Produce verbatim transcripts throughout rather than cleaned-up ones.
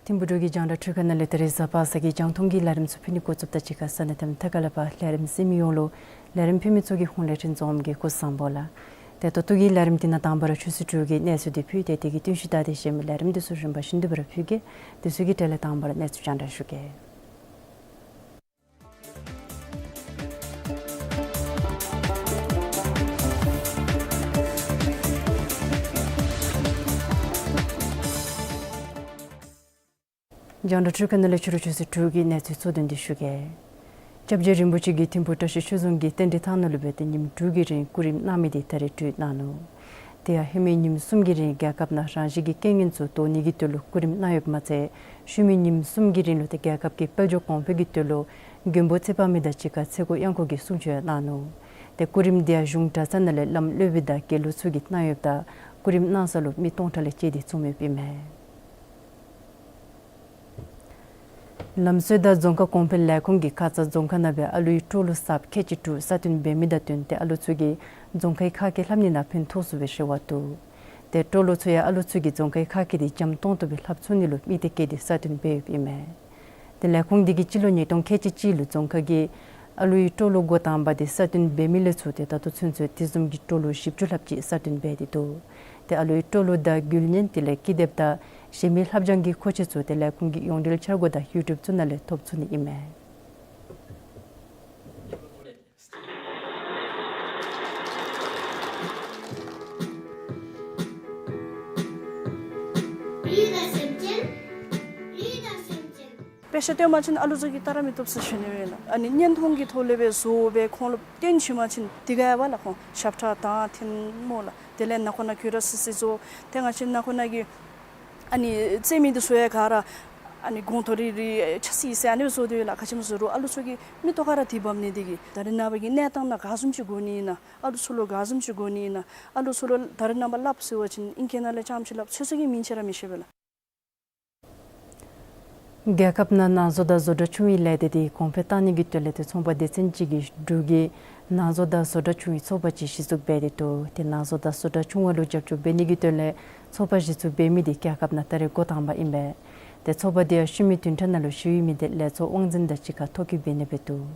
ཐིམ་ཕུག་འབྲུག་གི་རྒྱང་བསྒྲགས་འཕྲུལ་ཁང་ནང་ལས་ད་རིས་གཟའ་པ་སངས་ཀྱི་རྒྱང་མཐོང་གི་ལས་རིམ་ཚུ་ཕུལ་ནི་འགོ་བཙུགསཔ་ད་གཅིག་ཁར་ས་གནས་དང་མཐའ་ཁག་ལས་ཕར་ལས་རིམ་གཟིགས་མི་ཡོངས་ལུ་ལས་རིམ་ཕུལ་མི་ཚུ་གི་ཧོངས་ལས་འཕྲིན་བཟང་པོ་གི་སྐུ་གཟུགས་བཟང་པོ་ལགས། ཏེ་ད་ལྟོ་གི་ལས་རིམ་འདི་ནང་དང་པ་ར་ཆུ་ཚོད་དྲུག་གི་གནས་ཚུལ་འདི་ཕུལ་ཏེ་དེ་གི་བསྟུན་གཞི་ད་དེ་གཞན་མི་ལས་རིམ་འདི་ཚུ་རིམ་པ་བཞིན་དུ་སྦེ་ར་ཕུལ་གེ། དེ་ཚུ་གི་གྲས་ལས་དང་པ་ར་གནས་ཚུལ་རྒྱང་བསྒྲགས་ཞུ་གེ། རྒྱང་བསྒྲགས་འཕྲུལ་ཁང་ནང་ལས་ཕྱི་རུ་ཆུ་ཚོད་དྲུག་གི་གནས་ཚུལ་གཙོ་དོན་འདི་ཞུ་གེ། སྐྱབས་རྗེ་རིན་པོ་ཆེ་གིས་ཐིམ་ཕུག་བཀྲ་ཤིས་ཆོས་རྫོང་གི་རྟེན་འབྲེལ་ཐང་ནང་ལུ་སྦེ་ཏེ་ཉིནམ་དྲུག་གི་རིང་སྐུ་རིམ་གནང་མི་འདི་ད་རིས་གྲོལ་གནང་ནུག། དེ་ཡང་ཧེ་མའི་ཉིནམ་གསུམ་གྱི་རིང་རྒྱལ་ཁབ་ནང་རང་བཞིན་གྱི་རྐྱེན་ངན་ཚུ་བཟློག་ནི་གི་དོན་ལུ་སྐུ་རིམ་གནང་ཡོདཔ་མ་ཚད་ཤུལ་མའི་ཉིནམ་གསུམ་གྱི་རིང་ལུ་ཏེ་རྒྱལ་ཁབ་ཀྱི་དཔལ་འབྱོར་གོང་འཕེལ་གྱི་དོན་ལུ་མགོན་པོ་ཚེ་དཔག་མེད་དང་གཅིག་ཁར་ཚེ་སྒོ་གཡང་འགུགས་ཀྱི་གསུང་ཆོག་ཡང་གནང་ནུག། ཏེ་སྐུ་རིམ་འདི་ཡང་གཞུང་གྲྭ་ཚང་ནང་ལས་བླམ་སློབ་དཔོན་དང་དགེ་ལུགས་ཚུ་གིས་གནང་ཡོདཔ་ད་སྐུ་རིམ་གནང་ས་ལུ་མི་སྟོང་ཕྲག་ལས་བཅད་དེ་འཛོམས་ཡོདཔ་ཨིན་མས། ལམ་སྲོལ་དང་རྫོང་ཁ་གོང་འཕེལ་ལས་ཁུངས་ཀྱིས་ཁ་ཙ་རྫོང་ཁ་ནང་སྦེ་ཨ་ལུའི་སྤྲོ་ལོ་གསརཔ་ཁལ་གཅིག་དྲུག་གསར་བཏོན་འབད་མི་དང་བསྟུན་ཏེ་ཨ་ལུ་ཚུ་གིས་རྫོང་ཁའི་ཁ་སྐད་ལྷབ་ནི་ནང་ཕན་ཐོགས་ཚུགས་པའི་རེ་བ་འདུག། ཏེ་སྤྲོ་ལོ་ཚུ་ཡང་ཨ་ལུ་ཚུ་གིས་རྫོང་ཁའི་ཁ་སྐད་འདི་འཇམ་ཏོང་ཏོ་སྦེ་ལྷབ་ཚུགས་ནི་ལུ་དམིགས་ཏེ་བཀོད་དེ་གསར་བཏོན་འབད་ཡོདཔ་ཨིན་མས། ཏེ་ལས་ཁུངས་འདི་གིས་སྤྱི་ལོ་ཉིས་སྟོང་ཁལ་གཅིག་གཅིག་ལུ་རྫོང་ཁ་གི་ཨ་ལུའི་སྤྲོ་ལོ་འགོ་དང་པ་འདི་གསར་བཏོན་འབད་མི་ལས་ཚུར་ཏེ་ད་ལྟོ་ཚུན་ཚོད་དེ་བཟུམ་གྱི་སྤྲོ་ལོ་བཞི་བཅུ་ལྷགཔ་ཅིག་གསར་བཏོན་འབད་དེ་འདུག། ཏེ་ཨ་ལུའི་སྤྲོ་ལོ་དང་རྒྱུ་ལེན་དེ་ལས་ཀི་དེབ་དང་གཞན་མི་ལྷབ་སྦྱང་གི་མཁོ་ཆས་ཚུ་ཏེ་ལས་ཁུངས་ཀྱི་ཡོངས་འབྲེལ་འཆར་སྒོ་དང་ཡུ་ཊུབ་ཚུ་ནང་ལས་ཐོབ་ཚུགས་ནི་ཨིན་མས། དཔེ་ཆ་སྟོན་པ་ཅིན་ཨ་ལུ་ཚུ་གིས་ལྟ་ར་མི་བཏུབ་ཟེར་ཞུ་ནི་ཨིན་ལགས། ཨ་ནི་བརྙན་ཐུང་གི་ཐོག་ལས་སྦེ་བཟོ་སྦེ་ཁོང་ལུ་སྟོན་བྱིན་པ་ཅིན་དེ་ག་ཡང་བ་ལགས། ཁོང་ཞབས་ཁྲ་དང་ཐལ་མོ་ལགས། དེ་ལས་ནང་ཁོག་ནང་གུ་ར་སི་སི་བཟོ། ཏེ་ང་བཅས་ནང་ཁོག་ནང་གི་ཨ་ནི་རྩེད་མི་འདི་ཚུ་ཡང་ག་ར་ཨ་ནི་གོང་ཐོག་རི་རི་ཆ་སི་ཟེར་ཨ་ནི་བཟོ་སྟེ་ཡོད་ལགས། ག་ཅི་སྨོ་ཟེར་རུང་ཨ་ལུ་ཚུ་གིས་མིག་ཏོ་ཁར་ར་དེ་འབབ་ནི་དེ་གིས་ད་རེས་ནངས་པ་གི་གནས་སྟངས་ནང་ག་བཟུམ་ཅིག་དགོ་ནི་ཨིན་ན། ཨ་ལུ་ཚུ་ལུ་ག་བཟུམ་ཅིག་དགོ་ནི་ཨིན་ན། ཨ་ལུ་ཚུ་ལུ་ད་རེས་ནངས་པ་སླབ་ཟེར་བ་ཅིན་ཨིང་སྐད་ནང་ལས་རྐྱངམ་ཅིག་སླབ། ཚུན་ཚོད་ཀྱི་མིང་ཅིག་ར་མི་ཤེས་པས་ལགས། རྒྱལ་ཁབ་ནང་ནང་བཟོ་དང་བཟོ་གྲྭ་ཆུང་བའི་ལས་སྡེ་འདི་གོང་འཕེལ་གཏང་ནི་གི་དོན་ལས་ཏེ་ཚོང་པ་སྡེ་ཚན་ཅིག་གིས་འབྲུག་གི་ནང་བཟོ་དང་བཟོ་གྲྭ་ཆུང་བའི་ཚོགས་པ་ཅིག་གཞི་བཙུགས་འབད་དེ་འདུག། ཏེ་ནང་བཟོ་དང་བཟོ་གྲྭ་ཆུང་བ་ལུ་རྒྱབ་སྐྱོར་འབད་ནི་གི་དོན་ལས་ཚོགས་པ་གཞི་བཙུགས་འབད་མི་འདི་རྒྱལ་ཁབ་ནང་ད་རེས་འགོ་དང་པ་ཨིན་པས། ཏེ་ཚོགས་པ་འདི་ཡང་ཤུལ་མའི་བདུན་ཕྲག་ནང་ལུ་ཞི་བའི་མི་སྡེ་ལས་ཚོགས་དབང་འཛིན་དང་གཅིག་ཁར་ཐོ་བཀོད་འབད་ནི་འབད་འདུག།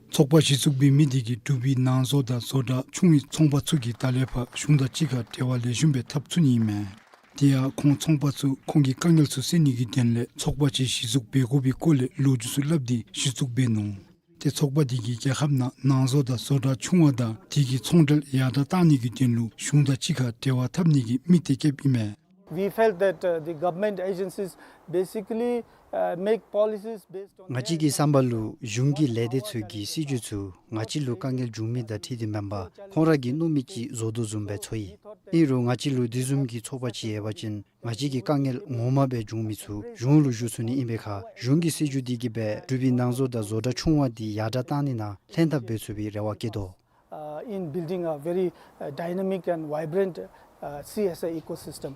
ཚོགས་པ་གཞི་བཙུགས་འབད་མི་འདི་གིས་འབྲུག་པའི་ནང་བཟོ་དང་བཟོ་གྲྭ་ཆུང་བའི་ཚོང་པ་ཚུ་གིས་ད་ལས་ཕར་གཞུང་དང་གཅིག་ཁར་འབྲེལ་བ་ལེགས་ཤོམ་སྦེ་འཐབ་ཚུགས་ནི་ཨིན་མས། དེ་ཡང་ཁོང་ཚོང་པ་ཚུ་ཁོང་གི་དཀའ་ངལ་ཚུ་སེལ་ནི་གི་དོན་ལས་ཚོགས་པ་ཅིག་གཞི་བཙུགས་འབད་དགོ་པའི་སྐོར་ལས་ལོ་རྒྱུས་ཚུ་སླབ་སྟེ་གཞི་བཙུགས་འབད་ནུག། ཏེ་ཚོགས་པ་འདི་གིས་རྒྱལ་ཁབ་ནང་ནང་བཟོ་དང་བཟོ་གྲྭ་ཆུང་བ་དང་དེ་གི་ཚོང་འབྲེལ་ཡར་དྲག་གཏང་ནི་གི་དོན་ལུ་གཞུང་དང་གཅིག་ཁར་འབྲེལ་བ་འཐབ་ནི་གི་དམིགས་གཏད་བསྐྱེདཔ་ཨིན་མས། We felt that, uh, the government agencies basically, uh, make policies based on ང་བཅས་ཀྱི་བསམ་པ་ལུ་གཞུང་གི་ལས་སྡེ་ཚུ་གི་སྲིད་བྱུས་ཚུ་ང་བཅས་ལུ་དཀའ་ངལ་འབྱུང་མི་དང་འཁྲིལ་ཏེ་མེན་པར་ཁོང་ར་གིས་མནོ་མི་ཅིག་བཟོ་དོ་བཟུམ་སྦེ་ཚོར་ཡི། ཨིན་རུང་ང་བཅས་ལུ་དེ་བཟུམ་གྱི་ཚོགས་པ་ཅིག་ཡོད་པ་ཅིན་ང་བཅས་ཀྱི་དཀའ་ངལ་ངོ་མ་སྦེ་འབྱུང་མི་ཚུ་གཞུང་ལུ་ཞུ་ཚུགས་ནི་ཨིན་པའི་ཁར་གཞུང་གི་སྲིད་བྱུས་འདི་གིས་སྦེ་འབྲུག་པའི་ནང་བཟོ་དང་བཟོ་གྲྭ་ཆུང་བ་འདི་ཡར་དྲག་གཏང་ནི་ནང་ལྷན་ཐབས་འབད་ཚུགས་པའི་རེ་བ་བསྐྱེད་དོ། Uh, in building a very, uh, dynamic and vibrant, uh, C S I ecosystem.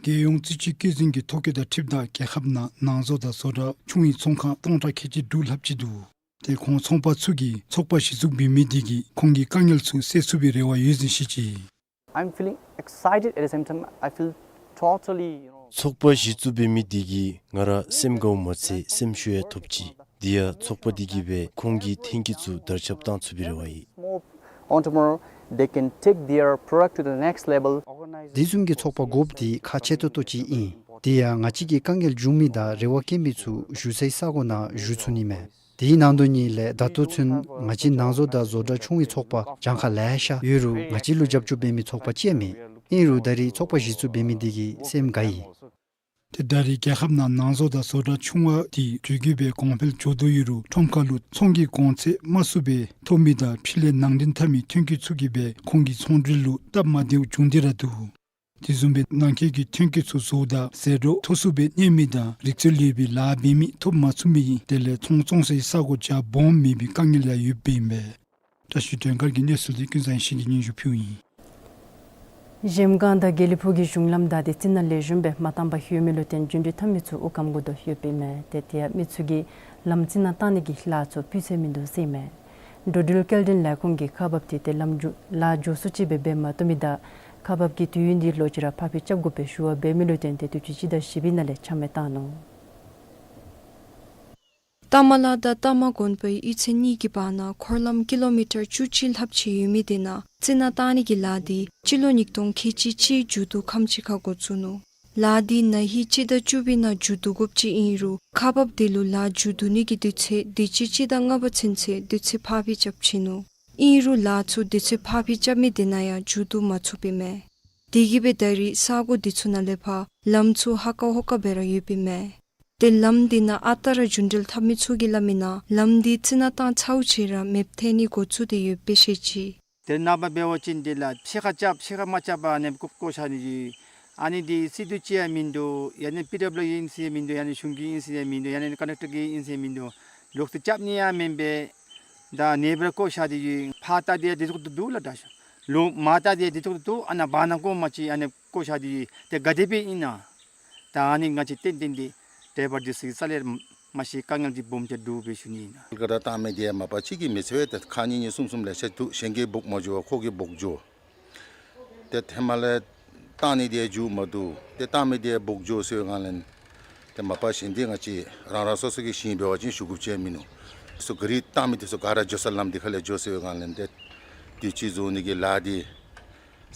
རྒྱལ་ཡོངས་རྩིས་དཔྱད་བཀོད་འཛིན་གྱི་ཐོ་བཀོད་དང་འཁྲིལཝ་ད་རྒྱལ་ཁབ་ནང་ནང་བཟོ་དང་བཟོ་གྲྭ་ཆུང་བའི་ཚོང་ཁང་སྟོང་ཕྲག་ཁལ་གཅིག་དྲུག་ལྷགཔ་ཅིག་འདུག། ཏེ་ཁོང་ཚོང་པ་ཚུ་གིས་ཚོགས་པ་གཞི་བཙུགས་འབད་མི་དེ་གིས་ཁོང་གི་དཀའ་ངལ་ཚུ་སེལ་ཚུགས་པའི་རེ་བ་ཡོད་ཟེར་བཤད་ཅི། I'm feeling excited, at the same time I feel totally, you know, ཚོགས་པ་གཞི་བཙུགས་འབད་མི་དེ་གིས་ང་ར་སེམས་དགའཝ་མ་ཚད་སེམས་ཤུགས་ཡང་ཐོབ་ཅི། དེ་ཡང་ཚོགས་པ་དེ་གིས་སྦེ་ཁོང་གི་ཐོན་སྐྱེད་ཚུ་དར་ཁྱབ་བཏང་ཚུགས་པའི་རེ་བ་ཡོད། Small entrepreneur, they can take their product to the next level. དེ་བཟུམ་གྱི་ཚོགས་པ་དགོཔ་དེ་ཁག་ཆེ་ཏོག་ཏོ་ཅིག་ཨིན། དེ་ཡང་ང་བཅས་ཀྱི་དཀའ་ངལ་བྱུང་མི་དང་རེ་བ་བསྐྱེད་མི་ཚུ་བཞུགས་སའི་ས་གོ་ནང་བཞུགས་ཚུགས་ནི་མས། དེའི་ནང་དོན་ཉིད་ལས་ད་ལྟོ་ཚུན་ང་བཅས་ནང་བཟོ་དང་བཟོ་གྲྭ་ཆུང་བའི་ཚོགས་པ་གྱངས་ཁ་ལེ་ཤ་ཡོད་རུང་ང་བཅས་ལུ་རྒྱབ་སྐྱོར་འབད་མི་ཚོགས་པ་ཅིག་ཡང་མེད། ཨིན་རུང་ད་རེས་ཚོགས་པ་གཞི་བཙུགས་འབད་མི་དེ་གིས་སེམས་དགའ་ཡི། ཏེ་ད་རེས་རྒྱལ་ཁབ་ནང་ནང་བཟོ་དང་བཟོ་གྲྭ་ཆུང་བ་དེ་དུས་རྒྱུན་སྦེ་གོང་འཕེལ་འགྱོ་དོ་ཡོད་རུང་ཁྲོམ་ཁ་ལུ་ཚོང་གི་གོང་ཚད་དམའ་སུ་སྦེ་ཐོབ་མི་དང་ཕྱི་ལས་ནང་འདྲེན་འཐབ་མི་ཐོན་སྐྱེད་ཚུ་གིས་སྦེ་ཁོང་གི་ཚོང་འབྲེལ་ལུ་སྟབས་མ་བདེཝ་བྱུང་སྟེ་ར་འདུག། དེ་བཟུམ་སྦེ་ནང་འཁོད་ཀྱི་ཐོན་སྐྱེད་ཚུ་བཟོཝ་ད་ཟད་འགྲོ་མཐོ་སུ་སྦེ་གནས་མི་དང་རིག་རྩལ་ལུ་ཡོད་པའི་ལཱ་འབད་མི་ཐོབ་མ་ཚུགས་མི་དེ་ལས་ཚོང་བཙོང་སའི་ས་གོ་རྒྱ་སྦོམ་མེད་པའི་དཀའ་ངལ་ཡང་ཡོདཔ་ཨིན་པས། བཀྲ་ཤིས་སྒྲོལ་དཀར་གྱི་གནས་ཚུལ་དེ་ཀུན་བཟང་ཡེ་ཤེས་ཀྱིས་སྙན་ཞུ་ཕུལཝ་ཨིན། གཞལམ་སྒང་དང་དགེ་ལེགས་ཕུག་གི་གཞུང་ལམ་དག་དེ་རྩི་ནག་ལེགས་ཤོམ་སྦེ་མ་བཏང་པར་ཡོད་མི་ལུ་བརྟེན་རྒྱུ་འགྲུལ་འཐབ་མི་ཚུ་དབུགས་སྐམ་དགོ་དོ་ཡོདཔ་ཨིན་མས། ཏེ་དེ་ཡང་མི་ཚུ་གིས་ལམ་རྩི་ནག་བཏང་ནི་གི་ལཱ་ཚུ་སྤུས་ཚད་མིན་འདུག་ཟེར་ཨིན་མས། འགྲོ་འགྲུལ་སྐྱེལ་འདྲེན་ལས་ཁུངས་ཀྱིས་ཁག་འབགཔ་དེ་ཏེ་ལམ་མཇུག་ལཱ་མགྱོགས་སུ་ཅིག་སྦེ་འབད་མ་བཏུབ་མི་དང་ཁག་འབགཔ་གིས་དུས་ཡུན་དེ་ལོག་ཅིག་ར་ཕར་འགྱངས་རྐྱབ་དགོ་པའི་ཞུ་བ་འབད་མི་ལུ་བརྟེན་ཏེ་དུས་ཅི་སྤྱི་ཟླ་བཞི་པའི་ནང་ལས་ཆ་མེད་བཏང་ནུག། རྟ་མ་ལ་དང་རྟ་མ་དགོན་པའི་གཡུས་ཚན་གཉིས་ཀྱི་བར་ན་འཁོར་ལམ་ཀི་ལོ་མི་ཊར་བཅུ་གཅིག་ལྷགཔ་ཅིག་ཡོད་མི་དེ་ནང་རྩི་ནག་བཏང་ནི་གི་ལཱ་དེ་སྤྱི་ལོ་ཉིས་སྟོང་ཁལ་གཅིག་གཅིག་མཇུག་བསྡུ་ཁམས་ཅིག་ཁར་འགོ་བཙུགས་ནུག། ལཱ་དེ་ན་ཧིང་སྤྱི་ཟླ་བཅུ་པའི་ནང་མཇུག་བསྡུ་དགོཔ་ཅིག་ཨིན་རུང་ཁག་འབགཔ་དེ་ལུ་ལཱ་མཇུག་བསྡུ་ནི་གི་དུས་ཚོད་དུས་ཅི་སྤྱི་ཟླ་ལྔ་པ་ཚུན་ཚོད་དུས་ཚོད་ཕར་འགྱངས་རྐྱབ་ཅི་ནུག། ཨིན་རུང་ལཱ་ཚུ་དུས་ཚོད་ཕར་འགྱངས་རྐྱབ་མི་དེ་ནང་ཡང་མཇུག་བསྡུ་མ་ཚུགསཔ་ཨིན་མས། དེ་གིས་སྦེ་ད་རེས་ས་གོ་དེ་ཚུ་ནང་ལས་ཕར་ལམ་ཚུ་ཧ་ཀ་ཧོ་ཀ་སྦེ་ར་ཡོདཔ་ཨིན་མས། ཏེ་ལམ་དེ་ནང་ཨ་རྟག་ར་རྒྱུ་འགྲུལ་འཐབ་མི་ཚུ་གིས་སླབ་མི་ནང་ལམ་དེ་རྩི་ནག་བཏང་ཚརཝ་ཅིག་ར་མེདཔ་ཐལ་ནི་འགོ་བཙུགས་ཏེ་ཡོདཔ་སྦེ་བཤད་ཅི། ཏེ་ནངས་པ་འབད་བ་ཅིན་དེ་ལས་ཕྱེད་ཀ་རྐྱབ་ཕྱེད་ཀ་མ་རྐྱབ་པར་ཨ་ནི་བཀོ་བཀོ་བཞག་ནི་ཅིག། ཨ་ནི་དེ་སྲིད་དུ་ཅིག་ཡང་མིན་འདུག། ཡང་ན་པི་ཌབ་ལུ་ཨིན་ཟེར་མིན་འདུག། ཡང་ན་གཞུང་གི་ཨིན་ཟེར་མིན་འདུག། ཡང་ན་ཀོན་ཊེག་ཊར་གི་ཨིན་ཟེར་མིན་འདུག། ལོག་སྟེ་རྐྱབ་ནི་ཡང་མེན་པར་ད་ནེ་བར་བཀོ་བཞག་སྟེ་ཡོད། ཕར་བལྟ་དེ་དེ་ཐོག་ཏུ་འདུག་ལགས་ད་ཤོ། ལོག་མར་བལྟ་དེ་དེ་ཐོག་ཏུ་འདུག། ཨ་ནཱ་བར་ན་གོང་མ་ཅིག་ཨ་ནི་བཀོ་བཞག་སྟེ་ཡོད། ཏེ་ག་དེ་སྦེ་ཨིན་ན། ད་ཨ་ནི་ང་བཅས་ཏན་ཏན་ཏེ་ཌའི་བར་འདི་ཚུ་གིས་རྩ་ལས་མ་ཤེས་དཀའ་ངལ་འདི་སྦོམ་ཆེ་འདུག་སྦེ་ཞུ་ནི་ཨིན། ཀ་ར་བཏང་མི་དེ་མ་པ་གཅིག་གིས་མི་ཚེ་བའི་ཏེ་ཁག་གཉིས་གཉིས་གསུམ་གསུམ་ལེ་ཤ་འདུག། གཞན་གྱིས་འབོག་མ་འགྱོ་བར་ཁོ་གིས་འབོག་འགྱོ། ཏེ་ཐེངས་མ་ལས་བཏང་ནི་དེ་མཇུག་མ་བསྡུ། ཏེ་བཏང་མི་དེ་འབོག་འགྱོ་ཟེར་བའི་སྒང་ལས་ཏེ་མ་པ་གཞན་དེ་ང་བཅས་རང་རང་སོ་སོ་གི་ཞིང་འབད་བ་ཅིན་ཞུ་དགོཔ་ཅིག་མིན་ནུག། སོ་ག་ར་བཏང་མི་དེ་ཚུ་ག་ར་འགྱོ་ས་ལམ་དེ་ཁ་ལས་འགྱོ་ཟེར་བའི་སྒང་ལས་ཏེ་དུས་ཅི་བཟོ་ནི་གི་ལཱ་དེ་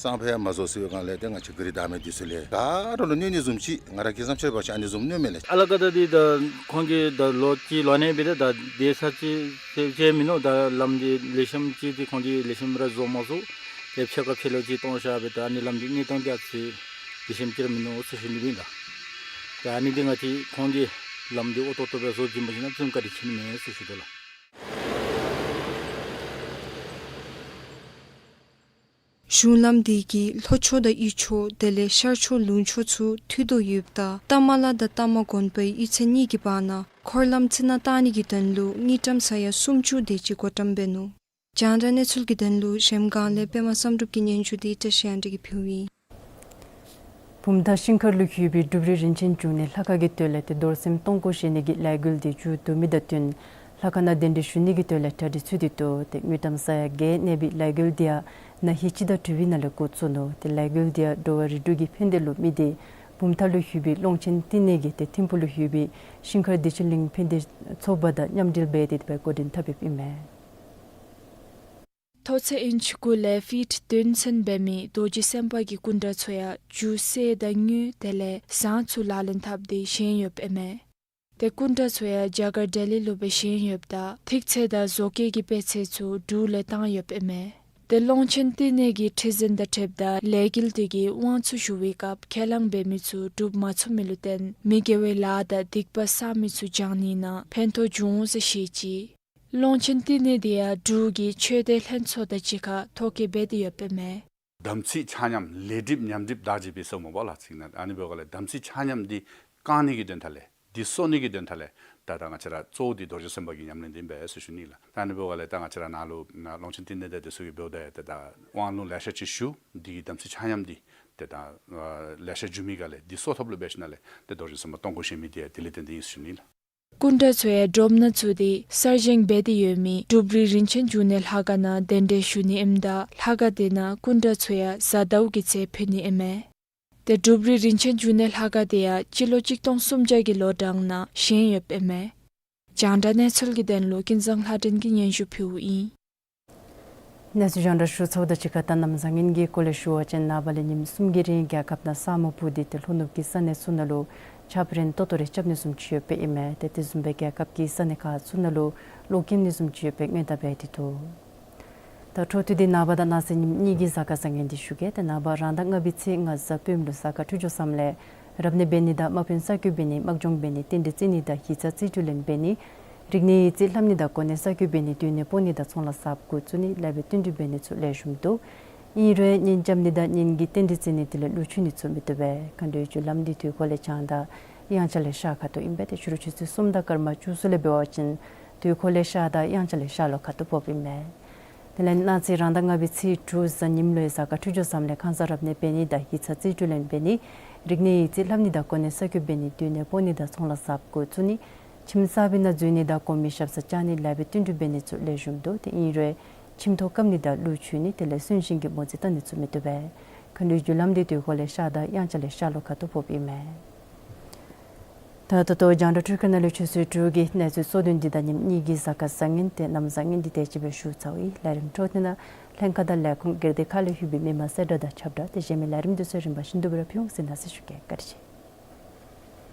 སང་ཕོད་མ་བཟོ་ཟེར་བའི་སྒང་ལས་ཏེ་ང་བཅས་ག་ར་བདའ་མི་དེ་ཚུ་ལས་ག་ར་ལུ་གནོད་ནི་བཟུམ་ཅིག། ང་ར་གི་བསམ་འཆར་འབད་བ་ཅིན་ཨ་ནི་བཟུམ་གནོད་མི་ལགས། ཨ་ལ་ཀ་ད་འདི་ད་ཁོང་གིས་ད་ལོ་གཅིག་ལོ་གཉིས་འབད་དེ་ད་དེ་ས་ཅིག་ཅིག་མིན་ནུག། ད་ལམ་འདི་ལེགས་ཤོམ་ཅིག་འདི་ཁོང་གིས་ལེགས་ཤོམ་ར་བཟོ་མ་ཚུགས། ཏེ་ཕྱེད་ཀ་ཕྱེད་ལོག་ཅིག་བཏང་བཞག་སྦེ་ད་ཨ་ནི་ལམ་འདི་གནས་སྟངས་འདི་ཨ་ཙི་ལེགས་ཤོམ་ཅིག་ར་མིན་ནུག་ཟེར་ཞུ་ནི་ཨིན་ལགས། ད་ཨ་ནི་འདི་ང་བཅས་ཁོང་གིས་ལམ་འདི་ཨོ་ཏོག་ཏོ་སྦེ་བཟོ་བྱིན་པ་ཅིན་ཨ་ཙི་བཀའ་དྲིན་ཆེ་ནི་མས་ཟེར་ཞུ་དོ་ལགས། གཞུང་ལམ་དེ་གིས་ལྷོ་ཕྱོགས་དང་དབུས་ཕྱོགས་དེ་ལས་ཤར་ཕྱོགས་ལུང་ཕྱོགས་ཚུ་མཐུད་དོ་ཡོདཔ་ད་རྟ་མ་ལ་དང་རྟ་མ་དགོན་པའི་གཡུས་ཚན་གཉིས་ཀྱི་བར་ན་འཁོར་ལམ་རྩི་ནག་བཏང་ནི་གི་དོན་ལུ་དངུལ་ཀྲམ་ས་ཡ་སུམ་ཅུ་དེ་ཅིག་བགོ་བཀྲམ་འབད་ནུག། རྒྱང་བསྒྲགས་གནས་ཚུལ་གྱི་དོན་ལུ་གཞལམ་སྒང་ལས་པདྨ་བསམ་གྲུབ་ཀྱི་སྙན་ཞུ་དེ་བཀྲ་ཤིས་དབང་འདུས་ཀྱིས་ཕུལཝ་ཨིན། བུམ་ཐང་ཤིང་མཁར་ལུ་ཡོད་པའི་འབྲུག་རིགས་རིན་ཆེན་འབྱུང་གནས་ལྷ་ཁང་གི་དོན་ལས་ཏེ་རྡོར་སེམས་སྟོང་སྐོར་བཞེངས་ནི་གི་ལས་འགུལ་དེ་མཇུག་བསྡུ་མི་དང་བསྟུན་ལྷ་ཁང་ནང་གདན་འདྲེན་ཞུ་ནི་གི་དོན་ལས་གྲ་སྒྲིག་ཚུད་དེ་འདུག། ཏེ་དངུལ་ཀྲམ་ས་ཡ་བརྒྱད་གནས་པའི་ལས་འགུལ་དེ་ཡང་ན་ཧིང་སྤྱི་ཟླ་དྲུག་པའི་ནང་ལས་འགོ་བཙུགས་ནུག། ཏེ་ལས་འགུལ་དེ་ཡང་འགྲོ་བ་རིགས་དྲུག་གི་ཕན་བདེ་ལུ་དམིགས་ཏེ་བུམ་ཐང་ལུ་ཡོད་པའི་ཀློང་ཆེན་བསྟི་གནས་ཀྱི་ཏེ་ཐིམ་ཕུག་ལུ་ཡོད་པའི་ཤིང་མཁར་བདེ་ཆེན་གླིང་ཕན་བདེ་ཚོགས་པ་དང་མཉམ་འབྲེལ་འབད་དེ་འགོ་འདྲེན་འཐབ་ཡོདཔ་ཨིན་མས། མཐོ་ཚད་ཨིན་ཅི་དགུ་ལས་ཕིཊ་བདུན་ཚུན་འབད་མི་རྡོ་རྗེ་སེམས་དཔའ་གི་སྐུ་འདྲ་ཚུ་ཡང་རྒྱུ་གསེར་དང་དངུལ་དེ་ལས་ཟངས་ཚུ་ལག་ལེན་འཐབ་སྟེ་བཞེངས་ཡོདཔ་ཨིན་མས། ཏེ་སྐུ་འདྲ་ཚུ་ཡང་རྒྱ་གར་ལྡི་ལི་ལུ་སྦེ་བཞེངས་ཡོདཔ་ད་ཐིག་ཚད་དང་བཟོ་བཀོད་ཀྱི་དཔེ་ཚད་ཚུ་འབྲུག་ལས་བཏང་ཡོདཔ་ཨིན་མས། ཏེ་ཀློང་ཆེན་བསྟི་གནས་ཀྱི་ཁྲི་འཛིན་དང་འཁྲིལཝ་ད་ལས་འགུལ་དེ་གི་དབང་ཚད་ཞུ་བའི་སྐབས་ཁས་བླངས་འབད་མི་ཚུ་འགྲུབ་མ་ཚུགས་མི་ལུ་བརྟེན་མི་དགེ་བའི་ལཱ་དང་སྡིག་པ་བསགས་མི་ཚུ་སྦྱང་ནི་ནང་ཕན་ཐོགས་འབྱུང་ཟེར་བཤད་ཅི། ཀློང་ཆེན་བསྟི་གནས་དེ་ཡང་འབྲུག་གི་ཆོས་སྡེ་ལྷན་ཚོགས་དང་གཅིག་ཁར་ཐོ་བཀོད་འབད་དེ་ཡོདཔ་ཨིན་མས། དམ་ཚིག་ཆ་མཉམ་ལས་སྒྲིབ་ཉམས་སྒྲིབ་དག་བྱེད་པའི་ཟེར་སྨོ་པ་ལགས་ཚིག་ནང་ཨ་ནི་འབདཝ་ལས་དམ་ཚིག་ཆ་མཉམ་འདི་བསྐང་ནི་གི་དོན་དག་ལས་འདི་གསོ་ནི་གི་དོན་དག་ལས་ད་ ད་ད་ང་བཅས་ར་གཙོ་བོ་འདི་རྡོ་རྗེ་སེམས་དཔའ་གི་ཉམས་ལེན་འདི་ཨིན་པས་ཟེར་ཞུ་ནི་ལགས། ད་ཨ་ནི་འབདཝ་ལས་ད་ང་བཅས་ར་ནཱ་ལུ་ནཱ་ཀློང་ཆེན་བསྟི་གནས་དང་དེ་ཚུ་གིས་འབདཝ་ད་ད་དབང་ལུང་ལེ་ཤ་ཅིག་ཞུ། འདི་གི་དམ་ཚིག་ཆ་མཉམ་འདི་ཏེ་ད་ལེ་ཤ་འགྱོ་མི་ག་ལས་འདི་གསོ་ཐབས་ལུ་འབད་ཞིནམ་ལས་ཏེ་རྡོ་རྗེ་སེམས་དཔའ་སྟོང་སྐུ་བཞེངས་མི་འདི་ཡང་དེ་ལས་བརྟེན་ཏེ་ཨིན་ཟེར་ཞུ་ནི་ལགས། སྐུ་འདྲ་ཚུ་ཡང་སྒྲོམ་ནང་ཚུད་དེ་གསར་བཞེངས་འབད་དེ་ཡོད་མི་འབྲུག་རི་རིན་ཆེན་འབྱུང་གནས་ལྷ་ཁང་ནང་གདན་འདྲེན་ཞུ་ནི་ཨིནམ་ད་ལྷ་ཁང་དེ་ནང་སྐུ་འདྲ་ཚུ་ཡང་གཟའ་ཟླཝ་གི་ཚེ་ཕུལ་ནི་ཨིན་མས། ཏེ་འབྲུག་རི་རིན་ཆེན་འབྱུང་གནས་ལྷ་ཁང་དེ་ཡང་སྤྱི་ལོ་གཅིག་སྟོང་སུམ་བརྒྱ་གི་ལོ་གྲངས་ནང་བཞེངས་ཡོདཔ་ཨིན་མས། རྒྱང་བསྒྲགས་གནས་ཚུལ་གྱི་དོན་ལུ་ཀུན་བཟང་ལྷ་སྒྲོན་གྱིས་སྙན་ཞུ་ཕུལཝ་ཨིན། གནས་ཚུལ་རྒྱང་བསྒྲགས་ཞུ་ཚརཝ་དང་གཅིག་ཁར་ད་གནམ་བཟང་ངན་གྱི་སྐོར་ལས་ཞུ་བ་ཅིན་ནངས་པ་ལས་ཉིནམ་གསུམ་གྱི་རིང་རྒྱལ་ཁབ་ནང་ས་སྨུག་སྤུབས་ཏེ་ཏེ་ལྷོ་ནུབ་ཀྱི་ས་གནས་ཚུ་ནང་ལུ་ཆརཔ་རན་ཏོག་ཏོ་རེ་རྐྱབ་ནི་བཟུམ་ཅིག་ཡོདཔ་ཨིན་མས། ཏེ་དེ་བཟུམ་སྦེ་རྒྱལ་ཁབ་ཀྱི་ས་གནས་ཁག་ཚུ་ནང་ལུ་གློག་འཁྱུག་ནི་བཟུམ་ཅིག་ཡོདཔ་སྔོན་བརྡ་འབད་དེ་འདུག། ད་འཕྲོ་མཐུད་དེ་ནངས་པ་དང་གནངས་ཚེ་ཉིནམ་གཉིས་ཀྱི་གཟའ་སྐར་བཟང་ངན་འདི་ཞུ་གེ། ཏེ་ནངས་པ་རང་ཟླ་ལྔ་པའི་ཚེས་ལྔ་གཟའ་སྤེནམ་ལུ་གཟའ་སྐར་འཕྲོད་སྦྱོར་བཟངམ་ལས་རབ་གནས་འབད་ནི་དང་དམག་དཔོན་གསར་བསྐོ་འབད་ནི་དམག་སྦྱོང་འབད་ནི་རྟེན་འབྲེལ་བརྩི་ནི་དང་གཞིས་རྩ་རྩིས་སྤྲོད་ལེན་འབད་ནི་རིག་གནས་ཡིག་རྩིས་ལྷབ་ནི་དང་གོ་གནས་གསར་བསྐོ་འབད་ནི་སྡོད་གནས་སྤོ་ནི་དང་ཚོང་ལཱ་གསརཔ་འགོ་བཙུགས་ནི་ལེགས་པའི་བསྟུན་གྲོས་འབད་ནི་ཚུ་ལེགས་ཤོམ་འདུག། ཨིན་རུང་གཉེན་རྐྱབ་ནི་དང་གཉེན་གྱི་རྟེན་འབྲེལ་བརྩི་ནི་དེ་ལས་གླུ་མཆོད་ནི་ཚུ་མི་བཏུབ་པས། མཁའ་འགྲོའི་རྒྱུ་ལམ་འདི་དུས་འཁོར་ལས་བྱང་དང་དབྱངས་འཆར་ལས་ཤར་ཁ་ཐུག་ཨིན་པས། ཏེ་ཕྱི་རུ་ཆུ་ཚོད་གསུམ་དང་སྐར་མ་བཅུ་གསུམ་ལས་འབད་བ་ཅིན་དུས་འཁོར་ལས་ཤར་དང་དབྱངས་འཆར་ལས་ཤར་ལྷོ་ཁ་ཐུག་ཕོགཔ་ཨིན་མས། དེ་ལས་གནངས་ཚེ་རང་ཟླ་ལྔ་པའི་ཚེས་དྲུག་གཟའ་ཉིམ་ལུ་ཡང་གཟའ་སྐར་འཕྲོད་སྦྱོར་བཟངམ་ལས་ཁང་གསར་རབ་གནས་འབད་ནི་དང་གཞིས་རྩ་རྩིས་སྤྲོད་ལེན་འབད་ནི་རིག་གནས་ཡིག་རྩིས་ལྷབ་ནི་དང་གོ་གནས་གསར་བསྐོ་འབད་ནི་སྡོད་གནས་སྤོ་ནི་དང་ཚོང་ལཱ་གསརཔ་འགོ་བཙུགས་ནི་ཁྱིམ་གསར་པའི་ནང་འཛུལ་ནི་དང་གོང་མའི་ཞབས་སར་བཅར་ནི་ལེགས་པའི་བསྟུན་གྲོས་འབད་ནི་ཚུ་ལེགས་ཤོམ་འདུག། ཏེ་ཨིན་རུང་ཁྱིམ་ཐོག་བཀབ་ནི་དང་གླུ་མཆོད་ནི་དེ་ལས་གསོན་གཤིན་གྱི་བུ་རྫི་བཏང་ནི་ཚུ་མི་བཏུབ་པས། མཁའ་འགྲོའི་རྒྱུ་ལམ་འདི་དུས་འཁོར་ལས་ཤར་དང་དབྱངས་འཆར་ལས་ཤར་ལྷོ་ཁ་ཐུག་ཕོགཔ་ཨིན་མས། ད་ད་ལྟོ་རྒྱང་བསྒྲགས་སྒྲིག་ཁང་ནང་ལས་ཆུ་ཚོད་དྲུག་གི་གནས་ཚུལ་གཙོ་དོན་འདི་དང་ཉིནམ་གཉིས་ཀྱི་གཟའ་སྐར་བཟང་ངན་ཏེ་གནམ་བཟང་ངན་འདི་དེ་ཅིག་སྦེ་ཞུ་ཚརཝ་ཨིན། ལས་རིམ་འཕྲོ་མཐུད་ནང་ལྷན་ཁག་དང་ལས་ཁུངས་སྒེར་སྡེ་ཁག་ལས་ལྷོད་པའི་མི་མང་གསལ་བསྒྲགས་དང་ཁྱབ་བསྒྲགས་ཏེ་གཞན་མི་ལས་རིམ་འདི་ཚུ་རིམ་པ་བཞིན་དུ་སྦེ་ར་ཕུལ་འོང་ཟེར་གནང་ཟེར་ཞུ་གེ། བཀའ་དྲིན་ཆེ།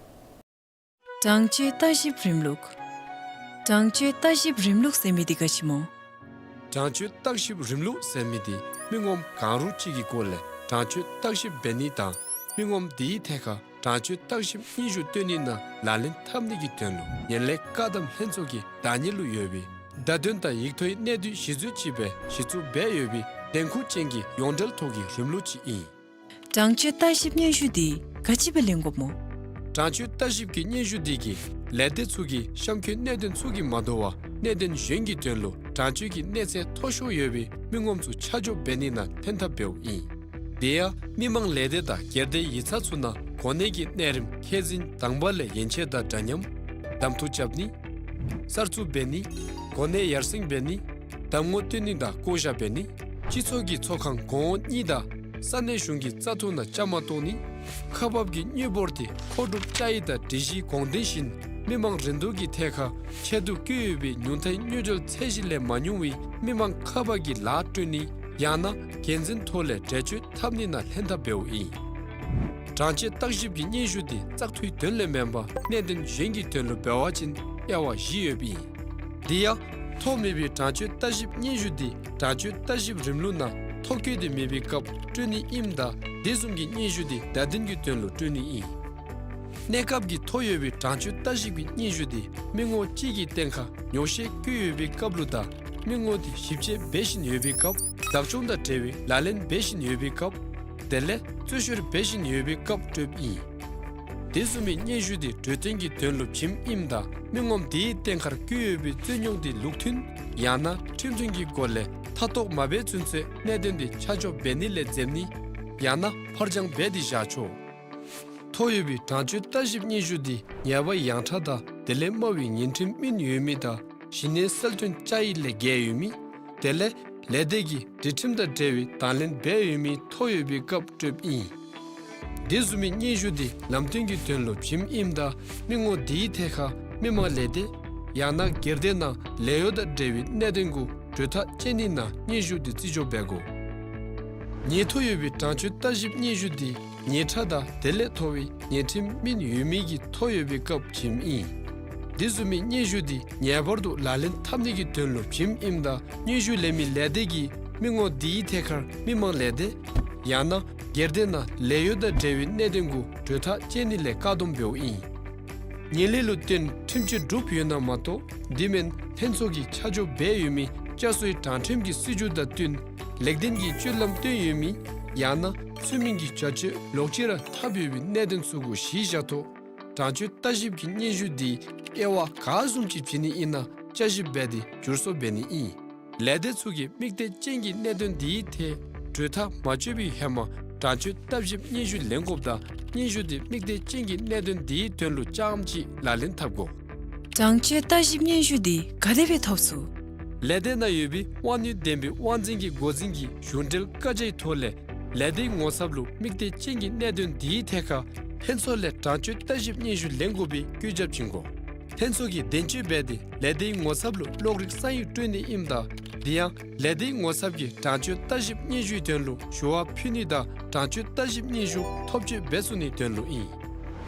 དྲང་སྤྱོད་ལྟ་ཞིབ་རིམ་ལུགས། དྲང་སྤྱོད་ལྟ་ཞིབ་རིམ་ལུགས་ཟེར་མི་འདི་ག་ཅི་སྨོ། དྲང་སྤྱོད་ལྟ་ཞིབ་རིམ་ལུགས་ཟེར་མི་འདི་མི་ངོམ་གང་རུང་ཅིག་གི་སྐོར་ལས་དྲང་སྤྱོད་ལྟ་ཞིབ་འབད་ནི་དང་མི་ངོམ་དེའི་ཐད་ཁར་དྲང་སྤྱོད་ལྟ་ཞིབ་སྙན་ཞུ་བཏོན་ནི་ནང་ལག་ལེན་འཐབ་ནི་གི་དོན་ལུ་ངན་ལྷད་བཀག་སྡོམ་ལྷན་ཚོགས་ཀྱི་བདག་གཉེར་ལུ་ཡོད་པའི་བརྡ་དོན་དང་ཡིག་ཐོག་གི་གནད་བསྡུས་གཞི་འཛུལ་ཅིག་སྦེ་གཞི་བཙུགས་འབད་ཡོད་པའི་འདེམས་ཁོངས་ཅན་གྱི་ཡོངས་འབྲེལ་ཐོག་གི་རིམ་ལུགས་ཅིག་ཨིན། དྲང་སྤྱོད་ལྟ་ཞིབ་སྙན་ཞུ་འདི་ག་ཅི་སྦེ་ལེན་དགོཔ་སྨོ། དྲང་སྤྱོད་ལྟ་ཞིབ་ཀྱི་སྙན་ཞུ་འདི་གིས་ལས་སྡེ་ཚུ་གི་གཤམ་འཁོད་གནད་དོན་ཚུ་གིས་མ་དོ་བར་གནད་དོན་གཞན་གྱི་དོན་ལུ་དྲང་སྤྱོད་ཀྱི་གནས་ཚད་མཐོ་ཤོས་ཡོད་པའི་མི་ངོམ་ཚུ་ཆ་འཇོག་འབད་ནི་ནང་ལྷན་ཐབས་འབདཝ་ཨིན། དེ་ཡང་མི་མང་ལས་སྡེ་དང་སྒེར་སྡེ་ཡིག་ཚང་ཚུ་ནང་གོ་གནས་ཀྱི་གནས་རིམ་མཁས་འཛིན་དང་པ་ལས་ཡན་ཆད་དང་འདྲ་མཉམ་གདམ་འཐུ་རྐྱབ་ནི། གསར་བཙུགས་འབད་ནི། གོ་གནས་ཡར་སེང་འབད་ནི། གདམ་ངོ་སྟོན་ནི་དང་བསྐོ་བཞག་འབད་ནི། སྤྱི་ཚོགས་ཀྱི་ཚོགས་ཁང་གོང་འོག་གཉིས་དང་ས་གནས་གཞུང་གི་བཙག་འཐུ་ནང་བཅའ་མར་གཏོགས་ནི། ཁག་འབག་གི་དངུལ་འབོར་དེ་མཁོ་སྒྲུབ་བཅའ་ཡིག་དང་སྒྲིག་གཞིའི་དགོངས་དོན་བཞིན་མི་མང་རིན་བསྡུར་གྱི་ཐད་ཁར་ཆེད་དུ་བསྐོས་ཡོད་པའི་ཉུང་མཐའི་དངུལ་འབྱོར་ཚད་གཞི་ལས་མ་ཉུང་བའི་མི་མང་ཁག་འབག་གི་ལཱ་སྤྲོད་ནི་ཡང་ན་འགན་འཛིན་ཐོག་ལས་འགྲེལ་བརྗོད་འཐབ་ནི་ནང་ལྷན་ཐབས་འབདཝ་ཨིན། དྲང་སྤྱོད་བརྟག་ཞིབ་ཀྱི་སྙན་ཞུ་དེ་བཙག་འཐུའི་དོན་ལས་མེན་པར་གནད་དོན་གཞན་གྱི་དོན་ལུ་འབད་བ་ཅིན་དབྱེ་བ་བཞི་ཡོདཔ་ཨིན། དེ་ཡང་ཐོ་མེད་པའི་དྲང་སྤྱོད་བརྟག་ཞིབ་སྙན་ཞུ་དེ་དྲང་སྤྱོད་བརྟག་ཞིབ་རིམ་ལུགས་ནང་ཐོ་བཀོད་དེ་མེད་པའི་སྐབས་སྤྲོད་ནི་ཨིནམ་ད་དེ་བཟུམ་གྱི་སྙན་ཞུ་དེ་བརྡ་དོན་གྱི་དོན་ལུ་སྤྲོད་ནི་ཨིན། གནས་སྐབས་ཀྱི་ཐོ་ཡོད་པའི་དྲང་སྤྱོད་བརྟག་ཞིབ་ཀྱི་སྙན་ཞུ་དེ་མི་ངོ་གཅིག་གི་སྟེང་ཁར་ཉོག་བཤད་བཀོད་ཡོད་པའི་སྐབས་ལུ་དང་མི་ངོ་དེ་ཞིབ་དཔྱད་འབད་བཞིན་ཡོད་པའི་སྐབས། བདག་སྐྱོང་དང་འབྲེལ་བའི་ལག་ལེན་འབད་བཞིན་ཡོད་པའི་སྐབས། དེ་ལས་རྩོད་བཤེར་འབད་བཞིན་ཡོད་པའི་སྐབས་སྤྲོདཔ་ཨིན། དེ་བཟུམ་མའི་སྙན་ཞུ་དེ་གྲོས་བསྟུན་གྱི་དོན་ལུ་བྱིནམ་ཨིནམ་ད་མི་ངོམ་དེའི་སྟེང་ཁར་བཀོད་ཡོད་པའི་རྩོད་རྙོག་དེ་ལུགས་མཐུན་ཡང་ན་ཁྲིམས་མཐུན་གྱི་སྒོ་ལས་མཐའ་དོགས་མ་འབད་ཚུན་ཚོད་གནད་དོན་དེ་ཆ་འཇོག་འབད་ནི་ལས་འཛེམ་ནི་ཡང་ན་ཕར་འགྱངས་འབད་དེ་བཞག་ཆོག། ཐོ་ཡོད་པའི་དྲང་སྤྱོད་བརྟག་ཞིབ་སྙན་ཞུ་དེ་ཉེས་པ་ཡངས་དྲགས་དང་དེ་ལས་དམའ་བའི་ཉེས་ཁྲིམས་སྨིན་ཡོད་མི་དང་ཞི་གནས་གསལ་སྟོན་བཅའ་ཡིག་ལས་འགལ་ཡོད་མི། དེ་ལས་ལས་སྡེ་གི་སྒྲིག་ཁྲིམས་དང་འབྲེལ་བའི་དང་ལེན་འབད་ཡོད་མི་ཐོ་ཡོད་པའི་སྐབས་སྤྲོདཔ་ཨིན། དེ་བཟུམ་མའི་སྙན་ཞུ་དེ་ལམ་སྟོན་གྱི་དོན་ལུ་བྱིནམ་ཨིནམ་ད་མི་ངོ་དེའི་ཐད་ཁར་མི་མང་ལས་སྡེ་ཡང་ན་སྒེར་སྡེ་ནང་ལས་གཡོག་དང་འབྲེལ་བའི་གནད་དོན་གུ་གྲོས་ཐག་བཅད་ནི་ནང་སྙན་ཞུ་དེ་བརྩི་འཇོག་འབད་དགོ། ཉེས་ཐོ་ཡོད་པའི་དྲང་སྤྱོད་བརྟག་ཞིབ་སྙན་ཞུ་དེ་ཉེས་ཁྲ་དང་དེ་ལས་མཐོ་བའི་ཉེས་ཁྲིམས་སྨིན་ཡོད་མི་གི་ཐོ་ཡོད་པའི་སྐབས་བྱིནམ་ཨིན། དེ་བཟུམ་མའི་སྙན་ཞུ་དེ་ངེས་པར་དུ་ལག་ལེན་འཐབ་ནི་གི་དོན་ལུ་བྱིནམ་ཨིནམ་ད་སྙན་ཞུ་ལེན་མི་ལས་སྡེ་གིས་མི་ངོ་དེའི་ཐད་ཁར་མི་མང་ལས་སྡེ་ཡང་ན་སྒེར་སྡེ་ནང་ལས་གཡོག་དང་འབྲེལ་བའི་གནད་དོན་གུ་གྲོས་ཐག་བཅད་ནི་ལས་བཀག་སྡོམ་འབདཝ་ཨིན། ངན་ལྷད་ལུ་བརྟེན་ཁྲིམས་གཅོད་གྲུབ་ཡོད་ན་མ་གཏོགས་དེ་མེན་ལྷན་ཚོགས་ཀྱིས་ཆ་འཇོག་འབད་ཡོད་མི་བསྐྱར་གསོའི་དྲང་ཁྲིམས་ཀྱི་སྲིད་བྱུས་དང་བསྟུན་ལེགས་ལྡན་གྱི་སྤྱོད་ལམ་སྟོན་ཡོད་མི་ཡང་ན་ཚུལ་མིན་གྱི་བྱ་སྤྱོད་ལོག་ཅི་ར་འཐབ་ཡོད་པའི་གནད་དོན་ཚུ་གུ་གཞི་བཞག་ཐོག་དྲང་སྤྱོད་བརྟག་ཞིབ་ཀྱི་སྙན་ཞུ་དེ་ དབྱེ་བ་ག་བཟུམ་ཅིག་བྱིན་ནི་ཨིན་ན་བསྐྱར་ཞིབ་འབད་དེ་བསྒྱུར་བཟོ་འབད་ནི་ཨིན། ལས་སྡེ་ཚུ་གིས་དམིགས་གཏད་ཅན་གྱི་གནད་དོན་འདིའི་ཐད་གྲོས་ཐག་མ་གཅོད་པའི་ཧེ་མ་དྲང་སྤྱོད་བརྟག་ཞིབ་སྙན་ཞུ་ལེན་དགོཔ་དང་སྙན་ཞུ་དེ་དམིགས་གཏད་ཅན་གྱི་གནད་དོན་འདིའི་དོན་ལུ་རྐྱངམ་ཅིག་ལག་ལེན་འཐབ་དགོ། དྲང་སྤྱོད་བརྟག་ཞིབ་སྙན་ཞུ་འདི་ག་དེ་སྦེ་ཐོབ་ཚུགས། ལས་སྡེ་ནང་ཡོད་པའི་དབང་ནུས་ལྡན་པའི་དབང་འཛིན་གྱི་འགོ་འཛིན་གྱི་གཞུང་འབྲེལ་བཀའ་རྒྱའི་ཐོག་ལས་ལས་སྡེའི་ངོ་ཚབ་ལུ་དམིགས་གཏད་ཅན་གྱི་གནད་དོན་འདིའི་ཐད་ཁར་ལྷན་ཚོགས་ལས་དྲང་སྤྱོད་བརྟག་ཞིབ་སྙན་ཞུ་ལེན་དགོ་པའི་བཀོད་ཁྱབ་བྱིན་དགོ། ལྷན་ཚོགས་ཀྱིས་བདེན་དཔྱོད་འབད་དེ་ལས་སྡེའི་ངོ་ཚབ་ལུ་གློག་རིག་ས་ཡིག་སྤྲོད་ནི་ཨིནམ་ད་དེ་ཡང་ལས་སྡེའི་ངོ་ཚབ་ཀྱིས་དྲང་སྤྱོད་བརྟག་ཞིབ་སྙན་ཞུའི་དོན་ལུ་ཞུ་བ་ཕུལ་ནི་དང་དྲང་སྤྱོད་བརྟག་ཞིབ་སྙན་ཞུ་ཐོབ་སྤྱོད་འབད་ཚུགས་ནིའི་དོན་ལུ་ཨིན།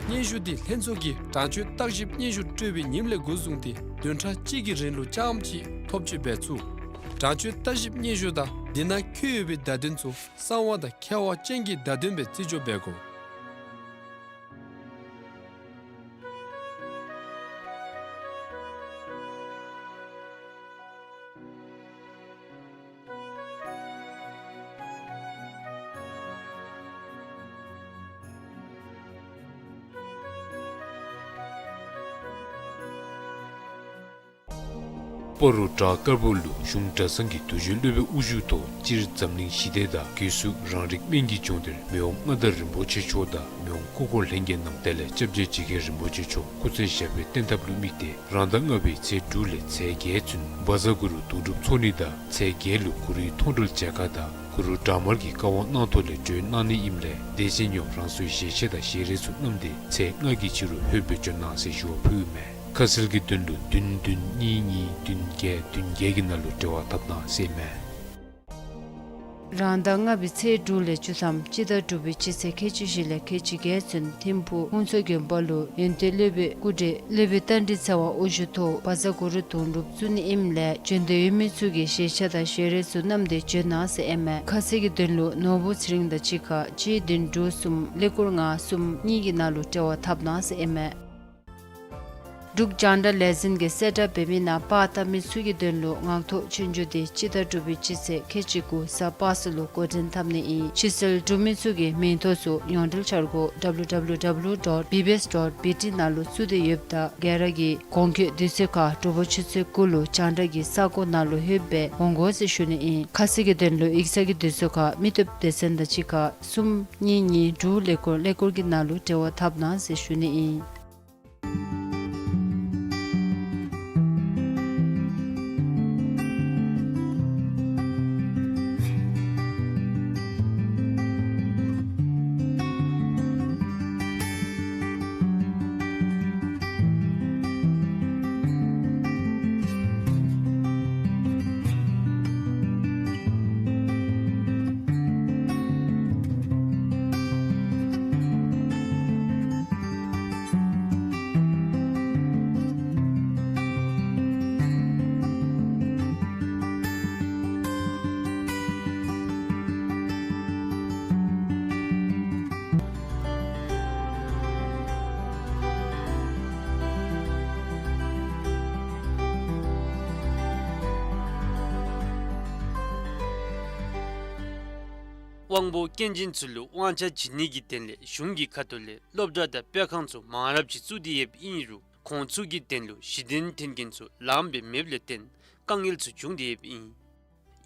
སྙན་ཞུ་འདི་ལྷན་ཚོགས་ཀྱིས་དྲང་སྤྱོད་བརྟག་ཞིབ་སྙན་ཞུ་སྤྲོད་པའི་ཉིནམ་ལས་འགོ་བཟུང་སྟེ་བདུན་ཕྲག་གཅིག་གི་རིང་ལུ་རྐྱངམ་ཅིག་ཐོབ་སྤྱོད་འབད་ཚུགས། དྲང་སྤྱོད་བརྟག་ཞིབ་སྙན་ཞུ་དང་འདི་ནང་འཁོད་ཡོད་པའི་བརྡ་དོན་ཚུ་གསང་བ་དང་ཁྱབ་པ་ཅན་གྱི་བརྡ་དོན་སྦེ་རྩིས་འཇོག་འབད་དགོ། སྤ་རོ་བྲག་དཀར་པོ་ལུ་གཞུང་གྲྭ་ཚང་གི་དུས་རྒྱུན་སློབ་དཔོན་དབུ་བཞུགས་ཐོག་སྤྱིར་འཛམ་གླིང་ཞི་བདེ་དང་སྒོས་སུ་རང་རིགས་སྨན་གྱི་ལྗོངས་འདིར་མི་དབང་མངའ་བདག་རིན་པོ་ཆེ་མཆོག་དང་མི་དབང་སྐུ་འཁོར་ལྷན་རྒྱས་རྣམས་དེ་ལས་སྐྱབས་རྗེ་འཇིགས་མཁན་རིན་པོ་ཆེ་མཆོག་སྐུ་ཚེ་ཞབས་པད་བརྟན་ཐབས་ལུ་དམིགས་ཏེ་རང་ཟླ་ལྔ་པའི་ཚེས་དྲུག་ལས་ཚེས་བརྒྱད་ཚུན་བཛྲ་གུ་རུ་དུང་སྒྲུབ་འཚོགས་ནི་དང་ཚེས་བརྒྱད་ལུ་གུ་རུའི་མཐོང་གྲོལ་མཇལ་ཁ་དང་གུ་རུ་བྲག་དམར་གྱི་བཀའ་དབང་གནང་ཐོག་ལས་གྲོལ་གནང་ནི་ཨིནམ་ལས་དེ་བཞིན་ཡང་རང་སོའི་ཞལ་ཆད་དང་ཞལ་རས་ཚུ་བསྣམས་ཏེ་ཚེས་ལྔ་གི་ཕྱི་རུ་ལྷོདཔ་སྦེ་འབྱོན་གནང་ཟེར་ཞུ་བ་ཕུལཝ་མས། ཁ་གསལ་གྱི་དོན་ལུ་བདུན་བདུན་གཉིས་གཉིས་བདུན་བརྒྱད་བདུན་བརྒྱད་ཀྱི་ནང་ལུ་འབྲེལ་བ་འཐབ་གནང་ཟེར་མས། རང་ཟླ་ལྔ་པའི་ཚེས་དྲུག་ལས་བཅུ་ཐམ་སྤྱི་ཟླ་དྲུག་པའི་སྤྱི་ཚེས་ཁལ་གཅིག་བཞི་ལས་ཁལ་གཅིག་བརྒྱད་ཚུན་ཐིམ་ཕུག་ཧུན་སུར་དགོན་པ་ལུ་ཡོན་ཏན་སློབ་དཔོན་སྐུ་བགྲེས་སློབ་དཔོན་རྟ་མགྲིན་ཚེ་དབང་དབུ་བཞུགས་ཐོག་བཛྲ་གུ་རུ་དུང་སྒྲུབ་བཙུགས་ནི་ཨིནམ་ལས་བྱོན་འདོད་ཡོད་མི་ཚུ་གིས་ཞལ་ཆད་དང་ཞལ་རས་ཚུ་བསྣམས་ཏེ་འབྱོན་གནང་ཟེར་ཨིན་མས། ཁ་གསལ་གྱི་དོན་ལུ་ནོར་བུ་ཚེ་རིང་དང་གཅིག་ཁར་གཅིག་བདུན་དྲུག་གསུམ་ཀླད་ཀོར་ལྔ་གསུམ་གཉིས་ཀྱི་ནང་ལུ་འབྲེལ་བ་འཐབ་གནང་ཟེར་ཨིན་མས། འབྲུག་རྒྱང་བསྒྲགས་ལས་འཛིན་གྱིས་གསལ་བསྒྲགས་འབད་མི་ནང་པར་བཏབ་མི་ཚུ་གི་དོན་ལུ་ངག་ཐོག་ཆོས་རྒྱུགས་འདི་སྤྱི་ཟླ་དྲུག་པའི་སྤྱི་ཚེས་ཁལ་གཅིག་དགུ་གཟའ་པ་སངས་ལུ་འགོ་འདྲེན་འཐབ་ནི་ཨིན། ཕྱིར་བསལ་གྲུབ་མི་ཚུ་གིས་མིང་ཐོ་ཚུ་ཡོངས་འབྲེལ་འཆར་སྒོ་W W W dot B B S dot B T ནང་ལུ་བཙུགས་ཏེ་ཡོདཔ་ད་ག་ར་གིས་གོང་འཁོད་དུས་ཚོད་ཁར་དྲོ་པ་ཆུ་ཚོད་དགུ་ལུ་རྒྱང་བསྒྲགས་ཀྱི་ས་གོ་ནང་ལུ་ལྷོདཔ་སྦེ་འོང་དགོ་ཟེར་ཞུ་ནི་ཨིན། ཁ་གསལ་གྱི་དོན་ལུ་ཡིག་ཚང་གི་དུས་ཚོད་ཁར་མི་སྟོབས་སྡེ་ཚན་དང་གཅིག་ཁར་གསུམ་གཉིས་གཉིས་དྲུག་ཀླད་ཀོར་ཀླད་ཀོར་གྱི་ནང་ལུ་འབྲེལ་བ་འཐབ་གནང་ཟེར་ཞུ་ནི་ཨིན། དབང་པོ་སྐྱོན་ཅན་ཚུ་ལུ་དབང་ཆ་བྱིན་ནི་གི་དོན་ལས་གཞུང་གི་ཁ་ཐུག་ལས་སློབ་གྲྭ་དང་སྤེལ་ཁང་ཚུ་མང་རབས་ཅིག་བཙུགས་ཏེ་ཡོདཔ་ཨིན་རུང་ཁོང་ཚུ་གི་དོན་ལུ་གཞི་རྟེན་འཐོན་མཁན་ཚུ་ལངམ་སྦེ་མེདཔ་ལས་བརྟེན་དཀའ་ངལ་ཚུ་བྱུང་སྟེ་ཡོདཔ་ཨིན།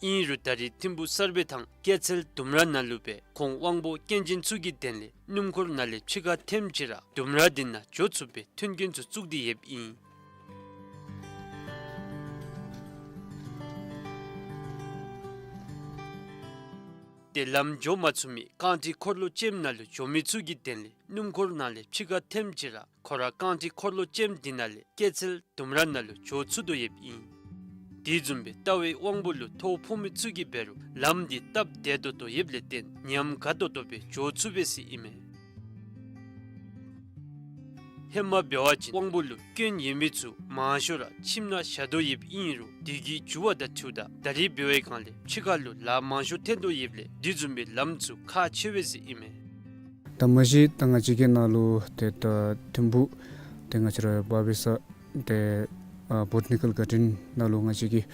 ཨིན་རུང་ད་རེས་ཐིམ་ཕུག་གསར་སྦས་དང་སྐྱེད་ཚལ་ལྡུམ་ར་ནང་ལུ་སྦེ་ཁོང་དབང་པོ་སྐྱོན་ཅན་ཚུ་གི་དོན་ལས་སྣུམ་འཁོར་ནང་ལས་ཕྱི་ཁར་འཐོནམ་ཅིག་ར་ལྡུམ་ར་འདི་ནང་འགྱོ་ཚུགསཔ་སྦེ་མཐུན་རྐྱེན་ཚུ་བཙུགས་ཏེ་ཡོདཔ་ཨིན། ཏེ་ལམ་འགྱོ་མ་ཚུགས་མི་རྐང་ཁྲི་འཁོར་ལོ་ཅནམ་ནང་ལུ་འགྱོ་མི་ཚུ་གི་དོན་ལས་སྣུམ་འཁོར་ནང་ལས་ཕྱི་ཁར་འཐོནམ་ཅིག་ར་ཁོ་ར་རྐང་ཁྲི་འཁོར་ལོ་ཅནམ་འདི་ནང་ལས་སྐྱེད་ཚལ་ལྡུམ་ར་ནང་ལུ་འགྱོ་ཚུགས་དོ་ཡོདཔ་ཨིན། དེ་བཟུམ་སྦེ་ལྟ་བའི་དབང་པོ་ལུ་ཐོ་ཕོག་མི་ཚུ་གིས་འབད་རུང་ལམ་འདི་སྟབས་བདེ་ཏོག་ཏོ་ཡོདཔ་ལས་བརྟེན་ཉམས་དགའ་ཏོག་ཏོ་སྦེ་འགྱོ་ཚུགས་པས་ཟེར་ཨིན་མས། ཧེ་མ་འབད་བ་ཅིན་དབང་པོ་ལུ་སྐྱོན་ཡོད་མི་ཚུ་མང་ཤོས་ར་ཁྱིམ་ནང་བཞག་དོ་ཡོདཔ་ཨིན་རུང་དུས་ཀྱི་འགྱུར་བ་དང་འཁྲིལཝ་ད་ད་རེས་འབད་བའི་སྒང་ལས་ཕྱི་ཁ་ལུ་ལཱ་མང་ཤོས་འཐོན་དོ་ཡོདཔ་ལས་དེ་བཟུམ་སྦེ་ལམ་ཚུ་ཁག་ཆེ་བས་ཟེར་ཨིན་མས། ད་མ་གཞི་ད་ང་བཅས་ཀྱི་ནང་ལུ་ཏེ་ད་ཐིམ་ཕུག་ཏེ་ང་བཅས་ར་བ་བི་ས་ཏེ་ཨ་བོ་ཊ་ནི་ཀཱལ་གཱར་ཌེན་ནང་ལུ་ང་བཅས་ཀྱི་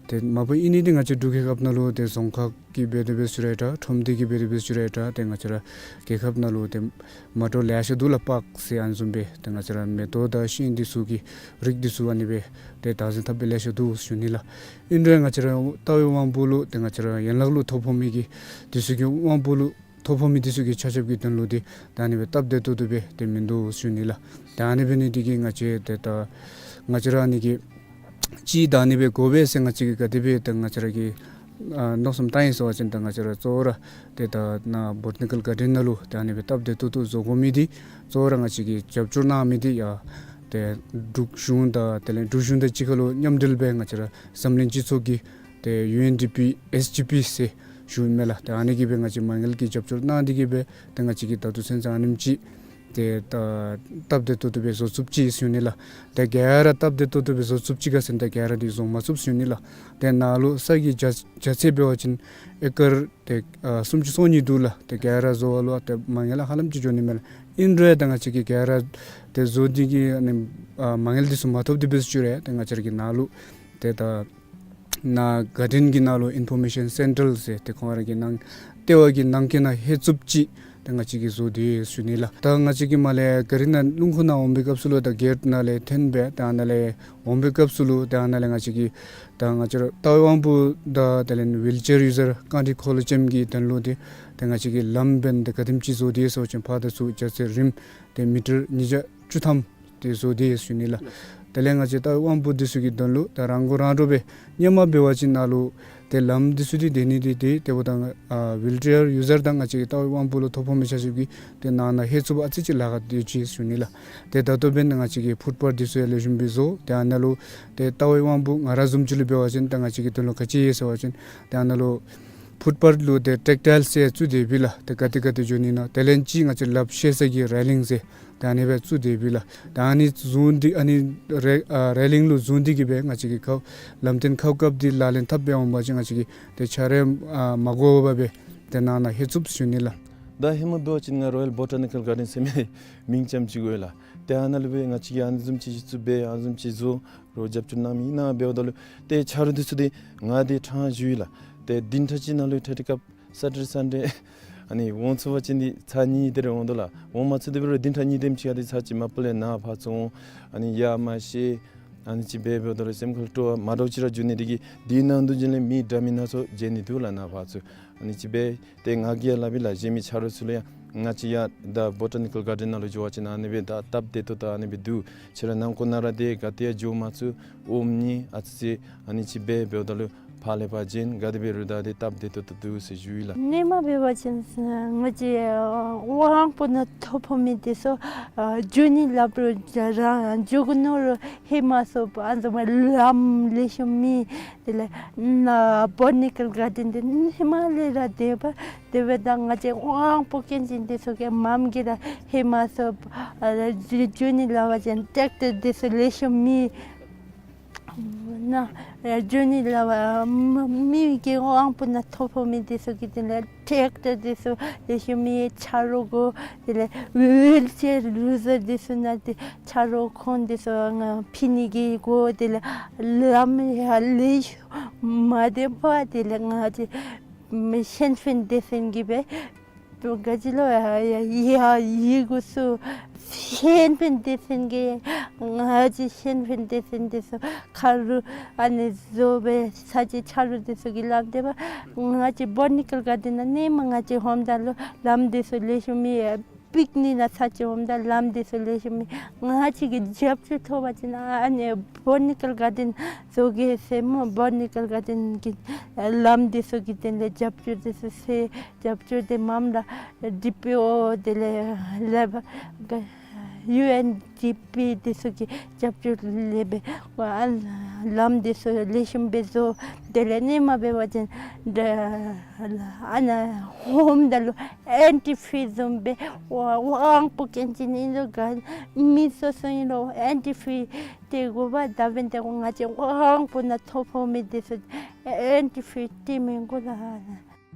ཏེ་མ་པ་ཨིན་ནི་འདི་ང་བཅས་འབྲུག་རྒྱལ་ཁབ་ནང་ལུ་ཏེ་རྫོང་ཁག་གི་འབད་དེ་འབད་ཞུ་རུང་འདྲ་ཁྲོམ་སྡེ་གི་འབད་དེ་འབད་ཞུ་རུང་འདྲ་ཏེ་ང་བཅས་ར་རྒྱལ་ཁབ་ནང་ལུ་ཏེ་མ་འདྲཝ་ལེ་ཤ་འདུག་ལགས། པཱརཀ་ཟེར་ཨ་ནི་བཟུམ་སྦེ་ཏེ་ང་བཅས་ར་མེ་ཏོག་དང་ཤིང་འདི་ཚུ་གི་རིགས་འདི་ཚུ་ཨ་ནི་སྦེ་ཏེ་བདག་འཛིན་འཐབ་སྦེ་ལེ་ཤ་འདུག་ཞུ་ནི་ལགས། ཨིན་རུང་ང་བཅས་ར་ལྟ་བའི་དབང་པོ་ལུ་ཏེ་ང་བཅས་ར་ཡན་ལག་ལུ་ཐོ་ཕོག་མི་གི་འདི་ཚུ་གི་དབང་པོ་ལུ་ཐོ་ཕོག་མི་འདི་ཚུ་གི་ཆ་ཁྱབ་ཀྱི་དོན་ལུ་འདི་ད་ཨ་ནི་སྦེ་སྟབས་བདེ་ཏོག་ཏོ་སྦེ་ཏེ་མིན་འདུག་ཞུ་ནི་ལགས། ད་ཨ་ནི་འབད་ནི་འདི་གིས་ང་བཅས་ཏེ་ད་ང་བཅས་ར་ཨ་ནི་གི་ཅིག་ད་ཨ་ནི་སྦེ་དགོ་པས་ཟེར་ང་བཅས་ཀྱིས་ག་དེ་སྦེ་ད་ང་བཅས་ར་གིས་ཨ་མནོ་བསམ་བཏང་ཡི་ཟེར་བ་ཅིན་ད་ང་བཅས་ར་གཙོ་བོ་ར་ཏེ་ད་ནཱ་བོ་ཊ་ནི་ཀཱལ་གཱར་ཌེན་ནང་ལུ་ད་ཨ་ནི་སྦེ་སྟབས་བདེ་ཏོག་ཏོ་བཟོ་དགོ་མི་འདི་གཙོ་བོ་ར་ང་བཅས་ཀྱིས་རྒྱབ་སྐྱོར་གནང་མི་འདི་ཡང་ཏེ་འབྲུག་གཞུང་དང་དེ་ལས་འབྲུག་གཞུང་དང་གཅིག་ཁར་ལུ་མཉམ་འབྲེལ་སྦེ་ང་བཅས་ར་འཛམ་གླིང་སྤྱི་ཚོགས་ཀྱི་ཏེ་ཡུ་ཨེན་ཌི་པི་ཨེསི་ཌི་པི་ཟེར་ཞུཝ་མས་ལགས། ཏེ་ཨ་ནི་གིས་སྦེ་ང་བཅས་མ་དངུལ་གྱི་རྒྱབ་སྐྱོར་གནང་སྟེ་གིས་སྦེ་ཏེ་ང་བཅས་ཀྱིས་ད་ལྟོ་ཚུན་ཚོད་ཨ་ནེམ་ཅིག་ཏེ་ད་སྟབས་བདེ་ཏོག་ཏོ་སྦེ་བཟོ་ཚུགསཔ་ཅིག་ཞུ་ནི་ལགས། ཏེ་ག་ར་སྟབས་བདེ་ཏོག་ཏོ་སྦེ་བཟོ་ཚུགསཔ་ཅིག་ག་ཟེར་ན་ཏེ་ག་ར་འདི་བཟོ་མ་ཚུགས་ཞུ་ནི་ལགས། ཏེ་ནཱ་ལུ་ས་གི་རྒྱ་རྒྱ་ཚད་འབད་བ་ཅིན་ཨེ་ཀར་ཏེ་ཨ་སུམ་ཅུ་སོ་གཉིས་འདུག་ལགས། ཏེ་ག་ར་བཟོ་བ་ལུ་ཏེ་མ་དངུལ་ཧ་ལམ་ཅིག་འགྱོ་ནི་མས་ལགས། ཨིན་རུང་ད་ང་བཅས་ཀྱིས་ག་ར་ཏེ་བཟོ་སྟེ་གིས་ཨ་ནི་ཨ་མ་དངུལ་འདི་ཚུ་མ་ཐོབ་སྟེ་འབད་ཞུ་རུང་ཏེ་ང་བཅས་ར་གི་ནཱ་ལུ་ཏེ་ད་ནཱ་གཱར་ཌེན་གྱི་ནང་ལུ་ཨིན་ཕོར་མེ་ཤཱན་སེན་ཊར་ཟེར་ཏེ་ཁོང་ར་གི་ནང་ལྟེ་བ་གི་ནང་འཁོད་ནང་ལྷོད་ཚུགསཔ་ཅིག་ཏེ་ང་བཅས་ཀྱིས་བཟོ་སྟེ་ཞུ་ནི་ལགས། ད་ང་བཅས་ཀྱིས་མར་ལས་གཱ་རི་ནང་རླུང་འཁོར་ནང་འོང་པའི་སྐབས་སུ་ལུ་ད་གེཊ་ནང་ལས་འཐོན་སྦེ་ད་ནཱ་ལས་འོང་པའི་སྐབས་སུ་ལུ་ད་ནཱ་ལས་ང་བཅས་ཀྱིས་ད་ང་བཅས་ར་ལྟ་བའི་དབང་པོ་དང་དེ་ལས་ཝིལ་ཅེར་ཡུ་ཟར་རྐང་རིས་འཁོར་ལོ་ཅན་གྱི་དོན་ལུ་འདི་ཏེ་ང་བཅས་ཀྱིས་ལམ་འབདན་ཏེ་ག་དེམ་ཅིག་བཟོ་སྟེ་ཟེར་བ་ཅིན་ཕར་དང་ཚུར་རྒྱ་ཚད་རིམ་ཏེ་མི་ཊར་ཉིས་བརྒྱ་བཅུ་ཐམ་ཏེ་བཟོ་སྟེ་ཞུ་ནི་ལགས། དེ་ལས་ང་བཅས་ལྟ་བའི་དབང་པོ་འདི་ཚུ་གི་དོན་ལུ་ད་རང་མགོ་རང་འདྲོངས་སྦེ་སྔོན་མ་འབད་བ་ཅིན་ནཱ་ལུ་ཏེ་ལམ་འདི་ཚུ་འདི་སྡོད་ནི་འདི་ཏེ་དེ་འབདཝ་ད་ཨ་ཝིལ་ཅེར་ཡུ་ཟར་དང་ང་བཅས་ཀྱི་ལྟ་བའི་དབང་པོ་ལུ་ཐོ་ཕོག་མི་ཆ་ཁྱབ་ཀྱིས་ཏེ་ནང་ན་ལྷོད་ཚུགསཔ་ཨ་ཙི་ཅིག་ལཱ་ཁག་སྡོད་ཅི་ཞུ་ནི་ལགས། ཏེ་ད་ལྟོ་འབདན་ང་བཅས་ཀྱིས་ཕུཊ་པཱཐ་འདི་ཚུ་ཡང་ལེགས་ཤོམ་སྦེ་བཟོ། ཏེ་ཨ་ནཱ་ལུ་ཏེ་ལྟ་བའི་དབང་པོ་ང་ར་བཟུམ་ཅིག་ལུ་འབད་བ་ཅིན་ད་ང་བཅས་ཀྱི་དོན་ལུ་ག་ཅི་ཡོད་ཟེར་བ་ཅིན་ཏེ་ཨ་ནཱ་ལུ་ཕུཊ་པཱཐ་ལུ་ཏེ་ཊེག་ཊའིལ་ཟེར་བཙུགས་ཏེ་ཡོདཔ་ལགས། ཏེ་ག་ཏེ་ག་ཏེ་འགྱོ་ནི་ཨིན་ན། དེ་ལས་ཅིག་ང་བཅས་ལགཔ་བཤེད་ས་གི་རེ་ལིང་ཟེར་ད་ཨ་ནི་སྦེ་བཙུགས་ཏེ་ཡོདཔ་ལགས། ད་ཨ་ནི་བཟུང་སྟེ་ཨ་ནི་རེ་ཨ་རེ་ལིང་ལུ་བཟུང་སྟེ་གིས་སྦེ་ང་བཅས་ཀྱིས་ཁ་ལམ་སྟོན་ཁ་བཀབ་སྟེ་ལག་ལེན་འཐབ་སྦེ་འོང་པ་ཅིན་ང་བཅས་ཀྱིས་ཏེ་ཆ་རོགས་ཨ་མ་དགོ་པར་སྦེ་ཏེ་ནང་ན་ལྷོད་ཚུགསཔ་ཞུ་ནི་ལགས། ད་ཧེ་མ་འབད་བ་ཅིན་ང་རོ་ཡལ་བོ་ཊ་ནི་ཀཱལ་གཱར་ཌེན་ཟེར་མི་མིང་ཙམ་ཅིག་གོ་ལགས། ཏེ་ཨ་ནཱ་ལུ་སྦེ་ང་བཅས་ཀྱིས་ཨ་ནི་བཟུམ་ཅིག་གཞི་བཙུགས་འབད་ཨ་ནི་བཟུམ་ཅིག་བཟོ་རོགས་རྒྱབ་སྐྱོར་གནང་མི་ཨིན་ན་འབདཝ་ད་ལུ་ཏེ་ཆ་རོགས་འདི་ཚུ་འདི་ང་འདི་ཕྲང་ཞུ་ཡི་ལགས། ཏེ་བདུན་ཕྲག་གཅིག་ནང་ལུ་ཏེ་ཏེ་སྐབས་སེ་ཊར་ཌེ་སན་ཌེ་ཨ་ནི་འོང་ཚུགས་པ་ཅིན་འདི་ཚར་གཉིས་དེ་རེ་འོང་དོ་ལགས། འོང་མ་ཚུགས་དེ་འབད་རུང་བདུན་ཕྲག་གཉིས་དེམ་ཅིག་ཨ་འདི་ཚར་གཅིག་མ་པ་ལས་ནཱ་ཕར་ཚུར་འོང་ཨ་ནི་ཡ་མ་ཤེས་ཨ་ནི་ཅིག་འབད་འབདཝ་ད་ལུ་སེམས་ཁར་སྤྲོ་བ་མ་འདྲཝ་ཅིག་ར་འགྱོ་ནི་དེ་གིས་འདི་ནང་འདུ་བྱོན་ལས་མི་འདྲ་མིན་སྣ་ཚོགས་མཇལ་ནི་འདུག་ལགས། ནཱ་ཕར་ཚུར་ཨ་ནི་ཅིག་འབད་ཏེ་ང་གིས་ཡང་སླབ་ཨིན་ལགས། གཞན་མི་ཆ་རོགས་ཚུ་ལུ་ཡང་ང་བཅས་ཡར་ད་བོ་ཊ་ནི་ཀཱལ་གཱར་ཌེན་ནང་ལུ་འགྱོ་བ་ཅིན་ཨ་ནི་སྦེ་ད་སྟབས་བདེ་ཏོག་ཏོ་ཨ་ནི་སྦེ་འདུག། ཁྱེད་ར་ནང་འཁོད་ནང་ར་ཏེ་ག་ཏེ་ཡང་འགྱོ་མ་ཚུགས་འོང་ནི་ཨ་ཙི་ཅིག་ཨ་ནི་ཅིག་འབད་འབདཝ་ད་ལུ་ཕར་ལས་ཕར་བྱོན་ག་དེ་འབད་རུང་ད་ཏེ་སྟབས་བདེ་ཏོག་ཏོ་འདུག་ཟེར་ཞུ་ཡི་ལགས། སྔོན་མ་འབད་བ་ཅིན་ང་བཅས་དབང་པོ་ནང་ཐོ་ཕོག་མི་འདི་ཚུ་ཨ་འགྱོ་ནི་སླབ་རུང་རང་འགྱོ་དགོ་མནོ་རུང་ལྷོད་མ་ཚུགས་པར་ཨ་ནི་བཟུམ་ལམ་ལེགས་ཤོམ་མེད། དེ་ལས་ནཱ་བོ་ཊ་ནི་ཀཱལ་གཱར་ཌེན་འདི་ཧེ་མ་ལས་ར་དེ་སྦེ་དེ་སྦེ་ད་ང་བཅས་དབང་པོ་སྐྱོན་ཅན་འདི་ཚུ་གིས་མངམ་གིས་ར་ལྷོད་མ་ཚུགས་པར་ཨ་འགྱོ་ནི་སླབ་པ་ཅིན་ཊེག་ཊར་འདི་ཚུ་ལེགས་ཤོམ་མེད། ནཱ་འགྱོ་ནི་སླབ་པ་མི་མི་གི་དབང་པོ་ནང་ཐོ་ཕོག་མི་འདི་ཚུ་གི་དེ་ལས་ཊེག་ཊར་འདི་ཚུ་ལེགས་ཤོམ་མེད། ཆ་རོགས་དགོ། དེ་ལས་ཝིལ་ཅེར་ཡུ་ཟར་འདི་ཚུ་ནང་འདི་ཆ་རོགས་ཁོང་འདི་ཚུ་ང་ཕུལ་ནི་གི་དགོ། དེ་ལས་ལམ་ཡང་ལེགས་ཤོམ་མ་བདེ་བར་དེ་ལས་ང་བཅས་ཤན་ཧྥེན་སྡེ་ཚན་གྱིས་སྦེ་ག་ཅི་ལོ་ཡ་ཡ་ཡ་ཡི་གུ་ཚུ་ཤན་ཧྥེན་སྡེ་ཚན་གྱིས་ང་བཅས་ཤན་ཧྥེན་སྡེ་ཚན་འདི་ཚུ་ཁ་རུ་ཨ་ནི་བཟོ་སྦེ་ཚར་གཅིག་ཆ་རོགས་འདི་ཚུ་གིས་སླབ་སྟེ་སྦེ་ང་བཅས་བོ་ཊ་ནི་ཀཱལ་གཱར་ཌེན་ནང་ཧེ་མ་ང་བཅས་འོངམ་ད་ལུ་ལམ་འདི་ཚུ་ལེགས་ཤོམ་མེད། པིག་ནིག་ནང་ཚར་གཅིག་འོངམ་ད་ལམ་འདི་ཚུ་ལེགས་ཤོམ་མེད། ང་བཅས་ཀྱིས་རྒྱབ་སྐྱོར་ཐོབ་པ་ཅིན་ཨ་ནི་བོ་ཊ་ནི་ཀཱལ་གཱར་ཌེན་བཟོ་གེ་ཟེར་སྨོ། བོ་ཊ་ནི་ཀཱལ་གཱར་ཌེན་གྱི་ལམ་འདི་ཚུ་གི་དོན་ལས་རྒྱབ་སྐྱོར་འདི་ཚུ་ཟེར་རྒྱབ་སྐྱོར་འདི་མངམ་ར་ཌི་པི་ཨོ་དེ་ལས་ལས་ཡུ་ཨེན་ཌི་པི་འདི་ཚུ་གི་རྒྱབ་སྐྱོར་ལས་སྦེ་ཨ་ལམ་འདི་ཚུ་ལེགས་ཤོམ་སྦེ་བཟོ། དེ་ལས་ཧེ་མ་འབད་བ་ཅིན་ཨ་ནཱ་འོངམ་ད་ལུ་ཨེན་ཊི་ཕི་བཟུམ་སྦེ་དབང་པོ་སྐྱོན་ཅན་ཨིན་རུང་ག་མི་སོ་སོ་ཨིན་རུང་ཨེན་ཊི་ཕི་སྟེར་དགོ་པས། ད་འབདན་ཏེ་ང་བཅས་དབང་པོ་ནང་ཐོ་ཕོག་མི་འདི་ཚུ་ཨེན་ཊི་ཕི་སྟེར་མི་དགོ་ལགས།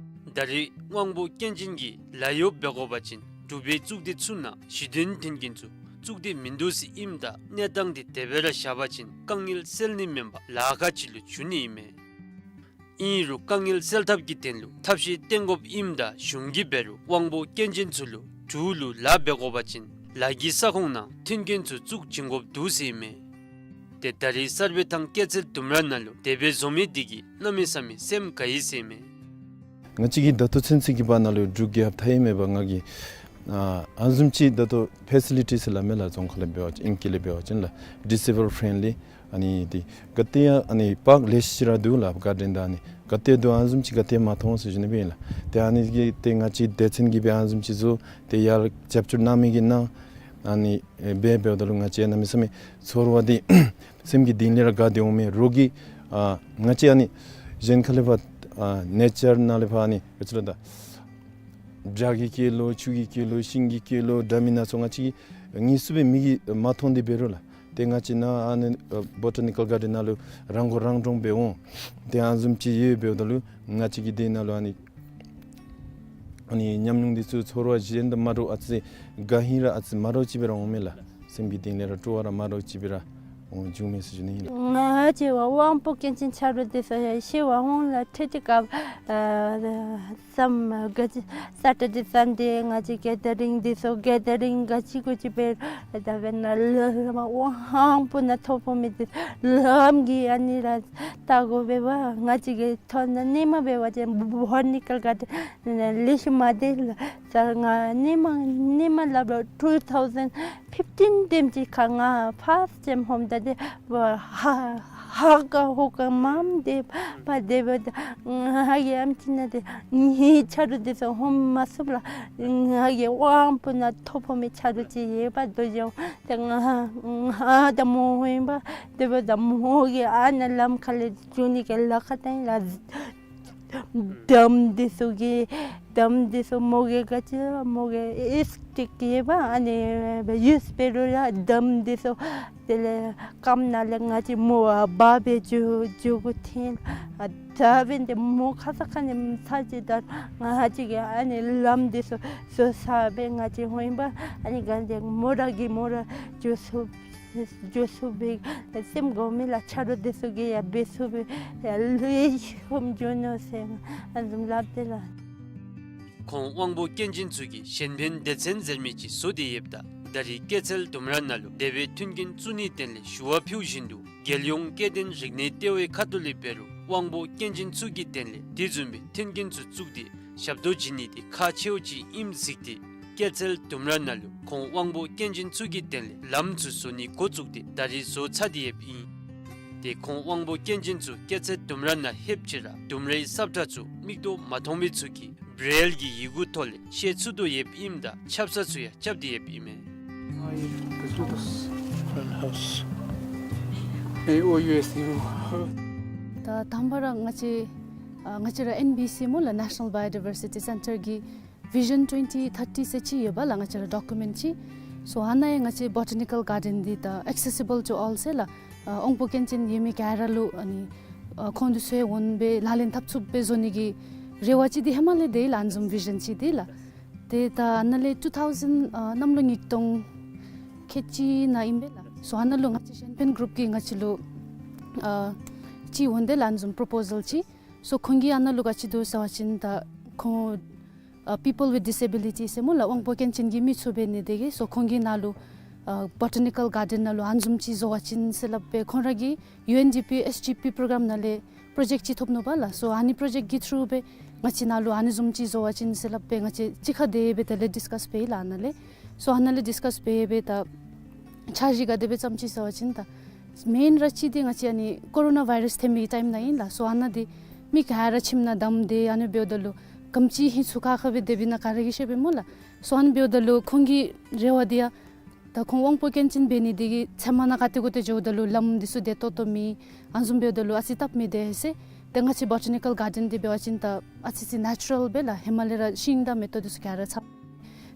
ད་རེས་དབང་པོ་སྐྱོན་ཅན་གྱི་ལཱ་གཡོག་འབད་དགོ་པ་ཅིན་འབྲུག་པའི་གཙུག་སྡེ་ཚུ་ནང་གཞི་རྟེན་འཐོན་མཁན་ཚུ་གཙུག་སྡེ་མིན་འདུག་ཟེར་ཨིནམ་ད་གནས་སྟངས་འདི་དེ་སྦེ་ར་བཞག་པ་ཅིན་དཀའ་ངལ་སེལ་ནི་མེན་པར་ལཱ་ཁག་ཅིག་ལུ་འགྱུར་ནི་ཨིན་མས། ཨིན་རུང་དཀའ་ངལ་སེལ་ཐབས་ཀྱི་དོན་ལུ་ཐབས་ཤེས་བཏོན་དགོཔ་ཨིནམ་ད་གཞུང་གིས་འབད་རུང་དབང་པོ་སྐྱོན་ཅན་ཚུ་ལུ་འབྲུག་ལུ་ལཱ་འབད་དགོ་པ་ཅིན་ལཱ་གི་ས་ཁོངས་ནང་མཐུན་རྐྱེན་ཚུ་བཙུགས་བྱིན་དགོཔ་འདུག་ཟེར་ཨིན་མས། ཏེ་ད་རེས་གསར་སྦས་ཐང་སྐྱེད་ཚལ་ལྡུམ་ར་ནང་ལུ་དེ་སྦེ་བཟོ་མི་འདི་གིས་གནམ་མེད་ས་མེད་སེམས་དགའ་ཡི་ཟེར་ཨིན་མས། ང་བཅས་ཀྱིས་ད་ལྟོ་ཚུན་ཚོད་ཀྱི་བར་ན་ལུ་འབྲུག་རྒྱལ་ཁབ་མཐའ་ཡས་མེད་པར་ང་གིས་ཨ་ཨ་ནི་བཟུམ་ཅིག་ད་ལྟོ་ཕེ་སི་ལི་ཊིས་སླབ་མས་ལགས། རྫོང་ཁ་ལས་འབད་བ་ཅིན་ཨིང་སྐད་ལས་འབད་བ་ཅིན་ལགས་ཌིས་ཨེ་བཱལཌ་ཕྲེན་ལི། ཨ་ནི་འདི་ག་ཏེ་ཡང་ཨ་ནི་པཱརཀ་ལེ་ཤ་ཅིག་ར་འདུག་ལགས། གཱར་ཌེན་དང་ཨ་ནི་ག་ཏེ་འདུག། ཨ་ནི་བཟུམ་ཅིག་ག་ཏེ་ཡང་མ་མཐོང་ཟེར་ཞུ་ནི་སྦེ་ཨིན་ལགས། ཏེ་ཨ་ནི་གི་ཏེ་ང་བཅས་སྡེ་ཚན་གྱིས་སྦེ་ཨ་ནི་བཟུམ་ཅིག་བཟོ། ཏེ་ཡར་རྒྱབ་སྐྱོར་གནང་མི་གིས་གནང་། ཨ་ནི་ཨེ་འབད་འབདཝ་ད་ལུ་ང་བཅས་གནམ་མེད་ས་མེད་ཚོར་བ་འདི་སེམས་ཀྱི་གཏིང་ལས་ར་དགའ་སྟེ་འོང་མས། རོགས་ཀྱིས་ཨ་ང་བཅས་ཨ་ནི་གཞན་ཁ་ལས་ཕར་ཨ་ནེ་ཅར་ནང་ལས་ཕར་ཨ་ནི་ག་ཅི་ལོ་ད་བྱག་གི་སྐྱེས་ལོ་ཆུ་གི་སྐྱེས་ལོ་ཤིང་གི་སྐྱེས་ལོ་འདྲ་མིན་སྣ་ཚོགས་ང་བཅས་ཀྱིས་དངོས་སུ་སྦེ་མིག་གིས་མ་མཐོང་སྟེ་འབད་རུང་ལགས། ཏེ་ང་བཅས་ནཱ་ཨ་ནི་ཨ་བོ་ཊ་ནི་ཀཱལ་གཱར་ཌེན་ནང་ལུ་རང་མགོ་རང་འདྲོངས་སྦེ་འོང་། ཏེ་ཨ་ནི་བཟུམ་ཅིག་ཡོད་འབདཝ་ད་ལུ་ང་བཅས་ཀྱི་དེ་ནང་ལུ་ཨ་ནི་ཨ་ནི་ཉམས་མྱོང་འདི་ཚུ་ཚོར་བ་གཞན་དང་མ་འདྲཝ་ཨ་ཙི་དགའ་ཧིང་ར་ཨ་ཙི་མ་འདྲཝ་ཅིག་སྦེ་ར་འོང་མས་ལགས། སེམས་ཀྱི་གཏིང་ལས་ར་སྤྲོ་བ་ར་མ་འདྲཝ་ཅིག་སྦེ་ར་འོང་བྱུང་མས་ཟེར་ཞུ་ནི་ཨིན་ལགས། ང་བཅས་དབང་པོ་སྐྱོན་ཅན་ཆ་རོགས་འདི་ཚུ་ཤི་བར་འོང་ལགས། ཁྲིད་དེ་སྐབས་ཨ་སམ་ག་ཅི་སེ་ཊར་ཌེ་སན་ཌེ་ང་བཅས་གེ་དར་རིང་འདི་ཚུ་གེ་དར་རིང་ག་ཅི་གུ་ཅི་སྦེ་ད་འབདན་ལམ་དབང་པོ་ནང་ཐོ་ཕོག་མི་འདི་ལམ་གྱི་ཨ་ནི་ར་ལྟ་དགོ་པས་པ། ང་བཅས་ཀྱི་ཐོ་ནང་ཧེ་མ་འབད་བ་ཅིན་བོ་ཊ་ནི་ཀཱལ་གཱར་ཌེན་ལེགས་ཤོམ་མ་སྡོད་ལགས། ད་ང་ཧེ་མ་ཧེ་མ་སླབ་རུང་ཊུ་ཐའུ་ཟེན་ཕིཕ་ཊིན་དེམ་ཅིག་ཁར་ང་ཕརསཊ་ཊའིམ་ཧོམ་ད་དེ་ཧ་ཧ་ག་ཧོ་ག་མངམ་སྡོད་པ་སྡོདཔ་ད་ང་གི་ཨམ་ཅི་ནང་དེ་ངེའི་ཆ་རོགས་འདི་ཚུ་ཧོམ་མ་ཚུགས་ལགས། ང་གི་དབང་པོ་ནང་ཐོ་ཕོག་མི་ཆ་རོགས་ཅིག་ཡོད་པ་དོ་ཅོག། ཏེ་ང་ང་དང་མོ་ཧོན་པ་སྡོདཔ་ད་མོ་གིས་ཨ་ནཱ་ལམ་ཁ་ལས་འགྱོ་ནི་གི་ལཱ་ཁག་བཏང་ལགས། འདམ་འདི་ཚུ་གི་འདམ་འདི་ཚུ་མོ་གིས་ག་ཅི་མོ་གིས་ཨིས་ཊིག་གི་ཡོད་པ་ཨ་ནི་ཡུས་འབད་རུང་ཡང་འདམ་འདི་ཚུ་དེ་ལས་སྐམ་ནང་ལས་ང་བཅས་མོ་ཨ་འབག་སྦེ་འགྱོ་འགྱོ་དགོ་ཐོན། ཨ་ད་འབདན་ཏེ་མོ་ཁ་ཙ་ཁ་ཉིནམ་ཚར་ཅིག་ད་ང་བཅས་ཀྱིས་ཨ་ནི་ལམ་འདི་ཚུ་བཟོ་ཚར་སྦེ་ང་བཅས་ཧོན་པ་ཨ་ནི་ག་འདི་མོ་ར་གིས་མོ་ར་འགྱོ་ཚུགས་འགྱོ་ཚུགས་པའི་སེམས་དགོ་མི་ལགས། ཆ་རོགས་འདི་ཚུ་གིས་ཡང་འབད་ཚུགས་པའི་ཡང་ལེགས་ཤོམ་འགྱོ་ནུག་ཟེར་ཨ་ནི་བཟུམ་སླབ་སྟེ་ལགས། ཁོང་དབང་པོ་སྐྱོན་ཅན་ཚུ་གིས་གཞན་ཕན་སྡེ་ཚན་ཟེར་མི་ཅིག་བཟོ་སྟེ་ཡོདཔ་ད་ད་རེས་སྐྱེད་ཚལ་ལྡུམ་ར་ནང་ལུ་དེ་སྦེ་མཐུན་རྐྱེན་བཙུགས་ནིའི་དོན་ལས་ཞུ་བ་ཕུལ་བཞིན་དུ་རྒྱལ་ཡོངས་སྐྱེ་ལྡན་རིག་གནས་ལྟེ་བའི་ཁ་ཐུག་ལས་འབད་རུང་དབང་པོ་སྐྱོན་ཅན་ཚུ་གི་དོན་ལས་དེ་བཟུམ་སྦེ་མཐུན་རྐྱེན་ཚུ་བཙུགས་ཏེ་ཞབས་ཏོག་བྱིན་ནི་དེ་ཁག་ཆེཝ་ཅིག་ཨིནམ་གཟིགས་ཏེ་སྐྱེད་ཚལ་ལྡུམ་ར་ནང་ལུ་ཁོང་དབང་པོ་སྐྱོན་ཅན་ཚུ་གི་དོན་ལས་ལམ་ཚུ་བཟོ་ནི་འགོ་བཙུགས་ཏེ་ད་རེས་བཟོ་ཚར་ཏེ་ཡོདཔ་ཨིན། ཏེ་ཁོང་དབང་པོ་སྐྱོན་ཅན་ཚུ་སྐྱེད་ཚལ་ལྡུམ་ར་ནང་ལྷོདཔ་ཅིག་ར་ལྡུམ་རའི་ས་བཀྲ་ཚུ་མིག་ཏོ་མ་མཐོང་མི་ཚུ་གིས་བྲེལ་གྱི་ཡི་གུ་ཐོག་ལས་ཤེས་ཚུགས་དོ་ཡོདཔ་ཨིནམ་ད་ཆབ་གསང་ཚུ་ཡང་རྐྱབ་སྟེ་ཡོདཔ་ཨིན་མས། Why you go to this front house? I owe you a zero. ད་དང་པ་ར་ང་བཅས་ཨ་ང་བཅས་ར་ཨེན་བི་སི་སྨོ་ལགས། National Biodiversity Centre གི་Vision twenty thirty ཟེར་ཅིག་ཡོད་པ་ལགས། ང་བཅས་ར་ཌོ་ཀུ་མེནཊ་ཅིག། སོ་ཨ་ནཱ་ཡང་ང་བཅས་བོ་ཊ་ནི་ཀཱལ་གཱར་ཌེན་འདི་ད་accessible to all ཟེར་ལགས། ཨ་དབང་པོ་སྐྱོན་ཅན་ཡོད་མི་ག་ར་ལུ་ཨ་ནི་ཨ་ཁོང་འདི་ཚུ་ཡང་འོང་སྦེ་ལག་ལེན་འཐབ་ཚུགསཔ་སྦེ་བཟོ་ནི་གི་རེ་བ་ཅིག་འདི་ཧེ་མ་ལས་དེ་ལགས། ཨ་ནི་བཟུམ་བི་ཞཱན་ཅིག་འདི་ལགས། ཏེ་ད་ཨ་ནཱ་ལས་ཊུ་ཐའུ་ཟེན་ཨ་གནམ་ལོ་ཉིས་སྟོང་ཁལ་གཅིག་ནང་ཨིན་པས་ལགས། སོ་ཨ་ནཱ་ལུ་ང་བཅས་གཞན་ཕན་གུ་རུབ་ཀྱིས་ང་བཅས་ལུ་ཨ་ཅིག་འོང་སྟེ་ལགས། ཨ་ནི་བཟུམ་པོརོ་པོ་ཟཱལ་ཅིག། སོ་ཁོང་གིས་ཨ་ནཱ་ལུ་ག་ཅི་འདུག་ཟེར་བ་ཅིན་ད་ཁོང་ཨ་people with disability ཟེར་སྨོ་ལགས། དབང་པོ་སྐྱོན་ཅན་གྱི་མི་ཚུ་འབད་ནི་དེ་གིས། སོ་ཁོང་གིས་ནཱ་ལུ་ཨ་བོ་ཊ་ནི་ཀཱལ་གཱར་ཌེན་ནང་ལུ་ཨ་ནི་བཟུམ་ཅིག་བཟོ་བ་ཅིན་ཟེར་སླབ་སྦེ་ཁོང་ར་གིས་ཡུ་ཨེན་ཌི་པི་ཨེསི་ཌི་པི་པོརོ་གརམ་ནང་ལས་པོརོ་ཇེཀཊ་ཅིག་ཐོབ་ནུག་པ་ལགས། སོ་ཨ་ནི་པོརོ་ཇེཀཊ་གི་ཐུརུ་སྦེ་ང་བཅས་ནཱ་ལུ་ཨ་ནི་བཟུམ་ཅིག་བཟོ་བ་ཅིན་ཟེར་སླབ་སྦེ་ང་བཅས་གཅིག་ཁར་དེ་སྦེ་དེ་ལས་ཌིསི་ཀཱསི་འབད་ཡི་ལགས་ཨ་ནཱ་ལས། སོ་ཨ་ནཱ་ལས་ཌིསི་ཀཱསི་འབད་སྦེ་ད་འཆར་གཞི་ག་དེ་སྦེ་བརྩམས་ཅི་ཟེར་བ་ཅིན་ད་མེན་ར་ཅིག་འདི་ང་བཅས་ཨ་ནི་ཀོ་རོ་ན་བཱའི་རཱསི་ཐོན་མི་ཊའིམ་ནང་ཨིན་ལགས། སོ་ཨ་ནཱ་འདི་མི་ག་ར་ཁྱིམ་ནང་བསྡམས་ཏེ་ཨ་ནི་འབདཝ་ད་ལུ་ག་དེམ་ཅིག་ཧིང་ཚུགས་ཁ་ཁ་སྦེ་སྡོདཔ་ཨིན་ན་ག་ར་གིས་ཤེས་པས་སྨོ་ལགས། སོ་ཨ་ནི་འབདཝ་ད་ལུ་ཁོང་གི་རེ་བ་འདི་ཡང་ད་ཁོང་དབང་པོ་སྐྱོན་ཅན་འབད་ནི་དེ་གིས་ཚལ་མ་ནང་ག་ཏེ་གུ་ཏེ་འགྱོཝ་ད་ལུ་ལམ་འདི་ཚུ་བདེ་ཏོག་ཏོ་མེད། ཨ་ནི་བཟུམ་འབདཝ་ད་ལུ་ཨ་ཙི་སྟབས་མི་བདེ་ཟེར། ཏེ་ང་བཅས་བོ་ཊ་ནི་ཀཱལ་གཱར་ཌེན་འདི་འབད་བ་ཅིན་ད་ཨ་ཙི་ཅིག་ནེ་ཅུ་རཱལ་སྦེ་ལགས། ཧེ་མ་ལས་ར་ཤིང་དང་མེ་ཏོག་འདི་ཚུ་ག་ར་ཚང་།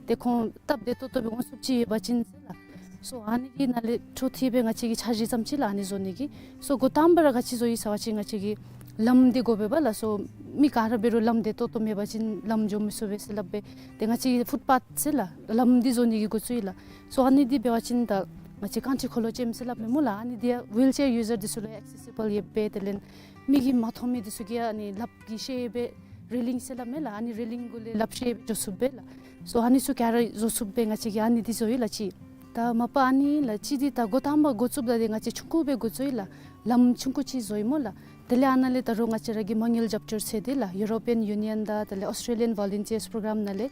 ཏེ་ཁོང་སྟབས་བདེ་ཏོག་ཏོ་སྦེ་འོང་ཚུགསཔ་ཅིག་ཡོད་པ་ཅིན་ཟེར་ལགས། སོ་ཨ་ནི་གི་ནང་ལས་འཕྲོ་མཐུད་སྦེ་ང་བཅས་ཀྱིས་འཆར་གཞི་བརྩམས་ཅི་ལགས་ཨ་ནི་བཟོ་ནི་གི། སོ་འགོ་དང་པ་ར་ག་ཅི་བཟོ་ཡི་ཟེར་བ་ཅིན་ང་བཅས་ཀྱིས་ལམ་འདི་དགོ་པས་པ་ལགས། སོ་མི་ག་ར་འབད་རུང་ལམ་བདེ་ཏོག་ཏོ་མེད་པ་ཅིན་ལམ་འགྱོ་མི་ཚུགས་པས་ཟེར་སླབ་སྦེ་ཏེ་ང་བཅས་ཀྱིས་ཕུཊ་པཱཐ་ཟེར་ལགས་ལམ་འདི་བཟོ་ནི་གི་འགོ་བཙུགས་ཡི་ལགས། སོ་ཨ་ནི་འདི་འབད་བ་ཅིན་ད་ང་བཅས་རྐང་ཁྲི་འཁོར་ལོ་ཅན་ཟེར་སླབ་མས་སྨོ་ལགས། ཨ་ནི་འདི་ཡང་ཝིལ་ཅེར་ཡུ་ཟར་འདི་ཚུ་ལུ་ཡང་ཨེག་སེ་སི་བཱལ་ཡོད་པས། དེ་ལས་ མིག་གིས་མ་མཐོང་མི་འདི་ཚུ་གིས་ཨ་ནི་ལགཔ་གིས་ཤེས་སྦེ་རེ་ལིང་ཟེར་སླབ་མས་ལགས། ཨ་ནི་རེ་ལིང་གུ་ལས་ལགཔ་ཤེས་སྦེ་འགྱོ་ཚུགསཔ་སྦེ་ལགས། སོ་ཨ་ནི་ཚུ་ག་ར་བཟོ་ཚུགསཔ་སྦེ་ང་བཅས་ཀྱིས་ཨ་ནི་འདི་བཟོ་ཡི་ལགས་ཅིག། ད་མ་པ་ཨ་ནི་ལགས་ཅིག་འདི་ད་འགོ་དང་པ་འགོ་བཙུགསཔ་ད་འདི་ང་བཅས་ཆུང་ཀུ་སྦེ་འགོ་བཙུགས་ཡི་ལགས། ལམ་ཆུང་ཀུ་ཅིག་བཟོ་ཡི་སྨོ་ལགས། དེ་ལས་ཨ་ནཱ་ལས་ད་རུང་ང་བཅས་ར་གིས་མ་དངུལ་རྒྱབ་སྐྱོར་འཚོལ་ཏེ་ལགས། European Union དང་དེ་ལས་Australian Volunteers Program ནང་ལས་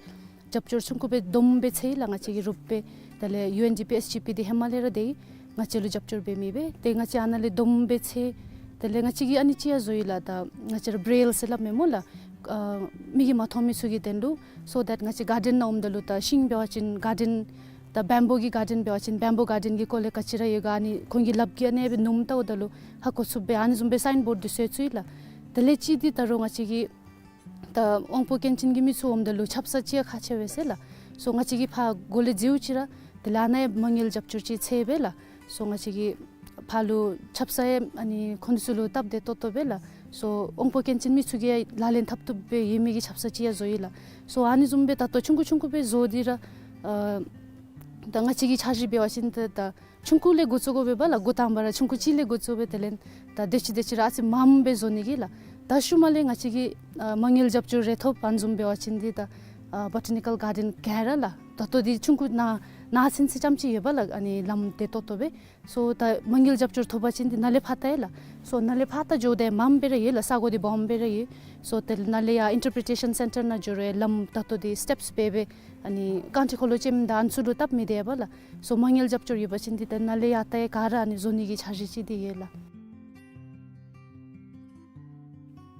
རྒྱབ་སྐྱོར་ཆུང་ཀུ་སྦེ་བསྡོམས་སྦེ་འཚོལ་ཡི་ལགས། ང་བཅས་ཀྱི་རུབ་སྦེ་དེ་ལས་ཡུ་ཨེན་ཌི་པི་ཨེསི་ཇི་པི་འདི་ཧེ་མ་ལས་ར་སྡོད་ཡི། ང་བཅས་ལུ་རྒྱབ་སྐྱོར་འབད་མི་སྦེ་ཏེ་ང་བཅས་ཨ་ནཱ་ལས་བསྡོམས་སྦེ་འཚོལ། དེ་ལས་ང་བཅས་ཀྱིས་ཨ་ནི་ཅིག་ཡང་བཟོ་ཡི་ལགས། ད་ང་བཅས་ར་བྲེལ་ཟེར་སླབ་མས་སྨོ་ལགས། ཨ་མིག་གིས་མ་མཐོང་མི་ཚུ་གི་དོན་ལུ། So that ང་བཅས་གར་ཌེན་ནང་འོངམ་ད་ལུ་ད་ཤིང་འབད་བ་ཅིན་གར་ཌེན་ད་བེམ་བུ་གི་གར་ཌེན་འབད་བ་ཅིན་བེམ་བུ་གར་ཌེན་གྱི་སྐོར་ལས་ག་ཅི་ར་ཡོད་ག་ཨ་ནི་ཁོང་གི་ལགཔ་གིས་ཨ་ནི་སྦེ་སྣུམ་བལྟཝ་ད་ལུ་ཧ་གོ་ཚུགསཔ་སྦེ་ཨ་ནི་བཟུམ་སྦེ་སའིན་བོཌ་འདི་བཟོ་ཚུགས་ཡི་ལགས། དེ་ལས་ཅིག་འདི་ད་རུང་ང་བཅས་ཀྱིས་ད་དབང་པོ་སྐྱོན་ཅན་གྱི་མི་ཚུ་འོངམ་ད་ལུ་ཆབ་གསང་ཅིག་ཡང་ཁག་ཆེ་བས་ཟེར་ལགས། སོ་ང་བཅས་ཀྱིས་ཕར་སྒོ་ལས་འཛུལཝ་ཅིག་ར་དེ་ལས་ཨ་ནཱ་ཡང་མ་དངུལ་རྒྱབ་སྐྱོར་ཅིག་འཚོལ་སྦེ་ལགས། སོ་ང་བཅས་ཀྱིས་ཕར་ལུ་ཆབ་གསང་ཡང་ཨ་ནི་ཁོང་ཚུ་ལུ་སྟབས་བདེ་ཏོག་ཏོ་སྦེ་ལགས། སོ་དབང་པོ་སྐྱོན་ཅན་མི་ཚུ་གིས་ཡང་ལག་ལེན་འཐབ་བཏུབ་སྦེ་ཡོད་མི་གི་ཆབ་གསང་ཅིག་ཡང་བཟོ་ཡི་ལགས། སོ་ཨ་ནི་བཟུམ་སྦེ་ད་ལྟོ་ཆུང་ཀུ་ཆུང་ཀུ་སྦེ་བཟོ་སྟེ་ར་ཨ་ད་ང་བཅས་ཀྱི་འཆར་གཞི་འབད་བ་ཅིན་ད་ད་ཆུང་ཀུ་ལས་འགོ་བཙུགས་དགོ་པས་ལགས། འགོ་དང་པ་ར་ཆུང་ཀུ་ཅིག་ལས་འགོ་བཙུགས་སྦེ་དེ་ལས་ད་དེ་ཅིག་དེ་ཅིག་ར་ཨ་ཙི་མངམ་སྦེ་བཟོ་ནི་གི་ལགས། ད་ཤུལ་མ་ལས་ང་བཅས་ཀྱིས་ཨ་མ་དངུལ་རྒྱབ་སྐྱོར་རེ་ཐོབ་ཨ་ནི་བཟུམ་འབད་བ་ཅིན་འདི་ད་ཨ་བོ་ཊ་ནི་ཀཱལ་གར་ཌེན་ག་ར་ལགས། ད་ལྟོ་འདི་ཆུང་ཀུ་ནང་ནང་ཚན་ཚུན་ཙམ་ཅིག་ཡོད་པས་ལགས། ཨ་ནི་ལམ་བདེ་ཏོག་ཏོ་སྦེ། སོ་ད་མ་དངུལ་རྒྱབ་སྐྱོར་ཐོབ་པ་ཅིན་འདི་ནཱ་ལས་ཕར་བལྟ་ཡི་ལགས། སོ་ནཱ་ལས་ཕར་བལྟ་འགྱོཝ་ད་མངམ་སྦེ་ར་ཡོད་ལགས། ས་གོ་འདི་སྦོམ་སྦེ་ར་ཡོད། སོ་དེ་ལས་ནཱ་ལས་ཡར་ཨིན་ཊར་པི་རི་ཊེ་ཤཱན་སེན་ཊར་ནང་འགྱོ་རུང་ལམ་ད་ལྟོ་འདི་སི་ཊེབས་སྦེ་སྦེ་ཨ་ནི་རྐང་ཁྲི་འཁོར་ལོ་ཅིག་མེན་ད་ཨ་ནི་ཚུ་ལུ་སྟབས་མི་བདེ་བས་ལགས། སོ་མ་དངུལ་རྒྱབ་སྐྱོར་ཡོད་པ་ཅིན་འདི་ད་ནཱ་ལས་ཡར་ད་ཡར་ག་ར་ཨ་ནི་བཟོ་ནི་གི་འཆར་གཞི་ཅིག་འདི་ཡོད་ལགས།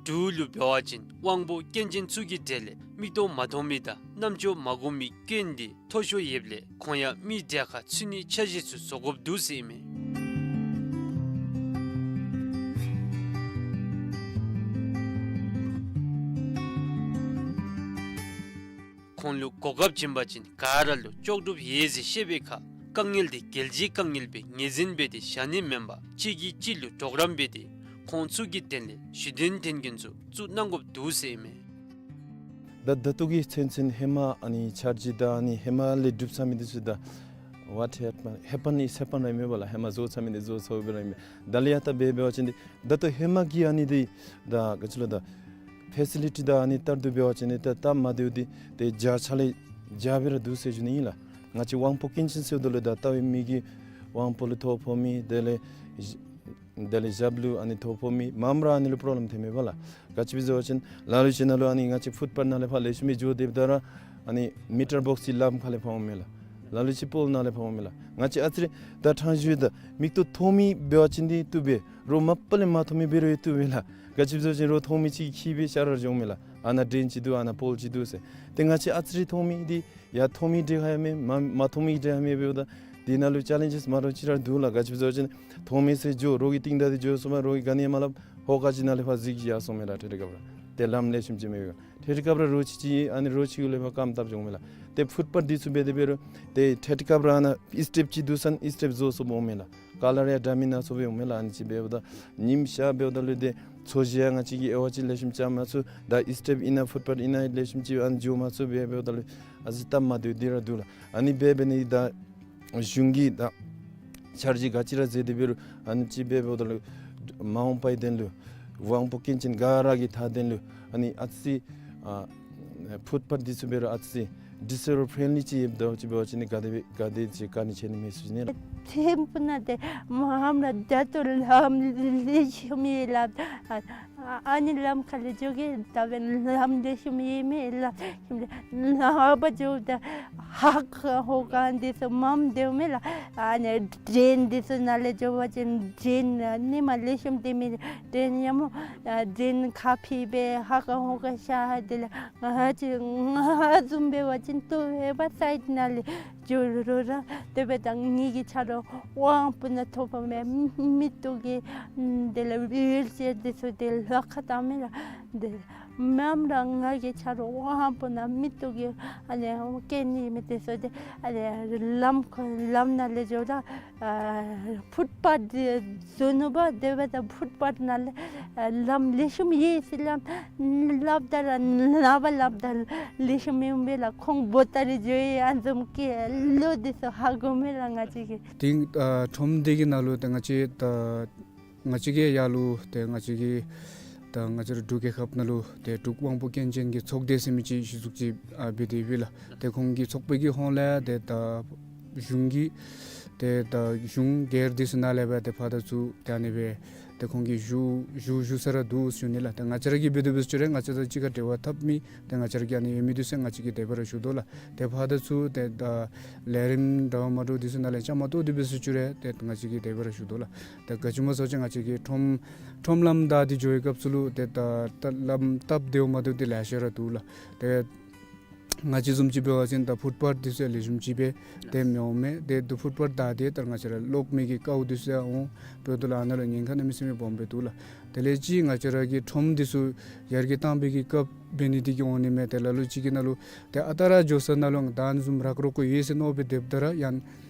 འབྲུག་ལུ་འབད་བ་ཅིན་དབང་པོ་སྐྱོན་ཅན་ཚུ་གི་གྲས་ལས་མིག་ཏོ་མ་མཐོང་མི་དང་རྣམ་ཅོ་མ་གོ་མི་སྐྱོན་འདི་མཐོ་ཤོས་ཡོདཔ་ལས་ཁོང་ཡང་མི་གྲལ་ཁར་ཚུད་ནིའི་འཆར་གཞི་ཚུ་བཟོ་དགོཔ་འདུག་ཟེར་ཨིན་མས། ཁོང་ལུ་གོ་སྐབས་བྱིན་པ་ཅིན་ག་ར་ལུ་ལྕོགས་གྲུབ་ཡོད་ཟེར་བཤད་པའི་ཁར་དཀའ་ངལ་འདི་རྒྱལ་སྤྱིའི་དཀའ་ངལ་སྦེ་ངོས་འཛིན་འབད་དེ་བཞག་ནི་མེན་པར་གཅིག་གིས་གཅིག་ལུ་གྲོགས་རམ་འབད་དེ་ཁོང་ཚུ་གི་དོན་ལས་གཞི་རྟེན་འཐོན་མཁན་ཚུ་བཙུགས་གནང་དགོཔ་འདུག་ཟེར་ཨིན་མས། ད་ད་ལྟོ་གི་ཚུན་ཚོད་ཧེ་མ་ཨ་ནི་འཆར་གཞི་དང་ཨ་ནི་ཧེ་མ་ལས་གྲུབ་ཚར་མི་འདི་ཚུ་ད་what happen, happen is happen ར་ཨིན་མས་པ་ལགས། ཧེ་མ་བཟོ་ཚར་མི་འདི་བཟོ་ཚརཝ་སྦེ་ར་ཨིན་མས། ད་ལས་ཡར་ད་འབད་འབད་བ་ཅིན་འདི་ད་ལྟོ་ཧེ་མ་གི་ཨ་ནི་འདི་ད་ག་ཅི་ལོ་ད་ཕེ་སི་ལི་ཊི་དང་ཨ་ནི་ལྟར་དུ་འབད་བ་ཅིན་འདི་ད་སྟབས་མ་བདེཝ་འདི་ཏེ་བརྒྱ་ཆ་ལས་བརྒྱ་སྦེ་ར་འདུག་ཟེར་ཞུ་ནི་ཨིན་ལགས། ང་བཅས་དབང་པོ་སྐྱོན་ཅན་ཟེརཝ་ད་ལུ་ད་ལྟ་བའི་མི་གི་དབང་པོ་ལུ་ཐོ་ཕོག་མི་དེ་ལས་དེ་ལས་ཞབས་ལུ་ཨ་ནི་ཐོ་ཕོག་མི་མངམ་ར་ཨ་ནི་ལུ་པོརོབ་ལེམ་ཐོན་མས་པ་ལགས། ག་ཅི་སྦེ་ཟེར་བ་ཅིན་ལ་ལུ་ཅིག་ནང་ལུ་ཨ་ནི་ང་བཅས་ཕུཊ་པཱཐ་ནང་ལས་ཕར་ལེགས་ཤོམ་སྦེ་འགྱོ་སྡོདཔ་ད་ར་ཨ་ནི་མི་ཊར་བོགས་ཅིག་ལམ་ཁ་ལས་ཕར་འོངམ་མས་ལགས། ལ་ལུ་ཅིག་པོལ་ནང་ལས་ཕར་འོངམ་མས་ལགས། ང་བཅས་ཨ་ཙི་རེ་ད་ཕྲང་ཞུ་ཡི། ད་མིག་ཏོ་མཐོང་མི་འབད་བ་ཅིན་འདི་བཏུབ་པས། རོགས་མ་པ་ལས་མ་མཐོང་མི་འབད་རུང་བཏུབ་པས་ལགས། ག་ཅི་སྦེ་ཟེར་བ་ཅིན་རོགས་མཐོང་མི་ཅིག་གིས་འབད་ཤར་ར་འགྱོཝ་མས་ལགས། ཨ་ནཱ་ཌེན་ཅིག་འདུག་ཨ་ནཱ་པོལ་ཅིག་འདུག་ཟེར། ཏེ་ང་བཅས་ཨ་ཙི་རེ་མཐོང་མི་འདི་ཡར་མཐོང་མི་གྲལ་ཁར་ཡང་མེད། མ་མ་མཐོང་མི་གྲལ་ཁར་མེད་འབདཝ་ད་དེ་ནང་ལུ་ཅ་ལེན་ཇེས་མ་འདྲཝ་ཅིག་ར་འདུག་ལགས། ག་ཅི་སྦེ་ཟེར་བ་ཅིན་མཐོང་མི་ཚུ་འགྱོ་རོགས་ཀྱི་རྟིང་བདའ་སྟེ་འགྱོ་སོངམ་རོགས་ཀྱིས་ག་ནི་ཡང་མ་སླབ། ཧོ་ཀ་ཅིག་ནང་ལས་ཕར་གཟིགས་ཅི་ཡར་སོངམ་མས་ལགས། ཐད་ཀར་ར་རོགས་ཅིག་ཅིག་མེད་པས། ཐད་ཀར་ར་རོགས་ཅིག་ཅིག་ཨ་ནི་རོགས་ཅིག་གུ་ལས་ཕར་རྐངམ་བཏབ་འགྱོཝ་མས་ལགས། ཏེ་ཕུཊ་པཱཐ་འདི་ཚུ་འབད་དེ་འབད་རུང་ཏེ་ཐད་ཀར་ར་ཨ་ནཱ་ཨིསི་ཊེབ་ཅིག་འདུག་ཟེར་ན་ཨིསི་ཊེབ་བཟོ་སོངམ་འོང་མས་ལགས། ཀ་ལར་ཡང་འདྲ་མིན་སྣ་ཚོགས་སྦེ་འོང་མས་ལགས། ཨ་ནི་ཅིག་འབདཝ་ད་ཉིམ་ཤར་འབདཝ་ད་ལུ་ཏེ་ཚོས་གཞི་ཡང་ང་བཅས་ཀྱིས་དབྱེ་བ་ཅིག་ལེགས་ཤོམ་བྱ་མ་ཚུགས། ད་ཨིསི་ཊེབ་ཨིན་ན་ཕུཊ་པཱཐ་ཨིན་ན་ལེགས་ཤོམ་ཅིག་ཨ་ནི་འགྱོ་མ་ཚུགས་སྦེ་འབདཝ་ད་ལུ་ཨ་ཙི་སྟབས་མ་བདེཝ་འདི་ར་འདུག་ལགས། ཨ་ནི་འབད་འབད་ནི་ད་གཞུང་གི་ད་འཆར་གཞི་ག་ཅི་ར་མཛད་དེ་འབད་རུང་ཨ་ནི་ཅིག་འབད་འབདཝ་ད་ལུ་མ་འོངས་པའི་དོན་ལུ་དབང་པོ་སྐྱོན་ཅན་ག་ར་གི་མཐའ་དོན་ལུ་ཨ་ནི་ཨ་ཙི་ཨ་ཕུཊ་པཱཐ་འདི་ཚུ་འབད་རུང་ཨ་ཙི་ཌིསི་ཨེ་བི་ལི་ཊི་ཕྲེནཌ་ལི་ཅིག་ཡོདཔ་ད་ཅིག་འབད་བ་ཅིན་ག་དེ་སྦེ་ག་དེ་ཅིག་དཀའ་ངལ་འཕྱད་ནི་མས་ཟེར་ཞུ་ནི་ལགས། ཐེམ་པུ་ན་ཏེ་མངམ་ར་ད་ལྟོ་ལམ་ལེགས་ཤོམ་ཡོད་ལགས། ཨ་ཨ་ནི་ལམ་ཁ་ལས་འགྱོ་གེ། ད་འབདན་ལམ་ལེགས་ཤོམ་ཡོད་མེད་ལགས། ལམ་ནང་ཕར་འགྱོཝ་ད་ཧ་ཀ་ཧོ་ཀ་འདི་ཚུ་མངམ་སྡོདཔ་མས་ལགས། ཨ་ནི་ཌྲེན་འདི་ཚུ་ནང་ལས་འགྱོ་བ་ཅིན་ཌྲེན་ནི་མ་ལེགས་ཤོམ་སྡོད་མི་ཌྲེན་ཡང་སྨོ་ཨ་ཌྲེན་ཁ་ཕྱེ་སྦེ་ཧ་ཀ་ཧོ་ཀ་ཤོར་ཏེ་ལགས། ང་བཅས་ང་བཟུམ་འབད་བ་ཅིན་ཏེ་ཧེ་བ་སའིཌ་ནང་ལས་འགྱོ་རུང་ར་དེ་སྦེ་ད་ངེ་གི་ཆ་རོགས་དབང་པོ་ནང་ཐོ་ཕོག་མི་མི་ཏོག་གི་དེ་ལས་ཝིལ་ཅེར་འདི་ཚུ་ཏེ་ལོག་ཁར་བཏང་མས་ལགས། དེ་མངམ་ར་ང་གི་ཆ་རོགས་དབང་པོ་ནང་མི་ཏོག་གི་ཨ་ནི་སྐྱོན་ཡོད་མི་འདི་ཚུ་ཏེ་ཨ་ནི་ལམ་ཁར་ལམ་ནང་ལས་འགྱོཝ་ད་ཨ་ཕུཊ་པཱཐ་འདི་བཟོ་ནུག་པ། དེ་སྦེ་ད་ཕུཊ་པཱཐ་ནང་ལས་ཨ་ལམ་ལེགས་ཤོམ་ཡོད་ཟེར་སླབ་སླབ་ད་ར་ནངས་པ་སླབ་ད་ལེགས་ཤོམ་ཡོད་མེད་ལགས། ཁོང་བོ་ད་རེས་འགྱོ་ཡི་ཨ་ནི་བཟུམ་གྱི་བློ་འདི་ཚུ་ཧ་གོ་མས་ལགས་ང་བཅས་ཀྱིས། དེ་ཨ་ཁྲོམ་སྡེ་གི་ནང་ལུ་ད་ང་བཅས་ད་ ང་བཅས་ཀྱིས་ཡར་ལུ་ཏེ་ང་བཅས་ཀྱི་ད་ང་བཅས་ར་འབྲུག་རྒྱལ་ཁབ་ནང་ལུ་ཏེ་འབྲུག་དབང་པོ་སྐྱོན་ཅན་གྱི་ཚོགས་སྡེ་ཟེར་མི་ཅིག་གཞི་བཙུགས་ཅིག་ཨ་འབད་དེ་ཡོད་ལགས། ཏེ་ཁོང་གི་ཚོགས་པའི་གི་ཧོངས་ལས་ཏེ་ད་གཞུང་གི་ཏེ་ད་གཞུང་སྒེར་འདི་ཚུ་ནང་ལས་འབད་ཏེ་ཕར་དང་ཚུར་ཏེ་ཨ་ནི་སྦེ་ཏེ་ཁོང་གིས་ཞུ་ཞུ་ཞུ་ས་ར་འདུག་ཞུ་ནི་ལགས། ཏེ་ང་བཅས་ར་གིས་འབད་དེ་འབད་ཞུ་རུང་ང་བཅས་དང་གཅིག་ཁར་འབྲེལ་བ་འཐབ་མི་ཏེ་ང་བཅས་ར་གི་ཨ་ནི་ཡོད་མི་འདི་ཚུ་ང་བཅས་ཀྱིས་དེ་སྦེ་ར་ཞུ་དོ་ལགས། ཏེ་ཕར་དང་ཚུར་ཏེ་ད་ལས་རིམ་འདྲཝ་མ་འདྲཝ་འདི་ཚུ་ནང་ལས་བཅའ་མར་གཏོགས་ཏེ་འབད་ཞུ་རུང་ཏེ་ང་བཅས་ཀྱིས་དེ་སྦེ་ར་ཞུ་དོ་ལགས། ཏེ་ག་ཅི་སྨོ་ཟེར་བ་ཅིན་ང་བཅས་ཀྱི་ཁྲོམ་ཁྲོམ་ལམ་བདའ་སྟེ་འགྱོ་བའི་སྐབས་སུ་ལུ་ཏེ་ད་ད་ལམ་སྟབས་བདེཝ་མ་བདེཝ་འདི་ལེ་ཤ་ར་འདུག་ལགས། ཏེ་ང་བཅས་བཟུམ་ཅིག་འབད་བ་ཅིན་ད་ཕུཊ་པཱཐ་འདི་ཚུ་ཡང་ལེགས་ཤོམ་ཅིག་སྦེ་ཏེ་མི་འོང་མས། ཏེ་ད་ཕུཊ་པཱཐ་བདའ་སྟེ་ད་ང་བཅས་ར་གློག་མེ་གི་ཀཝ་འདི་ཚུ་ཡང་འོང་། འབདཝ་ད་ལུ་ཨ་ནཱ་ལུ་ཉེན་ཁ་གནམ་མེད་ས་མེད་སྦོམ་སྦེ་འདུག་ལགས། དེ་ལས་ཅིག་ང་བཅས་ར་གི་ཁྲོམ་འདི་ཚུ་ཡར་རྒྱས་བཏང་པའི་གི་སྐབས་འབད་ནི་འདི་གིས་འོང་ནི་མས། ཏེ་ལ་ལུ་ཅིག་གི་ནང་ལུ་ཏེ་ཨ་རྟག་ར་འགྱོ་ས་ནང་ལུ་ད་ཨ་ནི་བཟུམ་རག་རོག་གུ་ཡོད་ཟེར་མནོ་སྦེ་སྡོདཔ་ད་ར་ཡང་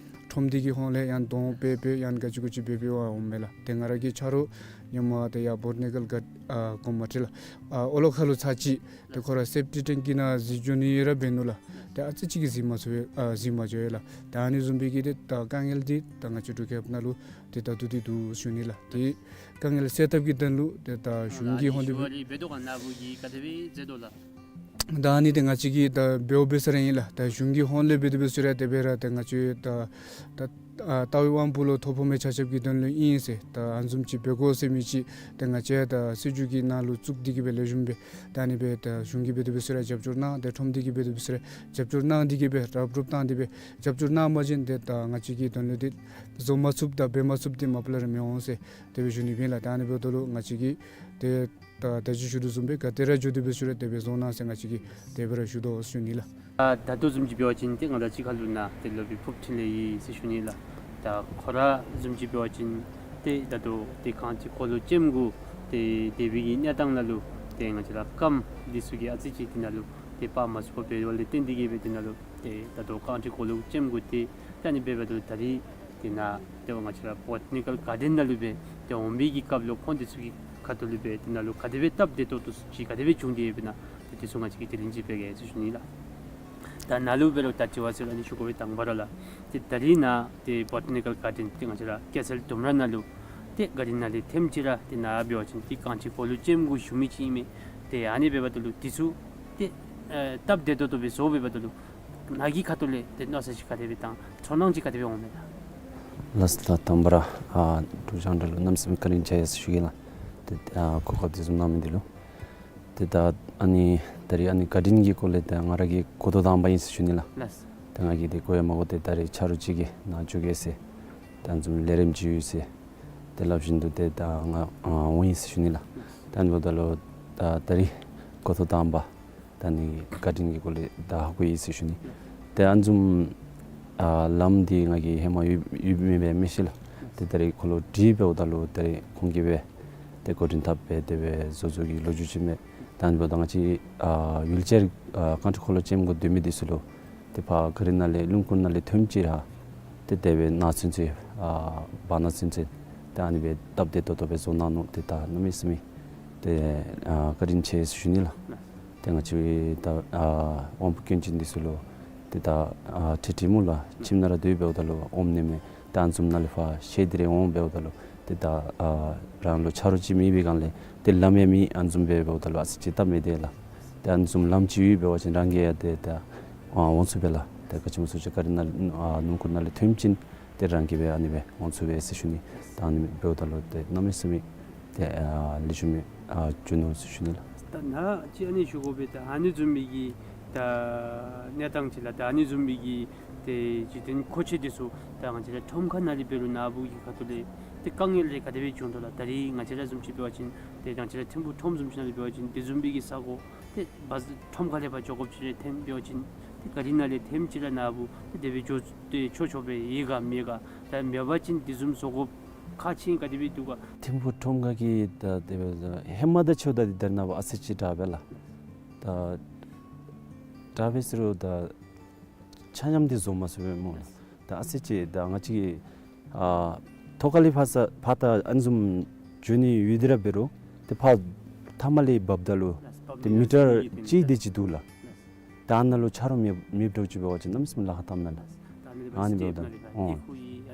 ཁྲོམ་འདི་གི་ཧོངས་ལས་ཡང་གདོང་སྦེ་སྦེ་ཡང་ག་ཅི་གུ་ཅི་སྦེ་སྦེ་འབད་འོངམ་མས་ལགས། ཏེ་ང་ར་གི་ཆ་རོགས་ཧེ་མ་ཏེ་ཡར་བོ་ཊ་ནི་ཀཱལ་གཱརཌ་ཨ་གོང་མ་ཁྲི་ལགས་ཨ་ཨོ་ལོ་ཁ་ལུ་ཚར་གཅིག་ཏེ་ཁོ་ར་སེབ་ཊིག་ཊེང་ཀི་ནང་གཟིགས་འགྱོ་ནི་ར་འབད་ནུག་ལགས། ཏེ་ཨ་ཙི་ཅིག་གིས་གཟིགས་མ་ཚུགས་པས། ཨ་གཟིགས་མ་འགྱོ་བས་ལགས། ད་ཨ་ནི་བཟུམ་སྦེ་གི་ཏེ་ད་དཀའ་ངལ་འདི་ད་ང་བཅས་འབྲུག་རྒྱལ་ཁབ་ནང་ལུ་ཏེ་ད་འདུག་སྟེ་འདུག་ཞུ་ནི་ལགས། ཏེ་དཀའ་ངལ་སེལ་ཐབས་ཀྱི་དོན་ལུ་ཏེ་ད་གཞུང་གི་ཧོངས་ཏེ་ཞུ་བ་རེ་འབད་དོ་ག་ནཱ་བུ་གིས་ག་དེ་སྦེ་མཛད་དོ་ལགས། ད་ཨ་ནི་ཏེ་ང་བཅས་ཀྱིས་ད་འབདཝ་འབད་ས་ར་ཨིན་ལགས། ད་གཞུང་གི་ཧོངས་ལས་འབད་དེ་འབད་ཞུ་རུང་དེ་སྦེ་ར་ཏེ་ང་བཅས་ད་ད་ཨ་ལྟ་བའི་དབང་པོ་ལུ་ཐོ་ཕོག་མི་ཆ་ཁྱབ་ཀྱི་དོན་ལུ་ཨིན་ཟེར་ད་ཨ་ནི་བཟུམ་ཅིག་འབད་དགོ་ཟེར་མི་ཅིག་ཏེ་ང་བཅས་ད་སྲིད་བྱུས་ཀྱི་ནང་ལུ་བཙུགས་ཏེ་གི་སྦེ་ལེགས་ཤོམ་སྦེ་ད་ཨ་ནི་སྦེ་ད་གཞུང་གིས་འབད་དེ་འབད་ཞུ་རུང་རྒྱབ་སྐྱོར་གནང་། ཏེ་ཁྲོམ་སྡེ་གིས་འབད་དེ་འབད་ཞུ་རུང་རྒྱབ་སྐྱོར་གནང་། དེ་གིས་སྦེ་རུབ་རུབ་བཏང་སྟེ་སྦེ་རྒྱབ་སྐྱོར་གནང་པ་ཅིན་ཏེ་ད་ང་བཅས་ཀྱི་དོན་ལུ་ཏེ་བཟོ་མ་ཚུགསཔ་དང་འབད་མ་ཚུགསཔ་འདི་མ་པ་ལས་ར་མི་འོང་ཟེར་དེ་སྦེ་ཞུ་ནི་ཨིན་ལགས། ད་ཨ་ནི་འབདཝ་ད་ལུ་ང་བཅས་ཀྱིས་ཏེ་ད་ད་ཅི་ཞུ་དོ་བཟུམ་སྦེ་ག་ཏེ་ར་འགྱོ་དེ་འབད་ཞུ་རུང་དེ་སྦེ་བཟོ་གནང་ཟེར་ང་བཅས་ཀྱིས་དེ་སྦེ་ར་ཞུ་དོ་ཟེར་ཞུ་ནི་ལགས། ད་ད་ལྟོ་བཟུམ་ཅིག་འབད་བ་ཅིན་ཏེ་ང་བཅས་གཅིག་ཁར་ལུ་ནཱ་ཏེ་སློབ་དཔོན་ཕུརབ་འཕྲིན་ལས་ཡོད་ཟེར་ཞུ་ནི་ལགས། ད་ཁོ་ར་བཟུམ་ཅིག་འབད་བ་ཅིན་ཏེ་ད་ལྟོ་ཏེ་རྐང་ཁྲི་འཁོར་ལོ་ཅན་གུ་ཏེ་སྡོད་པའི་གི་གནས་སྟངས་ནང་ལུ་ཏེ་ང་བཅས་ར་རྐངམ་འདི་ཚུ་གིས་ཨ་ཙི་ཅིག་འདི་ནང་ལུ་ཏེ་འབག་མ་ཚུགས་པར་འབདཝ་ལས་བརྟེན་ཏེ་གི་སྦེ་འདི་ནང་ལུ་ཏེ་ད་ལྟོ་རྐང་ཁྲི་འཁོར་ལོ་ཅན་གུ་ཏེ་ད་ཨ་ནི་འབདཝ་ད་ལུ་ད་རིས་ཏེ་ནཱ་ཏེ་ང་བཅས་ར་བོ་ཊ་ནི་ཀཱལ་གཱར་ཌེན་ནང་ལུ་སྦེ་ཏེ་འོང་པའི་གི་སྐབས་ལུ་ཁོང་འདི་ཚུ་གི་ཁ་ཐུག་ལུ་སྦེ་འདི་ནང་ལུ་ག་དེ་སྦེ་སྟབས་བདེ་ཏོག་ཏོ་ཅིག་ག་དེ་སྦེ་བྱུང་སྟེ་ཡོདཔ་ཨིན་ན་ཏེ་འདི་ཚུ་ང་བཅས་ཀྱིས་དྲི་ལན་ཅིག་འབད་གེ་ཟེར་ཞུ་ནི་ལགས། ད་ནཱ་ལུ་འབད་རུང་ད་དྲི་བ་ཟེར་ཨ་ནི་ཞུ་དགོ་པའི་དང་པ་ར་ལགས། ཏེ་ད་རིས་ནཱ་ཏེ་བོ་ཊ་ནི་ཀཱལ་གཱར་ཌེན་ཏེ་ང་བཅས་ར་ཀེ་སར་ལྡུམ་ར་ནང་ལུ་ཏེ་གཱར་ཌེན་ནང་ལས་ཐེངས་གཅིག་ར་ཏེ་ནཱ་འབད་བ་ཅིན་ཏེ་རྐང་ཁྲི་འཁོར་ལོ་ཅན་གུ་བཞུགས་མི་ཅིག་ཨིན་མས། ཏེ་ཨ་ནི་འབདཝ་ད་ལུ་འདི་ཚུ་ཏེ་ཨེ་སྟབས་བདེ་ཏོག་ཏོ་སྦེ་བཟོ་འབདཝ་ད་ལུ་ནཱ་གི་ཁ་ཐུག་ལས་ཏེ་མནོ་བསམ་ཅིག་ག་དེ་སྦེ་དང་ཚོར་སྣང་ཅིག་ག་དེ་སྦེ་འོང་མས་ལགས། ལགས་སོ། ད་དང་པ་ར་ཨ་འབྲུག་རྒྱང་བསྒྲགས་ལུ་གནམ་མེད་ས་མེད་བཀའ་དྲིན་ཆེ་ཟེར་ཞུ་གེ་ལགས། ཏེ་ཨ་གོ་སྐབས་འདི་བཟུམ་གནང་མི་འདི་ལུ། ཏེ་ད་ཨ་ནི་ད་རིས་ཨ་ནི་གཱར་ཌེན་གྱི་སྐོར་ལས་ད་ང་ར་གིས་གོ་ཐོས་དང་པ་ཨིན་ཟེར་ཞུ་ནི་ལགས། ལགས། ད་ང་གིས་ཏེ་གོ་ཡང་མ་གོ། ཏེ་ད་རིས་ཆ་རོགས་ཅིག་གིས་ནཱ་འགྱོ་གེ་ཟེར་ད་ཨ་ནི་བཟུམ་ལས་རིམ་ཅིག་ཡོད་ཟེར་ཏེ་སླབ་བཞིན་དུ་ཏེ་ད་ང་ཨ་འོང་ཡི་ཟེར་ཞུ་ནི་ལགས། ད་ཨ་ནི་འབདཝ་ད་ལུ་ད་ད་རིས་གོ་ཐོས་དང་པ་ད་ཨ་ནི་གཱར་ཌེན་གྱི་སྐོར་ལས་ད་ཧ་གོ་ཡི་ཟེར་ཞུ་ནི། ཏེ་ཨ་ནི་བཟུམ་ཨ་ལམ་འདི་ང་གིས་ཧེ་མ་ཡོད་ཡོད་མེད་སྦེ་མི་ཤེས་ལགས། ཏེ་ད་རིས་ཁོ་ལུ་དྲིས་འབདཝ་ད་ལུ་ད་རིས་ཁོང་གིས་སྦེ་ཏེ་འགོ་འདྲེན་འཐབ་སྦེ་དེ་སྦེ་བཟོ་བཟོ་གི་ལོ་རྒྱུས་ཅིག་མས། ད་ཨ་ནི་འབདཝ་ད་ང་བཅས་ཨ་ཝིལ་ཅེར་ཨ་རྐང་ཁྲི་འཁོར་ལོ་ཅན་གུ་སྡོད་མི་འདི་ཚུ་ལུ་ཏེ་ཕར་གཱ་རི་ནང་ལས་རླུང་འཁོར་ནང་ལས་ཐོནམ་ཅིག་ར་ཏེ་དེ་སྦེ་ནཱ་ཚུན་ཚོད་ཨ་བར་ན་ཚུན་ཚོད་ཏེ་ཨ་ནི་སྦེ་སྟབས་བདེ་ཏོག་ཏོ་སྦེ་བཟོ་གནང་ནུག། ཏེ་ད་གནམ་མེད་ས་མེད་ཏེ་ཨ་བཀའ་དྲིན་ཆེ་ཟེར་ཞུ་ནི་ལགས། ཏེ་ང་བཅས་ད་ཨ་དབང་པོ་སྐྱོན་ཅན་འདི་ཚུ་ལུ་ཏེ་ད་ཨ་ཁྲིད་ཁྲིད་མུ་ལ་ཁྱིམ་ནང་ར་སྡོད་འབདཝ་ད་ལུ་འོང་ནི་མས། ཏེ་ཨ་ནི་བཟུམ་ནང་ལས་ཕར་ཤེས་ཏེ་ར་འོང་འབདཝ་ད་ལུ་ཏེ་ད་ཨ་རང་ལུ་ཆ་རོགས་ཅིག་མེད་པའི་སྒང་ལས་ཏེ་ལམ་ཡང་མེད། ཨ་ནི་བཟུམ་སྦེ་འབདཝ་ད་ལུ་ཨ་ཙི་ཅིག་སྟབས་མི་བདེ་ལགས། ཏེ་ཨ་ནི་བཟུམ་ལམ་ཅིག་ཡོད་འབད་བ་ཅིན་རང་གིས་ཡང་ཏེ་ད་ཨ་འོང་ཚུགས་པས་ལགས། ཏེ་ག་ཅི་སྨོ་ཟེར་བ་ཅིན་གཱ་རི་ནང་ཨ་རླུང་འཁོར་ནང་ལས་ཐོནམ་ཅིག་ཏེ་རང་གིས་སྦེ་ཨ་ནི་སྦེ་འོང་ཚུགས་པས་ཟེར་ཞུ་ནི། ད་ཨ་ནི་འབདཝ་ད་ལུ་ཏེ་གནམ་མེད་ས་མེད་ཏེ་ཨ་ལེགས་ཤོམ་སྦེ་ཨ་བྱུང་ནུག་ཟེར་ཞུ་ནི་ལགས། ད་ནཱ་ཅིག་ཨ་ནི་ཞུ་དགོ་པས། ད་ཨ་ནི་བཟུམ་མའི་གི་ད་གནས་སྟངས་ཅིག་ལགས། ད་ཨ་ནི་བཟུམ་མའི་གི་ཏེ་འཇིག་རྟེན་མཁོ་ཆས་འདི་ཚུ་ད་ང་བཅས་ར་ཁྲོམ་ཁ་ནང་ལས་འབད་རུང་ནཱ་བུ་གི་ཁ་ཐུག་ལས་ཏེ་དཀའ་ངལ་རེ་ག་དེ་སྦེ་བྱུང་དོ་ལགས། ད་རིས་ང་བཅས་ར་བཟུམ་ཅིག་འབད་བ་ཅིན་ཏེ་ང་བཅས་ར་ཐིམ་ཕུག་ཁྲོམ་བཟུམ་ཅིག་ནང་ལས་འབད་བ་ཅིན་དེ་བཟུམ་མའི་གི་ས་གོ་ཏེ་བ་ཁྲོམ་ཁ་ལས་ཕར་འགྱོ་དགོཔ་ཅིག་རེ་ཐོན་འབད་བ་ཅིན་ཏེ་གཱ་རི་ནང་ལས་ཐོནམ་ཅིག་ར་ནཱ་བུ་ཏེ་དེ་སྦེ་འགྱོ་སྟེ་ཆོག་ཆོག་སྦེ་ཡོད་ག་མེད་ག། ད་མེད་པ་ཅིན་དེ་བཟུམ་བཟོ་དགོཔ་ཁག་ཆེ་ག་དེ་སྦེ་འདུག་ག། ཐིམ་ཕུག་ཁྲོམ་ཁ་གི་ད་དེ་སྦེ་ཧེ་མ་དང་ཕྱདཔ་ད་འདི་ད་རེས་ནངས་པ་ཨ་ཙི་ཅིག་དྲག་པས་ལགས། ད་དྲག་པས་ཟེར་རུང་ད་ཆ་མཉམ་འདི་བཟོ་མ་ཚུགས་པས་སྨོ་ལགས། ད་ཨ་ཙི་ཅིག་ད་ང་བཅས་ཀྱི་ཨ་ཐོག་ཁ་ལས་ཕར་ས་ཕར་ད་ཨ་ནི་བཟུམ་འགྱོ་ནི་ཡོད་དེ་ར་འབད་རུང་ཏེ་ཕར་མཐའ་མ་ལས་འབབ་ད་ལུ་ཏེ་མི་ཊར་གཅིག་དེ་ཅིག་འདུག་ལགས། ད་ཨ་ནཱ་ལུ་ཆ་རོགས་མེད་མེདཔ་འདྲཝ་ཅིག་འབད་བ་ཅིན་གནམ་མེད་ས་མེད་ལཱ་ཁག་བཏངམ་མས་ལགས། ཨ་ནི་འབདཝ་ད་ཨོ་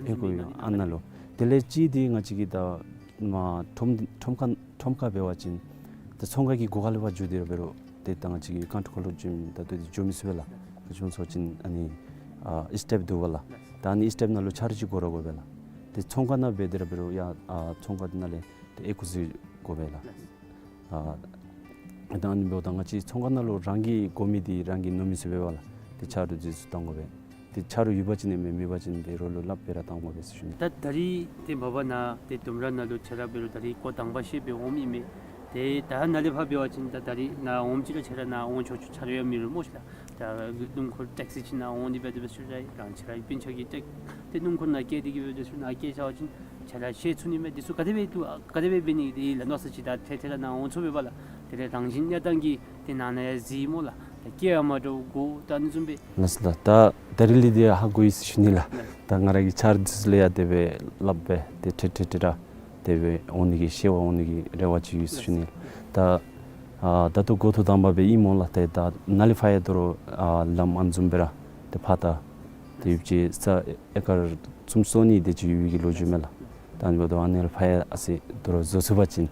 ཨེ་ཁུ་ཨ་ནཱ་ལུ་དེ་ལས་གཅིག་དེ་ང་བཅས་ཀྱི་ད་ མ་ཁྲོམ་ཁྲོམ་ཁ་ཁྲོམ་ཁ་འབད་བ་ཅིན་ཏེ་ཚོང་ཁང་གི་སྒོ་ཁ་ལས་ཕར་འགྱོ་སྟེ་ར་འབད་རུང་ཏེ་ད་ང་བཅས་ཀྱི་ཀན་ཊ་ཁོ་ལོ་འགྱོ་མི་ད་ལྟོ་འདི་འགྱོ་མི་ཚུགས་པས་ལགས། ག་ཅི་སྨོ་ཟེར་བ་ཅིན་ཨ་ནི་ཨ་ཨིསི་ཊེབ་འདུག་པ་ལགས། ད་ཨ་ནི་ཨིསི་ཊེབ་ནང་ལུ་ཆ་རོགས་ཅིག་དགོ་ར་དགོ་པས་ལགས། ཏེ་ཚོང་ཁང་ནང་འབད་དེ་ར་འབད་རུང་ཡང་ཨ་ཚོང་ཁང་འདི་ནང་ལས་ཏེ་ཨེ་ཀོ་ཟི་དགོ་པས་ལགས། ཨ་ད་ཨ་ནི་འབདཝ་ད་ང་བཅས་ཚོང་ཁང་ནང་ལུ་རང་གིས་དགོ་མི་འདི་རང་གིས་ནོར་མི་ཚུགས་པས་ལགས། ཏེ་ཆ་རོགས་འདི་ཚུ་བཏང་དགོ་པས། ཏེ་ཆ་རོགས་ཡོད་པ་ཅིན་ཨིན་མས། མེད་པ་ཅིན་ཏེ་རོགས་ལུ་སླབ་སྦེ་ར་བཏང་དགོ་པས་ཟེར་ཞུ་ནི། ད་ད་རིས་ཏེ་མ་པ་ནཱ་ཏེ་ལྡུམ་ར་ནང་ལུ་ཁྱོད་ར་འབད་རུང་ད་རིས་འགོ་དང་པ་བཤལ་སྦེ་འོངམ་ཨིན་མས། ཏེ་ད་ནཱ་ལས་ཕར་འབད་བ་ཅིན་ད་ད་རིས་ནཱ་འོངམ་ཅིག་ར་ཁྱོད་ར་ནཱ་འོང་ཆོག་ཆོག་ཆ་རོགས་ཡང་མེད་རུང་སྨོ་ཤ་ལགས། ད་སྣུམ་འཁོར་ཊེག་སི་ཅིག་ནང་འོང་ནི་འབད་དེ་འབད་ཞུ་ར་རང་ཁྱོད་ར་གི་སྤུན་ཆ་གི་ཊེག་ཏེ་སྣུམ་འཁོར་ནང་བསྐྱལ་ཏེ་གི་འབད་དེ་འབད་ཞུ་ནཱ་བསྐྱལ་བཞག་པ་ཅིན་ཁྱོད་ར་ཤེས་ཚུགས་ནི་མས། འདི་ཚུ་ག་དེ་སྦེ་འདུག་ག་དེ་སྦེ་འབད་ནི་འདི་ལགས། མནོ་ས་ཅིག་ད་ཐད་ཐད་ར་ནཱ་འོང་ཚུགས་པས་པ་ལགས། དེ་ལས་རང་བཞིན་གནས་སྟངས་ཀྱིས་ཏེ་ནང་ན་ཡང་གཟིགས་སྨོ་ལགས། ད་སྐྱེ་བ་མ་འདྲཝ་དགོ་ད་ཨ་ནི་བཟུམ་སྦེ། ལགས་སོ་ལགས། ད་ད་རིས་ལས་འདི་ཧ་གོ་ཡི་ཟེར་ཞུ་ནི་ལགས། ལགས། ད་ང་ར་གི་ཆ་རོགས་འདི་ཚུ་ལུ་ཡང་དེ་སྦེ་སླབ་སྦེ་ཏེ་ཐད་ཐད་ཐད་ར་དེ་སྦེ་འོང་ནི་གི་ཤེས་པར་འོང་ནི་གི་རེ་བ་ཅིག་ཡོད་ཟེར་ཞུ་ནི་ལགས། ད་ཨ་ད་ལྟོ་འགོ་ཐོག་དང་པ་སྦེ་ཨིན་སྨོ་ལགས། ཏེ་ད་ནཱ་ལས་ཕར་ཡང་དོ་རུང་ཨ་ལམ་ཨ་ནི་བཟུམ་སྦེ་ར་ཏེ་ཕར་ད་ཏེ་ཡུདཔ་ཅིག་ས་ཨེ་ཀར་གསུམ་སོ་གཉིས་དེ་ཅིག་ཡོད་པའི་གི་ལོ་རྒྱུས་མས་ལགས། ད་ཨ་ནི་འབདཝ་ད་ཨ་ནི་ལས་ཕར་ཡང་ཨ་ཙི་དོ་རུང་བཟོ་ཚུགས་པ་ཅིན་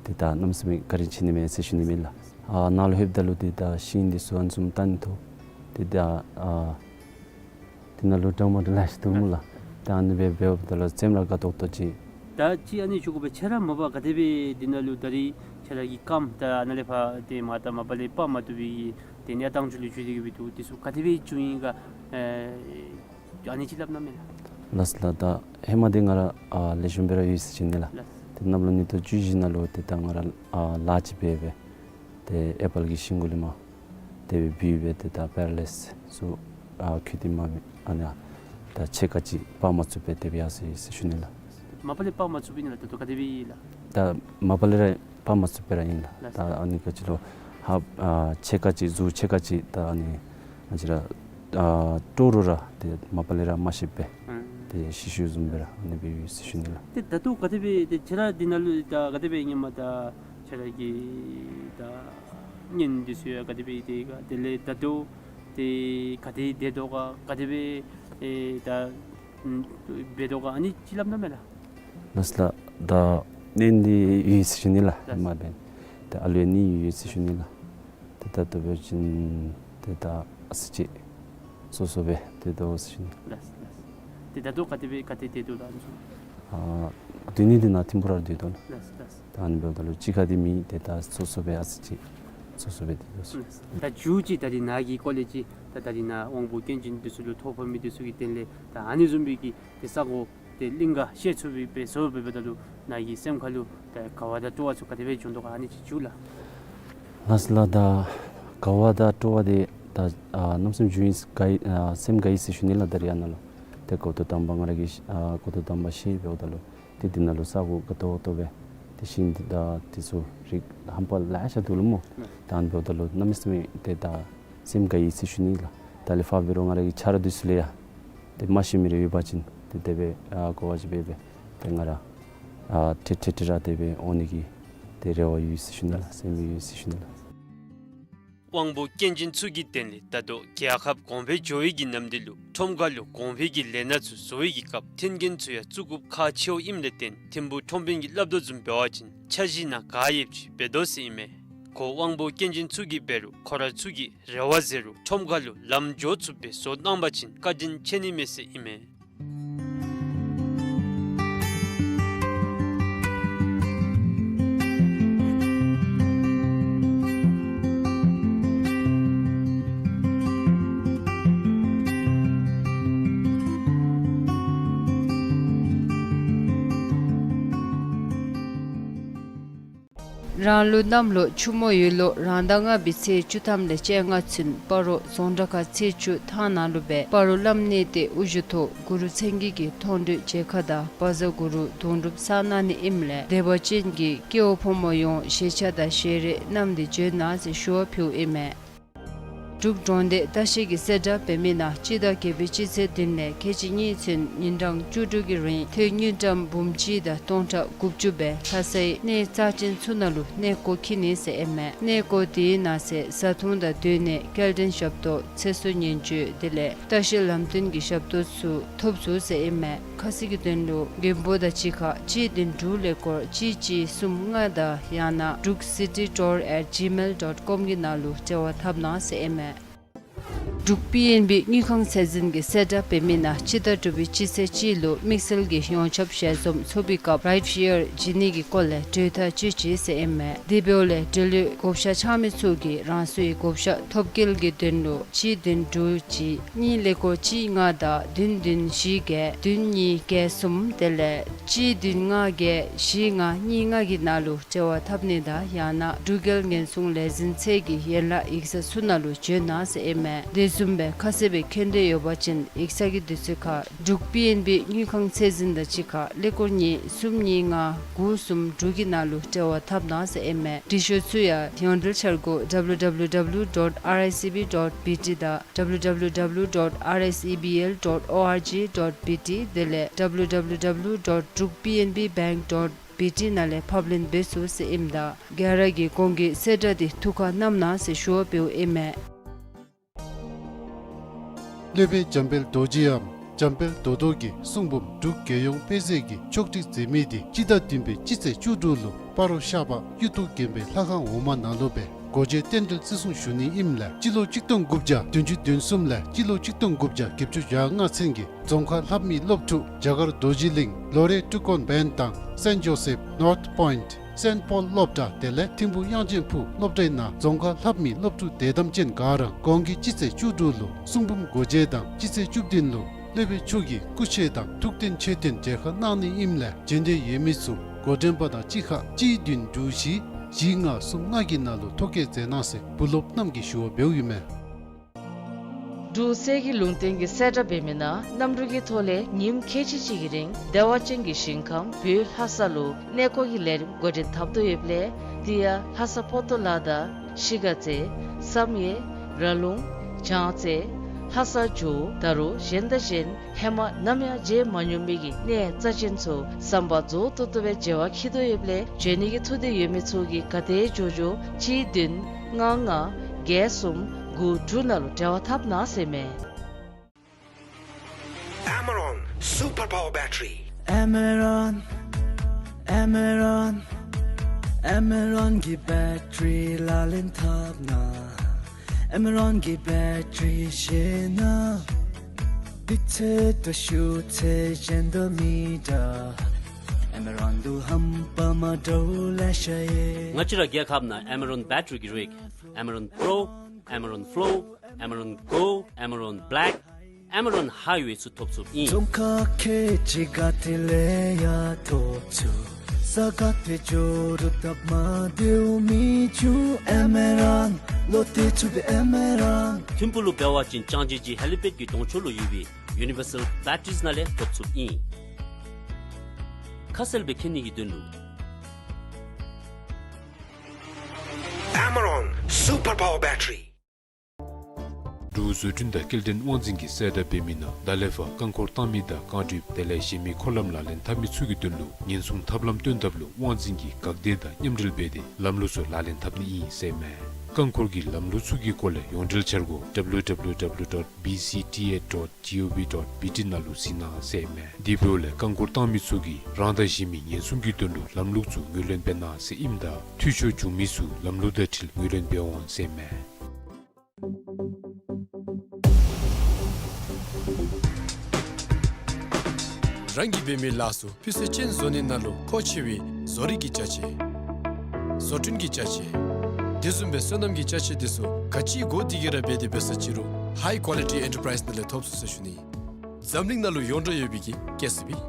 ཏེ་ད་གནམ་མེད་ས་མེད་བཀའ་དྲིན་ཆེ་ནི་མས་ཟེར་ཞུ་ནི་མས་ལགས། ཨ་ནཱ་ལུ་ལྷོདཔ་ད་ལུ་ཏེ་ད་ཤིང་འདི་ཚུ་ཨ་ནི་བཟུམ་བཏང་ནི་ཐོག་ཏེ་ད་ཨ་དེ་ནང་ལུ་འདྲ་མ་འདྲཝ་ལེ་ཤ་འདུག་སྨོ་ལགས། ད་ཨ་ནི་སྦེ་འབདཝ་ད་ལུ་སེམས་ར་དགའ་ཏོག་ཏོ་ཅིག། ད་ཅི་ཨ་ནི་ཞུ་དགོ་པས། ཁྱོད་ར་མ་པ་ག་དེ་སྦེ་འདི་ནང་ལུ་ད་རིས་ཁྱོད་ར་གི་རྐངམ་ད་ནཱ་ལས་ཕར་ཏེ་མ་ད་མ་པ་ལས་སྤར་མ་བཏུབ་པའི་གི་ཏེ་གནས་སྟངས་ཅིག་ལུ་འགྱུར་ཏེ་གི་སྦེ་འདུག། འདི་ཚུ་ག་དེ་སྦེ་བྱུང་ཡི་ག་ཨ་ནི་ཅིག་སླབ་གནང་མས་ལགས། ལགས་སོ་ལགས། ད་ཧེ་མ་འདི་ང་ར་ཨ་ལེགས་ཤོམ་སྦེ་ར་ཡོད་ཟེར་ཞུ་ནི་ལགས། ལགས། ཏེ་གནམ་ལོ་ཉིས་སྟོང་བཅུ་བཞི་ནང་ལུ་ཏེ་ད་ང་ར་ཨ་ལཱ་ཅིག་འབད་སྦེ་ཏེ་ཨེ་པཱལ་གྱི་ཤིང་གུ་ལས་མར་དེ་སྦེ་བུད་སྦེ་ཏེ་ད་པེ་ར་ལའིཛ་ཚུ་ཨ་ཁུ་ཏེ་མ་ཨ་ནི་ད་ཕྱེད་ཀ་ཅིག་སྤར་མ་ཚུགས་པར་དེ་སྦེ་ཡར་སོ་ཡི་ཟེར་ཞུ་ནི་ལགས། མ་པ་ལས་སྤར་མ་ཚུགས་པས་ཨིན་ལགས། ད་ལྟོ་ག་དེ་སྦེ་ཡོད་ལགས། ད་མ་པ་ལས་ར་སྤར་མ་ཚུགས་པར་ཨིན་ལགས། ལགས། ད་ཨ་ནི་ག་ཅི་ལོ་ཧ་ཨ་ཕྱེད་ཀ་ཅིག་གཟུགས་ཕྱེད་ཀ་ཅིག་ད་ཨ་ནི་ང་བཅས་ར་ཨ་སྤྲོ་རུང་ར་ཏེ་མ་པ་ལས་ར་མ་ཤེས་པར་ཨང་ཏེ་ཤི་ཤུལ་བཟུམ་སྦེ་ར་ཨ་ནི་སྦེ་ཡོད་ཟེར་ཞུ་ནི་ལགས། ཏེ་ད་ལྟོ་ག་དེ་སྦེ་ཏེ་ཁྱོད་ར་འདི་ནང་ལུ་ད་ག་དེ་སྦེ་ཨིན་མས། ད་ཁྱོད་ར་གི་ད་གཉེན་འདི་ཚུ་ཡང་ག་དེ་སྦེ་ཏེ་ག་དེ་ལས་ད་ལྟོ་ཏེ་ག་དེ་སྡོད་དོ་ག་ག་དེ་སྦེ་ཨེ་ད་ཨམ་འབད་དོ་ག་ཨ་ནི་ཅིག་སླབ་གནང་མས་ལགས། ལགས་སོ་ལགས། ད་གཉེན་འདི་ཡོད་ཟེར་ཞུ་ནི་ལགས། ལགས། མ་འབད་ད་ཨ་ལུ་གཉིས་ཡོད་ཟེར་ཞུ་ནི་ལགས། ཏེ་ད་ལྟོ་འབད་བ་ཅིན་ཏེ་ད་ཨ་ཙི་ཅིག་སོ་སོ་སྦེ་སྡོད་དོ་ཟེར་ཞུ་ནི། ལགས་ལགས། ཏེ་ད་ལྟོ་ག་དེ་སྦེ་ག་ཏེ་སྡོད་དོ་ལགས། ཨ་སྡོད་ནི་འདི་ནཱ་ཐིམ་ཕུ་ར་སྡོད་དོ་ལགས། ལགས་ལགས། ད་ཨ་ནི་འབདཝ་ད་ལུ་གཅིག་ཁར་འདི་མེད། ཏེ་ད་སོ་སོ་སྦེ་ཨ་ཙི་ཅིག་སོ་སོ་སྦེ་སྡོད་དོ་ཟེར། ལགས། ད་མཇུག་ཅིག་ད་རིས་ནཱ་གི་སྐོར་ལས་ཅིག་ད་ད་རིས་ནཱ་དབང་པོ་སྐྱོན་ཅན་འདི་ཚུ་ལུ་ཐོ་ཕོག་མི་འདི་ཚུ་གི་དོན་ལས་ད་ཨ་ནི་བཟུམ་སྦེ་གི་ཏེ་ས་གོ་ཏེ་གླིང་ག་བཤལ་ཚུགས་པའི་སྦེ་བཟོ་འབདཝ་ད་ལུ་ནཱ་གི་སེམས་ཁ་ལུ་ད་དགའ་བ་དང་སྤྲོ་བ་ཚུ་ག་དེ་སྦེ་བྱུང་དོ་ག་ཨ་ནི་ཅིག་ཞུ་ལགས། ལགས་སོ་ལགས། ད་དགའ་བ་དང་སྤྲོ་བ་འདི་ད་ཨ་གནམ་མེད་ས་མེད་བྱུང་ཡི་དགའ་ཡི་ཨ་སེམས་དགའ་ཡི་ཟེར་ཞུ་ནི་ལགས། ད་རིས་ཨ་ནཱ་ལུ་ཏེ་འགོ་ཐོག་དང་པ་ང་ར་གིས་ཨ་འགོ་ཐོག་དང་པ་བཤལ་འབདཝ་ད་ལུ་ཏེ་འདི་ནང་ལུ་ས་གོ་དགའ་ཏོག་ཏོ་སྦེ་ཏེ་ཤིང་འདི་དང་འདི་ཚུ་རིགས་ཧམ་པ་ལེ་ཤ་འདུག་ལོ་སྨོ། ད་ཨ་ནི་འབདཝ་ད་ལུ་གནམ་མེད་ས་མེད་ཏེ་ད་སེམས་དགའ་ཡི་ཟེར་ཞུ་ནི་ལགས། ད་ལས་ཕར་འབད་རུང་ང་ར་གི་ཆ་རོགས་འདི་ཚུ་ལུ་ཡང་ཏེ་མ་ཤེས་མི་རེ་ཡོད་པ་ཅིན་ཏེ་དེ་སྦེ་ཨ་གོ་བ་ཅིག་འབད་སྦེ་ཏེ་ང་ར་ཨ་ཐེངས་ཐེངས་ཐེངས་ར་དེ་སྦེ་འོང་ནི་གི་ཏེ་རེ་བ་ཡོད་ཟེར་ཞུ་ནི་ལགས། སེམས་ཡོད་ཟེར་ཞུ་ནི་ལགས། དབང་པོ་སྐྱོན་ཅན་ཚུ་གི་དོན་ལས་ད་ལྟོ་རྒྱལ་ཁབ་གོང་འཕེལ་འགྱོ་བའི་གི་ནམ་དུས་ལུ་ཁྲོམ་ཁ་ལུ་གོང་འཕེལ་གྱི་ལས་སྣ་ཚུ་བཟོ་བའི་གི་སྐབས་མཐུན་རྐྱེན་ཚུ་ཡང་བཙུགས་དགོཔ་ཁག་ཆེཝ་ཨིནམ་ལས་བརྟེན་ཐིམ་ཕུ་ཁྲོམ་དཔོན་གྱིས་སླབ་དོ་བཟུམ་འབད་བ་ཅིན་འཆར་གཞི་ནང་ག་ཡོདཔ་ཅིག་འབད་དོ་ཟེར་ཨིན་མས། ཁོ་དབང་པོ་སྐྱོན་ཅན་ཚུ་གིས་འབད་རུང་ཁོ་ར་ཚུ་གི་རེ་བ་ཟེར་རུང་ཁྲོམ་ཁ་ལུ་ལམ་འགྱོ་ཚུགསཔ་སྦེ་བཟོ་གནང་པ་ཅིན་བཀའ་དྲིན་ཆེ་ནི་མས་ཟེར་ཨིན་མས། རང་ལུ་གནམ་ལོ་ཆུ་མོ་ཡོས་ལོ་རང་ཟླ་ལྔ་པའི་ཚེས་བཅུ་ཐམ་ལས་བཅོ་ལྔ་ཚུན་སྤ་རོ་རྫོང་བྲག་ཁ་ཚེས་བཅུ་ཐང་ནང་ལུ་སྦེ་སྤ་རོ་བླམ་གནས་བརྟན་དབུ་བཞུགས་ཐོག་གུ་རུ་མཚན་བརྒྱད་ཀྱི་མཐོང་གྲོལ་མཇལ་ཁ་དང་བཛྲ་གུ་རུ་དུང་སྒྲུབ་གསང་གནང་ནི་ཨིནམ་ལས་དད་པ་ཅན་གྱི་སྐྱེ་བོ་ཕོ་མོ་ཡོངས་ཞལ་ཆས་དང་ཞལ་རས་བསྣམས་ཏེ་འབྱོན་གནང་ཟེར་ཞུ་བ་ཕུལཝ་ཨིན་མས། འབྲུག་འབྲོག་སྡེ་ལྟ་བཤལ་གྱི་གསལ་བསྒྲགས་འབད་མི་ནང་སྤྱི་ཟླ་བརྒྱད་པའི་སྤྱི་ཚེས་བདུན་ལས་ཁལ་གཅིག་གཉིས་ཚུན་ཉིན་གྲངས་བཅུ་དྲུག་གི་རིང་ཐོན་དངུལ་ཀྲམ་འབུམ་གཅིག་དང་སྟོང་ཕྲག་དགུ་བཅུ་སྦེ་ལྷ་སའི་གནས་རྩ་ཅན་ཚུ་ནང་ལུ་གནས་སྐོར་འཁྱིད་ནི་ཟེར་ཨིན་མས། གནས་སྐོར་དེའི་ནང་གསེས་བཟའ་འཐུང་དང་སྡོད་གནས་སྐྱེལ་འདྲེན་ཞབས་ཏོག་ཚེ་སྲོག་ཉེན་བཅོལ་དེ་ལས་ལྟ་བཤལ་ལམ་སྟོན་གྱི་ཞབས་ཏོག་ཚུ་ཐོབ་ཚུགས་ཟེར་ཨིན་མས། ཁ་གསལ་གྱི་དོན་ལུ་མགོན་པོ་དང་གཅིག་ཁར་གཅིག་བདུན་དྲུག་ཀླད་ཀོར་གཅིག་གཅིག་གསུམ་ལྔ་དང་ཡང་ན་druk city tour at gmail dot com གི་ནང་ལུ་འབྲེལ་བ་འཐབ་གནང་ཟེར་ཨིན་མས། འབྲུག་པི་ཨེན་བི་དངུལ་ཁང་ཚད་འཛིན་གྱི་གསལ་བསྒྲགས་འབད་མི་ནང་སྤྱི་ཟླ་དྲུག་པའི་སྤྱི་ཚེས་གཅིག་ལུ་དམིགས་བསལ་གྱི་ཡོངས་ཁྱབ་ཞལ་འཛོམས་ཚོགས་པའི་སྐབས་རའིཌ་ཤེར་བྱིན་ནི་གི་སྐོར་ལས་གྲོས་ཐག་བཅད་ཅི་ཟེར་ཨིན་མས། དེ་འབདཝ་ལས་འབྲེལ་ཡོད་བགོ་བཤའ་འཆང་མི་ཚུ་གིས་རང་སོའི་བགོ་བཤའ་ཐོབ་སྐྱེལ་གྱི་དོན་ལུ་གཅིག་བདུན་དྲུག་གཅིག་གཉིས་ཀླད་ཀོར་གཅིག་ལྔ་དང་བདུན་བདུན་བཞི་བརྒྱད་བདུན་གཉིས་བརྒྱད་གསུམ་དེ་ལས་གཅིག་བདུན་ལྔ་བརྒྱད་བཞི་ལྔ་གཉིས་ལྔ་གི་ནང་ལུ་འབྲེལ་བ་འཐབ་ནི་དང་ཡང་ན་འབྲུག་རྒྱལ་ཉེན་སྲུང་ལས་འཛིན་ཚད་ཀྱི་ཡན་ལག་ཡིག་ཚང་ཚུ་ནང་ལུ་བྱོན་གནང་ཟེར་ཨིན་མས། དེ་བཟུམ་སྦེ་ཁ་གསལ་སྦེ་མཁྱེན་འདོད་ཡོད་པ་ཅིན་ཡིག་ཚང་གི་དུས་ཚོད་ཁར་འབྲུག་པི་ཨེན་བི་དངུལ་ཁང་ཚད་འཛིན་དང་གཅིག་ཁར་ཀླད་ཀོར་གཉིས་གསུམ་གཉིས་ལྔ་དགུ་གསུམ་དྲུག་གི་ནང་ལུ་འབྲེལ་བ་འཐབ་གནང་ཟེར་ཨིན་མས། འབྲི་ཤོག་ཚུ་ཡང་ཡོངས་འབྲེལ་འཆར་སྒོ་W W W dot R I C B dot B T དང་W W W dot R I C B L dot org dot B T དེ་ལས་W W W dot druk P N B bank dot B T ནང་ལས་ཕབ་ལེན་འབད་ཚུགས་ཟེར་ཨིནམ་ད་ག་ར་གིས་གོང་གི་གསལ་བསྒྲགས་འདི་ཐུགས་ཁར་བསྣམ་གནང་ཟེར་ཞུ་བ་འབདཝ་ཨིན་མས། སློབ་དཔོན་འཇམ་དཔལ་རྡོ་རྗེའམ་འཇམ་དཔལ་རྡོ་རྡོ་གི་གསུང་འབུམ་འབྲུག་རྒྱལ་ཡོངས་དཔེ་མཛོད་ཀྱིས་ཕྱོགས་སྒྲིག་མཛད་མི་འདི་སྤྱི་ཟླ་བདུན་པའི་སྤྱི་ཚེས་བཅུ་དྲུག་ལུ་སྤ་རོ་ཤར་པ་གཡུ་ཐོག་དགོན་པའི་ལྷ་ཁང་འོག་མ་ནང་ལུ་སྦེ་སྒོ་འབྱེད་རྟེན་འབྲེལ་བརྩི་སྲུང་ཞུ་ནི་ཨིནམ་ལས་སྤྱི་ལོ་ཆིག་སྟོང་དགུ་བརྒྱ་བདུན་ཅུ་དོན་གསུམ་ལས་སྤྱི་ལོ་ཆིག་སྟོང་དགུ་བརྒྱ་བརྒྱད་ཅུ་གྱ་ལྔ་ཚུན་གྱི་རྫོང་ཁ་ལྷབ་མི་སློབ་ཕྲུག་རྒྱ་གར་རྡོ་རྗེ་གླིང་ལོ་རེ་ཀྲུ་ཀོན་བན་དང་སེན་ཇོ་སེབ་ནོརཐ་པོའིནཊ་སེན་ཕོལ་སློབ་གྲྭ་དེ་ལས་ཐིམ་ཕུ་དབྱངས་ཅན་ཕུག་སློབ་གྲྭའི་ནང་རྫོང་ཁ་ལྷབ་མི་སློབ་ཕྲུག་དད་དམ་ཅན་ག་ར་གོང་གི་སྤྱི་ཚེས་བཅུ་དྲུག་ལུ་གསུང་འབུམ་སྒོ་འབྱེད་དང་སྤྱི་ཚེས་བཅུ་བདུན་ལུ་སློབ་དཔོན་མཆོག་གི་སྐུ་ཆས་དང་ཐུགས་རྟེན་མཆོད་རྟེན་མཇལ་ཁ་གནང་ནི་ཨིནམ་ལས་བྱོན་འདོད་ཡོད་མི་ཚུ་འགོ་འདྲེན་པ་དང་གཅིག་ཁར་གཅིག་བདུན་དྲུག་བཞི་བཞི་ལྔ་གསུམ་ལྔ་གི་ནང་ལུ་ཐོ་བཀོད་མཛད་གནང་ཟེར་བུ་སློབ་རྣམས་ཀྱིས་ཞུ་བ་འབདཝ་ཨིན་མས། འབྲུག་གསེར་གྱི་ལུང་བསྟན་གྱི་གསལ་བསྒྲགས་འབད་མི་ནང་གནམ་གྲུ་གི་ཐོག་ལས་ཉིནམ་ཁལ་གཅིག་གཅིག་གི་རིང་བདེ་བ་ཅན་གྱི་ཞིང་ཁམས་བོད་ལྷ་ས་ལུ་གནས་སྐོར་གྱི་ལས་རིམ་འགོ་འདྲེན་འཐབ་དོ་ཡོདཔ་ལས་དེ་ཡང་ལྷ་ས་ཕོ་ཏོ་ལ་དང་ཤི་ག་རྩེ་བསམ་ཡས་ར་ལུང་བྱང་རྩེ་ལྷ་ས་ཇོ་བོ་ད་རུང་གཞན་དང་གཞན་ཧེ་མ་ནམ་ཡང་མཇལ་མ་མྱོང་མི་གི་གནས་རྩ་ཅན་ཚུ་བསམ་པ་རྫོགས་ཏོག་ཏོ་སྦེ་མཇལ་བར་འཁྱིད་དོ་ཡོདཔ་ལས་བྱོན་ནི་གི་ཐུགས་འདོད་ཡོད་མི་ཚུ་གིས་ག་དེ་མགྱོགས་མགྱོགས་གཅིག་བདུན་ལྔ་ལྔ་བརྒྱད་གསུམ་དགུ་དྲུག་ནང་ལུ་འབྲེལ་བ་འཐབ་གནང་ཟེར་མས། Amaron Super Power Battery. Amaron, Amaron, Amaron གི་བེ་ཊི་རི་ལག་ལེན་འཐབ་ན། Amaron གི་བེ་ཊི་རི་ཤེས་ན། དུས་ཚོད་དང་ཤུགས་ཚད་གཞན་དང་མི་འདྲ། Amaron དང་ཧམ་པ་མ་འདྲཝ་ལེ་ཤ་ཡོད། ང་བཅས་ར་རྒྱལ་ཁབ་ནང་Amaron བེ་ཊི་རི་གི་རིགས་Amaron Pro, Amaron Flow, Amaron Go, Amaron Black, Amaron Highway ཚུ་ཐོབ་ཚུགསཔ་ཨིན། རྫོང་ཁག་ཁལ་གཅིག་ག་ཏེ་ལས་ཡང་ཐོབ་ཚུགས། ས་ག་ཏེ་འགྱོ་རུང་སྟབས་མ་བདེཝ་མི་འབྱུང་། Amaron ལོ་ཏེ་ཚུ་སྦེ་Amaron། ཐིམ་ཕུག་ལུ་འབད་བ་ཅིན་ལྕང་སྦྲ་གི་ཧེ་ལི་པེཌ་ཀྱི་གདོང་ཕྱོགས་ལུ་ཡོད་པའི་Universal Batteries ནང་ལས་ཐོབ་ཚུགསཔ་ཨིན། ཁ་གསལ་སྦེ་མཁྱེན་ནི་གི་དོན་ལུ། Amaron Super Power Battery། འབྲུག་བཟོ་སྐྲུན་དང་སྐྱེལ་འདྲེན་དབང་འཛིན་གྱི་གསལ་བསྒྲགས་འབད་མི་ནང་ད་ལས་ཕར་རྐང་འཁོར་བཏང་མི་དང་རྐང་གྲུ་དེ་ལས་གཞན་མི་འཁོར་ལམ་ལག་ལེན་འཐབ་མི་ཚུ་གི་དོན་ལུ་ཉེན་སྲུང་ཐབས་ལམ་སྟོན་ཐབས་ལུ་དབང་འཛིན་གྱིས་འགག་སྡེ་དང་མཉམ་འབྲེལ་འབད་དེ་ལམ་ལུགས་ཚུ་ལག་ལེན་འཐབ་ནི་ཨིན་ཟེར་མས། རྐང་འཁོར་གྱི་ལམ་ལུགས་ཚུ་གི་སྐོར་ལས་ཡོངས་འབྲེལ་འཆར་སྒོ་W W W dot B C T A dot gov dot B T ནང་ལུ་གཟིགས་གནང་ཟེར་མས། དེ་འབདཝ་ལས་རྐང་འཁོར་བཏང་མི་ཚུ་གིས་རང་དང་གཞན་མི་ཉེན་སྲུང་གི་དོན་ལུ་ལམ་ལུགས་ཚུ་ངོས་ལེན་འབད་གནང་ཟེར་ཨིནམ་ད་འཐུས་ཤོར་བྱུང་མི་ཚུ་ལམ་ལུགས་དང་འཁྲིལ་ངོས་ལེན་འབད་འོང་ཟེར་མས། རང་གིས་འབད་མི་ལཱ་ཚུ་སྤུས་ཚད་ཅན་བཟོ་ནི་ནང་ལུ་མཁོ་ཆེ་བའི་བཟོ་རིག་གི་ཅ་ཆས། བཟོ་སྐྲུན་གྱི་ཅ་ཆས། དེ་བཟུམ་སྦེ་སོ་ནམ་གྱི་ཅ་ཆས་དེ་ཚུ་ག་ཅི་དགོ་དེ་གི་ར་འབད་དེ་འབད་ས་ཅི་རུང་High Quality Enterprise ནང་ལས་ཐོབ་ཚུགས་ཟེར་ཞུ་ནི། འཛམ་གླིང་ནང་ལུ་ཡོངས་གྲགས་ཡོད་པའི་གི་ཀེ་སི་བི།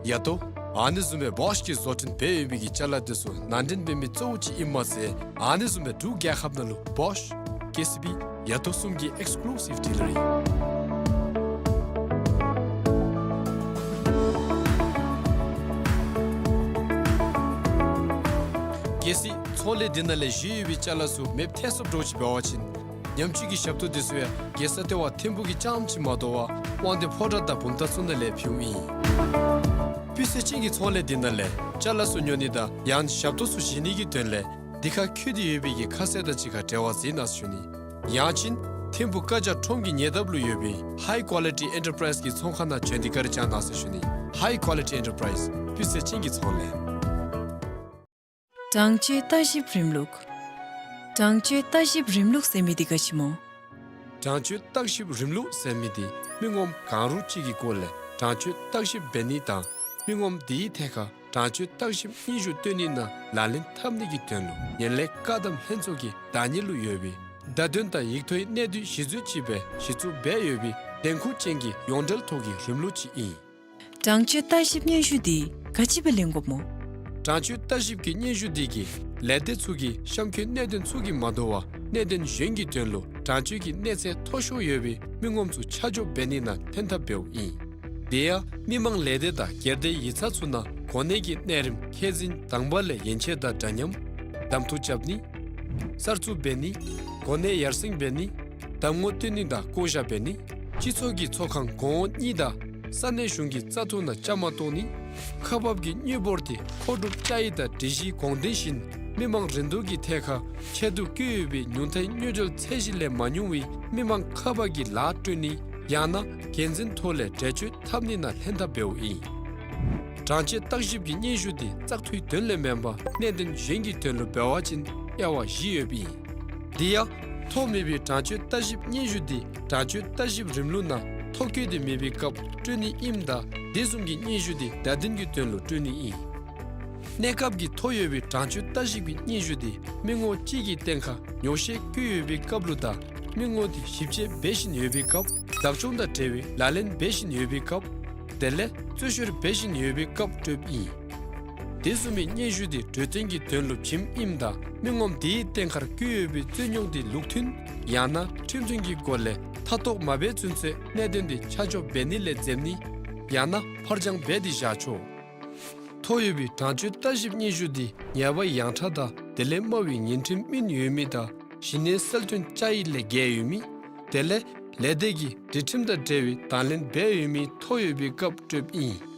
ཡ་ཏོ། ཨ་ནི་བཟུམ་སྦེ་བོཤ་གིས་བཟོ་སྐྲུན་འབད་ཡོད་པའི་གི་ཅ་ལ་དེ་ཚུ་ནང་འདྲེན་འབད་མི་གཙོ་བོ་ཅིག་ཨིནམ་མ་ཚད་ཨ་ནི་བཟུམ་སྦེ་འབྲུག་རྒྱལ་ཁབ་ནང་ལུ་བོཤ་ཀེ་སི་བི་ཡ་ཏོ་གསུམ་གྱི་ཨེགསི་ཀུ་ལུ་སིབ་ཌི་ལར་ཨིན། གལ་སྲིད་ཚོང་ལས་འདི་ནང་ལས་བཞེས་ཡོད་པའི་ཅ་ལ་ཚུ་མེདཔ་ཐལ་སོཔ་འདྲཝ་ཅིག་འབད་བ་ཅིན་ ཉམས་བཅོས་ཀྱི་ཞབས་ཏོག་དེ་ཚུ་ཡང་རྒྱལ་ས་ལྟེ་བ་ཐིམ་ཕུག་གི་རྐྱངམ་ཅིག་མ་དོ་བར་དབང་འདུས་ཕོ་བྲང་དང་བུམ་ཐང་ཚུ་ནང་ལས་ཕུལཝ་ཨིན། སྤུས་ཚད་ཅན་གྱི་ཚོང་ལས་འདི་ནང་ལས་ཅ་ལ་ཚུ་ཉོ་ནི་དང་ཡང་ན་ཞབས་ཏོག་ཚུ་བཞེས་ནི་གི་དོན་ལས་འདི་ཁར་འཁོད་དེ་ཡོད་པའི་གི་ཁ་གསལ་དང་གཅིག་ཁར་འབྲེལ་བ་མཛད་གནང་ཟེར་ཞུ་ནི། ཡང་ཅིན་ཐིམ་ཕུག་ཀ་ཇ་ཁྲོམ་གྱི་ཉེ་འདབས་ལུ་ཡོད་པའི་High Quality Enterprise གི་ཚོང་ཁང་ནང་བྱོན་ཏེ་བཀའ་དྲིན་བསྐྱང་གནང་ཟེར་ཞུ་ནི། High Quality Enterprise སྤུས་ཚད་ཅན་གྱི་ཚོང་ལས། དྲང་སྤྱོད་ལྟ་ཞིབ་རིམ་ལུགས། དྲང་སྤྱོད་ལྟ་ཞིབ་རིམ་ལུགས་ཟེར་མི་འདི་ག་ཅི་སྨོ། དྲང་སྤྱོད་ལྟ་ཞིབ་རིམ་ལུགས་ཟེར་མི་འདི་མི་ངོམ་གང་རུང་ཅིག་གི་སྐོར་ལས་དྲང་སྤྱོད་ལྟ་ཞིབ་འབད་ནི་དང་མི་ངོམ་དེའི་ཐད་ཁར་དྲང་སྤྱོད་ལྟ་ཞིབ་སྙན་ཞུ་བཏོན་ནི་ནང་ལག་ལེན་འཐབ་ནི་གི་དོན་ལུ་ངན་ལྷད་བཀག་སྡོམ་ལྷན་ཚོགས་ཀྱི་བདག་གཉེར་ལུ་ཡོད་པའི་བརྡ་དོན་དང་ཡིག་ཐོག་གི་གནད་བསྡུས་གཞི་འཛུགས་ཅིག་སྦེ་གཞི་བཙུགས་འབད་ཡོད་པའི་བདེན་ཁུངས་ཅན་གྱི་ཡོངས་འབྲེལ་ཐོག་གི་རིམ་ལུགས་ཅིག་ཨིན། དྲང་སྤྱོད་ལྟ་ཞིབ་སྙན་ཞུ་འདི་ག་ཅི་སྦེ་ལེན་དགོཔ་སྨོ། དྲང་སྤྱོད་ལྟ་ཞིབ་ཀྱི་སྙན་ཞུ་འདི་གིས་ལས་སྡེ་ཚུ་གིས་གཤམ་འཁོད་གནད་དོན་ཚུ་གིས་མ་དོ་བར་གནད་དོན་གཞན་གྱི་དོན་ལུ་དྲང་སྤྱོད་ཀྱི་གནས་ཚད་མཐོ་ཤོས་ཡོད་པའི་མི་ངོམ་ཚུ་ཆ་འཇོག་འབད་ནི་ནང་ལྷན་ཐབས་འབདཝ་ཨིན། དེ་ཡང་མི་མང་ལས་སྡེ་དང་སྒེར་སྡེ་ཡིག་ཚང་ཚུ་ནང་གོ་གནས་ཀྱི་གནས་རིམ་ཁས་འཛིན་དང་པ་ལས་ཡན་ཆད་དང་འདྲ་མཉམ་གདམ་འཐུ་རྐྱབ་ནི། གསར་བཙུགས་འབད་ནི། གོ་གནས་ཡར་སེང་འབད་ནི། གདམ་ངོ་སྟོན་ནི་དང་བསྐོ་བཞག་འབད་ནི། སྤྱི་ཚོགས་ཀྱི་ཚོགས་ཁང་གོང་འོག་གཉིས་དང་ས་གནས་གཞུང་གི་བཙག་འཐུ་ནང་བཅའ་མར་གཏོགས་ནི། ཁག་འབག་གི་དངུལ་འབོར་དེ་མཁོ་སྒྲུབ་བཅའ་ཡིག་དང་སྒྲིག་གཞིའི་དགོངས་དོན་བཞིན་མི་མང་རིན་བསྡུར་གྱི་ཐད་ཁར་ཆད་དུ་བཀོད་ཡོད་པའི་ཉུང་མཐའི་དངུལ་འབྱོར་ཚད་གཞི་ལས་མ་ཉུང་བའི་མི་མང་ཁག་འབག་གི་ལཱ་སྤྲོད་ནི་ཡང་ན་འགན་འཛིན་ཐོག་ལས་འགྲེལ་བརྗོད་འཐབ་ནི་ནང་ལྷན་ཐབས་འབདཝ་ཨིན། དྲང་སྤྱོད་བརྟག་ཞིབ་ཀྱི་སྙན་ཞུ་དེ་བཙག་འཐུའི་དོན་ལས་མེན་པར་གནད་དོན་གཞན་གྱི་དོན་ལུ་འབད་བ་ཅིན་དབྱེ་བ་བཞི་ཡོདཔ་ཨིན། དེ་ཡང་ཐོ་མེད་པའི་དྲང་སྤྱོད་བརྟག་ཞིབ་སྙན་ཞུ་དེ་དྲང་སྤྱོད་བརྟག་ཞིབ་རིམ་ལུགས་ནང་ཐོ་བཀོད་དེ་མེད་པའི་སྐབས་སྤྲོད་ནི་ཨིནམ་ད་དེ་བཟུམ་གྱི་སྙན་ཞུ་དེ་བརྡ་དོན་གྱི་དོན་ལུ་སྤྲོད་ནི་ཨིན། གནས་སྐབས་ཀྱི་ཐོ་ཡོད་པའི་དྲང་སྤྱོད་བརྟག་ཞིབ་ཀྱི་སྙན་ཞུ་དེ་མི་ངོ་གཅིག་གི་སྟེང་ཁར་ཉོག་བཤད་བཀོད་ཡོད་པའི་སྐབས་ལུ་དང་མི་ངོ་དེ་ཞིབ་དཔྱད་འབད་བཞིན་ཡོད་པའི་སྐབས། བདག་སྐྱོང་དང་འབྲེལ་བའི་ལག་ལེན་འབད་བཞིན་ཡོད་པའི་སྐབས། དེ་ལས་རྩོད་བཤེར་འབད་བཞིན་ཡོད་པའི་སྐབས་སྤྲོདཔ་ཨིན། དེ་བཟུམ་མའི་སྙན་ཞུ་དེ་གྲོས་བསྟུན་གྱི་དོན་ལུ་བྱིནམ་ཨིནམ་ད་མི་ངོམ་དེའི་སྟེང་ཁར་བཀོད་ཡོད་པའི་རྩོད་རྙོག་དེ་ལུགས་མཐུན་ཡང་ན་ཁྲིམས་མཐུན་གྱི་སྒོ་ལས་མཐའ་གཏོགས་མ་འབད་ཚུན་ཚོད་གནད་དོན་དེ་ཆ་འཇོག་འབད་ནི་ལས་འཛེམ་ནི་ཡང་ན་ཕར་འགྱངས་འབད་དེ་བཞག་ཆོག། ཐོ་ཡོད་པའི་དྲང་སྤྱོད་བརྟག་ཞིབ་སྙན་ཞུ་དེ་ཉེས་པ་ཡངས་དྲགས་དང་དེ་ལས་དམའ་བའི་ཉེས་ཁྲིམས་སྨན་ཡོད་མི་དང་གཞི་གནས་གསལ་སྟོན་བཅའ་ཡིག་ལས་འགལ་ཡོད་མི། དེ་ལས་ལས་སྡེ་གིས་སྒྲིག་ཁྲིམས་དང་འབྲེལ་བའི་དང་ལེན་འབད་ཡོད་མི་ཐོ་ཡོད་པའི་སྐབས་སྤྲོདཔ་ཨིན།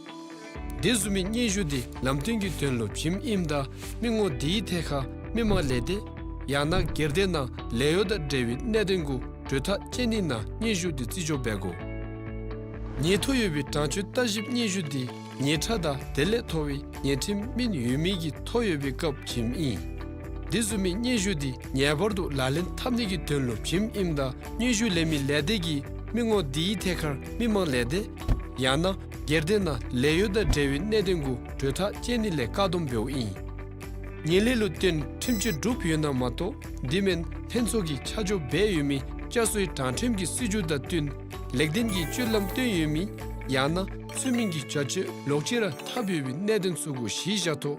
དེ་བཟུམ་མའི་སྙན་ཞུ་དེ་ལམ་སྟོན་གྱི་དོན་ལུ་བྱིནམ་ཨིནམ་ད་མི་ངོ་དེའི་ཐད་ཁར་མི་མང་ལས་སྡེ་ཡང་ན་སྒེར་སྡེ་ནང་ལས་གཡོག་དང་འབྲེལ་བའི་གནད་དོན་གུ་གྲོས་ཐག་བཅད་ནི་ནང་སྙན་ཞུ་དེ་རྩིས་འཇོག་འབད་དགོ། ཉེས་ཐོ་ཡོད་པའི་དྲང་སྤྱོད་བརྟག་ཞིབ་སྙན་ཞུ་དེ་ཉེས་ཁྲག་དང་དེ་ལས་མཐོ་བའི་ཉེས་ཁྲིམས་སྨན་ཡོད་མི་གི་ཐོ་ཡོད་པའི་སྐབས་བྱིནམ་ཨིན། དེ་བཟུམ་མའི་སྙན་ཞུ་དེ་ངེས་པར་དུ་ལག་ལེན་འཐབ་ནི་གི་དོན་ལུ་བྱིནམ་ཨིནམ་ད་སྙན་ཞུ་ལེན་མི་ལས་སྡེ་གིས་མི་ངོ་དེའི་ཐད་ཁར་མི་མང་ལས་སྡེ་ཡང་ན་སྒེར་སྡེ་ནང་ལས་གཡོག་དང་འབྲེལ་བའི་གནད་དོན་གུ་གྲོས་ཐག་བཅད་ནི་ལས་བཀག་སྡོམ་འབདཝ་ཨིན། ངན་ལྷད་ལུ་བརྟེན་ཁྲིམས་གཅོད་གྲུབ་ཡོད་ན་མ་གཏོགས་དེ་མེན་ལྷན་ཚོགས་ཀྱིས་ཆ་འཇོག་འབད་ཡོད་མི་བསྐྱར་གསོའི་དྲང་ཁྲིམས་ཀྱི་སྲིད་བྱུས་དང་བསྟུན་ལེགས་ལྡན་གྱི་སྤྱོད་ལམ་སྟོན་ཡོད་མི་ཡང་ན་ཚུལ་མིན་གྱི་བྱ་སྤྱོད་ལོག་ཅི་ར་འཐབ་ཡོད་པའི་གནད་དོན་ཚུ་གུ་གཞི་བཞག་ཐོག་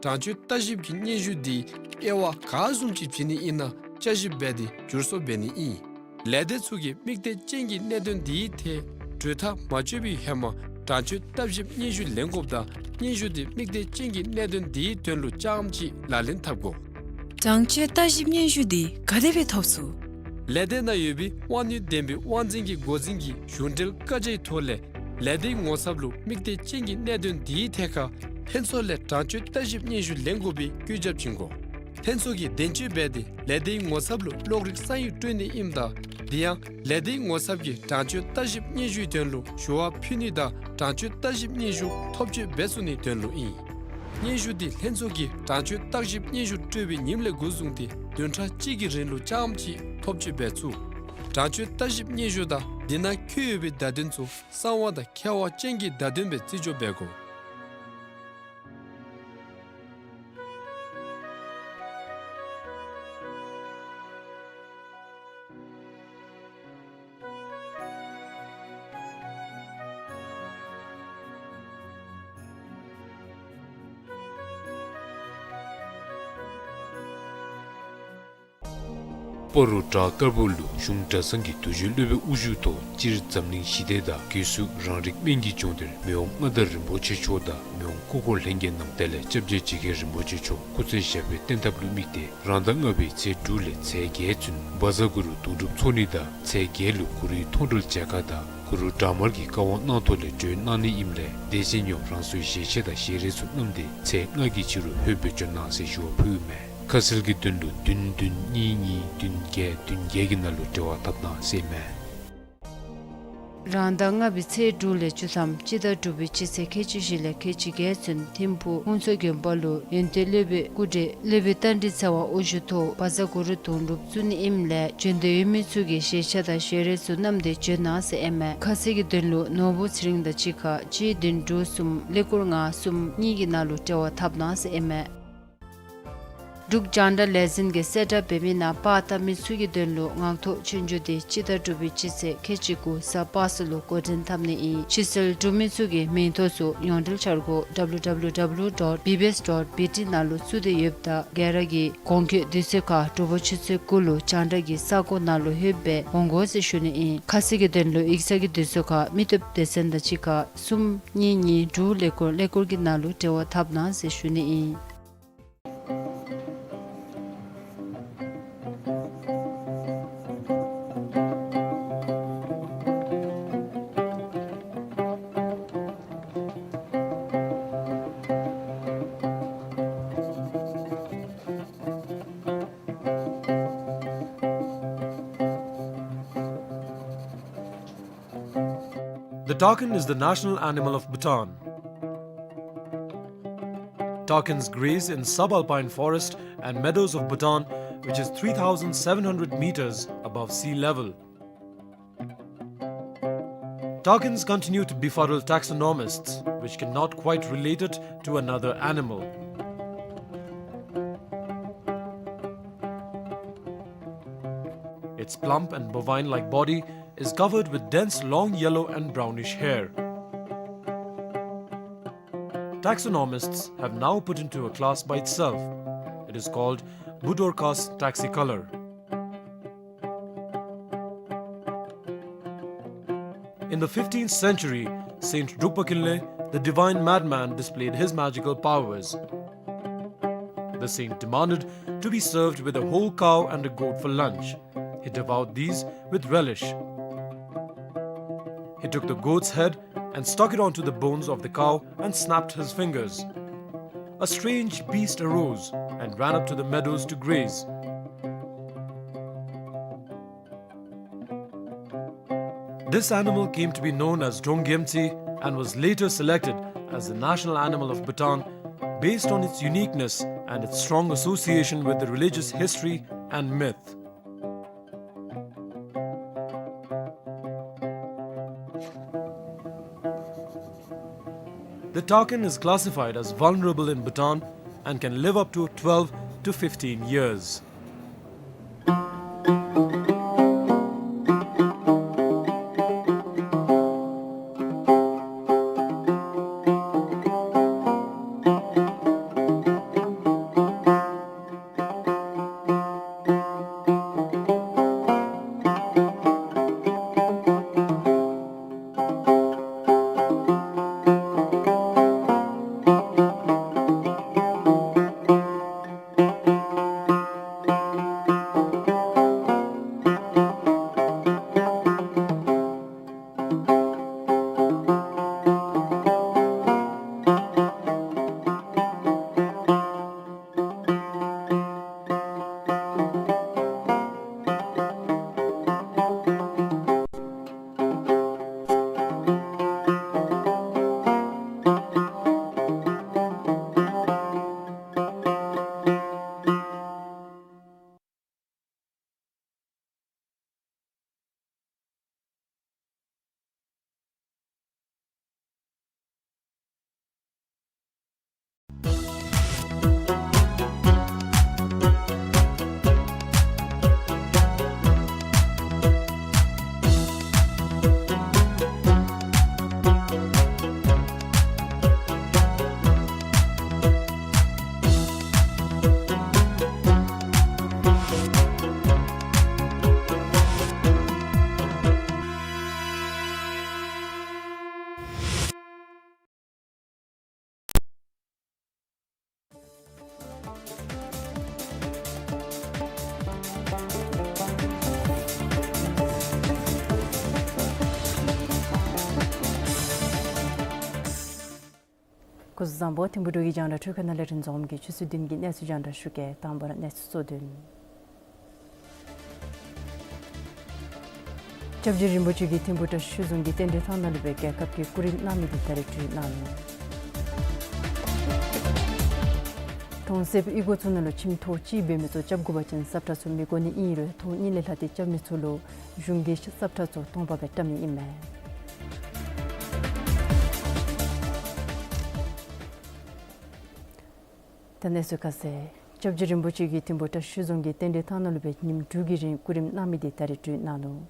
དྲང་སྤྱོད་བརྟག་ཞིབ་ཀྱི་སྙན་ཞུ་དེ་དབྱེ་བ་ག་བཟུམ་ཅིག་བྱིན་ནི་ཨིན་ན་བསྐྱར་ཞིབ་འབད་དེ་བསྒྱུར་གསོ་འབད་ནི་ཨིན། ལས་སྡེ་ཚུ་གིས་དམིགས་གཏད་ཅན་གྱི་གནད་དོན་དེའི་ཐད་གྲོས་ཐག་མ་གཅོད་པའི་ཧེ་མ་དྲང་སྤྱོད་བརྟག་ཞིབ་སྙན་ཞུ་ལེན་དགོཔ་དང་སྙན་ཞུ་དེ་དམིགས་གཏད་ཅན་གྱི་གནད་དོན་དེའི་དོན་ལུ་རྐྱངམ་ཅིག་ལག་ལེན་འཐབ་དགོ། དྲང་སྤྱོད་བརྟག་ཞིབ་སྙན་ཞུ་དེ་ག་དེ་སྦེ་ཐོབ་ཚུགས། ལས་སྡེ་ནང་ཡོད་པའི་དབང་ནུས་ལྡན་པའི་དབང་འཛིན་གྱི་འགོ་འཛིན་གྱི་གཞུང་འབྲེལ་བཀའ་རྒྱའི་ཐོག་ལས་ལས་སྡེའི་ངོ་ཚབ་ལུ་དམིགས་གཏད་ཅན་གྱི་གནད་དོན་དེའི་ཐད་ཁར་ལྷན་ཚོགས་ལས་དྲང་སྤྱོད་བརྟག་ཞིབ་སྙན་ཞུ་ལེན་དགོ་པའི་བཀོད་ཁྱབ་བྱིན་དགོ། ལྷན་ཚོགས་ཀྱིས་བདེན་དཔྱོད་འབད་དེ་ལས་སྡེའི་ངོ་ཚབ་ལུ་གློག་རིག་ས་ཡིག་སྤྲོད་ནི་ཨིནམ་ད་དེ་ཡང་ལས་སྡེའི་ངོ་ཚབ་ཀྱིས་དྲང་སྤྱོད་བརྟག་ཞིབ་སྙན་ཞུའི་དོན་ལུ་ཞུ་བ་ཕུལ་ནི་དང་དྲང་སྤྱོད་བརྟག་ཞིབ་སྙན་ཞུ་ཐོབ་སྤྱོད་འབད་ཚུགས་ནིའི་དོན་ལུ་ཨིན། སྙན་ཞུ་དེ་ལྷན་ཚོགས་ཀྱིས་དྲང་སྤྱོད་བརྟག་ཞིབ་སྙན་ཞུ་སྤྲོད་པའི་ཉིནམ་ལས་འགོ་བཟུང་སྟེ་བདུན་ཕྲག་གཅིག་གི་རིང་ལུ་རྐྱངམ་ཅིག་ཐོབ་སྤྱོད་འབད་ཚུགས། དྲང་སྤྱོད་བརྟག་ཞིབ་སྙན་ཞུ་དང་དེ་ནང་འཁོད་ཡོད་པའི་བརྡ་དོན་ཚུ་གསང་བ་དང་ཁྱད་པར་ཅན་གྱི་བརྡ་དོན་སྦེ་རྩིས་འཇོག་འབད་དགོ། སྤ་རོ་བྲག་དཀར་པོ་ལུ་གཞུང་གྲྭ་ཚང་གི་དུས་རྒྱུན་སློབ་དཔོན་དབུ་བཞུགས་ཐོག་སྤྱིར་འཛམ་གླིང་ཞི་བདེ་དང་སྒོས་སུ་རང་རིགས་སྨན་གྱི་ལྗོངས་འདིར་མི་དབང་མངའ་བདག་རིན་པོ་ཆེ་མཆོག་དང་མི་དབང་སྐུ་འཁོར་ལྷན་རྒྱས་རྣམས་དེ་ལས་སྐྱབས་རྗེ་འཇིགས་མཁན་རིན་པོ་ཆེ་མཆོག་སྐུ་ཚེ་ཞབས་པད་བརྟན་ཐབས་ལུ་དམིགས་ཏེ་རང་ཟླ་ལྔ་པའི་ཚེས་དྲུག་ལས་ཚེས་བརྒྱད་ཚུན་བཛྲ་གུ་རུ་དུང་སྒྲུབ་ཚོགས་གཉིས་དང་ཚེས་བརྒྱད་ལུ་གུ་རུའི་མཐོང་གྲོལ་མཇལ་ཁ་དང་གུ་རུ་བྲག་དམར་གྱི་བཀའ་དབང་གནང་ཐོག་ལས་གྲོལ་གནང་ནི་ཨིནམ་ལས་དེ་བཞིན་ཡང་རང་སོའི་ཞལ་ཆད་དང་ཞལ་རས་ཚུ་བསྣམས་ཏེ་ཚེས་ལྔ་གི་ཕྱི་རུ་ལྷོད་འབད་བྱོན་གནང་ཟེར་ཞུ་བ་ཕུལཝ་མས། ཁ་གསལ་གྱི་དོན་ལུ་བདུན་བདུན་གཉིས་གཉིས་བདུན་བརྒྱད་བདུན་བརྒྱད་ཀྱི་ནང་ལུ་འབྲེལ་བ་འཐབ་གནང་ཟེར་མས། རང་ཟླ་ལྔ་པའི་ཚེས་དྲུག་ལས་བཅུ་ཐམ་སྤྱི་ཟླ་དྲུག་པའི་སྤྱི་ཚེས་ཁལ་གཅིག་བཞི་ལས་ཁལ་གཅིག་བརྒྱད་ཚུན་ཐིམ་ཕུག་ཧུན་སུར་དགོན་པ་ལུ་ཡོན་ཏན་སློབ་དཔོན་སྐུ་བགྲེས་སློབ་དཔོན་རྟ་མགྲིན་ཚེ་དབང་དབུ་བཞུགས་ཐོག་བཛྲ་གུ་རུ་དུང་སྒྲུབ་བཙུགས་ནི་ཨིནམ་ལས་བྱོན་འདོད་ཡོད་མི་ཚུ་གིས་ཞལ་ཆད་དང་ཞལ་རས་ཚུ་བསྣམས་ཏེ་བྱོན་གནང་ཟེར་ཨིན་མས། ཁ་གསལ་གྱི་དོན་ལུ་ནོར་བུ་ཚེ་རིང་དང་གཅིག་ཁར་གཅིག་བདུན་དྲུག་གསུམ་ཀླད་ཀོར་ལྔ་གསུམ་གཉིས་ཀྱི་ནང་ལུ་འབྲེལ་བ་འཐབ་གནང་ཟེར་ཨིན་མས། འབྲུག་རྒྱང་བསྒྲགས་ལས་འཛིན་གྱིས་གསལ་བསྒྲགས་འབད་མི་ནང་པར་བཏབ་མི་ཚུ་གི་དོན་ལུ་ངག་ཐོག་ཆོས་རྒྱུགས་འདི་སྤྱི་ཟླ་དྲུག་པའི་སྤྱི་ཚེས་ཁལ་གཅིག་དགུ་གཟའ་པ་སངས་ལུ་འགོ་འདྲེན་འཐབ་ནི་ཨིན། ཕྱིར་གསལ་གྲུབ་མི་ཚུ་གི་མིང་ཐོ་ཚུ་ཡོངས་འབྲེལ་འཆར་སྒོ་W W W dot B B S dot B T ནང་ལུ་བཙུགས་ཏེ་ཡོདཔ་ད་ག་ར་གིས་གོང་འཁོད་དུས་ཚོད་ཁར་དྲོ་པ་ཆུ་ཚོད་དགུ་ལུ་རྒྱང་བསྒྲགས་ཀྱི་ས་གོ་ནང་ལུ་ལྷོདཔ་སྦེ་འོང་དགོ་ཟེར་ཞུ་ནི་ཨིན། ཁ་གསལ་གྱི་དོན་ལུ་ཡིག་ཚང་གི་དུས་ཚོད་ཁར་མི་སྟོབས་སྡེ་ཚན་དང་གཅིག་ཁར་གསུམ་གཉིས་གཉིས་དྲུག་ཀླད་ཀོར་ཀླད་ཀོར་གྱི་ནང་ལུ་འབྲེལ་བ་འཐབ་གནང་ཟེར་ཞུ་ནི་ཨིན། The takin is the national animal of Bhutan. Takins graze in subalpine forest and meadows of Bhutan, which is three thousand seven hundred meters above sea level. Takins continue to befuddle taxonomists, which cannot quite relate it to another animal. Its plump and bovine-like body is covered with dense long yellow and brownish hair. Taxonomists have now put into a class by itself. It is called Budorcas taxicolor. In the fifteenth century, Saint Drukpa Kinley, the divine madman, displayed his magical powers. The saint demanded to be served with a whole cow and a goat for lunch. He devoured these with relish. He took the goat's head and stuck it onto the bones of the cow and snapped his fingers. A strange beast arose and ran up to the meadows to graze. This animal came to be known as Dronggyemtsi and was later selected as the national animal of Bhutan based on its uniqueness and its strong association with the religious history and myth. The takin is classified as vulnerable in Bhutan and can live up to twelve to fifteen years. སྐུ་གཟུགས་བཟང་པོ། ཐིམ་ཕུག་འབྲུག་གི་རྒྱང་བསྒྲགས་འཕྲུལ་ཁང་ནང་ལས་རིན་འཛོམས་ཀྱིས་ཆུ་ཚོད་བདུན་གྱི་གནས་ཚུལ་རྒྱང་བསྒྲགས་ཞུ་གེ། དང་པ་ར་གནས་ཚུལ་གཙོ་དོན། སྐྱབས་རྗེ་རིན་པོ་ཆེ་གིས་ཐིམ་ཕུག་བཀྲ་ཤིས་རྫོང་གི་རྟེན་འབྲེལ་ཐང་ནང་ལུ་སྦེ་རྒྱལ་ཁབ་ཀྱི་སྐུ་རིམ་གནང་མི་འདི་ད་རིས་གྲོལ་གནང་ནུག། གྲོང་གསེབ་གཡུས་སྒོ་ཚུ་ནང་ལུ་ཁྱིམ་ཐོག་གཅིག་འབད་མི་ཚུ་རྐྱབ་དགོ་པ་ཅིན་ས་ཁྲ་ཚུ་མི་དགོ་ནི་ཨིན་རུང་ཐོག་གཉིས་ལས་ལྷག་སྟེ་རྐྱབ་མི་ཚུ་ལུ་གཞུང་གིས་ས་ཁྲ་ཚུ་སྟོང་པ་སྦེ་བཀྲམ་ནི་ཨིན་མས། ད་གནས་ཚུལ་ཁ་གསལ། སྐྱབས་རྗེ་རིན་པོ་ཆེ་གིས་ཐིམ་ཕུག་བཀྲ་ཤིས་རྫོང་གི་རྟེན་འབྲེལ་ཐང་ནང་ལུ་སྦེ་ཉིནམ་དྲུག་གི་རིང་སྐུ་རིམ་གནང་མི་འདི་ད་རིས་གྲོལ་གནང་ནུག།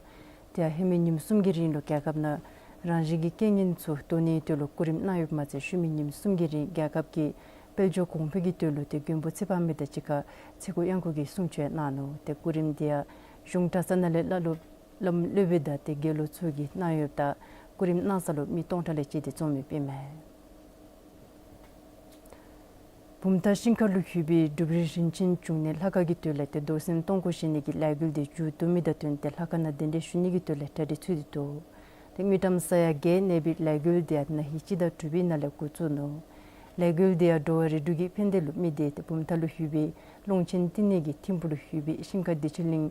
དེ་ཡང་ཧེ་མའི་ཉིནམ་གསུམ་གྱི་རིང་ལུ་རྒྱལ་ཁབ་ནང་རང་བཞིན་གྱི་རྐྱེན་ངན་ཚུ་བཟློག་ནིའི་དོན་ལུ་སྐུ་རིམ་གནང་ཡོདཔ་མ་ཚད་ཤུལ་མའི་ཉིནམ་གསུམ་གྱི་རིང་རྒྱལ་ཁབ་ཀྱི་དཔལ་འབྱོར་གོང་འཕེལ་གྱི་དོན་ལུ་ཏེ་མགོན་པོ་ཚེ་དཔག་མེད་དང་གཅིག་ཁར་ཚེ་འགུགས་གཡང་འགུགས་ཀྱི་གསུང་ཆོག་གནང་ནུག། ཏེ་སྐུ་རིམ་འདི་ཡང་གཞུང་གྲྭ་ཚང་ནང་ལས་བླ་སློབ་བླམ་སློབ་དཔོན་དང་ཏེ་དགེ་སློང་ཚུ་གིས་གནང་ཡོདཔ་ད་སྐུ་རིམ་གནང་ས་ལུ་མི་སྟོང་ཕྲག་ལས་བཅད་དེ་འཛོམས་ཡོདཔ་ཨིན་མས། བུམ་ཐང་ཤིང་ཁ་ལུ་ཡོད་པའི་འབྲུག་རི་རིན་ཆེན་འབྱུང་གནས་ལྷ་ཁང་གི་དོན་ལས་ཏེ་རྡོར་སེམས་སྟོང་སྐོར་བཞེངས་ནི་གི་ལས་འགུལ་འདི་མཇུག་བསྡུ་མི་དང་བསྟུན་ཏེ་ལྷ་ཁང་ནང་གདན་འདྲེན་ཞུ་ནི་གི་དོན་ལས་གྲ་སྒྲིག་ཚུད་དེ་འདུག། ཏེ་དངུལ་ཀྲམ་ས་ཡ་བརྒྱད་གནས་པའི་ལས་འགུལ་འདི་ཡང་ན་ཧིང་སྤྱི་ཟླ་དྲུག་པའི་ནང་ལས་འགོ་བཙུགས་ནུག། ལས་འགུལ་འདི་ཡང་འགྲོ་བ་རིགས་དྲུག་གི་ཕན་བདེ་ལུ་དམིགས་ཏེ་ཏེ་བུམ་ཐང་ལུ་ཡོད་པའི་ཀློང་ཆེན་བསྟི་གནས་ཀྱི་ཐིམ་ཕུག་ལུ་ཡོད་པའི་ཤིང་ཁ་བདེ་ཆེན་གླིང་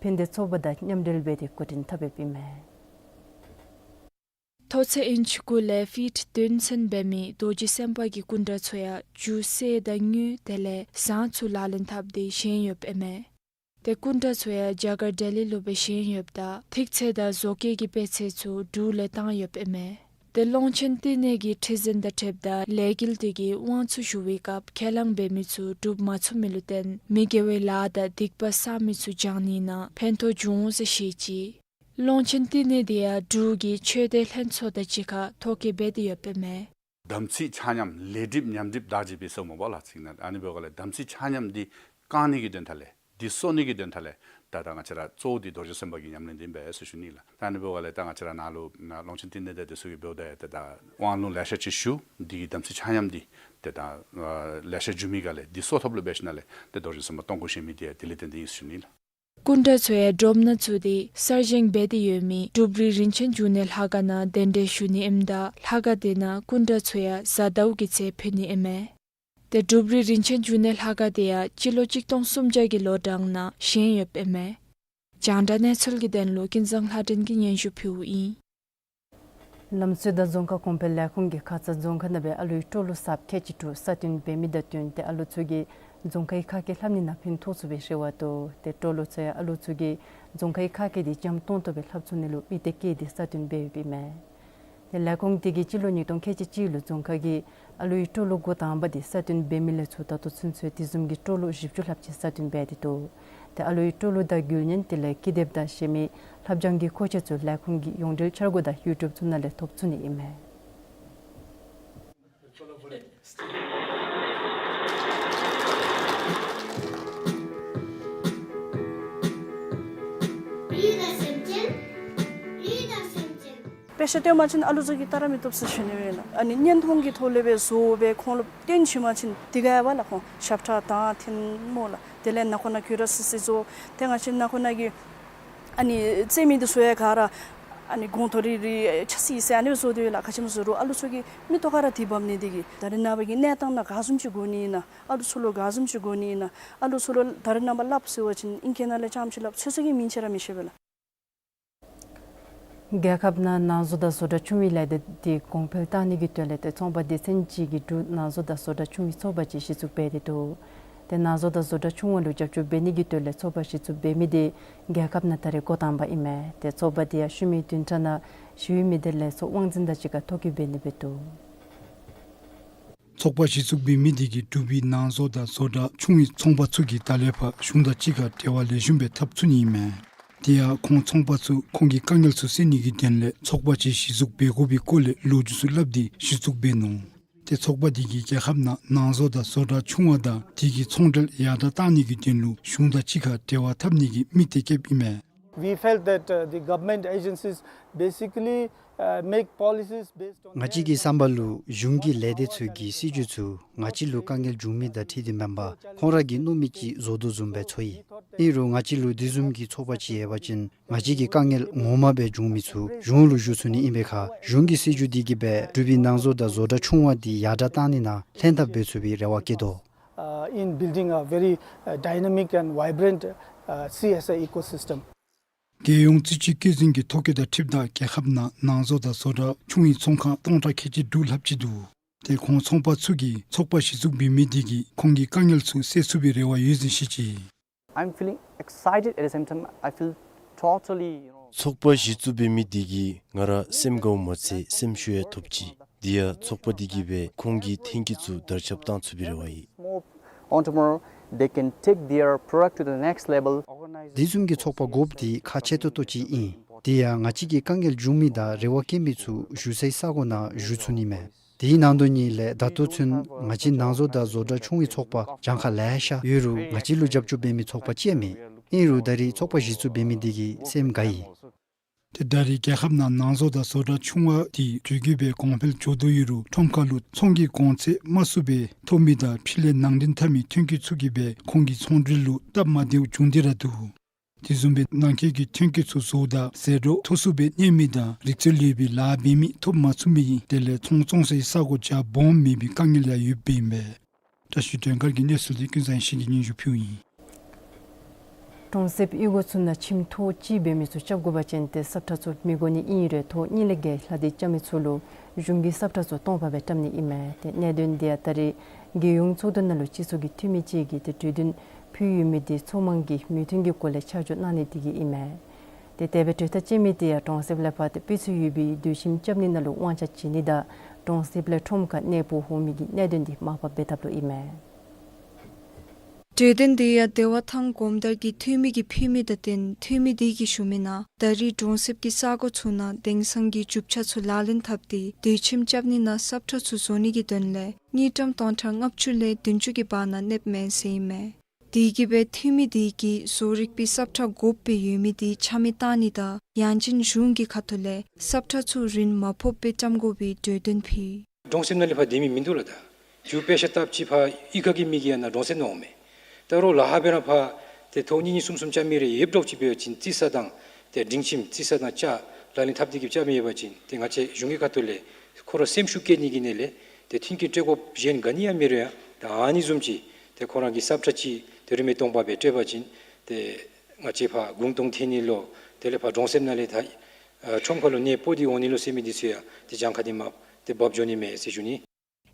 ཕན་བདེ་ཚོགས་པ་དང་མཉམ་འབྲེལ་འབད་དེ་འགོ་འདྲེན་འཐབ་ཡོདཔ་ཨིན་མས། མཐོ་ཚད་ཨིན་ཅི་དགུ་ལས་ཕིཊ་བདུན་ཚུན་འབད་མི་རྡོ་རྗེ་སེམས་དཔའ་གི་སྐུ་འདྲ་ཚུ་ཡང་རྒྱུ་གསེར་དང་དངུལ་དེ་ལས་ཟངས་ཚུ་ལག་ལེན་འཐབ་སྟེ་བཞེངས་ཡོདཔ་ཨིན་མས། ཏེ་སྐུ་འདྲ་ཚུ་ཡང་རྒྱ་གར་ལྡི་ལི་ལུ་སྦེ་བཞེངས་ཡོདཔ་ད་ཐིག་ཚད་དང་བཟོ་བཀོད་ཀྱི་དཔེ་ཚད་ཚུ་འབྲུག་ལས་བཏང་ཡོདཔ་ཨིན་མས། ཏེ་ཀློང་ཆེན་བསྟི་གནས་ཀྱི་ཁྲི་འཛིན་དང་འཁྲིལཝ་ད་ལས་འགུལ་དེ་གི་དབང་ཚད་ཞུ་བའི་སྐབས་ཁས་བླངས་འབད་མི་ཚུ་འགྲུབ་མ་ཚུགས་མི་ལུ་བརྟེན་མི་དགེ་བའི་ལཱ་དང་སྡིག་པ་བསགས་མི་ཚུ་སྦྱང་ནི་ནང་ཕན་ཐོགས་འབྱུང་འོང་ཟེར་བཤད་ཅི། ཀློང་ཆེན་བསྟི་གནས་དེ་ཡང་འབྲུག་གི་ཆོས་སྡེ་ལྷན་ཚོགས་དང་གཅིག་ཁར་ཐོ་བཀོད་འབད་དེ་ཡོདཔ་ཨིན་མས། དམ་ཚིག་ཆ་མཉམ་ལས་སྒྲིབ་ཉམས་སྒྲིབ་དག་བྱེད་པའི་ཟེར་སྨོ་པ་ལགས་ཚིག་ནང་ཨ་ནི་འབདཝ་ལས་དམ་ཚིག་ཆ་མཉམ་འདི་བསྐང་ནི་གི་དོན་དག་ལས་འདི་གསོ་ནི་གི་དོན་དག་ལས་ད་ད་ང་བཅས་ར་གཙོ་བོ་འདི་རྡོ་རྗེ་སེམས་དཔའ་གི་ཉམས་ལེན་འདི་ཨིན་པས་ཟེར་ཞུ་ནི་ལགས། ད་ཨ་ནི་འབདཝ་ལས་ད་ང་བཅས་ར་ནཱ་ལུ་ཀློང་ཆེན་བསྟི་གནས་དང་དེ་ཚུ་གི་འབདཝ་ད་ཡང་ཏེ་ད་དབང་ལུང་ལེ་ཤ་ཅིག་ཞུ་འདི་གི་དམ་ཚིག་ཆ་མཉམ་འདི་ཏེ་ད་ལེ་ཤ་འཇུ་མི་ག་ལས་འདི་གསོ་ཐབས་ལུ་འབད་ཞིནམ་ལས་ཏེ་རྡོ་རྗེ་སེམས་དཔའ་སྟོང་སྐོར་བཞེངས་མི་འདི་ཡང་དེ་ལས་བརྟེན་ཏེ་ཨིན་ཟེར་ཞུ་ནི་ལགས། སྐུ་འདྲ་ཚུ་ཡང་སྒྲོམ་ནང་བཙུགས་ཏེ་གསར་བཞེངས་འབད་དེ་ཡོད་མི་འབྲུག་རི་རིན་ཆེན་འབྱུང་གནས་ལྷ་ཁང་ནང་གདན་འདྲེན་ཞུ་ནི་ཨིནམ་ད་ལྷ་ཁང་དེ་ནང་སྐུ་འདྲ་ཚུ་ཡང་གཟའ་ཟླཝ་གི་ཚེ་ཕུལ་ནི་ཨིན་མས། ཏེ་འབྲུག་རི་རིན་ཆེན་འབྱུང་གནས་ལྷ་ཁང་དེ་ཡང་སྤྱི་ལོ་གཅིག་སྟོང་སུམ་བརྒྱ་གི་ལོ་གྲངས་ནང་བཞེངས་ཡོདཔ་ཨིན་མས། རྒྱང་བསྒྲགས་གནས་ཚུལ་གྱི་དོན་ལུ་ཀུན་བཟང་ལྷ་སྒྲོན་གྱིས་སྙན་ཞུ་ཕུལཝ་ཨིན། ལམ་སྲོལ་དང་རྫོང་ཁ་གོང་འཕེལ་ལས་ཁུངས་ཀྱིས་ཁ་ཙ་རྫོང་ཁ་ནང་སྦེ་ཨ་ལུའི་སྤྲོ་ལོ་གསརཔ་ཁལ་གཅིག་དྲུག་གསར་བཏོན་འབད་མི་དང་བསྟུན་ཏེ་ཨ་ལུ་ཚུ་གིས་རྫོང་ཁའི་ཁ་སྐད་ལྷབ་ནི་ནང་ཕན་ཐོགས་ཚུགས་པའི་རེ་བ་འདུག། ཏེ་སྤྲོ་ལོ་ཚུ་ཡང་ཨ་ལུ་ཚུ་གིས་རྫོང་ཁའི་ཁ་སྐད་འདི་འཇམ་ཏོང་ཏོ་སྦེ་ལྷབ་ཚུགས་ནི་ལུ་དམིགས་གཏད་བསྐྱེད་དེ་གསར་བཏོན་འབད་ཡོདཔ་ཨིན་མས། ཏེ་ལས་ཁུངས་དེ་གིས་སྤྱི་ལོ་ཉིས་སྟོང་ཁལ་གཅིག་གཅིག་ལུ་རྫོང་ཁ་གི་ཨ་ལུའི་སྤྲོ་ལོ་འགོ་དང་པ་དེ་གསར་བཏོན་འབད་མི་ལས་ཚུར་ད་ལྟོ་ཚུན་ཚོད་དེ་བཟུམ་གྱི་སྤྲོ་ལོ་བཞི་བཅུ་ལྷགཔ་ཅིག་གསར་བཏོན་འབད་དེ་འདུག། ཏེ་ཨ་ལུའི་སྤྲོ་ལོ་དང་རྒྱུ་ཉེན་དེ་ལས་ཀི་དེབ་དང་གཞན་མི་ལྷབ་སྦྱང་གི་མཁོ་ཆས་ཚུ་ལས་ཁུངས་ཀྱི་ཡོངས་འབྲེལ་འཆར་སྒོ་དང་ཡུ་ཊུབ་ཚུ་ནང་ལས་ཐོབ་ཚུགས་ནི་ཨིན་མས། དཔེ་ཆ་སྟོན་པ་ཅིན་ཨ་ལུ་ཚུ་གིས་ལྟ་ར་མི་བཏུབ་ཟེར་ཞུ་ནི་ཨིན་ལགས། ཨ་ནི་བརྙན་ཐུང་གི་ཐོག་ལས་སྦེ་བཟོ་སྦེ་ཁོང་ལུ་སྟོན་ཞིནམ་ཅིན་དེ་ག་ཡང་བ་ལགས་ཁོང་ཞབས་ཁྲ་དང་འཐེན་སྨོ་ལགས། དེ་ལས་ནང་ཁོག་ནང་གུ་ར་སི་སི་བཟོ། ཏེ་ང་བཅས་ནང་ཁོག་ནང་གི་ཨ་ནི་རྩེད་མི་འདི་ཚུ་ཡང་ག་ར་ཨ་ནི་གོང་ཐོ་རི་རི་ཆ་སི་སི་ཨ་ནི་བཟོ་སྟེ་ཡོད་ལགས། ག་ཅི་སྨོ་ཟེར་རུང་ཨ་ལུ་ཚུ་གིས་མིག་ཏོ་ཁར་ར་འདི་འབབ་ནི་དེ་གིས་ད་རེས་ནངས་པ་གི་གནས་སྟངས་ནང་ག་བཟུམ་ཅིག་དགོ་ནི་ཨིན་ན། ཨ་ལུ་ཚུ་ལུ་ག་བཟུམ་ཅིག་དགོ་ནི་ཨིན་ན། ཨ་ལུ་ཚུ་ལུ་ད་རེས་ནངས་པ་སླབ་ཟེར་བ་ཅིན་ཨིང་སྐད་ནང་ལས་རྐྱངམ་ཅིག་སླབ་ཚོད་ཚོད་ཀྱི་མིང་ཆད་ར་མི་ཤེས་པས་ལགས། རྒྱལ་ཁབ་ནང་ནང་བཟོ་དང་བཟོ་གྲྭ་ཆུང་བའི་ལས་སྡེ་འདི་གོང་འཕེལ་བཏང་ནི་གི་དོན་ལས་ཏེ་ཚོང་པ་སྡེ་ཚན་ཅིག་གིས་འབྲུག་ནང་བཟོ་དང་བཟོ་གྲྭ་ཆུང་བའི་ཚོགས་པ་ཅིག་གཞི་བཙུགས་འབད་དེ་འདུག། ཏེ་ནང་བཟོ་དང་བཟོ་གྲྭ་ཆུང་བ་ལུ་རྒྱབ་སྐྱོར་འབད་ནི་གི་དོན་ལས་ཚོགས་པ་གཞི་བཙུགས་འབད་མི་འདི་རྒྱལ་ཁབ་ནང་ད་རེས་འགོ་དང་པ་ཨིན་མས། ཏེ་ཚོགས་པ་འདི་ཡང་ཤུལ་མའི་བདུན་ཕྲག་ནང་ཞི་གཡོག་མི་སྡེ་ལས་ཚོགས་དབང་འཛིན་དང་གཅིག་ཁར་ཐོ་བཀོད་འབད་ནི་སྦེ་འདུག། ཚོགས་པ་གཞི་བཙུགས་འབད་མི་འདི་གིས་འབྲུག་པའི་ནང་བཟོ་དང་བཟོ་གྲྭ་ཆུང་བའི་ཚོང་པ་ཚུ་གིས་ད་ལས་ཕར་གཞུང་དང་གཅིག་ཁར་འབྲེལ་བ་ལེགས་ཤོམ་སྦེ་འཐབ་ཚུགས་ནི་ཨིན་མས། དེ་ཡང་ཁོང་ཚོང་པ་ཚུ་ཁོང་གི་དཀའ་ངལ་ཚུ་སེལ་ནི་གི་དོན་ལས་ཚོགས་པ་ཅིག་གཞི་བཙུགས་འབད་དགོ་པའི་སྐོར་ལས་ལོ་རྒྱུས་ཚུ་སླབ་སྟེ་གཞི་བཙུགས་འབད་ནུག། ཏེ་ཚོགས་པ་འདི་གིས་རྒྱལ་ཁབ་ནང་ནང་བཟོ་དང་བཟོ་གྲྭ་ཆུང་བ་དང་དེ་གི་ཚོང་འབྲེལ་ཡར་དྲག་གཏང་ནི་གི་དོན་ལུ་གཞུང་དང་གཅིག་ཁར་འབྲེལ་བ་འཐབ་ནི་གི་དམིགས་གཏད་བསྐྱེདཔ་ཨིན་མས། We felt that, uh, the government agencies basically, uh, make policies based on ང་བཅས་ཀྱི་བསམ་པ་ལུ་གཞུང་གི་ལས་སྡེ་ཚུ་གིས་སྲིད་བྱུས་ཚུ་ང་བཅས་ལུ་དཀའ་ངལ་འབྱུང་མི་དང་འཁྲིལ་ཏེ་མེན་པར་ཁོང་ར་གིས་མནོ་མི་ཅིག་བཟོ་དོ་བཟུམ་སྦེ་ཚོར་ཡི། ཨིན་རུང་ང་བཅས་ལུ་དེ་བཟུམ་གྱི་ཚོགས་པ་ཅིག་ཡོད་པ་ཅིན་ང་བཅས་ཀྱི་དཀའ་ངལ་ངོ་མ་སྦེ་འབྱུང་མི་ཚུ་གཞུང་ལུ་ཞུ་ཚུགས་ནི་ཨིན་པའི་ཁར་གཞུང་གི་སྲིད་བྱུས་འདི་གིས་སྦེ་འབྲུག་པའི་ནང་བཟོ་དང་བཟོ་གྲྭ་ཆུང་བ་འདི་ཡར་དྲག་བཏང་ནི་ནང་ལྷན་ཐབས་འབད་ཚུགས་པའི་རེ་བ་བསྐྱེད་དོ། Uh, in building a very, uh, dynamic and vibrant, uh, C S I ecosystem. རྒྱལ་ཡོངས་རྩིས་དཔྱད་བཀོད་འཛིན་གྱི་ཐོ་བཀོད་དང་འཁྲིལཝ་ད་རྒྱལ་ཁབ་ནང་ནང་བཟོ་དང་བཟོ་གྲྭ་ཆུང་བའི་ཚོང་ཁང་སྟོང་ཕྲག་ཁལ་གཅིག་དྲུག་ལྷགཔ་ཅིག་འདུག། ཏེ་ཁོང་ཚོང་པ་ཚུ་གིས་ཚོགས་པ་གཞི་བཙུགས་འབད་མི་འདི་གིས་ཁོང་གི་དཀའ་ངལ་ཚུ་སེལ་ཚུགས་པའི་རེ་བ་ཡོད་ཟེར་བཤད་ཅི། I'm feeling excited, at the same time I feel totally, you know, ཚོགས་པ་གཞི་བཙུགས་འབད་མི་འདི་གིས་ང་ར་སེམས་དགའཝ་མ་ཚད་སེམས་ཤུགས་ཡང་ཐོབ་ཅི། དེ་ཡང་ཚོགས་པ་འདི་གིས་སྦེ་ཁོང་གི་ཐོན་སྐྱེད་ཚུ་དར་ཁྱབ་བཏང་ཚུགས་པའི་རེ་བ་ཡོད། Small entrepreneur, they can take their product to the next level. དེ་བཟུམ་གྱི་ཚོགས་པ་དགོཔ་འདི་ཁག་ཆེ་ཏོག་ཏོ་ཅིག་ཨིན། དེ་ཡང་ང་བཅས་ཀྱི་དཀའ་ངལ་འབྱུང་མི་དང་རེ་བ་བསྐྱེད་མི་ཚུ་བཞུགས་སའི་ས་གོ་ནང་བཞུགས་ཚུགས་ནི་མས། དེའི་ནང་དོན་ཉིད་ལས་ད་ལྟོ་ཚུན་ང་བཅས་ནང་བཟོ་དང་བཟོ་གྲྭ་ཆུང་བའི་ཚོགས་པ་གྱངས་ཁ་ལེ་ཤ་ཡོད་རུང་ང་བཅས་ལུ་རྒྱབ་སྐྱོར་འབད་མི་ཚོགས་པ་ཅིག་ཡང་མེད། ཨིན་རུང་ད་རེས་ཚོགས་པ་གཞི་བཙུགས་འབད་མི་འདི་གིས་སེམས་དགའ་ཡི། ཏེ་ད་རེས་རྒྱལ་ཁབ་ནང་ནང་བཟོ་དང་བཟོ་གྲྭ་ཆུང་བ་འདི་གྲོས་བསྐོས་སྦེ་གོང་འཕེལ་འགྱོ་དོ་ཡོད་རུང་ཁྲོམ་ཁ་ལུ་ཚོང་གི་གོང་ཚད་དམའ་སུ་སྦེ་ཐོབ་མི་དང་ཕྱི་ལས་ནང་འདྲེན་འཐབ་མི་ཐོན་སྐྱེད་ཚུ་གིས་སྦེ་ཁོང་གི་ཚོང་འབྲེལ་ལུ་སྟབས་མ་བདེཝ་བྱུང་སྟེ་ར་འདུག། དེ་བཟུམ་སྦེ་ནང་འཁོད་ཀྱི་ཐོན་སྐྱེད་ཚུ་བཟོཝ་ད་ཟད་འགྲོ་མཐོ་སུ་སྦེ་གནས་མི་དང་རིག་རྩལ་ཡོད་པའི་ལཱ་འབད་མི་ཐོབ་མ་ཚུགས་མི་དེ་ལས་ཚོང་བཙོང་སའི་ས་གོ་རྒྱ་སྦོམ་མེད་པའི་དཀའ་ངལ་ཡང་ཡོདཔ་ཨིན་པས། བཀྲ་ཤིས་སྒྲོལ་དཀར་གྱིས་གནས་ཚུལ་འདི་ཀུན་བཟང་ཡེ་ཤེས་ཀྱིས་སྙན་ཞུ་ཕུལཝ་ཨིན། གྲོང་གསེབ་གཡུས་སྒོ་ཚུ་ནང་ཁྱིམ་ཐོག་གཅིག་འབད་མི་ཚུ་རྐྱབ་དགོ་པ་ཅིན་ཏེ་སབ་ཁྲ་ཚུ་མི་དགོ་ནི་ཨིན་རུང་ཐོག་གཉིས་ལས་བརྒལ་ལྷག་སྟེ་རྐྱབ་མི་ཚུ་ལུ་གཞུང་གིས་སབ་ཁྲ་ཚུ་སྟོང་པ་སྦེ་རྐྱབ་ནི་ཨིན་མས། ཏེ་གནད་དོན་འདི་ཡང་ད་རེས་རྒྱལ་ཡོངས་ཚོགས་འདུ་ནང་ལུ་སྤྱི་ཚོགས་ཀྱི་འཐུས་མི་ཅིག་གིས་ཏེ་གྲོས་དོན་ཕུལ་ཡོད་མི་འདི་ཚོགས་མང་གི་མོས་མཐུན་གྱི་སྒོ་ལས་ཆ་འཇོག་གནང་ནི་འདི་གིས་ཨིན་མས། ཏེ་དེ་སྦེ་གྲོས་ཐག་བཅད་མི་དེ་ཡང་གྲོང་གསེབ་ལས་ཕར་ཏེ་སྤུས་ཚད་ཡོད་པའི་སྡོད་ཁྱིམ་རྐྱབ་ནི་ནང་ལུ་དབང་ཆ་བྱིན་ནི་དང་གྲོང་གསེབ་ལས་ཁྲོམ་ཁར་གནས་སྤོ་འོང་མི་གི་གནད་དོན་འདི་མར་ཕབ་འབད་ཐབས་ལུ་ཨིན་མས། གྲོས་དོན་དེ་ཡང་བདེ་བ་ཐང་གོམ་བདར་གྱི་འཐུས་མི་གིས་ཕུལ་མི་དང་བསྟུན་འཐུས་མི་དེ་གིས་ཞུ་མི་ནང་ད་རེས་གྲོང་གསེབ་ཀྱི་ས་གོ་ཚུ་ནང་དེང་སང་གི་རྒྱུ་ཆ་ཚུ་ལག་ལེན་འཐབ་སྟེ་སྡོད་ཁྱིམ་རྐྱབ་ནི་ནང་སབ་ཁྲ་ཚུ་བཟོ་ནི་གི་དོན་ལས་དངུལ་ཀྲམ་སྟོང་ཕྲག་ལྔ་བཅུ་ལས་བདུན་ཅུ་གི་བར་ན་གནསཔ་མས་ཟེར་ཨིན་མས། དེ་གིས་སྦེ་འཐུས་མི་དེ་གིས་བཟོ་རིག་པའི་སབ་ཁྲ་དགོཔ་སྦེ་ཡོད་མི་དེ་ཆ་མེད་བཏང་ནི་དང་ཡང་ཅིན་གཞུང་གི་ཁ་ཐུག་ལས་སབ་ཁྲ་ཚུ་རིན་མ་ཕོགཔ་སྦེ་བཀྲམ་དགོ་པའི་གྲོས་དོན་ཕུལ། གྲོང་གསེབ་ནང་ལས་ཕར་སྡོད་མི་མིན་འདུག་ལགས། ད་རྒྱུ་དཔེ་ཆ་ལྟ་ཅི་ཕར་གཡུས་ཁ་གི་མི་གིས་ཡང་ན་གྲོང་གསེབ་ནང་འོང་མས། ད་རུང་ལ་ཧ་འབད་ར་ཕར་ཏེ་ཐོག་གཉིས་གཉིས་གསུམ་གསུམ་རྐྱབ་མི་རེ་ཡོདཔ་འདྲཝ་ཅིག་འབད་བ་ཅིན་རྩི་ས་དང་ཏེ་སྒྲིང་ཁྱིམ་རྩི་ས་དང་ཅ་ལག་ལེན་འཐབ་སྟེ་གི་རྐྱབ་མི་ཡོད་པ་ཅིན་ཏེ་ང་བཅས་གཞུང་གི་ཁ་ཐུག་ལས་ཁོ་ར་སེམས་ཤུགས་བསྐྱེད་ནི་གི་ནང་ལས་ཏེ་མཐུན་རྐྱེན་སྤྲོད་དགོཔ་གཞན་ག་ནི་ཡང་མེད་རུང་ཡང་ད་ཨ་ནི་བཟུམ་ཅིག་ཏེ་ཁོ་ར་གི་སབ་ཁྲ་ཅིག་ཏེ་རིན་མེད་སྟོང་པ་སྦེ་སྤྲོད་པ་ཅིན་ཏེ་ང་བཅས་ཕར་གུང་སྟོང་ཐོན་ནི་ལུ་དེ་ལས་ཕར་གྲོང་གསེབ་ནང་ལས་ད་ཨ་ཁྲོམ་ཁ་ལུ་གནས་སྤོ་སྟེ་འོང་ནི་ལུ་ཟེར་མི་འདི་ཚུ་ཡང་ཏེ་གྱངས་ཁ་འདི་མར་ཏེ་འབབ་འགྱོ་ནི་མས་ཟེར་ཞུ་ནི།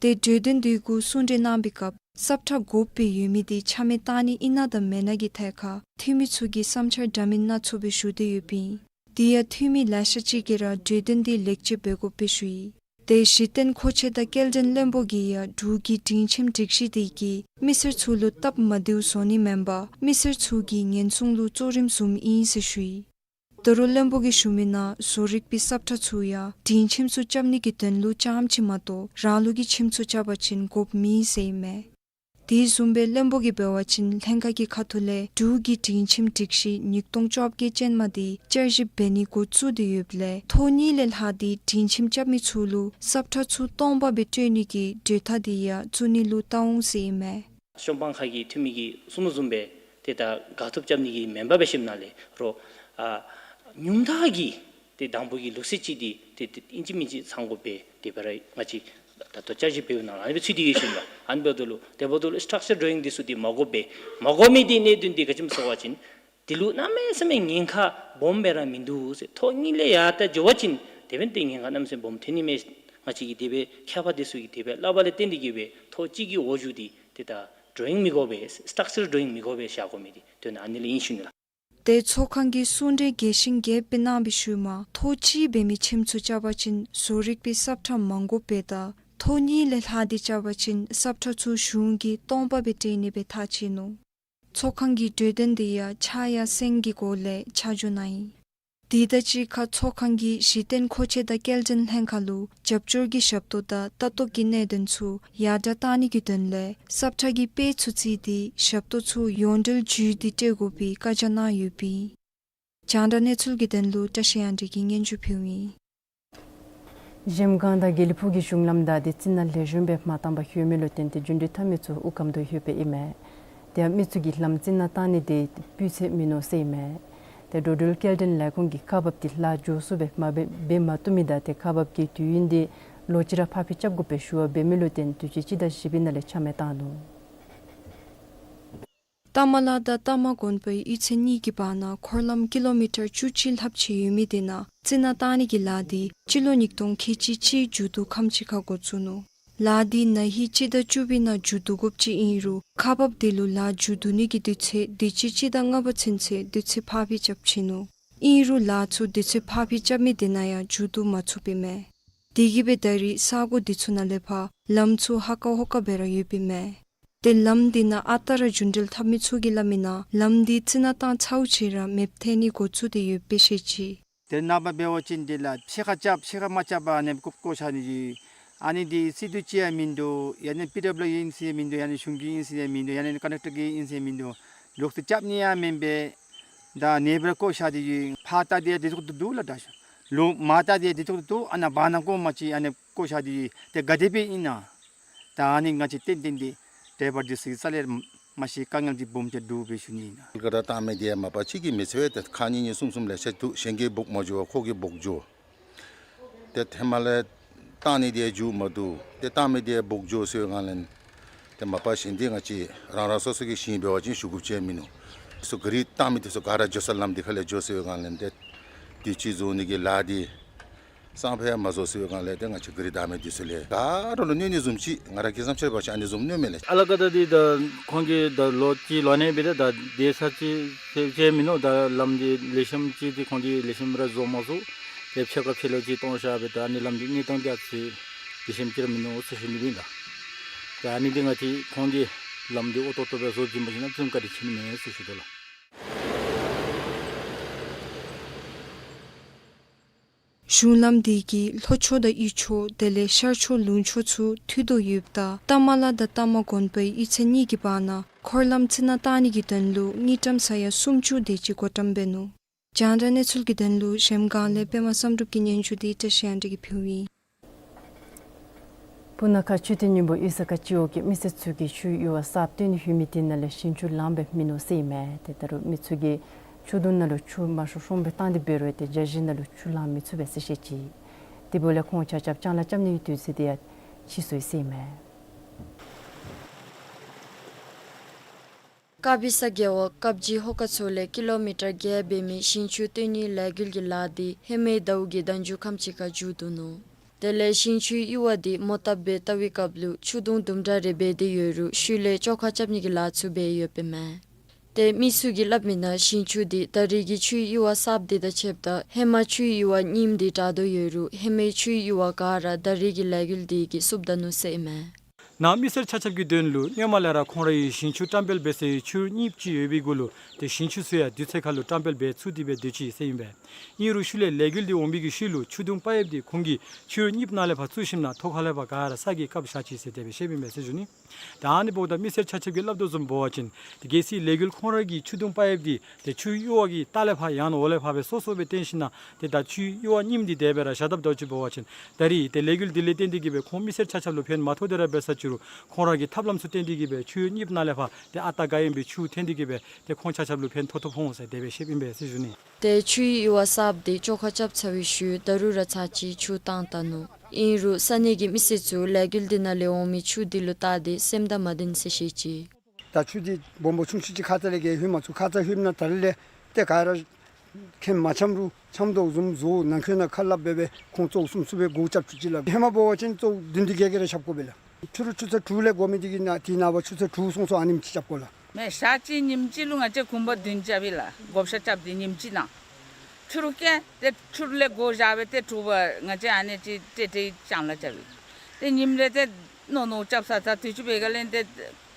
ཏེ་གྲོས་དོན་དེ་གུ་གསུང་གྲོས་གནང་བའི་སྐབས་སབ་ཁྲ་དགོཔ་སྦེ་ཡོད་མི་དེ་ཆ་མེད་བཏང་ནི་ཨིན་ན་དང་མེན་ན་གི་ཐད་ཁར་འཐུས་མི་ཚུ་གིས་བསམ་འཆར་འདྲ་མིན་སྣ་ཚོགས་སྦེ་ཞུ་སྟེ་ཡོདཔ་ཨིན། དེ་ཡང་འཐུས་མི་ལེ་ཤ་ཅིག་གིས་ར་གྲོས་དོན་དེ་ལེགས་བཅོས་འབད་དགོཔ་སྦེ་ཞུ་ཡི། ཏེ་གཞི་རྟེན་མཁོ་ཆས་དང་སྐྱེལ་འདྲེན་བློན་པོ་གིས་ཡང་འབྲུག་གི་སྒྲིང་ཁྱིམ་སྒྲིག་གཞི་དེ་གིས་མི་སེར་ཚུ་ལུ་སྟབས་མ་བདེཝ་བཟོ་ནི་མེན་པར་མི་སེར་ཚུ་གི་ཉེན་སྲུང་ལུ་གཙོ་རིམ་བཟུངམ་ཨིན་ཟེར་ཞུ་ཡི། ད་རུང་བློན་པོ་གིས་ཞུ་མི་ནང་བཟོ་རིག་པའི་སབ་ཁྲ་ཚུ་ཡང་སྒྲིང་ཁྱིམ་ཚུ་རྐྱབ་ནི་གི་དོན་ལུ་རྐྱངམ་ཅིག་མ་གཏོགས་རང་ལུགས་ཀྱི་ཁྱིམ་ཚུ་རྐྱབ་པ་ཅིན་དགོཔ་མེད་ཟེར་ཨིན་མས། དེ་བཟུམ་སྦེ་བློན་པོ་གིས་འབད་བ་ཅིན་ལྷན་ཁག་གི་ཁ་ཐུག་ལས་འབྲུག་གི་སྒྲིང་ཁྱིམ་སྒྲིག་གཞི་ཉིས་སྟོང་བཅོ་བརྒྱད་ཅན་མ་དེ་བསྐྱར་ཞིབ་འབད་ནི་འགོ་བཙུགས་ཏེ་ཡོདཔ་ལས་ཐོག་གཉིས་ལས་ལྷག་སྟེ་སྒྲིང་ཁྱིམ་རྐྱབ་མི་ཚུ་ལུ་སབ་ཁྲ་ཚུ་སྟོང་པ་སྦེ་སྤྲོད་ནི་གི་གྲོས་ཐག་དེ་ཡང་བཙུགས་ནི་ལུ་བལྟ་འོང་ཟེར་ཨིན་མས། གཞུང་དཔོན་ཁག་གི་འཐུས་མི་གིས་གསུངས་དོ་བཟུམ་སྦེ་ཏེ་ད་དགག་ཐབས་རྐྱབ་ནི་གི་མེན་པར་སྦེ་ཞིནམ་ལས་རོགས་ཨ་ཉུང་མཐའ་གི་ཏེ་དང་པོ་གི་ལུགས་སྲོལ་ཅིག་འདི་ཏེ་ཏེ་ཨིན་ཅི་མིན་ཅི་ཚང་དགོ་པས། དེ་སྦེ་ར་ང་བཅས་ད་ལྟོ་བསྐྱར་ཞིབ་འབདཝ་ནང་ལུ་ཨ་ནི་སྦེ་ཚུད་དེ་ཡོད་ཞུ་ནི་ལགས། ཨ་ནི་འབདཝ་ད་ལུ་དེ་འབདཝ་ད་ལུ་སི་ཊག་ཅར་ཌོ་ཡིང་འདི་ཚུ་འདི་མ་དགོ་པས། མ་དགོ་མི་འདི་གནད་དོན་འདི་ག་ཅི་སྨོ་ཟེར་བ་ཅིན་དེ་ལུ་གནམ་མེད་ས་མེད་ཉེན་ཁ་སྦོམ་སྦེ་ར་མིན་འདུག་ཟེར། ཐོག་གཉིས་ལས་ཡར་ད་འགྱོ་བ་ཅིན་དེ་འབདན་ཏེ་ཉེན་ཁ་གནམ་མེད་ས་མེད་སྦོམ་ཐོན་ནི་མས། ང་བཅས་ཀྱིས་དེ་སྦེ་མཁས་པ་འདི་ཚུ་གིས་དེ་སྦེ་སླབ་པ་ལས་བརྟེན་ཏེ་གིས་སྦེ་ཐོག་གཅིག་གི་འོག་འཇུག་འདི་ཏེ་ད་ཌོ་ཡིང་མི་དགོ་པས། སི་ཊག་ཅར་ཌོ་ཡིང་མི་དགོ་པས་བཞག་དགོ་མི་འདི་དོན་ཨ་ནི་ལས་ཨིན་ཞུ་ནི་ལགས། ཏེ་ཚོགས་ཁང་གི་གསུང་གྲོས་རྒྱས་ཤིང་རྒྱསཔ་སྦེ་གནང་བའི་ཤུལ་མ་ཐོག་གཅིག་འབད་མི་ཁྱིམ་ཚུ་རྐྱབ་པ་ཅིན་བཟོ་རིག་པའི་སབ་ཁྲ་མ་དགོཔ་སྦེ་དང་ཐོག་གཉིས་ལས་ལྷག་སྟེ་རྐྱབ་པ་ཅིན་སབ་ཁྲ་ཚུ་གཞུང་གིས་སྟོང་པ་སྦེ་སྤྲོད་ནི་སྦེ་ཐག་བཅད་ནུག། ཚོགས་ཁང་གིས་གྲོས་དོན་དེ་ཡང་ཕྱག་ཡར་སེང་གི་སྒོ་ལས་ཆ་འཇོག་གནང་ཡི། དེ་དང་གཅིག་ཁར་ཚོགས་ཁང་གིས་གཞི་རྟེན་མཁོ་ཆས་དང་སྐྱེལ་འདྲེན་ལྷན་ཁག་ལུ་རྒྱབ་སྐྱོར་གྱི་ཞབས་ཏོག་དང་ལྟ་རྟོག་གི་གནད་དོན་ཚུ་ཡར་དྲག་བཏང་ནི་གི་དོན་ལས་སབ་ཁྲ་གི་དཔེ་ཚུ་བརྩིས་ཏེ་ཞབས་ཏོག་ཚུ་ཡོངས་འབྲེལ་བརྒྱུད་དེ་སྤྲོད་དགོ་པའི་བཀའ་རྒྱ་གནང་ཡོདཔ་ཨིན། རྒྱང་བསྒྲགས་གནས་ཚུལ་གྱི་དོན་ལུ་བཀྲ་ཤིས་དབྱངས་སྒྲོན་གྱིས་སྙན་ཞུ་ཕུལཝ་ཨིན། གཞལམ་སྒང་དང་དགེ་ལེགས་ཕུག་གི་གཞུང་ལམ་བདའ་སྟེ་རྩི་ནག་ལེགས་ཤོམ་སྦེ་མ་བཏང་པར་ལྷོད་མི་ལུ་བརྟེན་ཏེ་རྒྱུན་འགྲུལ་འཐབ་མི་ཚུ་དབུགས་སྐམ་དོག་ཡོདཔ་ཨིན་མས། དེ་ཡང་མི་ཚུ་གིས་ལམ་རྩི་ནག་བཏང་ནི་དེ་སྤུས་ཚད་མིན་ནུག་ཟེར་ཨིན་མས། ཏེ་འགྲོ་འགྲུལ་སྐྱེལ་འདྲེན་ལས་ཁུངས་ཀྱིས་ཁག་འབགཔ་དེ་ལཱ་མགྱོགས་སུ་སྦེ་མ་འབད་འབད་མ་བཏུབ་མི་དང་ཏེ་ཁག་འབགཔ་གི་དུས་ཡུན་དེ་ལོ་གཅིག་ར་ཕར་འཕུལ་རྐྱབ་དགོ་པའི་ཞུ་བ་འབད་མི་ལུ་བརྟེན་དུས་ཅི་སྤྱི་ཟླ་བཞི་པའི་ནང་ལས་ཆ་མེད་བཏང་ནུག། རྟ་མ་ལ་དང་རྟ་མ་དགོན་པའི་གཡུས་ཚན་གཉིས་ཀྱི་བར་ན་འཁོར་ལམ་ཀི་ལོ་མི་ཊར་བཅུ་གཅིག་ལྷགཔ་ཅིག་ཡོད་མི་དེ་ནང་རྩི་ནག་བཏང་ནི་གི་ལཱ་དེ་སྤྱི་ལོ་ཉིས་སྟོང་ཁལ་གཅིག་གཅིག་མཇུག་བསྡུ་ཁམས་ཅིག་ཁར་འགོ་བཙུགས་ནུག། ལཱ་དེ་ན་ཧིང་སྤྱི་ཟླ་བཅུ་པའི་ནང་མཇུག་བསྡུ་དགོཔ་ཅིག་ཨིན་རུང་ཁག་འབགཔ་དེ་ལུ་ལཱ་མཇུག་བསྡུ་ནི་གི་དུས་ཚོད་དུས་ཅི་སྤྱི་ཟླ་ལྔ་པ་ཚུན་ཚོད་དུས་ཚོད་ཕར་འཕུལ་རྐྱབ་ཕྱིན་ནུག། ཨིན་རུང་ལཱ་ཚུ་དུས་ཚོད་ཕར་འཕུལ་རྐྱབ་མི་དེ་ནང་ཡང་མཇུག་བསྡུ་མ་ཚུགསཔ་ཨིན་མས། དེ་གིས་སྦེ་ད་རེས་ས་གོ་དེ་ཚུ་ནང་ལས་ཕར་ལམ་ཚུ་ཧ་ཀ་ཧོ་ཀ་སྦེ་ར་ཡོདཔ་ཨིན་མས། ཏེ་ལམ་དེ་ནང་ཨ་རྟག་ར་རྒྱུན་འགྲུལ་འཐབ་མི་ཚུ་གིས་སླབ་མི་ནང་ལམ་དེ་རྩི་ནག་བཏང་ཚརཝ་ཅིག་ར་མེདཔ་ཐལ་ནི་འགོ་བཙུགས་ཏེ་ཡོདཔ་སྦེ་བཤད་ཅི། ཏེ་ནངས་པ་འབད་བ་ཅིན་དེ་ལཱ་ཕྱེད་ཀ་རྐྱབ་ཕྱེད་ཀ་མ་རྐྱབ་པར་ཨ་ནེམ་བཀོ་བཀོ་བཞག་ནི་ཨིན། ཨ་ནི་དེ་སྲིད་དུ་ཅིག་ཡང་མིན་འདུག། ཡང་ན་པི་ཌབ་ལུ་ཨིན་ཟེར་མིན་འདུག། ཡང་ན་གཞུང་གི་ཨིན་ཟེར་མིན་འདུག། ཡང་ན་ཀོན་ཊེཀ་ཊར་གྱི་ཨིན་ཟེར་མིན་འདུག། ལོག་སྟེ་རྐྱབ་ནི་ཡང་མེན་པས། ད་ཨ་ནེ་སྦེ་ར་བཀོ་བཞག་སྟེ་ཡོད། ཕར་བལྟ་སྟེ་ཡང་དེ་ཙོགས་འདུག་ལགས། ད་ལོག་མར་བལྟ་སྟེ་ཡང་དེ་ཙོགས་འདུག། ཨ་ནཱ་བར་ན་གོང་མ་ཅིག་ཨ་ནེ་བཀོ་བཞག་སྟེ་ཡོད། ཏེ་ག་དེ་སྦེ་ཨིན་ན། ད་ཨ་ནི་ང་བཅས་ཏན་ཏན་ཏེ་ཌའི་བར་འདི་ཚུ་གིས་རྩ་ལས་མ་ཤེས། དཀའ་ངལ་འདི་སྦོམ་ཅིག་འདུག་སྦེ་ཞུ་ནི་ཨིན། ཀ་ར་བཏང་མི་འདི་ཡང་མ་པ་གཅིག་གིས་མི་ཚེ་བས་ཏེ་ཁག་གཉིས་གཉིས་གསུམ་གསུམ་ལེ་ཤ་འདུག། གཞན་གྱིས་འབོག་མ་འགྱོ་བར་ཁོ་གིས་འབོག་འགྱོ། ཏེ་ཧེ་མ་ལས་བཏང་ནི་འདི་ཡང་མཇུག་མ་བསྡུ། ཏེ་བཏང་མི་འདི་ཡང་འབོག་འགྱོ་ཟེར་བའི་སྒང་ལས་ཏེ་མ་པ་གཞན་འདི་ང་བཅས་རང་རང་སོ་སོ་གི་ཞིང་འབད་བ་ཅིན་ཞུ་དགོཔ་ཅིག་མིན་ནུག། སོ་ག་རི་བཏང་མི་འདི་ཚུ་ག་ར་འགྱོ་ས་ལམ་འདི་ཁ་ལས་འགྱོ་ཟེར་བའི་སྒང་ལས་ཏེ་དུས་ཅི་བཟོ་ནི་གི་ལཱ་འདི་སང་ཕོད་ཡང་མ་བཟོ་ཟེར་བའི་སྒང་ལས་ཏེ་ང་བཅས་ག་རི་བདའ་མི་འདི་ཚུ་ལས་ག་ར་ལུ་གནོད་ནི་བཟུམ་ཅིག། ང་ར་གི་བསམ་འཆར་འབད་བ་ཅིན་ཨ་ནི་བཟུམ་གནོད་མས་ལགས། ཨ་ལ་ཀ་ད་འདི་ད་ཁོང་གིས་ད་ལོ་གཅིག་ལོ་ནི་འབད་དེ་ད་དེ་ས་ཅིག་ཟེར་ཅིག་མིན་ནུག། ད་ལམ་འདི་ལེགས་ཤོམ་ཅིག་འདི་ཁོང་གིས་ལེགས་ཤོམ་ར་བཟོ་མ་ཚུགས། ཏེ་ཕྱེད་ཀ་ཕྱེད་ལོག་ཅིག་གཏང་བཞག་སྦེ་ད་ཨ་ནི་ལམ་འདི་གནས་སྟངས་འདི་ཨ་ཙི་ལེགས་ཤོམ་ཅིག་ར་མིན་ནུག་ཟེར་ཞུ་ནི་ཨིན་ལགས། ད་ཨ་ནི་འདི་ང་བཅས་ཁོང་གིས་ལམ་འདི་ཨོ་ཏོག་ཏོ་སྦེ་བཟོ་བྱིན་པ་ཅིན་ཨ་ཙི་བཀའ་དྲིན་ཆེ་ནི་མས་ཟེར་ཞུ་དོ་ལགས། གཞུང་ལམ་དེ་གིས་ལྷོ་ཕྱོགས་དང་དབུས་ཕྱོགས་དེ་ལས་ཤར་ཕྱོགས་ལུང་ཕྱོགས་ཚུ་མཐུད་དོ་ཡོདཔ་ད་རྟ་མ་ལ་དང་རྟ་མ་དགོན་པའི་གཡུས་ཚན་གཉིས་ཀྱི་བར་ན་འཁོར་ལམ་རྩི་ནག་བཏང་ནི་གི་དོན་ལུ་དངུལ་ཀྲམ་ས་ཡ་སུམ་ཅུ་དེ་ཅིག་བགོ་བཀྲམ་འབད་ནུག། རྒྱང་བསྒྲགས་གནས་ཚུལ་གྱི་དོན་ལུ་གཞལམ་སྒང་ལས་པདྨ་བསམ་གྲུབ་ཀྱི་སྙན་ཞུ་འདི་བཀྲ་ཤིས་དབྱངས་སྒྲོན་གྱིས་ཕུལཝ་ཨིན། སྤུ་ན་ཁ་ཆུ་ཐིགས་སྙིང་པོ་གཡུས་ས་ཁ་སྤྱི་འོག་གི་མི་སེར་ཚུ་གིས་ཆུའི་གཡུར་བ་གསརཔ་བཏོན་ནི་ཡོད་མི་དེ་ནང་ལས་ཞིང་ཆུ་ལངམ་སྦེ་མིན་ནུག་ཟེར་ཨིན་མས། ཏེ་ད་རུང་མི་ཚུ་གིས་ཆུ་དུང་ནང་ལུ་ཆུ་མང་ཤོས་ཤོངམ་སྦེ་བཏང་སྟེ་འབད་རུང་ཏེ་རྒྱ་གཞི་ནང་ལུ་ཆུ་ལང་མི་ཚུགས་པས་ཟེར་བཤད་ཅི། དེ་འབདཝ་ལས་ཁོང་ཆ་ཁྱབ་ལྕང་ལཱ་རྐྱབ་ནི་གི་དུས་ཚོད་དེ་ཡང་ཕྱིས་སོ་ཡི་ཟེར་ཨིན་མས། ཀ་བི་ས་རྒེད་འོག་ཀབ་ཇི་ཧོ་ཀ་མཚོ་ལས་ཀི་ལོ་མི་ཊར་བརྒྱད་འབད་མི་ཞིང་ཆུ་བཏོན་ནིའི་ལས་འགུལ་གྱི་ལཱ་འདི་ཧེ་མའི་ཟླཝ་གི་ཟླ་མཇུག་ཁམས་ཅིག་ཁར་མཇུག་བསྡུ་ནུག། དེ་ལས་ཞིང་ཆུའི་གཡུར་བ་འདི་མོ་བཏབ་སྦེ་བལྟ་བའི་སྐབས་ལུ་ཆུ་དུང་དུམ་གྲ་རེ་འབད་དེ་ཡོད་རུང་ཤུལ་ལས་བཅོ་ཁ་རྐྱབ་ནི་གི་ལཱ་ཚུ་འབད་ཡོདཔ་ཨིན་མས། ཏེ་མི་ཚུ་གིས་སླབ་མི་ནང་ཞིང་ཆུ་འདི་ད་རེས་ཀྱི་ཆུའི་གཡུར་བ་གསརཔ་འདི་དང་ཕྱདཔ་ད་ཧེ་མ་ཆུའི་གཡུར་བ་རྙིངམ་འདི་དྲག་དོ་ཡོད་རུང་ཧེ་མའི་ཆུའི་གཡུར་བ་ག་ར་ད་རེས་ཀྱི་ལས་འགུལ་འདི་གིས་བསུབ་ད་ནུག་ཟེར་ཨིན་མས། ནཱ་མི་སེར་ཆ་ཁྱབ་ཀྱི་དོན་ལུ་སྔོན་མ་ལས་ར་ཁོང་རའི་ཞིང་ཆུ་བཀྲམ་སྤེལ་འབད་སའི་ཆུ་རྙིངམ་ཅིག་ཡོད་པའི་གུ་ལུ་ཏེ་ཞིང་ཆུ་ཚུ་ཡང་དུས་ཚོད་ཁར་ལུ་བཀྲམ་སྤེལ་འབད་ཚུགས་ཏེ་སྦེ་སྡོད་ཅི་ཟེར་ཨིན་པས། ཨིན་རུང་ཤུལ་ལས་ལས་འགུལ་འདི་འོང་བའི་གི་ཤུལ་ལུ་ཆུ་དུང་པའིཔ་འདི་ཁོང་གིས་ཆུ་རྙིངམ་ནང་ལས་ཕར་བཙུགས་ཞིནམ་ལས་ཐོག་ཁ་ལས་ཕར་ག་ར་ས་གིས་བཀབ་བཞག་ཅི་ཟེར་དེ་སྦེ་བཤདཔ་ཨིན་པས་ཟེར་ཞུ་ནི། ད་ཨ་ནི་འབདཝ་ད་མི་སེར་ཆ་ཁྱབ་ཀྱིས་སླབ་དོ་བཟུམ་འབད་བ་ཅིན་ཏེ་གལ་སྲིད་ལས་འགུལ་ཁོང་ར་གི་ཆུ་དུང་པའིཔ་འདི་ཏེ་ཆུའི་གཡུར་བ་གི་ལྟག་ལས་ཕར་ཡང་ན་འོག་ལས་ཕར་སྦེ་སོ་སོ་སྦེ་བཏོན་ཞིནམ་ལས་ཏེ་ད་ཆུའི་གཡུར་བ་རྙིངམ་འདི་དེ་སྦེ་ར་བཞག་དཔ་འདྲཝ་ཅིག་འབད་བ་ཅིན་ད་རེས་ཏེ་ལས་འགུལ་འདི་ལས་བརྟེན་ཏེ་གིས་སྦེ་ཁོང་མི་སེར་ཆ་ཁྱབ་ལུ་ཕན་མ་ཐོགས་ཏེ་ར་འབད་ས་ཅིག་རུང་ཁོང་ར་གི་ཐབས་ལམ་ཚུ་བརྟེན་ཏེ་གིས་སྦེ་ཆུའི་རྙིངམ་ནང་ལས་ཕར་ཏེ་ཨ་རྟག་ག་ཨིན་པའི་ཆུ་འཐོན་ཏེ་གིས་སྦེ་ཏེ་ཁོང་ཆ་ཁྱབ་ལུ་ཕན་ཐོགས་ཐོགས་འོང་ཟེར་དེ་སྦེ་བཤདཔ་ཨིན་པས་ཟེར་ཞུ་ནི། ཏེ་ཆུའི་གཡུར་བ་གསརཔ་འདི་བཅོ་ཁ་རྐྱབ་ཚར་བའི་ཤུལ་ད་རུང་ར་ཚར་གཅིག་ཆུ་བཏང་ད་ནུག། ཨིན་རུང་ས་གནས་ཀྱི་མི་སེར་ཚུ་ལས་འགུལ་འདི་ནང་ལས་འོང་མི་ཆུ་འདི་ལུ་བལྟ་སྟེ་སེམས་དང་མ་བདེ་ཟེར་བཤད་ཅི། ད་ཆུ་འདི་སྦོམ་པོ་ཆུང་ཆུང་ཅིག་ཁ་ཙ་ལས་ཀྱི་ལྷོད་མ་ཚུགས། ཁ་ཙ་ལྷོདཔ་ད་ད་རེས་ལས་ཏེ་ག་ར་མཁན་མ་འཆམ་རུང་འཆམ་དོ་བཟུམ་བཟོ། ནང་འཁོད་ནང་ཁ་སླབ་སྦེ་སྦེ་ཁོང་ཚུ་གསུམ་གསུམ་སྦེ་འགོ་རྐྱབ་བཅུག་ཅི་ལགས། ཧེ་མ་འབད་བ་ཅིན་ཚར་བདུན་དེ་ཅིག་གིས་ར་རྐྱབ་དགོ་པས་ལགས། ཕྱི་རུ་ཆུ་ཚོད་དྲུག་ལས་འགོར་མི་འདི་གིས་ནཱ་དེ་ནངས་པ་ཆུ་ཚོད་དྲུག་སོང་སོང་ཨ་ནེམ་ཅིག་རྐྱབ་དགོ་ལགས། མེན་ཞག་གཅིག་ཉིནམ་གཅིག་ལུ་ང་བཅས་གུང་པ་བདུན་རྐྱབ་ཨིན་ལགས། བགོ་བཤའ་རྐྱབ་སྟེ་ཉིནམ་གཅིག་ནང་ཕྱི་རུ་བསྐྱལ་ཏེ་ཕྱི་རུ་ལས་འགོ་བཞག་སྦེ་ཏེ་དྲོ་པ་ང་བཅས་ཨ་ནི་ཅིག་ཏེ་ཏེ་ལྕང་ལཱ་རྐྱབ་ཨིན། ཏེ་ཉིནམ་རེ་ཏེ་ནོར་ནོར་རྐྱབ་ས་ད་དུས་ཅི་འབད་ག་ལས་ཏེ་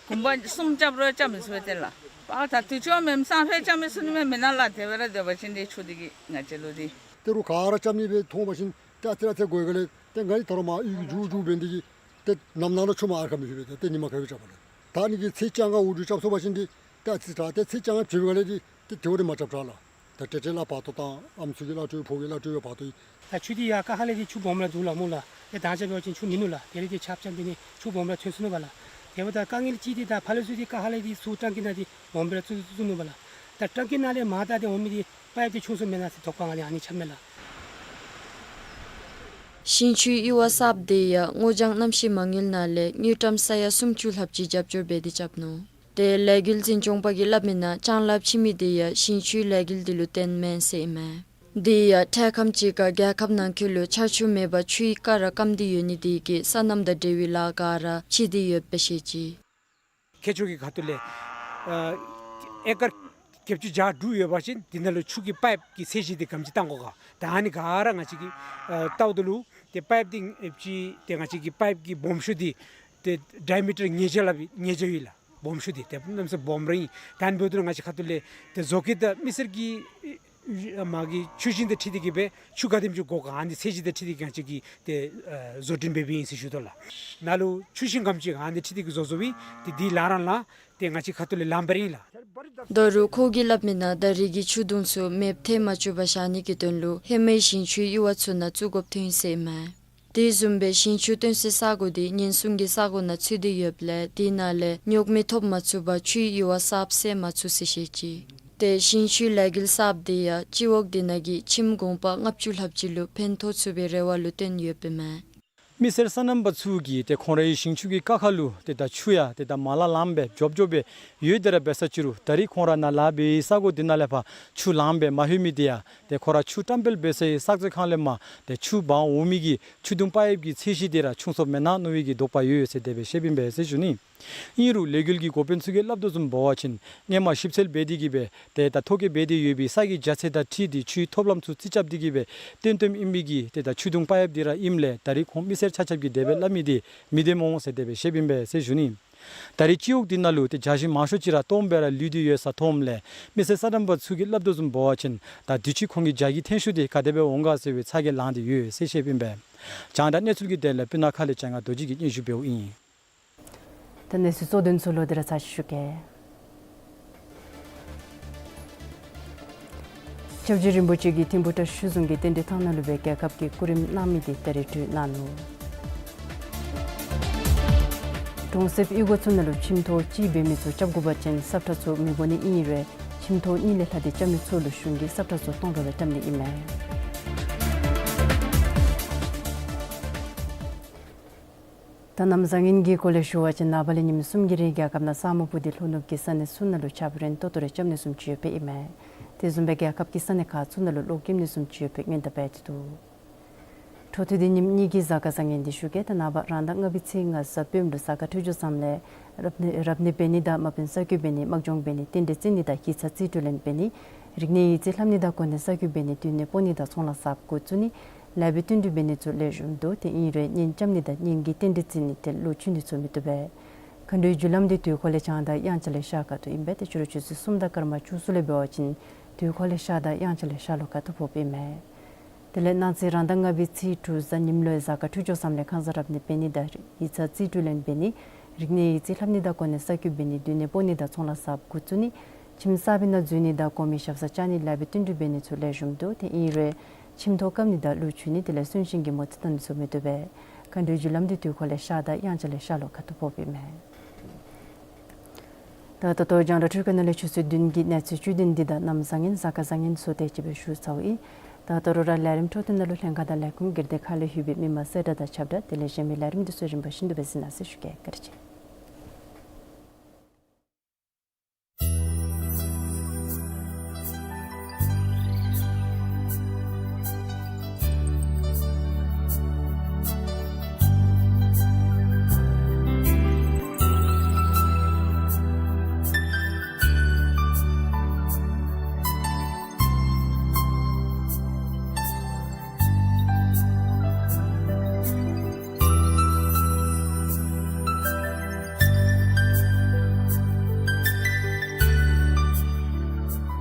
གུང་པ་གསུམ་རྐྱབ་རུང་རྐྱབ་མི་ཚུགས་པས་ཏེ་ལགས། པ་ད་དུས་ཅི་མེན་སང་ཕོད་རྐྱབ་མི་ཚུགས་ནི་མས། མེན་ན་ལགས། དེ་སྦེ་ར་སྡོད་པ་ཅིན་ཏེ་ཆུ་འདི་གིས་ང་བཅས་ལུ་ཏེ་ཏེ་རུང་ག་ར་རྐྱབ་ནི་སྦེ་མཐོང་བ་ཅིན་ཏེ་ཨ་ཙི་ར་ཨ་ཙི་ར་འགོར་ག་ལས་ཏེ་ང་གིས་ད་རུང་མར་གཡུས་ཀྱི་མཇུག་མཇུག་འབད་ནི་འདི་གིས་ཏེ་ནམ་ནངས་ལུ་ཆུ་མར་ཨར་ཁ་མི་ལྷོད་པས། ཏེ་ཏེ་ཉིན་མ་ག་ཡོད་རྐྱབ་པ་ལགས། ད་ཨ་ནི་གི་ཚེས་བཅོ་ལྔ་འོག་ཏུ་རྐྱབ་སོང་པ་ཅིན་འདི་ཏེ་ཨ་ཙི་དྲག། ཏེ་ཚེས་བཅོ་ལྔ་བྱོན་པའི་སྒང་ལས་འདི་ཏེ་དེ་བ་འདི་མ་རྐྱབ་དྲག་ལགས། ད་ཏེ་ཏེ་ལས་ཕར་ཏོ་ད་ཨམ་སྲུ་གི་གླ་སྤྲོད་ཕོ་གི་གླ་སྤྲོད་ཡོད་ཕར་ཏོ་ཨིན། ད་ཆུ་འདི་ཡར་ཀ་ཧ་ལས་འདི་ཆུ་སྦོམ་ར་འདུག་ལགས་སྨོ་ལགས། ཏེ་ད་ཆ་འབད་བ་ཅིན་ཆུ་མིན་ནུག་ལགས། དེ་ལས་ཏེ་ཆརཔ་རྐྱབ་འབད་ནི་ཆུ་སྦོམ་ར་ཐོན་སོ་ནུག་པ་ལགས། དེ་འབདཝ་ད་དཀའ་ངལ་ཅིག་འདི་ད་ཕར་ལས་ཚུར་འདི་ཀ་ཧ་ལས་འདི་ཚུར་ཊང་ཀི་ནང་འདི་སྦོམ་ར་བཙུགས་བཙུགས་ནུག་པ་ལགས། ད་ཊང་ཀི་ནང་ལས་མར་ད་ཏེ་འོང་མི་འདི་པའིཔ་འདི་ཆུང་སུ་མེན་ན་ཟེར་དོགས་པ་ང་ལུ་ཨ་ནི་ཆགས་མས་ལགས། ཞིང་ཆུའི་གཡུར་བ་གསརཔ་འདི་ཡང་སྔོ་ལྗང་གནམ་གཤིས་མ་དངུལ་ནང་ལས་དངུལ་ཀྲམ་ས་ཡ་སུམ་ཅུ་ལྷགཔ་ཅིག་རྒྱབ་སྐྱོར་འབད་དེ་རྐྱབ་ནུག། ཏེ་ལས་འགུལ་འཛིན་སྐྱོང་པ་གིས་སླབ་མི་ནང་ལྕང་ལཱ་འཕྱི་མི་འདི་ཡང་ཞིང་ཆུའི་ལས་འགུལ་འདི་ལུ་བརྟེན་མས་ཟེར་ཨིན་མས། འདི་ཡང་འཕྲལ་ཁམས་ཅིག་ཁར་རྒྱལ་ཁབ་ནང་འཁོད་ལུ་ཆར་ཆུ་མེད་པར་ཆུའི་རྐ་ར་སྐམ་སྟེ་ཡོད་ནི་འདི་གིས་སོ་ནམ་དང་འབྲེལ་བའི་ལཱ་ག་ར་འཕྱི་སྟེ་ཡོདཔ་སྦེ་བཤད་ཅི། ཁྱེད་ཚུ་གི་ཁ་ཐུག་ལས་ཨ་ཨེ་ཀར་བརྒྱད་ཅུ་གྱ་དྲུག་ཡོད་པ་ཅིན་འདི་ནང་ལུ་ཆུ་གི་པའིཔ་གི་ཚད་གཞི་འདི་ག་དེམ་ཅིག་བཏང་དགོ་ག། ད་ཨ་ནི་ག་ར་ང་བཅས་ཀྱིས་ཨ་བལྟཝ་ད་ལུ་ཏེ་པའིཔ་འདི་ཨེ་ཅིག་ཏེ་ང་བཅས་ཀྱི་པའིཔ་གི་སྦོམ་ཤོས་འདི་ཏེ་ཌའི་མི་ཊར་ཉིས་བརྒྱ་ལྷགཔ་ཉིས་བརྒྱ་ཡོད་ལགས། སྦོམ་ཤོས་འདི་ཏེ་གནམ་མེད་ས་མེད་སྦོམ་ར་ཨིན། ད་ཨ་ནི་འབདཝ་ད་ང་བཅས་ཁ་ཐུག་ལས་ཏེ་བཟོ་བཀོད་དང་མི་སེར་གྱི་མ་གི་ཆུ་ཞིང་དང་འཁྲིལ་ཏེ་གིས་སྦེ་ཆུ་ག་དེམ་ཅིག་དགོ་ག་ཨ་ནི་ཚད་གཞི་དང་འཁྲིལ་ཏེ་གིས་ང་བཅས་ཀྱིས་ཏེ་ཨ་བཟོ་སྐྲུན་འབད་འབདཝ་ཨིན་ཟེར་ཞུ་དོ་ལགས། ནཱ་ལུ་ཆུ་ཞིང་ག་དེམ་ཅིག་ཨ་ནི་འཁྲིལ་ཏེ་གིས་བཟོ་བཟོཝ་ཨིན། ཏེ་འདི་ལག་རང་ལགས། ཏེ་ང་བཅས་ཁ་ཐུག་ལས་ལངམ་སྦེ་ར་ཨིན་ལགས། ད་རུང་ཁོ་གིས་སླབ་མི་ནང་ད་རིས་ཀྱི་ཆུ་དུང་ཚུ་མེདཔ་ཐལ་མ་བཅུག་པར་བཞག་ནི་གི་དོན་ལུ་ཧེ་མའི་ཞིང་ཆུའི་གཡུར་བ་ཚུ་ནང་བཙུགས་དགོཔ་ཐོན་ཡི་ཟེར་ཨིན་མས། དེ་བཟུམ་སྦེ་ཞིང་ཆུ་བཏོན་སའི་ས་གོ་འདི་ཉེན་སྲུང་གི་ས་གོ་ནང་ཚུད་དེ་ཡོདཔ་ལས་དེ་ནང་ལས་རྙོག་མི་ཐོབ་མ་ཚུགས་པར་ཆུའི་གཡུར་བ་གསརཔ་སེལ་མ་ཚུགས་ཟེར་བཤད་ཅི། ཏེ་ཞིང་ཆུའི་ལས་འགུལ་གསརཔ་འདི་ཡང་སྤྱི་འོག་འདི་ནང་གི་ཁྱིམ་གུང་པ་ལྔ་བཅུ་ལྷགཔ་ཅིག་ལུ་ཕན་ཐོགས་ཚུགས་པའི་རེ་བ་ལུ་བརྟེན་ཡོདཔ་ཨིན་མས། མི་སེར་སོ་ནམ་པ་ཚུ་གིས་ཏེ་ཁོང་རའི་ཞིང་ཆུ་གི་རྐ་ཁ་ལུ་ཏེ་ད་ཆུ་ཡང་ཏེ་ད་མ་ལང་ལངམ་སྦེ་འཇོབ་འཇོབ་སྦེ་ཡོད་དེ་ར་འབད་ས་ཅིག་རུང་ད་རིས་ཁོང་ར་ནཱ་ལཱ་འབད་བའི་ས་གོ་འདི་ནང་ལས་ཕར་ཆུ་ལངམ་སྦེ་མ་ལྷོད་མི་འདི་ཡང་ཏེ་ཁོང་ར་ཆུ་བཀྲམ་སྤེལ་འབད་སའི་ས་རྩ་ཁང་ལས་མར་ཏེ་ཆུ་འབག་འོང་མི་གི་ཆུ་དུང་པའིཔ་གི་ཚད་གཞི་འདི་ར་ཆུང་སུ་མེན་ན་མནོ་བའི་གི་དོགས་པ་ཡོད་ཟེར་དེ་སྦེ་བཤདཔ་ཨིན་པས་ཟེར་ཞུ་ནི། ཨིན་རུང་ལས་འགུལ་གྱི་འགོ་དཔོན་ཚུ་གིས་སླབ་དོ་བཟུམ་འབད་བ་ཅིན་སྔོན་མ་ཞིབ་འཚོལ་འབད་དེ་གིས་སྦེ་ཏེ་ད་ཐོ་བཀོད་འབད་དེ་ཡོད་པའི་ས་གི་རྒྱ་ཚད་དང་འཁྲིལ་ཏེ་ཆུའི་ཐོབ་ལམ་ཚུ་རྩིས་རྐྱབ་སྟེ་གིས་སྦེ་བཏོན་བཏོནམ་ཨིན་མི་གི་ཏེ་ད་ཆུ་དུང་པའིཔ་འདི་ར་ཨིནམ་ལས་ད་རིས་ཁོང་མི་སེར་ཆ་ཁྱབ་ཀྱིས་དེ་སྦེ་སླབ་མི་འདི་མི་བདེན་སྨོ་ཟེར་དེ་སྦེ་བཤདཔ་ཨིན་པས་ཟེར་ཞུ་ནི། ད་རིས་སྤྱི་འོག་འདི་ནང་ལུ་ཏེ་རྒྱ་ཞིང་མང་ཤོས་ཅིག་ར་སྟོངམ་སྦེ་ར་ལུས་ཏེ་ཡོད་ས་མཐོངམ་ལས་མི་སེར་སོ་ནམ་པ་ཚུ་གིས་སླབ་དོ་བཟུམ་འབད་བ་ཅིན་ད་དུས་ཅི་ཁོང་གི་རྒྱ་གི་ཐོན་ཤུགས་འདི་ག་དེ་སྦེ་འོང་ག་ཟེར་བའི་ཚ་གྱང་ལངས་ཏེ་ཡོད་ཟེར་བཤདཔ་ཨིན་པས། རྒྱང་བསྒྲགས་གནས་ཚུལ་གྱི་དོན་ལས་སྤུ་ན་ཁ་ལས་ལྕང་ང་རྡོ་རྗེ་གིས་སྙན་ཞུ་འབདཝ་ཨིན། ད་གནས་ཚུལ་གཙོ་དོན་ཚུ་ལོག་སྟེ་ར་ཚར་ཅིག་ཞུ་གེ། སྐྱབས་རྗེ་རིན་པོ་ཆེ་གིས་ཐིམ་ཕུ་བཀྲ་ཤིས་རྫོང་གི་རྟེན་འབྲེལ་ཐང་ནང་ལུ་སྦེ་རྒྱལ་ཁབ་ཀྱི་སྐུ་རིམ་གནང་མི་འདི་ད་རིས་གྲོལ་གནང་ནུག། གྲོང་གསེབ་གཡུས་སྒོ་ཚུ་ནང་ལུ་ཁྱིམ་ཐོག་གཅིག་འབད་མི་ཚུ་རྐྱབ་དགོ་པ་ཅིན་སབ་ཁྲ་ཚུ་མི་དགོ་ནི་ཨིན་རུང་ཁྱིམ་ཐོག་གཉིས་ལས་ལྷག་སྟེ་རྐྱབ་མི་ཚུ་ལུ་གཞུང་གིས་སབ་ཁྲ་ཚུ་སྟོང་དྲགས་སྦེ་རྐྱབ་ནི་ཨིན་མས། ད་གནམ་བཟང་ངན་གྱི་སྐོར་ལས་ཞུ་བ་ཅིན་ནངས་པ་ལས་ཉིནམ་གསུམ་གྱི་རིང་རྒྱལ་ཁབ་ནང་ས་སྨུག་སྤུབས་ཏེ་ལྷོ་ནུབ་ཀྱི་ས་གནས་ཚུ་ནང་ལུ་ཆརཔ་རན་ཏོག་ཏོ་རེ་རྐྱབ་ནི་བཟུམ་ཅིག་ཡོདཔ་ཨིན་མས། དེ་བཟུམ་སྦེ་རྒྱལ་ཁབ་ཀྱི་ས་གནས་ཁག་ཚུ་ནང་ལུ་གློག་ཀྱིམ་ནི་བཟུམ་ཅིག་ཡོདཔ་སྦེ་སྔོན་བརྡ་འབད་དེ་འདུག། འཕྲོ་མཐུད་དེ་ཉིནམ་གཉིས་ཀྱི་གཟའ་སྐར་བཟང་ངན་འདི་ཞུ་གེ། ད་ནངས་པ་རང་ཟླ་ལྔ་པའི་ཚེས་ལྔ་གཟའ་སྤེནམ་ལུ་གཟའ་སྐར་འཕྲོད་སྦྱོར་བཟངམ་ལས་རབ་གནས་རབ་གནས་འབད་ནི་དང་དམག་དཔོན་གསར་འགོད་འབད་ནི་དམག་སྦྱོང་འབད་ནི་རྟེན་འབྲེལ་བརྩི་ནི་དང་ཡིག་ཚང་རྩིས་སྤྲོད་ལེན་འབད་ནི་རིག་གནས་ཡིག་རྩིས་ལྷབ་ནི་དང་གོ་གནས་གསར་འགོད་འབད་ནི་སྡོད་གནས་སྤོ་ནི་དང་ཚོང་ལཱ་གསརཔ་འགོ་བཙུགས་ནི་ལཱ་འབད་བསྟུན་གྲོས་འབད་ནི་ཚུ་ལེགས་ཤོམ་འདུག། དེ་ཨིན་རུང་གཉེན་རྐྱབ་ནི་དང་གཉེན་གྱི་རྟེན་འབྲེལ་བརྩི་ནི་ཏེ་ལོ་ཆུང་འདི་ཚུ་མི་བཏུབ་པས། མཁའ་འགྲོའི་རྒྱུ་ལམ་འདི་དུས་འཁོར་ལས་བྱང་དང་དབྱངས་འཆར་ལས་ཤར་ཁ་ཐུག་ཨིན་པས། ཏེ་ཕྱི་རུ་ཆུ་ཚོད་གསུམ་དང་སྐར་མ་བཅུ་གསུམ་ལས་འབད་བ་ཅིན་དུས་འཁོར་ལས་ཤར་དང་དབྱངས་འཆར་ལས་ཤར་ལྷོ་ཁ་ཐུག་ཕོགཔ་ཨིན་མས། དེ་ལས་གནངས་ཚེ་རང་ཟླ་ལྔ་པའི་ཚེས་དྲུག་གཟའ་ཉིམ་ལུ་གཟའ་སྐར་འཕྲོད་སྦྱོར་བཟངམ་ལས་ཁང་གསར་རབ་གནས་འབད་ནི་དང་ཡིག་ཚང་རྩིས་སྤྲོད་ལེན་འབད་ནི་རིག་གནས་ཡིག་རྩིས་ལྷབ་ནི་དང་གོ་གནས་གསར་འགོད་འབད་ནི་སྡོད་གནས་སྤོ་ནི་དང་ཚོང་ལཱ་གསརཔ་འགོ་བཙུགས་ནི་ཁྱིམ་གསར་པའི་ནང་འཛུལ་ནི་དང་གོང་མའི་ཞབས་སར་བཅར་ནི་ལཱ་འབད་བསྟུན་གྲོས་འབད་ནི་ཚུ་ལེགས་ཤོམ་འདུག། དེ་ཨིན་རུང་ཁྱིམ་ཐོག་བཀབ་ནི་དང་ཀླུ་མཆོད་ནི་དེ་ལས་གསོན་གཤིན་གྱི་མོ་རྩིས་གཏང་ནི་ཚུ་མི་བཏུབ་པས། མཁའ་འགྲོའི་རྒྱུ་ལམ་འདི་དུས་འཁོར་ལས་ཤར་དང་དབྱངས་འཆར་ལས་ཤར་ལྷོ་ཁ་ཐུག་ཕོགཔ་ཨིན་མས། ད་ད་ལྟོ་རྒྱང་བསྒྲགས་འཕྲུལ་ཁང་ནང་ལས་ཆུ་ཚོད་བདུན་གྱི་གནས་ཚུལ་བཅུད་དོན་འདི་དང་གནམ་བཟང་ངན་གཟའ་སྐར་བཟང་ངན་ཚུ་དེ་ཅིག་སྦེ་ཞུ་ཚརཝ་ཨིན། ད་ད་རུང་ར་ལས་རིམ་འཕྲོ་མཐུད་ནང་ལུ་ལྷན་ཁག་དང་ལས་ཁུངས་སྒེར་སྡེ་ཁག་ལས་ལྷོད་པའི་མི་མང་གསལ་བསྒྲགས་དང་ཁྱབ་བསྒྲགས་དེ་ལས་གཞན་མི་ལས་རིམ་འདི་ཚུ་རིམ་པ་བཞིན་དུ་སྦེ་གཟིགས་གནང་ཟེར་ཞུ་གེ། བཀའ་དྲིན་ཆེ།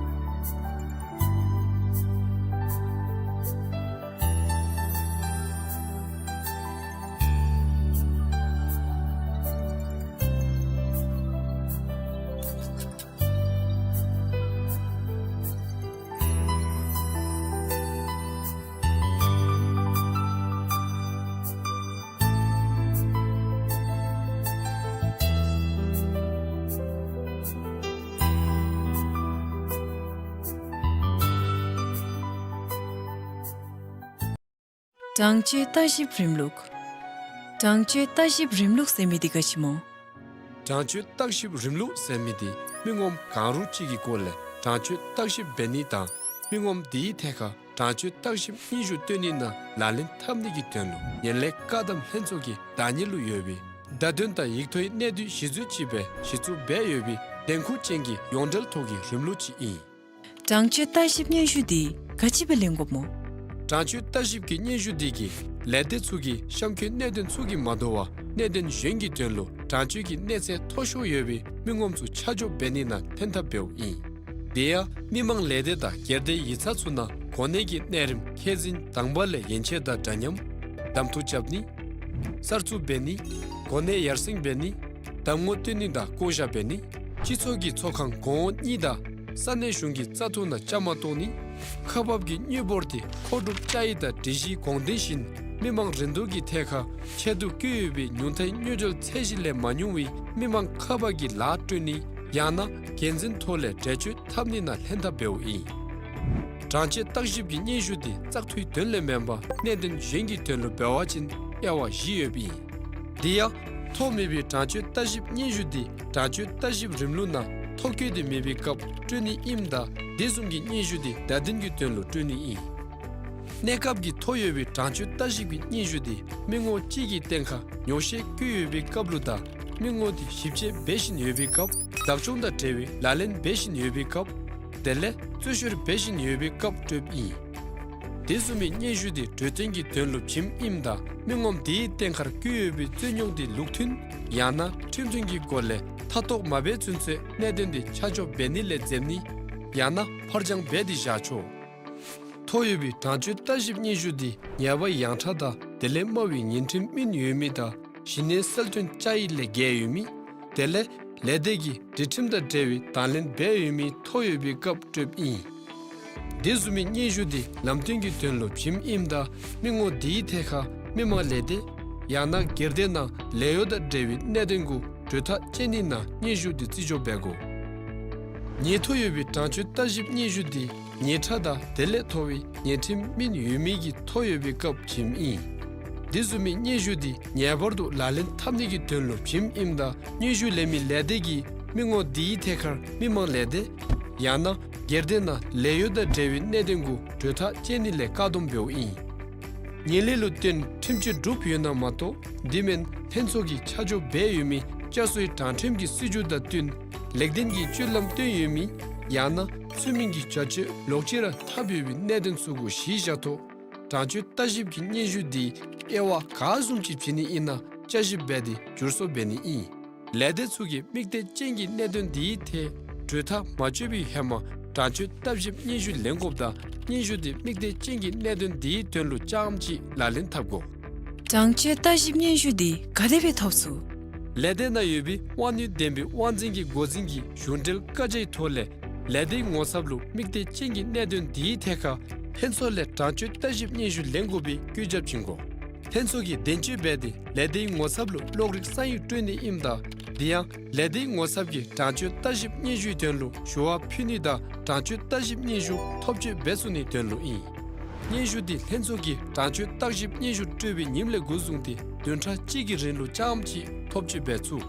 དྲང་སྤྱོད་ལྟ་ཞིབ་རིམ་ལུགས། དྲང་སྤྱོད་ལྟ་ཞིབ་རིམ་ལུགས་ཟེར་མི་འདི་ག་ཅི་སྨོ། དྲང་སྤྱོད་ལྟ་ཞིབ་རིམ་ལུགས་ཟེར་མི་འདི་མི་ངོམ་གང་རུང་ཅིག་གི་སྐོར་ལས་དྲང་སྤྱོད་བརྟག་ཞིབ་འབད་ནི་དང་མི་ངོམ་དེའི་ཐད་ཁར་དྲང་སྤྱོད་བརྟག་ཞིབ་སྙན་ཞུ་སྤྲོད་ནི་ནང་ལག་ལེན་འཐབ་ནི་གི་དོན་ལུ་ངན་ལྷད་བཀག་སྡོམ་ལྷན་ཚོགས་ཀྱི་བདག་གཉེར་ལུ་ཡོད་པའི་བརྡ་དོན་དང་ཡིག་ཐོག་གནད་བསྡུས་གཞི་བཟུང་ཅིག་སྦེ་གཞི་བཙུགས་འབད་ཡོད་པའི་འགན་ཁུར་ཅན་གྱི་ཡོངས་འབྲེལ་ཐོག་གི་རིམ་ལུགས་ཅིག་ཨིན། དྲང་སྤྱོད་ལྟ་ཞིབ་སྙན་ཞུ་འདི་ག་ཅི་སྦེ་ལེན་དགོཔ་སྨོ། དྲང་སྤྱོད་ལྟ་ཞིབ་ཀྱི་སྙན་ཞུ་འདི་གིས་ལས་སྡེ་ཚུ་གི་གཤམ་འཁོད་གནད་དོན་ཚུ་གིས་མ་དོ་བར་གནད་དོན་གཞན་གྱི་དོན་ལུ་དྲང་སྤྱོད་ཀྱི་གནས་ཚད་མཐོ་ཤོས་ཡོད་པའི་མི་ངོམ་ཚུ་ཆ་འཇོག་འབད་ནི་ནང་ལྷན་ཐབས་འབདཝ་ཨིན། དེ་ཡང་མི་མང་ལས་སྡེ་དང་སྒེར་སྡེ་ཡིག་ཚང་ཚུ་ནང་གོ་གནས་ཀྱི་གནས་རིམ་མཁས་འཛིན་དང་པ་ལས་ཡན་ཆད་དང་འདྲ་མཉམ་གདམ་འཐུ་རྐྱབ་ནི། གསར་བཙུགས་འབད་ནི། གོ་གནས་ཡར་སེང་འབད་ནི། གདམ་ངོ་སྟོན་ནི་དང་བསྐོ་བཞག་འབད་ནི། སྤྱི་ཚོགས་ཀྱི་ཚོགས་ཁང་གོང་འོག་གཉིས་དང་ས་གནས་གཞུང་གི་བཙག་འཐུ་ནང་བཅའ་མར་གཏོགས་ནི། ཁག་འབག་གི་དངུལ་འབོར་དེ་མཁོ་སྒྲུབ་བཅའ་ཡིག་དང་སྒྲིག་གཞིའི་དགོངས་དོན་བཞིན་མི་མང་རིན་བསྡུར་གྱི་ཐད་ཁར་ཆེད་དུ་བསྐྱོན་ཡོད་པའི་ཉུང་མཐའི་དངུལ་འབྲེལ་ཚད་གཞི་ལས་མ་ཉུང་བའི་མི་མང་ཁག་འབག་གི་ལཱ་སྤྲོད་ནི། ཡང་ན་འགན་འཛིན་ཐོག་ལས་འགྲེལ་བརྗོད་འཐབ་ནི་ནང་ལྷན་ཐབས་འབདཝ་ཨིན། དྲང་སྤྱོད་བརྟག་ཞིབ་ཀྱི་སྙན་ཞུ་དེ་བཙག་འཐུའི་དོན་ལས་མེན་པར་གནད་དོན་གཞན་གྱི་དོན་ལུ་འབད་བ་ཅིན་དབྱེ་བ་བཞི་ཡོདཔ་ཨིན། དེ་ཡང་ཐོ་མེད་པའི་དྲང་སྤྱོད་ལྟ་ཞིབ་སྙན་ཞུ་དེ་དྲང་སྤྱོད་ལྟ་ཞིབ་རིམ་ལུགས་ནང་ཐོ་བཀོད་དེ་མེད་པའི་སྐབས་སྤྲོད་ནི་ཨིནམ་ད་དེ་བཟུམ་གྱི་སྙན་ཞུ་དེ་བརྡ་དོན་གྱི་དོན་ལུ་སྤྲོད་ནི་ཨིན། གནས་སྐབས་ཀྱི་ཐོ་ཡོད་པའི་དྲང་སྤྱོད་ལྟ་ཞིབ་ཀྱི་སྙན་ཞུ་དེ་མི་ངོ་གཅིག་གི་སྟེང་ཁར་ཉོགས་བཤད་བཀོད་ཡོད་པའི་སྐབས་ལུ་དང་མི་ངོ་དེ་ཞིབ་དཔྱད་འབད་བཞིན་ཡོད་པའི་སྐབས། བདག་སྐྱོང་དང་འབྲེལ་བའི་ལག་ལེན་འབད་བཞིན་ཡོད་པའི་སྐབས། དེ་ལས་རྩོད་བཤེར་འབད་བཞིན་ཡོད་པའི་སྐབས་སྤྲོདཔ་ཨིན། དེ་བཟུམ་མའི་སྙན་ཞུ་དེ་གྲོས་བསྟུན་གྱི་དོན་ལུ་བྱིནམ་ཨིནམ་ད་མི་ངོམ་དེའི་སྟེང་ཁར་བཀོད་ཡོད་པའི་རྩོད་རྙོག་དེ་ལུགས་མཐུན་ཡང་ན་ཁྲིམས་མཐུན་གྱི་སྒོ་ལས་མཐའ་གཏོགས་མ་འབད་ཚུན་ཚོད་གནད་དོན་དེ་ཆ་འཇོག་འབད་ནི་ལས་འཛེམ་ནི་ཡང་ན་ཕར་འགྱངས་འབད་དེ་བཞག་ཆོག། ཐོ་ཡོད་པའི་དྲང་སྤྱོད་ལྟ་ཞིབ་སྙན་ཞུ་དེ་ཉེས་པ་ཡངས་དྲགས་དང་དེ་ལས་དམའ་བའི་ཉེས་ཁྲིམས་སྨིན་ཡོད་མི་དང་གཞི་གནས་གསལ་སྟོན་བཅའ་ཡིག་ལས་འགལ་ཡོད་མི། དེ་ལས་ལས་སྡེ་གིས་སྒྲིག་ཁྲིམས་དང་འབྲེལ་བའི་དང་ལེན་འབད་ཡོད་མི་ཐོ་ཡོད་པའི་སྐབས་སྤྲོདཔ་ཨིན། དེ་བཟུམ་མའི་སྙན་ཞུ་དེ་ལམ་སྟོན་གྱི་དོན་ལུ་བྱིནམ་ཨིནམ་ད་མི་ངོ་དེའི་ཐད་ཁར་མི་མང་ལས་སྡེ་ཡང་ན་སྒེར་སྡེ་ནང་ལས་གཡོག་དང་འབྲེལ་བའི་གནད་དོན་གུ་གྲོས་ཐག་བཅད་ནི་ནང་སྙན་ཞུ་དེ་རྩིས་འཇོག་འབད་དགོ། ཉེས་ཐོ་ཡོད་པའི་དྲང་སྤྱོད་ལྟ་ཞིབ་སྙན་ཞུ་དེ་ཉེས་ཁྲ་དང་དེ་ལས་མཐོ་བའི་ཉེས་ཁྲིམས་སྨིན་ཡོད་མི་གི་ཐོ་ཡོད་པའི་སྐབས་བྱིནམ་ཨིན། དེ་བཟུམ་མའི་སྙན་ཞུ་དེ་ངེས་པར་དུ་ལག་ལེན་འཐབ་ནི་གི་དོན་ལུ་བྱིནམ་ཨིནམ་ད་སྙན་ཞུ་ལེན་མི་ལས་སྡེ་གིས་མི་ངོ་དེའི་ཐད་ཁར་མི་མང་ལས་སྡེ་ཡང་ན་སྒེར་སྡེ་ནང་ལས་གཡོག་དང་འབྲེལ་བའི་གནད་དོན་གུ་གྲོས་ཐག་བཅད་ནི་ལས་བཀག་སྡོམ་འབདཝ་ཨིན། ངན་ལྷད་ལུ་བརྟེན་ཁྲིམས་གཅོད་གྲུབ་ཡོད་ན་མ་གཏོགས་དེ་མེན་ལྷན་ཚོགས་ཀྱིས་ཆ་འཇོག་འབད་ཡོད་མི་བསྐྱར་གསོའི་དྲང་ཁྲིམས་ཀྱི་སྲིད་བྱུས་དང་བསྟུན་ལེགས་ལྡན་གྱི་སྤྱོད་ལམ་སྟོན་ཡོད་མི་ཡང་ན་ཚུལ་མིན་གྱི་བྱ་སྤྱོད་ལོག་སྤྱོད་ར་འཐབ་ཡོད་པའི་གནད་དོན་ཚུ་གུ་གཞི་བཞག་ཐོག་དྲང་སྤྱོད་ལྟ་ཞིབ་ཀྱི་སྙན་ཞུ་དེ་དབྱེ་བ་ག་བཟུམ་ཅིག་བྱིན་ནི་ཨིན་ན་བསྐྱར་ཞིབ་འབད་དེ་བསྒྱུར་བཟོ་འབད་ནི་ཨིན། ལས་སྡེ་ཚུ་གིས་དམིགས་གཏད་ཅན་གྱི་གནད་དོན་དེའི་ཐད་གྲོས་ཐག་མ་གཅོད་པའི་ཧེ་མ་དྲང་སྤྱོད་ལྟ་ཞིབ་སྙན་ཞུ་ལེན་དགོཔ་དང་སྙན་ཞུ་དེ་དམིགས་གཏད་ཅན་གྱི་གནད་དོན་དེའི་དོན་ལུ་རྐྱངམ་གཅིག་ལག་ལེན་འཐབ་དགོ། དྲང་སྤྱོད་ལྟ་ཞིབ་སྙན་ཞུ་དེ་ག་དེ་སྦེ་ཐོབ་ཚུགས། ལས་སྡེ་ནང་ཡོད་པའི་དབང་ནུས་ལྡན་པའི་དབང་འཛིན་གྱི་འགོ་འཛིན་གྱི་གཞུང་འབྲེལ་བཀའ་རྒྱའི་ཐོག་ལས་ལས་སྡེའི་ངོ་ཚབ་ལུ་དམིགས་གཏད་ཅན་གྱི་གནད་དོན་དེའི་ཐད་ཁར་ལྷན་ཚོགས་ལས་དྲང་སྤྱོད་ལྟ་ཞིབ་སྙན་ཞུ་ལེན་དགོ་པའི་བཀོད་ཁྱབ་བྱིན་དགོ། ལྷན་ཚོགས་ཀྱིས་བདེན་དཔྱོད་འབད་དེ་ལས་སྡེའི་ངོ་ཚབ་ལུ་གློག་རིག་ས་ཡིག་སྤྲོད་ནི་ཨིནམ་ད་དེ་ཡང་ལས་སྡེའི་ངོ་ཚབ་ཀྱིས་དྲང་སྤྱོད་ལྟ་ཞིབ་སྙན་ཞུའི་དོན་ལུ་ཞུ་བ་ཕུལ་ནི་དང་དྲང་སྤྱོད་ལྟ་ཞིབ་སྙན་ཞུ་ཐོབ་སྤྱོད་འབད་ཚུགས་ནིའི་དོན་ལུ་ཨིན། སྙན་ཞུ་དེ་ལྷན་ཚོགས་ཀྱིས་དྲང་སྤྱོད་ལྟ་ཞིབ་སྙན་ཞུ་སྤྲོད་པའི་ཉིནམ་ལས་འགོ་བཟུང་སྟེ་བདུན་ཕྲག་གཅིག་གི་རིང་ལུ་རྐྱངམ་གཅིག་ཐོབ་སྤྱོད་འབད་ཚུགས།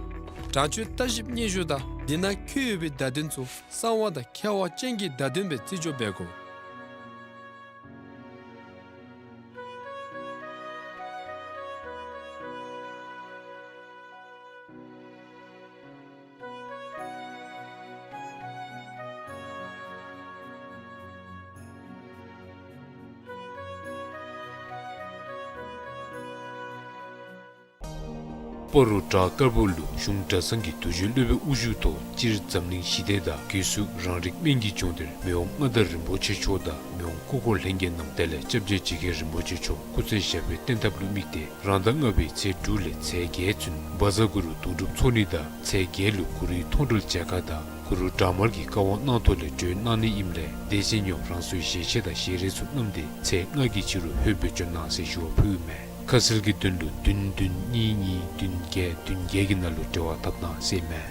དྲང་སྤྱོད་ལྟ་ཞིབ་སྙན་ཞུ་དང་དེ་ནང་འཁོད་ཡོད་པའི་བརྡ་དོན་ཚུ་གསང་བ་དང་ཁྱབ་པ་ཅན་གྱི་བརྡ་དོན་སྦེ་རྩིས་འཇོག་འབད་དགོ། སྤ་རོ་བྲག་དཀར་པོ་ལུ་གཞུང་གྲྭ་ཚང་གི་དུས་ཆེན་སློབ་དཔོན་དབུ་བཞུགས་ཐོག་སྤྱིར་འཛམ་གླིང་ཞི་བདེ་དང་སྒོས་སུ་རང་རིགས་སྨན་གྱི་ལྗོངས་འདིར་མི་དབང་མངའ་བདག་རིན་པོ་ཆེ་མཆོག་དང་མི་དབང་སྐུ་འཁོར་ལྷན་རྒྱས་རྣམས་དེ་ལས་སྐྱབས་རྗེ་འཇིགས་མཁན་རིན་པོ་ཆེ་མཆོག་སྐུ་ཚེ་ཞབས་པད་བརྟན་ཐབས་ལུ་དམིགས་ཏེ་རང་ཟླ་ལྔ་པའི་ཚེས་དྲུག་ལས་ཚེས་བརྒྱད་ཚུན་བཛྲ་གུ་རུ་གདུང་སྒྲུབ་ཚོགས་ནི་དང་ཚེས་བརྒྱད་ལུ་གུ་རུའི་མཐོང་གྲོལ་མཇལ་ཁ་དང་གུ་རུ་དྲག་དམར་གྱི་བཀའ་དབང་གནང་ཐོག་ལས་གྲོལ་གནང་ནི་ཨིནམ་ལས་དེ་བཞིན་ཡང་རང་སོའི་ཞལ་ཆས་དང་ཞལ་རས་ཚུ་བསྣམས་ཏེ་ཚེས་ལྔ་གི་ཕྱི་རུ་ལྷོད་འབད་བྱོན་གནང་ཟེར་ཞུ་བ་ཕུལཝ་མས། ཁ་གསལ་གྱི་དོན་ལུ་བདུན་བདུན་གཉིས་གཉིས་བདུན་བརྒྱད་བདུན་བརྒྱད་ཀྱི་ནང་ལུ་འབྲེལ་བ་འཐབ་གནང་ཟེར་མས།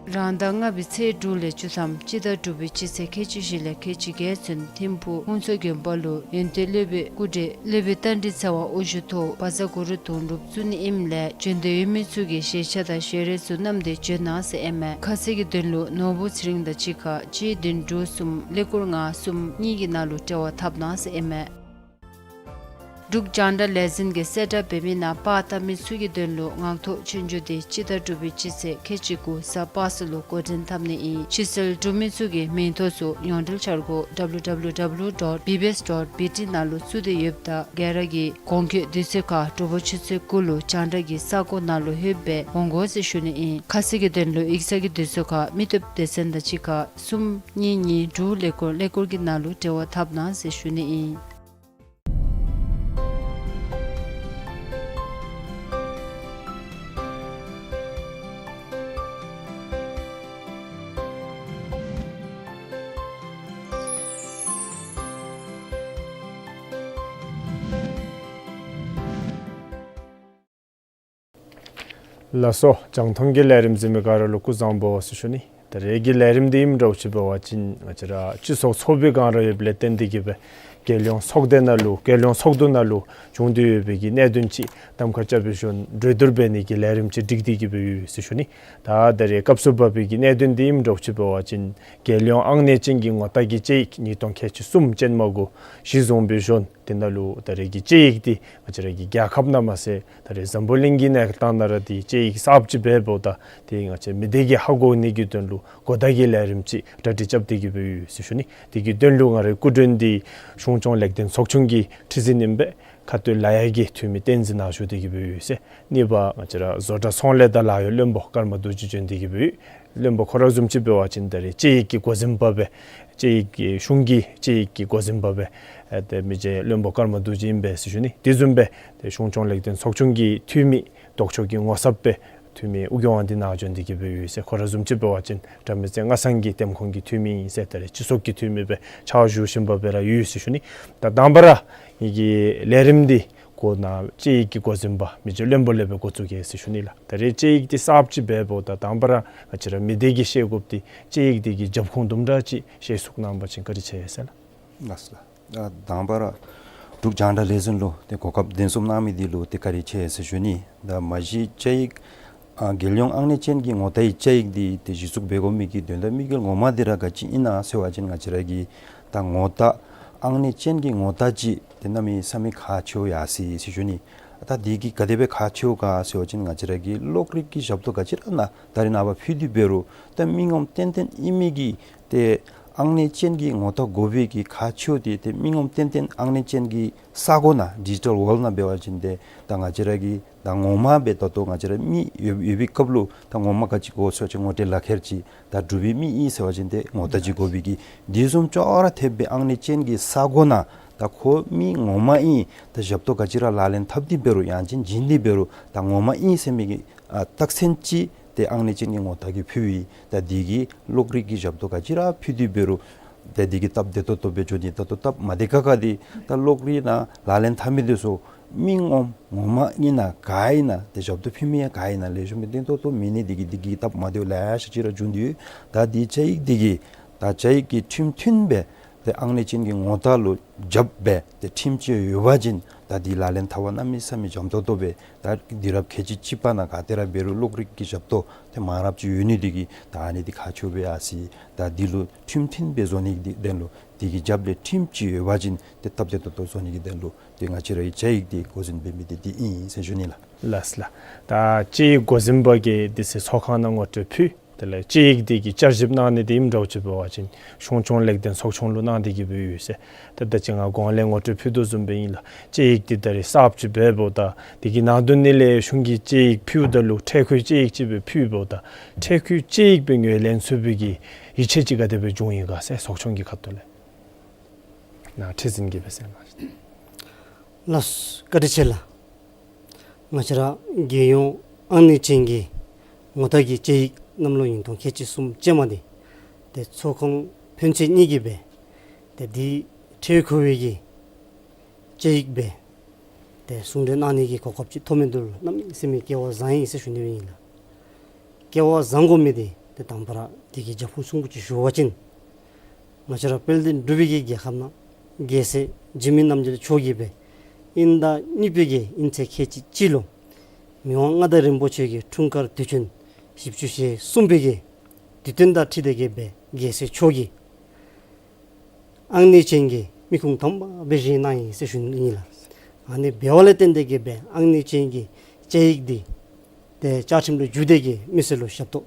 རང་ཟླ་ལྔ་པའི་ཚེས་དྲུག་ལས་བཅུ་ཐམ་སྤྱི་ཟླ་དྲུག་པའི་སྤྱི་ཚེས་ཁལ་གཅིག་བཞི་ལས་ཁལ་གཅིག་བརྒྱད་ཚུན་ཐིམ་ཕུག་ཧུན་སུར་དགོན་པ་ལུ་ཡོན་ཏན་སློབ་དཔོན་སྐུ་བགྲེས་སློབ་དཔོན་རྟ་མགྲིན་ཚེ་དབང་དབུ་བཞུགས་ཐོག་བཛྲ་གུ་རུ་དོན་གྲུབ་བཙུགས་ནི་ཨིནམ་ལས་བྱོན་འདོད་ཡོད་མི་ཚུ་གིས་ཞལ་ཆས་དང་ཞལ་རས་ཚུ་བསྣམས་ཏེ་བྱོན་གནང་ཟེར་ཨིན་མས། ཁ་གསལ་གྱི་དོན་ལུ་ནོར་བུ་ཚེ་རིང་དང་གཅིག་ཁར་གཅིག་བདུན་དྲུག་གསུམ་ཀླད་ཀོར་ལྔ་གསུམ་གཉིས་ཀྱི་ནང་ལུ་འབྲེལ་བ་འཐབ་གནང་ཟེར་ཨིན་མས། འབྲུག་རྒྱང་བསྒྲགས་ལས་འཛིན་གྱིས་གསལ་བསྒྲགས་འབད་མི་ནང་པར་བཏབ་མི་ཚུ་གི་དོན་ལུ་ངག་ཐོག་ཆོས་རྒྱུགས་འདི་སྤྱི་ཟླ་དྲུག་པའི་སྤྱི་ཚེས་ཁལ་གཅིག་དགུ་གཟའ་པ་སངས་ལུ་འགོ་འདྲེན་འཐབ་ནི་ཨིན། ཕྱིར་གསལ་འབྲུག་མི་ཚུ་གིས་མིང་ཐོ་ཚུ་ཡོངས་འབྲེལ་འཆར་སྒོ་W W W dot B B S dot B T ནང་ལུ་བཙུགས་ཏེ་ཡོདཔ་ད་ག་ར་གིས་གོང་འཁོད་དུས་ཚོད་ཁར་དྲོ་པ་ཆུ་ཚོད་དགུ་ལུ་རྒྱང་བསྒྲགས་ཀྱི་ས་གོ་ནང་ལུ་ལྷོདཔ་སྦེ་འོང་དགོ་ཟེར་ཞུ་ནི་ཨིན། ཁ་གསལ་གྱི་དོན་ལུ་ཡིག་ཚང་གི་དུས་ཚོད་ཁར་མི་སྟོབས་སྡེ་ཚན་དང་གཅིག་ཁར་གསུམ་གཉིས་གཉིས་དྲུག་ཀླད་ཀོར་ཀླད་ཀོར་གྱི་ནང་ལུ་འབྲེལ་བ་འཐབ་གནང་ཟེར་ཞུ་ནི་ཨིན། ལགས་སོ། རྒྱང་མཐོང་གི་ལས་རིམ་གཟིགས་མི་ག་ར་ལུ་སྐུ་གཟུགས་བཟང་པོ་ཟེར་ཞུ་ནི། ད་རེས་ཀྱི་ལས་རིམ་འདི་ཨིནམ་འདྲཝ་ཅིག་འབད་བ་ཅིན་ང་བཅས་ར་སྤྱི་ཚོགས་ཚོགས་པའི་སྒང་ར་ཡོདཔ་ལས་བརྟེན་ཏེ་གིས་སྦེ་རྒྱལ་ཡོངས་ཚོགས་སྡེ་ནང་ལུ་རྒྱལ་ཡོངས་ཚོགས་འདུ་ནང་ལུ་བྱུང་སྟེ་ཡོད་པའི་གི་གནད་དོན་ཅིག་གདམ་ཁ་རྐྱབ་སྦེ་ཞུ་ནི་གྲོས་བསྡུར་འབད་ནི་གི་ལས་རིམ་ཅིག་སྒྲིག་སྟེ་གིས་སྦེ་ཡོད་ཟེར་ཞུ་ནི། ད་ད་རེས་སྐབས་སུ་བབ་པའི་གི་གནད་དོན་འདི་ཨིནམ་འདྲཝ་ཅིག་འབད་བ་ཅིན་རྒྱལ་ཡོངས་ཨང་གནས་ཅན་གྱི་ངོ་རྟགས་ཀྱི་དཔྱད་ཡིག་ཉིས་སྟོང་ཁལ་གཅིག་གསུམ་ཅན་མ་གུ་གཞི་བཟུང་སྦེ་ཞུ་ནི། དེ་ནང་ལུ་ད་རེས་ཀྱི་དཔྱད་ཡིག་འདི་ང་བཅས་ར་གི་རྒྱལ་ཁབ་ནང་མ་ཚད་ད་རེས་འཛམ་བུ་གླིང་གི་གནས་སྟངས་ནང་ར་འདི་དཔྱད་ཡིག་གསརཔ་ཅིག་འབདཝ་ད་དེ་ང་བཅས་མི་སྡེ་གིས་ཧ་གོ་ནི་གི་དོན་ལུ་གོ་བརྡ་གི་ལས་རིམ་ཅིག་གྲ་སྒྲིག་རྐྱབ་སྟེ་གིས་སྦེ་ཡོད་ཟེར་ཞུ་ནི། དེ་གི་དོན་ལུ་ང་རའི་སྐུ་མགྲོན་འདི་གཞུང་སྐྱོང་ལེགས་ལྡན་ཚོགས་ཆུང་གི་ཁྲི་འཛིན་ཨིན་པས། ཁ་སྟོད་ལ་ཡ་གི་འཐུས་མི་བསྟན་འཛིན་ནཱ་བཞུགས་ཏེ་གིས་སྦེ་ཡོད་ཟེར། གཉིས་པ་ང་བཅས་ར་བཟོ་གྲྭ་ཚོང་ལས་དང་ལཱ་གཡོག་བློན་པོ་ཀརྨ་རྡོ་རྗེ་བྱོན་ཏེ་གིས་སྦེ་ཡོད། བློན་པོ་ཁོ་ར་བཟུམ་ཅིག་འབད་བ་ཅིན་ད་རེས་དཔྱད་ཡིག་གི་འགོ་འཛིན་པ་སྦེ་དཔྱད་ཡིག་གི་གཞུང་གི་དཔྱད་ཡིག་གི་འགོ་འཛིན་པ་སྦེ་ཨེ་ཏེ་མི་རྗེ་བློན་པོ་ཀརྨ་རྡོ་རྗེ་ཨིན་པས་ཟེར་ཞུ་ནི། དེ་བཟུམ་སྦེ་ཏེ་གཞུང་སྐྱོང་ལེགས་ལྡན་ཚོགས་ཆུང་གི་འཐུས་མི་ལྡོག་ཕྱོགས་ཀྱི་ངོ་ཚབ་སྦེ་འཐུས་མི་ཨུ་རྒྱན་དབང་འདུས་ནཱ་བྱོན་ཏེ་གིས་སྦེ་ཡོད་ཟེར། ཁོ་ར་བཟུམ་ཅིག་འབད་བ་ཅིན་དགྲ་མེད་རྩེ་སྔ་སངས་ཀྱི་འདེམས་ཁོངས་ཀྱི་འཐུས་མི་ཨིན་ཟེར་ད་རེས་སྤྱི་ཚོགས་ཀྱི་འཐུས་མི་སྦེ་ཕྱག་ཞུ་བཞིན་པ་སྦེ་ར་ཡོད་ཟེར་ཞུ་ནི། ད་དང་པ་ར་ངེ་གི་ལས་རིམ་འདི་འགོ་ནཱ་དཔྱད་ཡིག་གི་འགོ་འཛིན་པ་མི་རྗེ་བློན་པོ་ལས་སྦེ་འགོ་བཙུགས་གེ་ཟེར་ཞུ་ནི་ལགས། ད་རེས་དཔྱད་ཡིག་འདི་གསརཔ་ཅིག་འབདཝ་ད་དང་པ་ར་ང་བཅས་ར་མི་སྡེ་གིས་ཤེས་དགོཔ་འདི་དཔྱད་ཡིག་འདི་གི་རྒྱབ་ཁུངས་དུམ་གྲ་ཅིག་ཤེས་ཚུགས་གནང་པ་ཅིན་བཀའ་དྲིན་ཆེ་ཟེར་ལགས། ལགས་སོ་ལགས། ཨ་དང་པ་ར་འབྲུག་རྒྱང་བསྒྲགས་ལས་འཛིན་ལུ་ཏེ་གོ་སྐབས་གདན་འཛོམས་གནང་མི་འདི་ལུ་ཏེ་བཀའ་དྲིན་ཆེ་ཟེར་ཞུ་ནི། ད་མ་གཞི་དཔྱད་ཡིག་ཨ་རྒྱལ་ཡོངས་ཨང་གནས་ཅན་གྱི་ངོ་རྟགས་ཀྱི་དཔྱད་ཡིག་འདི་ཏེ་གཞི་བཙུགས་འབད་དགོ་མི་གི་དོན་དག་དམིགས་ཡུལ་ངོ་མ་འདི་ར་ག་ཅི་ཨིན་ན་ཟེར་བ་ཅིན་ང་བཅས་ར་གི་ད་ངོ་རྟགས་ཨང་གནས་ཅན་གྱི་ངོ་རྟགས་ཅིག་ཏེ་གནམ་མེད་ས་མེད་ཁག་ཆེཝ་ཡར་སོ་ཡི་ཟེར་ཞུ་ནི། ད་འདི་གིས་ག་དེ་སྦེ་ཁག་ཆེཝ་ག་ཟེར་བ་ཅིན་ང་བཅས་ར་གི་གློག་རིག་གི་ཞབས་ཏོག་ག་ཅི་ར་ནཱ་ད་རེས་ནངས་པ་ཕུལ་ཏེ་འབད་རུང་ད་མི་ངོམ་ཏན་ཏན་ཨིན་མི་གི་ཏེ་ཨང་གནས་ཅན་གྱི་ངོ་རྟགས་དགོ་པའི་གི་ཁག་ཆེཝ་འདི་ཏེ་མི་ངོམ་ཏན་ཏན་ཨང་གནས་ཅན་གྱི་ས་གོ་ནང་ཌི་ཇི་ཊལ་ཝཱལཌ་ནང་འབད་བ་ཅིན་ཏེ་ད་ང་བཅས་ར་གི་ད་ངོ་མ་སྦེ་ད་ལྟོ་ང་བཅས་ར་མི་ཡོད་ཡོད་པའི་སྐབས་ལུ་ད་ངོ་མ་ག་ཅི་དགོ་ཟེར་བ་ཅིན་ངོ་སྤྲོད་ལག་ཁྱེར་ཅིག་ད་འབྲུག་པའི་མི་ཨིན་ཟེར་བ་ཅིན་ཏེ་ངོ་རྟགས་ཅིག་དགོ་པའི་གི་འདི་བཟུམ་ཅོག་ར་འཐདཔ་སྦེ་ཨང་གནས་ཅན་གྱི་ས་གོ་ནང་ད་ཁོ་མི་ངོ་མ་ཨིན་ད་ཞབས་ཏོག་ག་ཅི་ར་ལག་ལེན་འཐབ་སྟེ་འབད་རུང་ཡང་ཅིན་བྱིན་ཏེ་འབད་རུང་ད་ངོ་མ་ཨིན་ཟེར་མི་གི་ཨ་རྟགས་མཚན་ཅིག་ཏེ་ཨང་གནས་ཅན་གྱི་ངོ་རྟགས་ཀྱི་ཕུལ་བའི་ད་འདི་གིས་གློག་རིག་གི་ཞབས་ཏོག་ག་ཅི་ར་ཕུལ་ཏེ་འབད་རུང་ད་འདི་གིས་སྟབས་བདེ་ཏོག་ཏོ་སྦེ་འགྱོ་ནི། ད་ལྟོ་སྟབས་མ་བདེ་ཁག་ཁ་འདི་ད་གློག་རིག་ནང་ལག་ལེན་འཐབ་མི་འདི་ཚུ་མི་ངོམ་ངོ་མ་ཨིན་ན་ག་ཨིན་ན་ཏེ་ཞབས་ཏོག་ཕུལ་མི་ཡང་ག་ཨིན་ན་ལེགས་ཤོམ་སྦེ་བརྟན་ཏོག་ཏོ་མེད་ནི་འདི་གིས་འདི་གིས་སྟབས་མ་བདེཝ་ལེ་ཤ་ཅིག་ར་བྱུང་སྟེ་ཡོད། ད་འདི་དཔྱད་ཡིག་འདི་གིས་ད་དཔྱད་ཡིག་གི་ཁྲིམས་མཐུན་སྦེ་ཏེ་ཨང་གནས་ཅན་གྱི་ངོ་རྟགས་ལུ་རྒྱབ་སྦེ་ཏེ་ཁྲིམས་ཅིག་ཡོད་པ་ཅིན་ད་འདི་ལག་ལེན་འཐབ་པ་གནམ་མེད་ས་མེད་འཇམ་ཏོག་ཏོ་སྦེ་ད་དུས་རབས་ཁལ་གཅིག་གཅིག་པ་ནང་ག་ཏེ་ར་འབད་རུང་གློག་རིག་གི་ཞབས་ཏོག་ཏེ་མང་རབས་ཅིག་ཡོད་ནི་འདི་གིས་ད་ཨ་ནི་འདི་ཁག་ཆེཝ་སྦེ་ཡར་སོ་ཡི། ད་འདི་ལུ་ཁྲིམས་མཐུན་སྦེ་བཟོ་ནི་གི་དོན་ལུ་འདི་གི་རྒྱབ་ལས་ཁྲིམས་ཅིག་ཡོད་པ་ཅིན་ཏེ་སྟབས་བདེ་ཏོག་ཏོ་བཟོ་ནི་གི་དོན་ལུ་ཏེ་ང་བཅས་ར་གི་དཔྱད་ཡིག་འདི་འགོ་འཛིན་འབད་མི་འདི་འདི་ཨིན་ཟེར་ཞུ་ནི་ལགས། ལགས་ལགས། ད་དཔྱད་ཡིག་འགོ་འཛིན་པ་གིས་དེ་ཚེ་ཚོགས་ཁང་ནང་ངོ་སྤྲོད་ཕུལ། དེ་ལས་དཔྱད་ཡིག་འདི་གི་བསྐྱར་ཞིབ་གནང་ནི་འདི་ཨིནམ་འདྲཝ་ཅིག་འབད་བ་ཅིན་གཞུང་སྐྱོང་ལེགས་ལྡན་ཚོགས་ཆུང་ལུ་གནང་སྟེ་གིས་སྦེ་ཡོད་ཟེར། ད་ད་ཅི་ང་གོང་ལས་ངོ་སྤྲོད་ཕུལ་དོ་བཟུམ་སྦེ་ཨིན་ལགས། དཔྱད་ཡིག་འདི་ད་རེས་གསརཔ་ཅིག་འབདཝ་ད་འདི་གི་ནང་དོན་ནི་ལས་གཞུང་གིས་དཔྱད་ཡིག་ཕུལཝ་ད་ལུ་འཕྲལ་མཁོའི་དཔྱད་ཡིག་ཅིག་སྦེ་ཕུལཝ་ད་འཕྲལ་མཁོའི་དཔྱད་ཡིག་སྦེ་ངོས་ལེན་ཚུགས་པའི་གི་ཡིད་ཆེས་ཅིག་ག་དེ་སྦེ་བྱུང་ཡི་ག་ཟེར་ཚོགས་ཆུང་གི་ཁ་ཐུག་ལས། ནཱ་ཁྲི་འཛིན་གྱིས་སྦེ་གསན་གནང་ཞུ། ལགས་སོ། བཀའ་དྲིན་ཆེ་ལགས། ང་བཅས་ར་རྒྱལ་ཡོངས་ཨང་གནས་ཅན་གྱི་ངོ་རྟགས་ཀྱི་དཔྱད་ཡིག་གནམ་ལོ་ཉིས་སྟོང་ཁལ་གཅིག་གསུམ་ཅན་མ་འདི་ཏེ་ཚོགས་ཁང་ཕོན་ཆེ་གཉིས་ཀྱིས་སྦེ་ཏེ་འདི་འཕྲལ་མཁོ་བའི་གི་དཔྱད་ཡིག་སྦེ་ཏེ་གསུང་གྲོས་གནང་ནི་གི་གོ་སྐབས་ཅིག་ཐོབ་མི་འདི་ལུ་གནམ་མེད་ས་མེད་སྐལ་བ་བཟང་ཡི་ཟེར་ཞུ་ནི་ཨིན་ལགས། སྐལ་བ་བཟང་དགོ་མི་འདི་ ཏེ་དང་པ་ར་དེ་གི་རྒྱབ་ཁུངས་གསུང་གི་ཅིག་ཞུ་བ་ཅིན་ང་བཅས་ར་དཔལ་ལྡན་འབྲུག་པའི་གི་རྒྱལ་ཁབ་ནང་རྒྱལ་སྲས་འཇིགས་མེད་རྣམ་རྒྱལ་མཆོག་གིས་སྦེ་དབྱིན་ཟླ་གཉིས་པའི་གི་དབྱིན་ཚེས་ཁལ་གཅིག་གཅིག་ལུ་མི་དབང་མངའ་བདག་རིན་པོ་ཆེ་གི་འཁྲུངས་སྐར་དུས་ཆེན་བཞི་བཅུ་ཞེ་གསུམ་པའི་གི་དུས་སྟོན་དང་འཁྲིལ་ཏེ་གི་སྦེ་རྒྱལ་སྲས་མཆོག་གིས་ཨང་གནས་ཅན་གྱི་མི་ཁུངས་དམ་པ་སྦེ་བཞེངས་གནང་ཡི་ཟེར་ཞུ་ནི་ཨིན་ལགས། ཨ་ནི་འབདཝ་ལས་བརྟེན་ཏེ་གི་སྦེ་ཨང་གནས་ཅན་གྱི་བཅའ་ཡིག་འདི་ཏེ་བཅའ་ཁྲིམས་ལུ་འགྱུར་ཏེ་གི་མི་སེར་ལུ་ཞབས་ཏོག་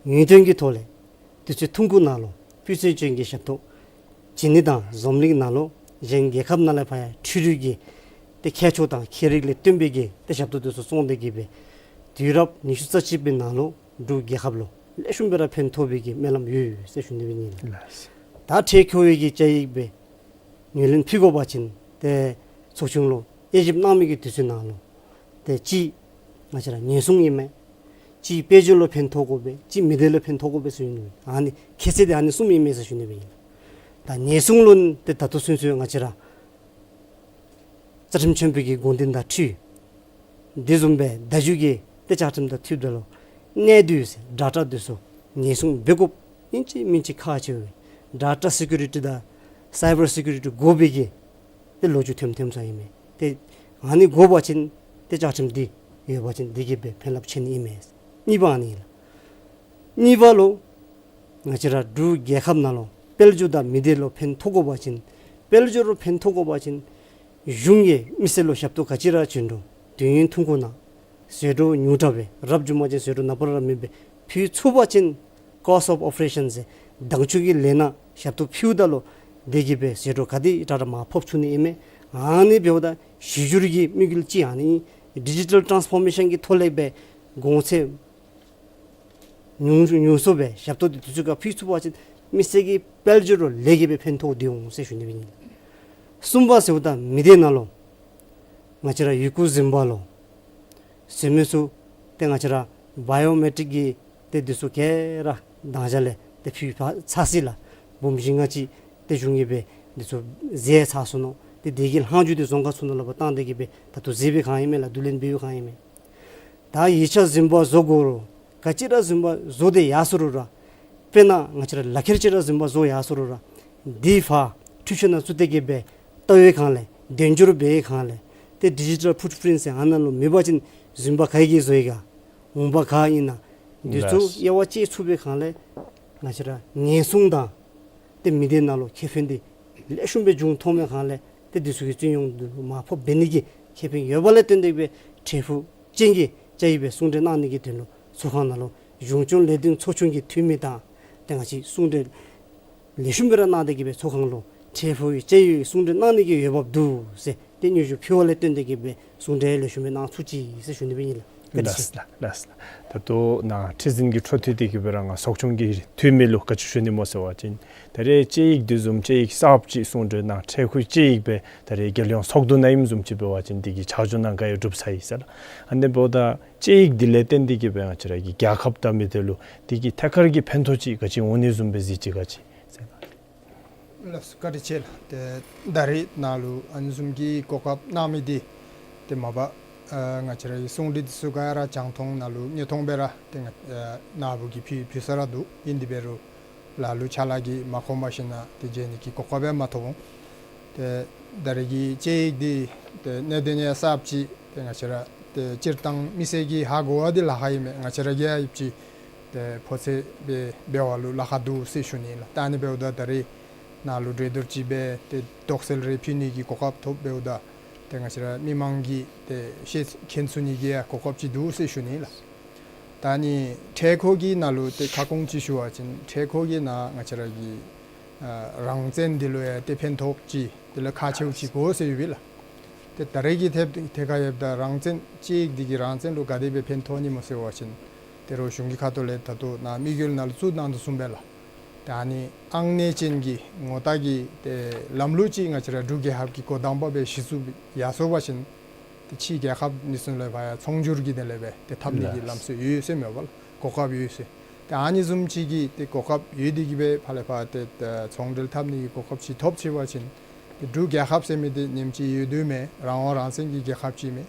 ཡུན་བརྟན་གྱི་ཐོག་ལས་དུས་ཚོད་ཐུང་ཀུ་ནང་ལུ་སྤུས་ཚད་ཅན་གྱི་ཞབས་ཏོག་བྱིན་ནི་དང་འཛོམས་གླིང་ནང་ལུ་གཞན་རྒྱལ་ཁབ་ནང་ལས་ཕར་ཡང་འཕྲུལ་རིག་གི་ཏེ་ཁྱད་ཆོས་དང་ཁྱད་རིག་ལས་བརྟེན་པའི་གི་ཏེ་ཞབས་ཏོག་འདི་ཚུ་བཙོང་སྟེ་གི་སྦེ་དུས་རབས་ཉི་ཤུ་རྩ་གཅིག་པའི་ནང་ལུ་འབྲུག་རྒྱལ་ཁབ་ལུ་ལེགས་ཤོམ་སྦེ་ར་ཕན་ཐོགས་པའི་གི་སྨོན་ལམ་ཡོད་ཟེར་ཞུ་ནི་སྦེ་ཨིན་ལགས། ད་འཕྲལ་འཁོར་བའི་གི་བཅའ་ཡིག་སྦེ་ངོས་ལེན་ཕུལ་དགོ་པ་ཅིན་ཏེ་ཚོགས་ཆུང་ལུ་དབྱེ་ཞིབ་གནང་མི་གི་དུས་ཚོད་ནང་ལུ་ཏེ་གཅིག་ང་བཅས་ར་ཉེན་སྲུང་ཨིན་མས། གཅིག་དཔལ་འབྱོར་ལུ་ཕན་ཐོགས་དགོ་པས། གཅིག་མི་སྡེ་ལུ་ཕན་ཐོགས་དགོ་པས་ཟེར་ཨིན་མས། ཨ་ནི་ཁྱད་ཚད་འདི་ཨ་ནི་གསུམ་ཨིན་མས་ཟེར་ཞུ་ནི་སྦེ་ཨིན། ད་ཉེན་སྲུང་ལུ་ཏེ་ད་ལྟོ་ཚུན་ཚོད་ང་བཅས་ར་རྩ་ཁྲིམས་ཆེན་པོའི་གི་དགོངས་དོན་དང་འཁྲིལ་དེ་བཟུམ་སྦེ་ད་རྒྱུན་གྱི་ཏེ་བཅའ་ཁྲིམས་དང་འཁྲིལཝ་ད་ལུ་གནད་དུས་ཟེར་ཌེ་ཊ་འདི་ཚུ་ཉེན་སྲུང་འབད་དགོཔ་ཨིན་ཅི་མིན་ཅི་ཁག་ཆེ་བས། ཌེ་ཊ་སི་ཀུ་རི་ཊི་དང་སའི་བར་སི་ཀུ་རི་ཊི་དགོ་པའི་གི་ཏེ་ལོ་རྒྱུས་ཐོནམ་ཐོནམ་ཚུ་ཨིན་མས། ཏེ་ཨ་ནི་དགོ་པ་ཅིན་ཏེ་བཅའ་ཁྲིམས་འདི་ཡོད་པ་ཅིན་དེ་གིས་སྦེ་ཕན་རླབས་ཆེ་ནི་ཨིན་མས། གཉིས་པ་ཨ་ནི་ཨིན་ལགས། གཉིས་པ་ལུ་ང་བཅས་ར་འབྲུག་རྒྱལ་ཁབ་ནང་ལུ་དཔལ་འབྱོར་དང་མི་སྡེ་ལུ་ཕན་ཐོགས་དགོ་པ་ཅིན་དཔལ་འབྱོར་ལུ་ཕན་ཐོགས་དགོ་པ་ཅིན་གཞུང་གིས་མི་སེར་ལུ་ཞབས་ཏོག་ག་ཅི་ར་བྱིན་རུང་དུས་ཡུན་ཐུང་ཀུ་ནང་ཟད་འགྲོ་ཉུང་དྲགས་སྦེ་རབ་བྱུང་པ་ཅིན་ཟད་འགྲོ་ནཱ་བུ་ར་མེད་པར་ཕུལ་ཚུགས་པ་ཅིན་cost of operation ཟེར་དྭངས་བཅུད་ཀྱི་ལས་ནང་ཞབས་ཏོག་ཕུལཝ་ད་ལུ་དེ་གིས་སྦེ་ཟད་འགྲོ་ག་དེ་དྲག་དྲག་མར་ཕབ་ཚུགས་ནི་ཨིན་མས། ཨ་ནི་འབདཝ་ད་གཞི་འགྱུར་གྱི་དམིགས་ཡུལ་ཅིག་ཨ་ནི་ཌི་ཇི་ཊལ་ཊཱནསི་ཕོར་མེ་ཤཱན་གྱི་ཐོག་ལས་སྦེ་གོང་ཚད་ཉུང་ཉུང་སུ་སྦེ་ཞབས་ཏོག་འདི་དུས་ཚོད་ཁར་ཕུལ་ཚུགས་པ་ཅིན་མི་སེར་གྱི་དཔལ་འབྱོར་ལུ་ལེགས་སྦེ་ཕན་ཐོགས་འདི་འོང་ཟེར་ཞུ་ནི་སྦེ་ཨིན། གསུམ་པ་ཟེརཝ་ད་མི་སྡེ་ནང་ལུ་ང་བཅས་ར་ཡི་གུ་འཛིན་པ་ལུ་ཟེར་མི་ཚུ་ཏེ་ང་བཅས་ར་བའི་ཡོ་མེ་ཊིཀ་གི་ཏེ་འདི་ཚུ་ག་ར་དང་ཞག་ལས་ཏེ་ཕུལ་ཚར་ཅི་ལགས། འབུམ་བཞི་ལྔ་ཅིག་ཏེ་གཞུང་གིས་སྦེ་འདི་ཚུ་ཟད་ཚར་སོ་ནུག། ཏེ་དེ་གི་ལྷག་མཇུག་འདི་བཟོ་ག་ཚུགས་ནི་ལུ་ཕར་བཏང་སྟེ་གི་སྦེ་ད་ལྟོ་ཟད་པའི་བསྒང་ཨིན་མས་ལགས། བསྡུ་ལེན་འབད་བའི་བསྒང་ཨིན་མས། ད་ཡིག་ཆ་རྫུན་པ་བཟོ་དགོ་རུང་ག་ཅི་ར་རྫུན་པ་བཟོ་སྟེ་ཡར་སོ་རུང་ར་དཔེར་ན་ང་བཅས་ར་ལག་ཁྱེར་ཅིག་ར་རྫུན་པ་བཟོ་ཡར་སོ་རུང་ར་འདི་ཕར་འཕྲུལ་ཆས་ནང་བཙུགས་ཏེ་གི་སྦེ་བལྟ་བའི་བསྒང་ལས་དོན་སྒྱུར་འབད་བའི་བསྒང་ལས་ཏེ་ཌི་ཇི་ཊལ་ཕུཊ་པིརིནཊ་ཟེར་ཨ་ནཱ་ལུ་མེད་པ་ཅིན་རྫུན་པ་ག་གིས་བཟོ་ཡི་ག་འོང་པ་ག་ཨིན་ན་འདི་ཚུ་ལགས། དབྱེ་བ་དཔྱད་ཚུགས་པའི་བསྒང་ལས་ང་བཅས་ར་ཉེན་སྲུང་དང་ཏེ་མི་སྡེ་ནང་ལུ་ཁེ་ཕན་འདི་ལེགས་ཤོམ་སྦེ་འབྱུང་ཐོབ་མི་བསྒང་ལས་ཏེ་འདི་ཚུ་གི་རྩིས་ཡོང་འདི་ལུ་མར་ཕབ་འབད་ནི་གི་ཁེ་ཕན་ཡོདཔ་ལས་བརྟེན་ཏེ་སྦེ་འཕྲལ་ཕུགས་ཅན་གྱི་བཅའ་ཡིག་སྦེ་གསུང་གྲོས་གནང་ནི་གི་དོན་ལུ་ཚོགས་ཁང་ནང་ལུ་གཞུང་སྐྱོང་ལས་དོན་ཚོགས་ཆུང་གི་འཐུས་མི་དང་ཏེ་ང་བཅས་གསུང་གྲོས་ལེགས་ཤོམ་སྦེ་ར་གནང་སྟེ་གི་སྦེ་ཚོགས་ཁང་ལུ་འཕྲལ་ཕུགས་ཀྱི་བཅའ་ཡིག་གསུང་གྲོས་གནང་ནི་གི་འོས་འབབ་འདུག་ཟེར་ཏེ་སྙན་ཞུ་ཕུལ་བ་ལས་བརྟེན་ཏེ་གི་སྦེ་གསུང་གྲོས་ལེགས་ཤོམ་སྦེ་གནང་ཚུགས་ཅི་ཟེར་ཞུ་ནི་སྦེ་ཨིན་ལགས། བཀའ་དྲིན་ཆེ། ལགས་ལགས་ལགས། ད་ལྟོ་ནཱ་ཁྲི་འཛིན་གྱི་འཕྲོ་མཐུད་དེ་གི་སྦེ་ར་ང་ཚོགས་ཆུང་གི་འཐུས་མི་ལུ་བཀའ་ཆོས་ཞུ་ནི་སྨོ་ཟེར་བ་ཅིན་ད་རེས་བཅའ་ཡིག་འདི་བཟུམ་བཅའ་ཡིག་གསརཔ་ཅིག་གསུང་གྲོས་ནང་འཕྲལ་ཕུགས་བཅའ་ཡིག་སྦེ་ད་རེས་རྒྱལ་ཡོངས་ཚོགས་འདུ་ནང་ཨིནམ་བཟུམ་ཅིག་འབད་བ་ཅིན་འདི་གི་ཆ་འཇོག་ནང་ག་ཡོད་གྲུབ་ཚར་ཡི་ཟེར་ལགས། ཨ་ནི་འབདཝ་ད་བཅའ་ཡིག་འདི་ལས་བརྟེན་ཏེ་གི་སྦེ་ང་བཅས་ར་གི་རྒྱལ་ཁབ་དང་མི་སྡེ་ལུ་འདི་གི་ཐད་ཀར་གྱི་ཕན་ཐོགས་ཅིག་ག་ཅི་འོང་ནི་བཟུམ་སྦེ་གཟིགས་ཅི་ག་ཅི་ཟེར་ལགས། ལགས་སོ། བཀའ་དྲིན་ཆེ་ལགས། ཏེ་ད་རེས་ནཱ་ལུ་ཨ་ནི་བཟུམ་གྱི་གོ་སྐབས་གནང་མི་འདི་ཏེ་མ་པ་ཨ་ང་བཅས་ར་གི་གསུང་གྲོས་འདི་ཚུ་ག་ར་རྒྱང་མཐོང་ནང་ལུ་དངོས་མཐོང་སྦེ་ར་ཏེ་ང་ཨ་ནཱ་བུ་གིས་ཕུལ་ཕུལ་ས་ར་འདུག། ཨིན་དེ་འབད་རུང་ལ་ལུ་ཕྱག་ལཱ་གིས་མ་ཁོམ་པ་ཞིནམ་ལས་ཏེ་མཇལ་ནི་གི་གོ་སྐབས་ཡང་མ་ཐོབ་འོང་། ཏེ་ད་རེས་ཀྱི་བཅའ་ཡིག་འདི་ཏེ་གནད་དོན་ཡང་གསརཔ་ཅིག་ཏེ་ང་བཅས་ར་ཏེ་སྤྱིར་བཏང་མི་སེར་གྱིས་ཧ་གོ་བ་འདི་ལཱ་ཁག་ཨིན་མས། ང་བཅས་ར་གིས་ཡང་ཡོདཔ་ཅིག་ཏེ་ཕོ་ཚོད་འབད་འབད་བ་ལུ་ལཱ་ཁག་འདུག་ཟེར་ཞུ་ནི་ལགས། ད་ཨ་ནི་འབདཝ་ད་ད་རེས་ནཱ་ལུ་གྲོས་བསྡུར་ཅིག་འབད་ཏེ་དོགས་སེལ་རེ་ཕུལ་ནི་གི་གོ་སྐབས་ཐོབ་འབདཝ་ད་ཏེ་ང་བཅས་ར་མི་མང་གིས་ཏེ་ཤེས་མཁྱེན་ཚུགས་ནི་གི་ཡང་གོ་སྐབས་ཅིག་འདུག་ཟེར་ཞུ་ནི་ལགས། ད་ཨ་ནི་འཕྲལ་འཁོར་གྱི་ནང་ལུ་ཏེ་ཁ་སྐོང་ཅིག་ཞུ་བ་ཅིན་འཕྲལ་འཁོར་གྱི་ནང་ང་བཅས་ར་གི་ཨ་རང་བཙན་འདི་ལུ་ཡང་ཏེ་ཕན་ཐོགས་ཅིག་དེ་ལས་ཁག་ཆེཝ་ཅིག་དགོ་ཟེར་ཡོད་པས་ལགས། ཏེ་ད་རེས་ཀྱི་ཐད་ཐད་ཁར་ཡོདཔ་ད་རང་བཙན་བཅའ་ཡིག་འདི་གིས་རང་བཙན་ལུ་ག་དེ་སྦེ་ཕན་ཐོགས་ནི་སྨོ་ཟེར་བ་ཅིན་ཏེ་རོགས་གཞུང་གི་ཁ་ཐུག་ལས་ད་ལྟོ་ནཱ་དམིགས་ཡུལ་ནང་ལུ་བཙུགས་གནང་དོ་བཟུམ་སྦེ་ལགས། ཏེ་ཨ་ནི་ཨང་གནས་ཅན་གྱི་ངོ་རྟགས་ཀྱི་ཏེ་ལམ་ལུགས་ཅིག་ང་བཅས་ར་འབྲུག་རྒྱལ་ཁབ་ཀྱི་འགོ་དང་པ་སྦེ་གཞི་བཙུགས་ཡར་སོང་པ་ཅིན་ཏེ་ཕྱི་རྒྱལ་ཁབ་འདི་ཚུ་ལས་ཕར་ཡང་ཚོང་སྒྱུར་གྱི་དོན་ལས་སྦེ་ཏེ་འཐབ་ནི་གི་ལམ་སྲོལ་ཡོད་ཟེར་མས་པ་ལགས། གོ་སྐབས་ཡོད་ཟེར། ཏེ་ཨ་ནི་བཟུམ་ཅིག་གི་ཏེ་གོ་སྐབས་ཡོད་དེ་གིས་སྦེ་ཕར་ལས་ཕར་ཏེ་ཚོང་འབྲེལ་འཐབ་ནི་གི་གོ་སྐབས་ཅིག་ཐོབ་ཅི་པ་ཅིན་ཏེ་འབྲུག་རྒྱལ་ཁབ་ཟེར་མི་འདི་ཉིནམ་ཅིག་ཡོད་དོ་མས། རང་དབང་རང་བཙན་གྱི་རྒྱལ་ཁབ་ཅིག་མས།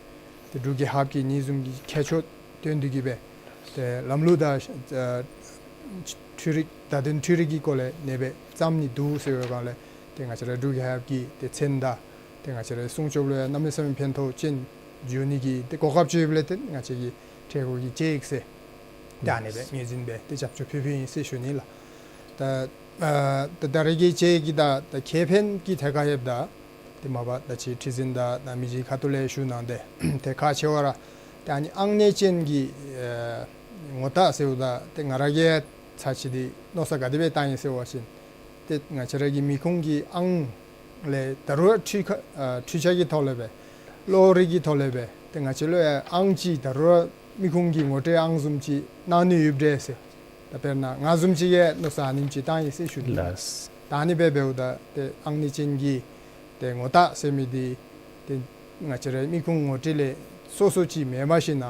ཏེ་འབྲུག་རྒྱལ་ཁབ་ཀྱི་ཨ་ནི་བཟུམ་གྱི་ཁྱད་ཆོས་སྟོན་ཏེ་གིས་སྦེ་ཏེ་ལམ་ལུགས་དང་ཨ་ འཕྲུལ་རིག་བརྡ་དོན་འཕྲུལ་རིག་གི་སྐོར་ལས་ཨ་ནེ་སྦེ་བརྩམ་ནི་འདུག་ཟེར་བའི་སྒང་ལས་ཏེ་ང་བཅས་ར་འབྲུག་རྒྱལ་ཁབ་ཀྱི་ཏེ་མཚན་དང་ཏེ་ང་བཅས་ར་སྲུང་སྐྱོབ་ལུ་ཡང་གནམ་མེད་ས་མེད་ཕན་ཐོགས་ཅན་འགྱོ་ནི་གི་ཏེ་གོ་སྐབས་ཅིག་ཡོདཔ་ལས་ཏེ་ང་བཅས་ཀྱིས་ཁྲལ་གོ་གི་དཔྱད་ཡིག་ཟེར་ཏེ་ཨ་ནེ་སྦེ་ངོས་འཛིན་འབད་དེ་རྒྱབ་སྐྱོར་ཕུལ་ཕུལཝ་ཨིན་ཟེར་ཞུ་ནི་ལགས། ད་ཨ་ད་ད་རེས་ཀྱི་དཔྱད་ཡིག་གི་ད་ད་ཁེ་ཕན་གྱི་ཐད་ཁར་ཡོདཔ་ད་ཏེ་མ་པ་ད་ཅི་ཁྲི་འཛིན་དང་ད་མི་རྗེ་ཁ་ཐུག་ལས་ཞུ་གནང་སྟེ་ཏེ་ཁག་ཆེ་བ་ར་ཏེ་ཨ་ནི་ཨང་གནས་ཅན་གྱི་ཨེ་ངོ་རྟགས་ཟེརཝ་ད་ཏེ་ང་ར་གིས་ཚར་གཅིག་འདི་མནོ་བསམ་ག་དེ་སྦེ་བཏང་ཡི་ཟེར་བ་ཅིན་ཏེ་ང་བཅས་ར་གི་མི་ཁུངས་ཀྱི་ཨང་ལས་ད་རུང་འཕྲུལ་ཁ་ཨ་འཕྲུལ་ཆས་ཀྱི་ཐོག་ལས་སྦེ་གློག་རིག་གི་ཐོག་ལས་སྦེ་ཏེ་ང་བཅས་ལུ་ཨང་ཅིག་ད་རུང་མི་ཁུངས་ཀྱི་ངོ་སྤྲོད་ཨང་བཟུམ་ཅིག་གནང་ནི་ཡོདཔ་འདྲས་ཟེར། ད་དཔེར་ན་ང་བཟུམ་ཅིག་གིས་མནོ་བསམ་ཨ་ནེམ་ཅིག་བཏང་ཡི་ཟེར་ཞུ་ནི། ལགས། ད་ཨ་ནི་སྦེ་འབདཝ་ད་ཏེ་ཨང་གནས་ཅན་གྱི་ཏེ་ངོ་རྟགས་ཟེར་མི་འདི་ཏེ་ང་བཅས་རའི་མི་ཁུངས་ངོ་སྤྲོད་ལས་སོ་སོ་ཅིག་མེན་པར་ཞིན་ན་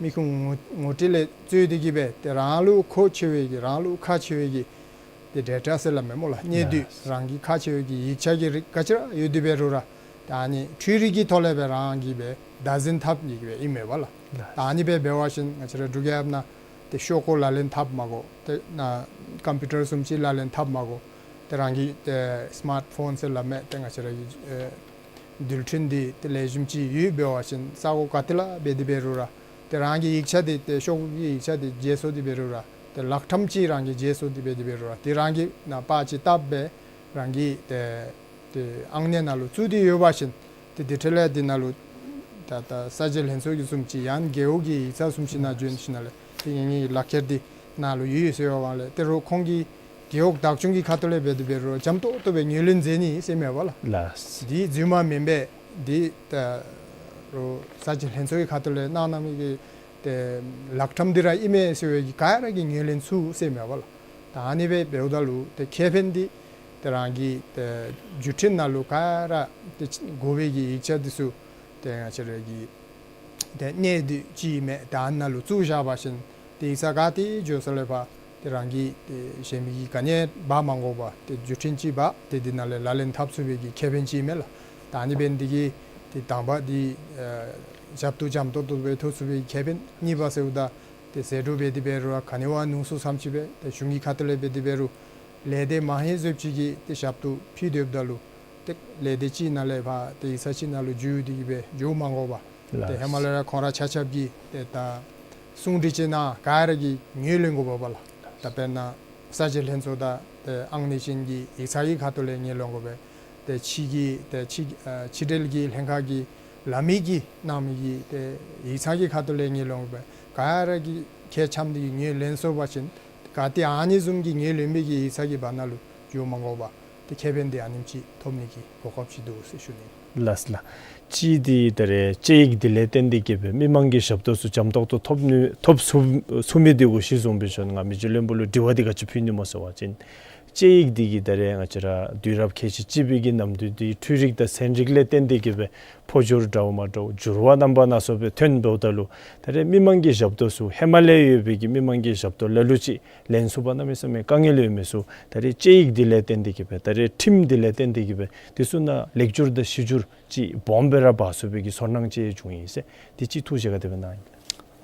མི་ཁུངས་ངོ་ངོ་སྤྲོད་ལས་རྩོད་དེ་གིས་སྦེ་ཏེ་རང་ལུ་མཁོ་ཆེ་བའི་གི་རང་ལུ་ཁག་ཆེ་བའི་གི་ཏེ་ཌེ་ཊ་ཟེར་སླབ་མས་སྨོ་ལགས། ལགས། གནས་སྡུད་རང་གི་ཁག་ཆེ་བའི་གི་ཡིག་ཆ་གི་རིགས་ག་ཅི་ར་ཡོད་དེ་འབད་རུང་ར་ད་ཨ་ནི་འཕྲུལ་རིག་གི་ཐོག་ལས་སྦེ་རང་གིས་སྦེ་བདག་འཛིན་འཐབ་ནི་གི་སྦེ་ཨིན་མས་པ་ལགས། ལགས། ད་ཨ་ནི་སྦེ་འབད་བ་ཅིན་ང་བཅས་ར་འབྲུག་རྒྱལ་ཁབ་ནང་ཏེ་ཤོག་ཀོ་ལག་ལེན་འཐབ་མ་དགོ། ཏེ་ན་ཀམ་པིའུ་ཊར་བཟུམ་ཅིག་ལག་ལེན་འཐབ་མ་དགོ། ཏེ་རང་གི་ཏེ་སི་མཱརཊ་ཕོན་ཟེར་སླབ་མས། ཏེ་ང་བཅས་ར་གི་ཨེ་རྡུལ་ཕྲན་འདི་ཏེ་ལེགས་ཤོམ་ཅིག་ཡོདཔ་འབད་བ་ཅིན་ས་གོ་ག་ཏེ་ལུ་འབད་དེ་འབད་རུང་ར་ཏེ་རང་གི་ཡིག་ཆ་འདི་ཏེ་ཤོག་གུ་གི་ཡིག་ཆ་འདི་བརྗེ་སོང་སྟེ་འབད་རུང་ར་ཏེ་ལག་ཁྲམ་ཅིག་རང་གི་བརྗེ་སོང་སྟེ་འབད་དེ་འབད་རུང་ར་ཏེ་རང་གིས་ནཱ་པར་ཅིག་བཏབ་སྦེ་རང་གི་ཏེ་ཏེ་ཨང་གནས་ནང་ལུ་བཙུགས་ཏེ་ཡོད་པ་ཅིན་ཏེ་དེ་འཕྲོ་ལས་འདི་ནང་ལུ་ད་ད་གསར་བརྗེ་ལྷན་ཚོགས་ཀྱི་བཟུམ་ཅིག་ཡང་རྒེད་འོག་གི་ཡིག་ཚང་བཟུམ་ཅིག་ནང་བྱོན་ཞིནམ་ལས་ཏེ་ངེ་གི་ལག་ཁྱེར་འདི་ནཱ་ལུ་ཡོད་ཟེར་བའི་སྒང་ལས་ཏེ་རོགས་ཁོང་གིས་རྒེད་འོག་བདག་སྐྱོང་གི་ཁ་ཐུག་ལས་འབད་དེ་འབད་རུང་འཇམ་ཏོག་ཏོ་སྦེ་ངོས་ལེན་མཛད་ནི་ཟེར་མས་པ་ལགས། ལགས། འདི་རྫུན་མ་མེན་པས། འདི་ད་རོགས་གསར་བརྗེ་ལྷན་ཚོགས་ཀྱི་ཁ་ཐུག་ལས་གནང་གནངམ་གི་ཏེ་ལག་ཁྲམ་འདི་ར་ཨིན་མས་ཟེར་བའི་གི་ག་ར་གིས་ངོས་ལེན་ཚུགས་ཟེར་མས་པ་ལགས། ད་ཨ་ནི་སྦེ་འབདཝ་ད་ལུ་ཏེ་ཁེ་ཕན་འདི་ཏེ་རང་གི་ཏེ་བརྒྱུད་འཕྲིན་ནང་ལུ་ག་ར་ཏེ་དགོ་པའི་གི་ཡིག་ཆ་འདི་ཚུ་ཏེ་ང་བཅས་ར་གི་ཏེ་གནས་སྡུད་ཅིག་མས། ད་ཨ་ནཱ་ལུ་བཙུགས་བཞག་པ་ཅིན་ཏེ་ཡིག་ཚང་ག་ཏེ་འགྱོ་ས་ལས་ཕར་ཏེ་རང་གི་ཏེ་གཞན་མི་གིས་ག་ནི་འབག་མ་དགོ་པར་ཏེ་བརྒྱུད་འཕྲིན་ཅིག་འབག་སྟེ་འདི་ནང་ལས་ལག་ལེན་འཐབ་ཚུགས་པའི་གི་ཁེ་ཕན་ཅིག་མས་ལགས། ད་ཨ་ནི་འབད་ནི་འདི་གིས་ཏེ་དང་པ་འདི་ཨེ་ཞབས་ཏོག་འཇམ་ཏོག་ཏོ་སྦེ་ཐོབ་ཚུགས་པའི་ཁེ་ཕན། གཉིས་པ་ཟེརཝ་ད་ཏེ་ཟད་འགྲོ་འབད་དེ་འབད་རུང་ག་ནི་བ་ནུས་སུ་བསམ་ཅིག་སྦེ་ཏེ་གཞུང་གི་ཁ་ཐུག་ལས་འབད་དེ་འབད་རུང་ལས་སྡེ་མང་ཧེང་བཟོཔ་ཅིག་གིས་ཏེ་ཞབས་ཏོག་ཕུལ་སྡོདཔ་ད་ལུ་ཏེ་ལས་སྡེ་གཅིག་ནང་ལས་ཕར་ཏེ་ཡིག་ཚང་གཅིག་ནང་ལུ་འགྱོ་སྟེ་གིས་སྦེ་འགྱོ་མ་དགོ་པར་ཏེ་ཧེ་མ་ལས་ར་ཁོང་ར་ཆ་ཁྱབ་ཀྱིས་ཏེ་ད་གསུང་སྒྲོས་ཅིག་གནང་ག་ར་གིས་ངོས་ལེན་དགོ་པས་པ་ལགས། ད་དཔེར་ན་གསར་བརྗེ་ལྷན་ཚོགས་དང་ཏེ་ཨང་གནས་ཅན་གྱི་ཡིག་ཚང་གི་ཁ་ཐུག་ལས་ངོས་ལེན་དགོ་པས། ཏེ་ཕྱི་གི་ཏེ་ཕྱི་ཨ་ཕྱི་འབྲེལ་གྱི་ལྷན་ཁག་གིས་ལམ་ཡིག་གི་གནང་མི་གི་ཏེ་ཡིག་ཚང་གི་ཁ་ཐུག་ལས་ངོས་ལེན་དགོ་པས། ག་ར་གིས་ཁ་འཆམ་སྟེ་གིས་ངོས་ལེན་སོང་པ་ཅིན་ག་ཏེ་ཨ་ནི་བཟུམ་གྱི་ངོས་ལེན་མི་གི་ཡིག་ཚང་གི་བར་ན་ལུ་འགྱོ་མ་དགོ་པར་ཏེ་ཁེ་ཕན་འདི་ཨ་ནེམ་ཅིག་ཐོབ་ནི་གི་གོ་སྐབས་ཅིག་འདུག་ཟེར་ཞུ་ནི། ལགས་ལགས། གཅིག་འདི་ད་རེས་དཔྱད་ཡིག་འདི་ལས་བརྟེན་ཏེ་གིས་སྦེ་མི་མང་གི་ཞབས་ཏོག་ཚུ་འཇམ་ཏོག་ཏོ་ཐོབ་ནི་ཐོབ་ཚུགས་ཚུགས་མི་འདི་གུ་གཞི་བཟུང་སྦེ་ཞུ་ནི། ང་མི་རྗེ་བློན་པོ་ལུ་དྲི་བ་འདི་ག་ཅི་ཕུལ་ནི་སྨོ་ཟེར་བ་ཅིན་དཔྱད་ཡིག་འདི་གིས་ད་རེས་ང་བཅས་ར་དུས་རབས་ཁལ་གཅིག་གཅིག་པའི་གི་ནམ་དུས་འདི་འཕྲུལ་རིག་དང་ཚན་རིག་ལས་བརྟེན་ཏེ་གིས་སྦེ་འཕོ་འགྱུར་འདྲཝ་མ་འདྲཝ་འགྱུར་བ་རྣམ་པ་སྣ་ཚོགས་སྦེ་ཐོན་འབདཝ་ད་ལུ་ད་རེས་མི་མང་གི་ཞབས་ཏོག་ཚུ་ཧེ་མ་ལས་ཡོད་པའི་གི་མི་མང་གི་ཞབས་ཏོག་ལ་ལུ་ཅིག་ལེན་ཚུགས་པར་གནམ་མེད་ས་མེད་དཀའ་ངལ་ཡོད་མི་ཚུ་ད་རེས་དཔྱད་ཡིག་འདི་ལས་བརྟེན་ཏེ་གིས་སྦེ་ད་རེས་ཁྲིམས་འདི་ལས་བརྟེན་ཏེ་གིས་སྦེ་འདི་ཚུ་ནང་ལེགས་བསྒྱུར་དང་ཞིབ་བསྒྱུར་ཅིག་སྦོམ་སྦེ་ར་འབག་ཚུགས་པའི་གི་ཚོར་སྣང་ཅིག་བྱུང་ཡི་ཟེར། འདི་ཅིག་ཐུགས་བཞེད་ག་དེ་སྦེ་གནང་ཡི།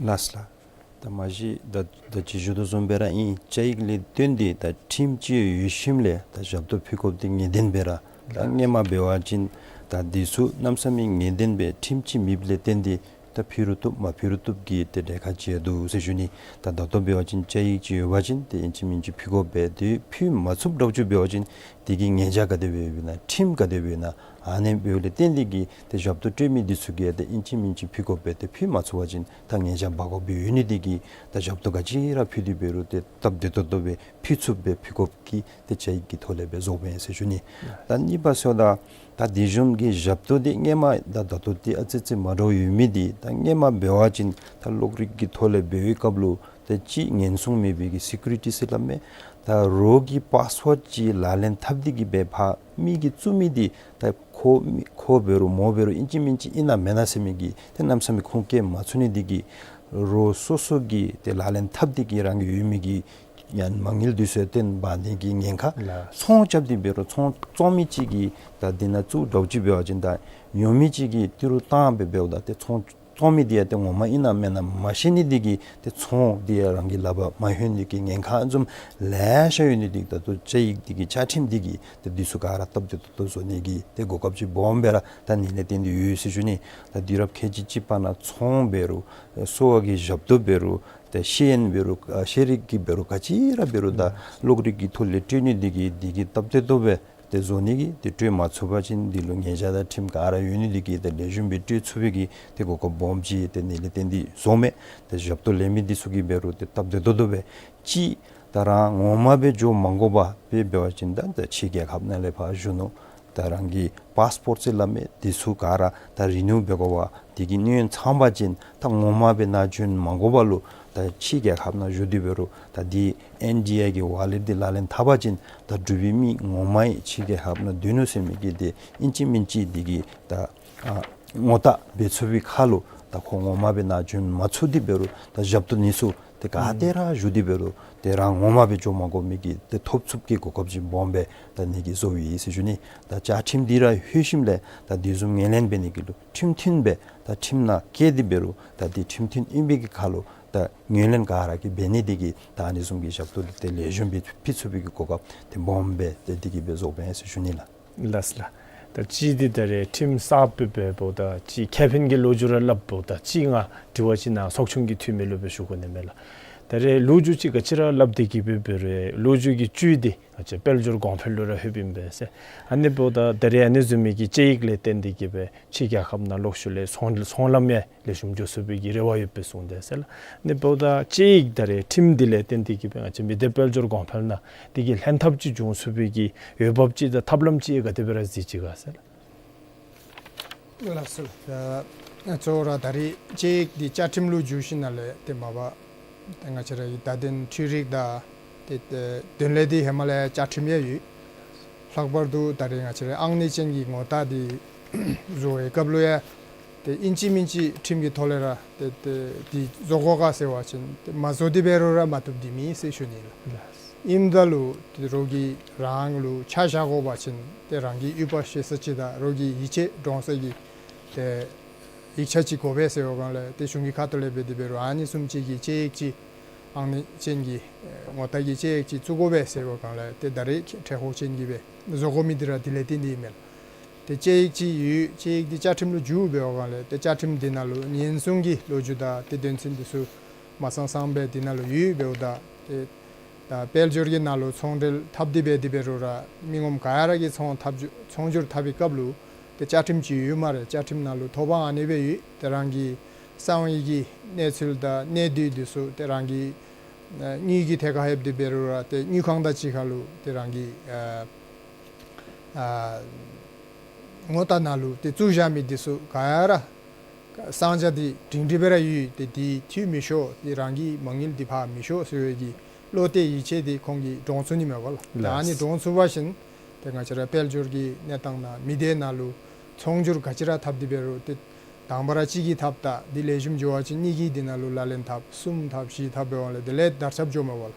ལགས་ལགས། ད་མ་གཞི་ད་ད་ཅི་ཞུ་དོ་བཟུམ་སྦེ་ར་ཨིན། དཔྱད་ཡིག་ལས་བརྟེན་ཏེ་ད་ཁྲིམས་ཅིག་ཡོད་ཞིནམ་ལས་ད་ཞབས་ཏོག་ཕུལ་དགོཔ་འདི་ངེས་བདེན་སྦེ་ར་ད་སྔོན་མ་འབད་བ་ཅིན་ད་འདི་ཚུ་གནམ་མེད་ས་མེད་ངེས་བདེན་སྦེ་ཁྲིམས་ཅིག་མེདཔ་ལས་བརྟེན་ཏེ་ད་ཕུལ་རུང་བཏུབ་མ་ཕུལ་རུང་བཏུབ་ཀྱི་ཏེ་གྲལ་ཁར་ཅིག་འདུག་ཟེར་ཞུ་ནི། ད་ད་ལྟོ་འབད་བ་ཅིན་དཔྱད་ཡིག་ཅིག་ཡོད་པ་ཅིན་ཏེ་ཨིན་ཅི་མིན་ཅི་ཕུལ་དགོ་པས། ཏེ་ཕུལ་མ་ཚུགསཔ་འདྲཝ་ཅིག་འབད་བ་ཅིན་དེ་གི་ཉེས་བྱ་ག་དེ་སྦེ་ཡོདཔ་ཨིན་ན་ཁྲིམས་ག་དེ་སྦེ་ཡོདཔ་ཨིན་ན་ཨ་ནི་འབདཝ་ལས་བརྟེན་ཏེ་གིས་ཏེ་ཞབས་ཏོག་སྤྲོད་མི་འདི་ཚུ་གིས་ཏེ་ཨིན་ཅི་མིན་ཅི་ཕུལ་དགོ་པས། ཏེ་ཕུལ་མ་ཚུགས་པ་ཅིན་ད་ཉེས་བྱ་འབག་དགོཔ་སྦེ་ཡོད་ནི་དེ་གིས་ད་ཞབས་ཏོག་ག་ཅི་ར་ཕུལ་ཏེ་འབད་རུང་ཏེ་སྟབས་བདེ་ཏོག་ཏོ་སྦེ་ཕུལ་ཚུགསཔ་སྦེ་ཕུལ་དགོཔ་གི་ཏེ་དཔྱད་ཡིག་གི་ཐོག་ལས་སྦེ་བཟོཝ་ཨིན་ཟེར་ཞུ་ནི། ད་གཉིས་པ་ཟེརཝ་ད་ད་དེ་བཟུམ་གྱི་ཞབས་ཏོག་འདི་སྔོན་མ་ད་ད་ལྟོ་འདི་ཨ་ཙི་ཙི་མ་འདྲཝ་ཡོད་མི་འདི་ད་སྔོན་མ་འབད་བ་ཅིན་ད་གློག་རིག་གི་ཐོག་ལས་འབད་བའི་སྐབས་ལུ་ད་ཅིག་ཉེན་སྲུང་མེད་པའི་གི་སི་ཀུ་རི་ཊི་ཟེར་སླབ་མས། ད་རོགས་ཀྱི་པཱསི་ཝརཌ་ཅིག་ལག་ལེན་འཐབ་སྟེ་གིས་སྦེ་ཕར་མི་གིས་བཙུགས་མི་འདི་ད་ཁོ་མི་ཁོ་འབད་རུང་མོ་འབད་རུང་ཨིན་ཅི་མིན་ཅི་ཨིན་ན་མེན་ན་ཟེར་མི་གི་ཏེ་གནམ་མེད་ས་མེད་ཁུངས་སྐྱེལ་མ་ཚུགས་ནི་འདི་གིས་རོགས་སོ་སོ་གིས་ཏེ་ལག་ལེན་འཐབ་སྟེ་གིས་རང་གི་ཡོད་མི་གི་ཡང་མ་དངུལ་འདི་ཚུ་བཏོན་འབག་ནི་གི་ཉེན་ཁ། ལགས། ཚོང་རྐྱབ་སྟེ་འབད་རུང་ཚོང་བཙོང་མི་ཅིག་གིས་ད་འདི་ནང་བཙུགས་འདྲཝ་ཅིག་འབད་བ་ཅིན་ད་ཉོ་མི་ཅིག་གིས་ཏི་རུ་བཏང་སྦེ་འབདཝ་ད་ཏེ་ཚོང་ ཚོང་མི་འདི་ཡང་ཏེ་ངོ་མ་ཨིན་ན་མེན་ན་མ་ཤེས་ནི་འདི་གིས་ཏེ་ཚོང་འདི་ཡང་རང་གི་ལག་པར་མ་ལྷོད་ནི་གི་ཉེན་ཁ་བཟུམ་ལེ་ཤ་ཡོད་ནི་འདི་གིས་ད་ལྟོ་བཅའ་ཡིག་འདི་གི་བཅའ་ཁྲིམས་འདི་གིས་ཏེ་འདི་ཚུ་ག་ར་སྟབས་བདེ་ཏོག་ཏོ་བཟོ་ནི་གི་ཏེ་གོ་སྐབས་ཅིག་སྦོམ་སྦེ་ར་ད་ཨ་ནི་ལས་བརྟེན་ཏེ་ཡོད་ཟེར་ཞུ་ནི། ད་དུས་རབས་ཁལ་གཅིག་གཅིག་པ་ནང་ཚོང་འབད་རུང་གསོ་བ་གི་ཞབས་ཏོག་འབད་རུང་ཏེ་ཤེས་ཡོན་འབད་རུང་ཨ་ཤེས་རིག་གི་འབད་རུང་ག་ཅི་ར་འབད་རུང་ད་གློག་རིག་གི་ཐོག་ལས་སྤྲོད་ནི་འདི་གིས་འདི་གིས་སྟབས་བདེ་ཏོག་སྦེ་ཏེ་བཟོ་ནི་གི་ཏེ་སྤྲོད་མ་ཚུགས་པ་ཅིན་འདི་ལུ་ཉེས་བྱ་དང་ཁྲིམས་ག་ར་ཡོད་ནི་འདི་གིས་ཏེ་ལེགས་ཤོམ་སྦེ་སྤྲོད་ཚུགས་པའི་གི་ཏེ་གོ་སྐབས་སྦོམ་ཅིག་ཏེ་ཨ་ནི་ལས་བརྟེན་ཏེ་བཟོཝ་མས། ཏེ་ཞབས་ཏོག་ལེན་མི་འདི་ཚུ་གིས་འབད་རུང་ཏེ་སྟབས་བདེ་ཏོག་ཏོ་སྦེ་ཅིག་ད་རང་ངོ་མ་སྦེ་འགྱོ་མ་དགོ་པར་སྦེ་འབད་བ་ཅིན་ད་ད་ཕྱི་རྒྱལ་ཁབ་ནང་ལས་ཕར་བཞུགས་ནུག། ད་རང་གི་པཱསི་པོརཊ་ཟེར་སླབ་མི་འདི་ཚུ་ག་ར་ད་རི་ནིའུ་འབད་དགོ་པ་འདི་གི་གནས་ཚང་པ་ཅིན་ད་ངོ་མ་སྦེ་ནཱ་བྱོན་མ་དགོ་པ་ལུ་ད་ཕྱི་རྒྱལ་ཁབ་ནང་བཞུགས་ཏེ་འབད་རུང་ད་འདི་ཨེན་ཌི་ཨའི་གི་ཝ་ལེཊ་འདི་ལག་ལེན་འཐབ་པ་ཅིན་ད་འབྲུག་པའི་མི་ངོ་མ་ཨིན་ཕྱི་རྒྱལ་ཁབ་ནང་སྡོད་ནུག་ཟེར་མི་གི་འདི་ཨིན་ཅི་མིན་ཅི་འདི་གི་ད་ཨ་ངོ་རྟགས་འབད་ཚུགས་པའི་ཁར་ལུ་ད་ཁོ་ངོ་མ་སྦེ་ནཱ་བྱོན་མ་ཚུགས་ཏེ་འབད་རུང་ད་ཞབས་ཏོག་ཨ་ནི་ཚུ་ཏེ་ག་ཏེ་ར་བཞུགས་ཏེ་འབད་རུང་ཏེ་རང་ངོ་མ་སྦེ་འགྱོ་མ་དགོ་མི་གི་ཏེ་ཐོབ་ཚུགསཔ་གི་གོ་སྐབས་ཅིག་སྦོམ་སྦེ་ད་ཨ་ནི་གིས་བཟོ་ཡི་ཟེར་ཞུ་ནི། ད་བཅའ་ཁྲིམས་འདི་ར་ལྷོད་ཞིནམ་ལས་ད་འདི་བཟུམ་ངོས་ལེན་འབད་ནི་གི་ལུ་ཁྲིམས་མཐུན་སྦེ་ད་ཁྲིམས་ནང་བཀལ་ཏེ་འབད་རུང་ད་འདི་ཁྲིམས་མཐུན་ཨིན་པའི་གི་ཁར་ལུ་ད་ངོས་ལེན་ག་ར་གིས་འབད་ནི་འདི་གིས་ད་ཨ་ནི་བཟུམ་གྱི་ཞབས་ཏོག་འདི་ཏེ་ལེགས་ཤོམ་སྦེ་ཕུལ་ཚུགས་པའི་གི་གོ་སྐབས་ཏེ་སྦོམ་སྦེ་ཏེ་འདི་གིས་སྦེ་བཟོ་བས་ཟེར་ཞུ་ནི་ལགས། ལགས་ལགས། ད་ཅི་འདི་ད་རེས་ཁྲིམས་གསརཔ་སྦེ་འབདཝ་ད་ཅི་ཁེ་ཕན་གྱི་ལོ་རྒྱུས་ར་སླབ་འབདཝ་ད་ཅི་ང་དྲི་བ་ཅིག་ནཱ་ཚོགས་ཆུང་གི་འཐུས་མི་ལུ་སྦེ་ཞུ་དགོ་ནི་མས་ལགས། ད་རེས་ལོ་རྒྱུས་ཅིག་ག་ཅི་ར་སླབ་སྟེ་གིས་སྦེ་འབད་རུང་ལོ་རྒྱུས་ཀྱི་བཅུད་འདི་ང་བཅས་དཔལ་འབྱོར་གོང་འཕེལ་ལུ་ར་ལྷོདཔ་ཨིན་པས་ཟེར། ཨ་ནི་འབདཝ་ད་ད་རེས་ཨ་ནི་བཟུམ་མའི་གི་བཅའ་ཡིག་ལས་བརྟེན་ཏེ་གིས་སྦེ་ཕྱི་རྒྱལ་ཁབ་ནང་ལོག་ཞུ་ལས་ཚོང་ཚོང་ལམ་ཡང་ལེགས་ཤོམ་འགྱོ་ཚུགས་པའི་གི་རེ་བ་ཡོདཔ་སྦེ་གསུངས་དེས་ཟེར་ལགས། ཨ་ནི་འབདཝ་ད་བཅའ་ཡིག་ད་རེས་ཁྲིམས་འདི་ལས་བརྟེན་ཏེ་གིས་སྦེ་ང་བཅས་མི་སྡེ་དཔལ་འབྱོར་གོང་འཕེལ་ནང་འདི་གི་ལྷན་ཐབས་ཅིག་འབྱུང་ཚུགས་པའི་གི་འོས་འབབ་ཅིག་དང་ཐབས་ལམ་ཅིག་ག་དེ་སྦེ་ར་གཟིགས་ཅི་ག་ཟེར་ལགས། ལགས་སོ། ད་གཙོ་བོ་ར་ད་རེས་བཅའ་ཡིག་འདི་བཅའ་ཁྲིམས་ལུ་འགྱུར་ཞིནམ་ལས་ཏེ་མ་པ་ཏེ་ང་བཅས་ར་གི་བརྡ་དོན་འཕྲུལ་རིག་དང་ཏེ་ཏེ་དོན་ལས་འདི་ཧེ་མ་ལས་བཅའ་ཁྲིམས་ཡང་ཡོད། ལྷག་པར་དུ་ད་རེས་ང་བཅས་ར་ཨང་གནས་ཅན་གྱི་ངོ་རྟགས་འདི་བཟོ་བའི་སྐབས་ལུ་ཡང་ཏེ་ཨིན་ཅི་མིན་ཅི་ཁྲིམས་ཀྱི་ཐོག་ལས་ར་ཏེ་ཏེ་འདི་བཟོ་དགོ་ག་ཟེར་བ་ཅིན་ཏེ་མ་བཟོ་སྟེ་འབད་རུང་ར་མ་བཏུབ་འདི་མེད་ཟེར་ཞུ་ནི་ལགས། ཨིནམ་ད་ལུ་ཏེ་རོགས་ཀྱིས་རང་ལུ་ཆ་བཞག་དགོ་པ་ཅིན་ཏེ་རང་གི་ཡུལ་པ་ཤེས་ས་ཅིག་དང་རོགས་ཀྱི་ཡིད་ཆེས་འདྲོངས་ས་གི་ཏེ་ཡིག་ཆ་ཅིག་དགོ་པས་ཟེར་བའི་སྒང་ལས་ཏེ་གཞུང་གི་ཁ་ཐུག་ལས་འབད་དེ་འབད་རུང་ཨ་ནི་བཟུམ་ཅིག་གི་བཅའ་ཡིག་ཅིག་ཨང་གནས་ཅན་གྱི་ཨེ་ངོ་རྟགས་ཀྱི་བཅའ་ཡིག་ཅིག་བཙུགས་དགོ་པས་ཟེར་བའི་སྒང་ལས་ཏེ་ད་རེས་ཁྲེ་ཁོག་ཅན་གྱིས་སྦེ་བཟོ་དགོ་མི་འདི་ར་དེ་ལས་བརྟེན་ཏེ་ཨིན་མས་ལགས། ཏེ་བཅའ་ཡིག་ཅིག་ཡོད། བཅའ་ཡིག་འདི་བཅའ་ཁྲིམས་ལུ་འགྱུར་འབད་བའི་སྒང་ལས་ཏེ་བཅའ་ཁྲིམས་འདི་ནང་ལུ་ཉེན་སྲུང་གི་ལོ་རྒྱུས་དང་ཏེ་དོན་ཚན་འདི་ཚུ་མ་ཚང་ཚངམ་སྦེ་འདི་ནང་ལུ་ཡོདཔ་འབདཝ་ད་ཏེ་ད་དཔལ་འབྱོར་གྱི་ནང་ལུ་ཚོང་འབྲེལ་འཐབ་སྟེ་འབད་དེ་འབད་རུང་ར་མི་ངོམ་ག་ར་གིས་ཚོང་འཐབ་ཚོང་སྒྱུར་འཐབ་པའི་སྐབས་ལུ་ཏེ་བཅའ་ཁྲིམས་ཅིག་ཡོད་སྨ་རེ། བཅའ་ཁྲིམས་ནང་ལུ་ཐོ་དཔང་ཨ་ནི་སྦེ་ཡོད། ཏེ་རང་གི་གསང་བའི་གི་གནས་ཚུལ་དང་གནས་སྡུད་འདི་ཚུ་ཏེ་རང་གི་ཨ་དངུལ་གྱི་ཐད་ཁར་ལྷོདཔ་འདི་འབད་རུང་ར་ཏེ་དངུལ་ཁང་དང་གཅིག་ཁར་ལུ་ཏེ་རང་གི་ཨ་ཨ་ངོ་རྟགས་ནང་ལུ་ཏེ་བཙུགས་བཞག་མི་འདི་ཚུ་ག་ར་གསང་བྱ་འདི་སྒྲིང་སྒྲི་སྦེ་ར་ཡོད། ཏེ་འདི་འཐུས་མི་ཆོག། ཏེ་རང་གི་མ་དངུལ་འདི་ཕར་མི་ཤོར་ཟེར་བའི་གི་བློ་གཏད་ཡིད་ཆེས་འདི་ཁོང་གིས་འདྲོངས་ཚུགས་ནི་མས་པ་ལགས། ཏེ་ཨ་ནི་ལགས། འདྲོངས་ཚུགས་པ་ཅིན་ཏེ་ང་བཅས་ར་དཔལ་འབྱོར་གྱི་གནས་སྟངས་ནང་མི་སྡེ་ནང་ལུ་ཚོང་སྒྱུར་ག་ཅི་ར་འཐབ་སྟེ་འབད་རུང་ཏེ་དང་པ་ར་གཅིག་གིས་འཐབ་ད་འདི་ལེགས་ཤོམ་འགྱོ་བ་ཅིན་གཉིས་ཀྱིས་འདི་ནང་ལུ་ལག་ལེན་འཐབ། གསུམ་འཐབ་བཞི་འཐབ་འབདཝ་ལས་དེ་ལས་དར་ཁྱབ་འགྱོཝ་མས་པ་ལགས།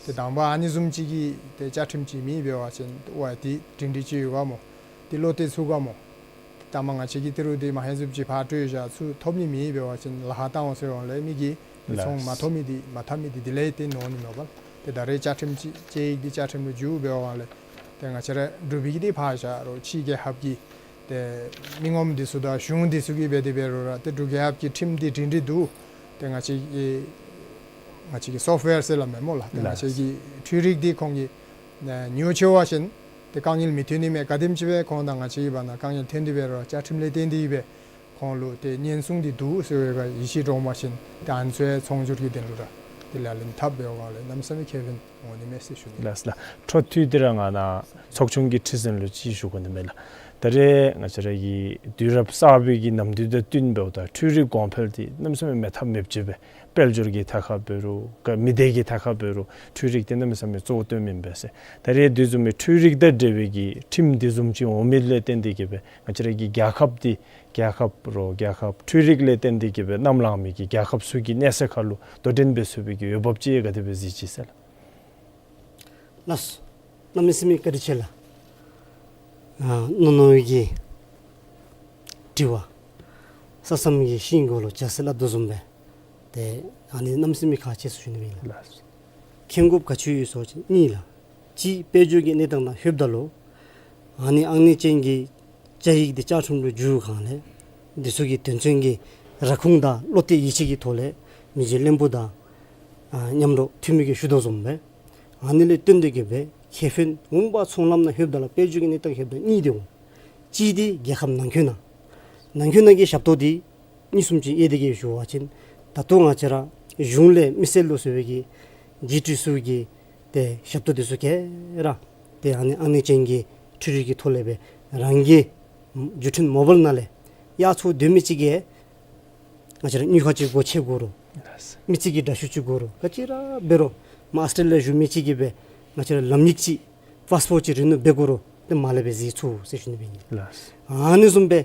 ཏེ་དང་པ་ཨ་ནི་བཟུམ་ཅིག་གི་ཏེ་བཅའ་ཁྲིམས་ཅིག་མེད་འབད་བ་ཅིན་ཝའི་འདི་སྒྲིང་སྒྲི་ཅིག་ཡོད་ག་སྨོ། ཏེ་བློ་གཏད་ཚུགས་ག་སྨོ། ཏེ་མཐའ་མ་ང་བཅས་ཀྱིས་ཏི་རུ་འདི་མ་ཧེ་བཟུམ་ཅིག་ཕར་སྤྲོད་བཞག་ཚུར་ཐོབ་ནི་མེད་འབད་བ་ཅིན་ལཱ་ཁག་བཏང་འོང་ཟེར་འོང་ལས་མི་གིས་ལགས། ཚོང་མ་ཐོབ་མི་འདི་མ་འཐབ་མི་འདི་དེ་ལས་ཏེ་ནོར་ནི་མས་པ། ཏེ་ད་རེས་བཅའ་ཁྲིམས་ཅིག་བཅའ་ཡིག་འདི་བཅའ་ཁྲིམས་ལུ་འགྱུར་འབད་བའི་སྒང་ལས་ཏེ་ང་བཅས་ར་འབྲུག་པའི་གི་འདི་ཕར་བཞག་རོགས་ཕྱི་རྒྱལ་ཁབ་ཀྱི་ཏེ་མི་ངོམ་འདི་ཚུ་དང་གཞུང་འདི་ཚུ་གིས་འབད་དེ་འབད་རུང་ར་ཏེ་འབྲུག་རྒྱལ་ཁབ་ཀྱི་ཁྲིམས་འདི་སྒྲིང་སྒྲི་འདུག། ཏེ་ང་བཅས་ཀྱི་ང་བཅས་ཀྱི་སོཕཊ་ཝེར་ཟེར་སླབ་མས་སྨོ་ལགས། ཏེ་ང་བཅས་ཀྱི་འཕྲུལ་རིག་འདི་ཁོང་གིས་ཨ་ཉོ་ཆེ་བ་ཅིན་ཏེ་དཀའ་ངལ་མི་ཐོན་ནི་མས། ག་དེམ་ཅིག་སྦེ་ཁོང་དང་ང་བཅས་ཀྱི་བར་ན་དཀའ་ངལ་ཐོན་ཏེ་འབད་རུང་བཅའ་ཁྲིམས་ལས་བརྟེན་ཏེ་སྦེ་ཁོང་ལུ་ཏེ་ཉེན་སྲུང་འདི་འདུག་ཟེར་བའི་གི་ཡིད་ཆེས་འདྲོངས་པ་ཅིན་ཏེ་ཨ་ནི་ཚུ་ཡང་ཚོང་སྒྱུར་གྱི་དོན་ལུ་ར་ཏེ་ལག་ལེན་འཐབ་འབད་བའི་སྒང་ལས་གནམ་མེད་ས་མེད་ཁེ་ཕན་འོང་ནི་མས་ཟེར་ཞུ་ནི། ལགས་ལགས། འཕྲོ་མཐུད་དེ་ར་ང་ནཱ་ཚོགས་ཆུང་གི་ཁྲི་འཛིན་ལུ་ཅིག་ཞུ་དགོ་ནི་མས་ལགས། ད་རེས་ང་བཅས་ར་གི་དུས་རབས་གསར་པའི་གི་ནམ་དུས་དང་བསྟུན་འབདཝ་ད་འཕྲུལ་རིག་གོང་འཕེལ་འདི་གནམ་མེད་ས་མེད་མེད་ཐབས་མེདཔ་ཅིག་སྦེ་དཔལ་འབྱོར་གྱི་ཐད་ཁར་འབད་རུང་ག་མི་སྡེ་གི་ཐད་ཁར་འབད་རུང་འཕྲུལ་རིག་འདི་གནམ་མེད་ས་མེད་གཙོ་བོ་བཏོན་མི་ཨིན་པས་ཟེར། ད་རེས་འདི་བཟུམ་མའི་འཕྲུལ་རིག་དང་འབྲེལ་བའི་གི་ཁྲིམས་འདི་བཟུམ་ཅིག་འོང་མི་ལས་བརྟེན་ཏེ་གིས་སྦེ་ང་བཅས་ར་གི་རྒྱལ་ཁབ་འདི་རྒྱལ་ཁབ་རོགས་རྒྱལ་ཁབ་འཕྲུལ་རིག་ལས་བརྟེན་ཏེ་གིས་སྦེ་གནམ་ལངས་མི་གི་རྒྱལ་ཁབ་ཚུ་གི་གནས་ས་ཁར་ལུ་དོ་འགྲན་འབད་ཚུགས་པའི་གི་འོས་འབབ་ཅིག་ག་དེ་སྦེ་གཟིགས་ཅི་ཟེར་ལགས། ལགས་སོ། གནམ་མེད་ས་མེད་བཀའ་དྲིན་ཆེ་ལགས། ཨ་གནང་གནང་བའི་གི་དྲི་བ་ ས་མཚམས་ཀྱི་ཤིང་མགོ་ལུ་འཇའ་ཟེར་སླབ་དོ་བཟུམ་སྦེ། ཏེ་ཨ་ནི་གནམ་མེད་ས་མེད་ཁག་ཆེ་ཟེར་ཞུ་ནི་ཨིན་ལགས། ལགས། མཁྱེན་དགོཔ་ག་ཅི་ཡོད་ཟེར་བ་ཅིན་གཉིས་ལགས། གཅིག་དཔལ་འབྱོར་གྱི་གནས་སྟངས་ནང་ལྷོདཔ་ད་ལུ་ཨ་ནི་ཨང་གནས་ཅན་གྱི་བཅའ་ཡིག་འདི་བཅའ་ཁྲིམས་ལུ་འགྱུར་གང་ལས་འདི་ཚུ་གི་དོན་ཚན་གྱི་ར་ཁུངས་དང་བློ་གཏད་ཡིད་ཆེས་ཀྱི་ཐོག་ལས་མི་རྗེ་བློན་པོ་དང་ཨ་མཉམ་རོགས་འཐུས་མི་གིས་ཞུ་དོ་བཟུམ་སྦེ། ཨ་ནི་ལས་བརྟེན་ཏེ་གི་སྦེ་ཁེ་ཕན་འོང་པ་ཚོང་ལམ་ནང་ལྷོདཔ་ད་ལུ་དཔལ་འབྱོར་གྱི་གནས་སྟངས་ལྷོདཔ་ད་གཉིས་འདི་འོང་། གཅིག་འདི་རྒྱལ་ཁབ་ནང་འཁོད་ནང་། ནང་འཁོད་ནང་གི་ཞབས་ཏོག་འདི་གཉིས་གསུམ་ཅིག་དབྱེ་སྟེ་གི་ཞུ་བ་ཅིན། ད་ལྟོ་ང་བཅས་ར་གཞུང་ལས་མི་སེར་ལུ་གསོ་བའི་གི་བརྒྱུད་འཕྲིན་ཚུ་གི་ཏེ་ཞབས་ཏོག་འདི་ཚུ་ག་ར་ཏེ་ཨ་ནི་ཨང་གནས་ཅན་གྱི་འཕྲུལ་རིག་གི་ཐོག་ལས་སྦེ་རང་གི་བརྒྱུད་འཕྲིན་མོ་བཱའིལ་ནང་ལས་གཡག་འཚོ་སྡོད་མི་ཅིག་གིས་ང་བཅས་ར་དངུལ་ཁང་ཅིག་སྒོ་ཕྱེ་དགོ་རུང་། ལགས། མི་རྩིས་ཀྱི་འདྲ་བཤུས་ཅིག་དགོ་རུང་། ག་ཅི་ར་འབད་རུང་། མར་ཨཱོས་ཊྲེ་ལི་ཡ་བཞུགས་མི་ཅིག་གིས་སྦེ་ང་བཅས་ར་ལམ་ཡིག་ཅིག་པཱསི་པོརཊ་ཅིག་རི་ནུ་ཝེཊ་འབད་དགོ་རུང་ཏེ་མར་ལས་སྦེ་གཟིགས་ཚུགས་ཟེར་ཞུ་ནི་སྦེ་ཨིན། ལགས། ཨ་ནི་བཟུམ་སྦེ་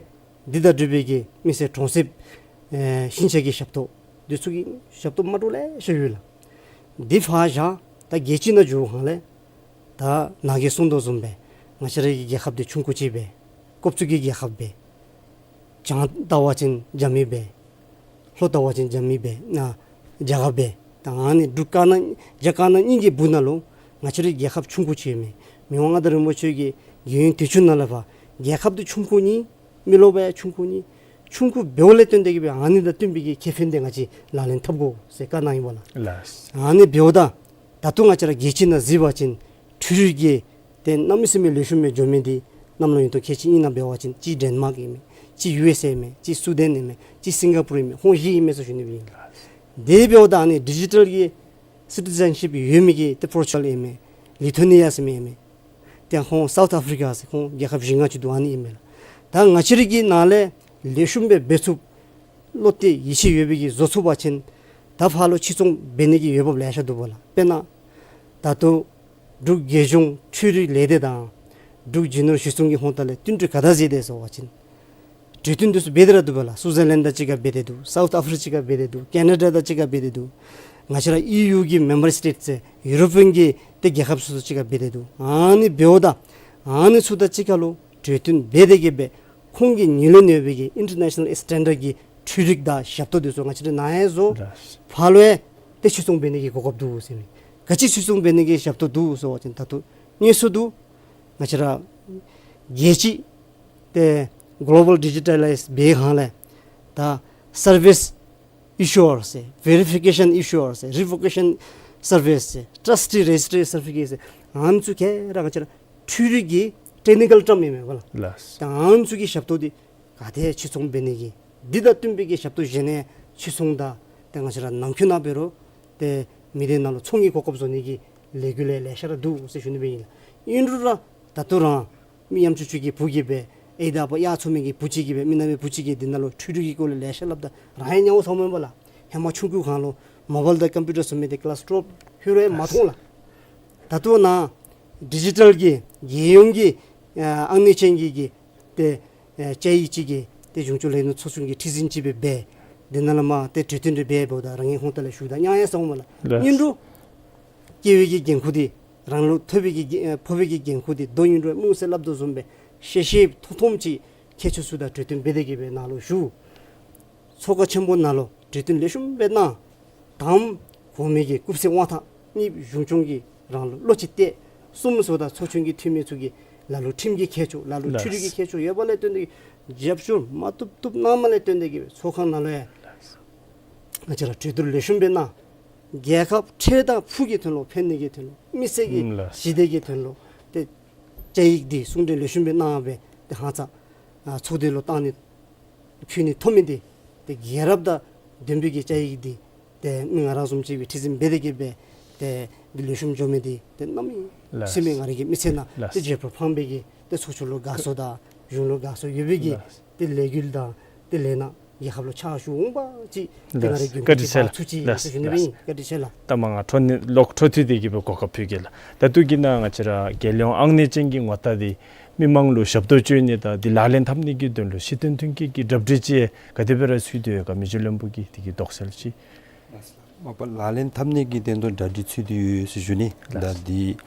འདི་དང་འབྲེལ་བའི་གི་མི་སེར་གྲོང་གསེབ་ཨེ་ཞིང་ཆ་གི་ཞབས་ཏོག་འདི་ཚུ་གི་ཞབས་ཏོག་མ་འདྲཝ་ལེ་ཤ་ཡོད་ལགས། འདི་ཕར་བཞག། ད་རྒྱལ་སྤྱི་ནང་འགྱོ་གང་ལས་ད་ནཱ་གིས་གསུངས་དོ་བཟུམ་སྦེ་ང་བཅས་རའི་གི་རྒྱལ་ཁབ་འདི་ཆུང་ཀུ་ཅིག་སྦེ། ཀོབ་ཙུ་གི་རྒྱལ་ཁབ་སྦེ། བྱང་ལྟ་བ་ཅིན་རྒྱ་མི་སྦེ། ལྷོ་ལྟ་བ་ཅིན་རྒྱ་མི་སྦེ། ནཱ་རྒྱ་གར་སྦེ། ད་ཨ་ནི་འབྲུག་རྒྱ་གར་ནང་རྒྱ་གར་ནང་གཉིས་ཀྱི་སྦུག་ན་ལུ་ང་བཅས་རའི་རྒྱལ་ཁབ་ཆུང་ཀུ་ཅིག་ཨིན་མས། མི་དབང་མངའ་བདག་རིན་པོ་ཆེ་གི་རྒྱལ་ཡོངས་དུས་ཆེན་ནང་ལས་ཕར་རྒྱལ་ཁབ་འདི་ཆུང་ཀུ་ཨིན། མི་རློབས་ཡང་ཆུང་ཀུ་ཨིན། ཆུང་ཀུ་འབདཝ་ལས་བརྟེན་ཏེ་གི་སྦེ་ཨ་ནི་དང་བསྟུན་པའི་གི་ཁེ་ཕན་འདི་ང་བཅས་ལག་ལེན་འཐབ་དགོ་ཟེར་བཀའ་གནང་ཡི་བ་ལགས། ལགས། ཨ་ནི་འབདཝ་ད་ད་ལྟོ་ང་བཅས་ར་རྒྱལ་སྤྱི་ནང་གཟིགས་པ་ཅིན་འཕྲུལ་རིག་གི་ཏེ་གནམ་མེད་ས་མེད་ལེགས་ཤོམ་སྦེ་འགྱོ་མི་འདི་གནམ་ལུ་ཡོད་དོ། ཁལ་གཅིག་གཉིས་ནང་འབད་བ་ཅིན་གཅིག་ཌེན་མཱརཀ་ཨིན་མས། གཅིག་ཡུ་ཨེསི་ཨེ་ཨིན་མས། གཅིག་སུ་ཌཱན་ཨིན་མས། གཅིག་སིང་ག་པུར་ཨིན་མས། ཁོང་བཞི་ཨིན་མས་ཟེར་ཞུ་ནི་སྦེ་ཨིན། དེ་འབདཝ་ད་ཨ་ནི་ཌི་ཇི་ཊཱལ་གྱི་སི་ཊི་ཛེན་ཤིཔ་ཡོད་མི་གི་ཏེ་པོར་ཅུ་གཱལ་ཨིན་མས། ལི་ཐུ་ནི་ཡ་ཟེར་མི་ཨིན་མས། ཏེ་ཁོང་སའུཐ་ཨཕ་རི་ཀ་ཟེར་ཁོང་རྒྱལ་ཁབ་བཞི་ལྔ་ཅིག་འདུག། ཨ་ནི་ཨིན་མས་ལགས། ད་ང་བཅས་ར་གི་ནང་ལས་ལེགས་ཤོམ་སྦེ་འབད་ཚུགསཔ་བློ་གཏད་ཡིད་ཆེས་ཡོད་པའི་གི་བཟོ་ཚུགས་པ་ཅིན་ད་ཕར་ལུ་ཕྱིར་ཚོང་འབད་ནི་གི་འོས་འབབ་ལེ་ཤ་འདུག་པ་ལགས། དཔེར་ན་ད་ལྟོ་འབྲུག་རྒྱལ་གཞུང་འཕྲུལ་རིག་ལས་སྡེ་དང་འབྲུག་རྒྱུ་ནོར་གཞི་བཟུང་གི་ཧོང་ཏ་ལས་བསྟུན་གྲོས་ག་དེ་སྦེ་མཛད་དེ་ཟེར་བ་ཅིན་གྲོས་བསྟུན་འདི་ཚུ་འབད་དེ་ར་འདུག་པ་ལགས། སུའུ་ཛར་ལེནཌ་དང་གཅིག་ཁར་འབད་དེ་འདུག། སའུཐ་ཨཕ་རི་ཀ་གཅིག་ཁར་འབད་དེ་འདུག། ཀེ་ན་ཌ་དང་གཅིག་ཁར་འབད་དེ་འདུག། ང་བཅས་ར་ཨི་ཡུ་གི་མེམ་བར་སི་ཊེཊ་ཟེར་ཡུ་རོ་པི་ཡན་གྱི་ཏེ་རྒྱལ་ཁབ་ཚུ་དང་གཅིག་ཁར་འབད་དེ་འདུག། ཨ་ནི་འབདཝ་ད་ཨ་ནི་ཚུ་དང་གཅིག་ཁར་ལུ་གྲོས་བསྟུན་འབད་དེ་གི་སྦེ་ཁོང་གི་ངོས་ལས་ནོར་བའི་གི་ཨིན་ཊར་ནེ་ཤ་ནཱལ་སི་ཊེན་ཌརཌ་ཀྱི་འཕྲུལ་རིག་དང་ཞབས་ཏོག་འདི་ཚུ་ང་བཅས་ར་ནཱ་ཡང་བཟོ། ལགས། ཕར་ལུ་ཡང་ཏེ་ཕྱིར་ཚོང་འབད་ནི་གི་གོ་སྐབས་འདུག་ཟེར་མས། ག་ཅི་ཕྱིར་ཚོང་འབད་ནི་གི་ཞབས་ཏོག་འདུག་ཟེར་བ་ཅིན་ད་ལྟོ་དངོས་སུ་འདུག། ང་བཅས་ར་རྒྱལ་སྤྱི་ཏེ་གོ་ལོ་བཱལ་ཌི་ཇི་ཊ་ལའིཛ་འབད་གང་ལས་ད་སར་བིསི་ཨི་ཤུ་ཨར་ཟེར་ཝེ་རི་ཕི་ཀེ་ཤཱན་ཨི་ཤུ་ཨར་ཟེར་རི་བོ་ཀེ་ཤཱན་སར་བིསི་ཟེར་ཊ་རསི་ཊི་རེ་ཇི་སི་ཊི་རི་སར་ཊི་ཕི་ཀེཊ་ཟེར་ཨ་ནི་ཚུ་ག་ར་ང་བཅས་ར་འཕྲུལ་རིག་གི་ཊེག་ནི་ཀཱལ་ཊརམ་ཨིན་མས་པ་ལགས། ལགས། ད་ཨ་ནི་ཚུ་གི་ཞབས་ཏོག་འདི་ག་དེ་ཕྱིར་ཚོང་འབད་ནི་གི་འདི་དང་བསྟུན་པའི་གི་ཞབས་ཏོག་གཞན་ནི་ཕྱིར་ཚོང་དང་ཏེ་ང་བཅས་ར་ནང་འཁོད་ནང་འབད་རུང་ཏེ་མི་སྡེ་ནང་ལུ་ཚོང་གི་གོ་སྐབས་བཟོ་ནི་གི་ལས་འགུལ་ལེ་ལེ་ཤ་ར་འདུག་ཟེར་ཞུ་ནི་སྦེ་ཨིན་ལགས། ཨིན་རུང་ར་ད་ལྟོ་ར་མི་ཡང་ཅུང་ཅུང་གི་བུ་གིས་སྦེ་ཨེ་ད་པ་གཡག་འཚོ་མི་གི་བུ་ཅིག་གིས་སྦེ་མི་ནག་པའི་བུ་ཅིག་གིས་འདི་ནང་ལུ་འཕྲུལ་རིག་གི་སྐོར་ལས་ལེ་ཤ་སླབ་ད་རང་ཡང་ཉམས་སོངམ་མས་པ་ལགས། ཧེ་མ་ཆུང་ཀུའི་སྒང་ལུ་མོ་བཱལ་དང་ཀམ་པིའུ་ཊར་བཟུམ་མའི་འདི་ཀི་ལཱསི་ཊོབ་ཧེ་རུ་ཡང་མ་མཐོང་ལགས། ད་ལྟོ་ནཱ་ཌི་ཇི་ཊཱལ་གྱི་རྒྱལ་ཡོངས་ཀྱི་ཨ་ཨང་གནས་ཅན་གྱི་གི་ཏེ་ཨེ་བཅའ་ཡིག་ཅིག་གི་ཏེ་གཞུང་སྐྱོང་ལས་སྣེ་ཚོགས་ཆུང་གི་ཁྲི་འཛིན་ཅིག་སྦེ་འབད། འདི་ནང་ལས་མར་ཏེ་གྲོས་བསྟུན་འདི་འབད་འབདཝ་ད་རང་གི་ཧོང་ཏ་ལས་ཞུཝ་ད་ཉམས་ཡང་སོངམ་མས་ལགས། ལགས། ཨིན་རུང་སྐྱེ་བའི་གི་འགན་ཁུར་འདི་རང་ལུ་ཐོབ་པའི་གི་ཨེ་ཕོག་པའི་གི་འགན་ཁུར་འདི་དོ་ཨིན་རུང་སྨོན་ཟེར་སླབ་དོ་བཟུམ་སྦེ་ཤེས་ཤེསཔ་མཐོ་མཐོངམ་ཅིག་མཁས་མཆོག་ཚུ་དང་གྲོས་བསྟུན་འབད་དེ་གི་སྦེ་ནཱ་ལུ་ཞུ། ཚོགས་ཁང་ཆེན་པོ་ནང་ལུ་གྲོས་བསྟུན་ལེགས་ཤོམ་སྦེ་གནང་། དང་གོང་མའི་གི་སྐུ་ཚེ་དབང་ཐང་། གཉིས་གཞུང་སྐྱོང་གིས་རང་ལུ་བློ་ཅིག་གཏད། གསུམ་ཟེརཝ་ད་ཚོགས་ཆུང་གི་འཐུས་མི་ཚུ་གིས་ལ་ལུ་ཁྲིམས་ཀྱི་མཁས་མཆོག་ལ་ལུ་འཕྲུལ་རིག་གི་མཁས་མཆོག་ཡོདཔ་ལས་བརྟེན་ཏེ་རྒྱབ་སྐྱོར་མ་བཏུབ་བཏུབ་གནངམ་ལས་བརྟེན་ཏེ་གི་སྦེ་ཚོགས་ཁང་ནང་ལུ་ཡང་ང་བཅས་ར་གྲོས་བསྡུར་ལེགས་ཤོམ་སྦེ་གནང་། རྒྱལ་ཁབ་འཕྲལ་དང་ཕུགས་ཀྱི་དོན་ལུ་ཕན་ནི་གི་དོན་ལུ་མི་སེར་གྱི་ཞི་བདེ་གི་དོན་ལུ་ཏེ་བཅའ་ཡིག་འདི་གསུང་གྲོས་ལེགས་ཤོམ་སྦེ་གནང་སྦེ་ཏེ་ཧང་སང་ཚོགས་སྡེ་ལུ་བཏང་ནི་ཕུལ་ནི་ཐོབ་མི་འདི་ཏེ་རྒྱལ་རབས་དང་ལྡན་པའི་གི་བཅའ་ཡིག་འདི་ཏེ་མི་ང་རང་བཟུམ་ཅིག་སྦེ་ཁྲི་འཛིན་འབད་དེ་གི་སྦེ་ཏེ་འདི་ལེགས་ཤོམ་འགྱོ་མི་འདི་ཏེ་གནམ་མེད་ས་མེད་ང་རའི་གི་མི་ཚེ་ནང་ཏེ་བརྗེད་པ་ཕངས་པའི་གི་ཏེ་ཚོགས་ཆུང་ལུ་དགའ་ཚོར་དང་གཞུང་ལུ་དགའ་ཚོར་ཡོད་པའི་གི་ཏེ་ལས་འགུལ་དང་ཏེ་ལས་སྣ་རྒྱལ་ཁབ་ལུ་ཕྱག་ཞུ་འོང་པ་ཅིག་ཏེ་ང་རའི་གི་བཀའ་དྲིན་ཆེ་ལགས། ལགས་བཀའ་དྲིན་ཆེ་ལགས། ད་མ་ང་འཕྲོ་ནི་ལོག་འཕྲོ་མཐུད་དེ་གི་སྦེ་གོ་སྐབས་ཕུལ་གེ་ལགས། ད་ལྟོ་གི་ནང་ང་བཅས་ར་རྒྱལ་ཡོངས་ཨང་གནས་ཅན་གྱི་ངོ་རྟགས་འདི་མི་མང་ལུ་ཞབས་ཏོག་སྤྱོད་ནི་དང་འདི་ལག་ལེན་འཐབ་ནི་གི་དོན་ལུ་སྤྱི་དོན་མཐུན་རྐྱེན་གྱི་གྲ་སྒྲིག་ཅིག་ག་དེ་སྦེ་ར་ཚུད་དེ་ཡོད་ག་མི་རྗེ་བློན་པོ་གིས་དེ་གི་དོགས་སེལ་ཅིག། མ་པ་ལག་ལེན་འཐབ་ནི་གི་དོན་དུ་གྲ་སྒྲིག་ཚུད་དེ་ཡོད་ཟེར་ཞུ་ནི། ལགས། ད་འདི་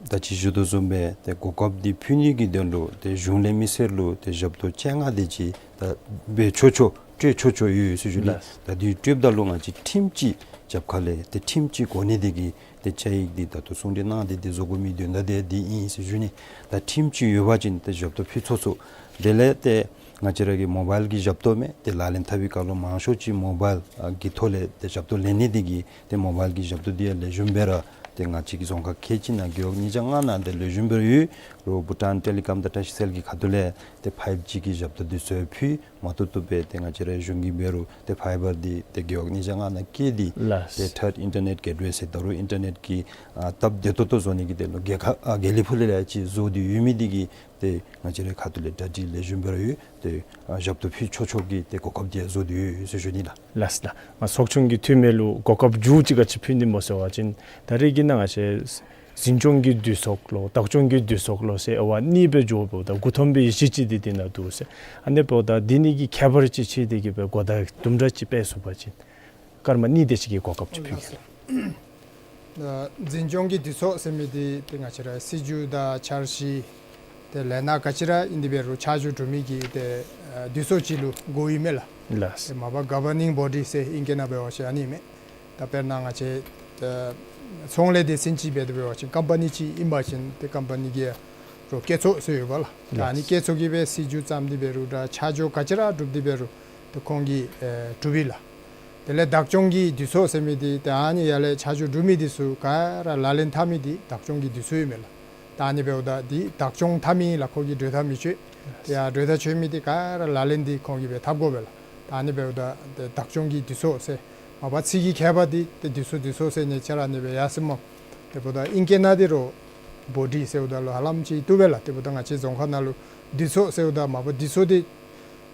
ད་ཅི་ཞུ་དོ་བཟུམ་སྦེ་ཏེ་གོ་སྐབས་འདི་ཕུལ་ནི་གི་དོན་ལུ་ཏེ་གཞུང་ལས་མི་སེར་ལུ་ཏེ་ཞབས་ཏོག་སྤྱན་སྔ་དེ་ཅིག་ད་འབད་ཆོག་ཆོག་ སྤྲོད་ཆོག་ཆོག་ཡོད་ཟེར་ཞུ་ནི། ལགས། ད་དེ་སྤྲོདཔ་ད་ལུ་ང་བཅས་ཁྲིམས་ཅིག་རྒྱབ་ཁ་ལས་ཏེ་ཁྲིམས་ཅིག་གོ་གནས་དེ་གིས་ཏེ་བཅའ་ཡིག་འདི་ད་ལྟོ་གསུང་གྲོས་གནང་སྟེ་ཏེ་བཟོ་དགོ་མི་དོན་དག་དེ་འདི་ཨིན་ཟེར་ཞུ་ནི། ད་ཁྲིམས་ཅིག་ཡོད་པ་ཅིན་ཏེ་ཞབས་ཏོག་ཕུལ་ཆོག་ཆོག། དེ་ལས་ཏེ་ང་བཅས་ར་གི་མོ་བཱའིལ་གྱི་ཞབས་ཏོག་མས། ཏེ་ལག་ལེན་འཐབ་པའི་སྐབས་ལུ་མང་ཤོས་ཅིག་མོ་བཱའིལ་ཨ་གི་ཐོག་ལས་ཏེ་ཞབས་ཏོག་ལེན་ནི་དེ་གིས་ཏེ་མོ་བཱའིལ་གྱི་ཞབས་ཏོག་འདི་ཡང་ལེགས་ཤོམ་སྦེ་ར་ཏེ་ང་བཅས་ཀྱི་རྫོང་ཁག་ཁལ་གཅིག་ནང་རྒེད་འོག་ཉིས་བརྒྱ་ལྔ་ནང་ཏེ་ལེགས་ཤོམ་སྦེ་ར་ཡོད། རོགས་བྷུ་ཊཱན་ཊེ་ལི་ཀོམ་དང་བཀྲ་ཤིས་སེལ་གྱི་ཁ་ཐུག་ལས་ཏེ་ཕའིབ་ཇི་གི་ཞབས་ཏོག་འདི་ཚུ་ཕུལ། མ་བཏུབ་བཏུབ་སྦེ་ཏེ་ང་བཅས་ར་གཞུང་གིས་འབད་རུང་ཏེ་ཕའི་བར་འདི་ཏེ་རྒེད་འོག་ཉིས་བརྒྱ་ལྔ་ནང་བཀལ་ཏེ། ལགས། ཏེ་ཐརཌ་ཨིན་ཊར་ནེཊ་གེཊ་ཝེ་ཟེར་ད་རུང་ཨིན་ཊར་ནེཊ་ཀྱི་ཨ་སྟབས་བདེ་ཏོག་ཏོ་བཟོ་ནི་གི་དོན་ལུ་རྒེད་ཁག་ཨ་དགེ་ལེགས་ཕུག་ལས་ལས་ཅིག་བཟོ་སྟེ་ཡོད་མི་འདི་གིས་ཏེ་ང་བཅས་རའི་ཁ་ཐུག་ལས་གྲ་སྒྲིག་ལེགས་ཤོམ་སྦེ་ར་ཡོད། ཏེ་ཨ་ཞབས་ཏོག་ཕུལ་ཆོག་ཆོག་གི་ཏེ་གོ་སྐབས་འདི་ཡང་བཟོ་སྟེ་ཡོད་ཟེར་ཞུ་ནི་ལགས། ལགས་ལགས། ང་ཚོགས་ཆུང་གི་འཐུས་མི་ལུ་གོ་སྐབས་མཇུག་ཅིག་ག་ཅི་ཕུལ་ནི་སྨོ་ཟེར་བ་ཅིན་ད་རེས་ཀྱི་ནང་ང་བཅས་འཛིན་སྐྱོང་གི་འདུས་ཚོགས་ལོ་དག་སྐྱོང་གི་འདུས་ཚོགས་ལོ་ཟེར་ཨ་ཝ་གཉིས་སྦེ་འགྱོཝ་ད་མགུ་འཐོམ་པའི་གཞི་ཅིག་འདི་འདི་ནང་འདུག་ཟེར། ཨ་ནི་འབདཝ་ད་འདི་གཉིས་ཀྱི་ཁྱད་པར་ཅིག་ཕྱེ་སྟེ་གི་སྦེ་གོ་བརྡ་དུམ་གྲ་ཅིག་སྤེལ་ཚུགས་པ་ཅིན། སྐར་མ་གཉིས་དེ་ཅིག་གི་གོ་སྐབས་ཅིག་ཕུལ་གེ། ཨ་འཛིན་སྐྱོང་གི་འདུས་ཚོགས་ཟེར་མི་འདི་ཏེ་ང་བཅས་ར་སྲིད་བྱུས་དང་འཆར་གཞི་ཏེ་ལས་སྣ་ག་ཅི་ར་ཨིན་དེ་འབད་རུང་ཆ་འཇོག་གྲུབ་མི་གི་ཏེ་ཨ་འདུས་ཚོགས་ཅིག་ལུ་གོཝ་ཨིན་མས་ལགས། ལགས། ཏེ་མ་པ་ག་བར་ནིང་བོ་ཌི་ཟེར་ཨིང་སྐད་ནང་འབད་བ་ཅིན་ཨ་ནི་ཨིན་མས། ད་དཔེར་ན་ང་བཅས་ཨ་ཚོང་ལས་སྡེ་ཚན་ཅིག་འབད་དེ་འབད་བ་ཅིན་ཀམ་པ་ནི་ཅིག་ཨིན་པ་ཅིན་ཏེ་ཀམ་པ་ནི་གི་རོགས་བཀོད་ཚོགས་ཟེར་ཡོད་པ་ལགས། ད་ཨ་ནི་ལགས། བཀོད་ཚོགས་ཀྱིས་སྦེ་སྲིད་བྱུས་བརྩམས་ཏེ་འབད་རུང་ད་ཆ་འཇོག་ག་ཅི་ར་གྲུབ་སྟེ་འབད་རུང་ཏེ་ཁོང་གིས་ཨེ་གྲུབ་ཨིན་ལགས། དེ་ལས་བདག་སྐྱོང་གི་འདུས་ཚོགས་ཟེར་མི་འདི་ཏེ་ཨ་ནི་ཡར་ལས་ཆ་འཇོག་གྲུབ་མི་འདི་ཚུ་ག་ར་ལག་ལེན་འཐབ་མི་འདི་བདག་སྐྱོང་གི་འདུས་ཚོགས་ཨིན་མས་ལགས། ད་ཨ་ནི་འབདཝ་ད་འདི་བདག་སྐྱོང་འཐབ་མི་ལགས། ཁོ་གིས་གྲོས་ཐག་མི་ཆོད། ཏེ་ཡར་གྲོས་ཐག་ཆོད་མི་འདི་ག་ར་ལག་ལེན་འདི་ཁོང་གིས་སྦེ་འཐབ་དགོ་པས་ལགས། ད་ཨ་ནི་འབདཝ་ད་ཏེ་བདག་སྐྱོང་གི་འདུས་ཚོགས་ཟེར་མ་པ་ཚིག་གི་ཁྱད་པར་འདི་ཏེ་འདུས་ཚོགས་འདུས་ཚོགས་ཟེར་ནི་ཅིག་ར་ཨ་ནི་སྦེ་ཡར་སོ་སྨོ། དེ་འབདཝ་ད་ཨིང་སྐད་ནང་འདི་རོགས་བོ་ཌི་ཟེརཝ་ད་ལུ་ཧ་ལམ་ཅིག་བཏུབ་པས་ལགས། དེ་འབདཝ་ད་ང་བཅས་རྫོང་ཁག་ནང་ལུ་འདུས་ཚོགས་ཟེརཝ་ད་མ་པ་འདུས་ཚོགས་འདི་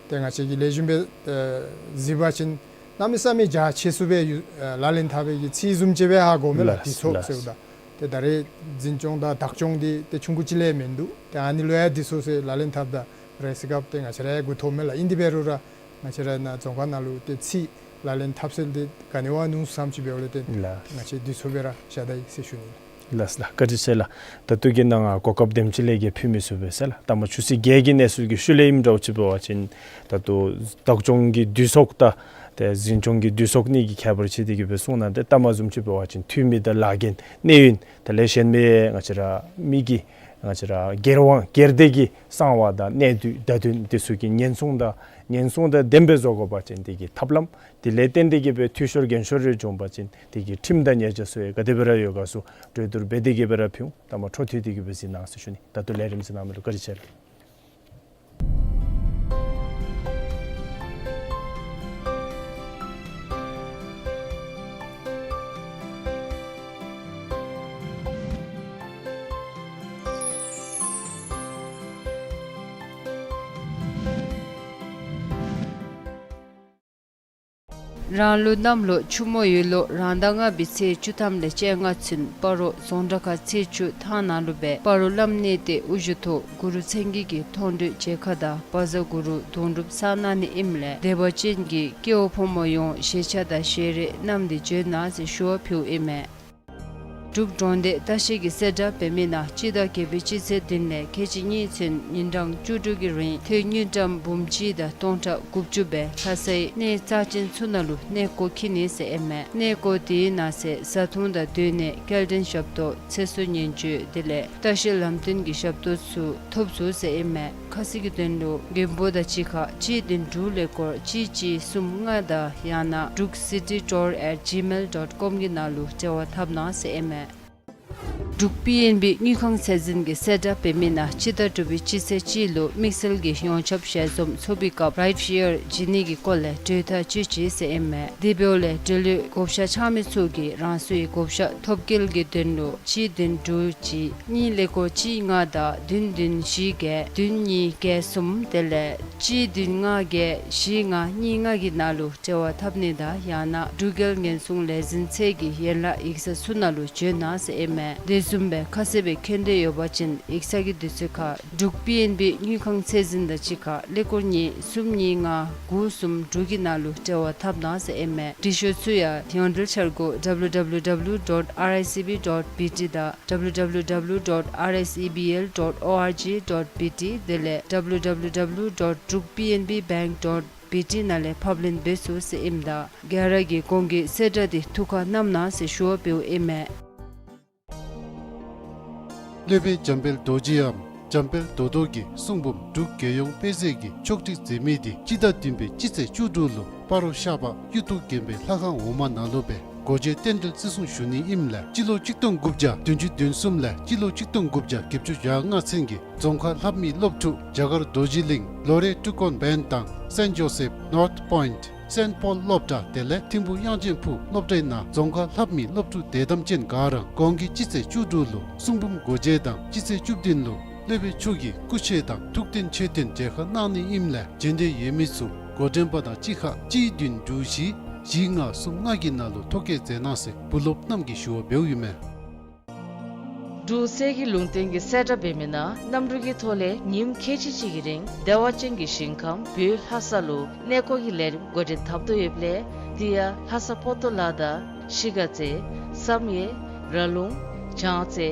ཏེ་ང་བཅས་ཀྱིས་ལེགས་ཤོམ་སྦེ་ཨེ་གཟིགས་པ་ཅིན་གནམ་མེད་ས་མེད་རྒྱ་ཆེ་སུ་སྦེ་ཡོད། ཨེ་ལག་ལེན་འཐབ་པའི་གི་ཚིག་བཟུམ་ཅིག་སྦེ་ཧ་གོཝ་མས་ལགས། ལགས་འདུས་ཚོགས་ལགས། ཟེརཝ་ད་ཏེ་ད་རེས་འཛིན་སྐྱོང་དང་བདག་སྐྱོང་འདི་ཏེ་ཆུང་ཀུ་ཅིག་ལས་མིན་འདུག། ཏེ་ཨ་ནི་ལུ་ཡང་འདུས་ཚོགས་ཟེར་ལག་ལེན་འཐབ་ད་རེས་སྐབས་ཏེ་ང་བཅས་ར་ཡང་མགུ་འཐོམ་མས་ལགས། ཨིན་དེ་འབད་རུང་ར་ང་བཅས་ར་ནཱ་རྫོང་ཁག་ནང་ལུ་ཏེ་ཚིག་ལག་ལེན་འཐབ་སྲོལ་འདི་ག་ནི་བ་ཉུང་སུ་ཙམ་ཅིག་འབདཝ་ལས་བརྟེན་ལགས། ང་བཅས་འདུས་ཚོགས་སྦེ་ར་བཞག་ད་ཡི་ཟེར་ཞུ་ནི། ལགས་ལགས། བཀའ་དྲིན་ཆེ་ལགས། ད་ལྟོ་གི་ནང་ང་གོ་སྐབས་དེམ་ཅིག་ལས་བརྒལ་ཕུལ་མི་ཚུགས་པས་ཟེར་ལགས། ད་མ་ཆུ་ཚོད་བརྒྱད་ཀྱི་གནས་ཚུལ་གྱི་ཤུལ་ལས་ཨིནམ་འདྲཝ་ཅིག་འབད་བ་ཅིན་ད་ལྟོ་བདག་སྐྱོང་གི་འདུས་ཚོགས་དང་ཏེ་འཛིན་སྐྱོང་གི་འདུས་ཚོགས་གཉིས་ཀྱི་ཁྱད་པར་ཕྱེ་སྟེ་གི་སྦེ་གསུངས་གནང་སྟེ་ལྟ་མ་བཟུམ་ཅིག་འབད་བ་ཅིན་འཐུས་མི་དང་ལཱ་འགན་གནས་ཡུན་དེ་ལས་གཞན་མི་ང་བཅས་ར་མི་གི་ང་བཅས་ར་སྒེར་དབང་སྒེར་སྡེ་གི་གསང་བ་དང་གནད་བསྡུས་བརྡ་དོན་འདི་ཚུ་གི་ཉེན་སྲུང་དང་ཉེན་སྲུང་དང་ལྡནམ་སྦེ་བཟོ་དགོ་པ་ཅིན་དེ་གི་ཐབས་ལམ་དེ་ལས་བརྟེན་ཏེ་གི་སྦེ་འཐུས་ཤོར་འགན་ཤོར་རེ་བྱུང་པ་ཅིན་དེ་གི་ཁྲིམས་དང་ཉེས་བྱ་ཚུ་ཡང་ག་དེ་སྦེ་ར་ཡོད་ག་ཚུ་གྲོས་བསྡུར་འབད་དེ་གི་སྦེ་ར་ཕུལ་འོང་། ད་མ་འཕྲོ་མཐུད་དེ་གི་སྦེ་གཟིགས་གནང་ཟེར་ཞུ་ནི། ད་ལྟོ་ལས་རིམ་གཟིགས་གནང་མི་ལུ་བཀའ་དྲིན་ཆེ་ལགས། རང་ལུ་གནམ་ལོ་ཆུ་མོ་ཡོས་ལོ་རང་ཟླ་ལྔ་པའི་ཚེས་བཅུ་ཐམ་ལས་བཅོ་ལྔ་ཚུན་སྤ་རོ་རྫོང་བྲག་ཁ་ཚེས་བཅུ་ཐང་ནང་ལུ་སྦེ་སྤ་རོ་བླམ་གནས་བརྟན་དབུ་བཞུགས་ཐོག་གུ་རུ་མཚན་བརྒྱད་ཀྱི་མཐོང་གྲོལ་མཇལ་ཁ་དང་བཛྲ་གུ་རུ་དུང་སྒྲུབ་གསང་གནང་ནི་ཨིནམ་ལས་དད་པ་ཅན་གྱི་སྐྱེ་བོ་ཕོ་མོ་ཡོངས་ཞལ་ཆད་དང་ཞལ་རས་བསྣམས་ཏེ་འབྱོན་གནང་ཟེར་ཞུ་བ་ཕུལཝ་ཨིན་མས། འབྲུག་གྲོང་སྡེ་ལྟ་བཤལ་གྱི་གསལ་བསྒྲགས་འབད་མི་ནང་སྤྱི་ཟླ་བརྒྱད་པའི་སྤྱི་ཚེས་བདུན་ལས་ཁལ་གཅིག་གཉིས་ཚུན་ཉིན་གྲངས་བཅུ་དྲུག་གི་རིང་ཐོན་དངུལ་ཀྲམ་འབུམ་གཅིག་དང་སྟོང་ཕྲག་དགུ་བཅུ་སྦེ་ལྷ་སའི་གནས་རྩ་ཅན་ཚུ་ནང་ལུ་གནས་སྐོར་འཁྱིད་ནི་ཟེར་ཨིན་མས། གནས་སྐོར་དེའི་ནང་གསེས་བཟའ་འཐུང་དང་སྡོད་གནས་སྐྱེལ་འདྲེན་ཞབས་ཏོག་ཚེ་སྲོག་ཉེན་བཅོལ་དེ་ལས་ལྟ་བཤལ་ལམ་སྟོན་གྱི་ཞབས་ཏོག་ཚུ་ཐོབ་ཚུགས་ཟེར་ཨིན་མས། ཁ་གསལ་གྱི་དོན་ལུ་མགོན་པོ་དང་གཅིག་ཁར་གཅིག་བདུན་དྲུག་ཀླད་ཀོར་གཅིག་གཅིག་གསུམ་ལྔ་དང་ཡང་ན་འབྲུག་སི་ཊི་ཊུར་ཨེཊ་ཇི་མེལ་ཌོཊ་ཀོམ་གྱི་ནང་ལུ་འབྲེལ་བ་འཐབ་གནང་ཟེར་ཨིན་མས། འབྲུག་པི་ཨེན་བི་དངུལ་ཁང་ཚད་འཛིན་གྱི་གསལ་བསྒྲགས་འབད་མི་ནང་སྤྱི་ཟླ་དྲུག་པའི་སྤྱི་ཚེས་གཅིག་ལུ་དམིགས་བསལ་གྱི་ཡོངས་ཁྱབ་ཞལ་འཛོམས་ཚོགས་པའི་སྐབས་རའིཊ་ཤེར་བྱིན་ནི་གི་སྐོར་ལས་གྲོས་ཐག་བཅད་ཅི་ཟེར་ཨིན་མས། དེ་འབདཝ་ལས་འབྲེལ་ཡོད་བགོ་བཤའ་འཆང་མི་ཚུ་གིས་རང་སོའི་བགོ་བཤའ་ཐོབ་སྐྱེལ་གྱི་དོན་ལུ་གཅིག་བདུན་དྲུག་གཅིག་གཉིས་ཀླད་ཀོར་གཅིག་ལྔ་དང་བདུན་བདུན་བཞི་བརྒྱད་བདུན་གཉིས་བརྒྱད་གསུམ་དེ་ལས་གཅིག་བདུན་ལྔ་བརྒྱད་བཞི་ལྔ་གཉིས་ལྔ་གི་ནང་ལུ་འབྲེལ་བ་འཐབ་ནི་དང་ཡང་ན་འབྲུག་རྒྱལ་ཉེན་སྲུང་ལས་འཛིན་ཚད་ཀྱི་ཡན་ལག་ཡིག་ཚང་ཚུ་ནང་ལུ་འབྱོན་གནང་ཟེར་ཨིན་མས། དེ་བཟུམ་སྦེ་ཁ་གསལ་སྦེ་མཁྱེན་འདོད་ཡོད་པ་ཅིན་ཡིག་ཚང་གི་དུས་ཚོད་ཁར་འབྲུག་པི་ཨེན་བི་དངུལ་ཁང་ཚད་འཛིན་དང་གཅིག་ཁར་ཀླད་ཀོར་གཉིས་གསུམ་གཉིས་ལྔ་དགུ་གསུམ་དྲུག་གི་ནང་ལུ་འབྲེལ་བ་འཐབ་གནང་ཟེར་ཨིན་མས། འབྲི་ཤོག་ཚུ་ཡང་ཡོངས་འབྲེལ་འཆར་སྒོ་ཌབ་ལུ་ཌབ་ལུ་ཌབ་ལུ་ཌོཊ་ཨར་ཨའི་སི་བི་ཌོཊ་བི་ཊི་དང་ཌབ་ལུ་ཌབ་ལུ་ཌབ་ལུ་ཌོཊ་ཨར་ཨའི་སི་བི་ཨེལ་ཌོཊ་ཨོ་ཨར་ཇི་ཌོཊ་བི་ཊི་དེ་ལས་ཌབ་ལུ་ཌབ་ལུ་ཌབ་ལུ་ཌོཊ་འབྲུག་པི་ཨེན་བི་བེངཀ་ཌོཊ་ བི་ཊི་ནང་ལས་ཕབ་ལེན་འབད་ཚུགས་ཟེར་ཨིནམ་ད་ག་ར་གིས་གོང་གི་གསལ་བསྒྲགས་འདི་ཐུགས་ཁར་བསྣམ་གནང་ཟེར་ཞུ་བ་འབདཝ་ཨིན་མས། སློབ་དཔོན་འཇམ་དཔལ་རྡོ་རྗེའམ་འཇམ་དཔལ་རྡོ་རྡོར་གྱི་གསུང་འབུམ་འབྲུག་རྒྱལ་ཡོངས་དཔེ་མཛོད་ཀྱིས་ཕྱོགས་སྒྲིག་མཛད་མི་འདི་སྤྱི་ཟླ་བདུན་པའི་སྤྱི་ཚེས་བཅུ་དྲུག་ལུ་སྤ་རོ་ཤར་པ་གཡུ་ཐོག་དགོན་པའི་ལྷ་ཁང་འོག་མ་ནང་ལུ་སྦེ་སྒོ་འབྱེད་རྟེན་འབྲེལ་བརྩི་སྲུང་ཞུ་ནི་ཨིནམ་ལས་སྤྱི་ལོ་གཅིག་སྟོང་དགུ་བརྒྱ་བདུན་ཅུ་དོན་གསུམ་ལས་སྤྱི་ལོ་གཅིག་སྟོང་དགུ་བརྒྱ་བརྒྱད་ཅུ་གྱ་ལྔ་ཚུན་གྱི་རྫོང་ཁ་ལྷབ་མི་སློབ་ཕྲུག་རྒྱ་གར་རྡོ་རྗེ་གླིང་ལོ་རེ་ཀྲུ་ཀོན་བན་དང་སེན་ཇོ་སེབ་ནོརཐ་པོའིནཊ་སེནཊ་པོལ་སློབ་གྲྭ་དེ་ལས་ཐིམ་ཕུ་དབྱངས་ཅན་ཕུག་སློབ་གྲྭའི་ནང་རྫོང་ཁ་ལྷབ་མི་སློབ་ཕྲུག་དད་དམ་ཅན་ག་ར་གོང་གི་སྤྱི་ཚེས་བཅུ་དྲུག་ལུ་གསུང་འབུམ་སྒོ་འབྱེད་དང་སྤྱི་ཚེས་བཅུ་བདུན་ལུ་སློབ་དཔོན་མཆོག་གི་སྐུ་ཆས་དང་ཐུགས་རྟེན་མཆོད་རྟེན་མཇལ་ཁ་གནང་ནི་ཨིནམ་ལས་བྱོན་འདོད་ཡོད་མི་ཚུ་འགོ་འདྲེན་པ་དང་གཅིག་ཁར་གཅིག་བདུན་དྲུག་བཞི་བཞི་ལྔ་གསུམ་ལྔ་གི་ནང་ལུ་ཐོ་བཀོད་མཛད་གནང་ཟེར་བུ་སློབ་རྣམས་ཀྱིས་ཞུ་བ་འབདཝ་ཨིན་མས། འབྲུག་གསེར་གྱི་ལུང་བསྟན་གྱི་གསལ་བསྒྲགས་འབད་མི་ནང་གནམ་གྲུ་གི་ཐོག་ལས་ཉིནམ་ཁལ་གཅིག་གཅིག་གི་རིང་བདེ་བ་ཅན་གྱི་ཞིང་ཁམས་བོད་ལྷ་ས་ལུ་གནས་སྐོར་གྱི་ལས་རིམ་འགོ་འདྲེན་འཐབ་དོ་ཡོདཔ་ལས་དེ་ཡང་ལྷ་ས་པོ་ཏོ་ལ་དང་ཤི་ག་རྩེ་བསམ་ཡས་ར་ལུང་བྱང་རྩེ་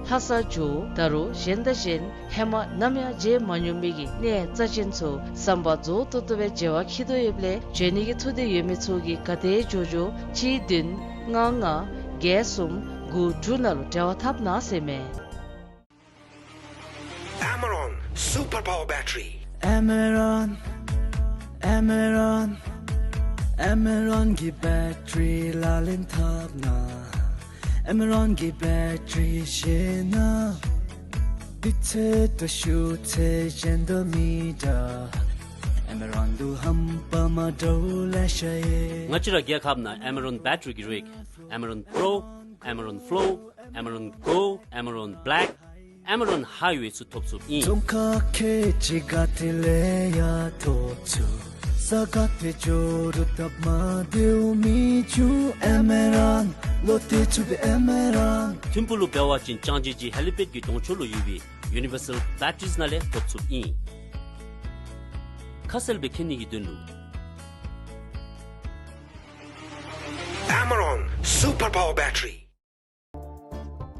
ལྷ་ས་ཇོ་བོ་ད་རུང་གཞན་དང་གཞན་ཧེ་མ་ནམ་ཡང་མཇལ་མ་མྱོང་མི་གི་གནས་རྩ་ཅན་ཚུ་ཟམ་པ་རྫོགས་ཏོག་ཏོ་སྦེ་མཇལ་བར་འཁྱིད་དོ་ཡོདཔ་ལས་བྱོན་ནི་གི་ཐུགས་འདོད་ཡོད་མི་ཚུ་གིས་ག་དེ་མགྱོགས་མགྱོགས་གཅིག་བདུན་ལྔ་ལྔ་བརྒྱད་གསུམ་དགུ་དྲུག་ནང་ལུ་འབྲེལ་བ་འཐབ་གནང་ཟེར་མས། Amaron Super Power Battery. Amaron, Amaron, Amaron གི་བེ་ཊི་རི་ལག་ལེན་འཐབ་ན། Amaron གི་བེ་ཊི་རི་ཤེས་ན། དུས་ཚོད་དང་ཤུགས་ཚད་གཞན་དང་མི་འདྲ། Amaron དུ་ཧམ་པ་མ་འདྲཝ་ལེ་ཤ་ཡོད། ང་བཅས་ར་རྒྱལ་ཁབ་ནང་Amaron བེ་ཊི་རི་གི་རིགས་Amaron Pro, Amaron Flow, Amaron Go, Amaron Black, Amaron Highway ཚུ་ཐོབ་ཚུགསཔ་ཨིན། རྫོང་ཁག་ཁལ་གཅིག་ག་ཏེ་ལས་ཡང་ཐོབ་ཚུགས། ས་ག་ཏེ་ཇོ་རུ་ཐབས་མ་བདེཝ་མི་འབྱུང་། Amaron ལོ་ཏེ་ཚུགས་པའི་Amaron། ཐིམ་ཕུ་ལུ་འབད་བ་ཅིན་ཅང་ཅེ་ཇི་ཧེ་ལི་པེཌ་ཀྱི་གདོང་ཕྱོགས་ལུ་ཡོད་པའི་Universal Batteries ནང་ལས་ཐོབ་ཚུགསཔ་ཨིན། ཁ་གསལ་སྦེ་མཁྱེན་ནི་གི་དོན་ལུ། Amaron Super Power Battery.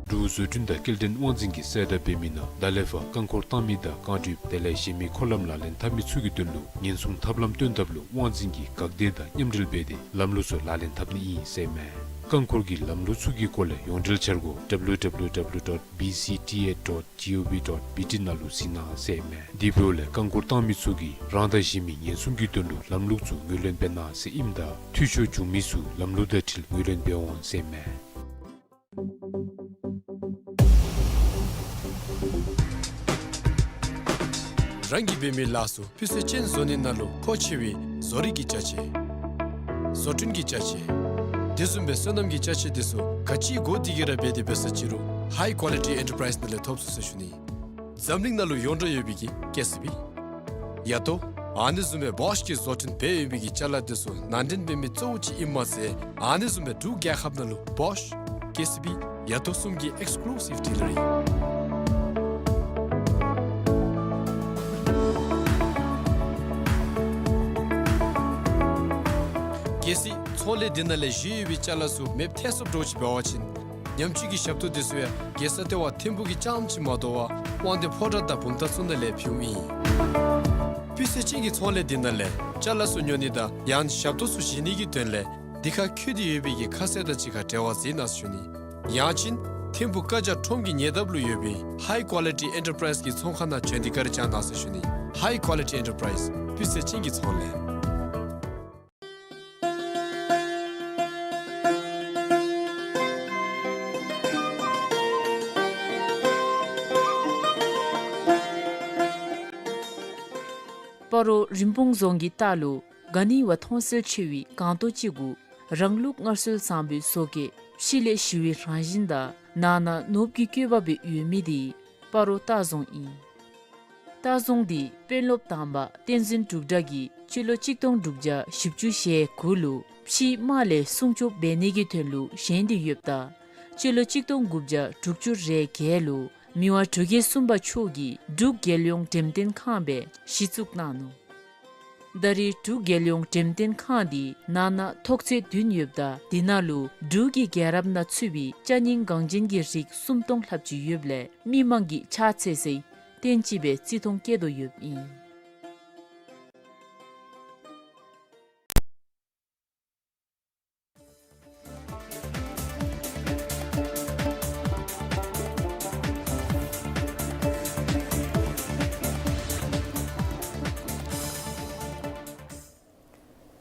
འབྲུག་བཟོ་སྐྲུན་དང་སྐྱེལ་འདྲེན་དབང་འཛིན་གྱིས་གསལ་བསྒྲགས་འབད་མི་ནང་ད་ལས་ཕར་རྐང་འཁོར་བཏང་མི་དང་རྐང་གྲུ་དེ་ལས་གཞན་མི་འཁོར་ལམ་ལག་ལེན་འཐབ་མི་ཚུ་གི་དོན་ལུ་ཉེན་སྲུང་ཐབས་ལམ་སྟོན་ཐབས་ལུ་དབང་འཛིན་གྱིས་འགག་སྡེ་དང་མཉམ་འབྲེལ་འབད་དེ་ལམ་ལུགས་ཚུ་ལག་ལེན་འཐབ་ནི་ཨིན་ཟེར་མས། རྐང་འཁོར་གྱི་ལམ་ལུགས་ཚུ་གི་སྐོར་ལས་ཡོངས་འབྲེལ་འཆར་སྒོ་W W W dot B C T A dot G O V dot B T ནང་ལུ་གཟིགས་གནང་ཟེར་མས། དེ་འབདཝ་ལས་རྐང་འཁོར་བཏང་མི་ཚུ་གིས་རང་དང་གཞན་མི་ཉེན་སྲུང་གི་དོན་ལུ་ལམ་ལུགས་ཚུ་ངོས་ལེན་འབད་གནང་ཟེར་ཨིནམ་ད་འཐུས་ཤོར་བྱུང་མི་ཚུ་ལམ་ལུགས་དང་འཁྲིལ་ངོས་ལེན་འབད་འོང་ཟེར་མས། རང་གིས་འབད་མི་ལཱ་ཚུ་སྤུས་ཚད་ཅན་བཟོ་ནི་ནང་ལུ་མཁོ་ཆེ་བའི་བཟོ་རིག་གི་ཅ་ཆས། བཟོ་སྐྲུན་གྱི་ཅ་ཆས། དེ་བཟུམ་སྦེ་སོ་ནམ་གྱི་ཅ་ཆས་དེ་ཚུ་ག་ཅི་དགོ་དེ་གིས་ར་འབད་དེ་འབད་ས་ཅི་རུང་High Quality Enterprise ནང་ལས་ཐོབ་ཚུགས་ཟེར་ཞུ་ནི། འཛམ་གླིང་ནང་ལུ་ཡོངས་གྲགས་ཡོད་པའི་གི་ཀེ་སི་བི། ཡ་ཏོ། ཨ་ནི་བཟུམ་སྦེ་བོཤ་གིས་བཟོ་སྐྲུན་འབད་ཡོད་པའི་གི་ཅ་ལ་དེ་ཚུ་ནང་འདྲེན་འབད་མི་གཙོ་བོ་ཅིག་ཨིནམ་མ་ཚད་ཨ་ནི་བཟུམ་སྦེ་འབྲུག་རྒྱལ་ཁབ་ནང་ལུ་བོཤ་ཀེ་སི་བི་ཡ་ཏོ་གསུམ་གྱི་ཨེགསི་ཀུ་ལུ་སིབ་ཌི་ལར་ཨིན། གལ་སྲིད་ཚོང་ལས་འདི་ནང་ལས་བཞེས་ཡོད་པའི་ཅ་ལ་ཚུ་མེདཔ་ཐལ་སོངམ་འདྲཝ་ཅིག་འབད་བ་ཅིན་ཉམས་བཅོས་ཀྱི་ཞབས་ཏོག་དེ་ཚུ་ཡང་རྒྱལ་ས་ལྟེ་བ་ཐིམ་ཕུག་གི་རྐྱངམ་ཅིག་མ་དོ་བར་དབང་འདུས་ཕོ་བྲང་དང་བུམ་ཐང་ཚུ་ནང་ལས་ཕུལཝ་ཨིན། སྤུས་ཚད་ཅན་གྱི་ཚོང་ལས་འདི་ནང་ལས་ཅ་ལ་ཚུ་ཉོ་ནི་དང་ཡང་ཞབས་ཏོག་ཚུ་བཞེས་ནི་གི་དོན་ལས་འདི་ཁར་བཀོད་དེ་ཡོད་པའི་གི་ཁ་གསལ་དང་གཅིག་ཁར་འབྲེལ་བ་མཛད་གནང་ཟེར་ཞུ་ནི། ཡང་ཅིན་ཐིམ་ཕུག་ཀ་ཇ་ཁྲོམ་གྱི་ཉེ་འདབས་ལུ་ཡོད་པའི་High Quality Enterprise གི་ཚོང་ཁང་ནང་བྱོན་ཏེ་བཀའ་དྲིན་བསྐྱང་གནང་ཟེར་ཞུ་ནི། High Quality Enterprise སྤུས་ཚད་ཅན་གྱི་ཚོང་ལས། སྤ་རོ་རིན་སྤུངས་རྫོང་གི་ལྟག་ལུ་ག་ནི་བ་མཐོང་གསལ་ཆེ་བའི་སྒང་ཏོག་ཅིག་གུ་རང་ལུགས་སྔར་སྲོལ་བཟང་པོའི་བཟོ་བཀོད་ཕྱི་ལས་ཞི་བའི་རང་བཞིན་དང་ནང་ན་ནོར་བུ་གི་བཀོད་པ་སྦེ་ཡོད་མི་འདི་སྤ་རོ་ལྟ་རྫོང་ཨིན། ལྟ་རྫོང་འདི་དཔོན་སློབ་དང་པ་བསྟན་འཛིན་འབྲུག་གྲགས་ཀྱིས་སྤྱི་ལོ་གཅིག་སྟོང་དྲུག་བརྒྱ་བཞི་བཅུ་ཞེ་དགུ་ལུ་ཕྱིའི་དམག་ལས་སྲུང་སྐྱོབ་འབད་ནི་གི་དོན་ལུ་བཞེངས་ཏེ་ཡོདཔ་ད་སྤྱི་ལོ་གཅིག་སྟོང་དགུ་བརྒྱ་དྲུག་ཅུ་རེ་བརྒྱད་ལུ་མི་དབང་འབྲུག་རྒྱལ་གསུམ་པ་མཆོག་གིས་འབྲུག་རྒྱལ་ཡོངས་འགྲེམས་སྟོན་ཁང་སྦེ་གཞི་བཙུགས་གནང་ནུག། ད་རེས་འབྲུག་རྒྱལ་ཡོངས་འགྲེམས་སྟོན་ཁང་འདི་ནང་ན་ཐོག་ཚད་བདུན་ཡོདཔ་ད་དེ་ནང་ལུ་འབྲུག་གི་རྒྱལ་རབས་ནང་ཚུད་པའི་ཅ་རྙིང་འགངས་ཅན་གྱི་རིགས་སུམ་སྟོང་ལྷགཔ་ཅིག་ཡོདཔ་ལས་མི་མང་གིས་ཕྱག་འཚལ་སའི་རྟེན་ཅིག་སྦེ་བརྩི་མཐོང་བསྐྱེད་དོ་ཡོདཔ་ཨིན།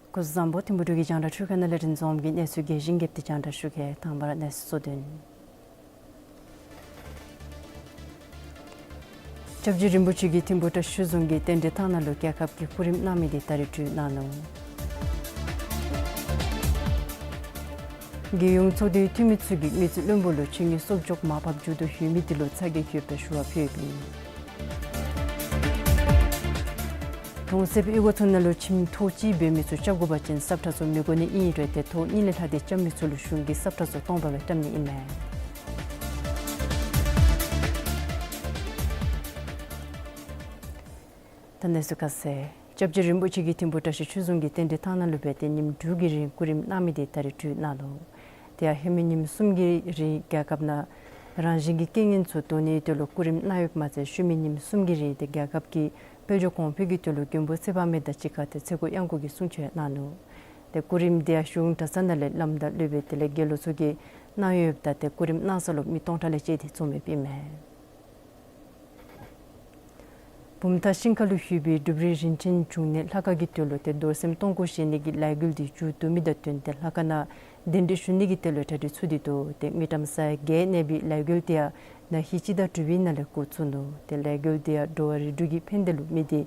སྐུ་གཟུགས་བཟང་པོ། ཐིམ་ཕུ་འབྲུག་གི་རྒྱང་བསྒྲགས་འཕྲུལ་ཁང་ནང་ལས་རིན་འཛོམས་ཀྱིས་གནས་ཚུལ་རྒྱས་ཤིང་རྒྱསཔ་དེ་རྒྱང་བསྒྲགས་ཞུ་གེ། དང་པ་ར་གནས་ཚུལ་གཙོ་དོན། སྐྱབས་རྗེ་རིན་པོ་ཆེ་གིས་ཐིམ་ཕུ་བཀྲ་ཤིས་རྫོང་གི་རྟེན་འབྲེལ་ཐང་ནང་ལུ་རྒྱལ་ཁབ་ཀྱི་སྐུ་རིམ་གནང་མི་དེ་ད་རིས་གྲོལ་གནང་ནུག། རྒྱལ་ཡོངས་ཚོགས་འདུའི་འཐུས་མི་ཚུ་གིས་དངུལ་རྩིས་བློན་པོ་ལུ་ཕྱི་དངུལ་གསོག་འཇོག་མར་ཕབ་མཇུག་བསྡུ་ཞུ་མི་དེ་ལུ་ཚ་གྱང་ཡོདཔ་སྦེ་ཞུ་བ་ཕུལ་ཡོདཔ་ཨིན། གྲོང་གསེབ་གཡུས་སྒོ་ཚུ་ནང་ལུ་ཁྱིམ་ཐོག་གཅིག་འབད་མི་ཚུ་རྐྱབ་དགོ་པ་ཅིན་སབ་ཁྲ་ཚུ་མི་དགོ་ནི་ཨིན་རུང་ཏེ་ཐོག་གཉིས་ལས་ལྷག་སྟེ་རྐྱབ་མི་ཚུ་ལུ་གཞུང་གིས་སབ་ཁྲ་ཚུ་སྟོང་པ་སྦེ་བཀྲམ་ནི་ཨིན་མས། ད་གནས་ཚུལ་ཁ་གསལ། སྐྱབས་རྗེ་རིན་པོ་ཆེ་གིས་ཐིམ་ཕུ་བཀྲ་ཤིས་ཆོས་རྫོང་གི་རྟེན་འབྲེལ་ཐང་ནང་ལུ་སྦེ་ཏེ་ཉིནམ་དྲུག་གི་རིང་སྐུ་རིམ་གནང་མི་དེ་ད་རིས་གྲོལ་གནང་ནུག། དེ་ཡང་ཧེ་མའི་ཉིནམ་གསུམ་གྱི་རིང་རྒྱལ་ཁབ་ནང་རང་བཞིན་གྱི་རྐྱེན་ངན་ཚུ་བཟློག་ནིའི་དོན་ལུ་སྐུ་རིམ་གནང་ཡོདཔ་མ་ཚད་ཤུལ་མའི་ཉིནམ་གསུམ་གྱི་རིང་ཏེ་རྒྱལ་ཁབ་ཀྱི་དཔལ་འབྱོར་གོང་འཕེལ་གྱི་དོན་ལུ་མགོན་པོ་ཚེ་དཔག་མེད་དང་གཅིག་ཁར་ཏེ་ཚེ་འགུགས་གཡང་འགུགས་ཀྱི་གསུང་ཆོག་གནང་ནུག། ཏེ་སྐུ་རིམ་དེ་ཡང་གཞུང་གྲྭ་ཚང་ནང་ལས་བླམ་དང་སློབ་དཔོན་དེ་ལས་དགེ་སློང་ཚུ་གིས་གནང་ཡོདཔ་ད་ཏེ་སྐུ་རིམ་གནང་ས་ལུ་མི་སྟོང་ཕྲག་ལས་བཅད་དེ་འཛོམས་ཡོདཔ་ཨིན་མས། བུམ་ཐང་ཤིང་ཁ་ལུ་ཡོད་པའི་འབྲུག་རི་རིན་ཆེན་འབྱུང་གནས་ལྷ་ཁང་གི་དོན་ལུ་ཏེ་རྡོར་སེམས་སྟོང་སྐོར་བཞེངས་ནི་གི་ལས་འགུལ་དེ་མཇུག་བསྡུ་མི་དང་བསྟུན་ཏེ་ལྷ་ཁང་ནང་གདན་འདྲེན་ཞུ་ནི་གི་དོན་ལུ་གྲ་སྒྲིག་ཚུགས་ཏེ་འདུག། ཏེ་དངུལ་ཀྲམ་ས་ཡ་བརྒྱད་གནས་པའི་ལས་འགུལ་དེ་ཡང་ན་ཧིང་སྤྱི་ཟླ་དྲུག་པའི་ནང་ལས་འགོ་བཙུགས་ནུག། ཏེ་ལས་འགུལ་དེ་ཡང་འགྲོ་བ་རིགས་དྲུག་གི་ཕན་བདེ་ལུ་དམིགས་ཏེ་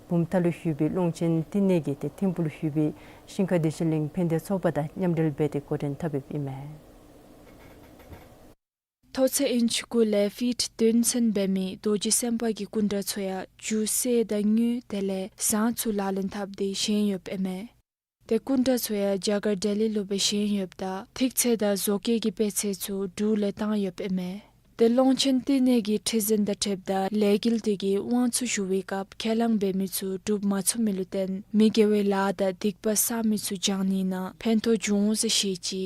བུམ་ཐང་ལུ་ཡོད་པའི་ཀློང་ཆེན་བསྟི་གནས་ཀྱི་ཏེ་ཐིམ་ཕུ་ལུ་ཡོད་པའི་ཤིང་ཁ་བདེ་ཆེན་གླིང་ཕན་བདེ་ཚོགས་པ་དང་མཉམ་འབྲེལ་འབད་དེ་འགོ་འདྲེན་འཐབ་ཡོདཔ་ཨིན་མས། མཐོ་ཚད་ཨིན་ཅི་དགུ་ལས་ཕིཊ་བདུན་ཚུན་འབད་མི་རྡོ་རྗེ་སེམས་དཔའ་གི་སྐུ་འདྲ་ཚུ་ཡང་རྒྱུ་གསེར་དང་དངུལ་དེ་ལས་ཟངས་ཚུ་ལག་ལེན་འཐབ་སྟེ་བཞེངས་ཡོདཔ་ཨིན་མས། ཏེ་སྐུ་འདྲ་ཚུ་ཡང་རྒྱ་གར་ལྡི་ལི་ལུ་སྦེ་བཞེངས་ཡོདཔ་ད་ཐིག་ཚད་དང་བཟོ་བཀོད་ཀྱི་དཔེ་ཚད་ཚུ་འབྲུག་ལས་བཏང་ཡོདཔ་ཨིན་མས། ཏེ་ཀློང་ཆེན་བསྟི་གནས་ཀྱི་ཁྲི་འཛིན་དང་འཁྲིལཝ་ད་ལས་འགུལ་དེ་གི་དབང་ཚད་ཞུ་བའི་སྐབས་ཁས་བླངས་འབད་མི་ཚུ་འགྲུབ་མ་ཚུགས་མི་ལུ་བརྟེན་མི་དགེ་བའི་ལཱ་དང་སྡིག་པ་བསགས་མི་ཚུ་སྦྱང་ནི་ནང་ཕན་ཐོགས་འབྱུང་འོང་ཟེར་བཤད་ཅི།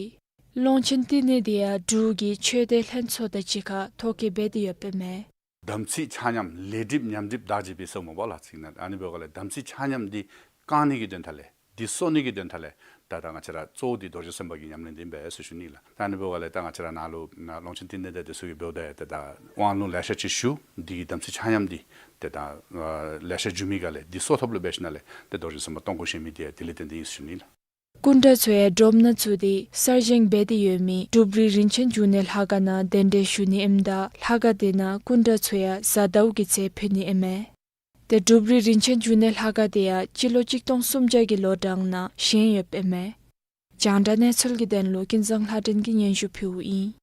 ཀློང་ཆེན་བསྟི་གནས་དེ་ཡང་འབྲུག་གི་ཆོས་སྡེ་ལྷན་ཚོགས་དང་གཅིག་ཁར་ཐོ་བཀོད་འབད་དེ་ཡོདཔ་ཨིན་མས། དམ་ཚིག་ཆ་མཉམ་ལས་སྒྲིབ་ཉམས་སྒྲིབ་དག་བྱེད་པའི་ཟེར་སྨོ་པ་ལགས་ཅིག་ན། ཨ་ནི་འབདཝ་ལས་དམ་ཚིག་ཆ་མཉམ་འདི་བསྐང་ནི་གི་དོན་དག་ལས་འདི་གསོ་ནི་གི་དོན་དག་ལས་ད་ད་ང་བཅས་ར་གཙོ་བོ་འདི་རྡོ་རྗེ་སེམས་དཔའ་གི་ཉམས་ལེན་འདི་ཨིན་པས་ཟེར་ཞུ་ནི་ལགས། ད་ཨ་ནི་འབདཝ་ལས་ད་ང་བཅས་ར་ནཱ་ལུ་ན་ཀློང་ཆེན་བསྟི་གནས་དང་དེ་ཚུ་གི་འབདཝ་ད་ཡང་ཏེ་ད་དབང་ལུང་ལེ་ཤ་ཅིག་ཞུ། འདི་གི་དམ་ཚིག་ཆ་མཉམ་འདི་ཏེ་ད་ལེ་ཤ་འགྱོ་མི་ག་ལས་འདི་གསོ་ཐབས་ལུ་འབད་ཞིནམ་ལས་ཏེ་རྡོ་རྗེ་སེམས་དཔའ་སྟོང་སྐོར་བཞེངས་མི་འདི་ཡང་དེ་ལས་བརྟེན་ཏེ་ཨིན་ཟེར་ཞུ་ནི་ལགས། སྐུ་འདྲ་ཚུ་ཡང་སྒྲོམ་ནང་བཙུགས་ཏེ་གསར་བཞེངས་འབད་དེ་ཡོད་མི་འབྲུག་རི་རིན་ཆེན་འབྱུང་གནས་ལྷ་ཁང་ནང་གདན་འདྲེན་ཞུ་ནི་ཨིནམ་ད་ལྷ་ཁང་དེ་ནང་སྐུ་འདྲ་ཚུ་ཡང་གཟའ་ཟླཝ་གི་ཚེ་ཕུལ་ནི་ཨིན་མས། ཏེ་འབྲུག་རི་རིན་ཆེན་འབྱུང་གནས་ལྷ་ཁང་དེ་ཡང་སྤྱི་ལོ་གཅིག་སྟོང་སུམ་བརྒྱ་གི་ལོ་གྲངས་ནང་བཞེངས་ཡོདཔ་ཨིན་མས། རྒྱང་བསྒྲགས་གནས་ཚུལ་གྱི་དོན་ལུ་ཀུན་བཟང་ལྷ་སྒྲོན་གྱིས་སྙན་ཞུ་ཕུལཝ་ཨིན།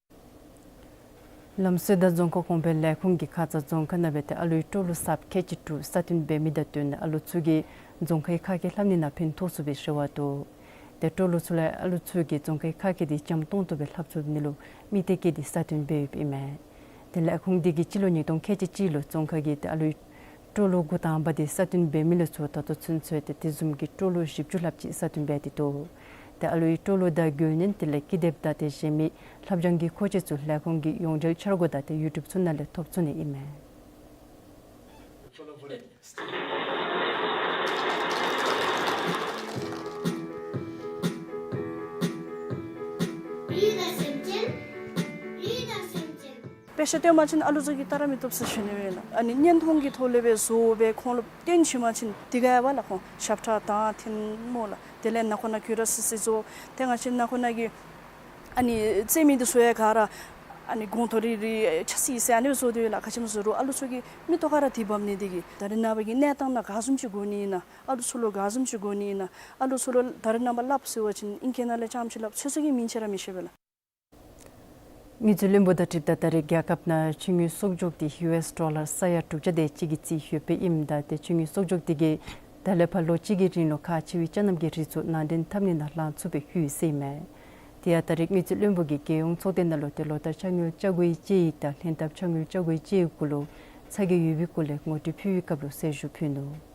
ལམ་སྲོལ་དང་རྫོང་ཁ་གོང་འཕེལ་ལས་ཁུངས་ཀྱིས་ཁ་ཙ་རྫོང་ཁ་ནང་སྦེ་ཏེ་ཨ་ལུའི་སྤྲོ་ལོ་གསརཔ་ཁལ་གཅིག་དྲུག་གསར་བཏོན་འབད་མི་དང་བསྟུན་ཨ་ལུ་ཚུ་གིས་རྫོང་ཁའི་ཁ་སྐད་ལྷབ་ནི་ནང་ཕན་ཐོགས་ཚུགས་པའི་རེ་བ་འདུག། ཏེ་སྤྲོ་ལོ་ཚུ་ལས་ཨ་ལུ་ཚུ་གིས་རྫོང་ཁའི་ཁ་སྐད་འདི་འཇམ་ཏོང་ཏོ་སྦེ་ལྷབ་ཚུགས་ནི་ལུ་དམིགས་གཏད་བསྐྱེད་དེ་གསར་བཏོན་འབད་ཡོདཔ་ཨིན་མས། ཏེ་ལས་ཁུངས་འདི་གིས་སྤྱི་ལོ་ཉིས་སྟོང་ཁལ་གཅིག་གཅིག་ལུ་རྫོང་ཁ་གི་ཏེ་ཨ་ལུའི་སྤྲོ་ལོ་འགོ་དང་པ་དེ་གསར་བཏོན་འབད་མི་ལས་ཚུར་ད་ལྟོ་ཚུན་ཚོད་ཏེ་དེ་བཟུམ་གྱི་སྤྲོ་ལོ་བཞི་བཅུ་ལྷགཔ་ཅིག་གསར་བཏོན་འབད་དེ་འདུག། ཏེ་ཨ་ལུའི་སྤྲོ་ལོ་དང་རྒྱུ་ནོར་དེ་ལས་ཀི་དེབ་དང་དེ་བཞིན་མི་ལྷབ་སྦྱང་གི་མཁོ་ཆས་ཚུ་ལས་ཁུངས་ཀྱི་ཡོངས་འབྲེལ་འཆར་སྒོ་དང་ཏེ་ཡུ་ཊུབ་ཚུ་ནང་ལས་ཐོབ་ཚུགས་ནི་ཨིན་མས། དཔེ་ཆ་སྟོན་པ་ཅིན་ཨ་ལུ་ཚུ་གིས་ལྟ་ར་མི་བཏུབ་ཟེར་ཞུ་ནི་ཨིན་ལགས། ཨ་ནི་བརྙན་ཐུང་གི་ཐོག་ལས་སྦེ་བཟོ་སྦེ་ཁོང་ལུ་སྟོན་ཞིནམ་ཅིན་དེ་ག་ཡང་བ་ལགས། ཁོང་ཞབས་ཁྲ་དང་འཐེན་སྨོ་ལགས། དེ་ལས་ནང་ཁོག་ནང་གུ་ར་སི་སི་བཟོ། ཏེ་ང་བཅས་ནང་ཁོག་ནང་གི་ཨ་ནི་རྩེད་མི་འདི་ཚུ་ཡང་ག་ར་ཨ་ནི་གོང་ཐོ་རི་རི་ཆ་སི་སི་ཨ་ནི་བཟོ་སྟེ་ཡོད་ལགས། ག་ཅི་སྨོ་ཟེར་རུང་ཨ་ལུ་ཚུ་གི་མིག་ཏོ་ཁར་ར་དེ་འབབ་ནི་དེ་གིས་ད་རེས་ནངས་པ་གི་གནས་སྟངས་ནང་ག་བཟུམ་ཅིག་དགོ་ནི་ཨིན་ན། ཨ་ལུ་ཚུ་ལུ་ག་བཟུམ་ཅིག་དགོ་ནི་ཨིན་ན། ཨ་ལུ་ཚུ་ལུ་ད་རེས་ནངས་པ་སླབ་ཟེར་བ་ཅིན་ཨིང་སྐད་ནང་ལས་རྐྱངམ་ཅིག་སླབ་ཚོད་ཚོད་ཀྱི་མིང་ཆད་ར་མི་ཤེས་པས་ལགས། དངུལ་རྩིས་བློན་པོ་དང་འཁྲིལཝ་ད་ད་རེས་རྒྱལ་ཁབ་ནང་ཕྱི་དངུལ་གསོག་འཇོག་དེ་ཡུ་ཨེསི་ཌོ་ལར་ས་ཡ་དྲུག་བརྒྱ་དེ་ཅིག་གི་རྩིས་ཡོདཔ་ཨིནམ་ད་ཏེ་ཕྱི་དངུལ་གསོག་འཇོག་དེ་གིས་ད་ལས་ཕར་ལོ་གཅིག་གི་རིང་ལུ་ཁག་ཆེ་བའི་ཅ་ལྔ་གི་རིགས་ཚུ་ནང་འདྲེན་འཐབ་ནི་ནང་ལང་ཚུགས་པའི་ཧུད་ཟེར་ཨིན་མས། དེ་ཡང་ད་རེས་དངུལ་རྩིས་བློན་པོ་གིས་རྒྱལ་ཡོངས་ཚོགས་སྡེ་ནང་ལུ་ཏེ་ལོ་ལྟར་ཆ་དངུལ་བཅའ་སྒོའི་དཔྱད་ཡིག་དང་ལྷན་ཐབས་ཆ་དངུལ་བཅའ་སྒོའི་དཔྱད་ཡིག་གུ་ལུ་ཚ་གྱང་ཡོད་པའི་སྐོར་ལས་ངོ་སྤྲོད་ཕུལ་བའི་སྐབས་ལུ་གསལ་ཞུ་ཕུལ་ནུག།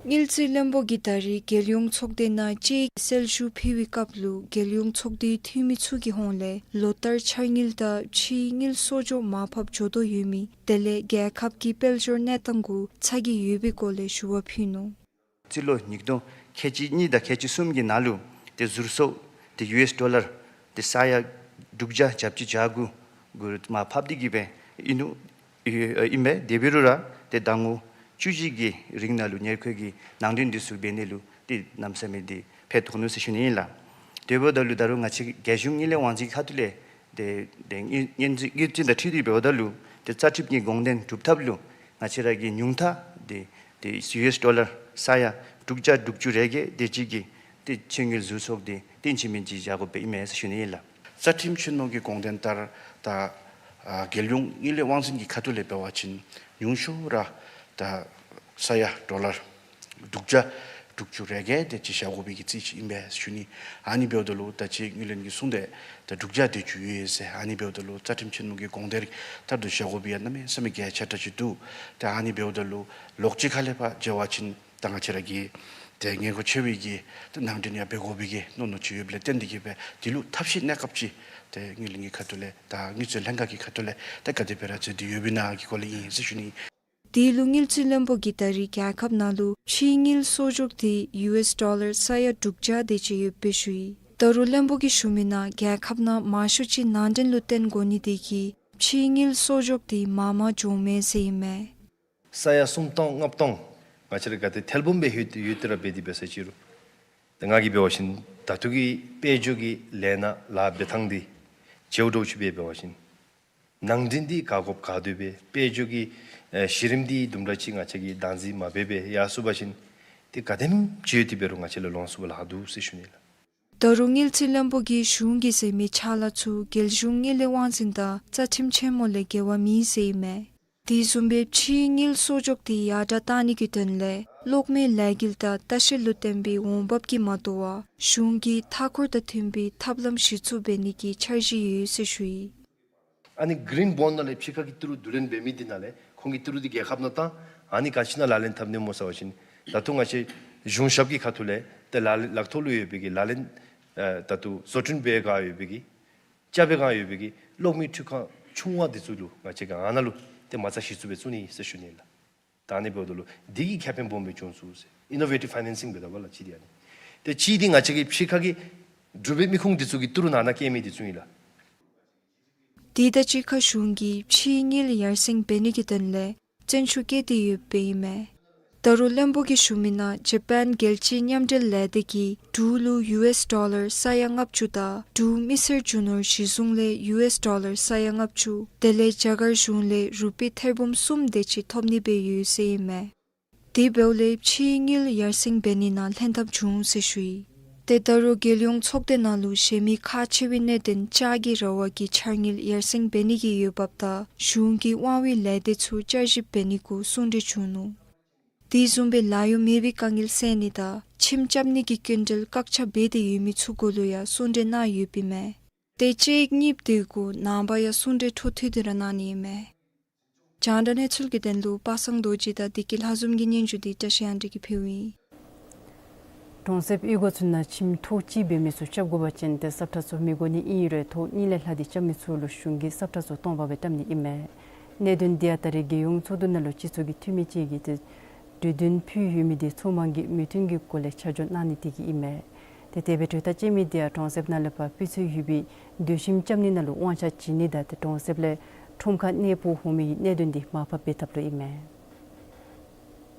དངུལ་རྩིས་བློན་པོ་གིས་ད་རེས་རྒྱལ་ཡོངས་ཚོགས་སྡེ་ནང་དཔྱད་ཡིག་གསལ་ཞུ་ཕུལ་བའི་སྐབས་ལུ་རྒྱལ་ཡོངས་ཚོགས་སྡེའི་འཐུས་མི་ཚུ་གི་ཧོངས་ལས་ལོ་ལྟར་ཆ་དངུལ་དང་ཕྱིའི་དངུལ་གསོག་འཇོག་མར་ཕབ་འགྱོ་དོ་ཡོད་མི་དེ་ལས་རྒྱལ་ཁབ་ཀྱི་དཔལ་འབྱོར་གནས་སྟངས་གུ་ཚ་གྱང་ཡོད་པའི་སྐོར་ལས་ཞུ་བ་ཕུལ་ནུག། རྩིས་ལོ་ཉིས་སྟོང་ཁལ་གཅིག་གཉིས་དང་ཁལ་གཅིག་གསུམ་གྱི་ནང་ལུ་ཏེ་ཟུར་གསོག་ཏེ་ཡུ་ཨེསི་ཌོ་ལར་ཏེ་ས་ཡ་དྲུག་བརྒྱ་བརྒྱད་ཅུ་གྱ་དགུ་གུ་མར་ཕབ་སྟེ་གི་སྦེ་ཨིན་ནུག། ཨིན་པས། དེ་འབད་རུང་ར་ཏེ་ཟླ་ངོ་ བཅུ་གཅིག་གི་རིང་ནང་ལུ་ཉེར་མཁོ་གི་ནང་འདྲེན་འདི་ཚུ་འབད་ནི་ལུ་ཏེ་གནམ་མེད་ས་མེད་འདི་ཕན་ཐོགས་ནུག་ཟེར་ཞུ་ནི་ཨིན་ལགས། དེ་འབདཝ་ད་ལུ་ད་རུང་ང་བཅས་རྒྱལ་གཞུང་དངུལ་ལས་དབང་འཛིན་ཁ་ཐུག་ལས་ཏེ་ཏེ་དངུལ་དངུལ་དངུལ་རྩིས་དང་འཁྲིལ་ཏེ་འབདཝ་ད་ལུ་ཏེ་རྩ་ཁྲིམས་ཀྱི་དགོངས་དོན་སྒྲུབ་ཐབས་ལུ་ང་བཅས་ར་གིས་ཉུང་མཐའ་ཏེ་ཏེ་ཡུ་ཨེསི་ཌོ་ལར་ས་ཡ་དྲུག་བརྒྱ་དྲུག་ཅུ་རེ་བརྒྱད་དེ་ཅིག་གི་ཏེ་ཆོད་དངུལ་ཟུར་ཚོགས་འདི་ཏེ་ཨིན་ཅི་མིན་ཅི་བཞག་དགོཔ་ཨིན་མས་ཟེར་ཞུ་ནི་ཨིན་ལགས། རྩ་ཁྲིམས་ཆེན་མོ་གི་དགོངས་དོན་ལྟར་ད་ཨ་རྒྱལ་ཡོངས་དངུལ་ལས་དབང་འཛིན་གྱི་ཁ་ཐུག་ལས་འབད་བ་ཅིན་ཉུང་ཤོས་ར་ད་ས་ཡ་ཌོ་ལར་དྲུག་བརྒྱ་དྲུག་ཅུ་རེ་བརྒྱད་དེ་ཅིག་བཞག་དགོ་པའི་གི་རྩིས་ཅིག་ཨིན་པས་ཞུ་ནི། ཨ་ནི་འབདཝ་ད་ལུ་ད་ཅི་དངུལ་ལས་ཀྱིས་གསུངས་ཏེ་ད་དྲུག་བརྒྱ་དེ་ཅིག་ཡོད་ཟེར། ཨ་ནི་འབདཝ་ད་ལུ་རྩ་ཁྲིམས་ཆེན་མོ་གི་དགོངས་དོན་ལྟར་དུ་བཞག་དགོ་པའི་ཡང་གནམ་མེད་ས་མེད་གལ་ཆེ་དྲགས་ཅིག་འདུག། ད་ཨ་ནི་འབདཝ་ད་ལུ་ལོགས་གཅིག་ཁ་ལས་ཕར་འབད་བ་ཅིན་ད་ང་བཅས་ར་གི་ཏེ་ངན་ཁོག་ཆེ་བའི་གི་ཏེ་ནང་འདྲེན་ཡང་འབད་དགོ་པའི་གི་མནོ་མནོ་ཅིག་ཡོདཔ་ལས་བརྟེན་ཏེ་གིས་འབད་དེ་ལུ་ཐབས་ཤེས་གནས་སྐབས་ཅིག་ཏེ་དངུལ་ལས་ཀྱི་ཁ་ཐུག་ལས་ད་དངུལ་རྩིས་ལྷན་ཁག་གི་ཁ་ཐུག་ལས་ད་ག་དེ་སྦེ་ར་མཛད་དེ་ཡོདཔ་ཨིན་ན་གི་སྐོར་ལས་ཨིན་ཟེར་ཞུ་ནི། དེ་ལུ་དངུལ་རྩིས་བློན་པོ་གིས་ད་རིས་རྒྱལ་ཁབ་ནང་ལུ་ཕྱིའི་དངུལ་གསོག་འཇོག་འདི་ཡུ་ཨེསི་ཌོ་ལར་ས་ཡ་དྲུག་བརྒྱ་དེ་ཅིག་ཡོདཔ་སྦེ་ཞུ་ཡི། ད་རུང་བློན་པོ་གིས་ཞུ་མི་ནང་རྒྱལ་ཁབ་ནང་མང་ཤོས་ཅིག་ནང་འདྲེན་ལུ་བརྟེན་དགོ་ནི་དེ་གིས་ཕྱིའི་དངུལ་གསོག་འཇོག་འདི་མང་མང་འགྱོཝ་མས་ཟེར་ཨིན་མས། ས་ཡ་སུམ་སྟོང་ལྔ་སྟོང་ང་བཅས་ར་ག་ཏེ་ཐལ་སྦོམ་སྦེ་ཡོད་ཡོད་དེ་ར་འབད་དེ་འབད་ས་ཅིག་རུང་ད་ང་གིས་འབད་བ་ཅིན་ད་ལྟོ་གི་དཔལ་འབྱོར་གྱི་ལས་སྣ་ལཱ་འབད་ཐངས་འདི་བརྗེ་བ་འདྲཝ་ཅིག་སྦེ་འབད་བ་ཅིན་ནང་འདྲེན་འདི་ག་དགོཔ་ག་དེ་སྦེ་དཔལ་འབྱོར་གྱི་ཨེ་གཞི་རིམ་འདི་དུམ་གྲ་ཅིག་ང་བཅས་ཀྱིས་བདག་འཛིན་མ་འབད་སྦེ་ཡར་སོང་པ་ཅིན་ཏེ་ག་དེམ་ཅིག་ཡོད་དེ་འབད་རུང་ང་བཅས་ལུ་ལོངས་སུ་སྤྱོད་ལཱ་འདུག་ཟེར་ཞུ་ནི་ལགས། ད་རུང་དངུལ་རྩིས་བློན་པོ་གིས་གཞུང་གིས་མཛད་མི་ཕྱག་ལཱ་ཚུ་རྒྱལ་གཞུང་དངུལ་ལས་དབང་འཛིན་དང་རྩ་ཁྲིམས་ཆེན་མོ་ལས་འགལ་བ་མེད་ཟེར་ཨིན་མས། དེ་བཟུམ་སྦེ་ཕྱིའི་དངུལ་གསོག་འཇོག་འདི་ཡར་དྲག་གཏང་ནི་གི་དོན་ལས་གློག་མེའི་ལས་འགུལ་དང་ལྟ་བཤལ་ལུ་བརྟེན་པའི་འོང་འབབ་ཀྱིས་མ་དོ་བར་གཞུང་གིས་མཐའ་འཁོར་དང་མཐུན་པའི་ཐབས་ལམ་གཞི་བཙུགས་འབད་ནི་གི་འཆར་གཞི་ཡོད་ཟེར་ཞུ་ཡི། ཨ་ནི་གི་རིན་བོན་ནང་ལས་ཕྱི་ཁ་གི་ཏི་རུ་བསྡུ་ལེན་འབད་མི་འདི་ནང་ལས་ཁོང་གི་ཏི་རུ་འདི་རྒྱལ་ཁབ་ནང་བཏང་། ཨ་ནི་ག་ཅི་ནང་ལག་ལེན་འཐབ་ནི་སྨོ་ཟེར་བ་ཅིན་ད་ལྟོ་ང་བཅས་གཞུང་ཞབས་ཀྱི་ཁ་ཐུག་ལས་ཏེ་ལག་ལག་ཐོག་ལུ་ཡོད་པའི་གི་ལག་ལེན་ཨེ་ད་ལྟོ་བཟོ་སྐྲུན་འབད་ག་ཡོད་པའི་གི་རྐྱབ་པའི་སྒང་ཡོད་པའི་གི་གློག་མེའི་འཕྲུལ་ཁང་ཆུང་བ་འདི་ཚུ་ལུ་ང་བཅས་ཀྱིས་ཨ་ནཱ་ལུ་ཏེ་མ་རྩ་གཞི་བཙུགས་སྦེ་བཙུགས་ནི་ཟེར་ཞུ་ནི་ལགས། ད་ཨ་ནི་འབདཝ་ད་ལུ་འདི་གིས་ཁེ་ཕན་སྦོམ་སྦེ་བྱུང་ཚུགས་ཟེར་ཨིན་ནོ་ཝེ་ཊིབ་ཕའི་ནེན་སིང་འབདཝ་ད་པ་ལགས་ཅིག་འདི་ཨ་ནི། ཏེ་གཅིག་འདི་ང་བཅས་ཀྱི་ཕྱི་ཁ་གི་འབྲུག་པའི་མི་ཁུངས་འདི་ཚུ་གི་ཏི་རུ་ནང་ན་བསྐྱལ་མི་འདི་ཚུ་ཨིན་ལགས། དེ་དང་གཅིག་ཁར་གཞུང་གིས་ཕྱིའི་དངུལ་ཡར་སེང་འབད་ནི་གི་དོན་ལས་བརྩོན་ཤུགས་བསྐྱེད་དེ་ཡོདཔ་སྦེ་ཨིན་མས། ད་རུང་བློན་པོ་གིས་ཞུ་མི་ནང་ཇ་པཱན་རྒྱལ་སྤྱིའི་མཉམ་འབྲེལ་ལས་སྡེ་གིས་འབྲུག་ལུ་ཡུ་ཨེསི་ཌོ་ལར་ས་ཡ་ལྔ་བཅུ་དང་འབྲུག་མི་སེར་རྒྱུ་ནོར་གཞི་བཟུང་ལས་ཡུ་ཨེསི་ཌོ་ལར་ས་ཡ་ལྔ་བཅུ་དེ་ལས་རྒྱ་གར་གཞུང་ལས་རུ་པི་ཐེར་འབུམ་གསུམ་དེ་ཅིག་ཐོབ་ནི་སྦེ་ཡོད་ཟེར་ཨིན་མས། དེ་འབདཝ་ལས་ཕྱིའི་དངུལ་ཡར་སེང་འབད་ནི་ནང་ལྷན་ཐབས་བྱུང་ཟེར་ཞུ་ཡི། ཏེ་ད་རུང་རྒྱལ་ཡོངས་ཚོགས་སྡེ་ནང་ལུ་གཞན་མི་ཁག་ཆེ་བའི་གནད་དོན་ལྕགས་ཀྱི་ར་བ་གི་འཆར་དངུལ་ཡར་སེང་འབད་ནི་གི་འོས་འབབ་དང་གཞུང་གི་དབང་བའི་ལས་སྡེ་ཚུ་བསྐྱར་ཞིབ་འབད་ནི་གུ་གསུང་གྲོས་བྱུང་ནུག། དེ་བཟུམ་སྦེ་ལཱ་གཡོག་མེད་པའི་དཀའ་ངལ་སེལ་ནི་དང་ཁྱིམ་རྐྱབ་ནི་གི་སྐྱིན་འགྲུལ་བཀག་ཆ་འབད་དེ་ཡོད་མི་ཚུ་གུ་ལུ་ཡང་གསུང་གྲོས་གནང་ཡོདཔ་ཨིན་མས། ཏེ་བཅུ་གཉིས་དེ་གུ་ནངས་པ་ཡང་གསུང་གྲོས་འཕྲོ་མཐུད་དེ་ར་གནང་ནི་ཨིན་མས། རྒྱང་བསྒྲགས་གནས་ཚུལ་གྱི་དོན་ལུ་པ་སངས་རྡོ་རྗེ་དང་བདེ་སྐྱིད་ལྷ་འཛོམས་ཀྱི་སྙན་ཞུ་འདི་བཀྲ་ཤིས་དབང་འདུས་ཀྱིས་ཕུལཝ་ཨིན། གྲོང་གསེབ་གཡུས་སྒོ་ཚུ་ནང་ཁྱིམ་ཐོག་གཅིག་འབད་མི་ཚུ་རྐྱབ་དགོ་པ་ཅིན་ཏེ་སབ་ཁྲ་ཚུ་མི་དགོ་ནི་ཨིན་རུང་ཐོག་གཉིས་ལས་ལྷག་སྟེ་རྐྱབ་མི་ཚུ་ལུ་གཞུང་གིས་སབ་ཁྲ་ཚུ་སྟོང་པ་སྦེ་བཀྲམ་ནི་ཨིན་མས། གནད་དོན་འདི་ཡང་ད་རེས་རྒྱལ་ཡོངས་ཚོགས་འདུ་ནང་ལུ་སྤྱི་ཚོགས་ཀྱི་འཐུས་མི་ཅིག་གིས་ཏེ་གྲོས་འདུན་ཕུལ་ཡོད་མི་འདི་ཚོགས་མང་གི་མོས་མཐུན་གྱི་སྒོ་ལས་ཆ་འཇོག་གནང་ནི་དེ་གིས་ཨིན་མས། ཏེ་དེ་སྦེ་གྲོས་ཐག་བཅད་མི་འདི་ཡང་གྲོང་གསེབ་ནང་ལས་ཕར་སྤུས་ཚད་ཡོད་པའི་སྡོད་ཁྱིམ་རྐྱབ་ནི་ནང་ལུ་དབང་ཆ་བྱིན་ནི་དང་ཏེ་གྲོང་གསེབ་ལས་ཁྲོམ་ཁར་གནས་སྤོ་འོང་མི་གི་གནད་དོན་འདི་མར་ཕབ་འབད་ཐབས་ལུ་ཨིན་མས།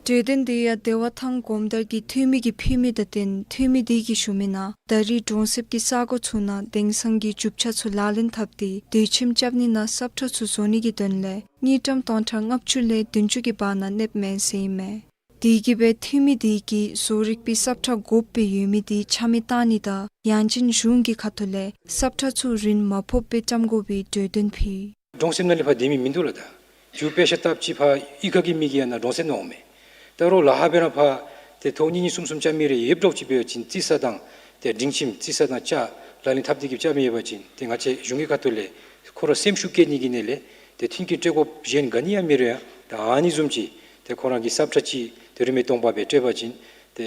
གྲོས་འདུན་འདི་ཡང་བདེ་བ་ཐང་གོམ་བདར་གྱི་འཐུས་མི་གིས་ཕུལ་མི་དང་བསྟུན་འཐུས་མི་དེ་གིས་ཞུ་མི་ནང་ད་རེས་གྲོང་གསེབ་ཀྱི་ས་གོ་ཚུ་ནང་དེང་སང་གི་རྒྱུ་ཆ་ཚུ་ལག་ལེན་འཐབ་སྟེ་སྡོད་ཁྱིམ་རྐྱབ་ནི་ནང་སབ་ཁྲ་ཚུ་བཟོ་ནི་གི་དོན་ལས་དངུལ་ཀྲམ་སྟོང་ཕྲག་ལྔ་བཅུ་ལས་བདུན་ཅུ་གི་བར་ན་གནསཔ་མས་ཟེར་ཨིན་མས། དེ་གིས་སྦེ་འཐུས་མི་དེ་གིས་བཟོ་རིག་པའི་སབ་ཁྲ་དགོཔ་སྦེ་ཡོད་མི་དེ་ཆ་མེད་བཏང་ནི་དང་ཡང་ཅིན་གཞུང་གི་ཁ་ཐུག་ལས་སབ་ཁྲ་ཚུ་རིན་མ་ཕོགཔ་སྦེ་བཀྲམ་དགོ་པའི་གྲོས་འདུན་ཕུལ། གྲོང་གསེབ་ནང་ལས་ཕར་སྡོད་མི་མིན་འདུག་ལགས། ད་རྒྱུ་དཔེ་ཆ་ལྟ་བ་ཅིན་ཕར་གཡུས་ཁ་གི་མི་གིས་ཡང་ན་གྲོང་གསེབ་ནང་འོང་མས། ད་རོགས་ལཱ་ཁག་འབད་རུང་ཕར་ཏེ་ཐོག་གཉིས་གཉིས་གསུམ་གསུམ་རྐྱབ་མི་རེ་ཡོདཔ་འདྲཝ་ཅིག་འབད་བ་ཅིན་རྩིས་ས་དང་ཏེ་སྒྲིང་ཁྱིམ་རྩིས་ས་དང་ལྕགས་ལག་ལེན་འཐབ་སྟེ་གིས་རྐྱབ་མི་ཡོད་པ་ཅིན་ཏེ་ང་བཅས་གཞུང་གི་ཁ་ཐུག་ལས་ཁོ་ར་སེམས་ཤུགས་བསྐྱེད་ནི་གི་ནང་ལས་ཏེ་མཐུན་རྐྱེན་སྤྲོད་དགོཔ་གཞན་ག་ནི་ཡང་མེད་རུང་ཡང་ད་ཨ་ནི་བཟུམ་ཅིག་ཏེ་ཁོ་ར་གི་སབ་ཁྲ་ཅིག་ཏེ་རིན་མེད་སྟོང་པ་སྦེ་སྤྲོད་པ་ཅིན་ཏེ་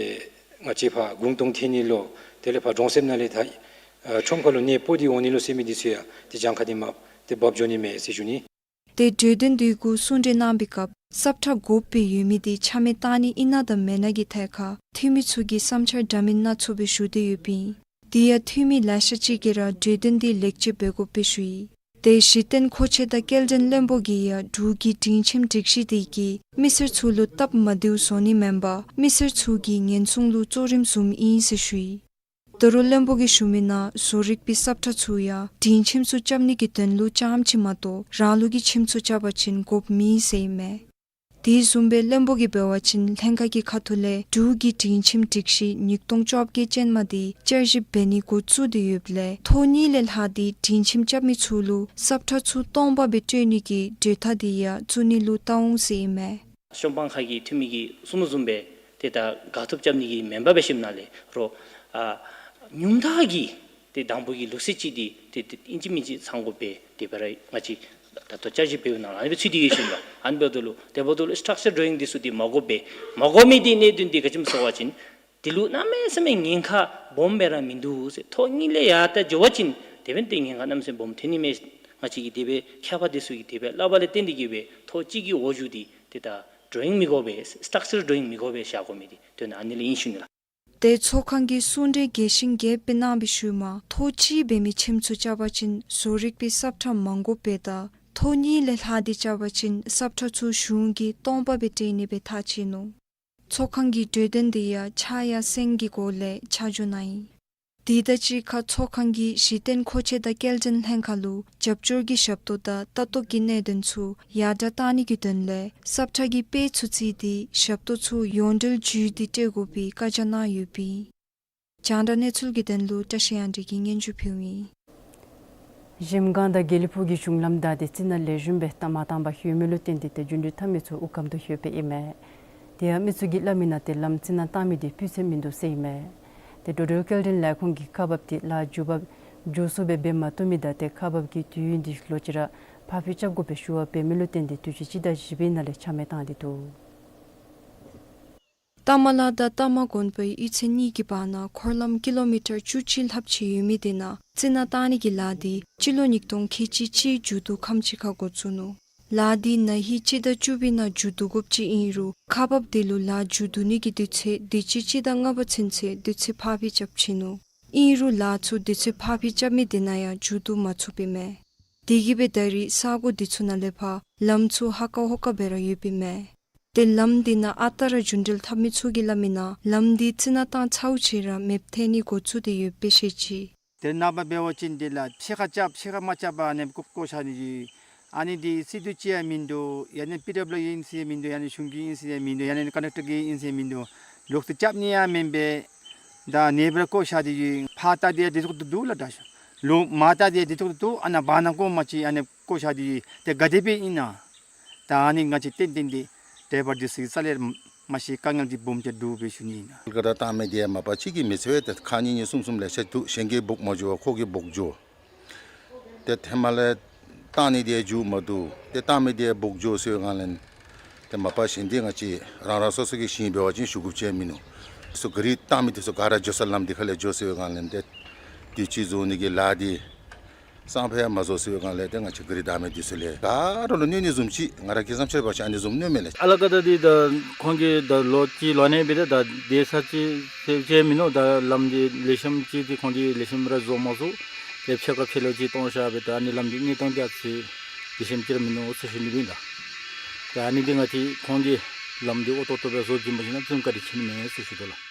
ང་བཅས་ཕར་གུང་སྟོང་ཐོན་ནི་ལོ་དེ་ལས་ཕར་གྲོང་གསེབ་ནང་ལས་ད་ཨ་ཁྲོམ་ཁ་ལུ་གནས་སྤོ་སྟེ་འོང་ནི་ལོ་ཟེར་མི་འདི་ཚུ་ཡང་ཏེ་གྱངས་ཁ་འདི་མར་ཏེ་འབབ་འགྱོ་ནི་མས་ཟེར་ཞུ་ནི། ཏེ་གྲོས་འདུན་དེ་གུ་གསུང་གྲོས་གནང་བའི་སྐབས་སབ་ཁྲ་དགོཔ་སྦེ་ཡོད་མི་དེ་ཆ་མེད་བཏང་ནི་ཨིན་ན་དང་མེན་ན་གི་ཐད་ཁར་འཐུས་མི་ཚུ་གིས་བསམ་འཆར་འདྲ་མིན་སྣ་ཚོགས་སྦེ་ཞུ་སྟེ་ཡོདཔ་ཨིན། དེ་ཡང་འཐུས་མི་ལེ་ཤ་ཅིག་གིས་ར་གྲོས་འདུན་དེ་ལེགས་བཅོས་འབད་དགོཔ་སྦེ་ཞུ་ཡི། ཏེ་གཞི་རྟེན་མཁོ་ཆས་དང་སྐྱེལ་འདྲེན་བློན་པོ་གིས་ཡང་འབྲུག་གི་སྒྲིང་ཁྱིམ་སྒྲིག་གཞི་དེ་གིས་མི་སེར་ཚུ་ལུ་སྟབས་མ་བདེཝ་བཟོ་ནི་མེན་པར་མི་སེར་ཚུ་གི་ཉེན་སྲུང་ལུ་གཙོ་རིམ་བཟུམ་ཨིན་ཟེར་ཞུ་ཡི། ད་རུང་བློན་པོ་གིས་ཞུ་མི་ནང་བཟོ་རིག་པའི་སབ་ཁྲ་ཚུ་ཡང་སྒྲིང་ཁྱིམ་ཚུ་རྐྱབ་ནི་གི་དོན་ལུ་རྐྱངམ་ཅིག་མ་གཏོགས་རང་ལུགས་ཀྱི་ཁྱིམ་ཚུ་རྐྱབ་པ་ཅིན་དགོཔ་མེད་ཟེར་ཨིན་མས། དེ་བཟུམ་སྦེ་བློན་པོ་གིས་འབད་བ་ཅིན་ལྷན་ཁག་གི་ཁ་ཐུག་ལས་འབྲུག་གི་སྒྲིང་ཁྱིམ་སྒྲིག་གཞི་ཉིས་སྟོང་བཅོ་བརྒྱད་ཅན་མ་དེ་བསྐྱར་ཞིབ་འབད་ནི་འགོ་བཙུགས་ཏེ་ཡོདཔ་ལས་ཐོག་གཉིས་ལས་ལྷག་སྟེ་སྒྲིང་ཁྱིམ་རྐྱབ་མི་ཚུ་ལུ་སབ་ཁྲ་ཚུ་སྟོང་པ་སྦེ་སྤྲོད་ནི་གི་གྲོས་ཐག་དེ་ཡང་བཙུགས་ནི་ལུ་བལྟ་འོང་ཟེར་ཨིན་མས། གཞུང་དཔང་ཁང་གི་འཐུས་མི་གིས་གསུངས་བཟུམ་སྦེ་ཏེ་ད་དགག་ཐབས་རྐྱབ་ནི་གི་མེན་པར་འབད་ཞིནམ་ལས་རོགས་ཨ་ཉུང་མཐའ་གི་ཏེ་དང་པོ་གི་ལུགས་སྲོལ་ཅིག་འདི་ཏེ་ཏེ་ཨིན་ཅི་མིན་ཅི་ཚང་དགོ་པས། དེ་སྦེ་ར་ང་བཅས་ད་ལྟོ་བསྐྱར་ཞིབ་འབདཝ་ནང་ལུ་ཨ་ནི་སྦེ་ཚུད་དེ་ཡོད་ཞུ་ནི་ལགས། ཨ་ནི་འབདཝ་ད་ལུ་དེ་འབདཝ་ད་ལུ་སི་ཊག་ཅར་ཌོ་རོ་ཡིང་འདི་ཚུ་འདི་མ་དགོཔ་སྦེ་མ་དགོ་མི་འདི་གནད་དོན་འདི་ག་ཅི་སྨོ་ཟེར་བ་ཅིན་དེ་ལུ་གནམ་མེད་ས་མེད་ཉེན་ཁ་སྦོམ་སྦེ་ར་མིན་འདུག་ཟེར། ཐོག་གཉིས་ལས་ཡར་ད་འགྱོ་བ་ཅིན་དེ་འབདན་ཏེ་ཉེན་ཁ་གནམ་མེད་ས་མེད་སྦོམ་ཐོན་ནི་མས། ང་བཅས་ཀྱིས་དེ་སྦེ་མཁས་པ་འདི་ཚུ་གིས་དེ་སྦེ་སླབ་པ་ལས་བརྟེན་ཏེ་གིས་སྦེ་ཐོག་གཅིག་གི་འོག་འཇུག་འདི་ཏེ་ད་ཌོ་རོ་ཡིང་མི་དགོ་པས། སི་ཊག་ཅར་ཌོ་རོ་ཡིང་མི་དགོ་པས་བཞག་དགོ་མི་འདི་དོན་ཨ་ནི་ལས་ཨིན་ཞུ་ནི་ལགས། ཏེ་ཚོགས་ཁང་གི་གསུང་གྲོས་རྒྱས་ཤིང་རྒྱསཔ་སྦེ་གནང་བའི་ཤུལ་མ་ཐོག་གཅིག་འབད་མི་ཁྱིམ་ཚུ་རྐྱབ་པ་ཅིན་བཟོ་རིག་པའི་སབ་ཁྲ་མ་དགོཔ་སྦེ་དང་ཐོག་གཉིས་ལས་ལྷག་སྟེ་རྐྱབ་པ་ཅིན་སབ་ཁྲ་ཚུ་གཞུང་གིས་སྟོང་པ་སྦེ་སྤྲོད་ནི་སྦེ་ཐག་བཅད་ནུག། ཚོགས་ཁང་གི་གྲོས་དོན་དེ་ཡང་ཕྱག་ཡར་སེང་གི་སྒོ་ལས་ཆ་འཇོག་གནང་ཡི། དེ་དང་གཅིག་ཁར་ཚོགས་ཁང་གིས་གཞི་རྟེན་མཁོ་ཆས་དང་སྐྱེལ་འདྲེན་ལྷན་ཁག་ལུ་རྒྱབ་སྐྱོར་གྱི་ཞབས་ཏོག་དང་ལྟ་རྟོག་གི་གནད་དོན་ཚུ་ཡར་དྲག་གཏང་ནི་གི་དོན་ལས་སབ་ཁྲ་གི་དཔེ་ཚུ་བརྩིས་ཏེ་ཞབས་ཏོག་ཚུ་ཡོངས་འབྲེལ་བརྒྱུད་དེ་སྤྲོད་དགོ་པའི་བཀའ་རྒྱ་གནང་ཡོདཔ་ཨིན། རྒྱང་བསྒྲགས་གནས་ཚུལ་གྱི་དོན་ལུ་བཀྲ་ཤིས་དབྱངས་སྒྲོན་གྱིས་སྙན་ཞུ་ཕུལཝ་ཨིན། གཞལམ་སྒང་དང་དགེ་ལེགས་ཕུག་གི་གཞུང་ལམ་བདའ་སྟེ་རྩི་ནག་ལེགས་ཤོམ་སྦེ་བཏང་མ་བཏང་པར་ལྷོད་མི་ལུ་བརྟེན་ཏེ་ཏེ་རྒྱུན་འགྲུལ་འཐབ་མི་ཚུ་དབུགས་སྐམ་དུ་ལྷོད་པའི་ཨིན་མས། དེ་ཡང་མི་ཚུ་གིས་སླབ་མི་ནང་ཏེ་ལམ་རྩི་ནག་བཏང་མི་འདི་སྤུས་ཚད་མིན་འདུག་ཟེར་ཨིན་མས། ཏེ་འགྲོ་འགྲུལ་སྐྱེལ་འདྲེན་ལས་ཁུངས་ཀྱིས་ཁག་འབགཔ་འདི་ལཱ་མཇུག་བསྡུ་མཇུག་བསྡུ་སྦེ་འབད་མ་བཏུབ་མི་དང་ཏེ་ཁག་འབགཔ་ཀྱིས་དུས་ཡུན་འདི་ལོག་ཅི་ར་ཕར་འགྱངས་རྐྱབ་དགོ་པའི་ཞུ་བ་འབད་མི་ལུ་བརྟེན་ཏེ་དུས་ཅི་སྤྱི་ཟླ་བཞི་པའི་ནང་ལས་ཆ་མེད་བཏང་སྟེ་འདུག། རྟ་མ་ལ་དང་རྟ་མ་དགོན་པའི་གཡུས་ཚན་གཉིས་ཀྱི་བར་ན་འཁོར་ལམ་ཀི་ལོ་མི་ཊར་བཅུ་གཅིག་ལྷགཔ་ཅིག་ཡོད་མི་དེ་ནང་རྩི་ནག་བཏང་ནི་གི་ལཱ་འདི་སྤྱི་ལོ་ཉིས་སྟོང་ཁལ་གཅིག་གཅིག་མཇུག་བསྡུ་ཁམས་ཅིག་ཁར་འགོ་བཙུགས་ནུག། ལཱ་འདི་ན་ཧིང་སྤྱི་ཟླ་བཅུ་པའི་ནང་མཇུག་བསྡུ་དགོཔ་ཅིག་ཨིན་རུང་ཁག་འབགཔ་དེ་ལུ་ལཱ་མཇུག་བསྡུ་ནི་གི་དུས་ཚོད་དུས་ཅི་སྤྱི་ཟླ་ལྔ་པ་ཚུན་ཚོད་དུས་ཚོད་ཕར་འགྱངས་རྐྱབ་ཅི་ནུག། ཨིན་རུང་ལཱ་ཚུ་དུས་ཚོད་ཕར་འགྱངས་རྐྱབ་མི་དེ་ནང་ཡང་མཇུག་བསྡུ་མ་ཚུགསཔ་ཨིན་མས། དེ་གིས་སྦེ་ད་རིས་ས་གོ་འདི་ཚུ་ནང་ལས་ཕར་ལམ་ཚུ་ཧ་ཀ་ཧོ་ཀ་སྦེ་ར་ཡོདཔ་ཨིན་མས། ཏེ་ལམ་འདི་ནང་ཨ་རྟག་ར་རྒྱུན་འགྲུལ་འཐབ་མི་ཚུ་གིས་སླབ་མི་ནང་ལམ་འདི་རྩི་ནག་བཏང་ཚརཝ་ཅིག་ར་མེདཔ་ཐལ་ནི་འགོ་བཙུགས་ཏེ་ཡོདཔ་སྦེ་བཤད་ཅི། ཏེ་ནངས་པ་འབད་བ་ཅིན་འདི་ལུ་ཕྱེད་ཀ་རྐྱབ་ཕྱེད་ཀ་མ་རྐྱབ་པར་ཨ་ནི་བཀོ་བཀོ་བཞག་ནི་ཨིན། ཨ་ནི་འདི་སྲིད་དུ་ཅིག་ཡང་མིན་འདུག། ཡང་ན་པི་ཌབ་ལུ་ཨིན་ཟེར་མིན་འདུག། ཡང་ན་གཞུང་གི་ཨིན་ཟེར་མིན་འདུག། ཡང་ན་ཀོན་ཊེག་ཊར་གི་ཨིན་ཟེར་མིན་འདུག། ལོག་སྟེ་རྐྱབ་ནི་ཡང་མེན་པས། ད་ཨ་ནི་སྦེ་ར་བཀོ་བཞག་སྟེ་ཡོད། ཕར་བལྟ་སྟེ་ཡང་སྡོད་དོ་བཟུམ་འདུག་ལགས། ད་ལོག་མར་བལྟ་སྟེ་ཡང་སྡོད་དོ་བཟུམ་འདུག། ཨ་ནཱ་བར་ན་གོ་མ་ཅིག་ཨ་ནི་བཀོ་བཞག་སྟེ་ཡོད། ཏེ་ག་དེ་སྦེ་ཨིན་ན། ད་ཨ་ནི་ང་བཅས་ཏན་ཏན་འདི་ཌའི་བར་འདི་ཚུ་གི་རྩ་ལས་མ་ཤེས་དཀའ་ངལ་འདི་སྦོམ་ཅིག་འདུག་སྦེ་ཞུ་ནི་ཨིན། ཀ་ར་བཏང་མི་འདི་ཡང་མ་པ་ཅིག་གིས་མི་ཚེ་བས། ཏེ་ཁག་གཉིས་གཉིས་གསུམ་གསུམ་ལས་ཤ་འདུག། གཞན་གྱིས་འབོག་མ་འགྱོ་བར་ཁོ་གིས་འབོག་འགྱོ། ཏེ་ཧེ་མ་ལས་བཏང་ནི་འདི་མཇུག་མ་བསྡུ། ཏེ་བཏང་མི་འདི་འབོག་འགྱོ་ཟེར་བའི་སྒང་ལས་ཏེ་མ་པ་གཞན་འདི་ང་བཅས་རང་རང་སོ་སོ་གི་ཞིང་འབད་བ་ཅིན་ཞུ་དགོཔ་ཅིག་མིན་ནུག། སོ་ག་ར་བཏང་མི་འདི་ཚུ་ག་ར་འགྱོ་ས་ལམ་འདི་ཁ་ལས་འགྱོ་ཟེར་བའི་སྒང་ལས་ཏེ་དུས་ཅི་བཟོ་ནི་གི་ལཱ་འདི་སང་ཕོད་ཡང་མ་བཟོ་ཟེར་བའི་སྒང་ལས་ཏེ་ང་བཅས་ག་ར་བདའ་མི་འདི་ཚུ་ལས་ག་ར་ལུ་གནོད་ནི་བཟུམ་ཅིག། ང་ར་སྐྱེས་ཙམ་ཅིག་འབད་བ་ཅིན་ཨ་ནི་བཟུམ་གནོད་མས་ལགས། ཨ་ལ་ཀ་ད་འདི་ད་ཁོང་གིས་ད་ལོ་གཅིག་ལོ་ནི་སྦེ་ད་ད་སྡོད་ས་ཅིག་ཟེར་ཅིག་མིན་ནུག། ད་ལམ་འདི་ལེགས་ཤོམ་ཅིག་འདི་ཁོང་གིས་ལེགས་ཤོམ་ར་བཟོ་མ་ཚུགས། ཏེ་ཕྱེད་ཀ་ཕྱེད་ལོག་ཅིག་བཏང་བཞག་སྦེ་ད་ཨ་ནི་ལམ་འདི་གནས་སྟངས་འདི་ཨ་ཙི་ལེགས་ཤོམ་ཅིག་ར་མིན་ནུག་ཟེར་ཞུ་ནི་ཨིན་ལགས། ད་ཨ་ནི་འདི་ང་བཅས་ཁོང་གིས་ལམ་འདི་ཨོ་ཏོག་ཏོ་སྦེ་བཟོ་བྱིན་པ་ཅིན་ཨ་ཙི་བཀའ་དྲིན་ཆེ་ནི་མས་ཟེར་ཞུ་དོ་ལགས།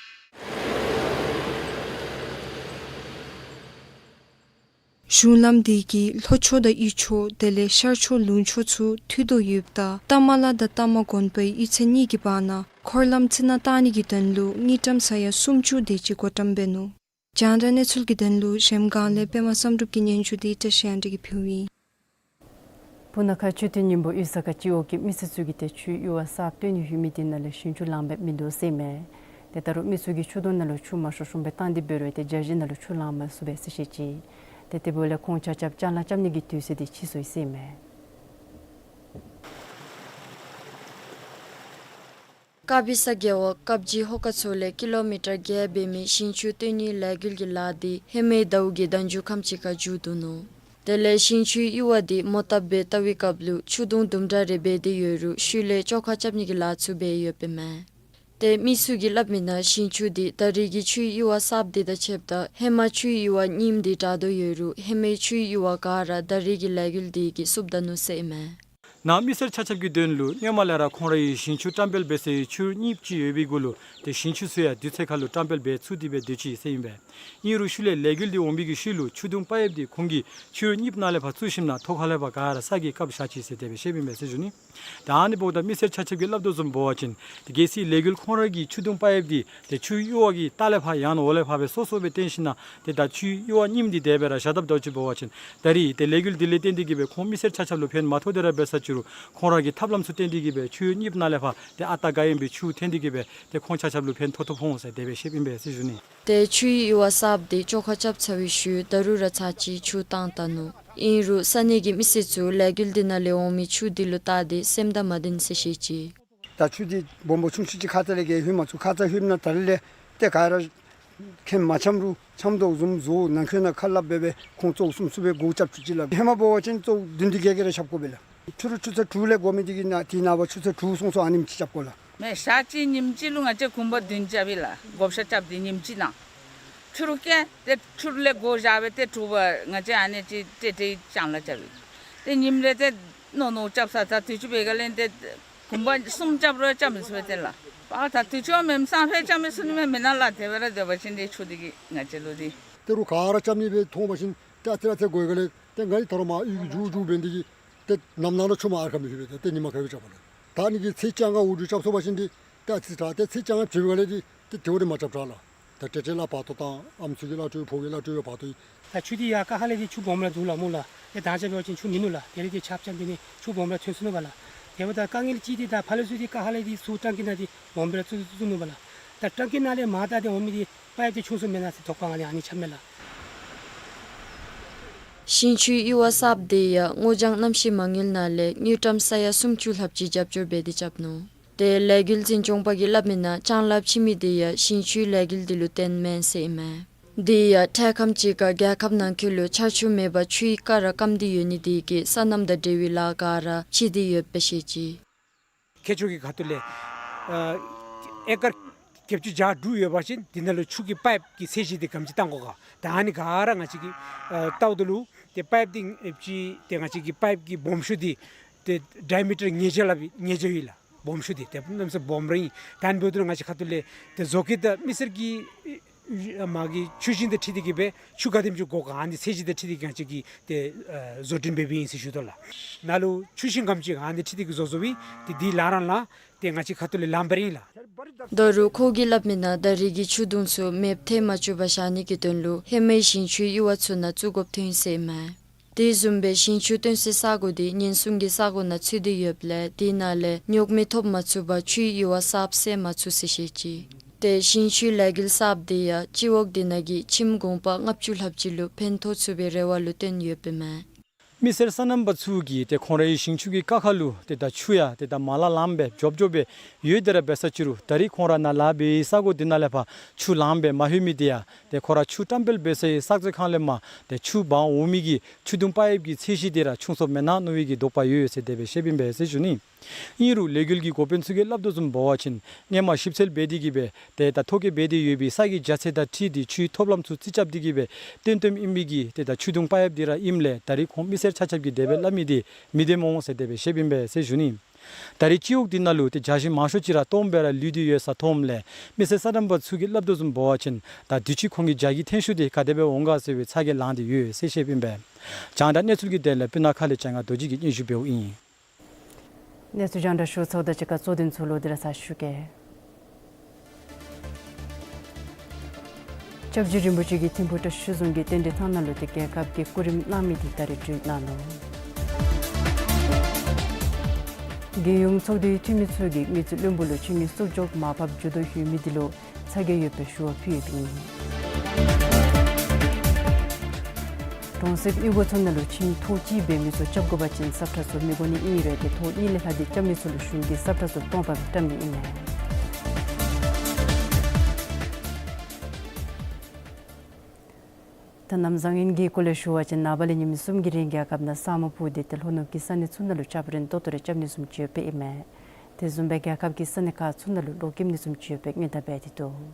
གཞུང་ལམ་འདི་གིས་ལྷོ་ཕྱོགས་དང་དབུས་ཕྱོགས་དེ་ལས་ཤར་ཕྱོགས་ལུང་ཕྱོགས་ཚུ་མཐུད་དོ་ཡོདཔ་ད་རྟ་མ་ལ་དང་རྟ་མ་དགོན་པའི་གཡུས་ཚན་གཉིས་ཀྱི་བར་ན་འཁོར་ལམ་རྩི་ནག་བཏང་ནི་གི་དོན་ལུ་དངུལ་ཀྲམ་ས་ཡ་སུམ་ཅུ་དེ་ཅིག་བགོ་བཀྲམ་འབད་ནུག། རྒྱང་བསྒྲགས་གནས་ཚུལ་གྱི་དོན་ལུ་གཞལམ་སྒང་ལས་པདྨ་བསམ་གྲུབ་ཀྱི་སྙན་ཞུ་འདི་བཀྲ་ཤིས་དབྱངས་སྒྲོན་གྱིས་ཕུལཝ་ཨིན། སྤུ་ན་ཁ་མཆོད་རྟེན་སྙིང་པོ་གཡུས་གསར་ཁ་སྤྱི་འོག་གི་མི་སེར་ཚུ་གིས་ཏེ་ཆུའི་གཡུར་བ་གསརཔ་བཏོན་ནི་ཡོད་མི་དེ་ནང་ལས་ཞིང་ཆུ་ལངམ་མིན་འདུག་ཟེར་མས། ཏེ་ད་རུང་མི་ཚུ་གིས་ཆུ་དོང་ནང་ལུ་ཆུ་མ་ཤོར་ཤོརཝ་སྦེ་བཏང་སྟེ་འབད་རུང་ཏེ་རྒྱ་གཞི་ནང་ལུ་ཆུ་ལང་མ་ཚུགས་པས་ཟེར་བཤད་ཅི། ཏེ་དེ་འབདཝ་ལས་ཁོང་ཆ་ཁྱབ་ཅ་ལ་རྐྱབ་ནི་གི་དུས་ཚོད་འདི་ཕྱིས་སོ་ཡི་ཟེར་མས། ཀ་བི་ས་རྒེད་འོག་ཀབ་ཇི་ཧོ་ཀ་ཚོ་ལས་ཀི་ལོ་མི་ཊར་བརྒྱད་འབད་མི་ཞིང་ཆུ་བཏོན་ནིའི་ལས་འགུལ་གྱི་ལཱ་འདི་ཧེ་མའི་ཟླཝ་གི་ཟླ་མཇུག་ཁམས་ཅིག་ཁར་མཇུག་བསྡུ་ནུག། དེ་ལས་ཞིང་ཆུའི་གཡུར་བ་འདི་མོ་བཏབ་སྦེ་བལྟ་བའི་སྐབས་ལུ་ཆུ་དུང་དུམ་གྲ་རེ་འབད་དེ་ཡོད་རུང་ཤུལ་ལས་བཅོ་ཁ་རྐྱབ་ནི་གི་ལཱ་ཚུ་འབད་ཡོདཔ་མས། ཏེ་མི་ཚུ་གིས་སླབ་མི་ནང་ཞིང་ཆུ་འདི་ད་རེས་ཀྱི་ཆུའི་གཡུར་བ་གསརཔ་འདི་དང་ཕྱདཔ་ད་ཧེ་མ་ཆུའི་གཡུར་བ་རྙིངམ་འདི་དྲག་དོ་ཡོད་རུང་ཧེ་མའི་ཆུའི་གཡུར་བ་ག་ར་ད་རེས་ཀྱི་ལས་འགུལ་འདི་གིས་བསུབ་ད་ནུག་ཟེར་ཨིན་མས། ནཱ་མི་སེར་ཆ་ཁྱབ་ཀྱི་དོན་ལུ་སྔོན་མ་ལས་ར་ཁོང་རའི་ཞིང་ཆུ་བཀྲམ་སྤེལ་འབད་སའི་ཆུ་རྙིངམ་ཅིག་ཡོད་པའི་གུ་ལུ་ཏེ་ཞིང་ཆུ་ཚུ་ཡང་དུས་ཚོད་ཁར་ལུ་བཀྲམ་སྤེལ་འབད་ཚུགས་ཏེ་སྦེ་སྡོད་ཅི་ཟེར་ཨིན་པས། ཨིན་རུང་ཤུལ་ལས་ལས་འགུལ་འདི་འོང་བའི་གི་ཤུལ་ལུ་ཆུ་བརྡུང་པའིཔ་འདི་ཁོང་གི་ཆུ་རྙིངམ་ནང་ལས་ཕར་བཙུགས་ཞིནམ་ན་ཐོག་ཁ་ལས་ཕར་ག་ར་ས་གིས་བཀབ་བཞག་ཅི་ཟེར་དེ་སྦེ་བཤདཔ་ཨིན་པས་ཟེར་ཞུ་ནི། ད་ཨ་ནི་འབདཝ་ད་མི་སེར་ཆ་ཁྱབ་ཀྱིས་སླབ་དོ་བཟུམ་འབད་བ་ཅིན་ཏེ་གལ་སྲིད་ལས་འགུལ་ཁོང་ར་གི་ཆུ་བརྡུང་པའིཔ་འདི་ཏེ་ཆུའི་གཡུར་བ་གི་ལྟག་ལས་ཕར་ཡང་ན་འོག་ལས་ཕར་སྦེ་སོ་སོ་སྦེ་བཏོན་ཞིནམ་ན་ཏེ་ད་ཆུའི་གཡུར་བ་རྙིངམ་འདི་དེ་སྦེ་ར་བཞག་དཔ་འདྲཝ་ཅིག་འབད་བ་ཅིན་ད་རེས་ཏེ་ལས་འགུལ་འདི་ལས་བརྟེན་ཏེ་གིས་སྦེ་ཁོང་མི་སེར་ཆ་ཁྱབ་ལུ་ཕན་མ་ཐོགས་ཏེ་ར་འབད་ས་ཅིག་རུང་ཁོང་ར་གི་ཐབས་ལམ་ཚུ་བརྟེན་ཏེ་གིས་སྦེ་ཆུའི་རྙིངམ་ནང་ལས་ཕར་ཏེ་ཨ་རྟག་ག་ཨིན་པའི་ཆུ་འཐོན་ཏེ་གིས་སྦེ་ཏེ་ཁོང་ཆ་ཁྱབ་ལུ་ཕན་ཐོགས་ཐོགས་འོང་ཟེར་དེ་སྦེ་བཤདཔ་ཨིན་པས་ཟེར་ཞུ་ནི། ཏེ་ཆུའི་གཡུར་བ་གསརཔ་འདི་བཅོ་ཁ་རྐྱབ་ཚར་བའི་ཤུལ་ད་རུང་ར་ཚར་གཅིག་ཆུ་བཏང་ད་ནུག། ཨིན་རུང་ས་གནས་ཀྱི་མི་སེར་ཚུ་ལས་འགུལ་འདི་ནང་ལས་འོང་མི་ཆུ་འདི་ལུ་བལྟ་སྟེ་སེམས་དང་མ་བདེན་ཟེར་བཤད་ཅི། ད་ཆུ་འདི་སྦོམ་སྦོམ་ཆུང་ཆུང་ཅིག་ཁ་ཙ་ལས་ཀྱི་ལྷོད་མ་ཚུགས། ཁ་ཙ་ལྷོདཔ་ད་ད་རེས་ལས་ཏེ་ག་ར་ཁེམ་མ་འཆམ་རུང་འཆམ་དོ་བཟུམ་བཟོ། ནང་འཁོད་ནང་ཁ་སླབ་སྦེ་སྦེ་ཁོང་ཙོགས་གསུམ་གསུམ་སྦེ་སྒོ་རྐྱབ་བཅུག་ཅི་ལགས། ཧེ་མ་འབད་བ་ཅིན་ཙོགས་བདུན་བདུན་བརྒྱད་བརྒྱད་ར་རྐྱབ་དགོ་པས་ལགས། ཕྱི་རུ་ཆུ་ཚོད་དྲུག་ལས་འགོར་མི་འདི་གིས་ནཱ་དེ་ནངས་པ་ཆུ་ཚོད་དྲུག་སོང་སོང་ཨ་ནེམ་ཅིག་རྐྱབ་དགོ་ལགས། མེན་ཞག་གཅིག་ཉིནམ་གཅིག་ལུ་ང་བཅས་གུང་པ་བདུན་རྐྱབ་ཨིན་ལགས། བགོ་བཤའ་རྐྱབ་སྟེ་ཉིནམ་གཅིག་ནང་། ཕྱི་རུ་བསྐྱལ་ཏེ་ཕྱི་རུ་ལས་སྒོ་བཞག་སྦེ་ཏེ་དྲོ་པ་ང་བཅས་ཨ་ནི་ཅིག་ཏེ་ཏེ་ཅང་ལ་རྐྱབ་ཨིན། ཏེ་ཉིནམ་རེ་ཏེ་ནོར་ནོར་རྐྱབ་ས། ད་དུས་ཅི་འབད་ག་ལས་ཏེ་གུང་པ་གསུམ་རྐྱབ་རུང་རྐྱབ་མི་ཚུགས་པས་ཏེ་ལགས། པ་ད་དུས་ཅི་མེནམ་སང་ཕོད་རྐྱབ་མི་ཚུགས་ནི་མས། མེན་ན་ལགས། དེ་སྦེ་ར་སྡོད་པ་ཅིན་ཏེ་ཆུ་འདི་གིས་ང་བཅས་ལུ་འདི། ཏེ་རུང་ག་ར་རྐྱབ་ནི་སྦེ་མཐོང་བ་ཅིན་ཏེ་ཨ་ཙི་ར་ཨ་ཙི་སྒོ་ག་ལས་ཏེ་ང་གིས་ད་རུང་མར་གཡུར་གྱི་མཇུག་མཇུག་འབད་ནི་འདི་གིས་ཏེ་ནམ་ནངས་ལུ་ཆུ་མར་ཨར་ཁ་མི་ལྷོད་པས། ཏེ་ཏེ་ཉིན་མ་ཁ་གིས་རྐྱབ་པ་ལགས། ད་ཨ་ནི་གི་ཚེས་བཅོ་ལྔ་འོག་ལུ་རྐྱབ་སོང་པ་ཅིན་འདི་ཏེ་ཨ་ཙི་དྲག། ཏེ་ཚེས་བཅོ་ལྔ་བྱོན་པའི་སྒང་ལས་འདི་ཏེ་དེ་བ་འདི་མ་རྐྱབ་དྲག་ལགས། ད་ཏེ་ཏེ་ལཱ་བར་དོ་དང་ཨམ་སྲུ་གི་ལཱ་སྤྲོད་ཕོ་གི་ལཱ་སྤྲོད་བར་དོ་ད་ཆུ་འདི་ཡར་ཀ་ཧ་ལས་འདི་ཆུ་སྦོམ་ར་འདུག་ལགས་སྨོ་ལགས། ཏེ་ད་ཆ་འབད་བ་ཅིན་ཆུ་མིན་ནུག་ལགས། དེ་རིང་འདི་ཆརཔ་རྐྱབ་སྟེ་ནི་ཆུ་སྦོམ་ར་ཐོན་སོ་ནུག་པ་ལགས། དེ་འབདཝ་ད་དཀའ་ངལ་ཅིག་འདི་ད་ཕར་ལས་ཚུར་འདི་ཀ་ཧ་ལས་འདི་ཚུར་ཊང་ཀི་ནང་འདི་སྦོམ་ར་བཙུགས་བཙུགས་ནུག་པ་ལགས། ད་ཊང་ཀི་ནང་ལས་མར་བལྟ་སྟེ་འོང་མི་འདི་པའིཔ་འདི་ཆུང་སུ་མེན་ན་ཟེར་དོགས་པ་ང་ལས་ཨ་ནི་ཆགས་མས་ལགས། ཞིང་ཆུའི་གཡུར་བ་གསརཔ་འདི་ཡང་སྔོ་ལྗང་གནམ་གཤིས་མ་དངུལ་ནང་ལས་དངུལ་ཀྲམ་ས་ཡ་སུམ་ཅུ་ལྷགཔ་ཅིག་རྒྱབ་སྐྱོར་འབད་དེ་རྐྱབ་ནུག། ཏེ་ལས་འགུལ་འཛིན་སྐྱོང་པ་གིས་སླབ་མི་ནང་ཅ་ལ་ཕྱི་མི་འདི་ཡང་ཞིང་ཆུའི་ལས་འགུལ་འདི་ལུ་བརྟེན་མེན་ཟེར་ཨིན་མས། འདི་ཡང་འཕྲལ་ཁམས་ཅིག་ཁར་རྒྱལ་ཁབ་ནང་འཁོད་ལུ་ཆར་ཆུ་མེད་པར་ཆུའི་ཀ་ར་སྐམ་སྟེ་ཡོད་ནི་འདི་གིས་སོ་ནམ་དང་འབྲེལ་བའི་ལཱ་ག་ར་ཕྱེ་སྟེ་ཡོདཔ་སྦེ་བཤད་ཅི། མཁས་མཆོག་གི་ཁ་ཐུག་ལས་ཨ་ཨེ་ཀར་བརྒྱད་ཅུ་གྱ་དྲུག་ཡོད་པ་ཅིན་འདི་ནང་ལུ་ཆུ་གི་པའིཔ་གི་ཚད་གཞི་འདི་ག་དེམ་ཅིག་བཏང་དགོ་ག། ད་ཨ་ནི་ག་ར་ང་བཅས་ཀྱིས་ཨ་བལྟཝ་ད་ལུ་ཏེ་པའིཔ་འདི་ཨེ་ཅིག་ཏེ་ང་བཅས་ཀྱི་པའིཔ་གི་སྦོམ་ཤོས་འདི་ཏེ་ཌའི་མི་ཊར་ཉིས་བརྒྱ་ལྷགཔ་ཉིས་བརྒྱ་ཡོད་ལགས། སྦོམ་ཤོས་འདི་ཏེ་གནམ་མེད་ས་མེད་སྦོམ་ར་ཨིན། ད་ཨ་ནི་འབདཝ་ད་ང་བཅས་ཁ་ཐུག་ལས་ཏེ་བཟོ་བཀོད་དང་མི་སེར་གྱི་མ་གི་ཆུ་ཞིང་དང་འཁྲིལ་ཏེ་གིས་སྦེ་ཆུ་ག་དེམ་ཅིག་དགོ་ག་ཨ་ནི་ཚད་གཞི་དང་འཁྲིལ་ཏེ་གིས་ང་བཅས་ཀྱིས་ཏེ་ཨ་བཟོ་སྐྲུན་འབད་འབདཝ་ཨིན་ཟེར་ཞུ་དོ་ལགས། ནཱ་ལུ་ཆུ་ཞིང་ག་དེམ་ཅིག་ཨ་ནི་འཁྲིལ་ཏེ་གིས་བཟོ་བཟོཝ་ཨིན། ཏེ་འདི་ལགས་རང་ལགས། ཏེ་ང་བཅས་ཁ་ཐུག་ལས་ལངམ་སྦེ་ར་ཨིན་ལགས། ད་རུང་ཁོ་གིས་སླབ་མི་ནང་ད་རེས་ཀྱི་ཆུ་བརྡུང་ཚུ་མེདཔ་ཐལ་མ་བཅུག་པར་བཞག་ནི་གི་དོན་ལུ་ཧེ་མའི་ཞིང་ཆུའི་གཡུར་བ་ཚུ་ནང་བཙུགས་དགོཔ་ཐོན་ཟེར་ཨིན་མས། དེ་བཟུམ་སྦེ་ཞིང་ཆུ་བཏོན་སའི་ས་གོ་འདི་ཉེན་སྲུང་གི་ས་གོ་ནང་ཚུད་དེ་ཡོདཔ་ལས་དེ་ནང་ལས་རྙོག་མི་ཐོབ་མ་ཚུགས་པར་ཆུའི་གཡུར་བ་གསརཔ་བསལ་མ་ཚུགས་ཟེར་བཤད་ཅི། ཏེ་ཞིང་ཆུའི་ལས་འགུལ་གསརཔ་འདི་ཡང་སྤྱི་འོག་འདི་ནང་གི་ཁྱིམ་གུང་པ་ལྔ་བཅུ་ལྷགཔ་ཅིག་ལུ་ཕན་ཐོགས་ཚུགས་པའི་རེ་བ་ལུ་བརྟེན་ཡོདཔ་ཨིན་མས། མི་སེར་སོ་ནམ་པ་ཚུ་གིས་ཏེ་ཁོང་རའི་ཞིང་ཆུ་གི་ཀ་ཁ་ལུ་ཏེ་ད་ཆུ་ཡང་ཏེ་ད་མ་ལང་ལངམ་སྦེ་འཇོབ་འཇོབ་སྦེ་ཡོད་དེ་ར་འབད་ས་ཅིག་རུང་ད་རེས་ཁོང་ར་ནཱ་ལཱ་འབད་བའི་ས་གོ་འདི་ནང་ལས་ཕར་ཆུ་ལངམ་སྦེ་མ་ལྷོད་མི་འདི་ཡང་ཏེ་ཁོང་ར་ཆུ་བཀྲམ་སྤེལ་འབད་སའི་ས་རྩ་ཁང་ལས་མར་ཏེ་ཆུ་འབག་འོང་མི་གི་ཆུ་བརྡུང་པའིཔ་གི་ཚད་གཞི་འདི་ར་ཆུང་སུ་མེན་ན་མནོ་བའི་གི་དོགས་པ་ཡོད་ཟེར་དེ་སྦེ་བཤདཔ་ཨིན་པས་ཟེར་ཞུ་ནི། ཨིན་རུང་ལས་འགུལ་གྱི་འགོ་དཔོན་ཚུ་གིས་སླབ་དོ་བཟུམ་འབད་བ་ཅིན་སྔོན་མ་ཞིབ་འཚོལ་འབད་དེ་གིས་སྦེ་ཏེ་ད་ཐོ་བཀོད་འབད་དེ་ཡོད་པའི་ས་གི་རྒྱ་ཚད་དང་འཁྲིལ་ཏེ་ཆུའི་ཐོབ་ལམ་ཚུ་རྩིས་རྐྱབ་སྟེ་གིས་སྦེ་བཏོན་བཏོནམ་ཨིན་མི་གི་ཏེ་ད་ཆུ་བརྡུང་པའིཔ་འདི་ར་ཨིནམ་ལས་ད་རེས་ཁོང་མི་སེར་ཆ་ཁྱབ་ཀྱིས་དེ་སྦེ་སླབ་མི་འདི་མི་བདེནམ་འོང་ཟེར་དེ་སྦེ་བཤདཔ་ཨིན་པས་ཟེར་ཞུ་ནི། ད་རེས་སྤྱི་འོག་འདི་ནང་ལུ་ཏེ་རྒྱ་གཞི་མང་ཤོས་ཅིག་ར་སྟོངམ་སྦེ་ར་ལུས་ཏེ་ཡོད་ས་མཐོངམ་ལས་མི་སེར་སོ་ནམ་པ་ཚུ་གིས་སླབ་དོ་བཟུམ་འབད་བ་ཅིན་ད་དུས་ཅི་ཁོང་གི་རྒྱ་གཞི་ཐོན་ཤུགས་འདི་ག་དེ་སྦེ་འོང་ག་ཟེར་བའི་ཚ་གྱང་ལངས་ཏེ་ཡོད་ཟེར་བཤདཔ་ཨིན་པས། རྒྱང་བསྒྲགས་གནས་ཚུལ་གྱི་དོན་ལས་སྤུ་ན་ཁ་ལས་ལྕང་ག་རྡོ་རྗེ་གིས་སྙན་ཞུ་འབདཝ་ཨིན། གནས་ཚུལ་རྒྱང་བསྒྲགས་ཞུ་ཚརཝ་དང་གཅིག་ཁར་གཙོ་དོན་ཚུ་ལོག་སྟེ་ར་ཚར་ཞུ་གེ། སྐྱབས་རྗེ་རིན་པོ་ཆེ་གིས་ཐིམ་ཕུག་བཀྲ་ཤིས་རྫོང་གི་རྟེན་འབྲེལ་ཐང་ནང་ལུ་ཏེ་རྒྱལ་ཁབ་ཀྱི་སྐུ་རིམ་གནང་མི་དེ་ད་རེས་གྲོལ་གནང་ནུག། རྒྱལ་ཡོངས་ཚོགས་འདུའི་འཐུས་མི་ཚུ་གིས་མི་རྩིས་བློན་པོ་ལུ་ཆིངས་ཡིག་སྲུབ་འཇོག་མར་ཕབ་འགྱོ་དོ་ཡོད་མི་དེ་ལུ་ཚ་གྱང་ཡོད་པའི་ཞུ་བ་ཕུལ་ཡོདཔ་ཨིན། གྲོང་གསེབ་གཡུས་སྒོ་ཚུ་ནང་ལུ་ཁྱིམ་ཐོག་གཅིག་འབད་མི་ཚུ་རྐྱབ་དགོ་པ་ཅིན་སབ་ཁྲ་ཚུ་མི་དགོ་ནི་ཨིན་རུང་ཏེ་ཐོག་གཉིས་ལས་ལྷག་སྟེ་རྐྱབ་མི་ཚུ་ལུ་གཞུང་གིས་སབ་ཁྲ་ཚུ་སྟོང་པ་སྦེ་བཀྲམ་ནི་ཨིན་མས། ད་གནམ་བཟང་ངན་གྱི་སྐོར་ལས་ཞུ་བ་ཅིན་ནངས་པ་ལས་ཉིནམ་གསུམ་གྱི་རིང་རྒྱལ་ཁབ་ནང་ས་སྨུག་ཕུབ་སྟེ་ཏེ་ལྷོ་ནུབ་ཀྱི་ས་གནས་ཚུ་ནང་ལུ་སྐྱ་རེངས་ཏོག་ཏོ་རེ་རྐྱབ་ནི་བཟུམ་ཅིག་ཡོདཔ་ཨིན་མས། དེ་བཟུམ་སྦེ་རྒྱལ་ཁབ་ཀྱི་ས་གནས་ཁག་ཚུ་ནང་ལུ་གློག་ཀྱི་མེ་ཤིང་ཚུ་ཡོདཔ་སྦེ་ཉེན་བརྡ་འབད་དེ་འདུག།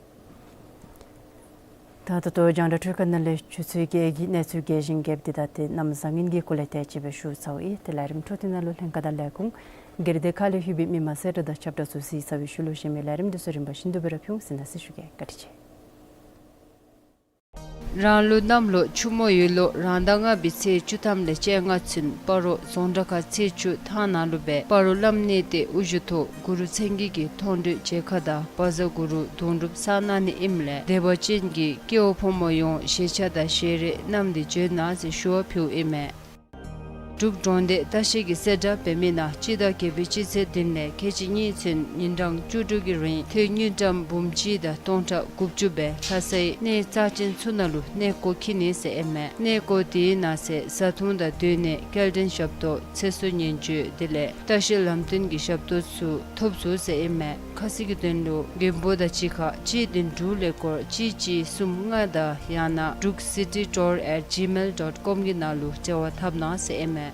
ད་ད་ལྟོ་རྒྱང་བསྒྲགས་འཕྲུལ་ཁང་ནང་ལས་ཆུ་ཚོད་བརྒྱད་ཀྱི་གནས་ཚུལ་རྒྱས་ཤིང་རྒྱསཔ་འདི་དང་དེ་གནམ་བཟང་ངན་གྱི་སྐོར་ལས་དེ་ཅིག་སྦེ་ཞུ་ཚརཝ་ཨིན། ཏེ་ལས་རིམ་འཕྲོ་མཐུད་ནང་ལུ་ལྷན་ཁག་དང་ལས་ཁུངས་སྒེར་སྡེ་ཁག་ལས་ལྷོད་པའི་མི་མང་གསལ་བསྒྲགས་དང་ཁྱབ་བསྒྲགས་ཚུ་གཟིགས་ཚར་བའི་ཤུལ་ལུ་གཞན་མི་ལས་རིམ་འདི་ཚུ་རིམ་པ་བཞིན་དུ་སྦེ་ར་ཕུལ་འོང་ཟེར་གནང་ཟེར་ཞུ་གེ། བཀའ་དྲིན་ཆེ། རང་ལུགས་གནམ་ལོ་ཆུ་མོ་ཡོས་ལོ་རང་ཟླ་ལྔ་པའི་ཚེས་བཅུ་ཐམ་ལས་བཅོ་ལྔ་ཚུན་སྤ་རོ་རྫོང་བྲག་མཁར་ཚེས་བཅུ་ཐང་ནང་ལུ་སྦེ་སྤ་རོ་བླམ་གནས་བརྟན་དབུ་བཞུགས་ཐོག་གུ་རུ་མཚན་བརྒྱད་ཀྱི་མཐོང་གྲོལ་མཇལ་ཁ་དང་བཛྲ་གུ་རུ་དུང་སྒྲུབ་གསན་གནང་ནི་ཨིནམ་ལས་དད་པ་ཅན་གྱི་སྐྱེ་བོ་ཕོ་མོ་ཡོངས་ཞལ་ཆས་དང་ཞལ་རས་བསྣམས་ཏེ་བྱོན་གནང་ཟེར་ཞུ་བ་ཕུལཝ་ཨིན་མས། འབྲུག་གྲོང་སྡེ་ལྟ་བཤལ་གྱིས་གསལ་བསྒྲགས་འབད་མི་ནང་སྤྱི་ཟླ་བརྒྱད་པའི་སྤྱི་ཚེས་བདུན་ལས་ཁལ་གཅིག་གཉིས་ཚུན་ཉིན་གྲངས་བཅུ་དྲུག་གི་རིང་ཐོན་དངུལ་ཀྲམ་འབུམ་གཅིག་དང་སྟོང་ཕྲག་དགུ་བཅུ་སྦེ་ལྷ་སའི་གནས་རྩ་ཅན་ཚུ་ནང་ལུ་གནས་སྐོར་འཁྱིད་ནི་ཟེར་ཨིན་མས། གནས་སྐོར་དེའི་ནང་གསེས་བཟའ་འཐུང་དང་སྡོད་གནས་སྐྱེལ་འདྲེན་ཞབས་ཏོག་ཚེ་སྲོག་ཉེན་བཅོལ་དེ་ལས་ལྟ་བཤལ་ལམ་སྟོན་གྱི་ཞབས་ཏོག་ཚུ་ཐོབ་ཚུགས་ཟེར་ཨིན་མས། ཁ་གསལ་གྱི་དོན་ལུ་མགོན་པོ་དང་གཅིག་ཁར་གཅིག་བདུན་དྲུག་ཀླད་ཀོར་གཅིག་གཅིག་གསུམ་ལྔ་དང་ཡང་ན་druk city tour at gmail dot com གི་ནང་ལུ་འབྲེལ་བ་འཐབ་གནང་ཟེར་ཨིན་མས།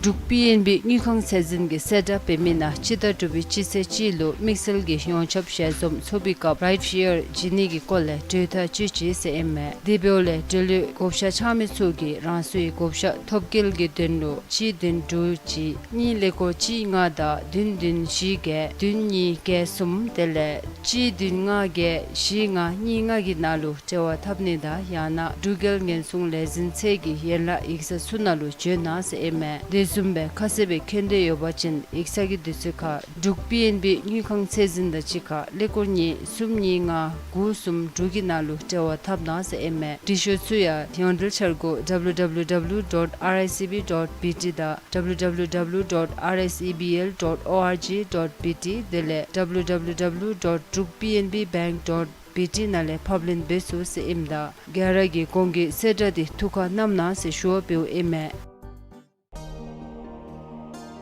འབྲུག་པི་ཨེན་བི་དངུལ་ཁང་ཚད་འཛིན་གྱིས་གསལ་བསྒྲགས་འབད་མི་ནང་སྤྱི་ཟླ་དྲུག་པའི་སྤྱི་ཚེས་གཅིག་ལུ་དམིགས་བསལ་གྱི་ཡོངས་ཁྱབ་ཞལ་འཛོམས་ཚོགས་པའི་སྐབས་རའིཌ་ཤེར་བྱིན་ནི་གི་སྐོར་ལས་གྲོས་ཐག་བཅད་ཅི་ཟེར་ཨིན་མས། དེ་འབདཝ་ལས་འབྲེལ་ཡོད་བགོ་བཤའ་འཆང་མི་ཚུ་གིས་རང་སོའི་བགོ་བཤའ་ཐོབ་སྐལ་གྱི་དོན་ལུ་གཅིག་བདུན་དྲུག་གཅིག་གཉིས་ཀླད་ཀོར་གཅིག་ལྔ་དང་བདུན་བདུན་བཞི་བརྒྱད་བདུན་གཉིས་བརྒྱད་གསུམ་དེ་ལས་གཅིག་བདུན་ལྔ་བརྒྱད་བཞི་ལྔ་གཉིས་ལྔ་གི་ནང་ལུ་འབྲེལ་བ་འཐབ་ནི་དང་ཡང་ན་འབྲུག་རྒྱལ་ཉེན་སྲུང་ལས་འཛིན་ཚད་ཀྱི་ཡན་ལག་ཡིག་ཚང་ཚུ་ནང་ལུ་བྱོན་གནང་ཟེར་ཨིན་མས། དེ་བཟུམ་སྦེ་ཁ་གསལ་སྦེ་མཁྱེན་འདོད་ཡོད་པ་ཅིན་ཡིག་ཚང་གི་དུས་ཚོད་ཁར་འབྲུག་པི་ཨེན་བི་དངུལ་ཁང་ཚད་འཛིན་དང་གཅིག་ཁར་ཀླད་ཀོར་གཉིས་གསུམ་གཉིས་ལྔ་དགུ་གསུམ་དྲུག་གི་ནང་ལུ་འབྲེལ་བ་འཐབ་གནང་ཟེར་ཨིན་མས། འབྲི་ཤོག་ཚུ་ཡང་ཡོངས་འབྲེལ་འཆར་སྒོ་W W W dot R I C B dot B T དང་W W W dot R S E B L dot org dot B T དེ་ལས་W W W dot druk P N B bank dot B T ནང་ལས་ཕབ་ལེན་འབད་ཚུགས་ཟེར་ཨིནམ་ད་ག་ར་གིས་གོང་གི་གསལ་བསྒྲགས་འདི་ཐུགས་ཁར་བསྣམ་གནང་ཟེར་ཞུ་བ་འབདཝ་ཨིན་མས།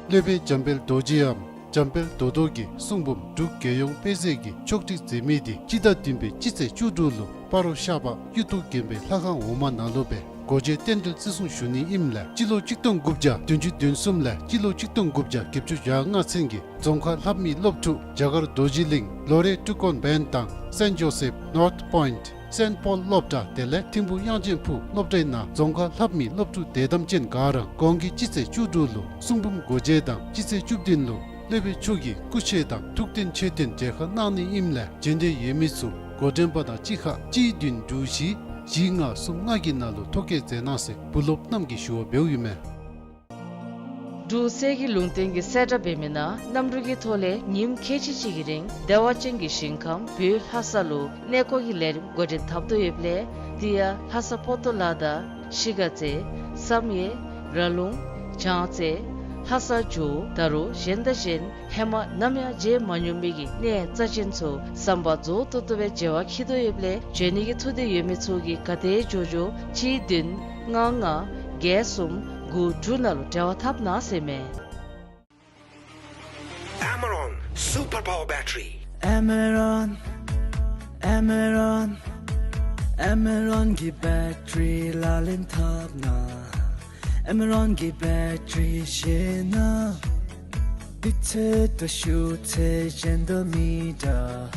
སློབ་དཔོན་འཇམ་དཔལ་རྡོ་རྗེའམ་འཇམ་དཔལ་རྡོ་རྡོ་གི་གསུང་འབུམ་འབྲུག་རྒྱལ་ཡོངས་དཔེ་མཛོད་ཀྱིས་ཕྱོགས་སྒྲིག་མཛད་མི་འདི་སྤྱི་ཟླ་བདུན་པའི་སྤྱི་ཚེས་བཅུ་དྲུག་ལུ་སྤ་རོ་ཤར་པ་གཡུ་ཐོག་དགོན་པའི་ལྷ་ཁང་འོག་མ་ནང་ལུ་སྦེ་སྒོ་འབྱེད་རྟེན་འབྲེལ་བརྩི་སྲུང་ཞུ་ནི་ཨིནམ་ལས་སྤྱི་ལོ་གཅིག་སྟོང་དགུ་བརྒྱ་བདུན་ཅུ་དོན་གསུམ་ལས་སྤྱི་ལོ་གཅིག་སྟོང་དགུ་བརྒྱ་བརྒྱད་ཅུ་གྱ་ལྔ་ཚུན་གྱི་རྫོང་ཁ་ལྷབ་མི་སློབ་ཕྲུག་རྒྱ་གར་རྡོ་རྗེ་གླིང་ལོ་རེ་ཊུ་ཀོན་བཱན་དང་སེནཊ་ཇོ་སེཕ་ནོརཐ་པོའིནཊ་སེནཊ་པོལ་སློབ་གྲྭ་དེ་ལས་ཐིམ་ཕུག་དབྱངས་ཅན་ཕུག་སློབ་གྲྭའི་ནང་རྫོང་ཁ་ལྷབ་མི་སློབ་ཕྲུག་དད་དམ་ཅན་ག་ར་གོང་གི་སྤྱི་ཚེས་བཅུ་དྲུག་ལུ་གསུང་འབུམ་སྒོ་འབྱེད་དང་སྤྱི་ཚེས་བཅུ་བདུན་ལུ་སློབ་དཔོན་མཆོག་གི་སྐུ་ཆས་དང་ཐུགས་རྟེན་མཆོད་རྟེན་མཇལ་ཁ་གནང་ནི་ཨིནམ་ལས་བྱོན་འདོད་ཡོད་མི་ཚུ་འགོ་འདྲེན་པ་དང་གཅིག་ཁར་གཅིག་བདུན་དྲུག་བཞི་བཞི་ལྔ་གསུམ་ལྔ་གི་ནང་ལུ་ཐོ་བཀོད་མཛད་གནང་ཟེར་བུ་སློབ་རྣམས་ཀྱིས་ཞུ་བ་འབདཝ་ཨིན་མས། འབྲུག་གསེར་གྱི་ལུང་བསྟན་གྱིས་གསལ་བསྒྲགས་འབད་མི་ནང་གནམ་གྲུ་གི་ཐོག་ལས་ཉིནམ་ཁལ་གཅིག་གཅིག་གི་རིང་བདེ་བ་ཅན་གྱི་ཞིང་ཁམས་བོད་ལྷ་ས་ལུ་གནས་སྐོར་གྱི་ལས་རིམ་འགོ་འདྲེན་འཐབ་དོ་ཡོདཔ་ལས་དེ་ཡང་ལྷ་ས་པོ་ཏོ་ལ་དང་གཞིས་ཀ་རྩེ་བསམ་ཡས་ར་ལུང་བྱང་རྩེ་ལྷ་ས་ཇོ་བོ་ད་རུང་གཞན་དང་གཞན་ཧེ་མ་ནམ་ཡང་མཇལ་མ་མྱོང་མི་གི་གནས་རྩ་ཅན་ཚུ་ཟམ་པ་རྫོགས་ཏོག་ཏོ་སྦེ་མཇལ་བར་འཁྱིད་དོ་ཡོདཔ་ལས་བྱོན་ནི་གི་ཐུགས་འདོད་ཡོད་མི་ཚུ་གིས་ག་དེ་མགྱོགས་མགྱོགས་གཅིག་བདུན་ལྔ་ལྔ་བརྒྱད་གསུམ་དགུ་དྲུག་ནང་ལུ་འབྲེལ་བ་འཐབ་གནང་ཟེར་མས། Amaron Super Power Battery. Amaron, Amaron, Amaron གི་བེ་ཊི་རི་ལག་ལེན་འཐབ་ན། Amaron གི་བེ་ཊི་རི་ཤེས་ན། དུས་ཚོད་དང་ཤུགས་ཚད་གཞན་དང་མི་འདྲ།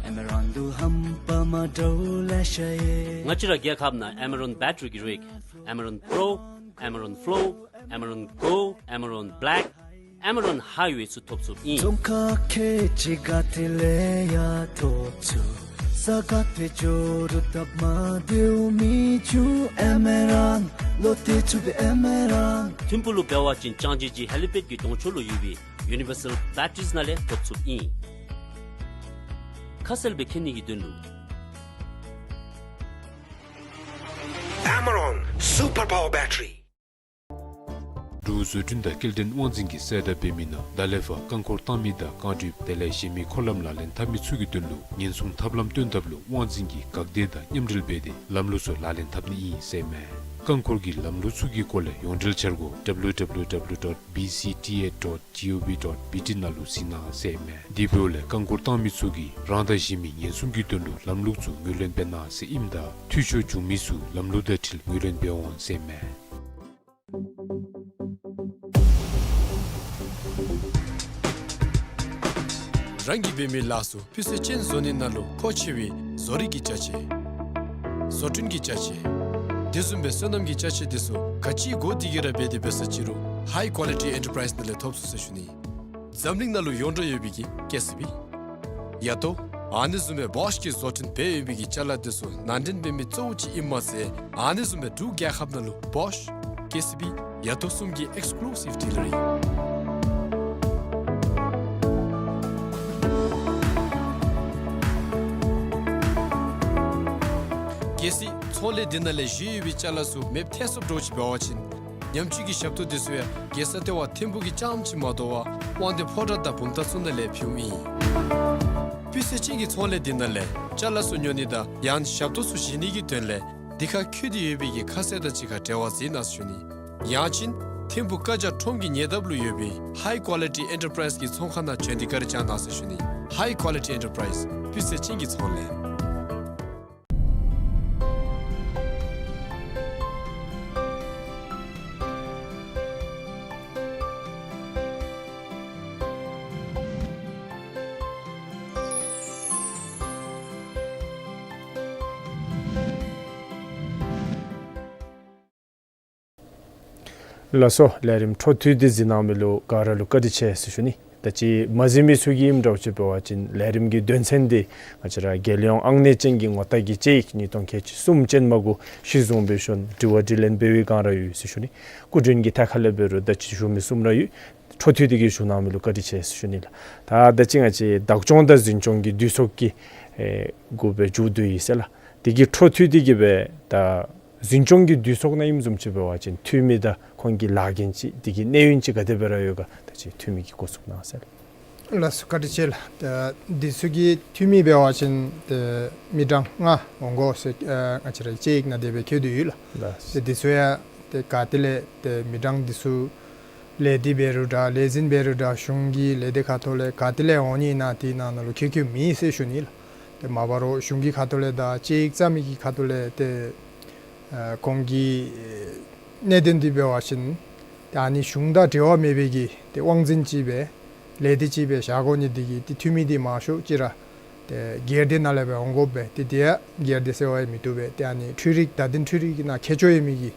Amaron དུ་རྣམ་པ་མ་འདྲཝ་ལེ་ཤ་ཡོད། ང་བཅས་ར་རྒྱལ་ཁབ་ནང་Amaron བེ་ཊི་རི་གི་རིགས་Amaron Pro, Amaron Flow, Amaron Go, Amaron Black, Amaron Highway ཚུ་ཐོབ་ཚུགསཔ་ཨིན། རྫོང་ཁག་ཁལ་གཅིག་ག་ཏེ་ལས་ཡང་ཐོབ་ཚུགས། ས་ག་ཏེ་འགྱོ་རུང་སྟབས་མ་བདེཝ་མི་འབྱུང་། Amaron ལུ་བལྟ་ཚུགས་པའི་Amaron། ཐིམ་ཕུག་ལུ་འབད་བ་ཅིན་ལྕང་སྦྱིས་ཀྱི་ཧེ་ལི་པེཌ་ཀྱི་གདོང་ཕྱོགས་ལུ་ཡོད་པའི་Universal Batteries ནང་ལས་ཐོབ་ཚུགསཔ་ཨིན། ཁ་གསལ་སྦེ་མཁྱེན་ནི་གི་དོན་ལུ། Amaron Super Power Battery། འབྲུག་བཟོ་སྐྲུན་དང་སྐྱེལ་འདྲེན་དབང་འཛིན་གྱིས་གསལ་བསྒྲགས་འབད་མི་ནང་ད་ལས་ཕར་རྐང་འཁོར་བཏང་མི་དང་རྐང་གྲུད་དེ་ལས་གཞན་མི་འཁོར་ལམ་ལག་ལེན་འཐབ་མི་ཚུ་གི་དོན་ལུ་ཉེན་སྲུང་ཐབས་ལམ་སྟོན་ཐབས་ལུ་དབང་འཛིན་གྱིས་འགག་སྡེ་དང་མཉམ་འབྲེལ་འབད་དེ་ལམ་ལུགས་ཚུ་ལག་ལེན་འཐབ་ནི་ཨིན་ཟེར་མས། རྐང་འཁོར་གྱི་ལམ་ལུགས་ཚུ་གི་སྐོར་ལས་ཡོངས་འབྲེལ་འཆར་སྒོ་W W W dot B C T A dot G O V dot B T ནང་ལུ་གཟིགས་གནང་ཟེར་མས། དེ་འབདཝ་ལས་རྐང་འཁོར་བཏང་མི་ཚུ་གིས་རང་དང་གཞན་མི་ཉེན་སྲུང་གི་དོན་ལུ་ལམ་ལུགས་ཚུ་ངོས་ལེན་འབད་གནང་ཟེར་ཨིནམ་ད་འཐུས་ཤོར་བྱུང་མི་ཚུ་ལམ་ལུགས་དང་འཁྲིལ་ངོས་ལེན་འབད་འོང་ཟེར་མས། རང་གིས་འབད་མི་ལཱ་ཚུ་སྤུས་ཚད་ཅན་བཟོ་ནི་ནང་ལུ་མཁོ་ཆེ་བའི་བཟོ་རིག་གི་ཅ་ཆས། བཟོ་སྐྲུན་གྱི་ཅ་ཆས། དེ་བཟུམ་སྦེ་སོ་ནམ་གྱི་ཅ་ཆས་དེ་ཚུ་ག་ཅི་དགོ་དེ་གིས་ར་འབད་དེ་འབད་ས་ཅིག་རུང་ཧའི་ཀོ་ལི་ཊི་ཨེན་ཊར་པ་རའིཛ་ནང་ལས་ཐོབ་ཚུགས་ཟེར་ཞུ་ནི། འཛམ་གླིང་ནང་ལུ་ཡོངས་གྲགས་ཡོད་པའི་གི་ཀེ་སི་བི། ཡ་ཏོ། ཨ་ནི་བཟུམ་སྦེ་བོཤ་གིས་བཟོ་སྐྲུན་འབད་ཡོད་པའི་གི་ཅ་ལ་དེ་ཚུ་ནང་འདྲེན་འབད་མི་གཙོ་བོ་ཅིག་ཨིནམ་མ་ཚད་ཨ་ནི་བཟུམ་སྦེ་འབྲུག་རྒྱལ་ཁབ་ནང་ལུ་བོཤ་ཀེ་སི་བི་ཡ་ཏོ་གསུམ་གྱི་ཨེགསི་ཀུ་ལུ་སིབ་ཌི་ལར་ཨིན། གལ་སྲིད་ཚོང་ལས་འདི་ནང་ལས་བཞེས་ཡོད་པའི་ཅ་ལ་ཚུ་མེདཔ་ཐལ་སོཔ་འདྲཝ་ཅིག་འབད་བ་ཅིན་ཉམས་བཅོས་ཀྱི་ཞབས་ཏོག་དེ་ཚུ་ཡང་རྒྱལ་ས་ལྟེ་བ་ཐིམ་ཕུག་གི་རྐྱངམ་ཅིག་མ་དོ་བར་དབང་འདུས་ཕོ་བྲང་དང་བུམ་ཐང་ཚུ་ནང་ལས་ཕུལཝ་ཨིན། སྤུས་ཚད་ཅན་གྱི་ཚོང་ལས་འདི་ནང་ལས་ཅ་ལ་ཚུ་ཉོ་ནི་དང་ཡང་ཞབས་ཏོག་ཚུ་བཞེས་ནི་གི་དོན་ལས་འདི་ཁར་འཁོད་དེ་ཡོད་པའི་གི་ཁ་གསལ་དང་གཅིག་ཁར་འབྲེལ་བ་འཛིན་གནང་ཟེར་ཞུ་ནི། ཡང་ཅིན་ཐིམ་ཕུག་ཀ་ཇ་ཁྲོམ་གྱི་ཉེ་འདབས་ལུ་ཡོད་པའི་ཧའི་ཀོ་ལི་ཊི་ཨེན་ཊར་པ་རའིཛ་གི་ཚོང་ཁང་ནང་བྱོན་ཏེ་བཀའ་དྲིན་བསྐྱང་གནང་ཟེར་ཞུ་ནི། ཧའི་ཀོ་ལི་ཊི་ཨེན་ཊར་པ་རའིཛ་སྤུས་ཚད་ཅན་གྱི་ཚོང་ལས། ལགས་སོ། ལས་རིམ་འཕྲོ་མཐུད་དེ་གཟིགས་གནང་མི་ལུ་ག་ར་ལུ་བཀའ་དྲིན་ཆེ་ཟེར་ཞུ་ནི། ད་ཅི་མ་གཟིགས་མི་ཚུ་གིས་ཨིནམ་འདྲཝ་ཅིག་འབད་བ་ཅིན་ལས་རིམ་གྱི་དོན་ཚན་འདི་ང་བཅས་ར་རྒྱལ་ཡོངས་ཨང་གནས་ཅན་གྱི་ངོ་རྟགས་ཀྱི་དཔྱད་ཡིག་ཉིས་སྟོང་ཁལ་གཅིག་གསུམ་ཅན་མ་གུ་གཞི་བཟུང་འབད་ཞིནམ་དྲི་བ་དྲིས་ལན་འབད་བའི་སྒང་ར་ཡོད་ཟེར་ཞུ་ནི། སྐུ་མགྲོན་གྱིས་ཐད་ཁ་ལས་འབད་རུང་ད་ཅི་ཞུ་མི་གསུམ་ར་ཡོད། འཕྲོ་མཐུད་དེ་གིས་ཞུ་གནང་མི་ལུ་བཀའ་དྲིན་ཆེ་ཟེར་ཞུ་ནི་ལགས། ད་ད་ཅི་ང་བཅས་བདག་སྐྱོང་དང་འཛིན་སྐྱོང་གི་འདུས་ཚོགས་ཀྱི་ཨེ་གུ་སྦེ་མཇུག་བསྡུ་ཡི་ཟེར་ལགས། དེ་གི་འཕྲོ་མཐུད་དེ་གིས་སྦེ་ད་འཛིན་སྐྱོང་གི་འདུས་ཚོགས་ནང་ཨིནམ་བཟུམ་ཅིག་འབད་བ་ཅིན་འཐུས་མི་དང་ཁོང་གི་ལཱ་འགན་ཅིག་དེ་གི་གནས་ཡུན་ཅིག་ག་དེ་སྦེ་ར་ཡོད་ག་ད་ཅི་འཐུས་མི་གིས་འགོ་བཙུགས་གནང་ཟེར་ལགས། ལགས་སོ། བཀའ་དྲིན་ཆེ་ལགས། ད་འདི་ཚུ་གི་འཐུས་མི་འབད་བ་ཅིན་ཏེ་མི་གྲངས་ལྔ་འོང་དགོ་ཟེར་ཨ་ང་བཅས་ར་དཔྱད་ཡིག་ནང་དེ་སྦེ་བཀོད་དེ་ཡོད་ལགས། ལགས། ཏེ་འདི་ཚུ་ཡང་ཏེ་ག་ཏེ་ལས་ཏེ་མི་གྲངས་འདི་ཚུ་ལས་སྡེ་འབད་རུང་འདྲ་ལས་འཛིན་འབད་རུང་འདྲ་གཞུང་གི་ལས་སྡེ་ཁ་ཐུག་ལས་ག་ཏེ་ལས་འོང་ནི་ཨིན་ན་དེ་ནང་ན་ལུ་འཁོད་འཁོདཔ་མེད་ཟེར་ཞུ་ནི་ལགས། ཏེ་མ་པ་རོགས་གཞུང་གི་ཁ་ཐུག་ལས་དང་དཔྱད་ཡིག་བརྩམ་མི་གི་ཁ་ཐུག་ལས་ཏེ་ཨ་ཁོང་གི་ཨེ་གནད་དོན་འདི་འབད་བ་ཅིན་ཏེ་ཨ་ནི་གཞུང་དང་འབྲེལ་བ་མེད་པའི་གི་ཏེ་དབང་འཛིན་ཅིག་སྦེ་ལས་སྡེ་ཅིག་སྦེ་བཞག་དགོ་ནི་འདི་གིས་ཏེ་འཐུས་མི་འདི་མང་ཤོས་ཅིག་ར་ཏེ་སྒེར་སྡེ་ནང་ལས་སྦེ་འོང་དགོཔ་སྦེ་ཏེ་དེ་ཡང་སྒེར་སྡེ་ཟེར་བ་ཡང་མི་བཏུབ་པས། ཏེ་ཨ་ནི་འཕྲུལ་རིག་བརྡ་དོན་འཕྲུལ་རིག་གི་ནང་མཁས་མཆོག་ཡོད་མི་གི་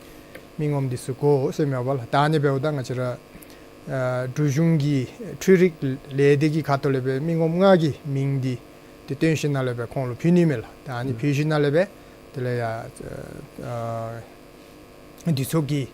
མི་ངོམ་འདི་ཚུ་དགོ་ཟེར་མས་པ་ལགས། ད་ཨ་ནི་འབདཝ་ད་ང་བཅས་ར་ཨ་འབྲུག་གཞུང་གི་འཕྲུལ་རིག་ལས་སྡེ་གི་ཁ་ཐུག་ལས་སྦེ་མི་ངོམ་ལྔ་གི་མིང་འདི་ཏེ་བཏོན་ཞིནམ་ལས་སྦེ་ཁོང་ལུ་ཕུལ་ནི་མས་ལགས། ད་ཨ་ནི་ཕུལ་ཞིནམ་ལས་སྦེ་དེ་ལས་ཡང་ཨ་འདུས་ཚོགས་ཀྱི་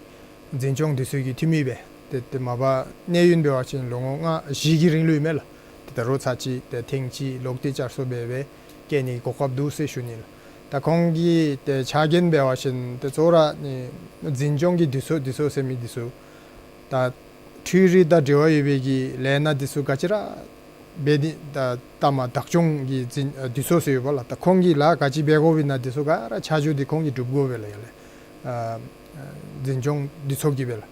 འཛིན་སྐྱོང་འདུས་ཚོགས་ཀྱི་འཐུས་མི་སྦེ་ཏེ་ཏེ་མ་པ་གནས་ཡུན་འབད་བ་ཅིན་ལོ་ངོ་ལྔ་བཞི་གི་རིང་ལུ་ཨིན་མས་ལགས། ཏེ་ད་རུང་ཚར་གཅིག་ཏེ་ཐེངས་གཅིག་ལོག་སྟེ་བསྐྱར་གསོ་འབད་སྦེ་བསྐྱལ་ནི་གོ་སྐབས་འདུག་ཟེར་ཞུ་ནི་ལགས། ད་ཁོང་གི་ཏེ་ཕྱག་འགན་འབད་བ་ཅིན་ཏེ་གཙོ་བོ་ར་ནི་འཛིན་སྐྱོང་གི་འདུས་ཚོགས་འདུས་ཚོགས་ཟེར་མི་འདི་ཚུ་ད་འཕྲུལ་རིག་དང་འབྲེལ་བ་ཡོད་པའི་གི་ལས་སྣ་འདི་ཚུ་ག་ཅི་ར་འབད་ནི་ད་ལྟ་མ་བདག་སྐྱོང་གི་འཛིན་ཨ་འདུས་ཚོགས་ཟེར་ཡོདཔ་ལགས། ད་ཁོང་གིས་ལཱ་ག་ཅི་འབད་དགོཔ་ཨིན་ན་འདི་ཚུ་ག་ར་ཆ་འཇོག་འདི་ཁོང་གིས་སྒྲུབ་དགོ་པས་ལགས། ཡ་ལས་ཨ་འཛིན་སྐྱོང་འདུས་ཚོགས་ཀྱིས་སྦེ་ལགས།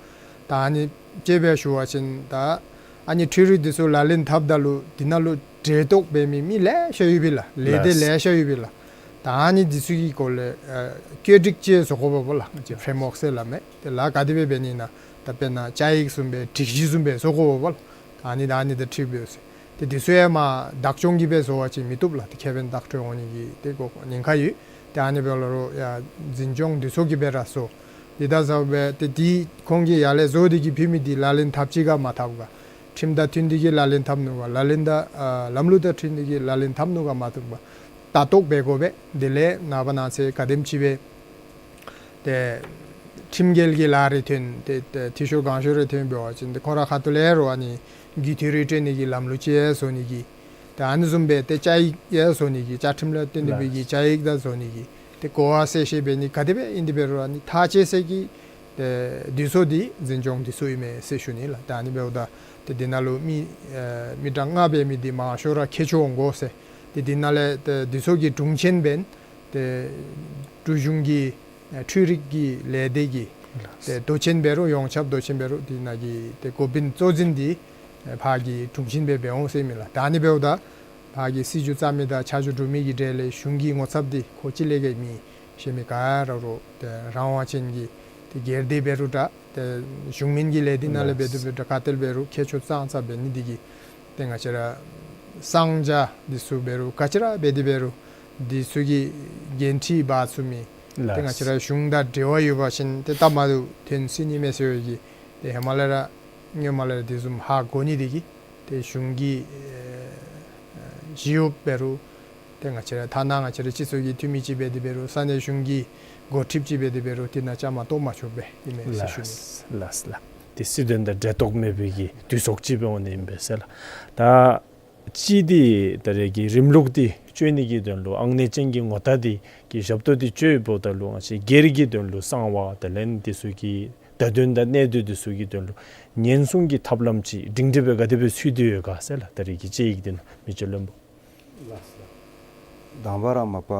ད་ཨ་ནི་དཔྱེ་སྦེ་ཞུ་བ་ཅིན་ད་ཨ་ནི་འཕྲུལ་རིག་འདི་ཚུ་ལག་ལེན་འཐབ་ད་ལུ་འདི་ནང་ལུ་འབྲེལ་གཏོགས་འབད་མི་མི་ལེ་ཤ་ཡོད་པས་ལགས། ལས་སྡེ་ལེ་ཤ་ཡོད་པས་ལགས། ད་ཨ་ནི་འདི་ཚུ་གི་སྐོར་ལས་ཨ་བཀོད་སྒྲིག་ཅིག་བཟོ་དགོཔ་སྦེ་ལགས། ཅིག་ཕྲེམ་ཝོརཀ་ཟེར་སླབ་མས། ཏེ་ལཱ་ག་དེ་སྦེ་འབད་ནི་ཨིན་ན་ད་དཔེར་ན་བཅའ་ཡིག་བཟུམ་སྦེ་སྒྲིག་གཞི་བཟུམ་སྦེ་བཟོ་དགོཔ་སྦེ་ལགས། ཨ་ནི་ད་ཨ་ནི་དང་འཁྲིལ་སྦེ་ཟེར། ཏེ་འདི་ཚུ་ཡང་མ་བདག་སྐྱོང་གིས་སྦེ་བཟོ་བ་ཅིན་མི་བཏུབ་ལགས། ཏེ་ཁེ་ཕན་བཏགས་གྲོལ་འོང་ནི་གི་ཏེ་གོ་ཉེན་ཁ་ཡོད། ཏེ་ཨ་ནི་འབདཝ་ད་ལུ་ཡ་འཛིན་སྐྱོང་འདུས་ཚོགས་ཀྱིས་སྦེ་ར་བཟོ། འདི་ད་བཟོ་སྦེ་ཏེ་འདི་ཁོང་གིས་ཡར་ལས་བཟོ་སྟེ་གིས་ཕུལ་མི་འདི་ལག་ལེན་འཐབ་ཅི་ག་མ་འཐབ་ག། ཁྲིམས་དང་མཐུན་ཏེ་གིས་ལག་ལེན་འཐབ་ནུག་ག། ལག་ལེན་དང་ཨ་ལམ་ལུགས་དང་མཐུན་ཏེ་གིས་ལག་ལེན་འཐབ་ནུག་ག་མ་འཐབ་ག། ལྟ་རྟོག་འབད་དགོ་པས། དེ་ལས་ནངས་པ་གནངས་ཚེ་ག་དེམ་ཅིག་སྦེ་ཏེ་ཁྲིམས་འགལ་གྱི་ལཱ་རེ་ཐོན་ཏེ་ཏེ་འཐུས་ཤོར་གང་ཤོར་རེ་ཐོན་འབད་བ་ཅིན་ཏེ་ཁོང་ར་ཁ་ཐུག་ལས་རོགས་ཨ་ནི་རྒུད་འཐུས་རེ་སྤྲོད་ནི་གི་ལམ་ལུགས་ཅིག་ཡང་བཟོ་ནི་གི། ཏེ་ཨ་ནི་བཟུམ་སྦེ་ཏེ་བཅའ་ཡིག་ཡང་བཟོ་ནི་གི། བཅའ་ཁྲིམས་ལུ་བརྟེན་ཏེ་འབད་གི་བཅའ་ཡིག་དང་བཟོ་ནི་གི། ཏེ་གོ་བ་གསལ་བཤད་འབད་ནི་ག་དེ་སྦེ་ཨིན་དེ་འབད་རུང་ཨ་ནི་ཐག་བཅད་ས་གི་ཏེ་འདུས་ཚོགས་འདི་འཛིན་སྐྱོང་འདུས་ཚོགས་ཨིན་མས་ཟེར་ཞུ་ནི་ལགས། ཏེ་ཨ་ནི་འབདཝ་ད་ཏེ་འདི་ནང་ལུ་མི་ཨེ་མི་གྲངས་ལྔ་འབད་མི་འདི་མང་ཤོས་ར་མཁས་མཆོག་འོང་དགོ་ཟེར། ཏེ་འདི་ནང་ལས་ཏེ་འདུས་ཚོགས་ཀྱི་དྲུང་ཆེན་འབད་ཏེ་འབྲུག་གཞུང་གི་ཨེ་འཕྲུལ་རིག་གི་ལས་སྡེ་གི་ཏེ་མདོ་ཆེན་འབད་རུང་ཡོངས་ཁྱབ་མདོ་ཆེན་འབད་རུང་འདི་ནང་གི་ཏེ་འགོ་དཔོན་གཙོ་འཛིན་འདི་ཨེ་ཕར་གྱི་དྲུང་ཆེན་སྦེ་འབད་འོང་ཟེར་མས་ལགས། ད་ཨ་ནི་འབདཝ་ད་ཕར་གྱི་སྲིད་བྱུས་བརྩམ་མི་དང་ཆ་འཇོག་སྒྲུབ་མི་གི་གྲས་ལས་གཞུང་གི་ངོ་ཚབ་འདི་ཁོ་གཅིག་ལས་ག་མེད། གཞན་མི་ག་ར་རོགས་ཏེ་རང་དབང་ཅན་གྱི་ཏེ་སྒེར་སྡེ་འབད་རུང་འདྲ་ཏེ་གཞུང་མིན་གྱི་ལས་སྡེ་ནང་ལས་འབད་དེ་འབད་རུང་འདྲ་ག་ཏེ་ལས་འབད་རུང་མཁས་མཆོག་ཙང་ཙ་འབད་ནི་འདི་གིས་ཏེ་ང་བཅས་ར་ གསང་རྒྱ་འདི་ཚུ་འབད་རུང་ག་ཅི་ར་འབད་དེ་འབད་རུང་འདི་ཚུ་གི་འགན་འཁྲི་འབག་ཚུགས་མི་ཏེ་ང་བཅས་ར་གཞུང་དང་འབྲེལ་བ་ཡོད་པ་ཅིན་ཏེ་ལྟ་མ་ལུ་ཐོན་སྲིད་ནི་མས་ཟེར་བའི་གི་ཏེ་ཧེ་མ་ལས་ར་སྔོན་མ་ལས་ར་དེ་བཟུམ་ཧ་གོ་ནི་དེ་གིས་ཏེ་གཞུང་གི་ཨེ་ཞི་གཡོགཔ་འབད་རུང་ཏེ་ང་བཅས་ར་ཐ་ན་ང་བཅས་ར་སྤྱི་ཚོགས་ཀྱི་འཐུས་མི་ཅིག་འབད་དེ་འབད་རུང་ས་གནས་གཞུང་གི་འགོ་ཁྲིདཔ་ཅིག་འབད་དེ་འབད་རུང་དེ་ནང་བཅའ་མར་གཏོགས་མ་ཆོགཔ་སྦེ་ཨིན་མས་ཟེར་ཞུ་ནི། ལགས་ལགས་ལགས། ཏེ་སྲིད་དོན་དང་འབྲེལ་གཏོགས་མེད་པའི་གི་འདུས་ཚོགས་ཅིག་འབད་འོང་ནི་ཨིན་པས་ཟེར་ལགས། ད་གཅིག་འདི་ད་རེས་ཀྱི་རིམ་ལུགས་འདི་སྤྱོད་ནི་གི་དོན་ལུ་ཨང་གནས་ཅན་གྱི་ངོ་རྟགས་འདི་གི་ཞབས་ཏོག་འདི་སྤྱོདཔ་ད་ལུ་ང་བཅས་སྒེར་གྱི་དོན་ལུ་གསང་བ་དེ་ལས་འདི་ཚུ་གི་བརྡ་དོན་དང་གནད་དོན་འདི་ཚུ་གི་དོན་ལུ་ཉེན་སྲུང་གི་ཐབས་ལམ་ཅིག་སྒྲིང་སྒྲི་སྦེ་ག་དེ་སྦེ་ཚུད་དེ་ཡོད་ག་ཟེར་ལགས། ད་རེས་ཀྱི་དཔྱད་ཡིག་འདི་ནང་མི་རྗེ་བློན་པོ། དང་པ་ར་མ་པ་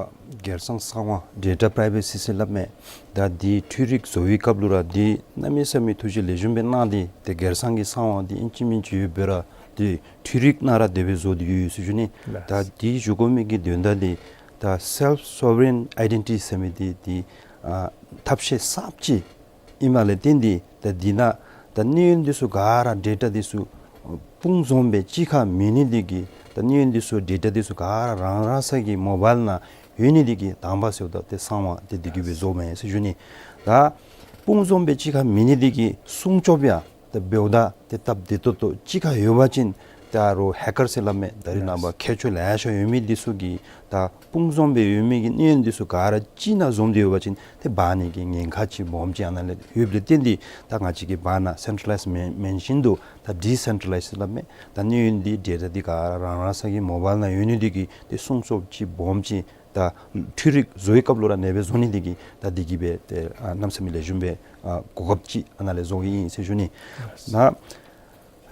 སྒེར་སང་གསང་བ་ཌེ་ཊ་པ་རའི་བེ་སི་ཟེར་སླབ་མས། ད་འདི་འཕྲུལ་རིག་བཟོ་བའི་སྐབས་ལུ་ར་འདི་གནམ་མེད་ས་མེད་ཐུགས་རྗེ་ལེགས་ཤོམ་སྦེ་གནང་སྟེ་ཏེ་སྒེར་སང་གི་གསང་བ་འདི་ཨིན་ཅི་མིན་ཅི་ཡོདཔ་སྦེ་ར་ཏེ་འཕྲུལ་རིག་ནང་ར་དེ་སྦེ་བཟོ་སྟེ་ཡོད་ཟེར་ཞུ་ནི། ལགས། ད་འདི་ཞུ་དགོ་མི་གི་དོན་དག་འདི་ད་self sovereign identity ཟེར་མི་འདི་འདི་ཨ་ཐབས་ཤེས་གསརཔ་ཅིག་ཨིནམ་ལས་བརྟེན་ཏེ་ད་འདི་ནང་ད་གནས་ཡུན་འདི་ཚུ་ག་ར་ཌེ་ཊ་འདི་ཚུ་སྤུངས་འཛོམས་སྦེ་གཅིག་ཁར་མེད་ནི་འདི་གིས་ད་གནས་ཡུན་འདི་ཚུ་ཌེ་ཊ་འདི་ཚུ་ག་ར་རང་རང་སོའི་གི་མོ་བཱའིལ་ནང་ཡོད་ནི་འདི་གིས་དང་པ་ཟེརཝ་ད་ཏེ་གསང་བ་ཏེ་འདི་གིས་སྦེ་བཟོཝ་མས་ཟེར་ཞུ་ནི། ད་སྤུངས་འཛོམས་སྦེ་གཅིག་ཁར་མེད་ནི་འདི་གིས་སྲུང་སྐྱོབ་ཡང་ཏེ་འབདཝ་ད་ཏེ་སྟབས་བདེ་ཏོག་ཏོ་གཅིག་ཁར་ཡོད་པ་ཅིན་ད་རུང་ཧེ་ཀར་ཟེར་སླབ་མས། ད་རེས་ནངས་པ་ཁྱད་ཆོས་ལེ་ཤ་ཡོད་མི་འདི་ཚུ་གིས་ད་སྤུངས་འཛོམས་སྦེ་ཡོད་མི་གི་གནས་ཡུན་འདི་ཚུ་ག་ར་གཅིག་ནང་འཛོམས་ཏེ་ཡོད་པ་ཅིན་ཏེ་འབག་ནི་གི་ཉེན་ཁ་ཅིག་སྦོམ་ཅིག་ཨ་ནཱ་ལས་ཡོདཔ་ལས་བརྟེན་ཏེ་ད་ང་བཅས་ཀྱིས་འབག་ནང་སེན་ཊ་ལའིཛ་མེན་མེན་བཞིན་དུ་ད་ཌི་སེན་ཊ་ལའིཛ་ཟེར་སླབ་མས། ད་གནས་ཡུན་འདི་ཌེ་ཊ་འདི་ག་ར་རང་རང་སོའི་གི་མོ་བཱའིལ་ནང་ཡོད་ནི་འདི་གིས་ཏེ་སྲུང་སྐྱོབ་ཅིག་སྦོམ་ཅིག་ད་འཕྲུལ་རིག་བཟོ་བའི་སྐབས་ལུ་ར་ཨ་ནེ་སྦེ་བཟོ་ནི་འདི་གིས་ད་འདི་གིས་སྦེ་ཏེ་ཨ་གནམ་མེད་ས་མེད་ལེགས་ཤོམ་སྦེ་ཨ་གོ་སྐབས་ཅིག་ཨ་ནཱ་ལས་བཟོ་ཡི་ཟེར་ཞུ་ནི། ད་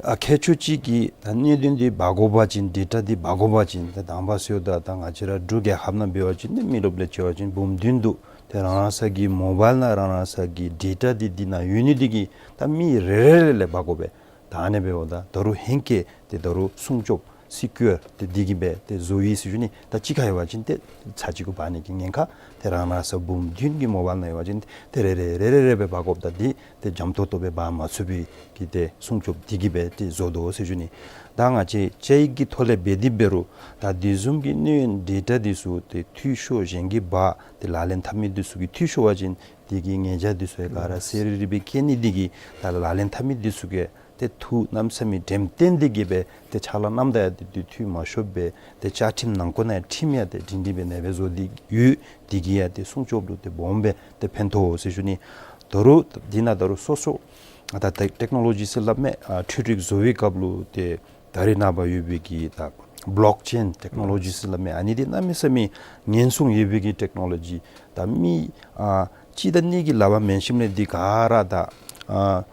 ཨ་ཁྱད་ཆོས་ཅིག་གིས་ད་གནད་དོན་འདི་འབག་དགོ་པ་ཅིན་ཌེ་ཊ་འདི་འབག་དགོ་པ་ཅིན་ད་དང་པ་ཟེརཝ་ད་ད་ང་བཅས་ར་འབྲུག་རྒྱལ་ཁབ་ནང་འབད་བ་ཅིན་ཏེ་མི་རློབས་ལས་བྱ་བ་ཅིན་འབུམ་བདུན་འདུག། ཏེ་རང་རང་སོའི་གི་མོ་བཱའིལ་ནང་རང་རང་སོའི་གི་ཌེ་ཊ་འདི་འདི་ནང་ཡོད་ནི་འདི་གིས་ད་མི་རེ་རེ་རེ་ལས་འབག་དགོ་པས། ད་ཨ་ནེ་འབདཝ་ད་ད་རུང་ཧེང་སྐལ་ཏེ་ད་རུང་སྲུང་སྐྱོབ་སི་ཀིའུར་ཏེ་འདི་གིས་སྦེ་ཏེ་བཟོ་ཡི་ཟེར་ཞུ་ནི། ད་གཅིག་ཁར་ཡོད་པ་ཅིན་ཏེ་ཚར་གཅིག་གུ་འབག་ནི་གི་ཉེན་ཁ་ཏེ་རང་རང་སོའི་འབུམ་བདུན་གྱི་མོ་བཱའིལ་ནང་ཡོད་པ་ཅིན་ཏེ་རེ་རེ་རེ་རེ་རེ་སྦེ་འབག་དགོཔ་ད་འདི་ཏེ་འཇམ་ཏོང་ཏོ་སྦེ་འབག་མ་ཚུགས་པའི་གི་ཏེ་སྲུང་སྐྱོབ་འདི་གིས་སྦེ་ཏེ་བཟོ་དོ་ཟེར་ཞུ་ནི། ད་ང་བཅས་དཔྱད་ཡིག་གི་ཐོག་ལས་འབད་དེ་འབད་རུང་ད་དེ་བཟུམ་གྱི་གནས་ཡུན་ཌེ་ཊ་འདི་ཚུ་ཏེ་འཐུས་ཤོར་གཞན་གྱིས་འབག་ཏེ་ལག་ལེན་འཐབ་མི་འདི་ཚུ་གིས་འཐུས་ཤོར་བ་ཅིན་དེ་གི་ཉེས་བྱ་འདི་ཚུ་ཡང་ག་ར་གསལ་རི་རི་སྦེ་བཀལ་ནི་འདི་གིས་ད་ལག་ལེན་འཐབ་མི་འདི་ཚུ་གིས་ཏེ་ཐུགས་གནམ་མེད་ས་མེད་དྲནམ་བརྟེན་འདི་གིས་སྦེ་ཏེ་ཕྱག་ལཱ་གནངམ་ད་ཡང་ཏེ་དེ་འཐུས་མ་ཤོར་སྦེ་ཏེ་བཅའ་ཁྲིམས་ནང་འཁོད་ནང་ཡང་ཁྲིམས་ཡང་ཏེ་སྒྲིང་སྒྲི་སྦེ་ཨ་ནེ་སྦེ་བཟོ་སྟེ་ཡོད། འདི་གིས་ཡང་ཏེ་སྲུང་སྐྱོབ་ལུ་ཏེ་སྦོམ་སྦེ་ཏེ་ཕན་ཐོགས་ཟེར་ཞུ་ནི། ད་རུང་འདི་ནང་ད་རུང་སོ་སོ་ད་ཏེ་ཊེག་ནོ་ལོ་ཇི་ཟེར་སླབ་མས། ཨ་འཕྲུལ་རིག་བཟོ་བའི་སྐབས་ལུ་ཏེ་ད་རེས་ནངས་པ་ཡོད་པའི་གི་ད་བོ་ལོག་ཅེན་ཊེག་ནོ་ལོ་ཇི་ཟེར་སླབ་མས། ཨ་ནི་འདི་གནམ་མེད་ས་མེད་ཉེན་སྲུང་ཡོད་པའི་གི་ཊེག་ནོ་ལོ་ཇི། ད་མི་ཨ་གཅིག་དང་གཉིས་ཀྱི་ལག་པར་མེན་ཞིནམ་ལས་འདི་ག་ར་ད་ཨ་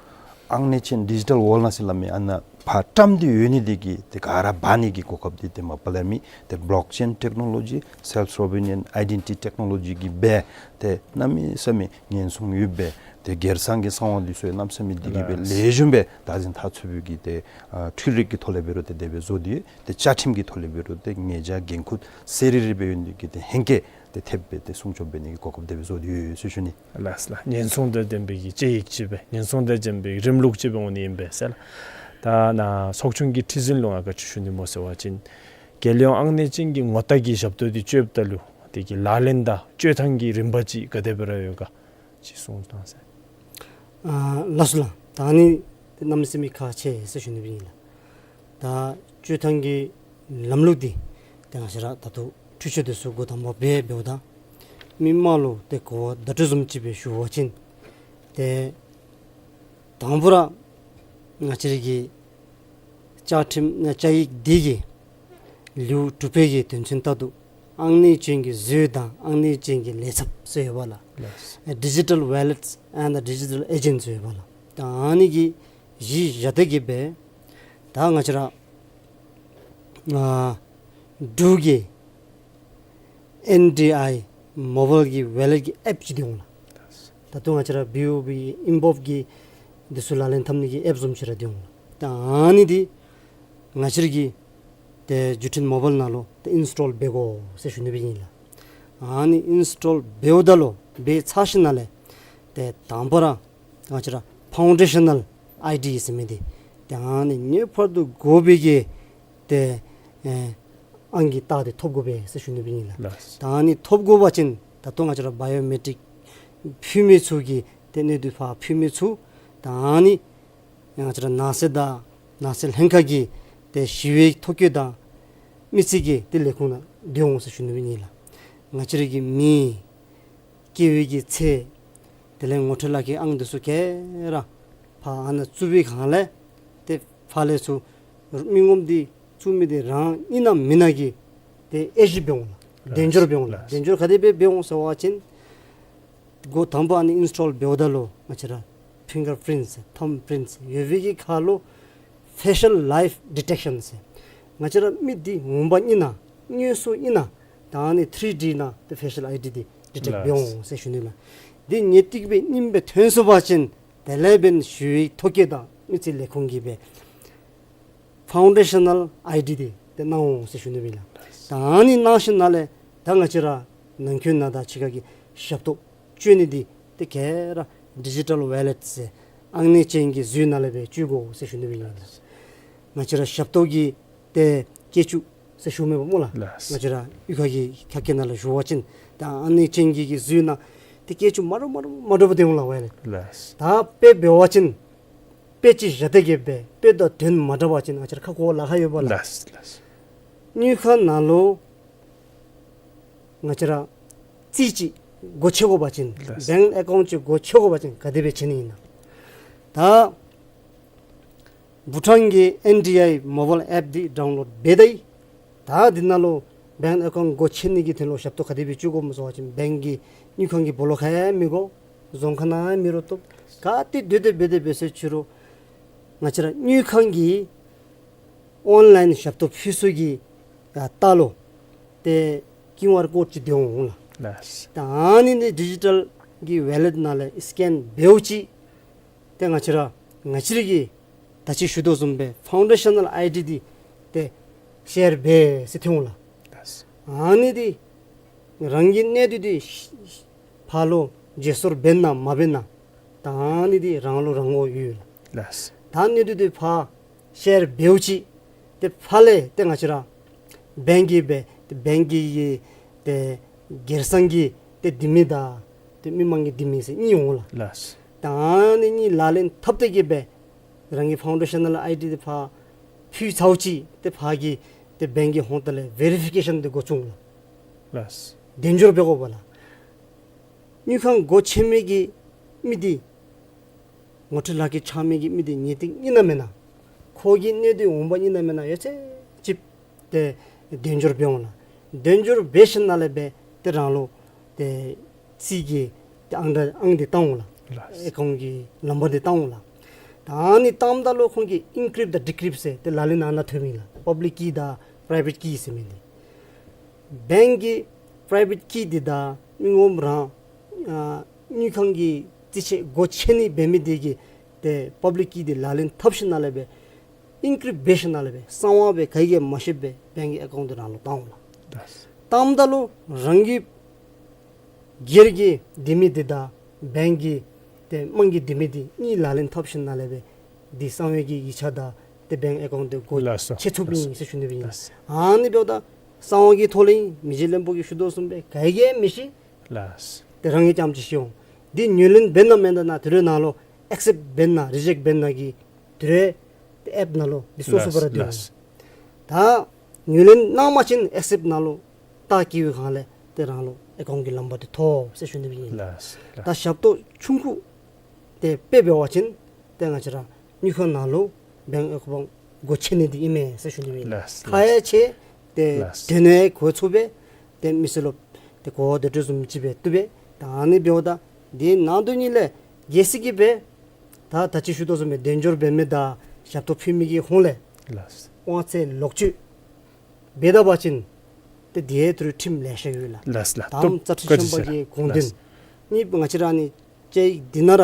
ཨང་གནས་ཅན་ཌི་ཇི་ཊལ་ཝཱལཌ་ནང་ཟེར་སླབ་མས། ཨ་ནཱ་ཕར་བཀྲམ་སྟེ་ཡོད་ནི་འདི་གིས་ཏེ་ག་ར་འབག་ནི་གི་གོ་སྐབས་འདི་ཏེ་མ་པ་ལས་མེད། ཏེ་བོ་ལོག་ཅེན་ཊེག་ནོ་ལོ་ཇི་སེལཕ་སོ་ཝར་ཨའི་ཌེན་ཊི་ཊི་ཊེག་ནོ་ལོ་ཇི་གིས་སྦེ་ཏེ་གནམ་མེད་ས་མེད་ཉེན་སྲུང་ཡོད་པས། ཏེ་སྒེར་སང་གི་གསང་བ་འདི་ཚུ་ཡང་གནམ་མེད་ས་མེད་འདི་གིས་སྦེ་ལགས། ལེགས་ཤོམ་སྦེ་བདག་འཛིན་འཐབ་ཚུགས་པའི་གི་ཏེ་ཨ་འཕྲུལ་རིག་གི་ཐོག་ལས་འབད་རུང་ཏེ་དེ་སྦེ་བཟོ་སྟེ་ཏེ་བཅའ་ཁྲིམས་ཀྱི་ཐོག་ལས་འབད་རུང་ཏེ་ཉེས་བྱ་འགན་ཁུར་གསལ་རི་རི་སྦེ་ཡོད་ནི་འདི་གིས་ཏེ་ཧེང་སྐལ་ཏེ་ཐེབས་སྦེ་ཏེ་སྲུང་སྐྱོབ་འབད་ནི་གི་གོ་སྐབས་དེ་སྦེ་བཟོ་སྟེ་ཡོད་ཟེར་ཞུ་ནི། ལགས་ལགས། ཉེན་སྲུང་དང་ལྡན་པའི་གི་དཔྱད་ཡིག་ཅིག་སྦེ་ཉེན་སྲུང་དང་ལྡན་པའི་རིམ་ལུགས་ཅིག་སྦེ་འོང་ནི་ཨིན་པས་ཟེར་ལགས། ད་ནཱ་ཚོགས་ཆུང་གི་ཁྲི་འཛིན་ལུ་ང་ག་ཅི་ཞུ་ནི་སྨོ་ཟེར་བ་ཅིན་རྒྱལ་ཡོངས་ཨང་གནས་ཅན་གྱི་ངོ་རྟགས་ཀྱི་ཞབས་ཏོག་འདི་སྤྱོདཔ་ད་ལུ་དེ་གི་ལག་ལེན་དང་སྤྱོད་ཐངས་ཀྱི་རིམ་པ་ཅིག་ག་དེ་སྦེ་ར་ཡོད་ག་ཅིག་གསུངས་གནང་ཟེར། ཨ་ལགས་སོ་ལགས། ད་ཨ་ནི་གནམ་མེད་ས་མེད་ཁག་ཆེ་ཟེར་ཞུ་ནི་སྦེ་ཨིན་ལགས། ད་སྤྱོད་ཐངས་ཀྱི་ལམ་ལུགས་འདི་ཏེ་ང་བཅས་ར་ད་ལྟོ་འཕྲུལ་ཆས་འདི་ཚུ་འགོ་དང་པ་སྦེ་འབདཝ་ད་མི་དམངས་ལུ་ཏེ་གོ་བ་བརྡ་སྤྲོད་བཟུམ་ཅིག་སྦེ་ཞུ་བ་ཅིན་ཏེ་དང་པ་ར་ང་བཅས་ར་གི་བཅའ་ཁྲིམས་ཨ་བཅའ་ཡིག་འདི་གི་ལེའུ་དྲུག་པའི་གི་དོན་ཚན་ལྟར་དུ་ཨང་གནས་ཅན་གྱི་གཟུགས་དང་ཨང་གནས་ཅན་གྱི་ལས་ཚབ་ཟེར་ཡོད་པ་ལགས། ལགས། ཨ་digital wallets and the digital agents ཟེར་ཡོད་པ་ལགས། ད་ཨ་ནི་གི་གཞི་བཞག་སྟེ་གི་སྦེ་ད་ང་བཅས་ར་ཨ་འབྲུག་གི་ཨེན་ཌི་ཨའི་མོ་བཱའིལ་གྱི་ཝེ་ལེཊ་ཀྱི་ཨེཔ་ཅིག་འདི་འོང་ལགས། ད་ལྟོ་ང་བཅས་ར་བི་ཨོ་བི་ཨིན་བོལབ་ཀྱི་འདི་ཚུ་ལག་ལེན་འཐབ་ནི་གི་ཨེཔ་བཟུམ་ཅིག་ར་འདི་འོང་ལགས། ད་ཨ་ནི་འདི་ང་བཅས་ར་གི་ཏེ་བརྒྱུད་འཕྲིན་མོ་བཱའིལ་ནང་ལུ་ཏེ་ཨིནསི་ཊོལ་འབད་དགོ་ཟེར་ཞུ་ནི་སྦེ་ཨིན་ལགས། ཨ་ནི་ཨིནསི་ཊོལ་འབདཝ་ད་ལུ་འབད་ཚར་ཞིནམ་ལས་ཏེ་དང་པ་ར་ང་བཅས་ར་ཕའུན་ཌེ་ཤ་ནཱལ་ཨའི་ཌི་ཟེར་མི་འདི་ཏེ་ཨ་ནི་ངེས་པར་དུ་དགོ་པའི་གི་ཏེ་ ཨེ་ཨང་ཀི་རྟགས་འདི་ཐོབ་དགོ་པས་ཟེར་ཞུ་ནི་སྦེ་ཨིན་ལགས། ལགས། ད་ཨ་ནི་ཐོབ་དགོ་པ་ཅིན་ད་ལྟོ་ང་བཅས་ར་བ་ཡོ་མེ་ཊིཀ་ཕུལ་མི་ཚུ་གིས་ཏེ་གནས་སྡུད་ཕར་ཕུལ་མི་ཚུ་ད་ཨ་ནི་ང་བཅས་ར་ནགས་ཚལ་དང་ནགས་ཚལ་ལྷན་ཁག་གི་ཏེ་ཞི་བའི་ཐོ་བཀོད་དང་མི་རྩིས་ཀྱི་ཏེ་ལས་ཁུངས་ནང་སྡོད་འོང་ཟེར་ཞུ་ནི་སྦེ་ཨིན་ལགས། ང་བཅས་ར་གི་མི་སྐྱེ་བའི་གི་ཚེ་དེ་ལས་ངོ་སྤྲོད་ལག་ཁྱེར་ཨང་འདི་ཚུ་ག་ར་ཕར་ཨ་ནཱ་བཙུགས་པའི་སྒང་ལས་ཏེ་ཕར་ལས་ཚུར་མི་ངོམ་འདི་བཙུགས་མི་འདི་རང་ཨིན་ན་མེན་ན་གི་ཏེ་དབྱེ་ཞིབ་འབད་འོང་ལགས། ལགས། དན་འབྱོར་འབད་འོང་ལགས། ལགས། དན་འབྱོར་ག་དེ་སྦེ་འབད་འོང་ཟེར་བ་ཅིན་འགོ་དང་པ་ཨ་ནི་ཨིནསི་ཊོལ་འབདཝ་ད་ལུ་ང་བཅས་ར་ཕིང་གར་པིརིནཊ་ཟེར་ཐམ་པིརིནཊ་ཟེར་ཡོད་པའི་གི་ཁར་ལུ་ཕེ་ཤལ་ལའིཕ་ཌི་ཊེཀ་ཤཱན་ཟེར་ང་བཅས་ར་མི་འདི་འོང་པ་ཨིན་ན་དངོས་སུ་ཨིན་ན་ད་ཨ་ནི་ཐི་རི་ཌི་ནང་ཏེ་ཕེ་ཤལ་ཨའི་ཌི་འདི་ཌི་ཊེཀ་ལགས། འབད་འོང་ཟེར་ཞུ་ནི་ལགས། འདི་ངེས་ཏིག་སྦེ་ཨིནམ་སྦེ་ཐོན་སོང་པ་ཅིན་དེ་ལས་འབདན་ཞི་བའི་ཐོ་བཀོད་དང་མི་རྩིས་ལས་ཁུངས་ཀྱིས་སྦེ་ཕའུན་ཌེ་ཤ་ནཱལ་ཨའི་ཌི་འདི་ཏེ་གནང་འོང་ཟེར་ཞུ་ནི་སྦེ་ཨིན་ལགས། ད་ཨ་ནི་གནང་ཞིནམ་ལས་ད་ང་བཅས་ར་ནང་འཁོད་ནང་དང་ཕྱི་ཁ་གི་ཞབས་ཏོག་སྤྱོད་ནི་འདི་ཏེ་ག་ར་ཌི་ཇི་ཊལ་ཝ་ལེཊ་ཟེར་ཨང་གནས་ཅན་གྱི་གཟུགས་ནང་ལས་སྦེ་སྤྱོད་དགོ་ཟེར་ཞུ་ནི་སྦེ་ཨིན་ལགས། ང་བཅས་ར་ཞབས་ཏོག་གི་ཏེ་སྐྱེད་ཅུང་ཟེར་ཞུཝ་མས་པ་སྨོ་ལགས། ལགས། ང་བཅས་ར་གཡུས་ཁ་གི་ཁ་སྐད་ནང་ལུ་ཞུ་བ་ཅིན་ད་ཨང་གནས་ཅན་གྱི་གི་གཟུགས་ནང་ཏེ་སྐྱེད་ཅུང་མ་འདྲཝ་མ་འདྲཝ་མ་འདྲཝ་སྦེ་སྡོད་འོང་ལགས་ཝ་ལེཊ། ལགས། ད་དཔེ་འབད་བ་ཅིན་དཔེ་ཅིག་བཞག་སྟེ་གི་སྦེ་དཔེ་དང་དོན་མ་འདྲ་བ་ཅིན་ང་བཅས་ར་ཁ་གོ་ལཱ་ཁག་ཡོད་པ་ལགས། ལགས། ལགས། དངུལ་ཁང་ནང་ལུ་ང་བཅས་ར་རྩིས་ཅིག་སྒོ་ཕྱེ་དགོ་པ་ཅིན་ལགས། བེངཀ་ཨེ་ཀའུནཊ་ཅིག་སྒོ་ཕྱེ་དགོ་པ་ཅིན་ག་དེ་སྦེ་ཕྱེ་ནི་ཨིན་ན། ད་བྷུ་ཊཱན་གྱི་ཨེན་ཌི་ཨའི་མོ་བཱའིལ་ཨེཔ་འདི་ཌའུན་ལོཌ་འབད་ད་ཡི། ད་འདི་ནང་ལུ་བེངཀ་ཨེ་ཀའུནཊ་སྒོ་ཕྱེ་ནི་གི་དོན་ལུ་ཞབས་ཏོག་ག་དེ་སྦེ་སྤྱོད་དགོཔ་སྨོ་ཟེར་བ་ཅིན་བེངཀ་གི་དངུལ་ཁང་གི་སྦོ་ལོགས་ཁར་ཡང་མི་དགོ། རྫོང་ཁ་ནང་ཡང་མི་རུང་བཏུབ། ག་ཏེ་སྡོད་དེ་འབད་དེ་འབད་ཟེར་ཅི་རུང་ང་བཅས་ར་དངུལ་ཁང་གི་ཨོན་ལའིན་ཞབས་ཏོག་ཕུལ་སའི་གི་ཡ་ལྟག་ལུ་ཏེ་ཀིའུ་ཨར་ཀོཌ་ཅིག་སྡོད་འོང་ལགས། ལགས། ད་ཨ་ནི་འདི་ཌི་ཇི་ཊལ་གྱི་ཝ་ལེཊ་ནང་ལས་སི་ཀེན་འབདཝ་ཅིག་ཏེ་ང་བཅས་ར་ང་བཅས་ར་གི་ད་ཅི་ཞུ་དོ་བཟུམ་སྦེ་ཕའུན་ཌེ་ཤ་ནཱལ་ཨའི་ཌི་འདི་ཏེ་ཤེར་འབད་ཟེར་ཐོན་འོང་ལགས། ལགས། ཨ་ནི་འདི་རང་གི་གནས་སྡུད་འདི་ཕར་ལུ་བརྗེ་སོར་འབད་ན་མ་འབད་ན་ད་ཨ་ནི་འདི་རང་ལུ་རང་དབང་ཡོད་ལགས། ལགས། ད་གནས་སྡུད་འདི་ཕར་ཤེར་འབདཝ་ཅིག་ཏེ་ཕར་ལས་ཏེ་ང་བཅས་ར་བེངཀ་གི་སྦེ་ཏེ་བེངཀ་གི་ཏེ་སྒེར་སང་གི་ཏེ་ལྡེ་མིག་དང་ཏེ་མི་མང་གི་ལྡེ་མིག་ཟེར་གཉིས་འོང་ལགས། ལགས། ད་ཨ་ནི་གཉིས་ལག་ལེན་འཐབ་སྟེ་གི་སྦེ་རང་གི་ཕའུན་ཌེ་ཤ་ནཱལ་ཨའི་ཌི་འདི་ཕར་ཕུལ་ཚརཝ་ཅིག་ཏེ་ཕར་གྱི་ཏེ་བེངཀ་གི་ཧོངས་ཏེ་ལས་ཝེ་རི་ཕི་ཀེ་ཤཱན་འདི་འགོ་བཙུགས་འོང་ལགས། ལགས། དན་འབྱོར་འབད་དགོ་པས་ལགས། དངུལ་ཁང་སྒོ་ཕྱེ་མི་གི་མི་འདི་ངོ་སྤྲོད་ལག་ཁྱེར་འཆང་མི་གི་མི་འདི་ངེས་ཏིག་ཨིན་ན་མེན་ན། ཁོ་གི་གནས་སྡུད་འོང་པ་ཨིན་ན་མེན་ན་ཡོད་ཚད་ཅིག་ཏེ་དན་འབྱོར་འབད་འོང་ལགས། དན་འབྱོར་འབད་ཞིནམ་ལས་སྦེ་ཏེ་རང་ལུ་ཏེ་རྩིས་ཀྱི་ཏེ་ཨང་གྲངས་ཨང་འདི་བཏང་འོང་ལགས། ལགས། ཨེ་ཀའུནཊ་གི་ནམ་བར་འདི་བཏང་འོང་ལགས། ད་ཨ་ནི་བཏངམ་ད་ལུ་ཁོང་གིས་ཨེན་ཀྲིཔཊ་དང་ཌི་ཀྲིཔཊ་ཟེར་ཏེ་ལག་ལེན་ནང་ན་ཐོན་མི་ལགས། པབ་ལིཀ་ཀི་དང་པ་རའི་བེཊ་ཀི་ཟེར་མི་འདི། བེངཀ་གི་པ་རའི་བེཊ་ཀི་འདི་དང་མི་ངོམ་རང་ཨ་དངུལ་ཁང་གི་རྩིས་ཆད་སྒོ་ཕྱེ་ནི་འབད་མི་འདི་གིས་ཏེ་པབ་ལིཀ་ཀི་འདི་ལག་ལེན་འཐབ་ཞིནམ་ལས་སྦེ་ཨེན་ཀྲིཔཊ་འབད་ཞིནམ་ལས་སྦེ་གསང་བ་སྦེ་ག་གིས་ཡང་མ་ཤེསཔ་སྦེ་བེངཀ་གི་ཨེ་ཀའུནཊ་འདི་རང་ལུ་བཏང་འོང་ལགས། བཏངམ་ད་ལུ་རང་གི་སྒེར་གྱི་ལྡེ་མིག་འདི་དང་བེངཀ་གི་ཏེ་དམངས་ཀྱི་ལྡེ་མིག་འདི་གཉིས་ལག་ལེན་འཐབ་ཞིནམ་ལས་སྦེ་འདི་གསང་བའི་གི་ཡིག་ཆ་དང་ཏེ་བེངཀ་ཨེ་ཀའུནཊ་འདི་སྒོ་ལགས་སོ། ཕྱེ་ཚུགསཔ་ཨིན་ཟེར་ཞུ་ནི་སྦེ་ཨིན། ལགས། ཨ་ནི་འབདཝ་ད་གསང་བ་གི་ཐོག་ལས་ཨིན། མི་རྗེ་བློན་པོ་གིས་ཞུ་དོ་བཟུམ་སྦེ་ག་གིས་ཡང་མི་ཤེས། ལགས། ཏེ་རང་གིས་རྐྱངམ་ཅིག་ཤེས་འོང་། འདི་ངོས་ལེན་འབད་ན་མེན་ན་དེ་རུང་ནང་ལུ་ཨེག་སེཔཊ་འབད་ན་རི་ཇེཀཊ་འབད་ན་གི་དེ་རུང་ཏེ་ཨེཔ་ནང་ལུ་འདི་སོ་སོ་སྦེ་ར་ལགས་སྡོད་འོང་། ལགས། ད་ངོས་ལེན་གནང་པ་ཅིན་ཨེག་སེཔཊ་ནང་ལུ་རྟགས་བཀོད་པའི་སྒང་ལས་ཏེ་རང་ལུ་ཨེ་ཀའུནཊ་གི་ནམ་བར་འདི་ཐོབ་ཟེར་ཞུ་ནི་སྦེ་ཨིན། ལགས། ད་ཞབས་ཏོག་ཆུང་ཀུ་ཏེ་དཔེ་འབད་བ་ཅིན་ཏེ་ང་བཅས་ར་དངུལ་ཁང་ནང་ལུ་བེངཀ་ཨེ་ཀའུནཊ་སྒོ་ཕྱེ་ནི་འདི་ཨིན་མས་ཟེར་ཞུ་ནི་སྦེ་ཨིན། ལགས། ཁག་ཡང་ཆེ། ཏེ་ལགས། དོན་ཡང་གོ་ཚུགས་པས། ཏེ་མི་སེར་ལུ་ཏེ་གོ་བ་བརྡ་སྤྲོད་བཟུམ་ཅིག་སྦེ་བཏུབ་པས། ད་ཨ་ནི་འབདཝ་ད་འདི་ནང་དོན་ཉིད་ལས་གལ་སྲིད་ཀྱི་སྦེ་ད་ད་ཅི་ཞུ་དོ་བཟུམ་སྦེ་དལ་འབྱོར་འབད་མི་དང་ཞབས་ཏོག་ཕུལ་མི་གི་ཧོངས་ལས་ལགས། དབང་ཚད་ལོག་སྤྱོད་འབད་ད་པ་ཅིན་ཏེ་དེ་ཡང་ད་རུང་ཁྲིམས་ལེ་ཤ་ཡོད་ལགས། ལགས་ལགས། དང་པ་རྩ་ཁྲིམས་ཆེན་པ་གི་དགོངས་དོན། ལགས། གཉིས་པ་ང་བཅས་ར་ཨ་ནི་བཅའ་ཡིག་འདི་ནང་ར་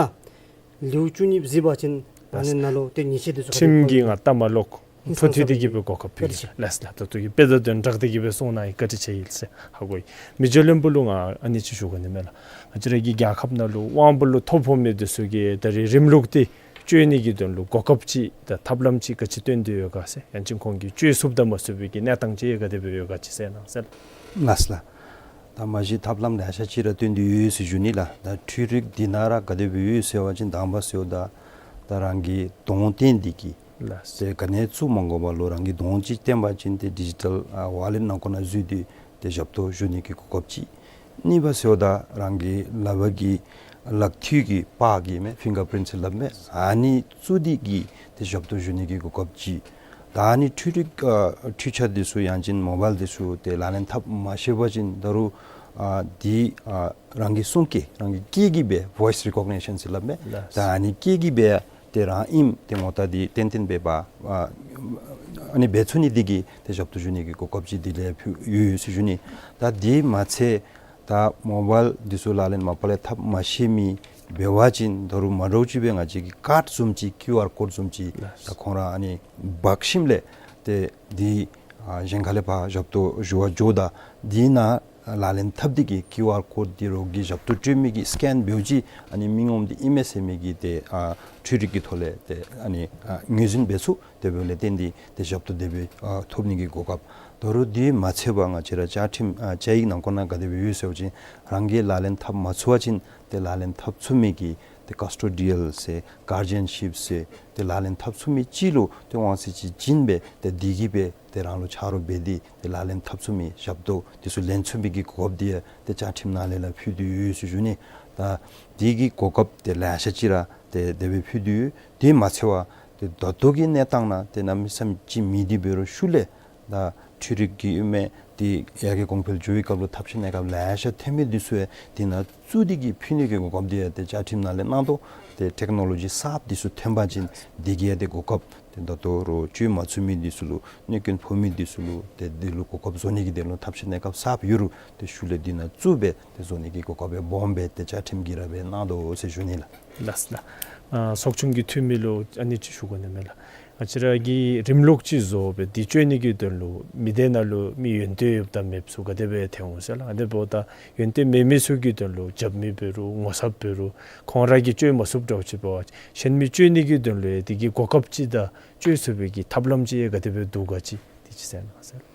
ལེའུ་བཅུ་གཉིས་གཟིགས་པ་ཅིན་ཨ་ནི་ནང་ལུ་ཏེ་ཉེས་ཆད་འདི་ཚུ་ཁྲིམས་ཀྱི་ང་ལྟ་མ་ལོག་ཧིང་སངས་ས་ཐོ་ཐོས་ཏེ་གི་སྦེ་གོ་སྐབས་ཕུལ་ལགས། ལགས་ལགས། ད་ལྟོ་གི་དཔེ་དང་དོན་སྦྲགས་ཏེ་གི་སྦེ་གསུངས་གནང་ཡི། བཀའ་དྲིན་ཆེ་ཡི་ཟེར་ཧ་གོ་ཡི། མི་རྗེ་བློན་པོ་ལུ་ང་ཨ་ནི་ཅིག་ཞུ་དགོ་ནི་མས་ལགས། ང་བཅས་ར་གི་རྒྱལ་ཁབ་ནང་ལུ་དབང་པོ་ལུ་ཐོ་ཕོག་མི་འདི་ཚུ་གི་ད་རིས་རིམ་ལུགས་འདི་ སྤྱོད་ནི་གི་དོན་ལུ་གོ་སྐབས་ཅིག་དང་ཐབས་ལམ་ཅིག་ག་ཅི་སྟོན་ཏེ་ཡོད་ག་ཟེར། ཡང་ཅིན་ཁོང་གིས་སྤྱོད་ཚུགསཔ་དང་མ་ཚུགས་པའི་གི་གནས་སྟངས་ཅིག་ག་དེ་སྦེ་ཡོད་ག་ཅིག་གསལ་གནང་ཟེར། ལགས་ལགས། ད་མ་གཞི་ཐབས་ལམ་ལེ་ཤ་ཅིག་ར་སྟོན་ཏེ་ཡོད་ཟེར་ཞུ་ནི་ལགས། ད་འཕྲུལ་རིག་འདི་ནང་ར་ག་དེ་སྦེ་ཡོད་ཟེར་བ་ཅིན་དང་པ་ཟེརཝ་ད་ད་རང་གི་གདོང་བསྟན་ཏེ་གི་ལགས། ཏེ་ག་ནི་བཙུགས་མ་དགོ་པར་ལུ་རང་གི་གདོང་ཅིག་བསྟན་པ་ཅིན་ཏེ་ཌི་ཇི་ཊལ་ཨ་ཝ་ལེཊ་ནང་འཁོད་ནང་འཛུལ་ཏེ་ཏེ་ཞབས་ཏོག་ཞུ་ནི་གི་གོ་སྐབས་ཅིག། གཉིས་པ་ཟེརཝ་ད་རང་གི་ལག་པ་གི་ལག་མཐིལ་གྱི་པར་གྱི་མས་ཕིང་གར་པིརིནཊ་ཟེར་སླབ་མས། ཨ་ནི་བཙུགས་ཏེ་གི་ཏེ་ཞབས་ཏོག་ཞུ་ནི་གི་གོ་སྐབས་ཅིག། ད་ཨ་ནི་འཕྲུལ་རིག་ཨ་འཕྲུལ་ཆས་འདི་ཚུ་ཡང་ཅིན་མོ་བཱའིལ་འདི་ཚུ་ཏེ་ལག་ལེན་འཐབ་མ་ཤེས་པ་ཅིན་ད་རུང་ཨ་འདི་ཨ་རང་གི་གསུང་སྐད་རང་གི་སྐད་ཀྱིས་སྦེ་ཝོའིསི་རི་ཀོག་ནི་ཤཱན་ཟེར་སླབ་མས། ལགས། ད་ཨ་ནི་སྐད་ཀྱིས་སྦེ་ཏེ་རང་ཨིནམ་ཏེ་ངོ་རྟགས་འདི་ཏན་ཏན་སྦེ་འབད་ཨ་ཨ་ནི་འབད་ཚུགས་ནི་འདི་གིས་ཏེ་ཞབས་ཏོག་ཞུ་ནི་གི་གོ་སྐབས་ཅིག་འདི་ལས་ཕུལ་ཡོད་ཟེར་ཞུ་ནི། ད་འདི་མ་ཚད་ད་མོ་བཱའིལ་འདི་ཚུ་ལག་ལེན་མ་པ་ལས་འཐབ་མ་ཤེས་མི་འབད་བ་ཅིན་ད་རུང་མ་འདྲཝ་ཅིག་སྦེ་ང་བཅས་ཀྱི་ཀཱཌ་བཟུམ་ཅིག་ཀིའུ་ཨར་ཀོཌ་བཟུམ་ཅིག་ལགས། ད་ཁོང་ར་ཨ་ནི་འབག་ཞིནམ་ལས་ཏེ་འདི་ཨ་གཞན་ཁ་ལས་ཕར་ཞབས་ཏོག་ཞུ་བར་འགྱོཝ་ད་འདི་ནང་ལག་ལེན་འཐབ་སྟེ་གི་ཀིའུ་ཨར་ཀོཌ་འདི་རོགས་ཀྱིས་ཞབས་ཏོག་སྤྲོད་མི་གི་སི་ཀེན་འབདཝ་ཅིག་ཨ་ནི་མི་ངོམ་འདི་ཨིན་མས་ཟེར་མི་གི་ཏེ་ཨ་འཕྲུལ་རིག་གི་ཐོག་ལས་ཏེ་ཨ་ནི་ཨ་ངོས་འཛིན་འབད་ཚུགས། དེ་འབདཝ་ལས་བརྟེན་ཏེ་ཏེ་ཞབས་ཏོག་དེ་སྦེ་ཨ་ཐོབ་ནི་གི་གོ་སྐབས། ད་རུང་འདི་མ་ཚད་པར་ང་བཅས་ར་བཅའ་ཁྲིམས་ཨ་བཅའ་ཡིག་ནང་འཁོད་ནང་ག་དེ་སྦེ་ཡོད་ཟེར་བ་ཅིན་རང་གིས་ལག་ལེན་འཐབ་མ་ཚུགས་པ་ཅིན་ཏེ་ལག་ལེན་འཐབ་ཚུགས་མི་གི་ཏེ་ཀསི་ཊོ་ཌི་ཡཱལ་ཟེར་གཱར་ཌི་ཡཱན་ཤིཔ་ཟེར་ཏེ་ལག་ལེན་འཐབ་ཚུགས་མི་ཅིག་ལུ་ཏེ་དབང་ཚད་ཅིག་བྱིན་སྦེ་ཏེ་འདི་གིས་སྦེ་ཏེ་རང་ལུ་ཆ་རོགས་འབད་དེ་ཏེ་ལག་ལེན་འཐབ་ཚུགས་མི་ཞབས་ཏོག་འདི་ཚུ་ལེན་ཚུགས་མི་གི་གོ་སྐབས་འདི་ཡང་ཏེ་བཅའ་ཁྲིམས་ནང་ལས་ལགས་ཕུལ་ཏེ་ཡོད་ཟེར་ཞུ་ནི། ད་འདི་གི་གོ་སྐབས་ཏེ་ལེ་ཤ་ཅིག་ར་ཏེ་དེ་སྦེ་ཕུལ་ཏེ་ཡོད། དེ་མ་ཚད་པར་ཏེ་ད་ལྟོ་གི་གནས་སྟངས་ནང་ཏེ་གནམ་མེད་ས་མེད་ཅིག་མེད་དེ་འབད་རུང་ཤུལ་ལས་ད་འཕྲུལ་རིག་གི་ཨིན་མས། ཏེ་ཡར་རྒྱས་གོང་འཕེལ་འགྱོ་བའི་སྐབས་ལུ་ཐབས་ཤེས་གནས་སྐབས་ལེ་ཤ་ཐོན་མི་འདི་ཚུ་ཡང་འདི་ནང་བཙུགས་ཏེ་གི་ཕུལ་ནི་གི་གོ་སྐབས་འདི་ཡང་ཏེ་བཅའ་ཁྲིམས་ནང་ལས་གནང་དོ། ཏེ་ཊེཀ་ནོ་ལོ་ཇི་གསརཔ་འདི་ཚུ་ཐོན་པ་ཅིན་འདི་གིས་ཡང་ཏེ་གོ་སྐབས་ཏེ་ད་ལྟོ་རོགས་སྤྱོད་མ་ཚུགས་མི་འདི་ཚུ་ལུ་གནོད་སྐྱོན་ཕོག་མི་འདི་ཚུ་ལུ་ཏེ་འདི་ལུ་གོ་སྐབས་བཟོ་ནི་གི་དོན་ལུ་ཐབས་ཤེས་གནས་སྐབས་གསརཔ་ཡོད་རུང་ཏེ་ཤུལ་ལས་འདི་ནང་བཙུགས་སྦེ་ཏེ་བཟོ་ནི་གི་གོ་སྐབས་སྦེ་སྦོམ་སྦེ་ཏེ་བཅའ་ཁྲིམས་ཀྱིས་ར་སྦེ་གནང་དོ་ཟེར་ཞུ་ནི་ལགས། ལགས་ལགས། ཨ་ཚོགས་ཆུང་གི་འཐུས་མི་ལུ་ཨ་ནི་ཅིག་ཞུ་དགོ་ནི་མས་ལགས། ང་བཅས་ར་གིས་རིམ་ལུགས་ཅིག་བཟོ་སྦེ་འདི་སྤྱོད་ནི་གི་དོན་ལུ་མི་སྡེ་ནང་ལུ་མི་ཡོན་ཏན་ཡོདཔ་དང་མེདཔ་ཚུ་ག་དེ་སྦེ་ཐོན་འོང་ཟེར་ལགས། ཨ་ནི་འབདཝ་ད་ཡོན་ཏན་མེད་མི་ཚུ་གི་དོན་ལུ་རྒྱབ་མི་འབད་རུང་ངོ་ཚབ་འབད་རུང་ཁོང་ར་གིས་སྤྱོད་མ་ཚུགསཔ་འདྲཝ་ཅིག་འབད་བ་ཅིན་གཞན་མི་སྤྱོད་ནི་གི་དོན་ལུ་ཡང་དེ་གི་གོ་སྐབས་ཅིག་དང་སྤྱོད་ཚུགས་པའི་གི་ཐབས་ལམ་ཅིག་ཡང་ག་དེ་སྦེ་འདུག་ག་ཅིག་དེ་ཅིག་གསལ་གནང་ཟེར།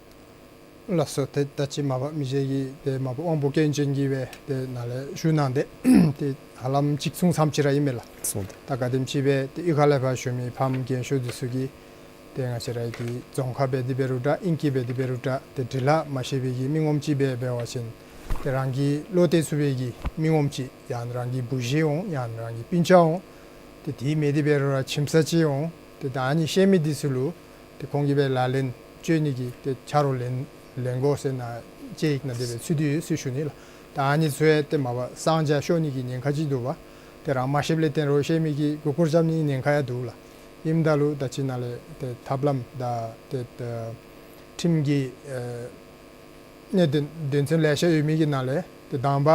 ལགས་སོ། ཏེ་ད་ཅི་མ་པ་མི་རྗེ་གིས་ཏེ་མ་པ་དབང་པོ་སྐྱོན་ཅན་གྱིས་སྦེ་ཏེ་ནཱ་ལས་ཞུ་གནང་སྟེ་ཏེ་ཧ་ལམ་གཅིག་མཚུངས་ཙམ་ཅིག་ར་ཨིན་མས་ལགས། སོང་སྟེ། ད་ག་དེམ་ཅིག་སྦེ་ཏེ་གཡུས་ཁ་ལས་ཕར་བཞུགས་མི་ཕམ་རྒན་ཤོས་འདི་ཚུ་གིས་ཏེ་ང་བཅས་ར་གི་རྫོང་ཁ་འབད་དེ་འབད་རུང་འདྲ་ཨིང་སྐད་འབད་དེ་འབད་རུང་འདྲ་ཏེ་འབྲི་ལྷག་མ་ཤེས་པའི་གི་མི་ངོམ་ཅིག་སྦེ་འབད་བ་ཅིན་ཏེ་རང་གི་བློ་གཏད་ཚུགས་པའི་གི་མི་ངོམ་ཅིག་ཡང་རང་གི་བུ་གཞི་འོང་ཡང་རང་གི་སྤུན་ཆ་འོང་ཏེ་དེ་མེད་དེ་འབད་རུང་ར་ཁྱིམ་ཚང་ཅིག་འོང་ཏེ་ད་ཨ་ནི་ཤེས་མི་འདི་ཚུ་ལུ་ཏེ་ཁོང་གིས་སྦེ་ལག་ལེན་སྤྱོད་ནི་གི་ཏེ་ཆ་རོགས་ལེན་ལེན་དགོ་ཟེར་ནཱ་བཅའ་ཡིག་ནང་དེ་སྦེ་ཚུད་དེ་ཡོད་ཟེར་ཞུ་ནི་ལགས། ད་ཨ་ནི་ཚུ་ཡང་ཏེ་མ་པ་གསང་རྒྱ་ཤོར་ནི་གི་ཉེན་ཁ་ཅིག་འདུག་པ། ཏེ་རང་མ་ཤེསཔ་ལས་བརྟེན་རོགས་ཤེས་མི་གིས་མགུ་སྐོར་རྐྱབ་ནི་ཉེན་ཁ་ཡང་འདུག་ལགས། ཨིནམ་ད་ལུ་ད་ཅི་ནཱ་ལས་ཏེ་ཐབས་ལམ་དང་ཏེ་ཏེ་ཁྲིམས་ཀྱི་ཨེ་གནད་དོན་དོན་ཚན་ལེ་ཤ་ཡོད་མི་གི་ནང་ལས་ཏེ་དང་པ་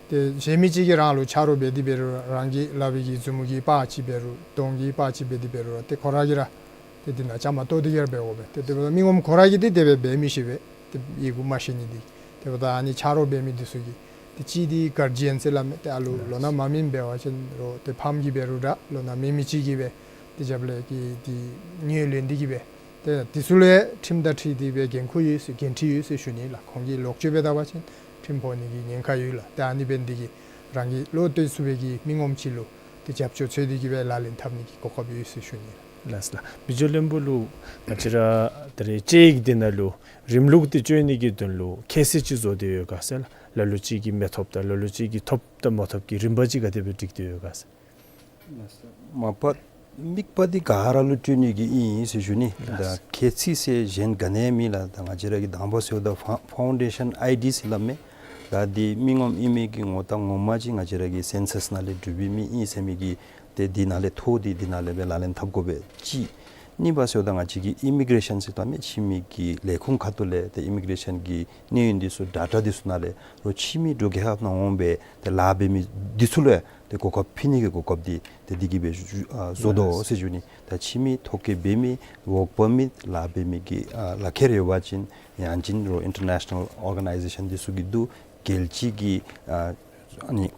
ཏེ་གཞན་མི་ཅིག་གིས་རང་ལུ་ཆ་རོགས་འབད་དེ་འབད་རུང་རང་གི་ལག་པའི་གི་མཛུབ་མོ་གི་པར་ཅིག་འབད་རུང་གདོང་གི་པར་ཅིག་འབད་དེ་འབད་རུང་ཏེ་ཁོ་ར་གིས་ར་ཏེ་འདི་ནང་བཅའ་མར་གཏོགས་ཏེ་གི་ར་འབད་དགོ་པས། ཏེ་དེ་འབདཝ་ད་མི་ངོམ་ཁོ་ར་གིས་ཏེ་དེ་སྦེ་འབད་མི་ཤེས་པས། ཏེ་ཡི་གུ་མ་ཤེས་ནི་འདི་དེ་འབདཝ་ད་ཨ་ནི་ཆ་རོགས་འབད་མི་འདི་ཚུ་གིས་ཏེ་གཅིག་འདི་གཱར་ཌི་ཡཱན་ཟེར་སླབ་མས། ཏེ་ཨ་ལུ་ལོ་ན་མ་སྨིནམ་འབད་བ་ཅིན་རོགས་ཏེ་ཕམ་གྱིས་འབད་རུང་འདྲ་ལོ་ན་མེད་མི་ཅིག་གིས་སྦེ་ཏེ་རྒྱབ་ལས་ཀྱི་འདི་ངོས་ལེན་ཏེ་གི་སྦེ་ཏེ་འདི་ཚུ་ལུ་ཡང་ཁྲིམས་དང་འཁྲིལ་ཏེ་སྦེ་འགན་ཁུར་ཡོད་ཟེར་འགན་འཁྲི་ཡོད་ཟེར་ཞུ་ནི་ལགས། ཁོང་གིས་ལོག་སྤྱོད་འབད་ད་པ་ཅིན་ཁྲིམས་ཕོག་ནི་གི་ཉེན་ཁ་ཡོད་ལགས། ཏེ་ཨ་ནི་འབད་ནི་འདི་གིས་རང་གི་བློ་གཏད་ཚུགས་པའི་གི་མི་ངོམ་ཅིག་ལུ་ཏེ་རྒྱབ་སྐྱོར་འཚོལ་ཏེ་གི་སྦེ་ལག་ལེན་འཐབ་ནི་གི་གོ་སྐབས་ཡོད་ཟེར་ཞུ་ནི་ལགས། ལགས་ལགས། མི་རྗེ་བློན་པོ་ལུ་ང་བཅས་ར་ད་རེས་བཅའ་ཡིག་འདི་ནང་ལུ་རིམ་ལུགས་འདི་སྤྱོད་ནི་གི་དོན་ལུ་ཁྱད་ཚད་ཅིག་བཟོ་སྟེ་ཡོད་ག་ཟེར་ལགས། ལ་ལུ་ཅིག་གིས་མི་ཐོབ་དང་ལ་ལུ་ཅིག་གིས་ཐོབ་དང་མ་ཐོབ་ཀྱི་རིམ་པ་ཅིག་ག་དེ་སྦེ་སྒྲིག་སྟེ་ཡོད་ག་ཟེར། མ་པ་དམིགས་པ་འདི་ག་ར་ལུ་སྤྲོད་ནི་གི་ཨིན་ཟེར་ཞུ་ནི། ལགས། ད་ཁྱད་ཚད་ཟེར་གཞན་ག་ནི་ཡང་མེད་ལགས། ད་ང་བཅས་ར་གི་དང་པ་ཟེརཝ་ད་ཕའུ་ཕའུན་ཌེ་ཤཱན་ཨའི་ཌི་ཟེར་སླབ་མས། ད་འདི་མི་ངོམ་ཨིན་མི་གི་ངོ་རྟགས་ངོ་མ་ཅིག་ང་བཅས་ར་གི་སེན་སཱས་ནང་ལས་གྲུབ་པའི་མི་ཨིན་ཟེར་མི་གི་ཏེ་འདི་ནང་ལས་ཐོ་འདི་འདི་ནང་ལས་སྦེ་ལག་ལེན་འཐབ་དགོ་པས་གཅིག། གཉིས་པ་ཟེརཝ་ད་ང་བཅས་ཀྱི་ཨི་མི་གྲེ་ཤཱན་ཟེར་ད་མི་ཕྱི་མི་གི་ལས་ཁུངས་ཁ་ཐུག་ལས་ཏེ་ཨི་མི་གྲེ་ཤཱན་གྱི་གནས་ཡུན་འདི་ཚུ་ཌེ་ཊ་འདི་ཚུ་ནང་ལས་རོགས་ཕྱི་མི་འབྲུག་རྒྱལ་ཁབ་ནང་འོང་སྦེ་ཏེ་ལཱ་འབད་མི་འདི་ཚུ་ལུ་ཡང་ཏེ་གོ་སྐབས་ཕུལ་ནི་གི་གོ་སྐབས་འདི་ཏེ་འདི་གིས་སྦེ་ཞུ་ཨ་བཟོ་དོ་ཟེར་ཞུ་ནི། ད་ཕྱི་མི་ཐོ་བཀོད་འབད་མི་འོག་པ་མི་ལཱ་འབད་མི་གི་ཨ་ལག་ཁྱེར་ཡོད་པ་ཅིན་ཡང་ཅིན་རོགས་ཨིན་ཊར་ནེ་ཤ་ནཱལ་ཨོར་ག་ནའི་ཟེ་ཤཱན་འདི་ཚུ་གིས་འདུག། རྒྱལ་སྤྱི་གི་ཨ་ཨ་ནི་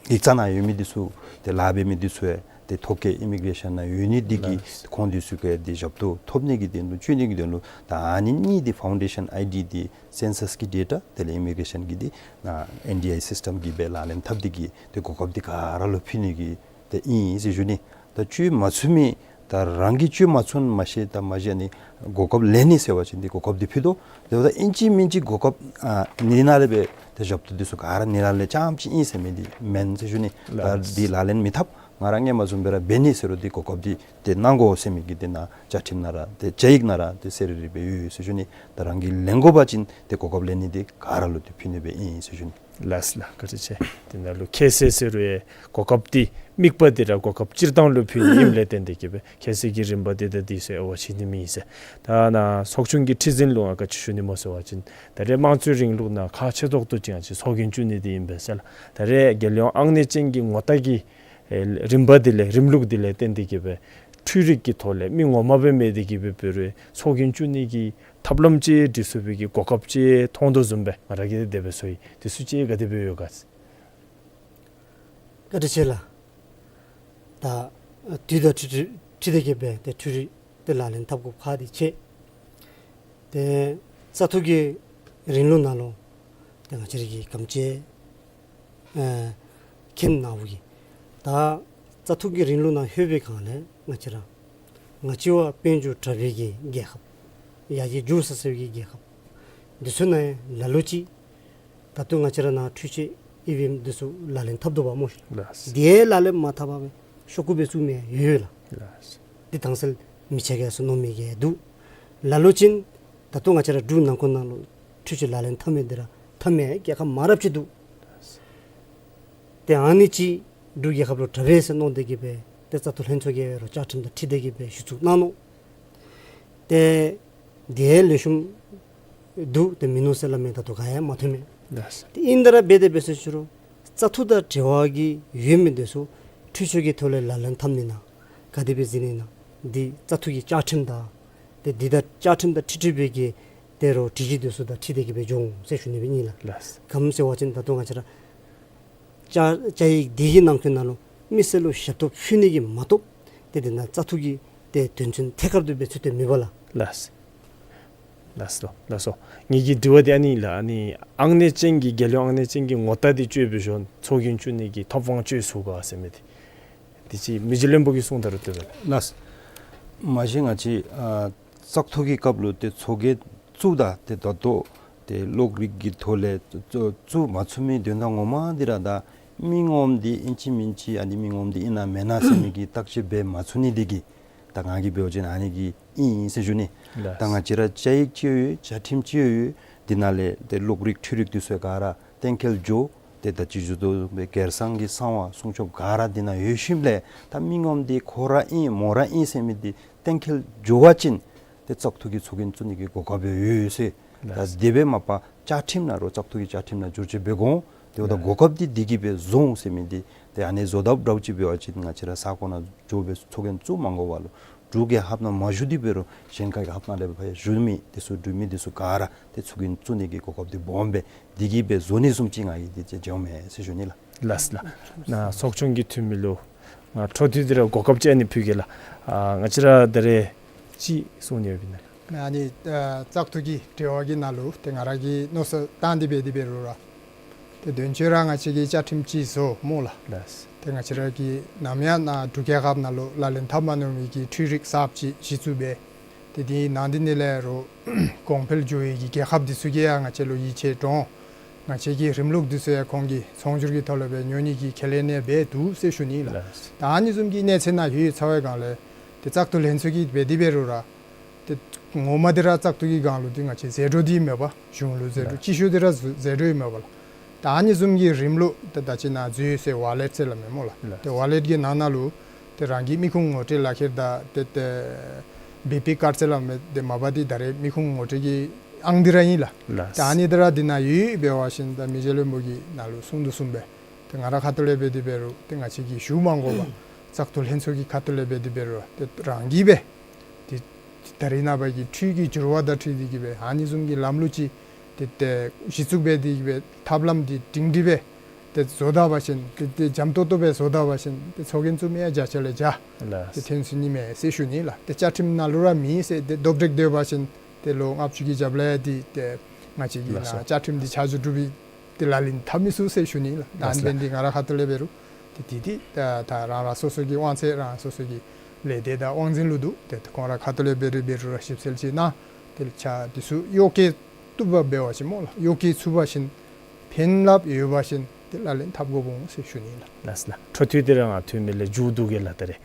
ཡིག་ཚང་ནང་ཡོད་མི་འདི་ཚུ་ཏེ་ལཱ་འབད་མི་འདི་ཚུ་ཡང་ཏེ་ ཐོ་བཀོད་ཨི་མི་གྲེ་ཤཱན་ནང་ཡོད་ནི་འདི་གིས་ལགས། ཁོང་འདི་ཚུ་གིས་འདི་ཞབས་ཏོག་ཐོབ་ནི་གི་དོན་ལུ་བཅུག་ནི་གི་དོན་ལུ་ད་ཨ་ནི་གཉིས་འདི་ཕའུན་ཌེ་ཤཱན་ཨའི་ཌི་འདི་སེན་སཱས་ཀྱི་ཌེ་ཊ་དེ་ལས་ཨི་མི་གྲེ་ཤཱན་གྱི་འདི་ནཱ་ཨེན་ཌི་ཨའི་སིསི་ཊམ་གྱི་སྦེ་ལག་ལེན་འཐབ་སྟེ་གིས་ཏེ་གོ་སྐབས་འདི་ག་ར་ལུ་ཕུལ་ནི་གི་ཏེ་ཨིན་ཟེར་ཞུ་ནི། ད་བཅོལ་མ་ཚུགས་མི་ད་རང་གིས་བཅོལ་མ་ཚུགས་མ་ཤེས་ད་མ་གཞི་ཨ་ནི་གོ་སྐབས་ལེན་ནི་ཟེར་བ་ཅིན་འདི་གོ་སྐབས་འདི་ཕུལ་དོ། དེ་འབདཝ་ད་ཨིན་ཅི་མིན་ཅི་གོ་སྐབས་ཨ་འདི་ནང་ལས་སྦེ་ཏེ་ཞབས་ཏོག་འདི་ཚུ་ག་ར་འདི་ནང་ལས་རྐྱངམ་ཅིག་ཨིན་ཟེར་མི་འདི་མེན་ཟེར་ཞུ་ནི། ད་ལགས། འདི་ལག་ལེན་མི་འཐབ། ང་ར་སྔོན་མ་བཟུམ་སྦེ་ར་འབད་ནི་ཟེར་རུང་འདི་གོ་སྐབས་འདི་ཏེ་གནང་དགོ་ཟེར་མི་གི་འདི་ནཱ་བཅའ་ཁྲིམས་ནང་ར་ཏེ་བཅའ་ཡིག་ནང་ར་ཏེ་གསལ་རི་རི་སྦེ་ཡོད་ཟེར་ཞུ་ནི། ད་རང་གིས་ལེན་དགོ་པ་ཅིན་ཏེ་གོ་སྐབས་ལེན་ནི་འདི་ག་ར་ལུ་ཏེ་ཕུལ་ནི་སྦེ་ཨིན་ཟེར་ཞུ་ནི། ལགས་ལགས། བཀའ་དྲིན་ཆེ། དེ་ནང་ལུ་ཁྱད་གསོད་ཟེར་རུང་ཡང་གོ་སྐབས་འདི་དམིགས་པ་འདི་ར་གོ་སྐབས་སྤྱིར་བཏང་ལུ་ཕུལ་ནི་ཨིནམ་ལས་བརྟེན་ཏེ་གིས་སྦེ་ཁྱད་གསོད་ཀྱི་རིམ་པ་འདི་ད་འདི་ཚུ་དབྱེ་བ་ཕྱེ་ནི་མེད་ཟེར། ད་ནཱ་ཚོགས་ཆུང་གི་ཁྲི་འཛིན་ལུ་ང་ག་ཅི་ཞུ་ནི་སྨོ་ཟེར་བ་ཅིན་ད་རེས་དམངས་གཙོའི་རིང་ལུགས་ནང་ཁག་ཆེ་ཏོག་ཏོ་ཅིག་ང་བཅས་ཚོགས་རྒྱན་བཙུགས་ནི་འདི་ཨིན་པས་ཟེར་ལགས། ད་རེས་རྒྱལ་ཡོངས་ཨང་གནས་ཅན་གྱི་ངོ་རྟགས་ཀྱི་ཨེ་རིམ་པ་འདི་ལས་རིམ་ལུགས་འདི་ལས་བརྟེན་ཏེ་གིས་སྦེ་འཕྲུལ་རིག་གི་ཐོག་ལས་མི་ངོ་མ་སྦེ་མེད་དེ་གིས་སྦེ་འབད་རུང་ཚོགས་རྒྱན་བཙུགས་ནི་གི་ཐབས་ལམ་ཅིག་སྒྲིག་ཚུགས་པའི་གི་གོ་སྐབས་ཅིག་མཐོང་དོ་བཟུམ་སྦེ་ང་ར་གིས་དེ་སྦེ་ཚོར་ཡི། དེ་ཚུ་ཅིག་ག་དེ་སྦེ་ཡོད་ག་ཟེར། བཀའ་དྲིན་ཆེ་ལགས། ད་དུས་དང་འཁྲིལ་འཁྲིལ་ཏེ་གིས་སྦེ་ཏེ་འཕྲུལ་རིག་འདི་ལག་ལེན་འཐབ་དགོཔ་ཁག་འདི་ཆེ། ཏེ་བཙག་འཐུ་གི་རིང་ལུགས་ནང་ལུ་ཏེ་ང་བཅས་ར་གིས་ག་དེམ་ཅིག་ཨེ་མཁྱེན་ནཝ་གི་ད་བཙག་འཐུ་གི་རིང་ལུགས་ནང་ལྷོད་པའི་སྒང་ལས་ང་བཅས་ར་ང་བཅས་བ་དཔལ་འབྱོར་དྲག་པོའི་གི་རྒྱལ་ཁབ་ཡར་རྒྱས་འགྱོ་ས་ས་གི་རྒྱལ་ཁབ་འདི་ཚུ་ནང་ལ་ལུ་ཅིག་ད་ལྟོ་ང་བཅས་ར་ནཱ་འཕྲུལ་ཆས་ཨི་ཝི་ཨེམ་འདི་ཚུ་ལག་ལེན་འཐབ་དོ་བ་སྨོ་ཤིག། ལགས། དེ་ལག་ལེན་མ་འཐབ་པར་སྦེ་ཤོག་ཀུ་སྦེ་བཙུགས་མི་ཡོད་ལགས། ལགས། འདི་དྭངས་གསལ་མི་ཆ་ག་ཟེར་མནོ་མི་གི་འདུག། ལ་ལུ་ཅིག་ད་ལྟོ་ང་བཅས་ར་འབྲུག་ནང་འཁོད་ནང་ལུ་འཕྲུལ་ཆས་ལག་ལེན་འཐབ་མི་འདི་ར་འཐབ་མི་རྒྱལ་ཁབ་མང་རབས་ཅིག་འདུག། ཏེ་ཨ་ནི་ཅིག་འབྲུག་རྒྱལ་ཁབ་ལུ་དྲག་པས་ཟེར་མནོ་སྟེ་གིས་སྦེ་ཏེ་བཙག་འཐུ་ལྷན་ཚོགས་ཀྱིས་རོགས་བཅའ་ཁྲིམས་དང་འཁྲིལ་ཏེ་གིས་སྦེ་གཞི་བཙུགས་གནང་ནུག། ཏེ་དེ་ལེགས་ཤོམ་འདུག་ཏེ་མིན་ནུག་ཟེར་སླབ་མི་ད་ལྟོ་ག་ཡང་མ་ཐོན་མས། ལགས། ཏེ་ཨིན་ཏེ་ར་འབད་དེ་འབད་ཟེར་ཞུ་རུང་བཙག་འཐུ་དང་འབྲེལ་བ་གི་ཡོད་མི་འདི་ཚུ་འཕྲུལ་ཆས་ཀྱི་ཐོག་ལས་ལག་ལེན་འཐབ་ནི་ན་ག་དེ་སྦེ་མཛད་ནི་ན་འདི་བཙག་འཐུ་གི་བཅའ་ཁྲིམས་དང་ཏེ་འདི་དང་བཅའ་ཁྲིམས་དང་འཁྲིལ་འཁྲིལ་བའི་གི་ཏེ་རོགས་སྒྲིག་གཞི་འདི་ཚུ་དང་འཁྲིལ་ཏེ་གིས་སྦེ་འགྱོ་འོང་ཟེར་ཞུ་ནི་སྦེ་ཨིན་ལགས། ལགས། ག་དེམ་ཟེར་བ་ཅིན་ད་ལྟོ་ང་བཅས་ར་བཅའ་བཅའ་ཡིག་འདི་གི་ནང་འཁོད་ནང་ལུ་མི་སེར་ལུ་ཞབས་ཏོག་ཕུལ་ནི་གི་མ་གཏོགས་ཏེ་དེ་ནང་བཙག་འཐུ་གི་ཏེ་དོན་ཚན་ཐད་ཀར་དུ་སྦེ་ཚུད་དེ་མེད་པ་ལགས། ལགས། ལགས་སོ་ལགས་སོ། ངེ་གི་དྲི་བ་འདི་ཨ་ནི་ལགས། ཨ་ནི་ཨང་གནས་ཅན་གྱི་རྒྱལ་ཡོངས་ཨང་གནས་ཅན་གྱི་ངོ་རྟགས་འདི་སྤྱོད་པའི་ཤུལ་ཚོགས་རྒྱན་བཙུགས་ནི་གི་ཐོབ་དབང་སྤྱོད་ཚུགས་ག་ཟེར་མི་འདི་འདི་ཅིག་མི་རྗེ་བློན་པོ་གིས་གསུང་ད་རུང་བཏུབ་པས། ལགས། མ་གཞི་ང་བཅས་ཨ་བཙག་འཐུ་གི་སྐབས་ལུ་ཏེ་ཚོགས་རྒྱན་བཙུགས་ད་ཏེ་ད་ལྟོ་ཏེ་གློག་རིག་གི་ཐོག་ལས་བཙུགས་བཙུགས་མ་ཚུགས་མི་དོན་དག་ངོ་མ་འདི་ར་ད་མི་ངོམ་འདི་ཨིན་ཅི་མིན་ཅི་ཨ་ནི་མི་ངོམ་འདི་ཨིན་ན་མེན་ན་ཟེར་མི་གི་བརྟག་དཔྱད་འབད་མ་ཚུགས་ནི་འདི་གིས་ད་ང་གིས་འབད་བ་ཅིན་ཨ་ནི་གི་ཨིན་ཨིན་ཟེར་ཞུ་ནི། ལགས། ད་ང་བཅས་ར་བཅའ་ཡིག་ཅིག་ཡོད་བཅའ་ཁྲིམས་ཅིག་ཡོད། འདི་ནང་ལས་ཏེ་གློག་རིག་འཕྲུལ་རིག་འདི་ཚུ་ག་ར་གཏན་འཁེལ་འགྱོ། ཏེ་ད་ཅི་ཞུ་དོ་བཟུམ་སྦེ་སྒེར་སང་གི་གསང་བ་སྲུང་སྐྱོབ་ག་ར་འདི་ནང་ཡོད་ཞིནམ་ལས་ད་མི་ངོམ་འདི་ཁོ་ར་ཨིན་མོ་ར་ཨིན་ཟེར་མི་འདི་གཏན་འཁེལ་འགྱོ་བ་ཅིན་ཏེ་བཙག་འཐུ་གི་ཚོགས་རྒྱན་བཙུགས་ནི་གི་གོ་སྐབས་ཡོད་ཟེར། ད་ལགས། དེ་སྦེ་མ་པ་བཅའ་ཁྲིམས་ནང་རོགས་བཙག་འཐུ་གི་བཅའ་ཁྲིམས་ནང་བསྒྱུར་བཅོས་འབད་དགོ། ཏེ་འོ་ད་ལགས། གོ་སྐབས་འདི་འདི་གིས་སྦེ་བཟོ་འོང་ཟེར་མི་འདི་ཏེ་ཨ་ནི་བཟོ་དཔ་འདྲཝ་ཅིག་འབད་བ་ཅིན་ང་བཅས་ར་ས་གོ་ནང་འགྱོ་སྦེ་ཚོགས་རྒྱན་བཙུགས་མ་དགོ་པར་ལུ་འབྲུག་རྒྱལ་ཁབ་ནང་མ་བཞུགས་ཏེ་འབད་རུང་གཞན་ཁ་གི་ཁབ་ནང་ལས་ཕར་བཞུགས་མི་འདི་ཚུ་འབྲུག་མི་འདི་ཚུ་ག་ར་ཏེ་ཚོགས་རྒྱན་བཙུགས་ནི་གི་གོ་སྐབས་འདི་སྦོམ་སྦེ་འདི་གིས་སྦེ་བཟོ་ནི་བཟུམ་ཅིག་ང་གིས་འདི་ཅིག་མཇལཝ་མས་ཟེར་ཞུ་ནི་ལགས། ལགས་ལགས། ནཱ་ཚོགས་ཆུང་གི་འཐུས་མི་ལུ་ང་འཕྲོ་མཐུད་དེ་ར་གོ་སྐབས་ཅིག་ཨ་ནི་ཕུལ་གེ་ལགས། ཨ་ང་བཅས་ར་ད་རེས་ཅིག་གསུང་ནི་ཡོདཔ་ཨིན་ན་ལགས། ཨ་ནི་ཨ་བཙག་འཐུ་གི་འབྲེལ་བ་གི་ནང་ལུ་ཏེ་ང་ར་གིས་མནོ་བསམ་བཏང་སྟེ་འབད་དེ་འབད་རུང་ར་ཏེ་དོན་གཅིག་ར་ང་བཅས་ཀྱིས་བཅའ་ཁྲིམས་ཅིག་བཟོ་སྨོ་ལགས། ལགས། ཏེ་ང་བཅས་ར་གིས་ནམ་ཡང་ནཱ་འབྲུག་རྒྱལ་ཁབ་ནང་ལུ་ལག་ལེན་འཐབ་མ་མྱོང་མི་གི་འཕྲུལ་རིག་གསརཔ་ཅིག་གཞི་བཙུགས་འབད། ཏེ་དེ་ནང་འདི་ནང་ལས་རོགས་གོང་འཕེལ་འགྱོ་བའི་གི་རྒྱལ་ཁབ་འདི་ཚུ་གིས་ཡང་ང་བཅས་ལུ་ཡིད་ཆེས་འདྲོངས། ང་བཅས་ཀྱི་རིམ་ལུགས་འདི་ཚུ་ཡང་ཁོང་གིས་ཚོང་སྒྱུར་གྱི་ཐོག་ལས་འབད་ཉོ་ནི་གི་ཁས་ལེན་ཡང་འབད་འདུག་ཟེར་ཞུ་ནི་ལགས། ལགས། ད་ཨ་ནི་བཟུམ་གྱི་གནས་ཚད་ནང་ཡོད་ཚར་བའི་སྒང་ལས་ཏེ་བཙག་འཐུ་ལྷན་ཚོགས་ཀྱིས་འབད་དེ་འབད་རུང་ར་ཏེ་ངོ་མ་འདི་ར་བཙག་འཐུ་གི་སྒང་ལུ་འདི་ང་བཅས་ཟད་འགྲོ་འདི་མེད་པ། གཞུང་ལུ་ཟད་འགྲོ། ལགས། སྤྱི་ཤོག་འདི་ར་ཟད་འགྲོ་ཡང་མེད་པ་ལགས། ད་ཨ་ནི་བཟུམ་གྱི་རིམ་ལུགས་ཏེ་ད་ཅི་ནཱ་འཛུལ་ཟེར་ཝ་ལེཊ་ཟེར་སླབ་མས་སྨོ་ལགས། ལགས། ཏེ་ཝ་ལེཊ་གི་ནང་ན་ལུ་ཏེ་རང་གི་མི་ཁུངས་ངོ་སྤྲོད་ལག་ཁྱེར་དང་ཏེ་ཏེ་བི་པི་ཀཱཌ་ཟེར་སླབ་མས། ཏེ་མ་པ་འདི་ད་རེས་མི་ཁུངས་ངོ་སྤྲོད་ཀྱི་ཨང་འདི་ར་ཨིན་ལགས། ལགས། ཏེ་ཨ་ནི་འདི་ར་འདི་ནང་ཡོད་འབད་བ་ཅིན་ད་མི་རྗེ་བློན་པོ་གིས་ནཱ་ལུ་གསུང་དོ་བཟུམ་སྦེ་ཏེ་ང་རའི་ཁ་ཐུག་ལས་འབད་དེ་འབད་རུང་ཏེ་ང་བཅས་ཀྱིས་ཞུ་མ་དགོ་པར་བཙག་འཐུ་ལྷན་ཚོགས་ཀྱི་ཁ་ཐུག་ལས་འབད་དེ་འབད་རུང་ཏེ་རང་གིས་སྦེ་ཏེ་ད་རེས་ནངས་པ་གི་འཕྲུལ་གྱི་འགྱུར་བ་དང་འཁྲིལ་ཏེ་གིས་སྦེ་ཨ་ནི་བཟུམ་གྱི་ལམ་ལུགས་ཅིག་ཏེ་ཏེ་གཞི་བཙུགས་འབད་དེ་གིས་སྦེ་ཐབས་ལམ་འདི་སྒྲིང་སྒྲི་སྦེ་ ཏེ་བཟོ་ད་པ་ཅིན་ཏེ་ཏེ་འཇམ་ཏོང་ཏོ་སྦེ་བཟོ་ད་པ་ཅིན་ཏེ་ཚོགས་རྒྱན་བཙུགས་མི་ཡང་བརྒྱ་ཆ་ལས་བརྒྱ་ལགས། ཏེ་ཐོན་ཚུགས་ནི་མས་ཟེར་ཞུ་ནི་ལགས། ཏེ་བཅའ་ཁྲིམས་ནང་ལུ་ར་མེད་ཟེར་ཏེ་རྡོག་ཁྲེག་སྡོད་པ་ཅིན་ཏེ་ལོ་ལྔ་བཅུ་གི་རྒྱབ་ལས་འདི་ཏེ་ང་བཅས་ཀྱིས་ལགས་སོ། ནཱ་བཅའ་ཁྲིམས་འདི་ཆ་འཇོག་གྲུབ་པའི་ཏེ་ལག་ལེན་འཐབ་མི་ཚུགས་ཟེར་ཞུ་ནི་ལགས། ད་ཨ་ནི་ལགས་སོ། འབད་ནི་འདི་ང་ར་ཁ་ཐུག་ལས་འབད་རུང་ཏེ་ཏེ་ཏེ་ད་ད་རང་རང་སོ་སོ་གི་དབང་ཚད་རང་སོ་སོ་གི་ལས་སྡེ་དང་དབང་འཛིན་ལུ་འདུག། ཏེ་ཁོང་ར་ཁ་ཐུག་ལས་འབད་རུང་འབད་རུང་ར་ཞིབ་འཚོལ་ཅིག་གནང་། ཏེ་ཆ་འདི་ཚུ་གཡོག་བཀོལ་བཏུབ་པ་འབད་བ་ཅིན་སྨོ་ལགས། གཡོག་བཀོལ་ཚུགས་པ་ཅིན་ཕན་རླབས་ཡོད་པ་ཅིན་ཏེ་ལག་ལེན་འཐབ་དགོཔ་འོང་ཟེར་ཞུ་ནི་ལགས། ལགས་ལགས། འཕྲོ་མཐུད་དེ་ར་ང་ཐོན་མི་ལས་མཇུག་བསྡུ་གེ་ལགས། ད་རེས་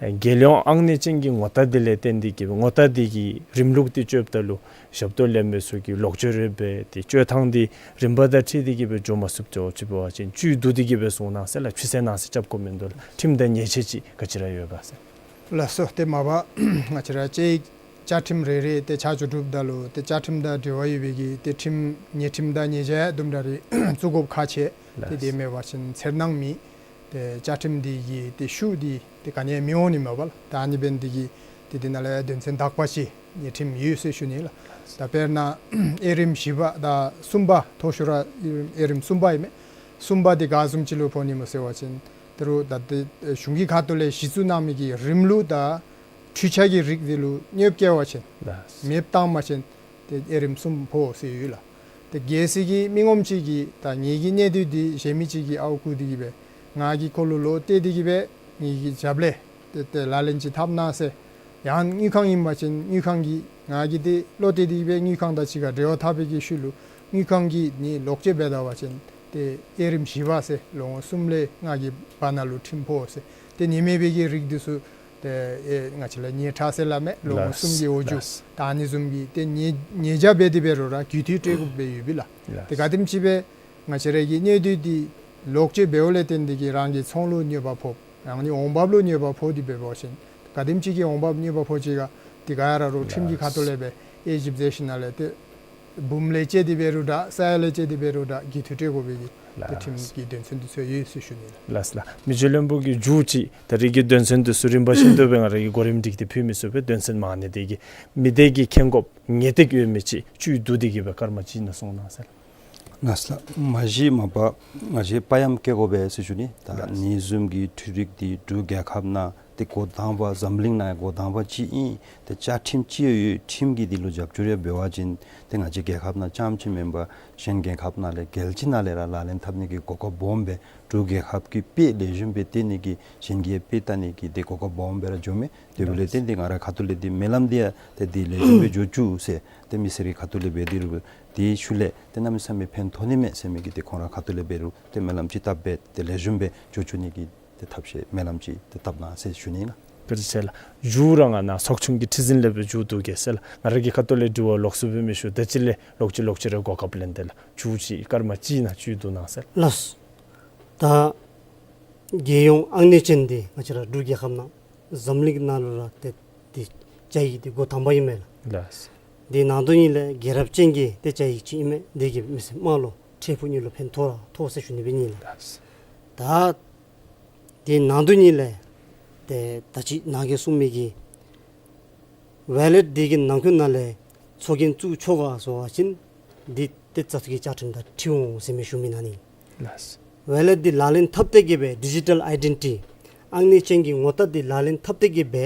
རྒྱལ་ཡོངས་ཨང་གནས་ཅན་གྱི་ངོ་རྟགས་འདི་ལས་བརྟེན་ཏེ་གི་ངོ་རྟགས་འདི་གི་རིམ་ལུགས་འདི་སྤྱོདཔ་ད་ལུ་ཞབས་ཏོག་ལེན་མི་ཚུ་གིས་ལོག་སྤྱོད་རེ་འབད་དེ་སྤྱོད་ཐངས་འདི་རིམ་པ་དང་འཁྲིལ་ཏེ་གི་སྦེ་འགྱོ་མ་ཚུགསཔ་ཅིག་འབད་བ་ཅིན་བཅུད་བསྡུ་སྟེ་གི་སྦེ་གསུང་གནང་ཟེར་ལགས། ཕྱི་གསལ་ནང་གསལ་རྐྱབ་དགོ་མིན་འདུག་ལགས། ཁྲིམས་དང་ཉེས་ཆད་ཅིག་ག་ཅི་ར་ཡོད་ག་ཟེར། ལགས་སོ། ཏེ་མ་པ་ང་བཅས་ར་དཔྱད་ཡིག་བཅའ་ཁྲིམས་རེ་རེ་ཏེ་ཆ་འཇོག་གྲུབ་ད་ལུ་ཏེ་བཅའ་ཁྲིམས་དང་འབྲེལ་བ་ཡོད་པའི་གི་ཏེ་ཁྲིམས་ཉེས་ཁྲིམས་དང་ཉེས་བྱ་དུམ་གྲ་རེ་བཙུགས་དགོཔ་ཁག་ཆེ། ཏེ་ལགས། དེ་མེད་པ་ཅིན་འཚེར་སྣང་མེད། ཏེ་བཅའ་ཁྲིམས་འདི་གི་ཏེ་ཤུགས་འདི་ཏེ་ག་ནི་ཡང་མི་འོང་ནི་མས་པ་ལགས། ད་ཨ་ནི་འབད་ནི་འདི་གིས་ཏེ་འདི་ནང་ལས་དོན་ཚན་དག་པ་ཅིག་ཉེས་ཁྲིམས་ཡོད་ཟེར་ཞུ་ནི་ལགས། ད་དཔེར་ན་དབྱེ་རིམ་བཞི་པ་དང་གསུམ་པ་མཐོ་ཤོས་ར་དབྱེ་རིམ་གསུམ་པ་ཨིན་མས། གསུམ་པ་འདི་ག་བཟུམ་ཅིག་ལུ་ཕོག་ནི་སྨོ་ཟེར་བ་ཅིན་ད་རུང་ད་ཏེ་གཞུང་གི་ཁ་ཐུག་ལས་གཞི་བཙུགས་གནང་མི་གི་རིམ་ལུགས་དང་འཕྲུལ་ཆས་ཀྱི་རིགས་འདི་ལུ་གནོདཔ་བཀལ་བ་ཅིན་ལགས། མེདཔ་བཏང་པ་ཅིན་ཏེ་དབྱེ་རིམ་གསུམ་ཕོག་ཟེར་ཡོད་ལགས། ཏེ་གལ་སྲིད་ཀྱི་མི་ངོམ་ཅིག་གིས་ད་ངེ་གི་གནད་དོན་འདི་གཞན་མི་ཅིག་གིས་ཨརཝ་བརྐུ་སྟེ་གི་སྦེ་ང་གིས་ཁོ་ལུ་ལོག་སྟེར་ཏེ་གི་སྦེ་ངེ་གི་རྒྱབ་ལས་ཏེ་ཏེ་ལག་ལེན་ཅིག་འཐབ་གནང་ཟེར། ཡང་དངུལ་ཁང་ཨིན་པ་ཅིན་དངུལ་ཁང་གིས་ང་གིས་ཏེ་ལོག་སྟེར་ཏེ་གི་སྦེ་དངུལ་ཁང་དང་གཅིག་ཁར་འབྲེལ་བ་འཐབ་པའི་གི་ཤུལ་ལུ་དངུལ་ཁང་གིས་ནི་ལོག་སྤྱོད་འབད་ད་པ་ཅིན་ཏེ་དབྱེ་རིམ་བཞི་པ་ཟེར་ལོ་ངོ་གསུམ་ལས་ལྔ་གི་བར་ན་ལུ་ཁྲིམས་ཕོག་ཟེར། ཏེ་ཨ་ནི་མེན་པའི་གི་རིགས་འདི་ཚུ་ཏེ་ཨེ་ང་བཅས་ལས་ཉེས་ཁྲག་ཟེར་སླབ་མས། ལོ་ངོ་ལགས། གསུམ་གྱི་འོག་འཇུག། ལགས། ད་ཨ་ནི་བཟུམ་གྱི་ཏེ་ཉེས་ཉེས་བྱ་འབད་དེ་འབད་རུང་ར་རྒུད་འཐུས་སྤྲོད་དགོཔ་སྦེ་ཡོདཔ་ཨིན་ལགས། ལགས། ཏེ་ག་དེམ་ཅིག་སྦེ་ང་བཅས་ར་གི་གནད་དོན་འདི་ལོག་སྤྱོད་འབདཝ་ལས་བརྟེན་ཏེ་གི་རང་གི་ཚོང་ལུ་གནོད་པ་ཕོག། རང་གི་འོང་འབབ་ལུ་གནོད་པ་ཕོག་སྟེ་འབད་བ་ཅིན་ག་དེམ་ཅིག་གི་འོང་འབབ་གནོད་པ་ཕོག་ཅི་ག་འདི་ག་ར་རུང་ཁྲིམས་ཀྱི་ཁ་ཐུག་ལས་སྦེ་དབྱེ་ཞིབ་མཛད་ཞིནམ་ལས་ཏེ་བུམོ་ལས་བཅད་དེ་འབད་རུང་འདྲ་ས་ཡ་ལས་བཅད་དེ་འབད་རུང་འདྲ་རྒུད་འཐུས་སྤྲོད་དགོ་པའི་གི་ཏེ་ལགས། ཁྲིམས་ཀྱི་དོན་ཚན་འདི་ཚུ་ཡོད་ཟེར་ཞུ་ནི་ལགས། ལགས་ལགས། མི་རྗེ་བློན་པོ་གིས་མཇུག་ཅིག་ད་རེས་ཀྱི་དོན་ཚན་འདི་ཚུ་རིམ་པ་བཞིན་དུ་སྦེ་ང་ར་གིས་གོ་རིམ་སྒྲིག་སྟེ་ཕུལ་མི་ཚུགས་པས། དོན་ཚན་མ་ཎི་འདི་གིས་མི་སྡེ་གི་ཁེངས་སྐྱུང་ངེས་ཏིག་ཡོད་མི་ཅིག་བཅུད་བསྡུ་སྟེ་གི་སྦེ་སྐར་མ་གཅིག་ནང་གསུང་གནང་ཟེར། ལགས་སོ་ལགས། མ་གཞི་མ་པ་ང་བཅས་དཔའ་ཡམས་བསྐྱེད་དགོ་པས་ཟེར་ཞུ་ནི། ད་ལགས། ཨ་ནི་བཟུམ་གྱི་འཕྲུལ་རིག་འདི་འབྲུག་རྒྱལ་ཁབ་ནང་ཏེ་འགོ་དང་པ་འཛམ་གླིང་ནང་འགོ་དང་པ་ཅིག་ཨིན། ཏེ་བཅའ་ཁྲིམས་ཅིག་ཡོད། ཁྲིམས་ཀྱིས་འདི་ལུ་རྒྱབ་སྐྱོར་ཡང་འབད་བ་ཅིན་ཏེ་ང་བཅས་རྒྱལ་ཁབ་ནང་རྐྱངམ་ཅིག་མེན་པར་གཞན་རྒྱལ་ཁབ་ནང་ལས་རྒྱལ་སྤྱི་ནང་ལས་ར་ལག་ལེན་འཐབ་ནི་གི་གོ་སྐབས་སྦོམ་སྦེ་འབྲུག་རྒྱལ་ཁབ་ཀྱི་དཔེ་ལེགས་ཤོམ་སྦེ་སྟོན་ནི་གི་གཞན་གྱིས་དཔེ་བལྟ་ནི་གི་ཏེ་གོ་སྐབས་སྦོམ་སྦེ་ར་འགྱོཝ་མས། དེ་འབདཝ་ལས་བརྟེན་ཏེ་ང་རའི་ཁ་ཐུག་ལས་འདི་སྨོན་ལམ་འདི་ཡང་ཏེ་འདི་ལེགས་ཤོམ་སྦེ་འགྱོ་བཅུག་ཟེར་ཏེ་མི་སེར་གྱི་ཁ་ཐུག་ལས་འབད་དེ་རུང་དེའི་ཤུལ་ལས་ཏེ་གནམ་མེད་ས་མེད་ཕན་ཐོགས་ནི་མས་ཟེར་མི་གི་ཏེ་ཁོང་རའི་ཁ་ཐུག་ལས་འབད་རུང་ཏེ་སྨོན་ལམ་ཅིག་བཏབ་སྦེ་ཏེ་ལེགས་ཤོམ་སྦེ་འགྱོ་བཅུག་ནི་གི་ཏེ་ཐབས་ཤེས་སྨོན་ལམ་ཅིག་ཏེ་བཏབ་གནང་ཟེར་ཞུ་ནི་ལགས། བཀའ་དྲིན་ཆེ་ལགས། མཇུག་ར་ང་ནཱ་ཚོགས་ཆུང་གི་ཁྲི་འཛིན་ལས་སྦེ་མཇུག་བསྡུ་གེ་ཟེར་ལགས། ང་ར་གི་ཁ་ཐུག་ལས་དྲི་བ་ལོགས་སུ་འབད་མི་ཞུ། ད་ཅི་ལས་ལོག་ཅི་ལོག་ཅི་ར་གོ་སྐབས་ལེན་ཏེ་ལགས། མཇུག་ཅིག་སྐར་མ་གཅིག་ནང་བཅུད་བསྡུ་གནང་ཟེར་ལགས། ལགས། ད་རྒྱལ་ཡོངས་ཨང་གནས་ཅན་འདི་ང་བཅས་ར་འབྲུག་རྒྱལ་ཁབ་ནང་འཛམ་གླིང་ནང་ལུ་ར་ཏེ་འདི་བཅའ་ཡིག་འདི་འགོ་དང་པ་ཨིན་མས་ལགས། ལགས། འདི་ནང་དོན་ཨིན་ལས་རྒྱལ་རབས་ཅན་གྱི་ཏེ་བཅའ་ཡིག་ཅིག་ཨིན་མས། འདི་གིས་མི་སེར་དམངས་ལུ་འཕྲལ་ཕུགས་གཉིས་ལུ་ཕན་ཐོགས་ར་ཐོགས་ཟེར་ཞུ་ནི་སྦེ་ཨིན་ལགས། ལགས། ད་འདི་ནང་དོན་ཨིན་ལས་ཏེ་ད་ཅི་ནཱ་གིས་གསུངས་མི་གི་ཝེ་ལེཊ་འདི་གི་ནང་འཁོད་ནང་ལས་ཚོགས་རྒྱན་བཙུགས་ཆོག་ག་ཟེར་བ་ཅིན་འདི་ཏེ་བཙག་འཐུ་གི་བཅའ་ཁྲིམས་དང་འཁྲིལ་འོང་ཟེར་མི་ཞུ་མི་ཨིན་ན་ནི། ལགས། ཝེ་ལེཊ་འདི་ལག་ལེན་འཐབ་སྟེ་གི་སྦེ་ཌི་ཇི་ཊལ་ཨའི་ཌེན་ཊི་ཊི་ཨང་གནས་ཅན་གྱི་ངོ་རྟགས་འདི་ལག་ལེན་འཐབ་སྟེ་གི་སྦེ་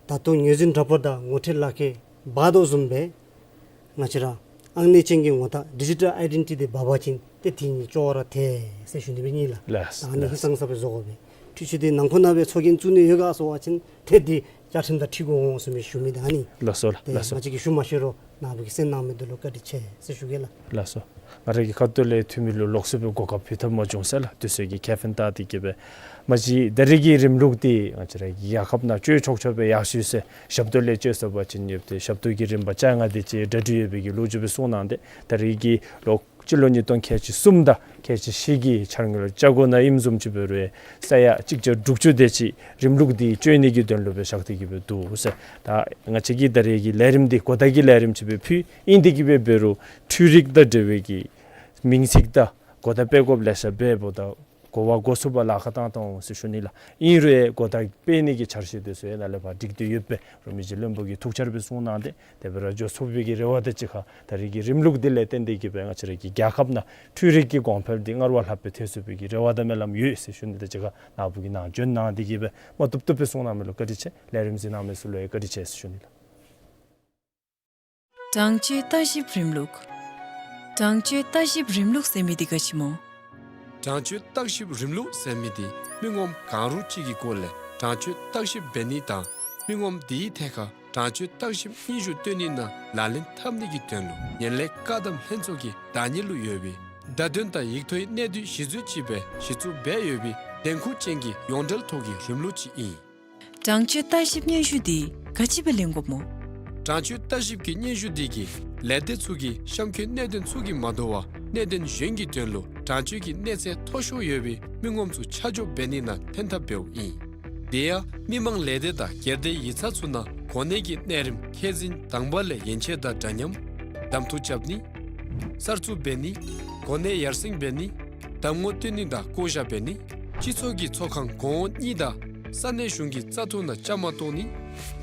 ད་ལྟོ་ངོས་འཛིན་དྲ་པར་དང་ངོ་འཕྲོད་ལག་ཁྱེར་འབག་དོ་བཟུམ་སྦེ་ང་བཅས་ར་ཨང་གནས་ཅན་གྱི་ངོ་རྟགས་ཌི་ཇི་ཊལ་ཨའི་ཌེན་ཊི་ཊི་འདི་འབག་པ་ཅིན་ཏེ་དེ་གཉིས་ཅོག་ར་འཐད་ཟེར་ཞུ་ནི་སྦེ་ཨིན་ལགས། ལགས། ད་ཨ་ནི་ཧིང་སངས་ས་སྦེ་བཟོ་དགོ་པས། འཕྲུལ་ཆས་འདི་ནང་འཁོད་ནང་སྦེ་ཚོགས་རྒྱན་བཙུགས་ནི་ཡོད་ག་ཟེར་བ་ཅིན་ཏེ་འདི་བཅའ་ཁྲིམས་དང་འཁྲིལ་དགོ་འོང་ཟེར་མི་ཞུ་མི་ད་ཨ་ནི། ལགས་སོ་ལགས། ཏེ་ལགས་སོ། ང་བཅས་ཀྱིས་ཞུ་མ་ཤེས་རུང་ནཱ་བུ་གིས་གསན་གནང་མི་འདི་ལུ་བཀའ་དྲིན་ཆེ་ཟེར་ཞུ་གེ་ལགས། ལགས་སོ། ང་ར་གི་ཁ་ཐུག་ལས་འཐུས་མི་ལུ་ལོགས་སུ་སྦེ་གོ་སྐབས་ཕུལ་ཐབས་མ་བྱུང་ཟེར་ལགས། དུས་ཚོད་ཀྱི་ཁེ་ཕན་བལྟ་སྟེ་གི་སྦེ་མ་གཞི་ད་རེས་ཀྱི་རིམ་ལུགས་འདི་ང་བཅས་ར་གི་རྒྱལ་ཁབ་ནང་སྤྱོད་ཆོག་ཆོག་སྦེ་ཡར་སོང་ཡི་ཟེར་ཞབས་ཏོག་ལས་སྤྱོད་ཚུགས་པ་ཅིན་ཡོདཔ་ཏེ་ཞབས་ཏོག་གི་རིམ་པ་བཅོ་ལྔ་དེ་ཅིག་གྲ་སྒྲིག་ཡོད་པའི་གི་ལོ་རྒྱུས་སྦེ་གསུངས་གནང་སྟེ་ད་རེས་ཀྱི་ལོ་སྤྱི་ལོ་ཉིས་སྟོང་ཁལ་གཅིག་གསུམ་དང་ཁལ་གཅིག་བཞི་གི་འཆར་དངུལ་ལུ་བཅའ་སྒོ་ནང་ཨིནམ་བཟུམ་ཅིག་འབད་རུང་ས་ཡ་གཅིག་བརྒྱ་དྲུག་ཅུ་དེ་ཅིག་རིམ་ལུགས་འདི་སྤྱོད་ནི་གི་དོན་ལུ་སྦེ་བཞག་སྟེ་གི་སྦེ་འདུག་ཟེར། ད་ང་བཅས་ཀྱིས་ད་རེས་ཀྱི་ལས་རིམ་འདི་གོ་བརྡ་གི་ལས་རིམ་ཅིག་སྦེ་ཕུལ་ཨིན། དེ་གིས་འབད་རུང་འཕྲུལ་རིག་དང་འབྲེལ་བའི་གི་མིང་ཚིག་དང་གོ་བརྡ་སྤེལ་དགོཔ་ལེ་ཤ་འབདཝ་ད་ གོ་བ་གོ་ཚུགསཔ་ལཱ་ཁག་བཏང་བཏངམ་ཟེར་ཞུ་ནི་ལགས། ཨིན་རུང་གོ་བརྡ་སྤེལ་ནི་གི་འཆར་གཞི་དེ་ཚུ་ཡང་ནཱ་ལས་ཕར་སྒྲིག་སྟེ་ཡོདཔ་སྦེ་རོགས་མི་རྗེ་བློན་པོ་གིས་ཐུགས་འཆར་སྦེ་གསུངས་གནང་སྟེ་དེ་སྦེ་ར་འགྱོ་ཚུགས་པའི་གི་རེ་བ་དང་གཅིག་ཁར་ད་རེས་ཀྱི་རིམ་ལུགས་འདི་ལས་བརྟེན་ཏེ་གིས་སྦེ་ང་བཅས་རའི་གི་རྒྱལ་ཁབ་ནང་འཕྲུལ་རིག་གི་གོང་འཕེལ་འདི་སྔར་བ་ལྷགཔ་སྦེ་ཐོན་ཚུགས་པའི་གི་རེ་བ་དང་སྨོན་ལམ་ཡོད་ཟེར་ཞུ་ནི། ད་གཅིག་ཁར་ནཱ་བུ་གིས་ནཱ་བྱོན་གནང་སྟེ་གིས་སྦེ་མ་བཏུབ་བཏུབ་སྦེ་གསུངས་གནང་མི་ལུ་བཀའ་དྲིན་ཆེ། ལས་རིམ་གཟིགས་གནང་མི་ཚུ་ལུ་ཡང་བཀའ་དྲིན་ཆེ་ཟེར་ཞུ་ནི་ལགས། དྲང་སྤྱོད་ལྟ་ཞིབ་རིམ་ལུགས། དྲང་སྤྱོད་ལྟ་ཞིབ་རིམ་ལུགས་ཟེར་མི་འདི་ག་ཅི་སྨོ། དྲང་སྤྱོད་བརྟག་ཞིབ་རིམ་ལུགས་ཟེར་མི་འདི་མི་ངོམ་གང་རུང་ཅིག་གི་སྐོར་ལས་དྲང་སྤྱོད་བརྟག་ཞིབ་འབད་ནི་དང་མི་ངོམ་དེའི་ཐད་ཁར་དྲང་སྤྱོད་བརྟག་ཞིབ་སྙན་ཞུ་སྤྲོད་ནི་ནང་ལག་ལེན་འཐབ་ནི་གི་དོན་ལུ་ངན་ལྷད་བཀག་སྡོམ་ལྷན་ཚོགས་ཀྱི་བདག་གཉེར་ལུ་ཡོད་པའི་བརྡ་དོན་དང་ཡིག་ཐོག་གི་གནད་བསྡུས་གཞི་བཟུང་ཅིག་སྦེ་གཞི་བཙུགས་འབད་ཡོད་པའི་འགན་ཁུར་ཅན་གྱི་ཡོངས་འབྲེལ་ཐོག་གི་རིམ་ལུགས་ཅིག་ཨིན། དྲང་སྤྱོད་ལྟ་ཞིབ་སྙན་ཞུ་འདི་ག་ཅི་སྦེ་ལེན་དགོཔ་སྨོ། དྲང་སྤྱོད་ལྟ་ཞིབ་ཀྱི་སྙན་ཞུ་འདི་གིས་ལས་སྡེ་ཚུ་གིས་གཤམ་འཁོད་གནད་དོན་ཚུ་གིས་མ་དོ་བར་གནད་དོན་གཞན་གྱི་དོན་ལུ་དྲང་སྤྱོད་ཀྱི་གནས་ཚད་མཐོ་ཤོས་ཡོད་པའི་མི་ངོམ་ཚུ་ཆ་འཇོག་འབད་ནི་ནང་ལྷན་ཐབས་འབདཝ་ཨིན། དེ་ཡང་མི་མང་ལས་སྡེ་དང་སྒེར་སྡེ་ཡིག་ཚང་ཚུ་ནང་གོ་གནས་ཀྱི་གནས་རིམ་ཁས་འཛིན་དང་པ་ལས་ཡན་ཆད་དང་འདྲ་མཉམ་གདམ་འཐུ་རྐྱབ་ནི། གསར་བཙུགས་འབད་ནི། གོ་གནས་ཡར་སེང་འབད་ནི། གདམ་ངོ་སྟོན་ནི་དང་བསྐོ་བཞག་འབད་ནི། སྤྱི་ཚོགས་ཀྱི་ཚོགས་ཁང་གོང་འོག་གཉིས་དང་ས་གནས་གཞུང་གི་བཙག་འཐུ་ནང་བཅའ་མར་གཏོགས་ནི།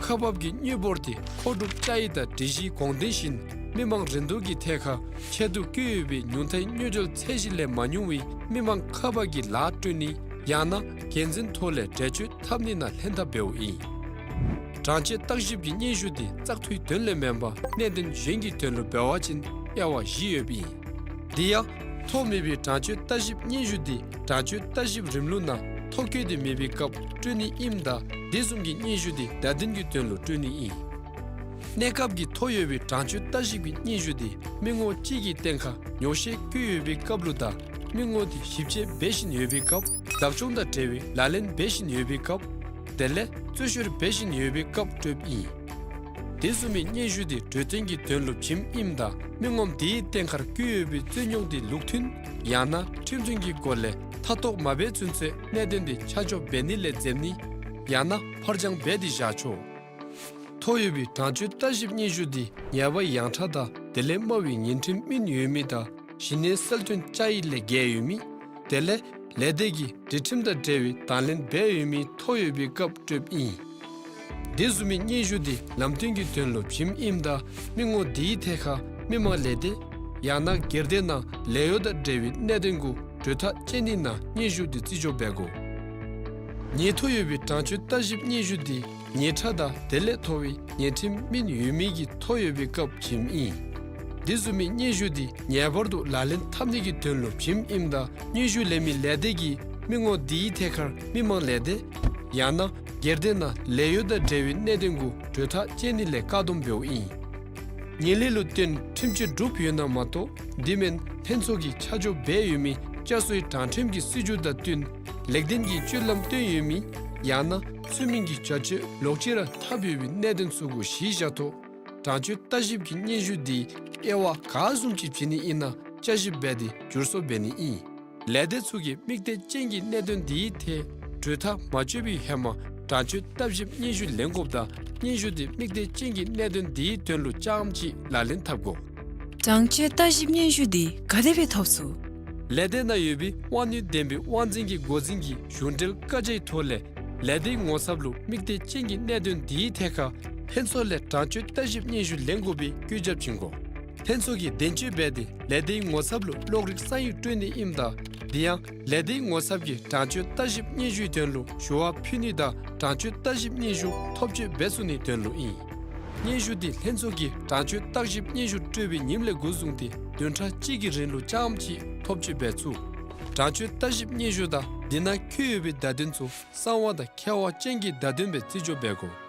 ཁག་འབག་གི་དངུལ་འབོར་དེ་མཁོ་སྒྲུབ་བཅའ་ཡིག་དང་སྒྲིག་གཞིའི་དགོངས་དོན་བཞིན་མི་མང་རིན་བསྡུར་གྱི་ཐད་ཁར་ཆེད་དུ་བསྐྱོན་ཡོད་པའི་ཉུང་མཐའི་དངུལ་འབྱོར་ཚད་གཞི་ལས་མ་ཉུང་བའི་མི་མང་ཁག་འབག་གི་ལཱ་སྤྲོད་ནི། ཡང་ན་འགན་འཛིན་ཐོག་ལས་འགྲེལ་བརྗོད་འཐབ་ནི་ནང་ལྷན་ཐབས་འབདཝ་ཨིན། དྲང་སྤྱོད་བརྟག་ཞིབ་ཀྱི་སྙན་ཞུ་དེ་བཙག་འཐུའི་དོན་ལས་མེན་པར་གནད་དོན་གཞན་གྱི་དོན་ལུ་འབད་བ་ཅིན་དབྱེ་བ་བཞི་ཡོདཔ་ཨིན། དེ་ཡང་ཐོ་མེད་པའི་དྲང་སྤྱོད་ལྟ་ཞིབ་སྙན་ཞུ་དེ་དྲང་སྤྱོད་ལྟ་ཞིབ་རིམ་ལུགས་ནང་ཐོ་བཀོད་དེ་མེད་པའི་སྐབས་སྤྲོད་ནི་ཨིནམ་ད་དེ་བཟུམ་གྱི་སྙན་ཞུ་དེ་བརྡ་དོན་གྱི་དོན་ལུ་སྤྲོད་ནི་ཨིན། གནས་སྐབས་ཀྱི་ཐོ་ཡོད་པའི་དྲང་སྤྱོད་ལྟ་ཞིབ་ཀྱི་སྙན་ཞུ་དེ་མི་ངོ་གཅིག་གི་སྟེང་ཁར་ཉོག་བཤད་བཀོད་ཡོད་པའི་སྐབས་ལུ་དང་མི་ངོ་དེ་ཞིབ་དཔྱད་འབད་བཞིན་ཡོད་པའི་སྐབས། བདག་སྐྱོང་དང་འབྲེལ་བའི་ལག་ལེན་འབད་བཞིན་ཡོད་པའི་སྐབས། དེ་ལས་རྩོད་བཤེར་འབད་བཞིན་ཡོད་པའི་སྐབས་སྤྲོདཔ་ཨིན། དེ་བཟུམ་མའི་སྙན་ཞུ་དེ་གྲོས་བསྟུན་གྱི་དོན་ལུ་བྱིནམ་ཨིནམ་ད་མི་ངོམ་དེའི་སྟེང་ཁར་བཀོད་ཡོད་པའི་རྩོད་རྙོག་དེ་ལུགས་མཐུན་ཡང་ན་ཁྲིམས་མཐུན་གྱི་སྒོ་ལས་མཐའ་གཏོགས་མ་འབད་ཚུན་ཚོད་གནད་དོན་དེ་ཆ་འཇོག་འབད་ནི་ལས་འཛེམ་ནི་ཡང་ན་ཕར་འགྱངས་འབད་དེ་བཞག་ཆོག། ཐོ་ཡོད་པའི་དྲང་སྤྱོད་ལྟ་ཞིབ་སྙན་ཞུ་དེ་ཉེས་པ་ཡངས་དྲགས་དང་དེ་ལས་དམའ་བའི་ཉེས་ཁྲིམས་སྨིན་ཡོད་མི་དང་ཞི་གནས་གསལ་སྟོན་བཅའ་ཡིག་ལས་འགལ་ཡོད་མི། དེ་ལས་ལས་སྡེ་གི་སྒྲིག་ཁྲིམས་དང་འབྲེལ་བའི་དང་ལེན་འབད་ཡོད་མི་ཐོ་ཡོད་པའི་སྐབས་སྤྲོདཔ་ཨིན། དེ་བཟུམ་མའི་སྙན་ཞུ་དེ་ལམ་སྟོན་གྱི་དོན་ལུ་བྱིནམ་ཨིནམ་ད་མི་ངོ་དེའི་ཐད་ཁར་མི་མང་ལས་སྡེ་ཡང་ན་སྒེར་སྡེ་ནང་ལས་གཡོག་དང་འབྲེལ་བའི་གནད་དོན་གུ་གྲོས་ཐག་བཅད་ནི་ནང་སྙན་ཞུ་དེ་རྩིས་འཇོག་འབད་དགོ། ཉེས་ཐོ་ཡོད་པའི་དྲང་སྤྱོད་ལྟ་ཞིབ་སྙན་ཞུ་དེ་ཉེས་ཁྲ་དང་དེ་ལས་མཐོ་བའི་ཉེས་ཁྲིམས་སྨིན་ཡོད་མི་གི་ཐོ་ཡོད་པའི་སྐབས་བྱིནམ་ཨིན། དེ་བཟུམ་མའི་སྙན་ཞུ་དེ་ངེས་པར་དུ་ལག་ལེན་འཐབ་ནི་གི་དོན་ལུ་བྱིནམ་ཨིནམ་ད་སྙན་ཞུ་ལེན་མི་ལས་སྡེ་གིས་མི་ངོ་དེའི་ཐད་ཁར་མི་མང་ལས་སྡེ་ཡང་ན་སྒེར་སྡེ་ནང་ལས་གཡོག་དང་འབྲེལ་བའི་གནད་དོན་གུ་གྲོས་ཐག་བཅད་ནི་ལས་བཀག་སྡོམ་འབདཝ་ཨིན། ངན་ལྷད་ལུ་བརྟེན་ཁྲིམས་གཅོད་གྲུབ་ཡོད་ན་མ་གཏོགས་དེ་མིན་ལྷན་ཚོགས་ཀྱིས་ཆ་འཇོག་འབད་ཡོད་མི་བསྐྱར་གསོའི་དྲང་ཁྲིམས་ཀྱི་སྲིད་བྱུས་དང་བསྟུན་ལེགས་ལྡན་གྱི་སྤྱོད་ལམ་སྟོན་ཡོད་མི་ཡང་ན་ཚུལ་མིན་གྱི་བྱ་སྤྱོད་ལོག་ཅི་ར་འཐབ་ཡོད་པའི་གནད་དོན་ཚུ་གུ་གཞི་བཞག་ཐོག་དྲང་སྤྱོད་ལྟ་ཞིབ་ཀྱི་སྙན་ཞུ་དེ་དབྱེ་བ་ག་བཟུམ་ཅིག་བྱིན་ནི་ཨིན་ན་བསྐྱར་ཞིབ་འབད་དེ་བསྒྱུར་བཟོ་འབད་ནི་ཨིན། ལས་སྡེ་ཚུ་གིས་དམིགས་གཏད་ཅན་གྱི་གནད་དོན་དེའི་ཐད་གྲོས་ཐག་མ་གཅོད་པའི་ཧེ་མ་དྲང་སྤྱོད་ལྟ་ཞིབ་སྙན་ཞུ་ལེན་དགོཔ་དང་སྙན་ཞུ་དེ་དམིགས་གཏད་ཅན་གྱི་གནད་དོན་དེའི་དོན་ལུ་རྐྱངམ་གཅིག་ལག་ལེན་འཐབ་དགོ། དྲང་སྤྱོད་ལྟ་ཞིབ་སྙན་ཞུ་དེ་ག་དེ་སྦེ་ཐོབ་ཚུགས། ལས་སྡེ་ནང་ཡོད་པའི་དབང་ནུས་ལྡན་པའི་དབང་འཛིན་གྱི་འགོ་འཛིན་གྱི་གཞུང་འབྲེལ་བཀའ་རྒྱའི་ཐོག་ལས་ལས་སྡེའི་ངོ་ཚབ་ལུ་དམིགས་གཏད་ཅན་གྱི་གནད་དོན་དེའི་ཐད་ཁར་ལྷན་ཚོགས་ལས་དྲང་སྤྱོད་ལྟ་ཞིབ་སྙན་ཞུ་ལེན་དགོ་པའི་བཀོད་ཁྱབ་བྱིན་དགོ། ལྷན་ཚོགས་ཀྱིས་འདེམས་སྤྱོད་འབད་དེ་ལས་སྡེའི་ངོ་ཚབ་ལུ་གློག་རིག་ས་ཡིག་སྤྲོད་ནི་ཨིནམ་ད་དེ་ཡང་ལས་སྡེའི་ངོ་ཚབ་ཀྱིས་དྲང་སྤྱོད་ལྟ་ཞིབ་སྙན་ཞུའི་དོན་ལུ་ཞུ་བ་ཕུལ་ནི་དང་དྲང་སྤྱོད་ལྟ་ཞིབ་སྙན་ཞུ་ཐོབ་སྤྱོད་འབད་ཚུགས་ནིའི་དོན་ལུ་ཨིན། སྙན་ཞུ་དེ་ལྷན་ཚོགས་ཀྱིས་དྲང་སྤྱོད་ལྟ་ཞིབ་སྙན་ཞུ་སྤྲོད་པའི་ཉིནམ་ལས་འགོ་བཟུང་སྟེ་བདུན་ཕྲག་གཅིག་གི་རིང་ལུ་རྐྱངམ་གཅིག་ཐོབ་སྤྱོད་འབད་ཚུགས། དྲང་སྤྱོད་ལྟ་ཞིབ་སྙན་ཞུ་དང་དེ་ནང་འཁོད་ཡོད་པའི་བརྡ་དོན་ཚུ་གསང་བ་དང་ཁྱབ་པ་ཅན་གྱི་བརྡ་དོན་སྦེ་རྩིས་འཇོག་འབད་དགོ།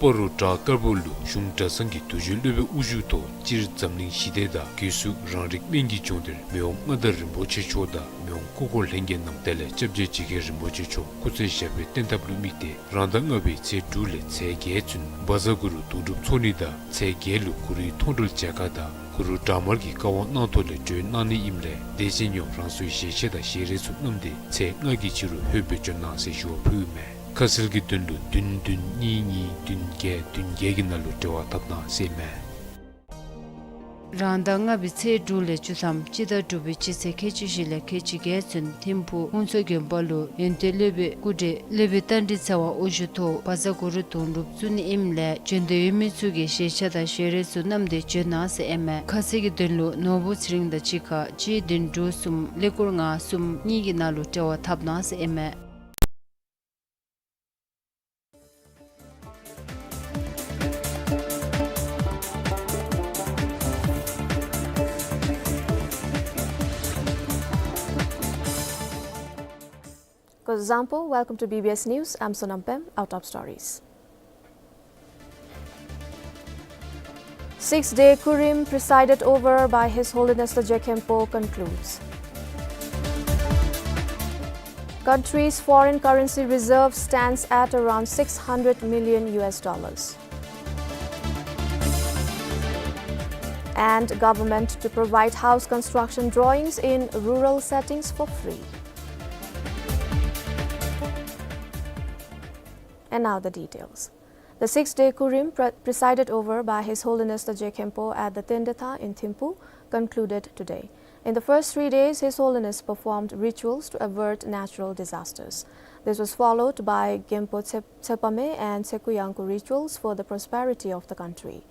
སྤ་རོ་བྲག་དཀར་པོ་ལུ་གཞུང་གྲྭ་ཚང་གི་དུས་རྒྱུན་སློབ་དཔོན་དབུ་བཞུགས་ཐོག་སྤྱིར་འཛམ་གླིང་ཞི་བདེ་དང་སྒོས་སུ་རང་རིགས་སྨན་གྱི་སྦྱོང་བརྡར་མི་དབང་མངའ་བདག་རིན་པོ་ཆེ་མཆོག་དང་མི་དབང་སྐུ་འཁོར་ལྷན་རྒྱས་རྣམས་དེ་ལས་སྐྱབས་རྗེ་འཇིགས་བརྒྱད་རིན་པོ་ཆེ་མཆོག་སྐུ་ཚེ་ཞབས་པད་བརྟན་ཐབས་ལུ་དམིགས་ཏེ་རང་ཟླ་ལྔ་པའི་ཚེས་དྲུག་ལས་ཚེས་བརྒྱད་ཚུན་བཛྲ་གུ་རུ་དོན་གྲུབ་འཚོ་གནས་དང་ཚེས་བརྒྱད་ལུ་གུ་རུའི་མཐོང་གྲོལ་མཇལ་ཁ་དང་གུ་རུ་དྲག་དམར་གྱི་བཀའ་དབང་གནང་ཐོག་ལས་གྲོལ་གནང་ནི་ཨིནམ་ལས་དེ་བཞིན་ཡང་རང་སོའི་ཞལ་ཆད་དང་ཞལ་རས་ཚུ་བསྣམས་ཏེ་ཚེས་ལྔ་གི་ཕྱི་རུ་ལྷོདཔ་སྦེ་བྱོན་གནང་ཟེར་ཞུ་བ་ཕུལཝ་མས། ཁ་གསལ་གྱི་དོན་ལུ་བདུན་བདུན་གཉིས་གཉིས་བདུན་བརྒྱད་བདུན་བརྒྱད་ཀྱི་ནང་ལུ་འབྲེལ་བ་འཐབ་གནང་ཟེར་མས། རང་ཟླ་ལྔ་པའི་ཚེས་དྲུག་ལས་བཅུ་ཐམ་སྤྱི་ཟླ་དྲུག་པའི་སྤྱི་ཚེས་ཁལ་གཅིག་བཞི་ལས་ཁལ་གཅིག་བརྒྱད་ཚུན་ཐིམ་ཕུག་ཧུན་སུར་དགོན་པ་ལུ་ཡོན་ཏན་སློབ་དཔོན་སྐུ་བགྲེས་སློབ་དཔོན་རྟ་མགྲིན་ཚེ་དབང་དབུ་བཞུགས་ཐོག་བཛྲ་གུ་རུ་དོན་གྲུབ་བཙུགས་ནི་ཨིནམ་ལས་བྱོན་འདོད་ཡོད་མི་ཚུ་གིས་ཞལ་ཆད་དང་ཞལ་རས་ཚུ་བསྣམས་ཏེ་བྱོན་གནང་ཟེར་ཨིན་མས། ཁ་གསལ་གྱི་དོན་ལུ་ནོར་བུ་ཚེ་རིང་དང་གཅིག་ཁར་གཅིག་བདུན་དྲུག་གསུམ་ཀླད་ཀོར་ལྔ་གསུམ་གཉིས་ཀྱི་ནང་ལུ་འབྲེལ་བ་འཐབ་གནང་ཟེར་ཨིན་མས། Kuzuzangpo, welcome to B B S News. I'm Sonam Pem. Our top stories. Six-day Kurim presided over by His Holiness the Je Khenpo concludes. Country's foreign currency reserve stands at around six hundred million U S dollars. And government to provide house construction drawings in rural settings for free. And now the details. The six-day Kurim, pre-, presided over by His Holiness the Je Khenpo at the Tendetha in Thimphu, concluded today. In the first three days, His Holiness performed rituals to avert natural disasters. This was followed by Genpo Tse-, Tsepame and Tseku Yangku rituals for the prosperity of the country.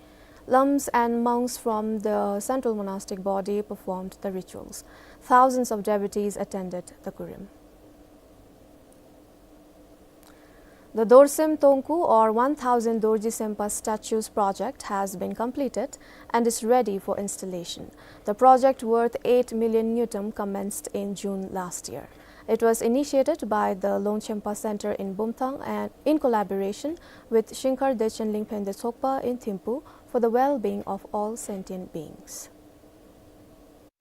Lams and monks from the central monastic body performed the rituals. Thousands of devotees attended the Kurim. The Dorsem Tongku, or one thousand Dorji Sempa statues project, has been completed and is ready for installation. The project, worth eight million ngultrum, commenced in June last year. It was initiated by the Longchenpa Center in Bumthang and in collaboration with Shinkar Dechen Lingphen Detsokpa in Thimphu for the well-being of all sentient beings.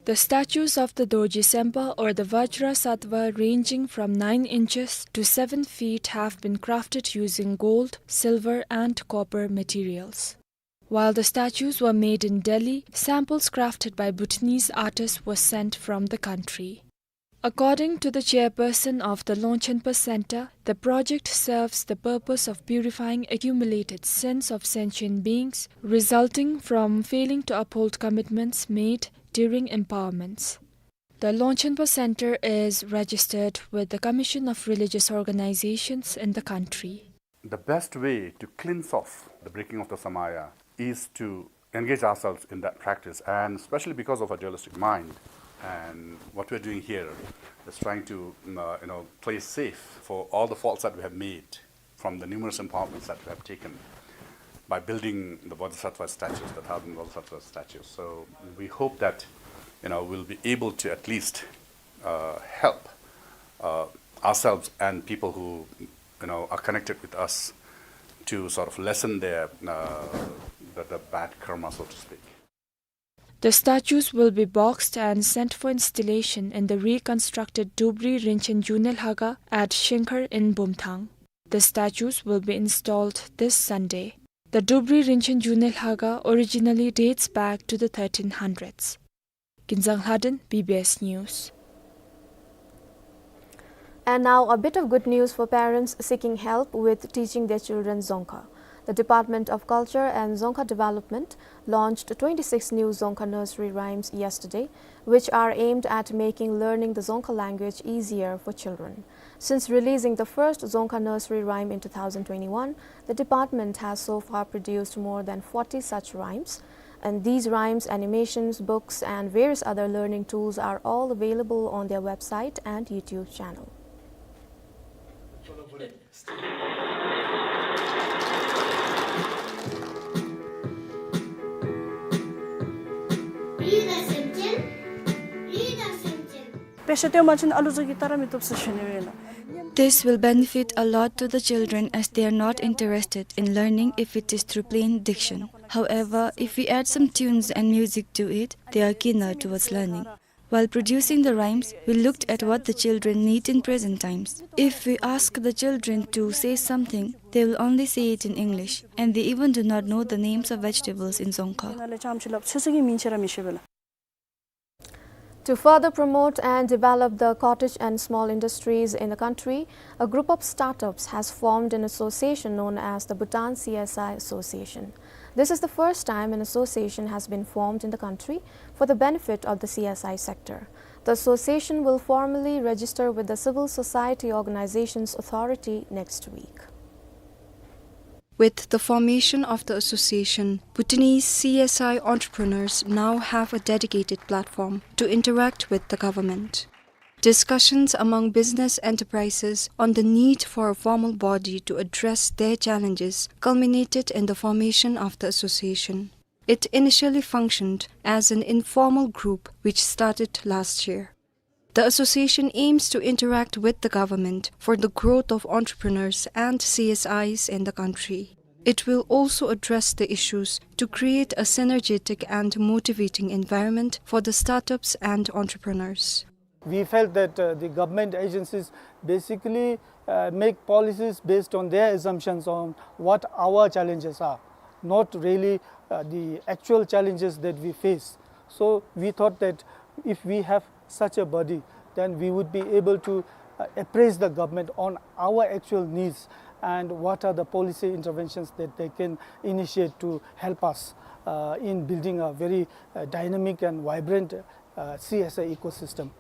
The statues of the Dorji Sempa, or the Vajra Sattva, ranging from nine inches to seven feet, have been crafted using gold, silver and copper materials. While the statues were made in Delhi, samples crafted by Bhutanese artists were sent from the country. According to the chairperson of the Longchenpa Center, the project serves the purpose of purifying accumulated sins of sentient beings resulting from failing to uphold commitments made during empowerments. The Longchenpa Center is registered with the Commission of Religious Organizations in the country. The best way to cleanse off the breaking of the samaya is to engage ourselves in that practice, and especially because of our dualistic mind, and what we're doing here is trying to, mm, uh, you know, play safe for all the faults that we have made from the numerous empowerments that we have taken by building the Bodhisattva statues, the thousand Bodhisattva statues. So we hope that, you know, we'll be able to at least, uh, help, uh, ourselves and people who, you know, are connected with us to sort of lessen their, uh, the, the bad karma, so to speak. The statues will be boxed and sent for installation in the reconstructed Dubri Rinchen June Lhaga at Shingkhar in Bumthang. The statues will be installed this Sunday. The Dubri Rinchen June Lhaga originally dates back to the thirteen hundreds. Kinzang Lhaden, B B S News. And now a bit of good news for parents seeking help with teaching their children Dzongkha. The Department of Culture and Dzongkha Development launched twenty-six new Dzongkha nursery rhymes yesterday, which are aimed at making learning the Dzongkha language easier for children. Since releasing the first Dzongkha nursery rhyme in two thousand twenty-one, the department has so far produced more than forty such rhymes, and these rhymes, animations, books, and various other learning tools are all available on their website and YouTube channel. དཔེ་ཆ་སྟོན་པ་ཅིན་ཨ་ལུ་ཚུ་གིས་ལྟ་ར་མི་བཏུབ་ཟེར་ཞུ་ནི་ཨིན་ལགས། This will benefit a lot to the children as they are not interested in learning if it is through plain diction. However, if we add some tunes and music to it, they are keener towards learning. While producing the rhymes, we looked at what the children need in present times. If we ask the children to say something, they will only say it in English, and they even do not know the names of vegetables in Dzongkha. To further promote and develop the cottage and small industries in the country, a group of startups has formed an association known as the Bhutan C S I Association. This is the first time an association has been formed in the country for the benefit of the C S I sector. The association will formally register with the Civil Society Organizations Authority next week. With the formation of the association, Bhutanese C S I entrepreneurs now have a dedicated platform to interact with the government. Discussions among business enterprises on the need for a formal body to address their challenges culminated in the formation of the association. It initially functioned as an informal group which started last year. The association aims to interact with the government for the growth of entrepreneurs and C S Is in the country. It will also address the issues to create a synergetic and motivating environment for the startups and entrepreneurs. We felt that, uh, the government agencies basically, uh, make policies based on their assumptions on what our challenges are, not really, uh, the actual challenges that we face. So we thought that if we have such a body, then we would be able to, uh, appraise the government on our actual needs and what are the policy interventions that they can initiate to help us, uh, in building a very, uh, dynamic and vibrant, uh, C S I ecosystem.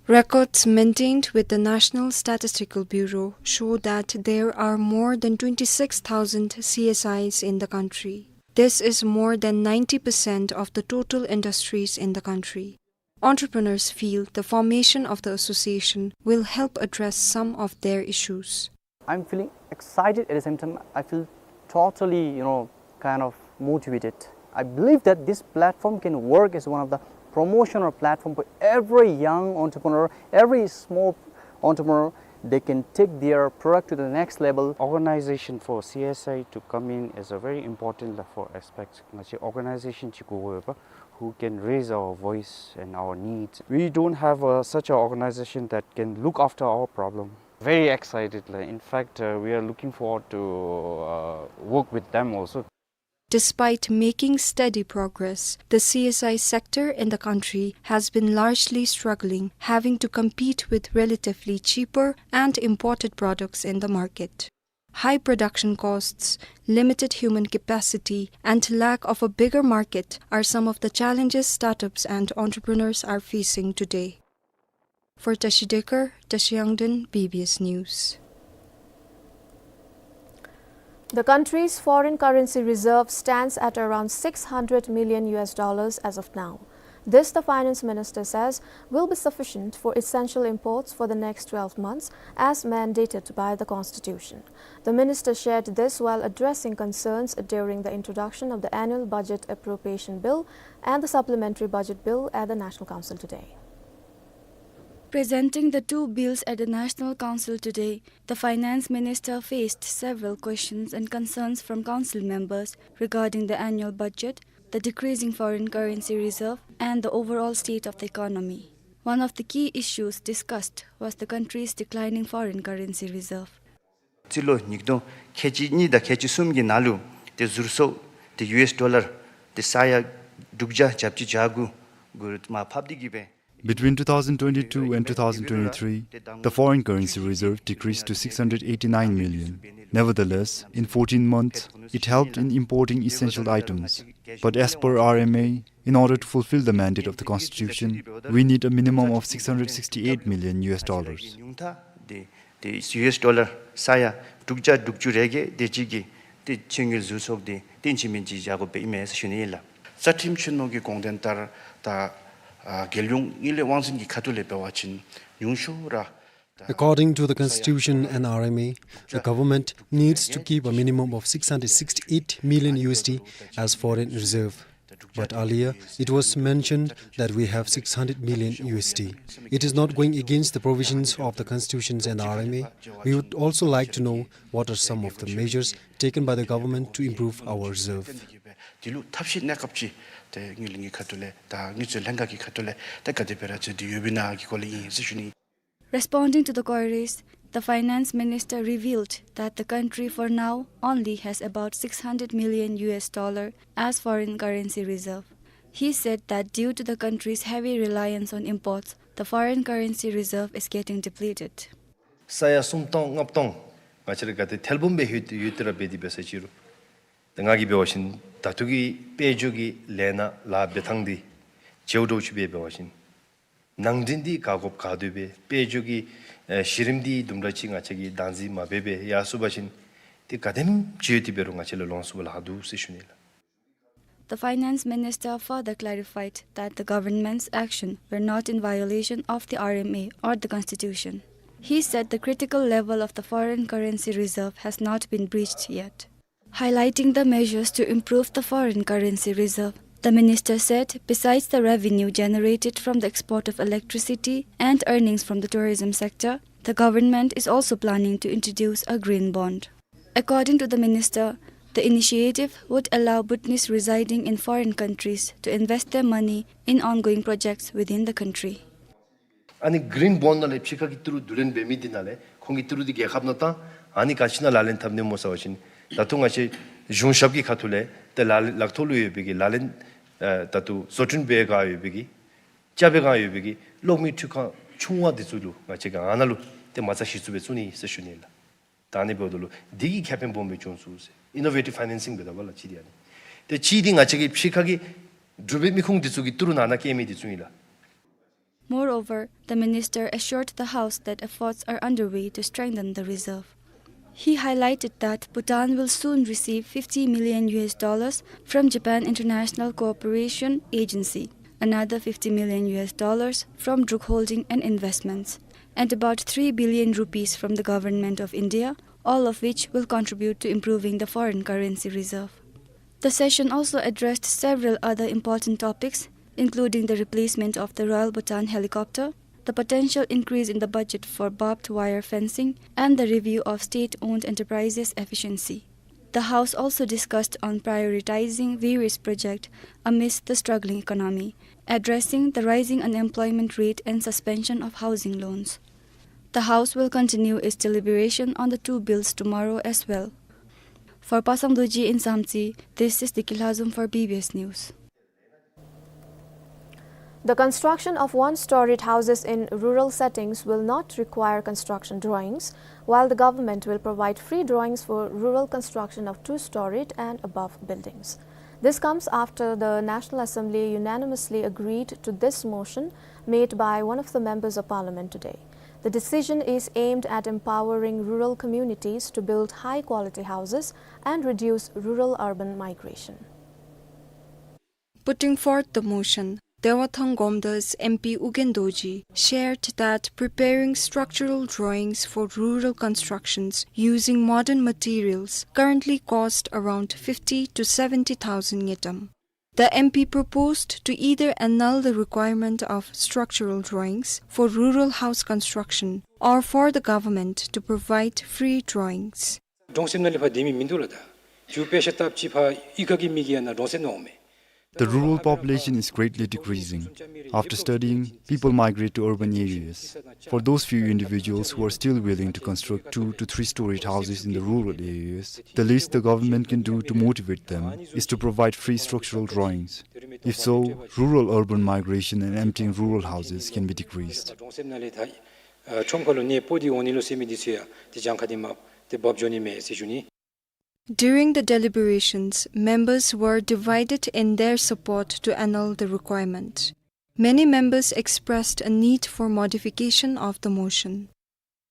Records maintained with the National Statistical Bureau show that there are more than twenty-six thousand C S Is in the country. This is more than ninety percent of the total industries in the country. Entrepreneurs feel the formation of the association will help address some of their issues. I'm feeling excited, at the same time I feel totally, you know, kind of motivated. I believe that this platform can work as one of the promotional platform for every young entrepreneur, every small entrepreneur. They can take their product to the next level. Organization for C S I to come in is a very important level for aspect. Organization ཅིག་དགོས་པས། who can raise our voice and our needs. We don't have, uh, such an organization that can look after our problem. Very excited. Like, in fact, uh, we are looking forward to, uh, work with them also. Despite making steady progress, the C S I sector in the country has been largely struggling, having to compete with relatively cheaper and imported products in the market. High production costs, limited human capacity, and lack of a bigger market are some of the challenges startups and entrepreneurs are facing today. For Tashi Dekar, Tashi Yangden, B B S News. The country's foreign currency reserve stands at around six hundred million U S dollars as of now. This, the finance minister says, will be sufficient for essential imports for the next twelve months as mandated by the constitution. The minister shared this while addressing concerns during the introduction of the annual budget appropriation bill and the supplementary budget bill at the National Council today. Presenting the two bills at the National Council today, the finance minister faced several questions and concerns from council members regarding the annual budget, the decreasing foreign currency reserve, and the overall state of the economy. One of the key issues discussed was the country's declining foreign currency reserve. སྤྱི་ལོ་ཉིས་སྟོང་ཁལ་གཅིག་གཉིས་དང་ཁལ་གཅིག་གསུམ་གྱི་ནང་ལུ་ཏེ་ཟུར་གསོག་ཏེ་ཡུ་ཨེསི་ཌོ་ལར་ཏེ་ས་ཡ་དྲུག་བརྒྱ་བརྒྱད་ཅུ་གྱ་དགུ་གུ་ལུ་མར་ཕབ་སྟེ་གི་སྦེ། Between two thousand twenty-two and two thousand twenty-three, the foreign currency reserve decreased to six hundred eighty-nine million. Nevertheless, in fourteen months, it helped in importing essential items. But as per R M A, in order to fulfill the mandate of the constitution, we need a minimum of six hundred sixty-eight million U S dollars. ཏེ་ཡུ་ཨེསི་ཌོ་ལར་ས་ཡ་དྲུག་བརྒྱ་དྲུག་ཅུ་རེ་བརྒྱད་དེ་ཅིག་གི་ཏེ་ཕྱི་དངུལ་ཟུར་གསོག་དེ་ཏེ་ཨིན་ཅི་མིན་ཅི་བཞག་དགོཔ་ཨིན་མས་ཟེར་ཞུ་ནི་ཨིན་ལགས། རྩ་ཁྲིམས་ཆེན་མོ་གི་དགོངས་དོན་ལྟར་ད་ཨ་རྒྱལ་ཡོངས་དངུལ་ལས་དབང་འཛིན་གྱི་ཁ་ཐུག་ལས་འབད་བ་ཅིན་ཉུང་ཤོས་ར། According to the constitution and R M A, the government needs to keep a minimum of six hundred sixty-eight million U S D as foreign reserve. But earlier, it was mentioned that we have six hundred million U S D. It is not going against the provisions of the constitutions and the R M A. We would also like to know what are some of the measures taken by the government to improve our reserve. དེ་ལུ་ཐབས་ཤེས་གནས་སྐབས་ཅིག་ཏེ་དངུལ་གྱི་ཁ་ཐུག་ལས་དང་དངུལ་རྩིས་ལྷན་ཁག་གི་ཁ་ཐུག་ལས་ཏེ་ག་དེ་སྦེ་ར་མཛད་དེ་ཡོདཔ་ཨིན་ན་གི་སྐོར་ལས་ཨིན་ཟེར་ཞུ་ནི། Responding to the queries, the finance minister revealed that the country for now only has about six hundred million U S dollar as foreign currency reserve. He said that due to the country's heavy reliance on imports, the foreign currency reserve is getting depleted. ས་ཡ་སུམ་སྟོང་ལྔ་སྟོང་ང་བཅས་ར་ག་དེ་ཐལ་སྦོམ་སྦེ་ཡོད་ཡོད་དེ་ར་འབད་དེ་འབད་ས་ཅིག་རུང་ཏེ་ང་གིས་འབད་བ་ཅིན་ད་ལྟོ་གི་དཔལ་འབྱོར་གྱི་ལས་སྣ་ལཱ་འབད་ཐངས་འདི་བརྗེཝ་འདྲཝ་ཅིག་སྦེ་འབད་བ་ཅིན་ནང་འདྲེན་འདི་ག་དགོཔ་ག་དེ་སྦེ་དཔལ་འབྱོར་གྱི་ཨེ་གཞི་རིམ་འདི་དུམ་གྲ་ཅིག་ང་བཅས་ཀྱིས་བདག་འཛིན་མ་འབད་བར་ཡར་སོང་པ་ཅིན་ཏེ་ག་དེམ་ཅིག་ཡོད་དེ་འབད་རུང་ང་བཅས་ལུ་ལོངས་སུ་སྤ་ལ་ལྷག་འདུག་ཟེར་ཞུ་ནི་ལགས། The finance minister further clarified that the government's action were not in violation of the R M A or the constitution. He said the critical level of the foreign currency reserve has not been breached yet. Highlighting the measures to improve the foreign currency reserve, the minister said besides the revenue generated from the export of electricity and earnings from the tourism sector, the government is also planning to introduce a green bond. According to the minister, the initiative would allow Bhutanese residing in foreign countries to invest their money in ongoing projects within the country. ཨ་ནི་གི་རིན་བོན་ནང་ལས་ཕྱི་ཁ་གི་ཏི་རུ་བསྡུ་ལེན་འབད་མི་འདི་ནང་ལས་ཁོང་གི་ཏི་རུ་འདི་རྒྱལ་ཁབ་ནང་བཏང་ཨ་ནི་ག་ཅི་ནང་ལག་ལེན་འཐབ་ནི་སྨོ་ཟེར་བ་ཅིན་ད་ལྟོ་ང་བཅས་གཞུང་ཞབས་ཀྱི་ཁ་ཐུག་ལས་ཏེ་ལག་ལག་ཐོག་ལུ་ཡོད་པའི་གི་ལག་ལེན་ཨེ་ད་ལྟོ་བཟོ་སྐྲུན་འབད་ག་ཡོད་པའི་གི་རྐྱབ་པའི་སྒང་ཡོད་པའི་གི་གློག་མེའི་འཕྲུལ་ཁང་ཆུང་བ་འདི་ཚུ་ལུ་ང་བཅས་ཀྱིས་ཨ་ནཱ་ལུ་ཏེ་མ་རྩ་གཞི་བཙུགས་སྦེ་བཙུགས་ནི་ཟེར་ཞུ་ནི་ལགས། ད་ཨ་ནི་འབདཝ་ད་ལུ་འདི་གིས་ཁེ་ཕན་སྦོམ་སྦེ་བྱུང་ཚུགས་ཟེར་ཨིན་ནོ་ཝེ་ཊིབ་ཕའི་ནན་སིང་འབདཝ་ད་ལགས་གཅིག་འདི་ཨ་ནི། ཏེ་གཅིག་འདི་ང་བཅས་ཀྱི་ཕྱི་ཁ་གི་འབྲུག་པའི་མི་ཁུངས་འདི་ཚུ་གི་ཏི་རུ་ནང་ན་བསྐྱལ་མི་འདི་ཚུ་ཨིན་ལགས། Moreover, the minister assured the House that efforts are underway to strengthen the reserve. He highlighted that Bhutan will soon receive fifty million U S dollars from Japan International Cooperation Agency, another fifty million U S dollars from Druk Holding and Investments, and about three billion rupees from the Government of India, all of which will contribute to improving the foreign currency reserve. The session also addressed several other important topics, including the replacement of the Royal Bhutan helicopter, the potential increase in the budget for barbed wire fencing, and the review of state-owned enterprises' efficiency. The House also discussed on prioritizing various projects amidst the struggling economy, addressing the rising unemployment rate and suspension of housing loans. The House will continue its deliberation on the two bills tomorrow as well. For Pasang Dorji in Samtse, this is Deki Lhazom for B B S News. The construction of one-storied houses in rural settings will not require construction drawings, while the government will provide free drawings for rural construction of two-storied and above buildings. This comes after the National Assembly unanimously agreed to this motion made by one of the members of parliament today. The decision is aimed at empowering rural communities to build high-quality houses and reduce rural-urban migration. Putting forth the motion, Dewathang Gomda's M P Ugyen Dorji shared that preparing structural drawings for rural constructions using modern materials currently cost around fifty to seventy thousand ngultrum. The M P proposed to either annul the requirement of structural drawings for rural house construction or for the government to provide free drawings. གྲོང་གསེབ་ནང་ལས་ཕར་སྡོད་མི་མིན་འདུག་ལགས། ད་ཅིག་དཔེ་ཆ་ལྟ་བ་ཅིན་ཕར་གཡུས་ཁ་གི་མི་གིས་ཡང་ན་གྲོང་གསེབ་ནང་འོང་མས། The rural population is greatly decreasing. After studying, people migrate to urban areas. For those few individuals who are still willing to construct two to three-storied houses in the rural areas, the least the government can do to motivate them is to provide free structural drawings. If so, rural-urban migration and emptying rural houses can be decreased. གྲོང་གསེབ་ནང་ལས་ད་ཨ་ཁྲོམ་ཁ་ལུ་གནས་སྤོ་སྟེ་འོང་ནི་ལོ་ཟེར་མི་འདི་ཚུ་ཡང་ཏེ་གྱངས་ཁ་འདི་མ་ཏེ་འབབ་འགྱོ་ནི་མས་ཟེར་ཞུ་ནི། During the deliberations, members were divided in their support to annul the requirement. Many members expressed a need for modification of the motion.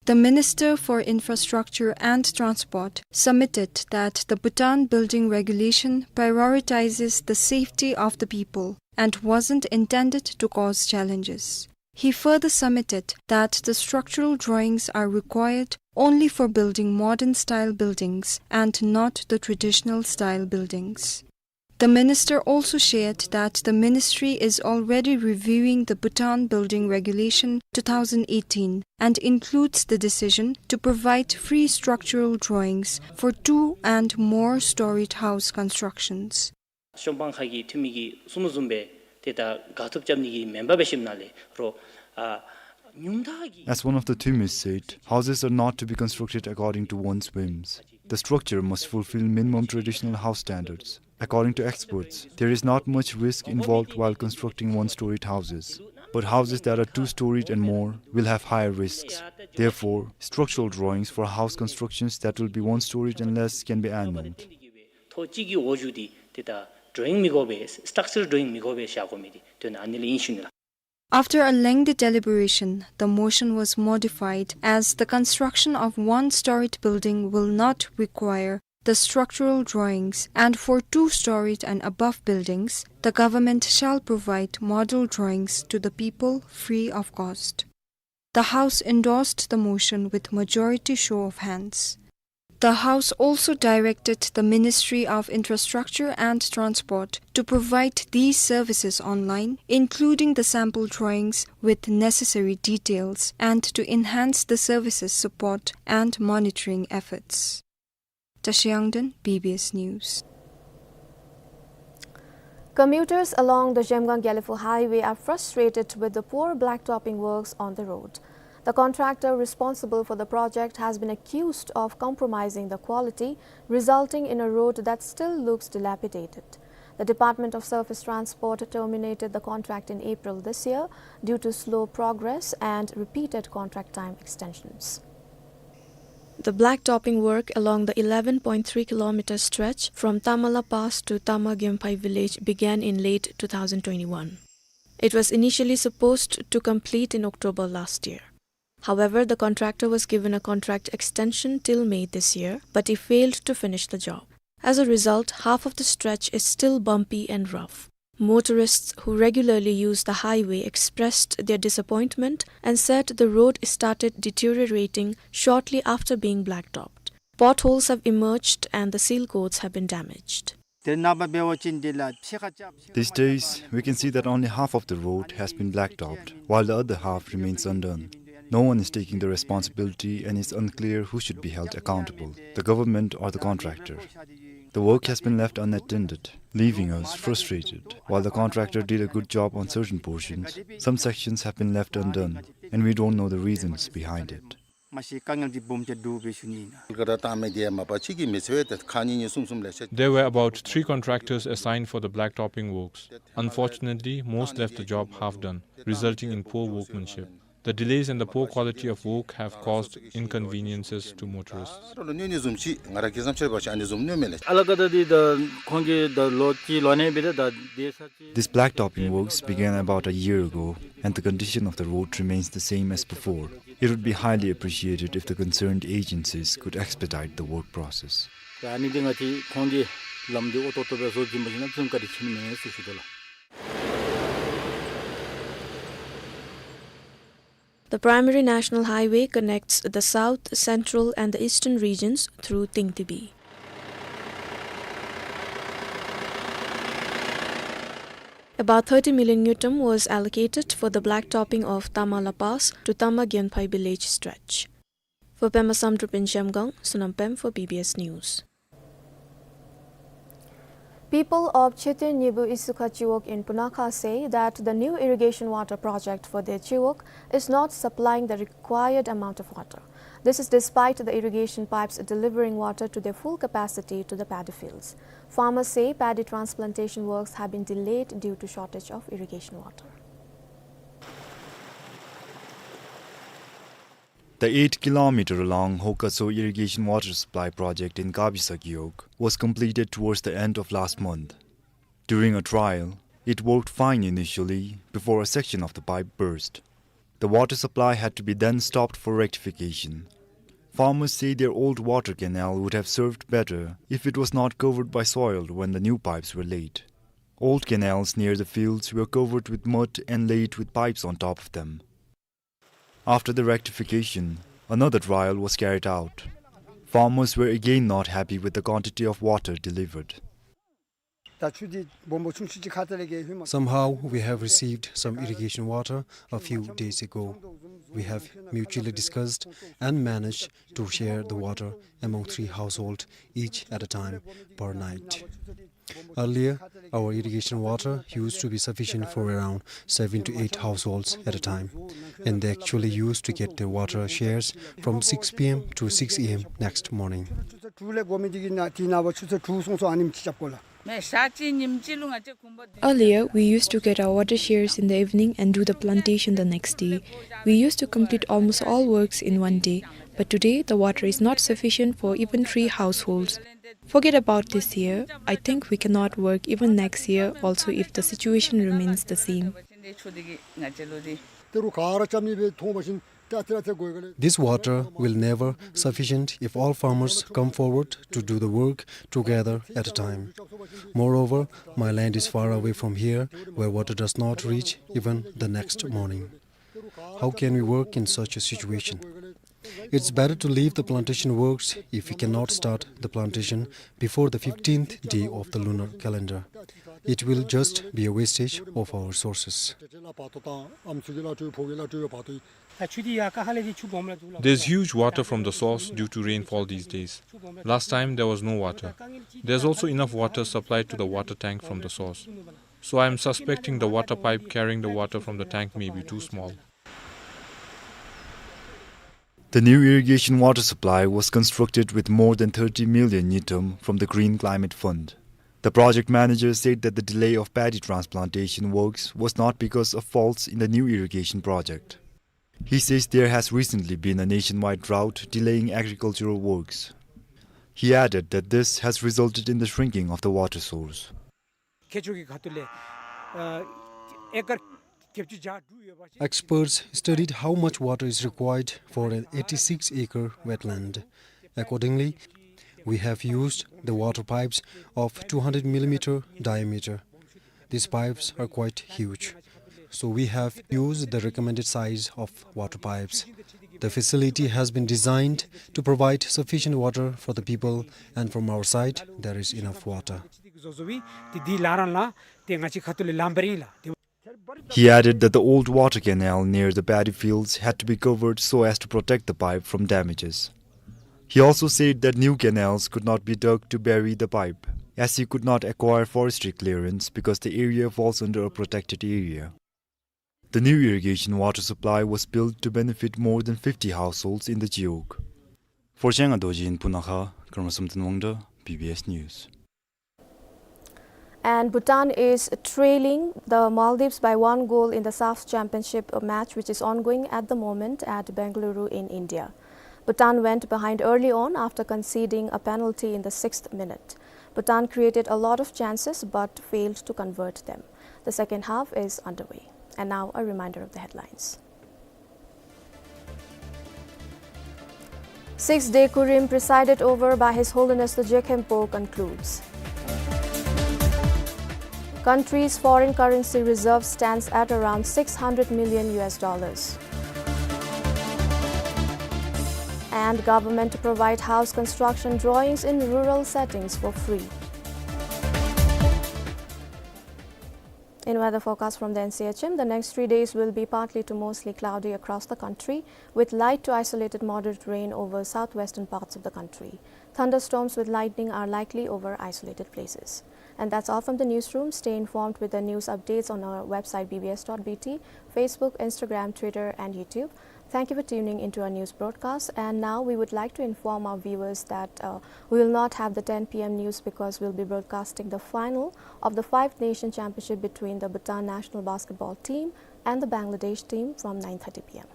The Minister for Infrastructure and Transport submitted that the Bhutan Building Regulation prioritizes the safety of the people and wasn't intended to cause challenges. He further submitted that the structural drawings are required only for building modern style buildings and not the traditional style buildings. The minister also shared that the ministry is already reviewing the Bhutan Building Regulation two thousand eighteen and includes the decision to provide free structural drawings for two and more storied house constructions. གཞུང་དཔོན་ཁག་གི་འཐུས་མི་གིས་གསུངས་དོ་བཟུམ་སྦེ་ཏེ་ད་ག་ཐུབ་རྐྱབ་ནི་གི་མེན་པར་སྦེ་ཞིནམ་ལས་རོགས་ཨ་ཉུང་མཐའ་གི As one of the Thumis said, houses are not to be constructed according to one's whims. The structure must fulfill minimum traditional house standards. According to experts, there is not much risk involved while constructing one-storied houses. But houses that are two-storied and more will have higher risks. Therefore, structural drawings for house constructions that will be one-storied and less can be annulled. ཐོག་གཅིག་གི་འོག་བརྒྱུད་དེ་ཏེ་ད་ཌོ་རོ་ཡིང་མི་དགོ་པས། སི་ཊག་ཅར་ཌོ་རོ་ཡིང་མི་དགོ་པས་བཞག་དགོ་མི་དེ་དོན་ཨ་ནི་ལས་ཨིན་ཞུ་ནི་ལགས། After a lengthy deliberation, the motion was modified as the construction of one-storied building will not require the structural drawings, and for two-storied and above buildings, the government shall provide model drawings to the people free of cost. The House endorsed the motion with majority show of hands. The House also directed the Ministry of Infrastructure and Transport to provide these services online, including the sample drawings with necessary details, and to enhance the services support and monitoring efforts. Tashi Yangden, B B S News. Commuters along the Zhemgang-Gelephu highway are frustrated with the poor blacktopping works on the road. The contractor responsible for the project has been accused of compromising the quality, resulting in a road that still looks dilapidated. The Department of Surface Transport terminated the contract in April this year due to slow progress and repeated contract time extensions. The blacktopping work along the eleven point three kilometer stretch from Tamala Pass to Tama Gyonphai village began in late two thousand twenty-one. It was initially supposed to complete in October last year. However, the contractor was given a contract extension till May this year, but he failed to finish the job. As a result, half of the stretch is still bumpy and rough. Motorists who regularly use the highway expressed their disappointment and said the road started deteriorating shortly after being blacktopped. Potholes have emerged and the seal coats have been damaged. These days, we can see that only half of the road has been blacktopped, while the other half remains undone. No one is taking the responsibility and it's unclear who should be held accountable, the government or the contractor. The work has been left unattended, leaving us frustrated. While the contractor did a good job on certain portions, some sections have been left undone, and we don't know the reasons behind it. There were about three contractors assigned for the blacktopping works. Unfortunately, most left the job half done, resulting in poor workmanship. The delays and the poor quality of work have caused inconveniences to motorists. This blacktopping works began about a year ago, and the condition of the road remains the same as before. It would be highly appreciated if the concerned agencies could expedite the work process. The primary national highway connects the south, central, and the eastern regions through Tingtibi. About thirty million ngultrum was allocated for the blacktopping of Tamala Pass to Tama Gyonphai village stretch. For Pema Samdrup in Zhemgang, Sonam Pem for B B S News. People of Cheten Nyibu Isukha Chiwog in Punakha say that the new irrigation water project for their chiwog is not supplying the required amount of water. This is despite the irrigation pipes delivering water to their full capacity to the paddy fields. Farmers say paddy transplantation works have been delayed due to shortage of irrigation water. The eight kilometer long Hokaso irrigation water supply project in Kabisa Gewog was completed towards the end of last month. During a trial, it worked fine initially before a section of the pipe burst. The water supply had to be then stopped for rectification. Farmers say their old water canal would have served better if it was not covered by soil when the new pipes were laid. Old canals near the fields were covered with mud and laid with pipes on top of them. After the rectification, another trial was carried out. Farmers were again not happy with the quantity of water delivered. Somehow, we have received some irrigation water a few days ago. We have mutually discussed and managed to share the water among three households, each at a time per night. Earlier, our irrigation water used to be sufficient for around seven to eight households at a time, and they actually used to get their water shares from six P M to six A M next morning. Earlier, we used to get our water shares in the evening and do the plantation the next day. We used to complete almost all works in one day, but today the water is not sufficient for even three households. Forget about this year. I think we cannot work even next year also if the situation remains the same. This water will never sufficient if all farmers come forward to do the work together at a time. Moreover, my land is far away from here, where water does not reach even the next morning. How can we work in such a situation? It's better to leave the plantation works if we cannot start the plantation before the fifteenth day of the lunar calendar. It will just be a wastage of our resources. There's huge water from the source due to rainfall these days. Last time there was no water. There's also enough water supplied to the water tank from the source. So I am suspecting the water pipe carrying the water from the tank may be too small. The new irrigation water supply was constructed with more than thirty million ngultrum from the Green Climate Fund. The project manager said that the delay of paddy transplantation works was not because of faults in the new irrigation project. He says there has recently been a nationwide drought delaying agricultural works. He added that this has resulted in the shrinking of the water source. Experts studied how much water is required for an eighty-six acre wetland. Accordingly, we have used the water pipes of two hundred millimeter diameter. These pipes are quite huge, so we have used the recommended size of water pipes. The facility has been designed to provide sufficient water for the people, and from our side, there is enough water. He added that the old water canal near the paddy fields had to be covered so as to protect the pipe from damages. He also said that new canals could not be dug to bury the pipe, as he could not acquire forestry clearance because the area falls under a protected area. The new irrigation water supply was built to benefit more than fifty households in the Jiok. For Changa Dorji in Punakha, Karma Samten Wangda, B B S News. And Bhutan is trailing the Maldives by one goal in the SAFF Championship match, which is ongoing at the moment at Bengaluru in India. Bhutan went behind early on after conceding a penalty in the sixth minute. Bhutan created a lot of chances but failed to convert them. The second half is underway. And now a reminder of the headlines. Six-day Kurim presided over by His Holiness the Je Khenpo concludes. Country's foreign currency reserve stands at around six hundred million U S dollars. And government to provide house construction drawings in rural settings for free. In weather forecast from the N C H M, the next three days will be partly to mostly cloudy across the country, with light to isolated moderate rain over southwestern parts of the country. Thunderstorms with lightning are likely over isolated places. And that's all from the newsroom. Stay informed with the news updates on our website B B S dot B T, Facebook, Instagram, Twitter, and YouTube. Thank you for tuning into our news broadcast. And now we would like to inform our viewers that, uh, we will not have the ten P M news because we'll be broadcasting the final of the Five Nation Championship between the Bhutan national basketball team and the Bangladesh team from nine thirty P M.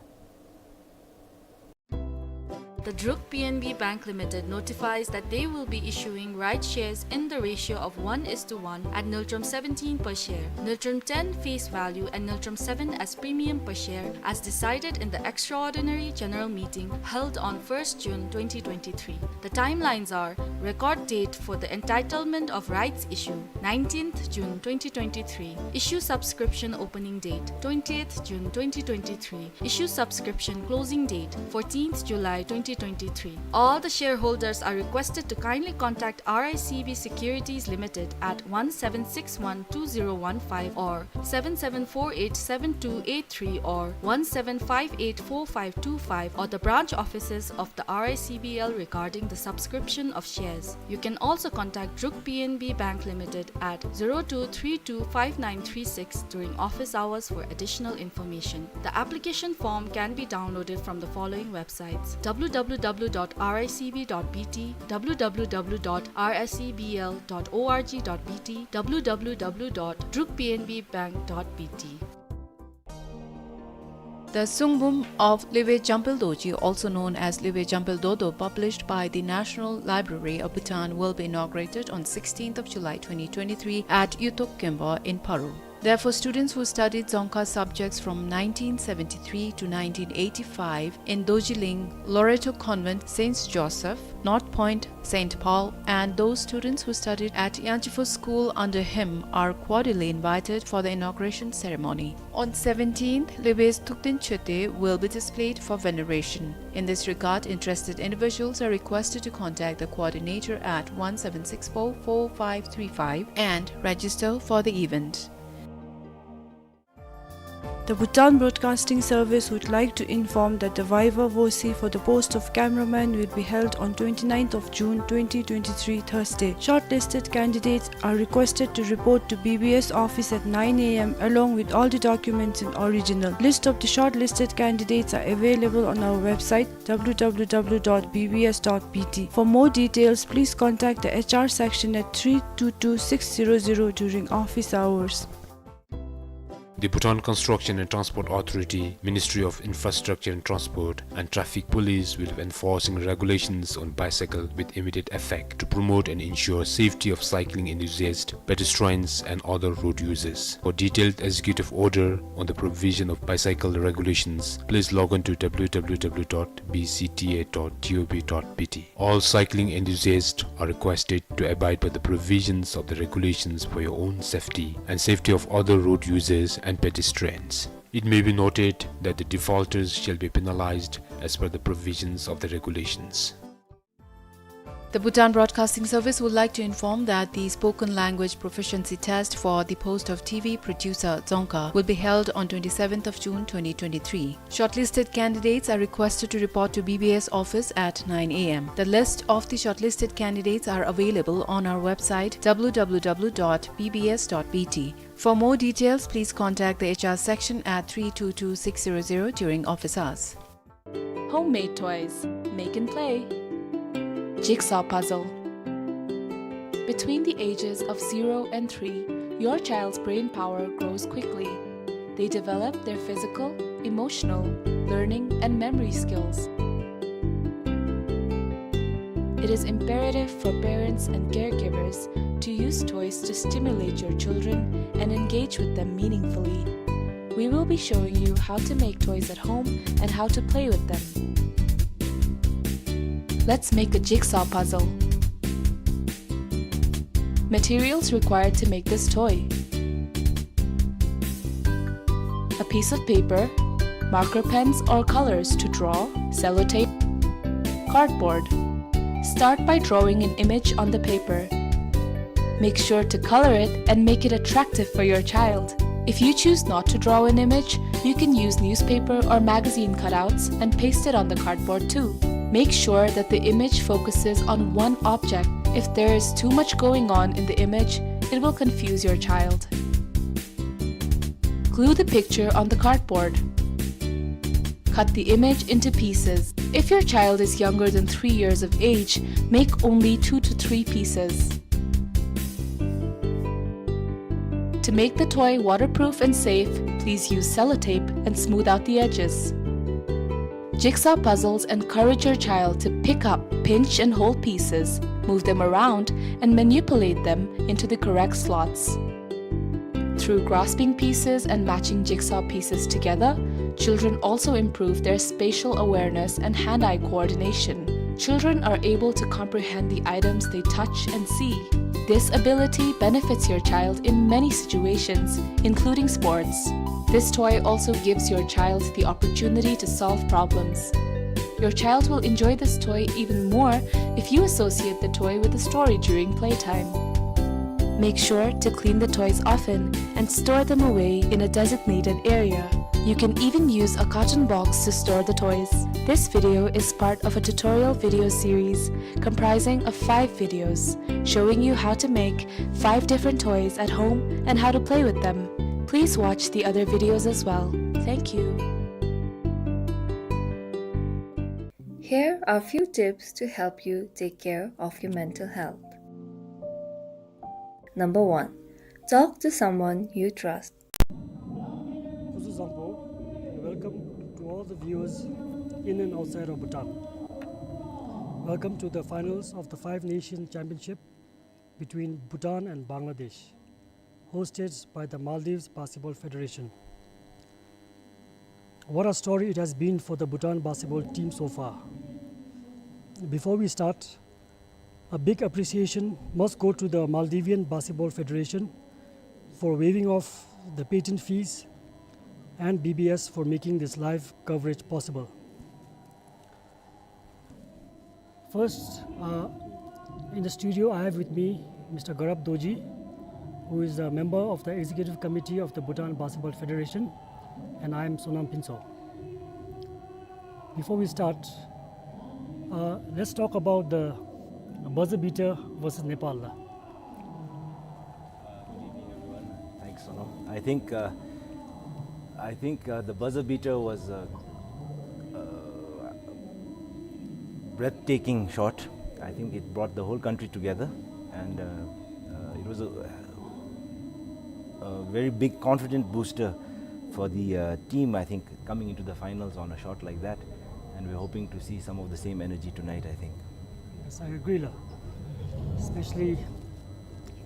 The Druk P N B Bank Limited notifies that they will be issuing rights shares in the ratio of one is to one at ngultrum seventeen per share, ngultrum ten face value and ngultrum seven as premium per share, as decided in the extraordinary general meeting held on first June twenty twenty-three. The timelines are: record date for the entitlement of rights issue, nineteenth June twenty twenty-three; issue subscription opening date, twentieth June twenty twenty-three; issue subscription closing date, fourteenth July twenty twenty-three. All the shareholders are requested to kindly contact R I C B Securities Limited at one seven six one two zero one five or seven seven four eight seven two eight three or one seven five eight four five two five or the branch offices of the R I C B L regarding the subscription of shares. You can also contact Druk P N B Bank Limited at zero two three two five nine three six during office hours for additional information. The application form can be downloaded from the following websites: w w w dot r i c b dot b t, w w w dot r i c b l dot org dot b t, w w w dot druk p n b bank dot b t. The Sungbum of Liwe Jampel Dorji, also known as Liwe Jampel Dodo, published by the National Library of Bhutan, will be inaugurated on sixteenth of July twenty twenty-three at Yutok Kemba in Paro. Therefore, students who studied Dzongkha subjects from nineteen seventy-three to nineteen eighty-five in Dorji Ling, Loreto Convent, Saint Joseph, North Point, Saint Paul, and those students who studied at Yangchifo School under him are cordially invited for the inauguration ceremony. On seventeenth, Liwe's Thukten Chote will be displayed for veneration. In this regard, interested individuals are requested to contact the coordinator at one seven six four four five three five and register for the event. The Bhutan Broadcasting Service would like to inform that the viva voce for the post of cameraman will be held on twenty-ninth of June twenty twenty-three, Thursday. Shortlisted candidates are requested to report to B B S office at nine a m along with all the documents in original. List of the shortlisted candidates are available on our website, w w w dot b b s dot b t. For more details, please contact the H R section at three two two six zero zero during office hours. The Bhutan Construction and Transport Authority, Ministry of Infrastructure and Transport, and Traffic Police will be enforcing regulations on bicycle with immediate effect to promote and ensure safety of cycling enthusiasts, pedestrians, and other road users. For detailed executive order on the provision of bicycle regulations, please log on to w w w dot b c t a dot g o v dot b t. All cycling enthusiasts are requested to abide by the provisions of the regulations for your own safety and safety of other road users and pedestrians. It may be noted that the defaulters shall be penalized as per the provisions of the regulations. The Bhutan Broadcasting Service would like to inform that the spoken language proficiency test for the post of T V producer Dzongkha will be held on twenty-seventh of June twenty twenty-three. Shortlisted candidates are requested to report to B B S office at nine a m. The list of the shortlisted candidates are available on our website, w w w dot b b s dot b t. For more details, please contact the H R section at three two two six zero zero during office hours. Homemade toys. Make and play. Jigsaw puzzle. Between the ages of zero and three, your child's brain power grows quickly. They develop their physical, emotional, learning, and memory skills. It is imperative for parents and caregivers to use toys to stimulate your children and engage with them meaningfully. We will be showing you how to make toys at home and how to play with them. Let's make a jigsaw puzzle. Materials required to make this toy: a piece of paper, marker pens or colors to draw, sellotape, cardboard. Start by drawing an image on the paper. Make sure to color it and make it attractive for your child. If you choose not to draw an image, you can use newspaper or magazine cutouts and paste it on the cardboard too. Make sure that the image focuses on one object. If there is too much going on in the image, it will confuse your child. Glue the picture on the cardboard. Cut the image into pieces. If your child is younger than three years of age, make only two to three pieces. To make the toy waterproof and safe, please use sellotape and smooth out the edges. Jigsaw puzzles encourage your child to pick up, pinch, and hold pieces, move them around, and manipulate them into the correct slots. Through grasping pieces and matching jigsaw pieces together, children also improve their spatial awareness and hand-eye coordination. Children are able to comprehend the items they touch and see. This ability benefits your child in many situations, including sports. This toy also gives your child the opportunity to solve problems. Your child will enjoy this toy even more if you associate the toy with a story during playtime. Make sure to clean the toys often and store them away in a designated area. You can even use a carton box to store the toys. This video is part of a tutorial video series comprising of five videos showing you how to make five different toys at home and how to play with them. Please watch the other videos as well. Thank you. Here are a few tips to help you take care of your mental health. Number one, talk to someone you trust. Khuzu Zangpo, welcome to all the viewers in and outside of Bhutan. Welcome to the finals of the Five Nation Championship between Bhutan and Bangladesh, hosted by the Maldives Basketball Federation. What a story it has been for the Bhutan basketball team so far. Before we start, a big appreciation must go to the Maldivian Basketball Federation for waiving off the patent fees and B B S for making this live coverage possible. First, uh, in the studio, I have with me Mister Garab Dorji, who is a member of the Executive Committee of the Bhutan Basketball Federation, and I am Sonam Phuntsho. Before we start, uh, let's talk about the buzzer beater versus Nepal. Uh, good evening, everyone. Thanks, Sonam. I think, uh, I think, uh, the buzzer beater was a, uh, breathtaking shot. I think it brought the whole country together, and, uh, uh, it was a, a very big confident booster for the, uh, team, I think, coming into the finals on a shot like that. And we're hoping to see some of the same energy tonight, I think. Yes, I agree, la. Especially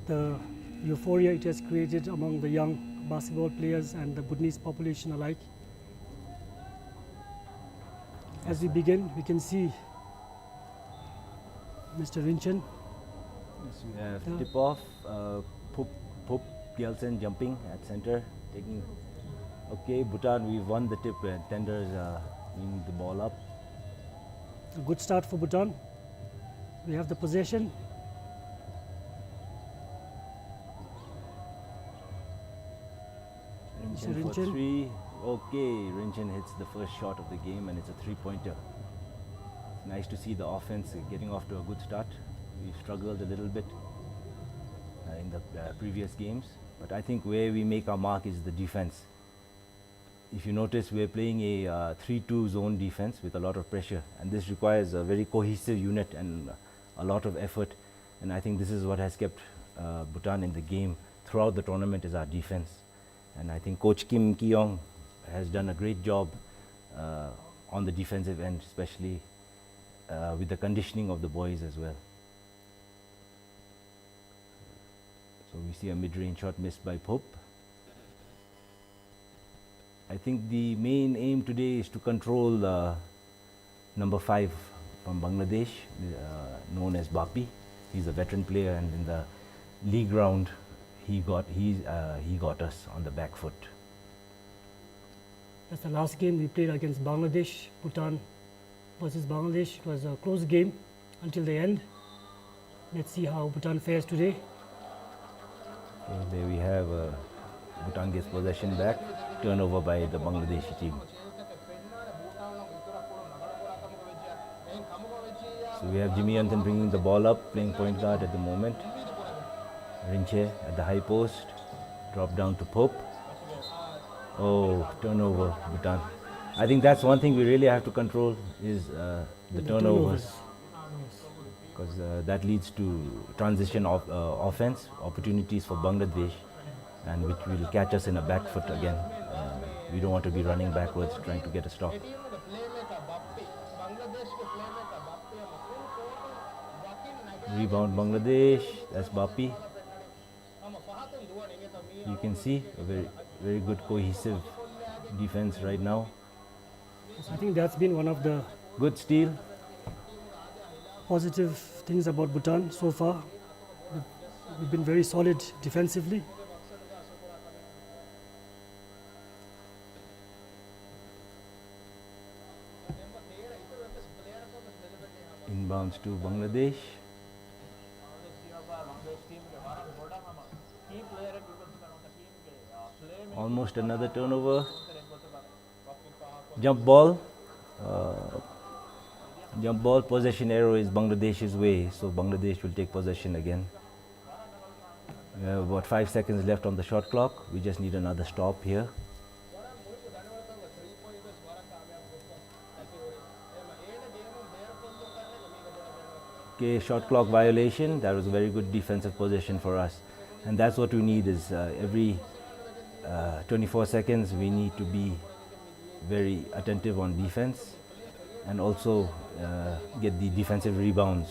the euphoria it has created among the young basketball players and the Bhutanese population alike. As we begin, we can see Mister Rinchen. Yes, we have tip-off. Uh, Phup, Phup Gyaltsen jumping at center, taking. Okay, Bhutan, we've won the tip, and Tenders, uh, bringing the ball up. A good start for Bhutan. We have the possession. Rinchen for three. Okay, Rinchen hits the first shot of the game, and it's a three-pointer. It's nice to see the offense getting off to a good start. We struggled a little bit, uh, in the, uh, previous games, but I think where we make our mark is the defense. If you notice, we're playing a, uh, three two zone defense with a lot of pressure, and this requires a very cohesive unit and a lot of effort. And I think this is what has kept, uh, Bhutan in the game throughout the tournament, is our defense. And I think Coach Kim Ki-yong has done a great job, uh, on the defensive end, especially, uh, with the conditioning of the boys as well. So we see a mid-range shot missed by Phup. I think the main aim today is to control, uh, number five from Bangladesh, uh, known as Bapi. He's a veteran player, and in the league round, he got, he, uh, he got us on the back foot. That's the last game we played against Bangladesh, Bhutan versus Bangladesh. It was a close game until the end. Let's see how Bhutan fares today. Okay, there we have, uh, Bhutan gets possession back, turnover by the Bangladeshi team. So we have Jimmy Yongthen bringing the ball up, playing point guard at the moment. Rinchen at the high post, drop down to Phup. Oh, turnover, Bhutan. I think that's one thing we really have to control is, uh, the turnovers. 'Cause, uh, that leads to transition of, uh, offense, opportunities for Bangladesh, and which will catch us in a back foot again. Uh, we don't want to be running backwards trying to get a stop. Rebound Bangladesh, that's Bapi. You can see a very, very good cohesive defense right now. I think that's been one of the good steal, positive things about Bhutan so far. We've been very solid defensively. Bounce to Bangladesh. Almost another turnover. Jump ball. Uh, jump ball. Possession arrow is Bangladesh's way, so Bangladesh will take possession again. We have about five seconds left on the shot clock. We just need another stop here. Okay, shot clock violation. That was a very good defensive possession for us. And that's what we need is, uh, every, uh, twenty-four seconds we need to be very attentive on defense and also, uh, get the defensive rebounds,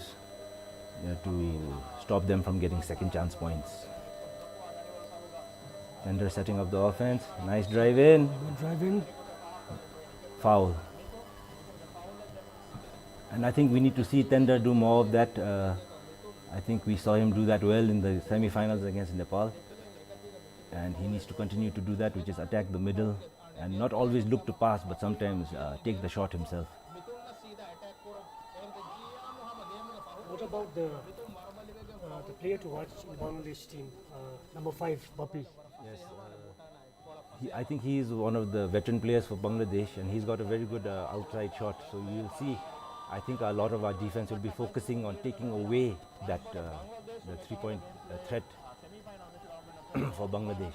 uh, to stop them from getting second chance points. Tender setting up the offense. Nice drive in. Good drive in. Foul. And I think we need to see Tender do more of that. Uh, I think we saw him do that well in the semifinals against Nepal. And he needs to continue to do that, which is attack the middle and not always look to pass, but sometimes, uh, take the shot himself. What about the, uh, the player to watch in Bangladesh team, uh, number five, Bapi? Yes, uh, he, I think he is one of the veteran players for Bangladesh, and he's got a very good, uh, outside shot. So we will see. I think a lot of our defense will be focusing on taking away that, uh, the three-point, uh, threat for Bangladesh.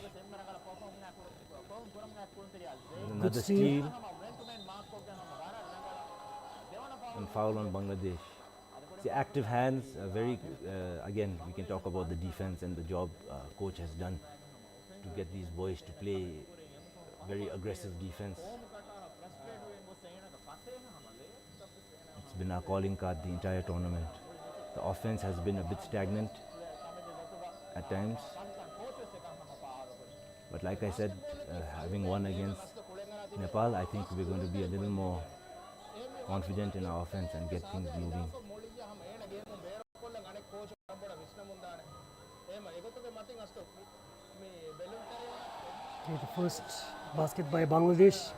Another steal. And foul on Bangladesh. See, active hands, uh, very, uh, again, we can talk about the defense and the job, uh, coach has done to get these boys to play very aggressive defense. It's been our calling card the entire tournament. The offense has been a bit stagnant at times. But like I said, uh, having won against Nepal, I think we're going to be a little more confident in our offense and get things moving. Okay, the first basket by Bangladesh.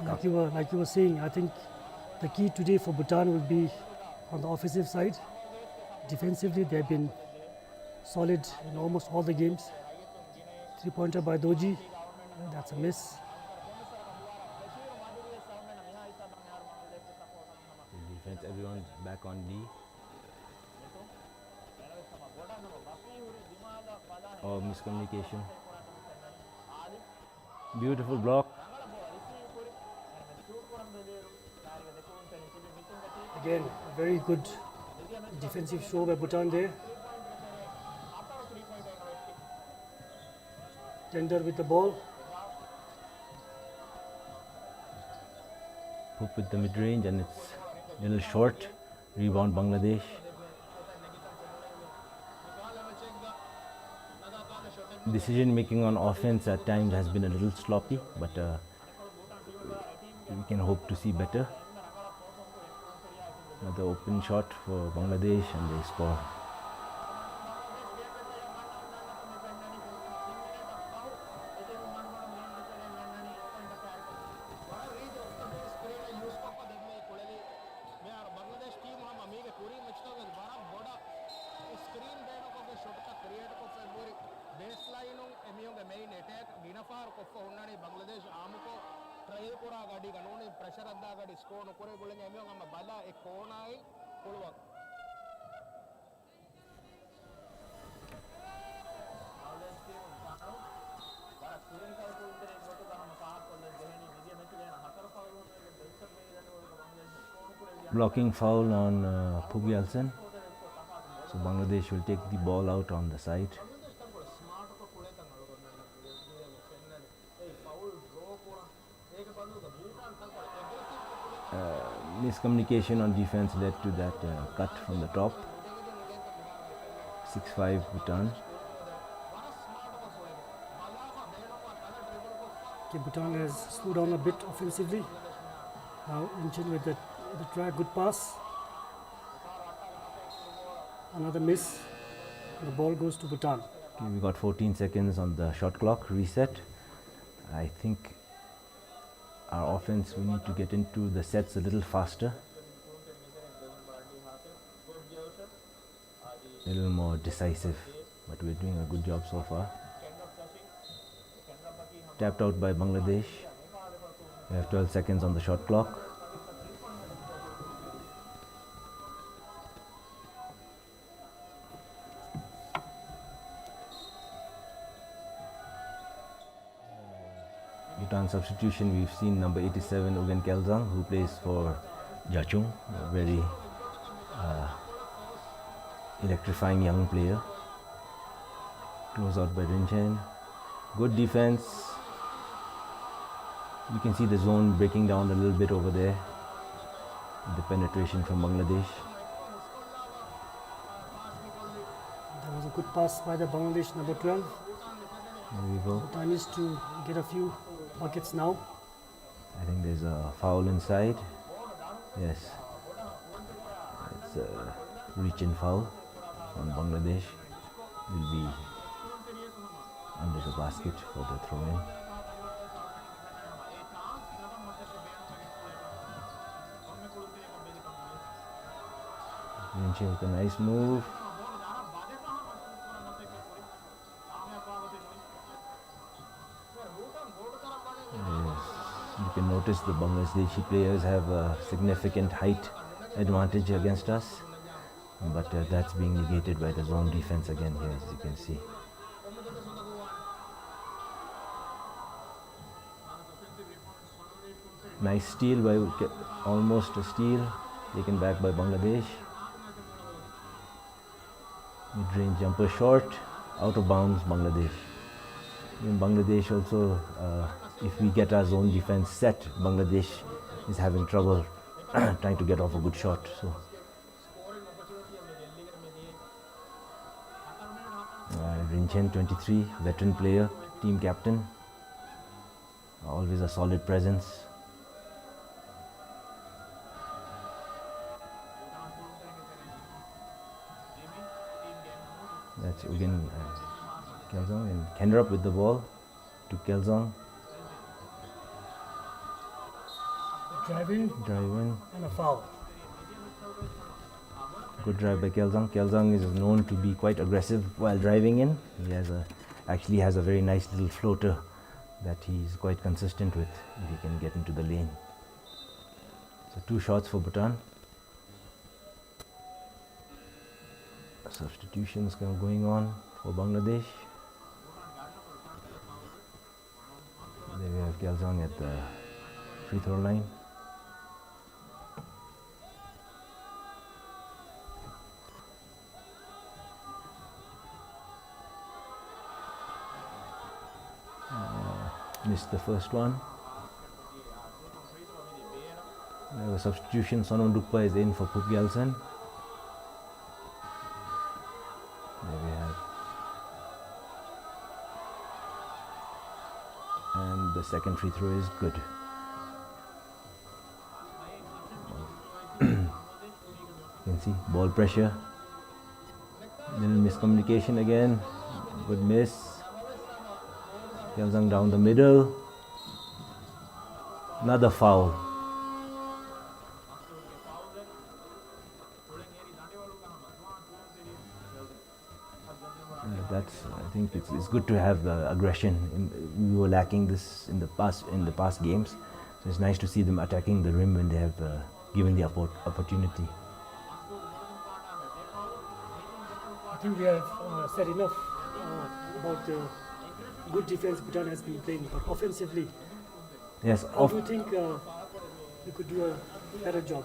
Like you were, like you were saying, I think the key today for Bhutan will be on the offensive side. Defensively, they've been solid in almost all the games. Three-pointer by Dorji. That's a miss. Defense, everyone's back on D. Oh, miscommunication. Beautiful block. Again, a very good defensive show by Bhutan there. Tender with the ball. Poop with the mid-range, and it's a little short. Rebound, Bangladesh. Decision making on offense at times has been a little sloppy, but, uh, we can hope to see better. Another open shot for Bangladesh, and they score. ބަނގްލަދޭޝް ޓީމު ހަމަ މީގެ ކުރިން މެޗްތަކުގަ ވަރަށް ބޮޑަށް ސްކްރީން ބޭނުންކޮށްގެން ޝޮޓްތައް ކްރިއޭޓްކޮށްފައި ހުރި. ބޭސްލައިނުން އެމީހުންގެ މެއިން އެޓޭކް ގިނަ ފަހަރު ކޮށްފަ ހުންނަނީ ބަނގްލަދޭޝް އާއްމުކޮށް ޓްރައިލް ކުރާ ގަޑިގަ ނޫނީ ޕްރެޝަރ އަންދާ ގަޑި ސްކޯރު ނުކުރޭ ގުޅެން އެމީހުން ހަމަ ބަލާ އެ ކޯނާއިން ކުޅުވަން. Blocking foul on, uh, Phugyalsen. So Bangladesh will take the ball out on the side. Uh, miscommunication on defense led to that, uh, cut from the top. Six five Bhutan. Okay, Bhutan has slowed down a bit offensively. Now Incheon with the, the try, good pass. Another miss. The ball goes to Bhutan. Okay, we got fourteen seconds on the shot clock reset. I think Our offense, we need to get into the sets a little faster, a little more decisive, but we're doing a good job so far. Tapped out by Bangladesh. We have twelve seconds on the shot clock. Bhutan substitution, we've seen number eighty-seven, Ugyen Khelzang, who plays for Jachung, a very, uh, electrifying young player. Close out by Rinchen. Good defense. You can see the zone breaking down a little bit over there. The penetration from Bangladesh. That was a good pass by the Bangladesh number twelve. There we go. Bhutan needs to get a few buckets now. I think there's a foul inside. Yes. It's a reach-in foul on Bangladesh. Will be under the basket for the throw-in. Rinchen with a nice move. Yes. You can notice the Bangladeshi players have a significant height advantage against us, but, uh, that's being negated by the zone defense again here, as you can see. Nice steal by Ke-, almost a steal, taken back by Bangladesh. Mid-range jumper short, out of bounds, Bangladesh. In Bangladesh also, uh, if we get our zone defense set, Bangladesh is having trouble trying to get off a good shot. So, uh, Rinchen, twenty-three, veteran player, team captain. Always a solid presence. That's Ugyen, uh, Khelzang and Khenrup with the ball to Khelzang. Driving. Driving. And a foul. Good drive by Khelzang. Khelzang is known to be quite aggressive while driving in. He has a, actually has a very nice little floater that he's quite consistent with if he can get into the lane. So two shots for Bhutan. Substitutions go-, going on for Bangladesh. There we have Khelzang at the free throw line. Uh, missed the first one. There was substitution. Sonom Dukpa is in for Phup Gyaltsen. There we have. And the second free throw is good. You can see ball pressure. Little miscommunication again. Good miss. Khelzang down the middle. Another foul. Uh, that's, I think it's, it's good to have, uh, aggression. In, we were lacking this in the past, in the past games. So it's nice to see them attacking the rim when they have, uh, given the oppor-, opportunity. I think we have, uh, said enough, uh, about the good defense Bhutan has been playing, but offensively, Yes, how of- do you think, uh, you could do a better job?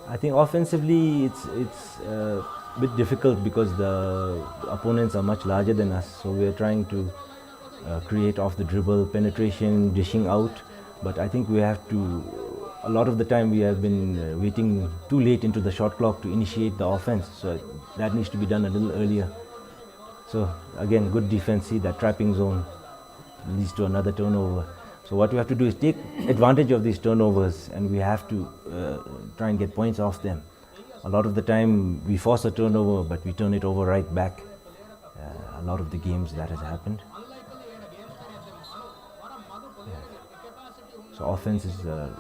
I think offensively it's, it's, uh, a bit difficult because the opponents are much larger than us. So we are trying to, uh, create off the dribble, penetration, dishing out. But I think we have to, a lot of the time we have been, uh, waiting too late into the shot clock to initiate the offense. So that needs to be done a little earlier. So again, good defense. See that trapping zone leads to another turnover. So what we have to do is take advantage of these turnovers, and we have to, uh, try and get points off them. A lot of the time we force a turnover, but we turn it over right back. Uh, a lot of the games that has happened. Yeah. So offense is, uh,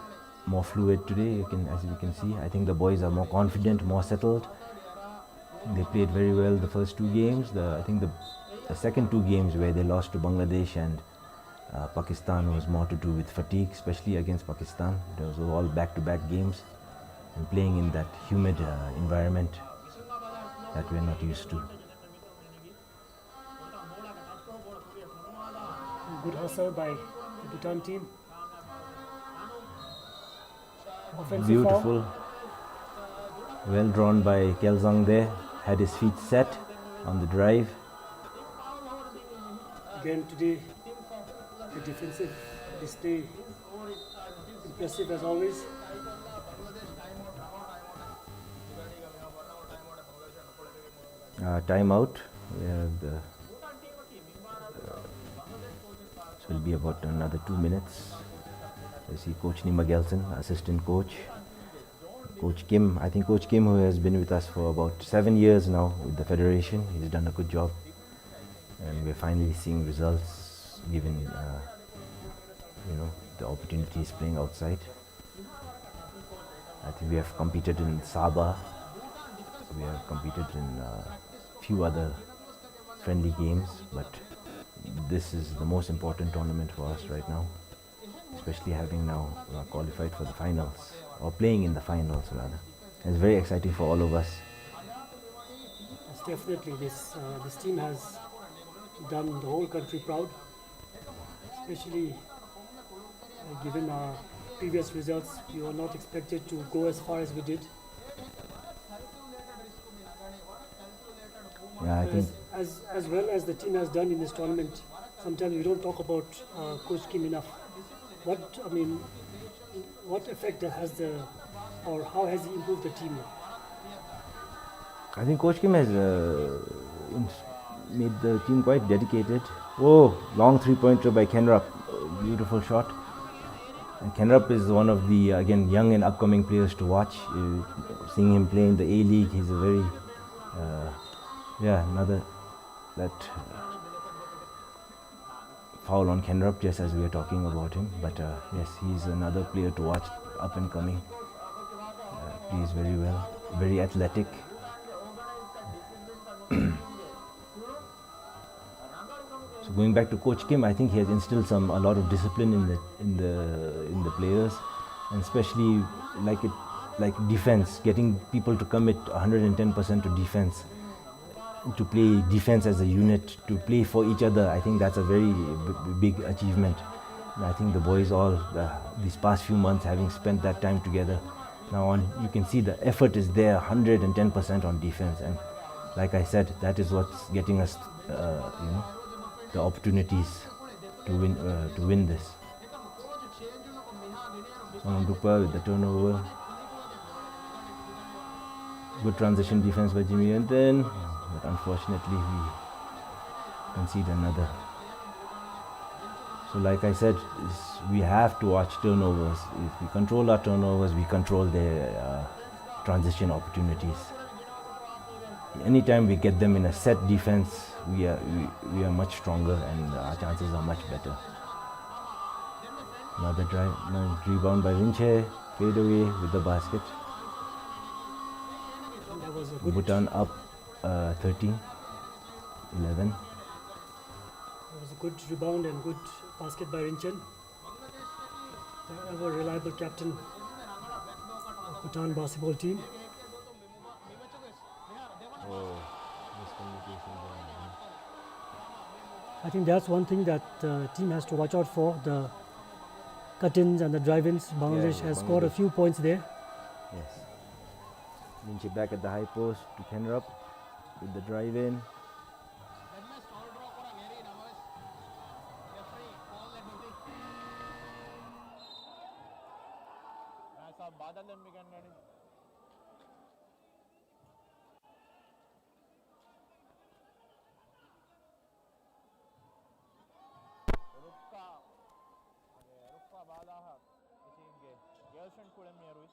more fluid today, you can, as we can see. I think the boys are more confident, more settled. They played very well the first two games. The, I think the, the second two games where they lost to Bangladesh and, uh, Pakistan was more to do with fatigue, especially against Pakistan. Those were all back-to-back games and playing in that humid, uh, environment that we're not used to. Good hustle by the Bhutan team. Offensive foul. Beautiful. Well drawn by Kyaelzangde. Had his feet set on the drive. Again today, the defensive display impressive as always. Uh, time out. Uh, the, uh, it will be about another two minutes. I see Coach Nima Gyaltshen, assistant coach. Coach Kim, I think Coach Kim, who has been with us for about seven years now with the federation, he's done a good job. And we're finally seeing results given, uh, you know, the opportunities playing outside. I think we have competed in Sabah. We have competed in, uh, few other friendly games, but this is the most important tournament for us right now, especially having now, uh, qualified for the finals, or playing in the finals rather. It's very exciting for all of us. Yes, definitely, this, uh, this team has done the whole country proud, especially, uh, given our previous results. We were not expected to go as far as we did. Yeah, I think as, as, as well as the team has done in this tournament, sometimes we don't talk about, uh, Coach Kim enough. What, I mean, what effect has the, or how has he improved the team? I think Coach Kim has, uh, ins-, made the team quite dedicated. Oh, long three-pointer by Khenrap. Beautiful shot. And Khenrap is one of the, again, young and upcoming players to watch. Uh, seeing him play in the A-League, he's a very, uh, yeah, another that, uh, foul on Khenrap just as we are talking about him. But, uh, yes, he's another player to watch, up and coming. Uh, plays very well, very athletic. So going back to Coach Kim, I think he has instilled some, a lot of discipline in the, in the, in the players, and especially like it, like defense, getting people to commit a hundred and ten percent to defense, to play defense as a unit, to play for each other. I think that's a very b-, b-, big achievement. And I think the boys all, uh, these past few months, having spent that time together, now on, you can see the effort is there, hundred and ten percent on defense. And like I said, that is what's getting us, uh, you know, the opportunities to win, uh, to win this. Sonam Dukpa with the turnover. Good transition defense by Jimmy Yönten, but unfortunately we concede another. So like I said, is we have to watch turnovers. If we control our turnovers, we control their, uh, transition opportunities. Anytime we get them in a set defense, we are, we, we are much stronger and our chances are much better. Another drive, another rebound by Rinche, fade away with the basket. That was a good Bhutan up, uh, thirteen eleven. It was a good rebound and good basket by Rinchen. The ever reliable captain of Bhutan basketball team. Oh, miscommunication there, you know. I think that's one thing that, uh, team has to watch out for, the cut-ins and the drive-ins. Bangladesh has scored a few points there. Yes. Minchi back at the high post to Khenrap with the drive-in. ރުއްކާ، ރުއްކާ ބާލާހަށް އެ ޓީމްގެ ގޭލްޝަން ކުޅެން މިއަރުވި.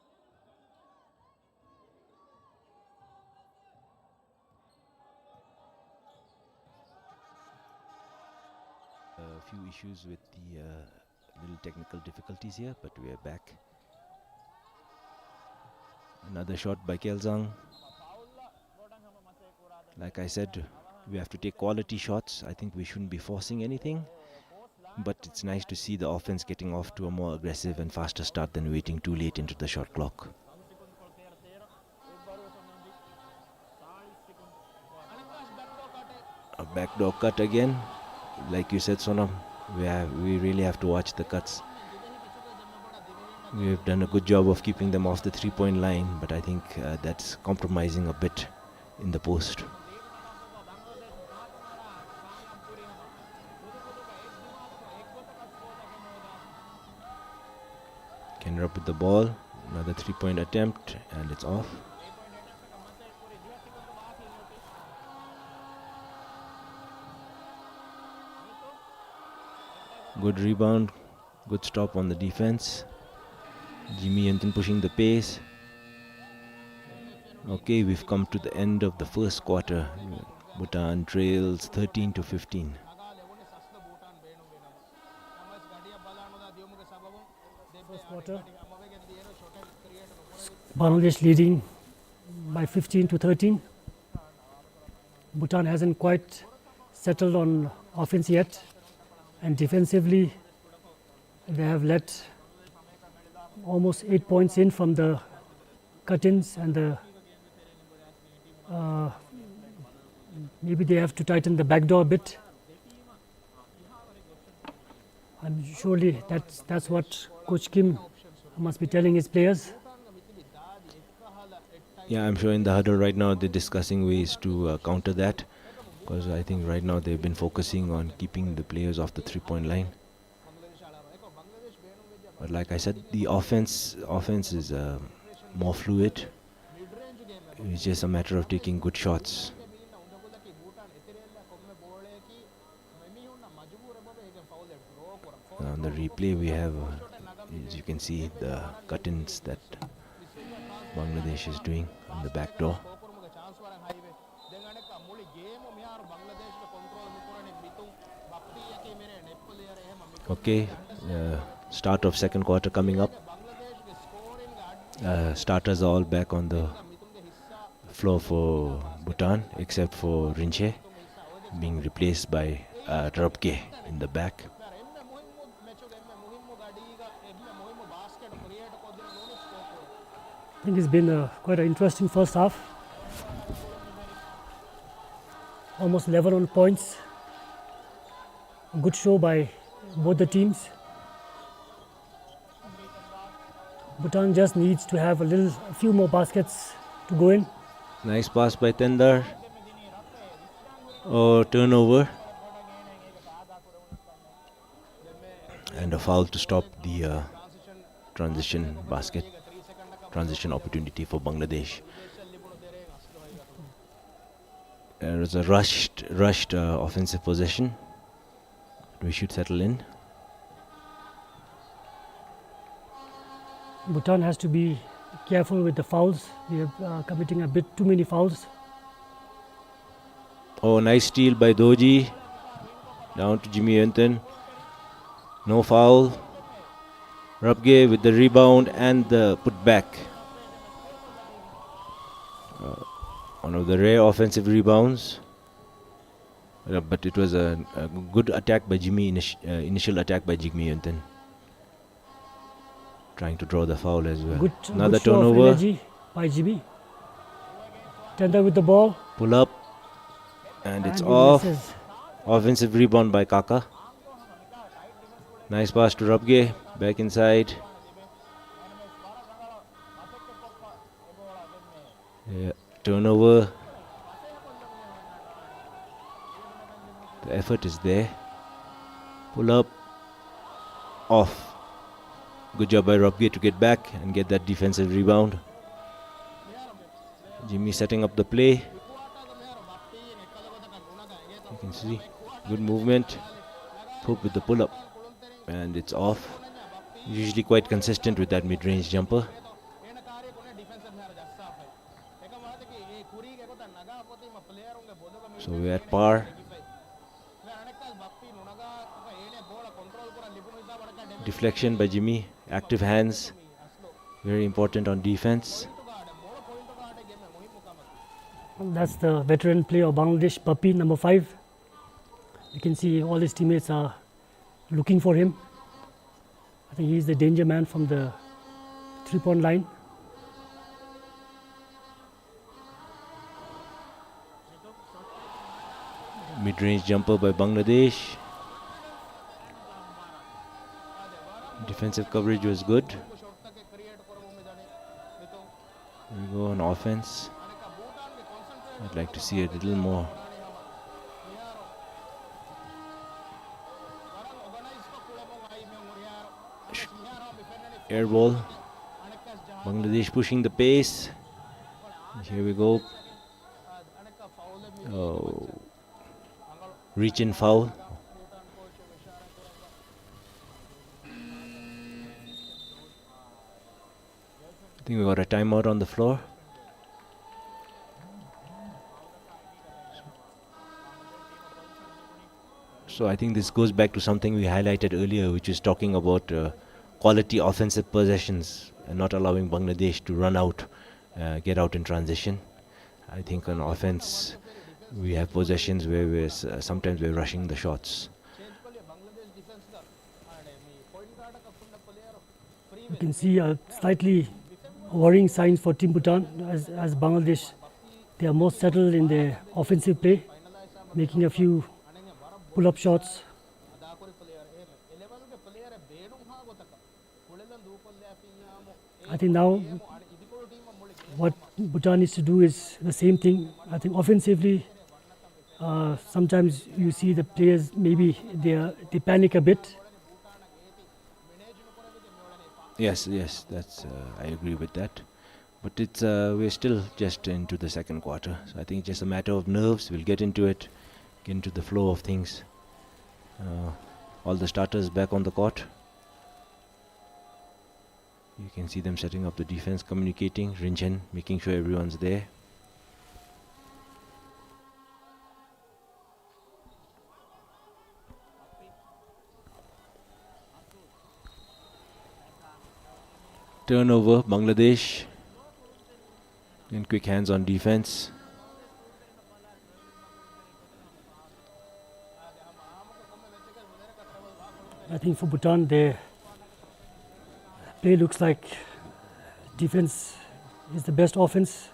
A few issues with the, uh, Little technical difficulties here, but we are back. Another shot by Kelzang. Like I said, we have to take quality shots. I think we shouldn't be forcing anything. But it's nice to see the offense getting off to a more aggressive and faster start than waiting too late into the shot clock. A backdoor cut again. Like you said, Sonam, we have, we really have to watch the cuts. We have done a good job of keeping them off the three-point line, but I think, uh, that's compromising a bit in the post. Kenrup with the ball. Another three-point attempt, and it's off. Good rebound. Good stop on the defense. Jimmy Yönten pushing the pace. Okay, we've come to the end of the first quarter. Bhutan trails thirteen to fifteen. First quarter. Bangladesh leading by fifteen to thirteen. Bhutan hasn't quite settled on offense yet, and defensively, they have let almost eight points in from the cut-ins and the, uh, maybe they have to tighten the back door a bit. And surely that's, that's what Coach Kim must be telling his players. Yeah, I'm sure in the huddle right now they're discussing ways to, uh, counter that, 'cause I think right now they've been focusing on keeping the players off the three-point line. But like I said, the offense, offense is, uh, more fluid. It's just a matter of taking good shots. On the replay, we have, uh, as you can see, the cut-ins that Bangladesh is doing on the back door. Okay, uh, start of second quarter coming up. Uh, starters are all back on the floor for Bhutan, except for Rinche, being replaced by, uh, Rabgye in the back. I think it's been, uh, quite an interesting first half. Almost eleven on points. A good show by both the teams. Bhutan just needs to have a little, a few more baskets to go in. Nice pass by Tendar. Oh, turnover. And a foul to stop the, uh, transition basket, transition opportunity for Bangladesh. It was a rushed, rushed, uh, offensive possession. We should settle in. Bhutan has to be careful with the fouls. They are, uh, committing a bit too many fouls. Oh, nice steal by Dorji. Down to Jimmy Yönten. No foul. Rabgye with the rebound and the putback. Uh, one of the rare offensive rebounds. Uh, but it was a, a good attack by Jimmy, init-, uh, initial attack by Jigme Yönten. Trying to draw the foul as well. Good, another good show of turnover. Energy by Jimmy. Tendar with the ball. Pull up. And it's off. And he misses. Offensive rebound by Kaka. Nice pass to Rabgye. Back inside. Yeah, turnover. The effort is there. Pull up. Off. Good job by Rabgye to get back and get that defensive rebound. Jimmy setting up the play. You can see good movement. Pope with the pull up. And it's off. Usually quite consistent with that mid-range jumper. So we're at par. Deflection by Jimmy. Active hands. Very important on defense. That's the veteran player of Bangladesh, Papi, number five. You can see all his teammates are looking for him. I think he's the danger man from the three-point line. Mid-range jumper by Bangladesh. Defensive coverage was good. We go on offense. I'd like to see a little more. Sh-, air ball. Bangladesh pushing the pace. Here we go. Oh. Reach and foul. I think we got a timeout on the floor. So I think this goes back to something we highlighted earlier, which is talking about, uh, quality offensive possessions and not allowing Bangladesh to run out, uh, get out in transition. I think on offense, we have possessions where we're s-, uh, sometimes we're rushing the shots. You can see, uh, slightly worrying signs for Team Bhutan as, as Bangladesh, they are more settled in their offensive play, making a few pull-up shots. I think now what Bhutan needs to do is the same thing. I think offensively, uh, sometimes you see the players, maybe they are, they panic a bit. Yes, yes, that's, uh, I agree with that. But it's, uh, we're still just into the second quarter. So I think it's just a matter of nerves. We'll get into it, get into the flow of things. Uh, all the starters back on the court. You can see them setting up the defense, communicating, Rinchen making sure everyone's there. Turnover, Bangladesh. And quick hands on defense. I think for Bhutan, their play looks like defense is the best offense.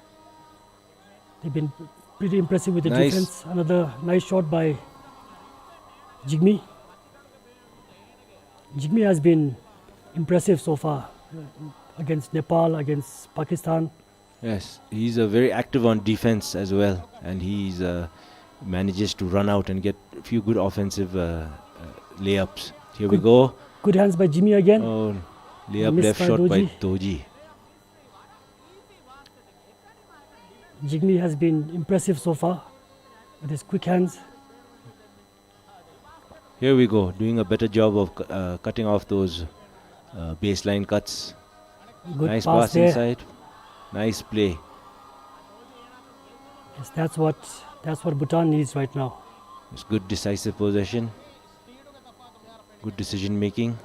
They've been pretty impressive with the Nice. defense. Another nice shot by Jigme. Jigme has been impressive so far, uh, against Nepal, against Pakistan. Yes, he's, uh, very active on defense as well, and he's, uh, manages to run out and get a few good offensive, uh, uh, layups. Here we Good, go. good hands by Jigme again. Oh, layup Missed left by shot by Dorji. Dorji. Jigme has been impressive so far with his quick hands. Here we go, doing a better job of cu-, uh, cutting off those, uh, baseline cuts. Good Nice pass pass there. inside. Nice play. Yes, that's what, that's what Bhutan needs right now. It's good decisive possession. Good decision making.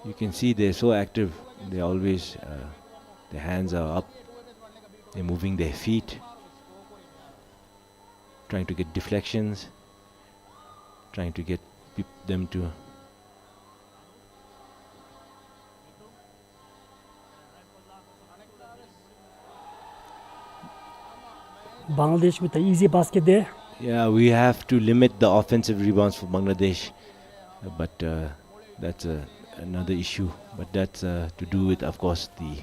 You can see they're so active. They always, uh, their hands are up. They're moving their feet, trying to get deflections, trying to get peop-, them to Bangladesh with the easy basket there. Yeah, we have to limit the offensive rebounds for Bangladesh, uh, but, uh, that's, uh, another issue. But that's, uh, to do with, of course, the,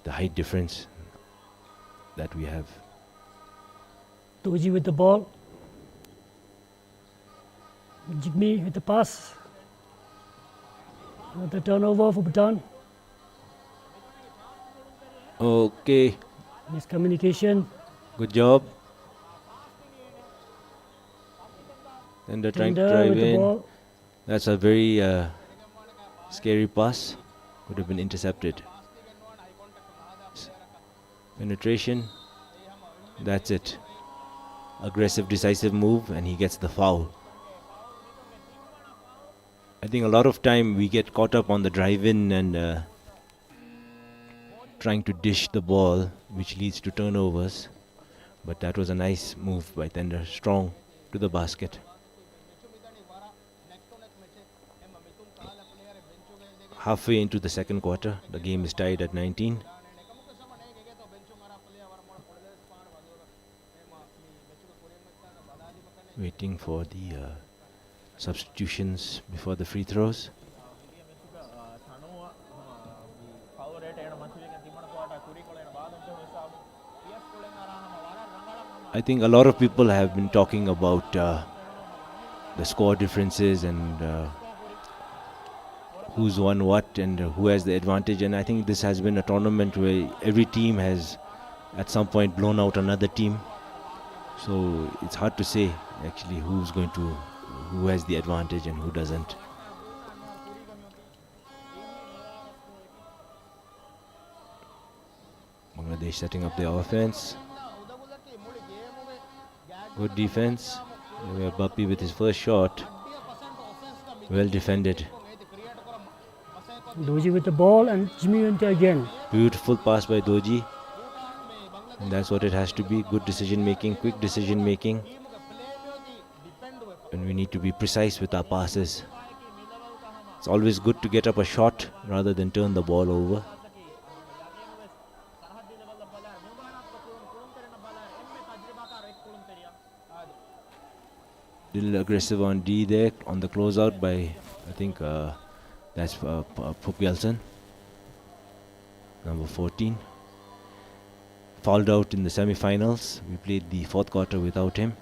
the height difference that we have. Dorji with the ball. Jigme with the pass. Another turnover for Bhutan. Okay. Miscommunication. Good job. And they're trying to Tender drive with the in. ball. That's a very, uh, scary pass. Could have been intercepted. Penetration. That's it. aggressive, decisive move, and he gets the foul. I think a lot of time we get caught up on the drive in and, uh, trying to dish the ball, which leads to turnovers. But that was a nice move by Tender. Strong to the basket. Halfway into the second quarter, the game is tied at nineteen. Waiting for the, uh, substitutions before the free throws. I think a lot of people have been talking about, uh, the score differences and, uh, who's won what and who has the advantage. And I think this has been a tournament where every team has, at some point, blown out another team. So it's hard to say, actually, who's going to, who has the advantage and who doesn't. Bangladesh setting up their offense. Good defense. Bapi with his first shot. Well defended. Dorji with the ball and Jimmy Yonte again. Beautiful pass by Dorji. And that's what it has to be. Good decision making, quick decision making. And we need to be precise with our passes. It's always good to get up a shot rather than turn the ball over. Little aggressive on D there, on the closeout by, I think, uh, that's, uh, P-, uh, Phup Gyaltshen, number fourteen. Fouled out in the semifinals. We played the fourth quarter without him.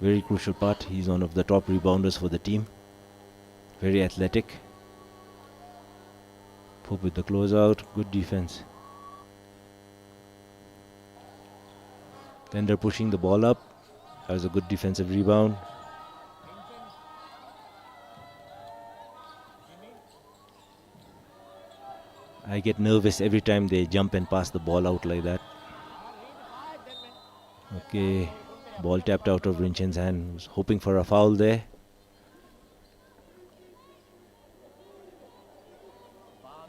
Very crucial part. He's one of the top rebounders for the team. Very athletic. Phup with the closeout. Good defense. Tender pushing the ball up. That was a good defensive rebound. I get nervous every time they jump and pass the ball out like that. Okay, ball tapped out of Rinchen's hand. Was hoping for a foul there.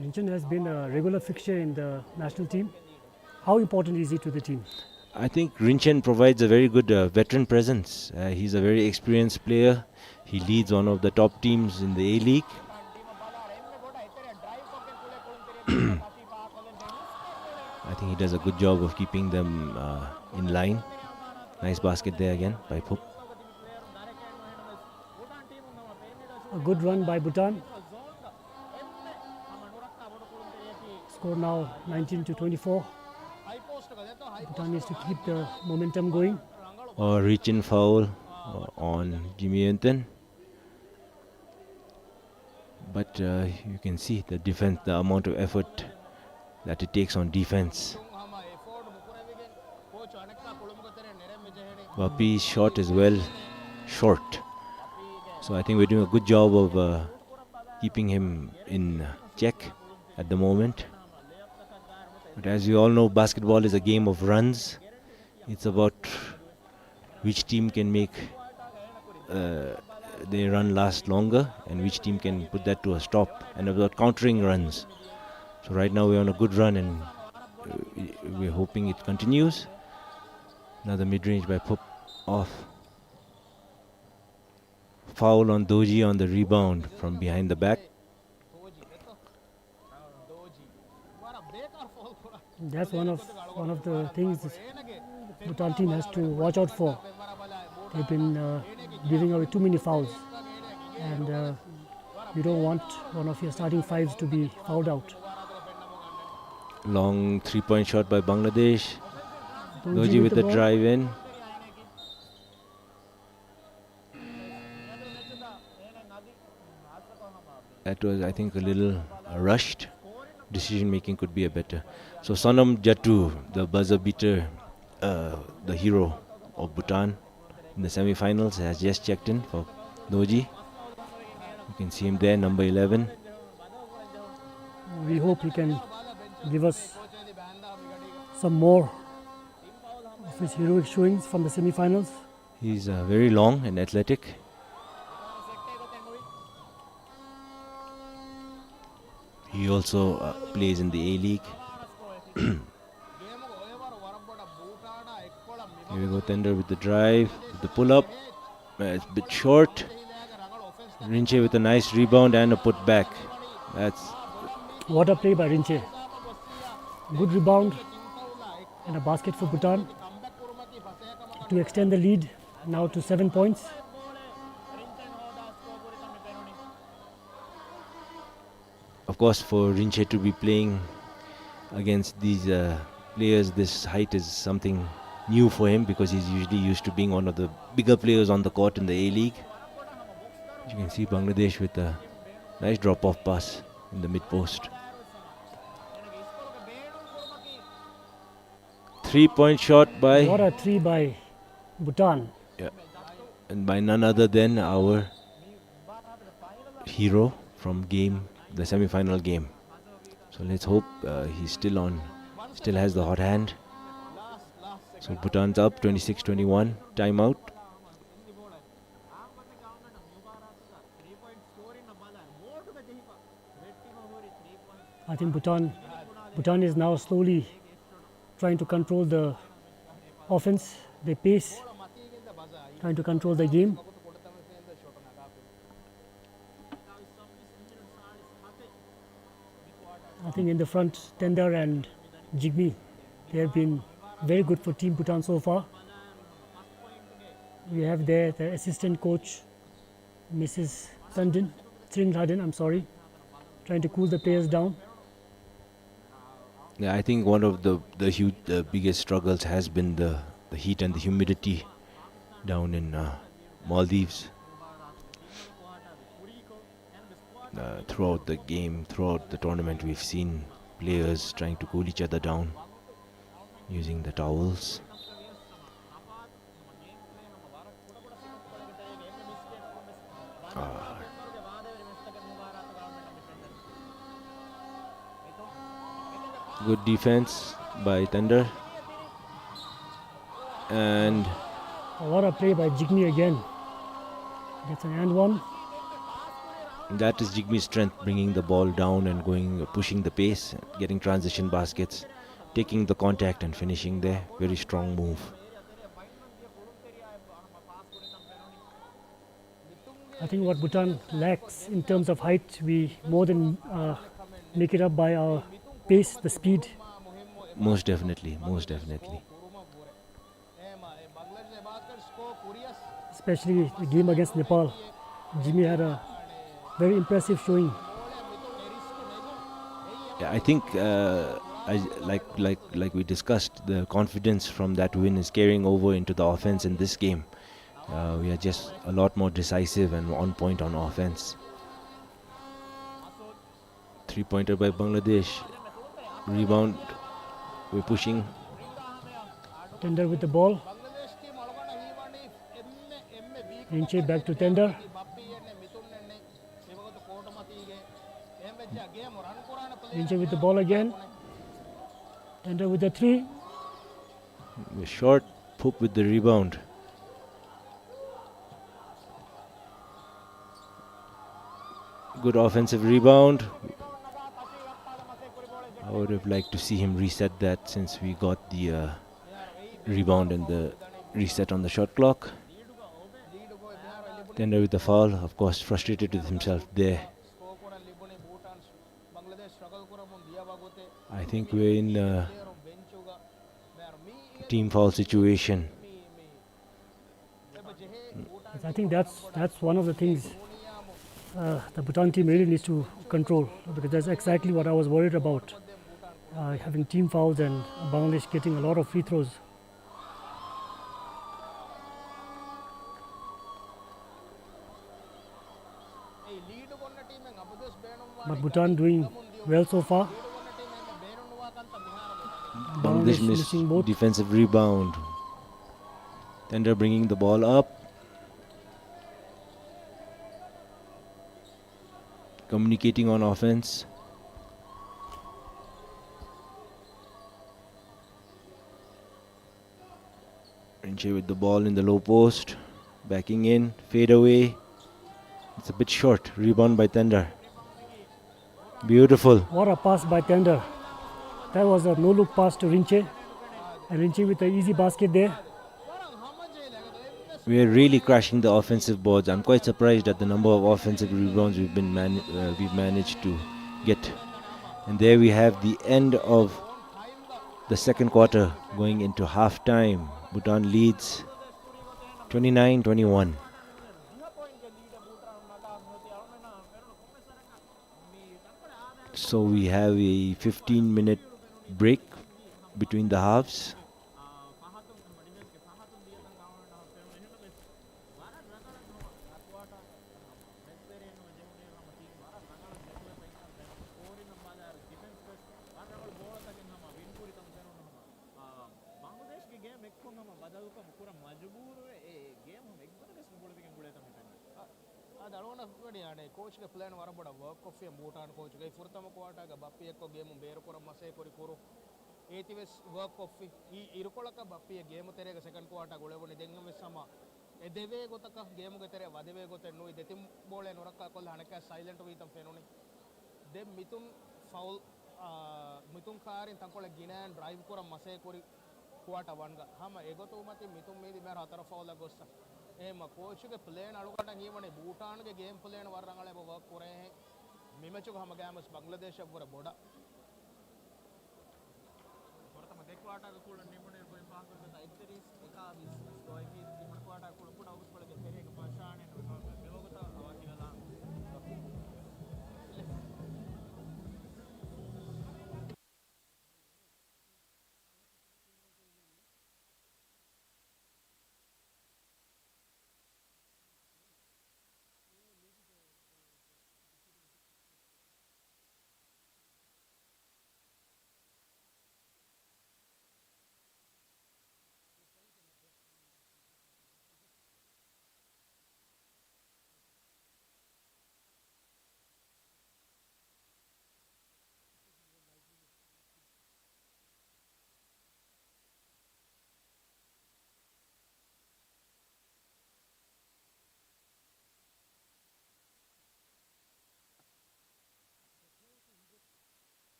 Rinchen has been a regular fixture in the national team. How important is he to the team? I think Rinchen provides a very good, uh, veteran presence. Uh, he's a very experienced player. He leads one of the top teams in the A-League. I think he does a good job of keeping them, uh, in line. Nice basket there again by Phup. A good run by Bhutan. Score now nineteen to twenty-four. Bhutan needs to keep the momentum going. A reach-in foul, uh, on Jimmy Yonten. But, uh, you can see the defense, the amount of effort that it takes on defense. Bapi's shot is well short. So I think we're doing a good job of, uh, keeping him in check at the moment. But as we all know, basketball is a game of runs. It's about which team can make, uh, their run last longer and which team can put that to a stop, and about countering runs. So right now we're on a good run and, uh, we're hoping it continues. Another mid-range by Phup, off. Foul on Dorji on the rebound from behind the back. That's one of, one of the things this Bhutan team has to watch out for. They've been, uh, giving away too many fouls, and, uh, you don't want one of your starting fives to be fouled out. Long three-point shot by Bangladesh. Dorji with the drive in. That was, I think, a little, uh, rushed. Decision making could be a better. So Sonam Jatu, the buzzer beater, uh, the hero of Bhutan in the semifinals, has just checked in for Dorji. You can see him there, number eleven. We hope he can give us some more of his heroic showings from the semifinals. He's uh, very long and athletic. He also uh, plays in the A League. Here we go, Tender with the drive, with the pull-up. Uh, it's a bit short. Rinche with a nice rebound and a putback. That's What a play by Rinche. Good rebound and a basket for Bhutan to extend the lead now to seven points. Of course, for Rinche to be playing against these uh, players this height is something new for him, because he's usually used to being one of the bigger players on the court in the A League. As you can see, Bangladesh with a nice drop-off pass in the mid post. Three-point shot by What a three by Bhutan. Yeah. And by none other than our hero from game, the semi-final game. So let's hope uh, he's still on, still has the hot hand. So Bhutan's up twenty-six twenty-one, timeout. I think Bhutan, Bhutan is now slowly trying to control the offense, the pace, trying to control the game. I think in the front, Tender and Jigme, they have been very good for Team Bhutan so far. We have there the assistant coach, Missus Tandin, Tring Hladen, I'm sorry, trying to cool the players down. Yeah, I think one of the the huge, the biggest struggles has been the the heat and the humidity down in uh, Maldives. Uh, throughout the game, throughout the tournament, we've seen players trying to cool each other down using the towels. Ah. Good defense by Tender. And What a play by Jigme again. Gets an and one. That is Jigme's strength, bringing the ball down and going, pushing the pace, getting transition baskets, taking the contact and finishing there. Very strong move. I think what Bhutan lacks in terms of height, we more than uh, make it up by our pace, the speed. Most definitely, most definitely. Especially the game against Nepal, Jigme had a very impressive showing. Yeah, I think uh, I, like like like we discussed, the confidence from that win is carrying over into the offense in this game. Uh, we are just a lot more decisive and on point on offense. Three-pointer by Bangladesh. Rebound. We're pushing. Tender with the ball. Rinche back to Tender. Rinche with the ball again. Tender with the three. The short, Phup with the rebound. Good offensive rebound. I would have liked to see him reset that, since we got the uh, rebound and the reset on the shot clock. Tender with the foul, of course, frustrated with himself there. I think we're in a team foul situation. Yes, I think that's, that's one of the things uh, the Bhutan team really needs to control, because that's exactly what I was worried about, uh, having team fouls and Bangladesh getting a lot of free throws. But Bhutan doing well so far. Bangladesh missing both. Defensive rebound. Tender bringing the ball up. Communicating on offense. Rinche with the ball in the low post. Backing in, fade away. It's a bit short. Rebound by Tender. Beautiful. What a pass by Tender. That was a no-look pass to Rinche. And Rinche with an easy basket there. We are really crashing the offensive boards. I'm quite surprised at the number of offensive rebounds we've been man-, uh, we've managed to get. And there we have the end of the second quarter going into half time. Bhutan leads twenty-nine twenty-one. So we have a fifteen minute break between the halves. ބަނގްލަދޭޝްގެ ގޭމް އެއްކޮށް ހަމަ ބަދަލުކަމުން ކުރަން މަޖުބޫރުވެ، އެ ގޭމް ހަމަ އެއްގޮތަކަށް ނުބޮޅަވިގެން ގުޅޭތަ މިތަން. އާ، އާ، ދަޅުވަނަ ވަނީ އަނެއް ކޯޗްގެ ޕްލޭން ވަރަށް ބޮޑަށް ވާކް ކޮށްފި ބޫޓާން ކޯޗްގެ ފުރަތަމަ ކުއާޓާގަ ބައްޕި އެއްކޮށް ގޭމު ބޭރުކުރަން މަސޭ ކުރި ކުރު. އޭތި ވެސް ވާކް ކޮށްފި. އި-، އިރުކޮޅަކަށް ބައްޕިއަށް ގޭމު ތެރޭގަ ސެކަންޑް ކުއާޓާ ގުޅެވުނީ. ދެން ވެސް ހަމަ އެ ދެވޭ ގޮތަކަށް ގޭމުގެ ތެރެއަށް ވަދެވޭ ގޮތެއް ނުވި. ދެތިން ބޯޅައެއް ނުރައްކާ ކޮށްލާ ހަނަކަ ސައިލެންޓް ވީތަން ފެނުނީ. ދެން މިތުން ފައުލް، އާ، މިތުން ކާރިން ތަންކޮޅެއް ގިނައިން ޑްރައިވް ކުރަން މަސޭ ކުރި ކުއާޓާ ވަންގަ. ހަމަ އެގޮތުން މަތި މިތުން މީދި މޭ ހަތަރު ފައުލަށް ގޮއްސަ. އެހެންމަ ކޯޗުގެ ޕްލޭން އަޅުގަނޑަށް ހީވަނީ ބޫޓާންގެ ގޭމް ޕްލޭން ވަރަށް ރަނގަޅަށް އެބަ ވާކް ކުރޭހެން. މި މެޗުގަ ހަމަ ގާމަސް ބަނގްލަދޭޝަށްވުރެ ބޮޑަށް. ފުރަތަމަ ދެ ކުއާޓާގެ ކުޅުން ނިމުނުއިރު ގޮތް ފާހަގަކުރި ގޮތަށް އެކްތިރީސް އެކާވީސް ގޮތަކީ ތިން ކުއާޓާގެ ކުޅުން ކުޑަ އުސްކޮޅެއްގެ ތެރޭގަ ފަށާނެ ނުވި މިވަގުތަށް އަވަހަށް ހިނގަލާ.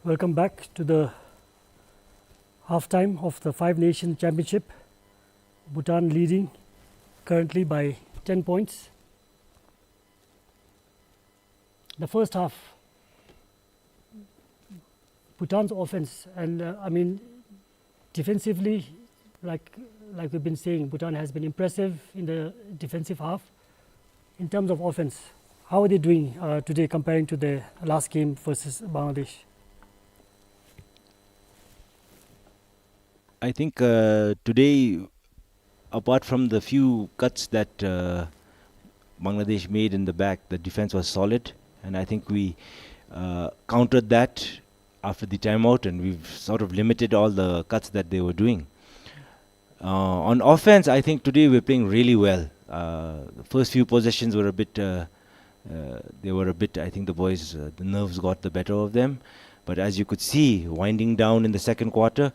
Welcome back to the halftime of the Five Nation Championship. Bhutan leading currently by ten points. The first half, Bhutan's offense, and, uh, I mean, defensively, like, like we've been saying, Bhutan has been impressive in the defensive half. In terms of offense, how are they doing, uh, today comparing to the last game versus Bangladesh? I think, uh, today, apart from the few cuts that, uh, Bangladesh made in the back, the defense was solid, and I think we, uh, countered that after the timeout, and we've sort of limited all the cuts that they were doing. Uh, on offense, I think today we're playing really well. Uh, the first few possessions were a bit, uh, uh, they were a bit, I think the boys, uh, the nerves got the better of them. But as you could see, winding down in the second quarter,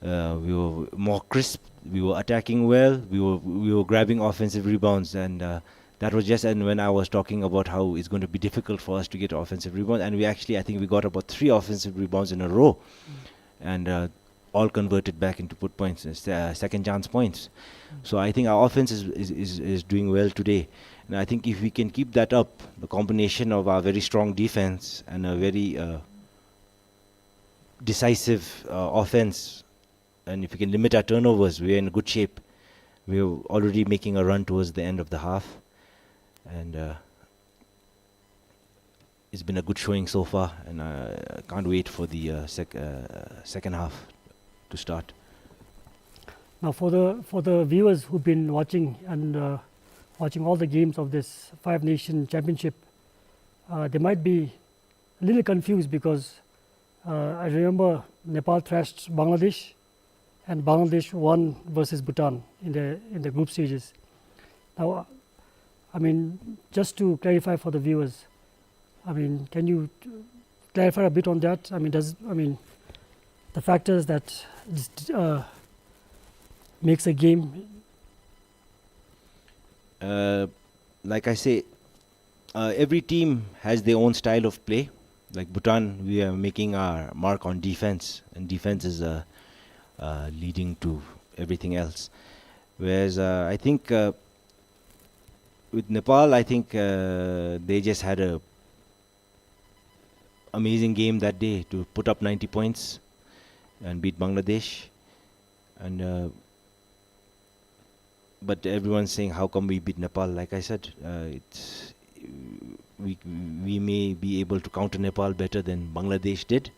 uh, we were more crisp, we were attacking well, we were, we were grabbing offensive rebounds, and, uh, that was just and when I was talking about how it's going to be difficult for us to get offensive rebounds, and we actually, I think we got about three offensive rebounds in a row, and, uh, all converted back into put points, uh, se-, uh, second chance points. So I think our offense is, is, is, is doing well today, and I think if we can keep that up, the combination of our very strong defense and a very, uh, decisive, uh, offense, and if we can limit our turnovers, we're in good shape. We're already making a run towards the end of the half, and, uh, it's been a good showing so far, and I can't wait for the, uh, sec-, uh, second half to start. Now, for the, for the viewers who've been watching and, uh, watching all the games of this Five Nation Championship, uh, they might be a little confused because, uh, I remember Nepal thrashed Bangladesh, and Bangladesh won versus Bhutan in the, in the group stages. Now, uh, I mean, just to clarify for the viewers, I mean, can you clarify a bit on that? I mean, does, I mean, the factors that dis-, uh, makes a game? Uh, like I say, uh, every team has their own style of play. Like Bhutan, we are making our mark on defense, and defense is, uh, uh, leading to everything else. Whereas, uh, I think, uh, with Nepal, I think, uh, they just had a amazing game that day to put up ninety points and beat Bangladesh. And, uh, but everyone's saying, "How come we beat Nepal?" Like I said, uh, it's, we, we may be able to counter Nepal better than Bangladesh did.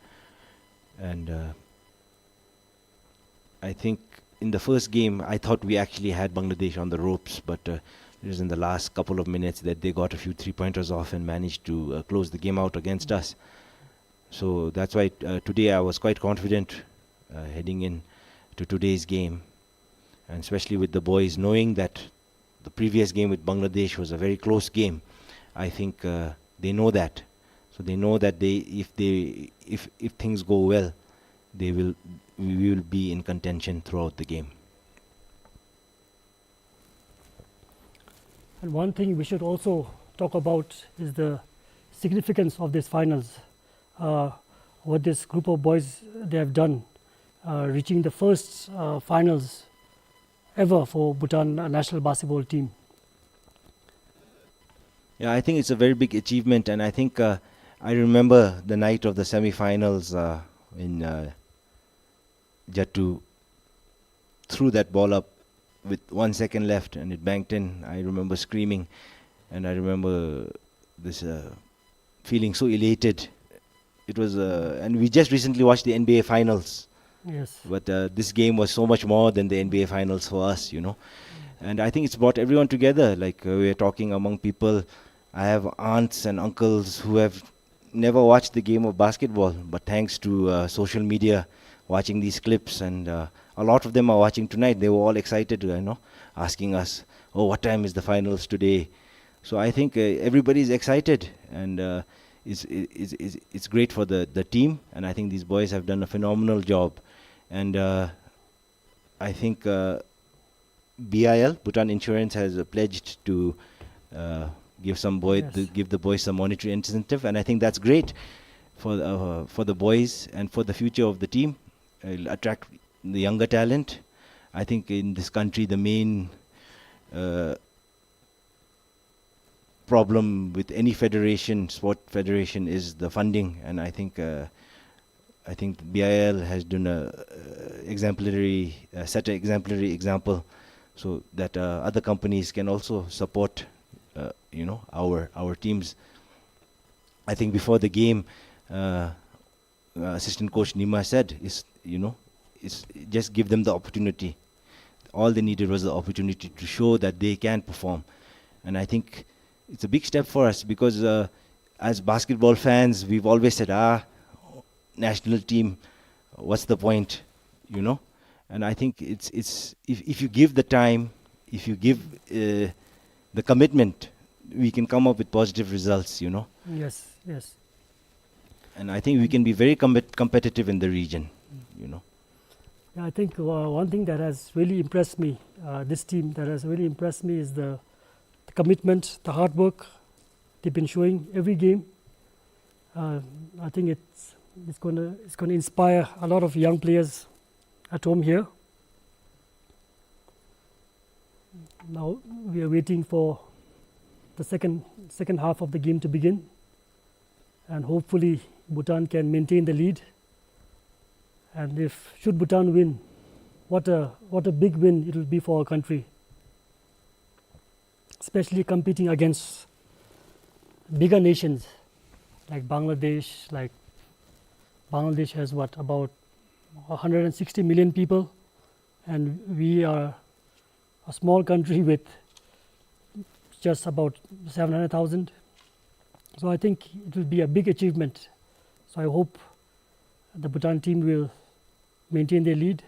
And, uh, I think in the first game, I thought we actually had Bangladesh on the ropes, but, uh, it was in the last couple of minutes that they got a few three-pointers off and managed to, uh, close the game out against us. So that's why, uh, today I was quite confident, uh, heading in to today's game, and especially with the boys knowing that the previous game with Bangladesh was a very close game. I think, uh, they know that. So they know that they, if they, if, if things go well, they will, we will be in contention throughout the game. And one thing we should also talk about is the significance of these finals. Uh, what this group of boys they have done, uh, reaching the first, uh, finals ever for Bhutan, uh, national basketball team. Yeah, I think it's a very big achievement, and I think, uh, I remember the night of the semifinals, uh, in, uh, Jattu threw that ball up with one second left, and it banked in. I remember screaming, and I remember this, uh, feeling so elated. It was, uh, and we just recently watched the N B A Finals. Yes. But, uh, this game was so much more than the N B A Finals for us, you know. And I think it's brought everyone together. Like, uh, we're talking among people. I have aunts and uncles who have never watched the game of basketball, but thanks to, uh, social media, watching these clips, and, uh, a lot of them are watching tonight. They were all excited, you know, asking us, "Oh, what time is the finals today?" So I think, uh, everybody is excited, and, uh, it's, it's, it's, it's great for the, the team, and I think these boys have done a phenomenal job. And, uh, I think, uh, B I L, Bhutan Insurance, has, uh, pledged to, uh, give some boy, Yes. the, give the boys some monetary incentive, and I think that's great. for, uh, for the boys and for the future of the team. It'll attract the younger talent. I think in this country, the main, uh, problem with any federation, sport federation, is the funding, and I think, uh, I think B I L has done a, uh, exemplary, uh, set an exemplary example, so that, uh, other companies can also support, uh, you know, our, our teams. I think before the game, uh, uh, assistant coach Nima said is, you know, is just give them the opportunity. All they needed was the opportunity to show that they can perform. And I think it's a big step for us because, uh, as basketball fans, we've always said, "Ah, national team, what's the point?" You know? And I think it's, it's, if, if you give the time, if you give, uh, the commitment, we can come up with positive results, you know? Yes, yes. And I think we can be very com-, competitive in the region, you know. Yeah, I think, uh, one thing that has really impressed me, uh, this team that has really impressed me is the, the commitment, the hard work they've been showing every game. Uh, I think it's, it's gonna, it's gonna inspire a lot of young players at home here. Now we are waiting for the second, second half of the game to begin, and hopefully Bhutan can maintain the lead. And if should Bhutan win, what a, what a big win it will be for our country, especially competing against bigger nations like Bangladesh. Like, Bangladesh has, what, about a hundred and sixty million people, and we are a small country with just about seven hundred thousand. So I think it will be a big achievement. So I hope the Bhutan team will maintain their lead.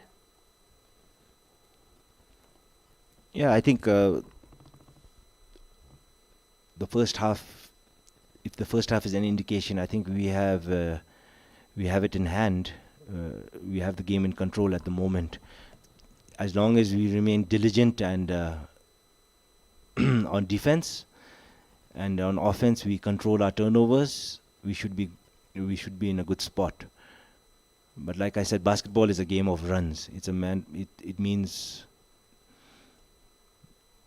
Yeah, I think, uh, the first half, if the first half is any indication, I think we have, uh, we have it in hand. Uh, we have the game in control at the moment. As long as we remain diligent and, uh, on defense, and on offense we control our turnovers, we should be, we should be in a good spot. But like I said, basketball is a game of runs. It's a man, it, it means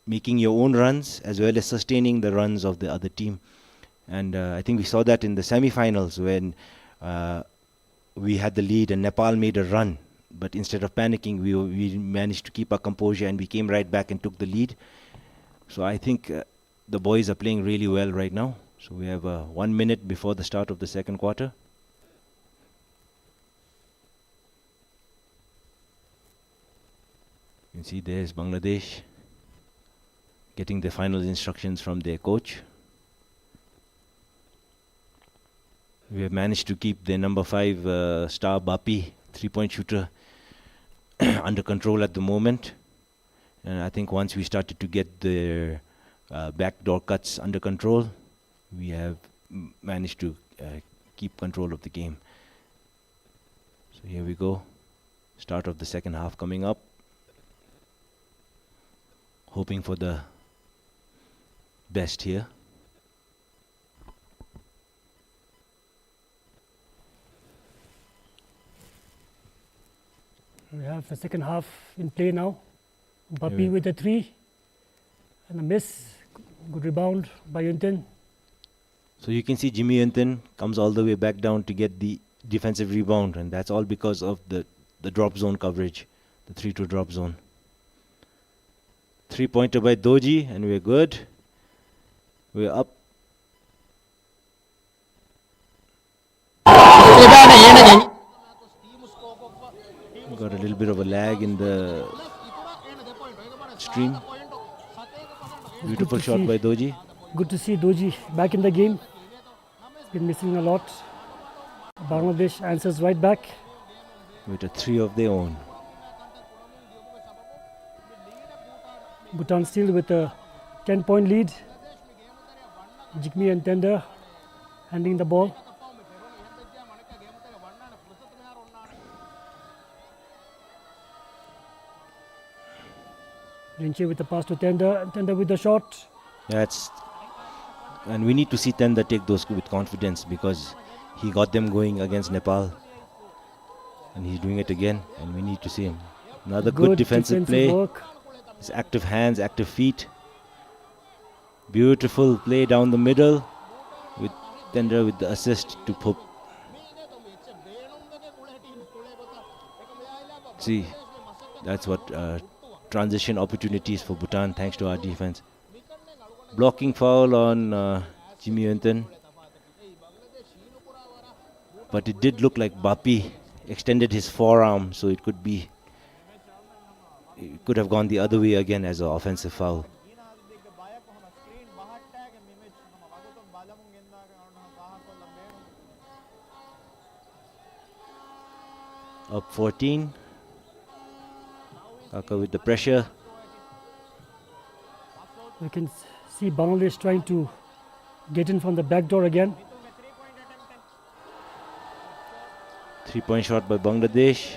making your own runs as well as sustaining the runs of the other team. And, uh, I think we saw that in the semifinals when, uh, we had the lead and Nepal made a run. But instead of panicking, we, we managed to keep our composure and we came right back and took the lead. So I think, uh, the boys are playing really well right now. So we have, uh, one minute before the start of the second quarter. You can see there's Bangladesh getting the final instructions from their coach. We have managed to keep their number five, uh, star Bapi, three-point shooter, under control at the moment. And I think once we started to get their, uh, backdoor cuts under control, we have m-, managed to, uh, keep control of the game. So here we go. Start of the second half coming up. Hoping for the best here. We have the second half in play now. Bapi with a three and a miss. Good rebound by Yunten. So you can see Jimmy Yunten comes all the way back down to get the defensive rebound, and that's all because of the, the drop zone coverage, the three two drop zone. Three-pointer by Doji, and we're good. We're up. Got a little bit of a lag in the stream. Beautiful shot by Doji. Good to see Doji back in the game. He's been missing a lot. Bangladesh answers right back with a three of their own. Bhutan still with a ten-point lead. Jigme and Tender handling the ball. Rinche with the pass to Tender, and Tender with the shot. That's, and we need to see Tender take those with confidence, because He got them going against Nepal. And he's doing it again, and we need to see him. Another good, good defensive, defensive play. Work. His active hands, active feet. Beautiful play down the middle with Tendra with the assist to Phup. See, that's what, uh, transition opportunities for Bhutan, thanks to our defense. Blocking foul on, uh, Jimmy Yönten. But it did look like Bapi extended his forearm, so it could be, it could have gone the other way again as an offensive foul. Up fourteen. Kaka with the pressure. You can s-, see Bangladesh trying to get in from the back door again. Three-point shot by Bangladesh.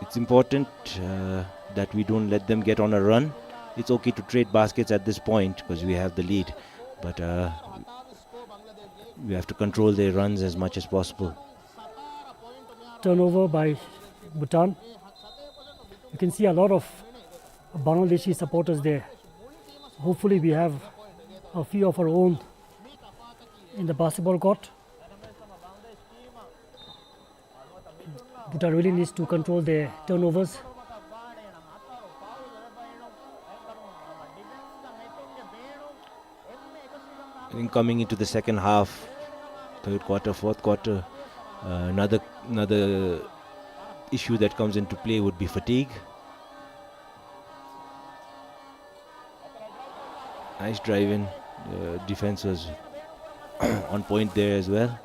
It's important, uh, that we don't let them get on a run. It's okay to trade baskets at this point 'cause we have the lead, but, uh, we have to control their runs as much as possible. Turnover by Bhutan. You can see a lot of Bangladeshi supporters there. Hopefully we have a few of our own in the basketball court. Bhutan really needs to control their turnovers. I think coming into the second half, third quarter, fourth quarter, uh, another, another issue that comes into play would be fatigue. Nice drive in. Uh, defense was on point there as well.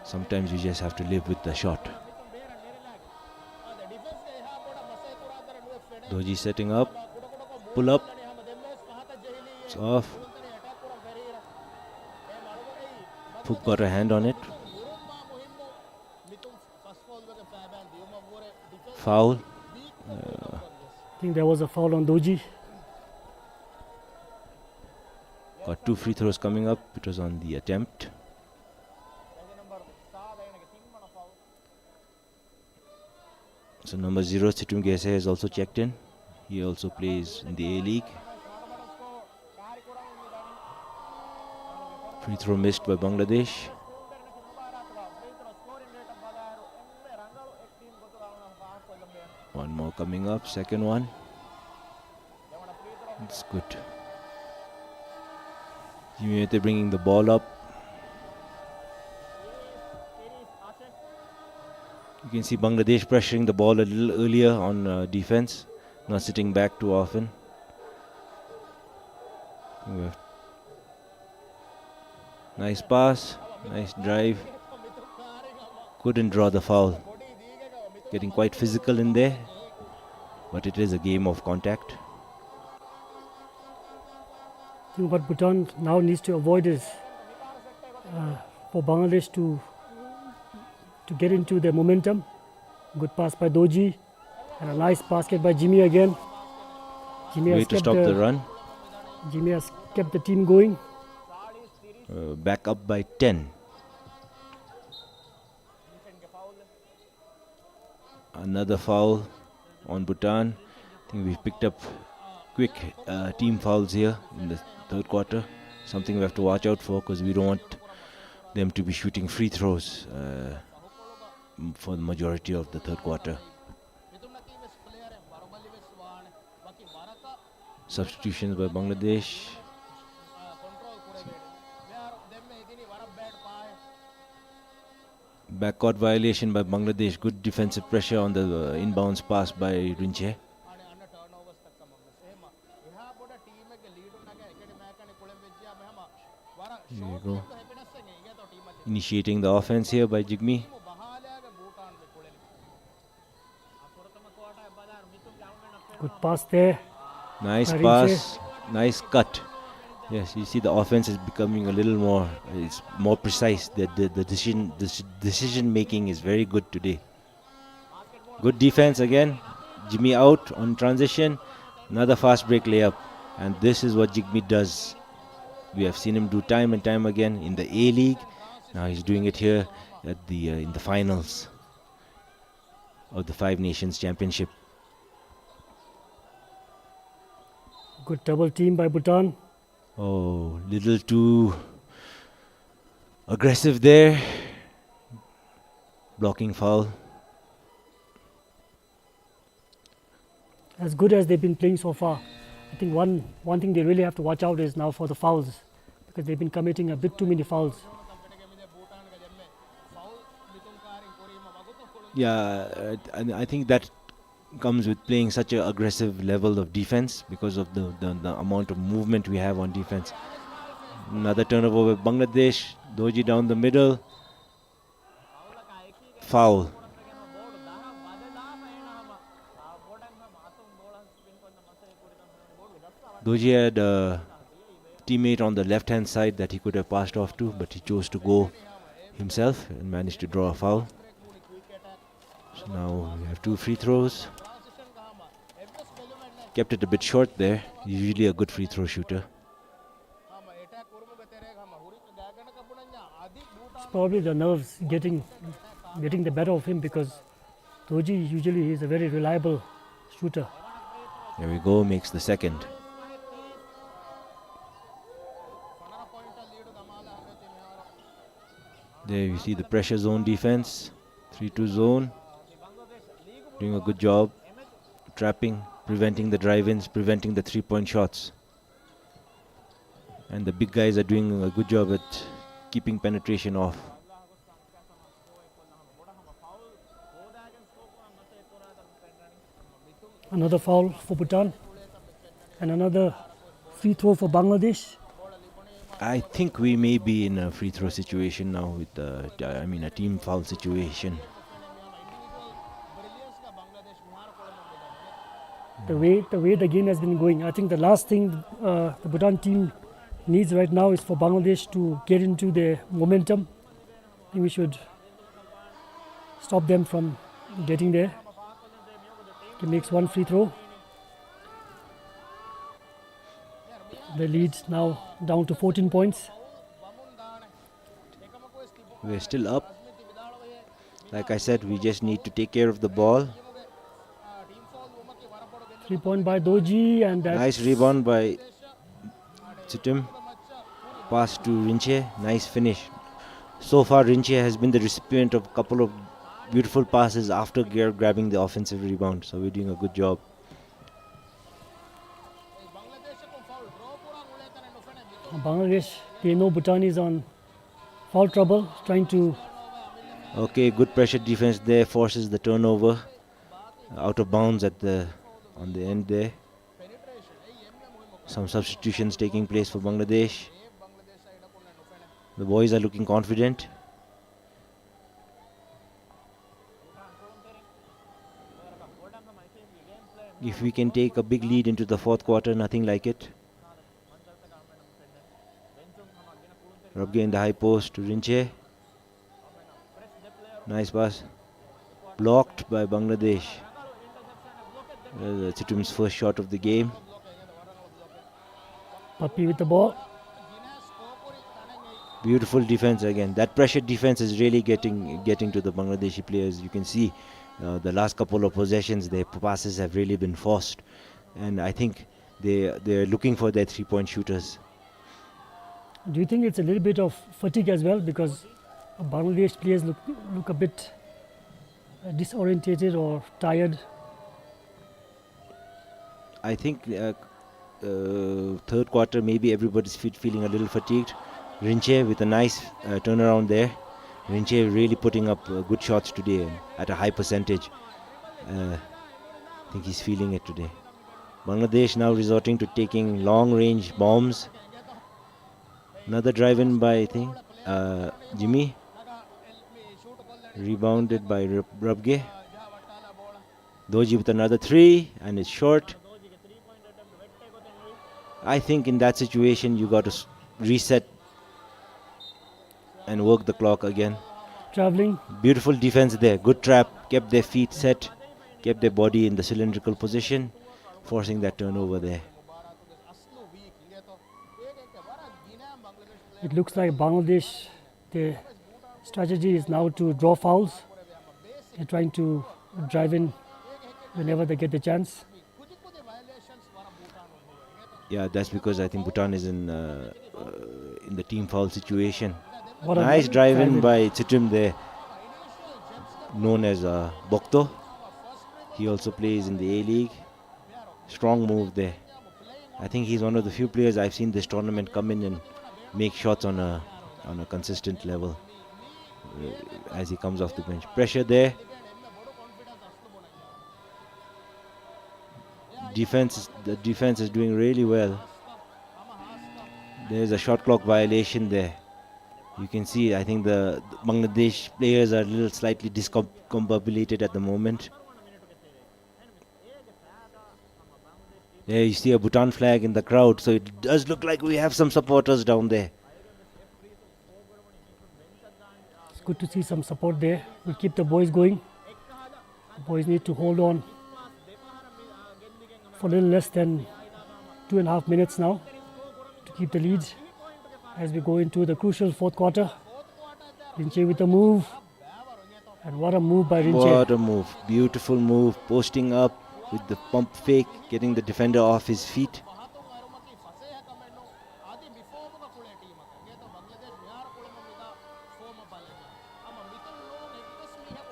Sometimes you just have to live with the shot. Dorji setting up. Pull up. It's off. Phup got a hand on it. Foul. Uh, I think there was a foul on Dorji. Got two free throws coming up. It was on the attempt. So number zero, Situm Gese, has also checked in. He also plays in the A-League. Free throw missed by Bangladesh. One more coming up, second one. It's good. Jimmy Yönten bringing the ball up. You can see Bangladesh pressuring the ball a little earlier on, uh, defense, not sitting back too often. Nice pass, nice drive. Couldn't draw the foul. Getting quite physical in there, but it is a game of contact. I think what Bhutan now needs to avoid is, uh, for Bangladesh to, to get into their momentum. Good pass by Dorji. And a nice basket by Jimmy again. Jimmy has kept the, way to stop the run. Jimmy has kept the team going. Uh, back up by ten. Another foul on Bhutan. I think we've picked up quick, uh, team fouls here in the third quarter. Something we have to watch out for 'cause we don't want them to be shooting free throws, uh, for the majority of the third quarter. Substitutions by Bangladesh. Backcourt violation by Bangladesh. Good defensive pressure on the, uh, inbounds pass by Rinche. There you go. Initiating the offense here by Jigme. Good pass there. Nice pass, nice cut. Yes, you see the offense is becoming a little more, it's more precise. The, the, the decision, the decision making is very good today. Good defense again. Jigme out on transition. Another fast break layup. And this is what Jigme does. We have seen him do time and time again in the A League. Now he's doing it here at the, uh, in the finals of the Five Nations Championship. Good double team by Bhutan. Oh, little too aggressive there. Blocking foul. As good as they've been playing so far, I think one, one thing they really have to watch out is now for the fouls, because they've been committing a bit too many fouls. Yeah, uh, and I think that comes with playing such an aggressive level of defense because of the, the, the amount of movement we have on defense. Another turnover with Bangladesh. Dorji down the middle. Foul. Dorji had a teammate on the left-hand side that he could have passed off to, but he chose to go himself and managed to draw a foul. So now we have two free throws. Kept it a bit short there. Usually a good free throw shooter. It's probably the nerves getting, getting the better of him, because Dorji usually is a very reliable shooter. There we go, makes the second. There you see the pressure zone defense, three two zone, doing a good job, trapping, preventing the drive-ins, preventing the three-point shots. And the big guys are doing a good job at keeping penetration off. Another foul for Bhutan. And another free throw for Bangladesh. I think we may be in a free throw situation now with the, I mean, a team foul situation. The way, the way the game has been going, I think the last thing, uh, the Bhutan team needs right now is for Bangladesh to get into their momentum. I think we should stop them from getting there. He makes one free throw. The lead now down to fourteen points. We're still up. Like I said, we just need to take care of the ball. Three point by Dorji, and that's nice rebound by Chitim. Pass to Rinche. Nice finish. So far, Rinche has been the recipient of a couple of beautiful passes after gra-, grabbing the offensive rebound. So we're doing a good job. Bangladesh, they know Bhutan is on foul trouble, trying to... Okay, good pressure defense there, forces the turnover. Out of bounds at the, on the end there. Some substitutions taking place for Bangladesh. The boys are looking confident. If we can take a big lead into the fourth quarter, nothing like it. Rabge in the high post to Rinche. Nice pass. Blocked by Bangladesh. Uh, Chitim's first shot of the game. Papi with the ball. Beautiful defense again. That pressure defense is really getting, getting to the Bangladeshi players. You can see, uh, the last couple of possessions, their passes have really been forced. And I think they, they're looking for their three-point shooters. Do you think it's a little bit of fatigue as well? Because Bangladesh players look, look a bit, uh, disorientated or tired. I think, uh, uh, third quarter, maybe everybody's fit, feeling a little fatigued. Rinche with a nice, uh, turnaround there. Rinche really putting up, uh, good shots today at a high percentage. Uh, I think he's feeling it today. Bangladesh now resorting to taking long-range bombs. Another drive-in by, I think, uh, Jimmy. Rebounded by Rab-, Rabge. Dorji with another three, and it's short. I think in that situation, you got to s-, reset and work the clock again. Traveling. Beautiful defense there. Good trap. Kept their feet set. Kept their body in the cylindrical position, forcing that turnover there. It looks like Bangladesh, their strategy is now to draw fouls. They're trying to drive in whenever they get the chance. Yeah, that's because I think Bhutan is in uh, uh, in the team foul situation. What a Nice ni- drive in drive in. By Tsutim there, known as uh, Bokto. He also plays in the A League. Strong move there. I think he's one of the few players I've seen this tournament come in and make shots on a on a consistent level uh, as he comes off the bench. Pressure there. Defense, the defense is doing really well. There's a shot clock violation there. You can see, I think the Bangladesh players are a little slightly discombobulated at the moment. There you see a Bhutan flag in the crowd, so it does look like we have some supporters down there. It's good to see some support there. We'll keep the boys going. The boys need to hold on for a little less than two and a half minutes now to keep the lead as we go into the crucial fourth quarter. Rinche with the move. And what a move by Rinche. What a move. Beautiful move. Posting up with the pump fake, getting the defender off his feet.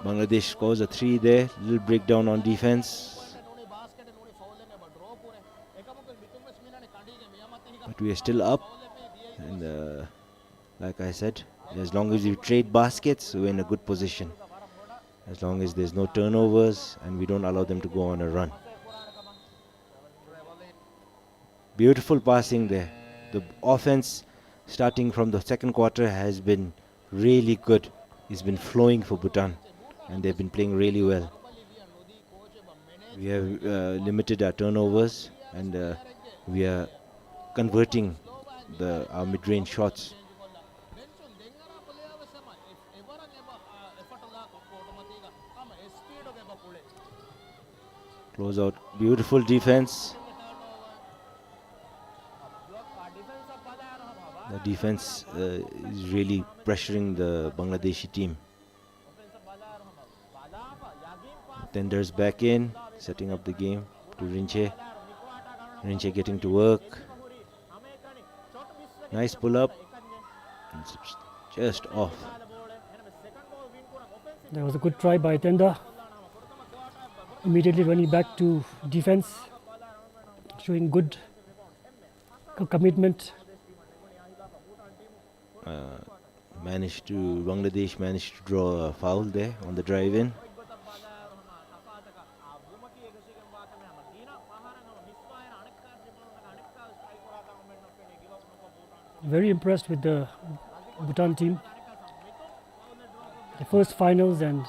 Bangladesh scores a three there. Little breakdown on defense. But we are still up. And uh, like I said, as long as we trade baskets, we're in a good position. As long as there's no turnovers and we don't allow them to go on a run. Beautiful passing there. The offense starting from the second quarter has been really good. It's been flowing for Bhutan, and they've been playing really well. We have uh, limited our turnovers, and uh, we are converting the, our mid-range shots. Close out, beautiful defense. The defense uh, is really pressuring the Bangladeshi team. Tenders back in, setting up the game to Rinche. Rinche getting to work. Nice pull up. Just off. There was a good try by Tenda. Immediately running back to defense, showing good co- commitment. Uh, managed to Bangladesh managed to draw a foul there on the drive in. Very impressed with the Bhutan team. The first finals and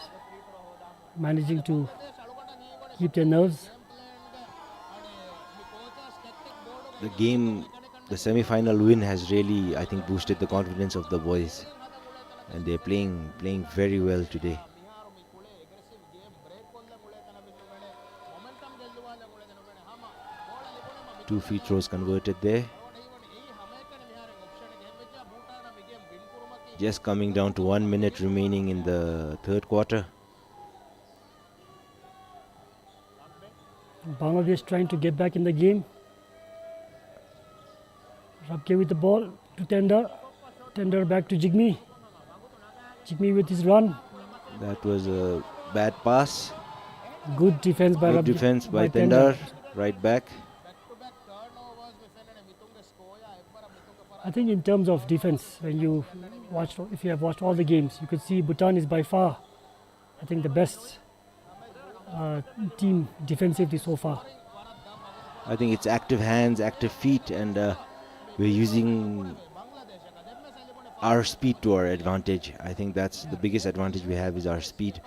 managing to keep their nerves. The game, the semi-final win has really, I think, boosted the confidence of the boys, and they're playing playing very well today. Two free throws converted there. Just coming down to one minute remaining in the third quarter. Bangladesh trying to get back in the game. Rabke with the ball to Tender. Tender back to Jigme. Jigme with his run. That was a bad pass. Good defense by Good Rabke, defense by Tender. Tender. Right back. I think in terms of defense, when you watched, if you have watched all the games, you could see Bhutan is by far, I think, the best uh, team defensively so far. I think it's active hands, active feet, and uh, we're using our speed to our advantage. I think that's the biggest advantage we have is our speed.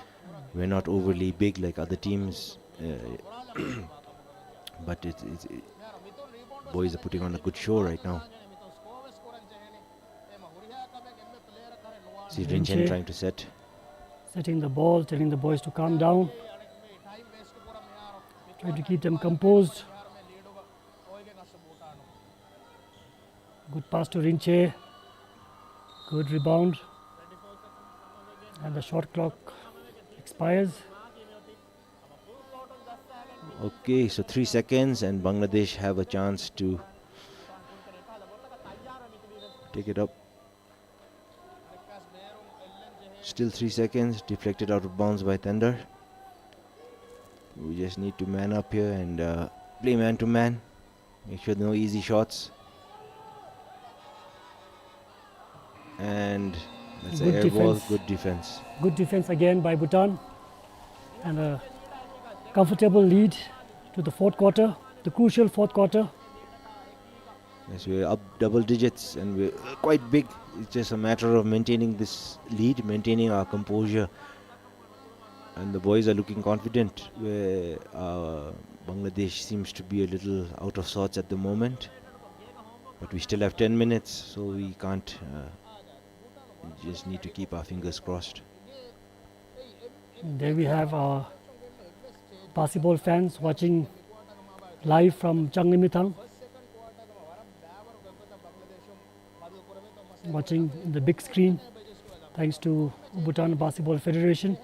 We're not overly big like other teams, uh, but it's, it's it, boys are putting on a good show right now. See Rinchen Rinche. Trying to set. Setting the ball, telling the boys to calm down. Trying to keep them composed. Good pass to Rinche. Good rebound. And the shot clock expires. Okay, so three seconds and Bangladesh have a chance to take it up. Still three seconds, deflected out of bounds by Thunder. We just need to man up here and, uh, play man to man. Make sure no easy shots. And that's an air ball. Good defense. Good defense again by Bhutan. And a comfortable lead to the fourth quarter, the crucial fourth quarter. Yes, we're up double digits and we're quite big. It's just a matter of maintaining this lead, maintaining our composure. And the boys are looking confident, where, uh, Bangladesh seems to be a little out of sorts at the moment. But we still have ten minutes, so we can't, uh, we just need to keep our fingers crossed. There we have our basketball fans watching live from Changlimithang. Watching in the big screen, thanks to Bhutan Basketball Federation.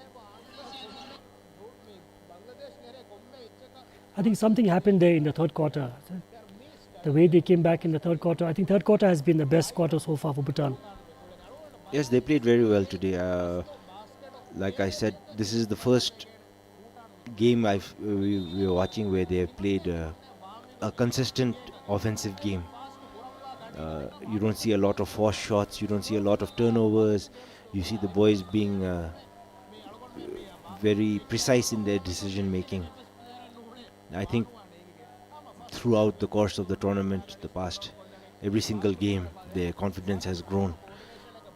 I think something happened there in the third quarter. The way they came back in the third quarter, I think third quarter has been the best quarter so far for Bhutan. Yes, they played very well today. Uh, like I said, this is the first game I've, we, we were watching where they have played, uh, a consistent offensive game. Uh, you don't see a lot of forced shots. You don't see a lot of turnovers. You see the boys being, uh, very precise in their decision making. I think throughout the course of the tournament, the past every single game, their confidence has grown.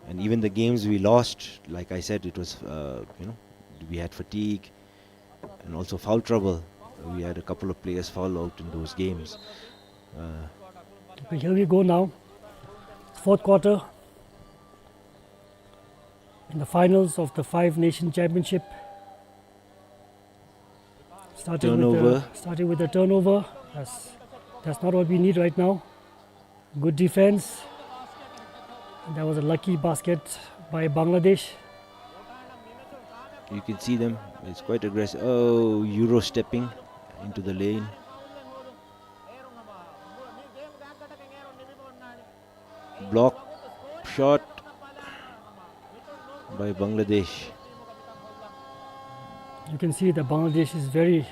And even the games we lost, like I said, it was, uh, you know, we had fatigue and also foul trouble. We had a couple of players foul out in those games. Uh, Okay, here we go now. Fourth quarter in the finals of the Five Nation Championship. Starting with the, turnover. Starting with the turnover. That's, that's not what we need right now. Good defense. And that was a lucky basket by Bangladesh. You can see them. It's quite aggressive. Oh, Euro stepping into the lane. Block shot by Bangladesh. You can see that Bangladesh is very,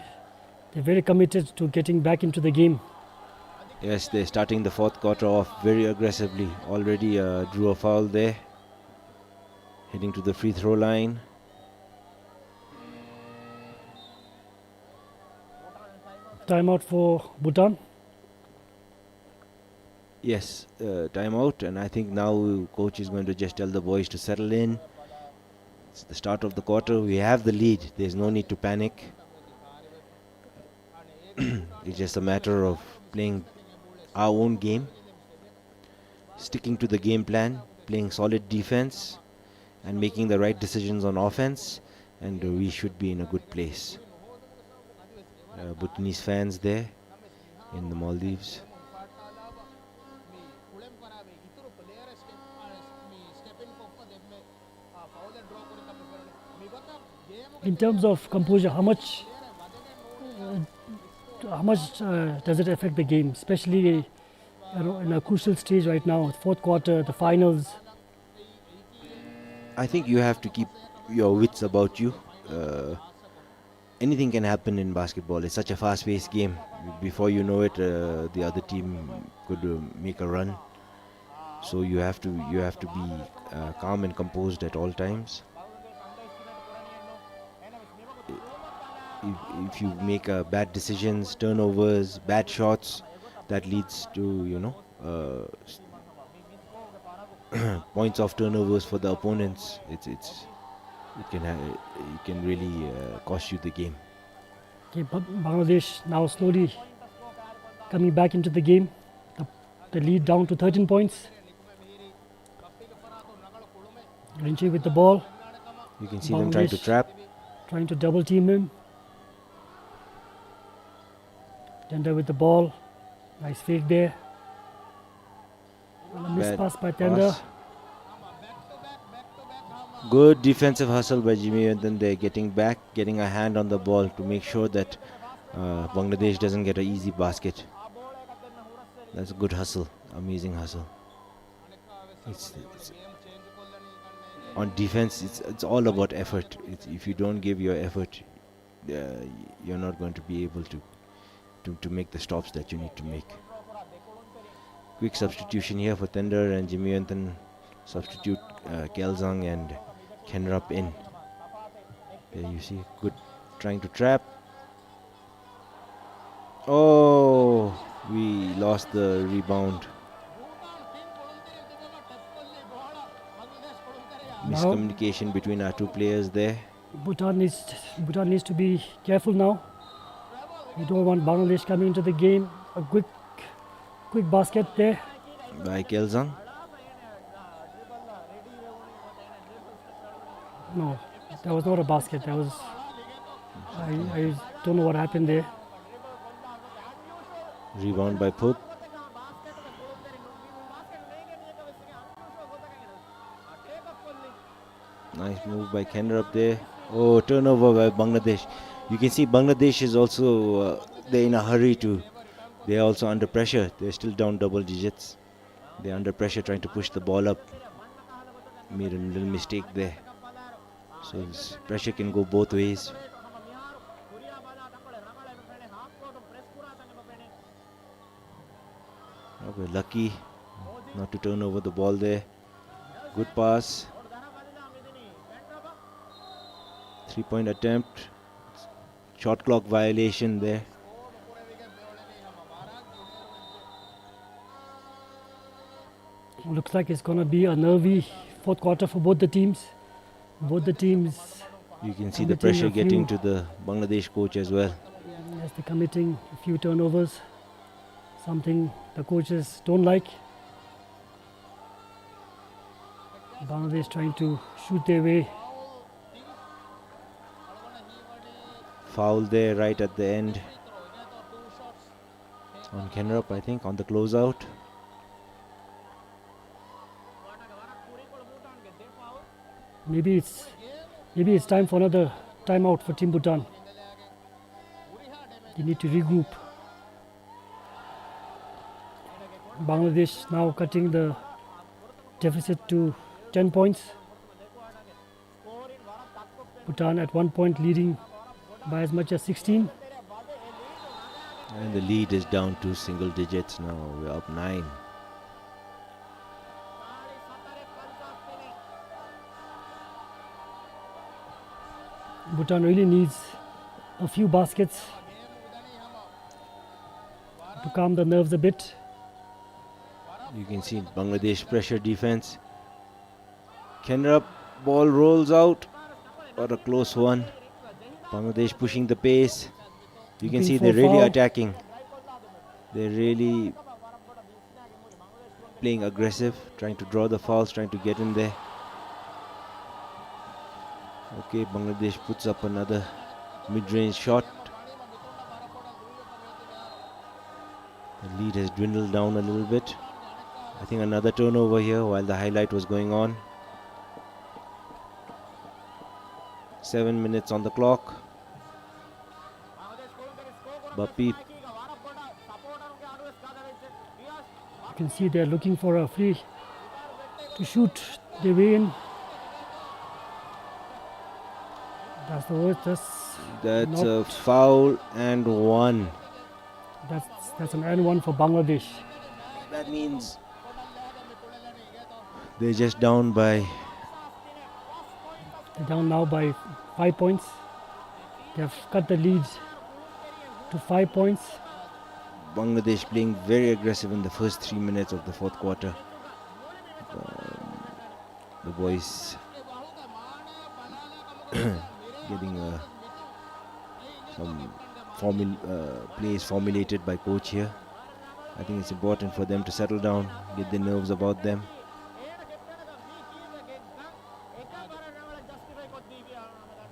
they're very committed to getting back into the game. Yes, they're starting the fourth quarter off very aggressively. Already, uh, drew a foul there. Heading to the free throw line. Timeout for Bhutan. Yes, uh, timeout, and I think now coach is going to just tell the boys to settle in. It's the start of the quarter. We have the lead. There's no need to panic. It's just a matter of playing our own game, sticking to the game plan, playing solid defense, and making the right decisions on offense, and we should be in a good place. Uh, Bhutanese fans there in the Maldives. In terms of composure, how much, uh, how much, uh, does it affect the game, especially, you know, in a crucial stage right now, fourth quarter, the finals? I think you have to keep your wits about you. Uh, anything can happen in basketball. It's such a fast-paced game. Before you know it, uh, the other team could, uh, make a run. So you have to, you have to be, uh, calm and composed at all times. If, if you make, uh, bad decisions, turnovers, bad shots, that leads to, you know, uh, s- points of turnovers for the opponents. It's, it's, it can ha- it can really, uh, cost you the game. Okay, but Bangladesh now slowly coming back into the game. The, the lead down to thirteen points. Rinchi with the ball. You can see them trying to trap. Bangladesh trying to double team him. Tender with the ball. Nice fake there. Well, a missed pass by Tender. Pass. Good defensive hustle by Jimmy Yönten there, getting back, getting a hand on the ball to make sure that uh, Bangladesh doesn't get an easy basket. That's a good hustle, amazing hustle. It's, it's, on defense, it's, it's all about effort. It's, if you don't give your effort, uh, you're not going to be able to, to, to make the stops that you need to make. Quick substitution here for Tender and Jimmy Yönten. Substitute uh, Kyaeldzang and Khenrup in. There you see, good, trying to trap. Oh, we lost the rebound. Now miscommunication between our two players there. Bhutan needs, Bhutan needs to be careful now. We don't want Bangladesh coming into the game. A quick, quick basket there by Kyaeldzang. No, that was not a basket. That was, I, I don't know what happened there. Rebound by Phup. Nice move by Khenrup there. Oh, turnover by Bangladesh. You can see Bangladesh is also uh, they're in a hurry to. They're also under pressure. They're still down double digits. They're under pressure trying to push the ball up. Made a little mistake there. So this pressure can go both ways. Okay, lucky not to turn over the ball there. Good pass. Three-point attempt. Shot clock violation there. Looks like it's gonna be a nervy fourth quarter for both the teams. Both the teams. You can see the pressure getting to the Bangladesh coach as well. Yes, they're committing a few turnovers, something the coaches don't like. Bangladesh trying to shoot their way. Foul there right at the end on Khenrup, I think, on the closeout. Maybe it's, maybe it's time for another timeout for Team Bhutan. They need to regroup. Bangladesh now cutting the deficit to ten points. Bhutan at one point leading by as much as sixteen. And the lead is down to single digits now. We're up nine. Bhutan really needs a few baskets to calm the nerves a bit. You can see Bangladesh pressure defense. Khenrup, ball rolls out. What a close one. Bangladesh pushing the pace. You can see they're really attacking. They're really playing aggressive, trying to draw the fouls, trying to get in there. Okay, Bangladesh puts up another mid-range shot. The lead has dwindled down a little bit. I think another turnover here while the highlight was going on. Seven minutes on the clock. Bappi. You can see they're looking for a free to shoot their way in. That's the worst. That's a foul and one. That's, that's an and one for Bangladesh. That means they're just down by. They're down now by five points. They have cut the lead to five points. Bangladesh playing very aggressive in the first three minutes of the fourth quarter. Um, the boys getting uh, some formul- uh, plays formulated by coach here. I think it's important for them to settle down, get their nerves about them.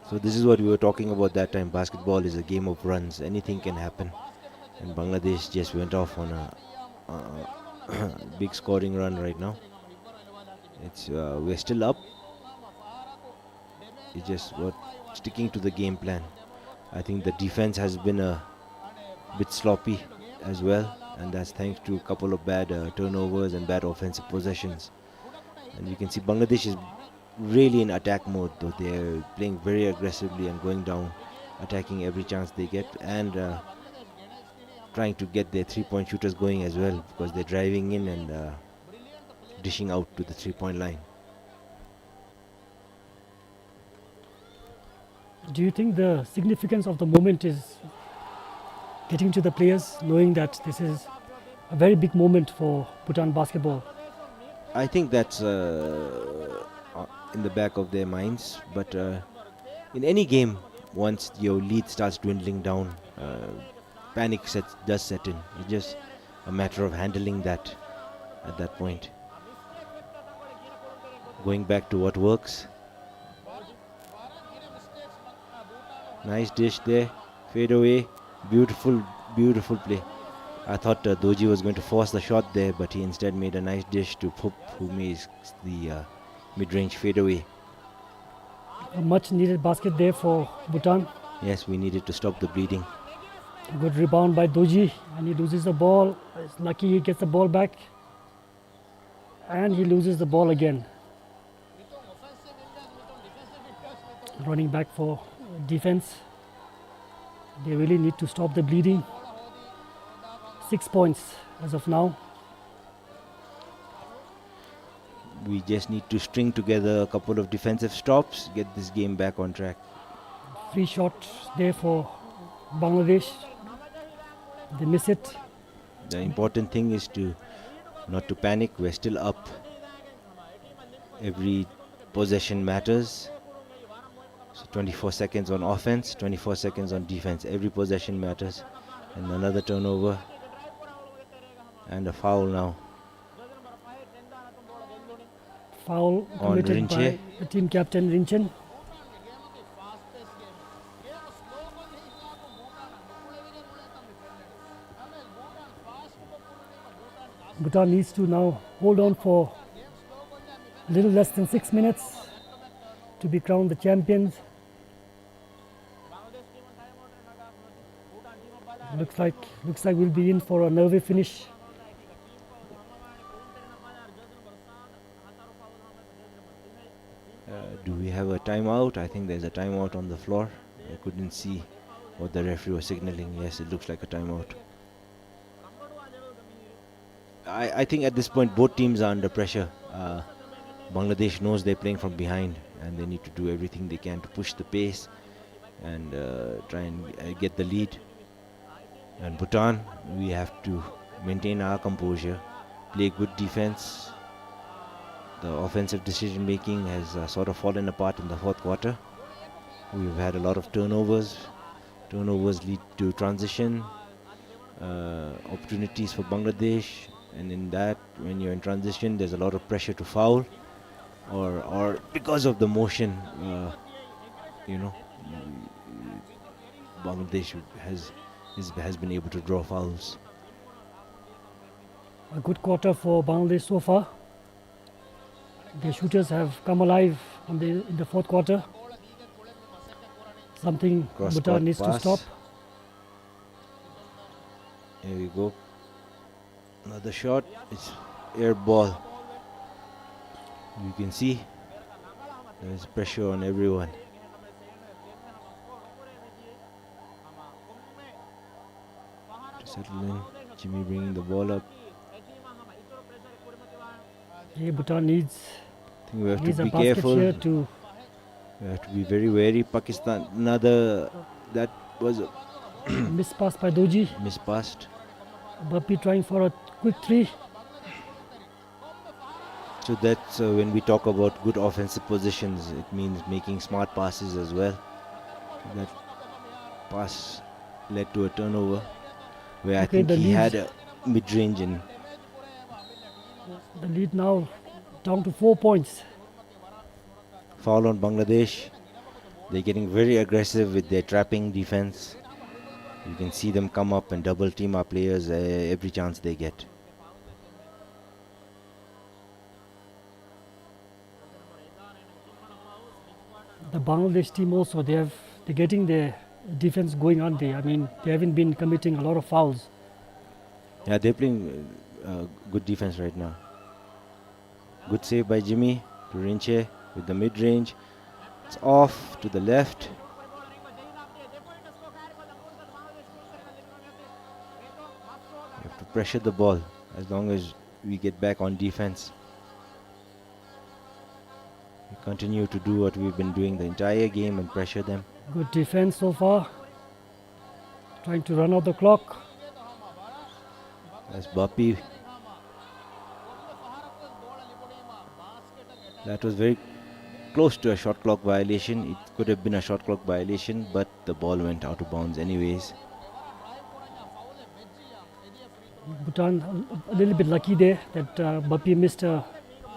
So this is what we were talking about that time. Basketball is a game of runs. Anything can happen. And Bangladesh just went off on a, a big scoring run right now. It's uh, we're still up. It's just what, sticking to the game plan. I think the defense has been a bit sloppy as well, and that's thanks to a couple of bad, uh, turnovers and bad offensive possessions. And you can see Bangladesh is really in attack mode, though. They're playing very aggressively and going down, attacking every chance they get, and, uh, trying to get their three-point shooters going as well, because they're driving in and, uh, dishing out to the three-point line. Do you think the significance of the moment is getting to the players, knowing that this is a very big moment for Bhutan basketball? I think that's, uh, uh, in the back of their minds, but, uh, in any game, once your lead starts dwindling down, uh, panic sets, does set in. It's just a matter of handling that at that point. Going back to what works. Nice dish there. Fade away. Beautiful, beautiful play. I thought, uh, Dorji was going to force the shot there, but he instead made a nice dish to Phup, who makes the, uh, mid-range fadeaway. A much needed basket there for Bhutan. Yes, we needed to stop the bleeding. Good rebound by Dorji, and he loses the ball. It's lucky he gets the ball back. And he loses the ball again. Running back for defense. They really need to stop the bleeding. Six points as of now. We just need to string together a couple of defensive stops, get this game back on track. Free shot there for Bangladesh. They miss it. The important thing is to, not to panic. We're still up. Every possession matters. So twenty-four seconds on offense, twenty-four seconds on defense. Every possession matters. And another turnover. And a foul now. Foul on committed Rinche by the team captain, Rinchen. Bhutan needs to now hold on for little less than six minutes to be crowned the champions. Looks like, looks like we'll be in for a nervy finish. Uh, do we have a timeout? I think there's a timeout on the floor. I couldn't see what the referee was signaling. Yes, it looks like a timeout. I, I think at this point both teams are under pressure. Uh, Bangladesh knows they're playing from behind and they need to do everything they can to push the pace and, uh, try and, uh, get the lead. And Bhutan, we have to maintain our composure, play good defense. The offensive decision making has, uh, sort of fallen apart in the fourth quarter. We've had a lot of turnovers. Turnovers lead to transition, uh, opportunities for Bangladesh, and in that, when you're in transition, there's a lot of pressure to foul, or, or because of the motion, uh, you know, Bangladesh has, is, has been able to draw fouls. A good quarter for Bangladesh so far. The shooters have come alive on the, in the fourth quarter. Something Bhutan needs to stop. Here we go. Another shot. It's air ball. You can see there's pressure on everyone. To settle in. Jimmy bringing the ball up. Hey, Bhutan needs, I think we have to be careful. We have to be very wary. Pakistan, another, that was a miss pass by Dorji. Miss pass. Bappi trying for a quick three. So that's, uh, when we talk about good offensive positions, it means making smart passes as well. That pass led to a turnover where I think he had a mid-range and the lead now down to four points. Foul on Bangladesh. They're getting very aggressive with their trapping defense. You can see them come up and double team our players, uh, every chance they get. The Bangladesh team also, they have, they're getting their defense going, aren't they? I mean, they haven't been committing a lot of fouls. Yeah, they're playing uh, good defense right now. Good save by Jimmy to Rinche with the mid-range. It's off to the left. You have to pressure the ball as long as we get back on defense. We continue to do what we've been doing the entire game and pressure them. Good defense so far. Trying to run out the clock. That's Bapi. That was very close to a shot clock violation. It could have been a shot clock violation, but the ball went out of bounds anyways. Bhutan a, a little bit lucky there that uh, Bapi missed a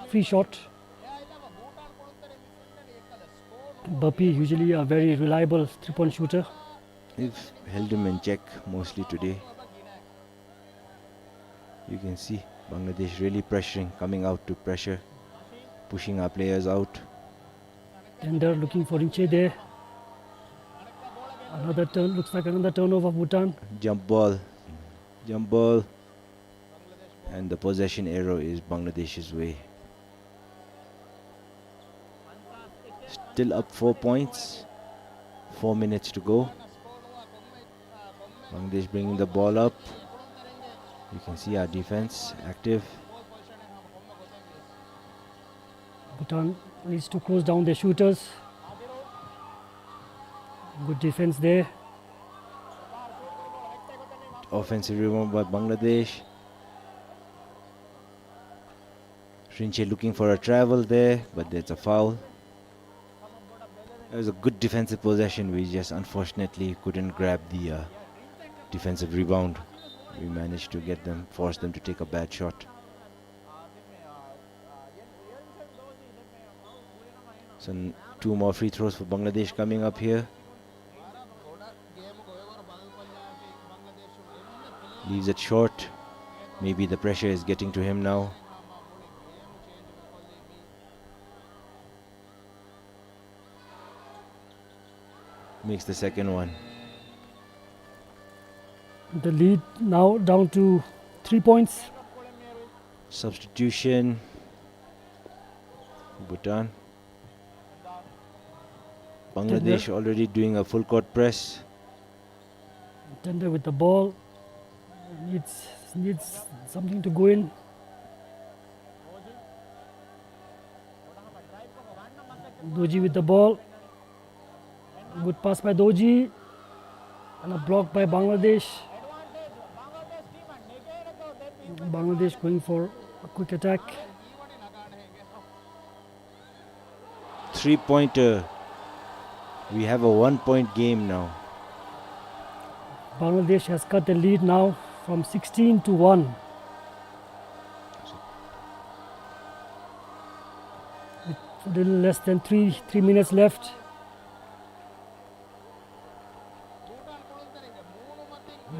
free shot. Bapi, usually a very reliable three-point shooter. We've held him in check mostly today. You can see Bangladesh really pressuring, coming out to pressure, pushing our players out. Tender looking for Rinche there. Another turn, looks like another turnover of Bhutan. Jump ball, jump ball, and the possession arrow is Bangladesh's way. Still up four points. Four minutes to go. Bangladesh bringing the ball up. You can see our defense active. Bhutan needs to close down their shooters. Good defense there. Offensive rebound by Bangladesh. Rinche looking for a travel there, but that's a foul. It was a good defensive possession. We just unfortunately couldn't grab the uh, defensive rebound. We managed to get them, force them to take a bad shot. So n- two more free throws for Bangladesh coming up here. Leaves it short. Maybe the pressure is getting to him now. Makes the second one. The lead now down to three points. Substitution. Bhutan. Bangladesh already doing a full court press. Tender with the ball. Needs, needs something to go in. Doji with the ball. Good pass by Doji. And a block by Bangladesh. Bangladesh going for a quick attack. Three-pointer. We have a one-point game now. Bangladesh has cut the lead now from sixteen to one. With a little less than three, three minutes left.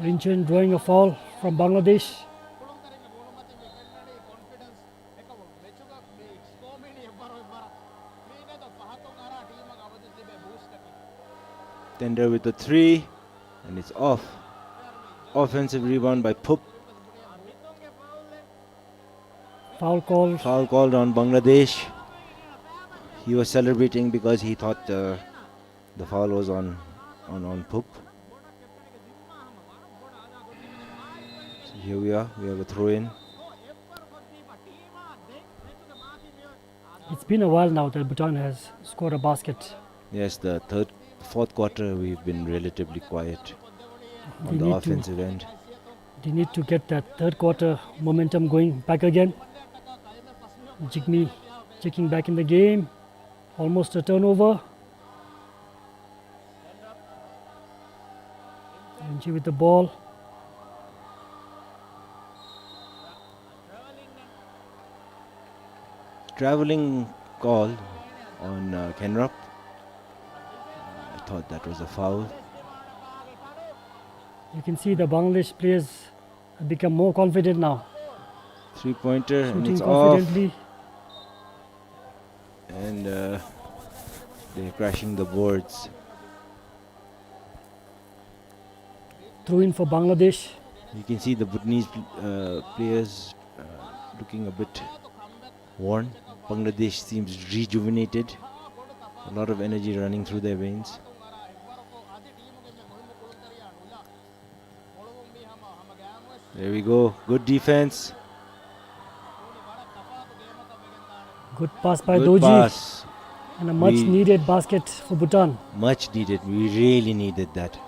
Rinchen drawing a foul from Bangladesh. Tender with the three, and it's off. Offensive rebound by Phup. Foul called. Foul called on Bangladesh. He was celebrating because he thought uh, the foul was on, on, on Phup. So here we are, we have a throw in. It's been a while now that Bhutan has scored a basket. Yes, the third, fourth quarter we've been relatively quiet on the offensive end. They need to get that third quarter momentum going back again. Jigme checking back in the game. Almost a turnover. Angie with the ball. Traveling call on uh, Khenrup. I thought that was a foul. You can see the Bangladesh players have become more confident now. Three-pointer and it's off. And uh, They're crashing the boards. Throw in for Bangladesh. You can see the Bhutanese uh, players uh, looking a bit worn. Bangladesh seems rejuvenated. A lot of energy running through their veins. There we go. Good defense. Good pass by Good Dorji. Pass. And a much We- needed basket for Bhutan. Much needed. We really needed that.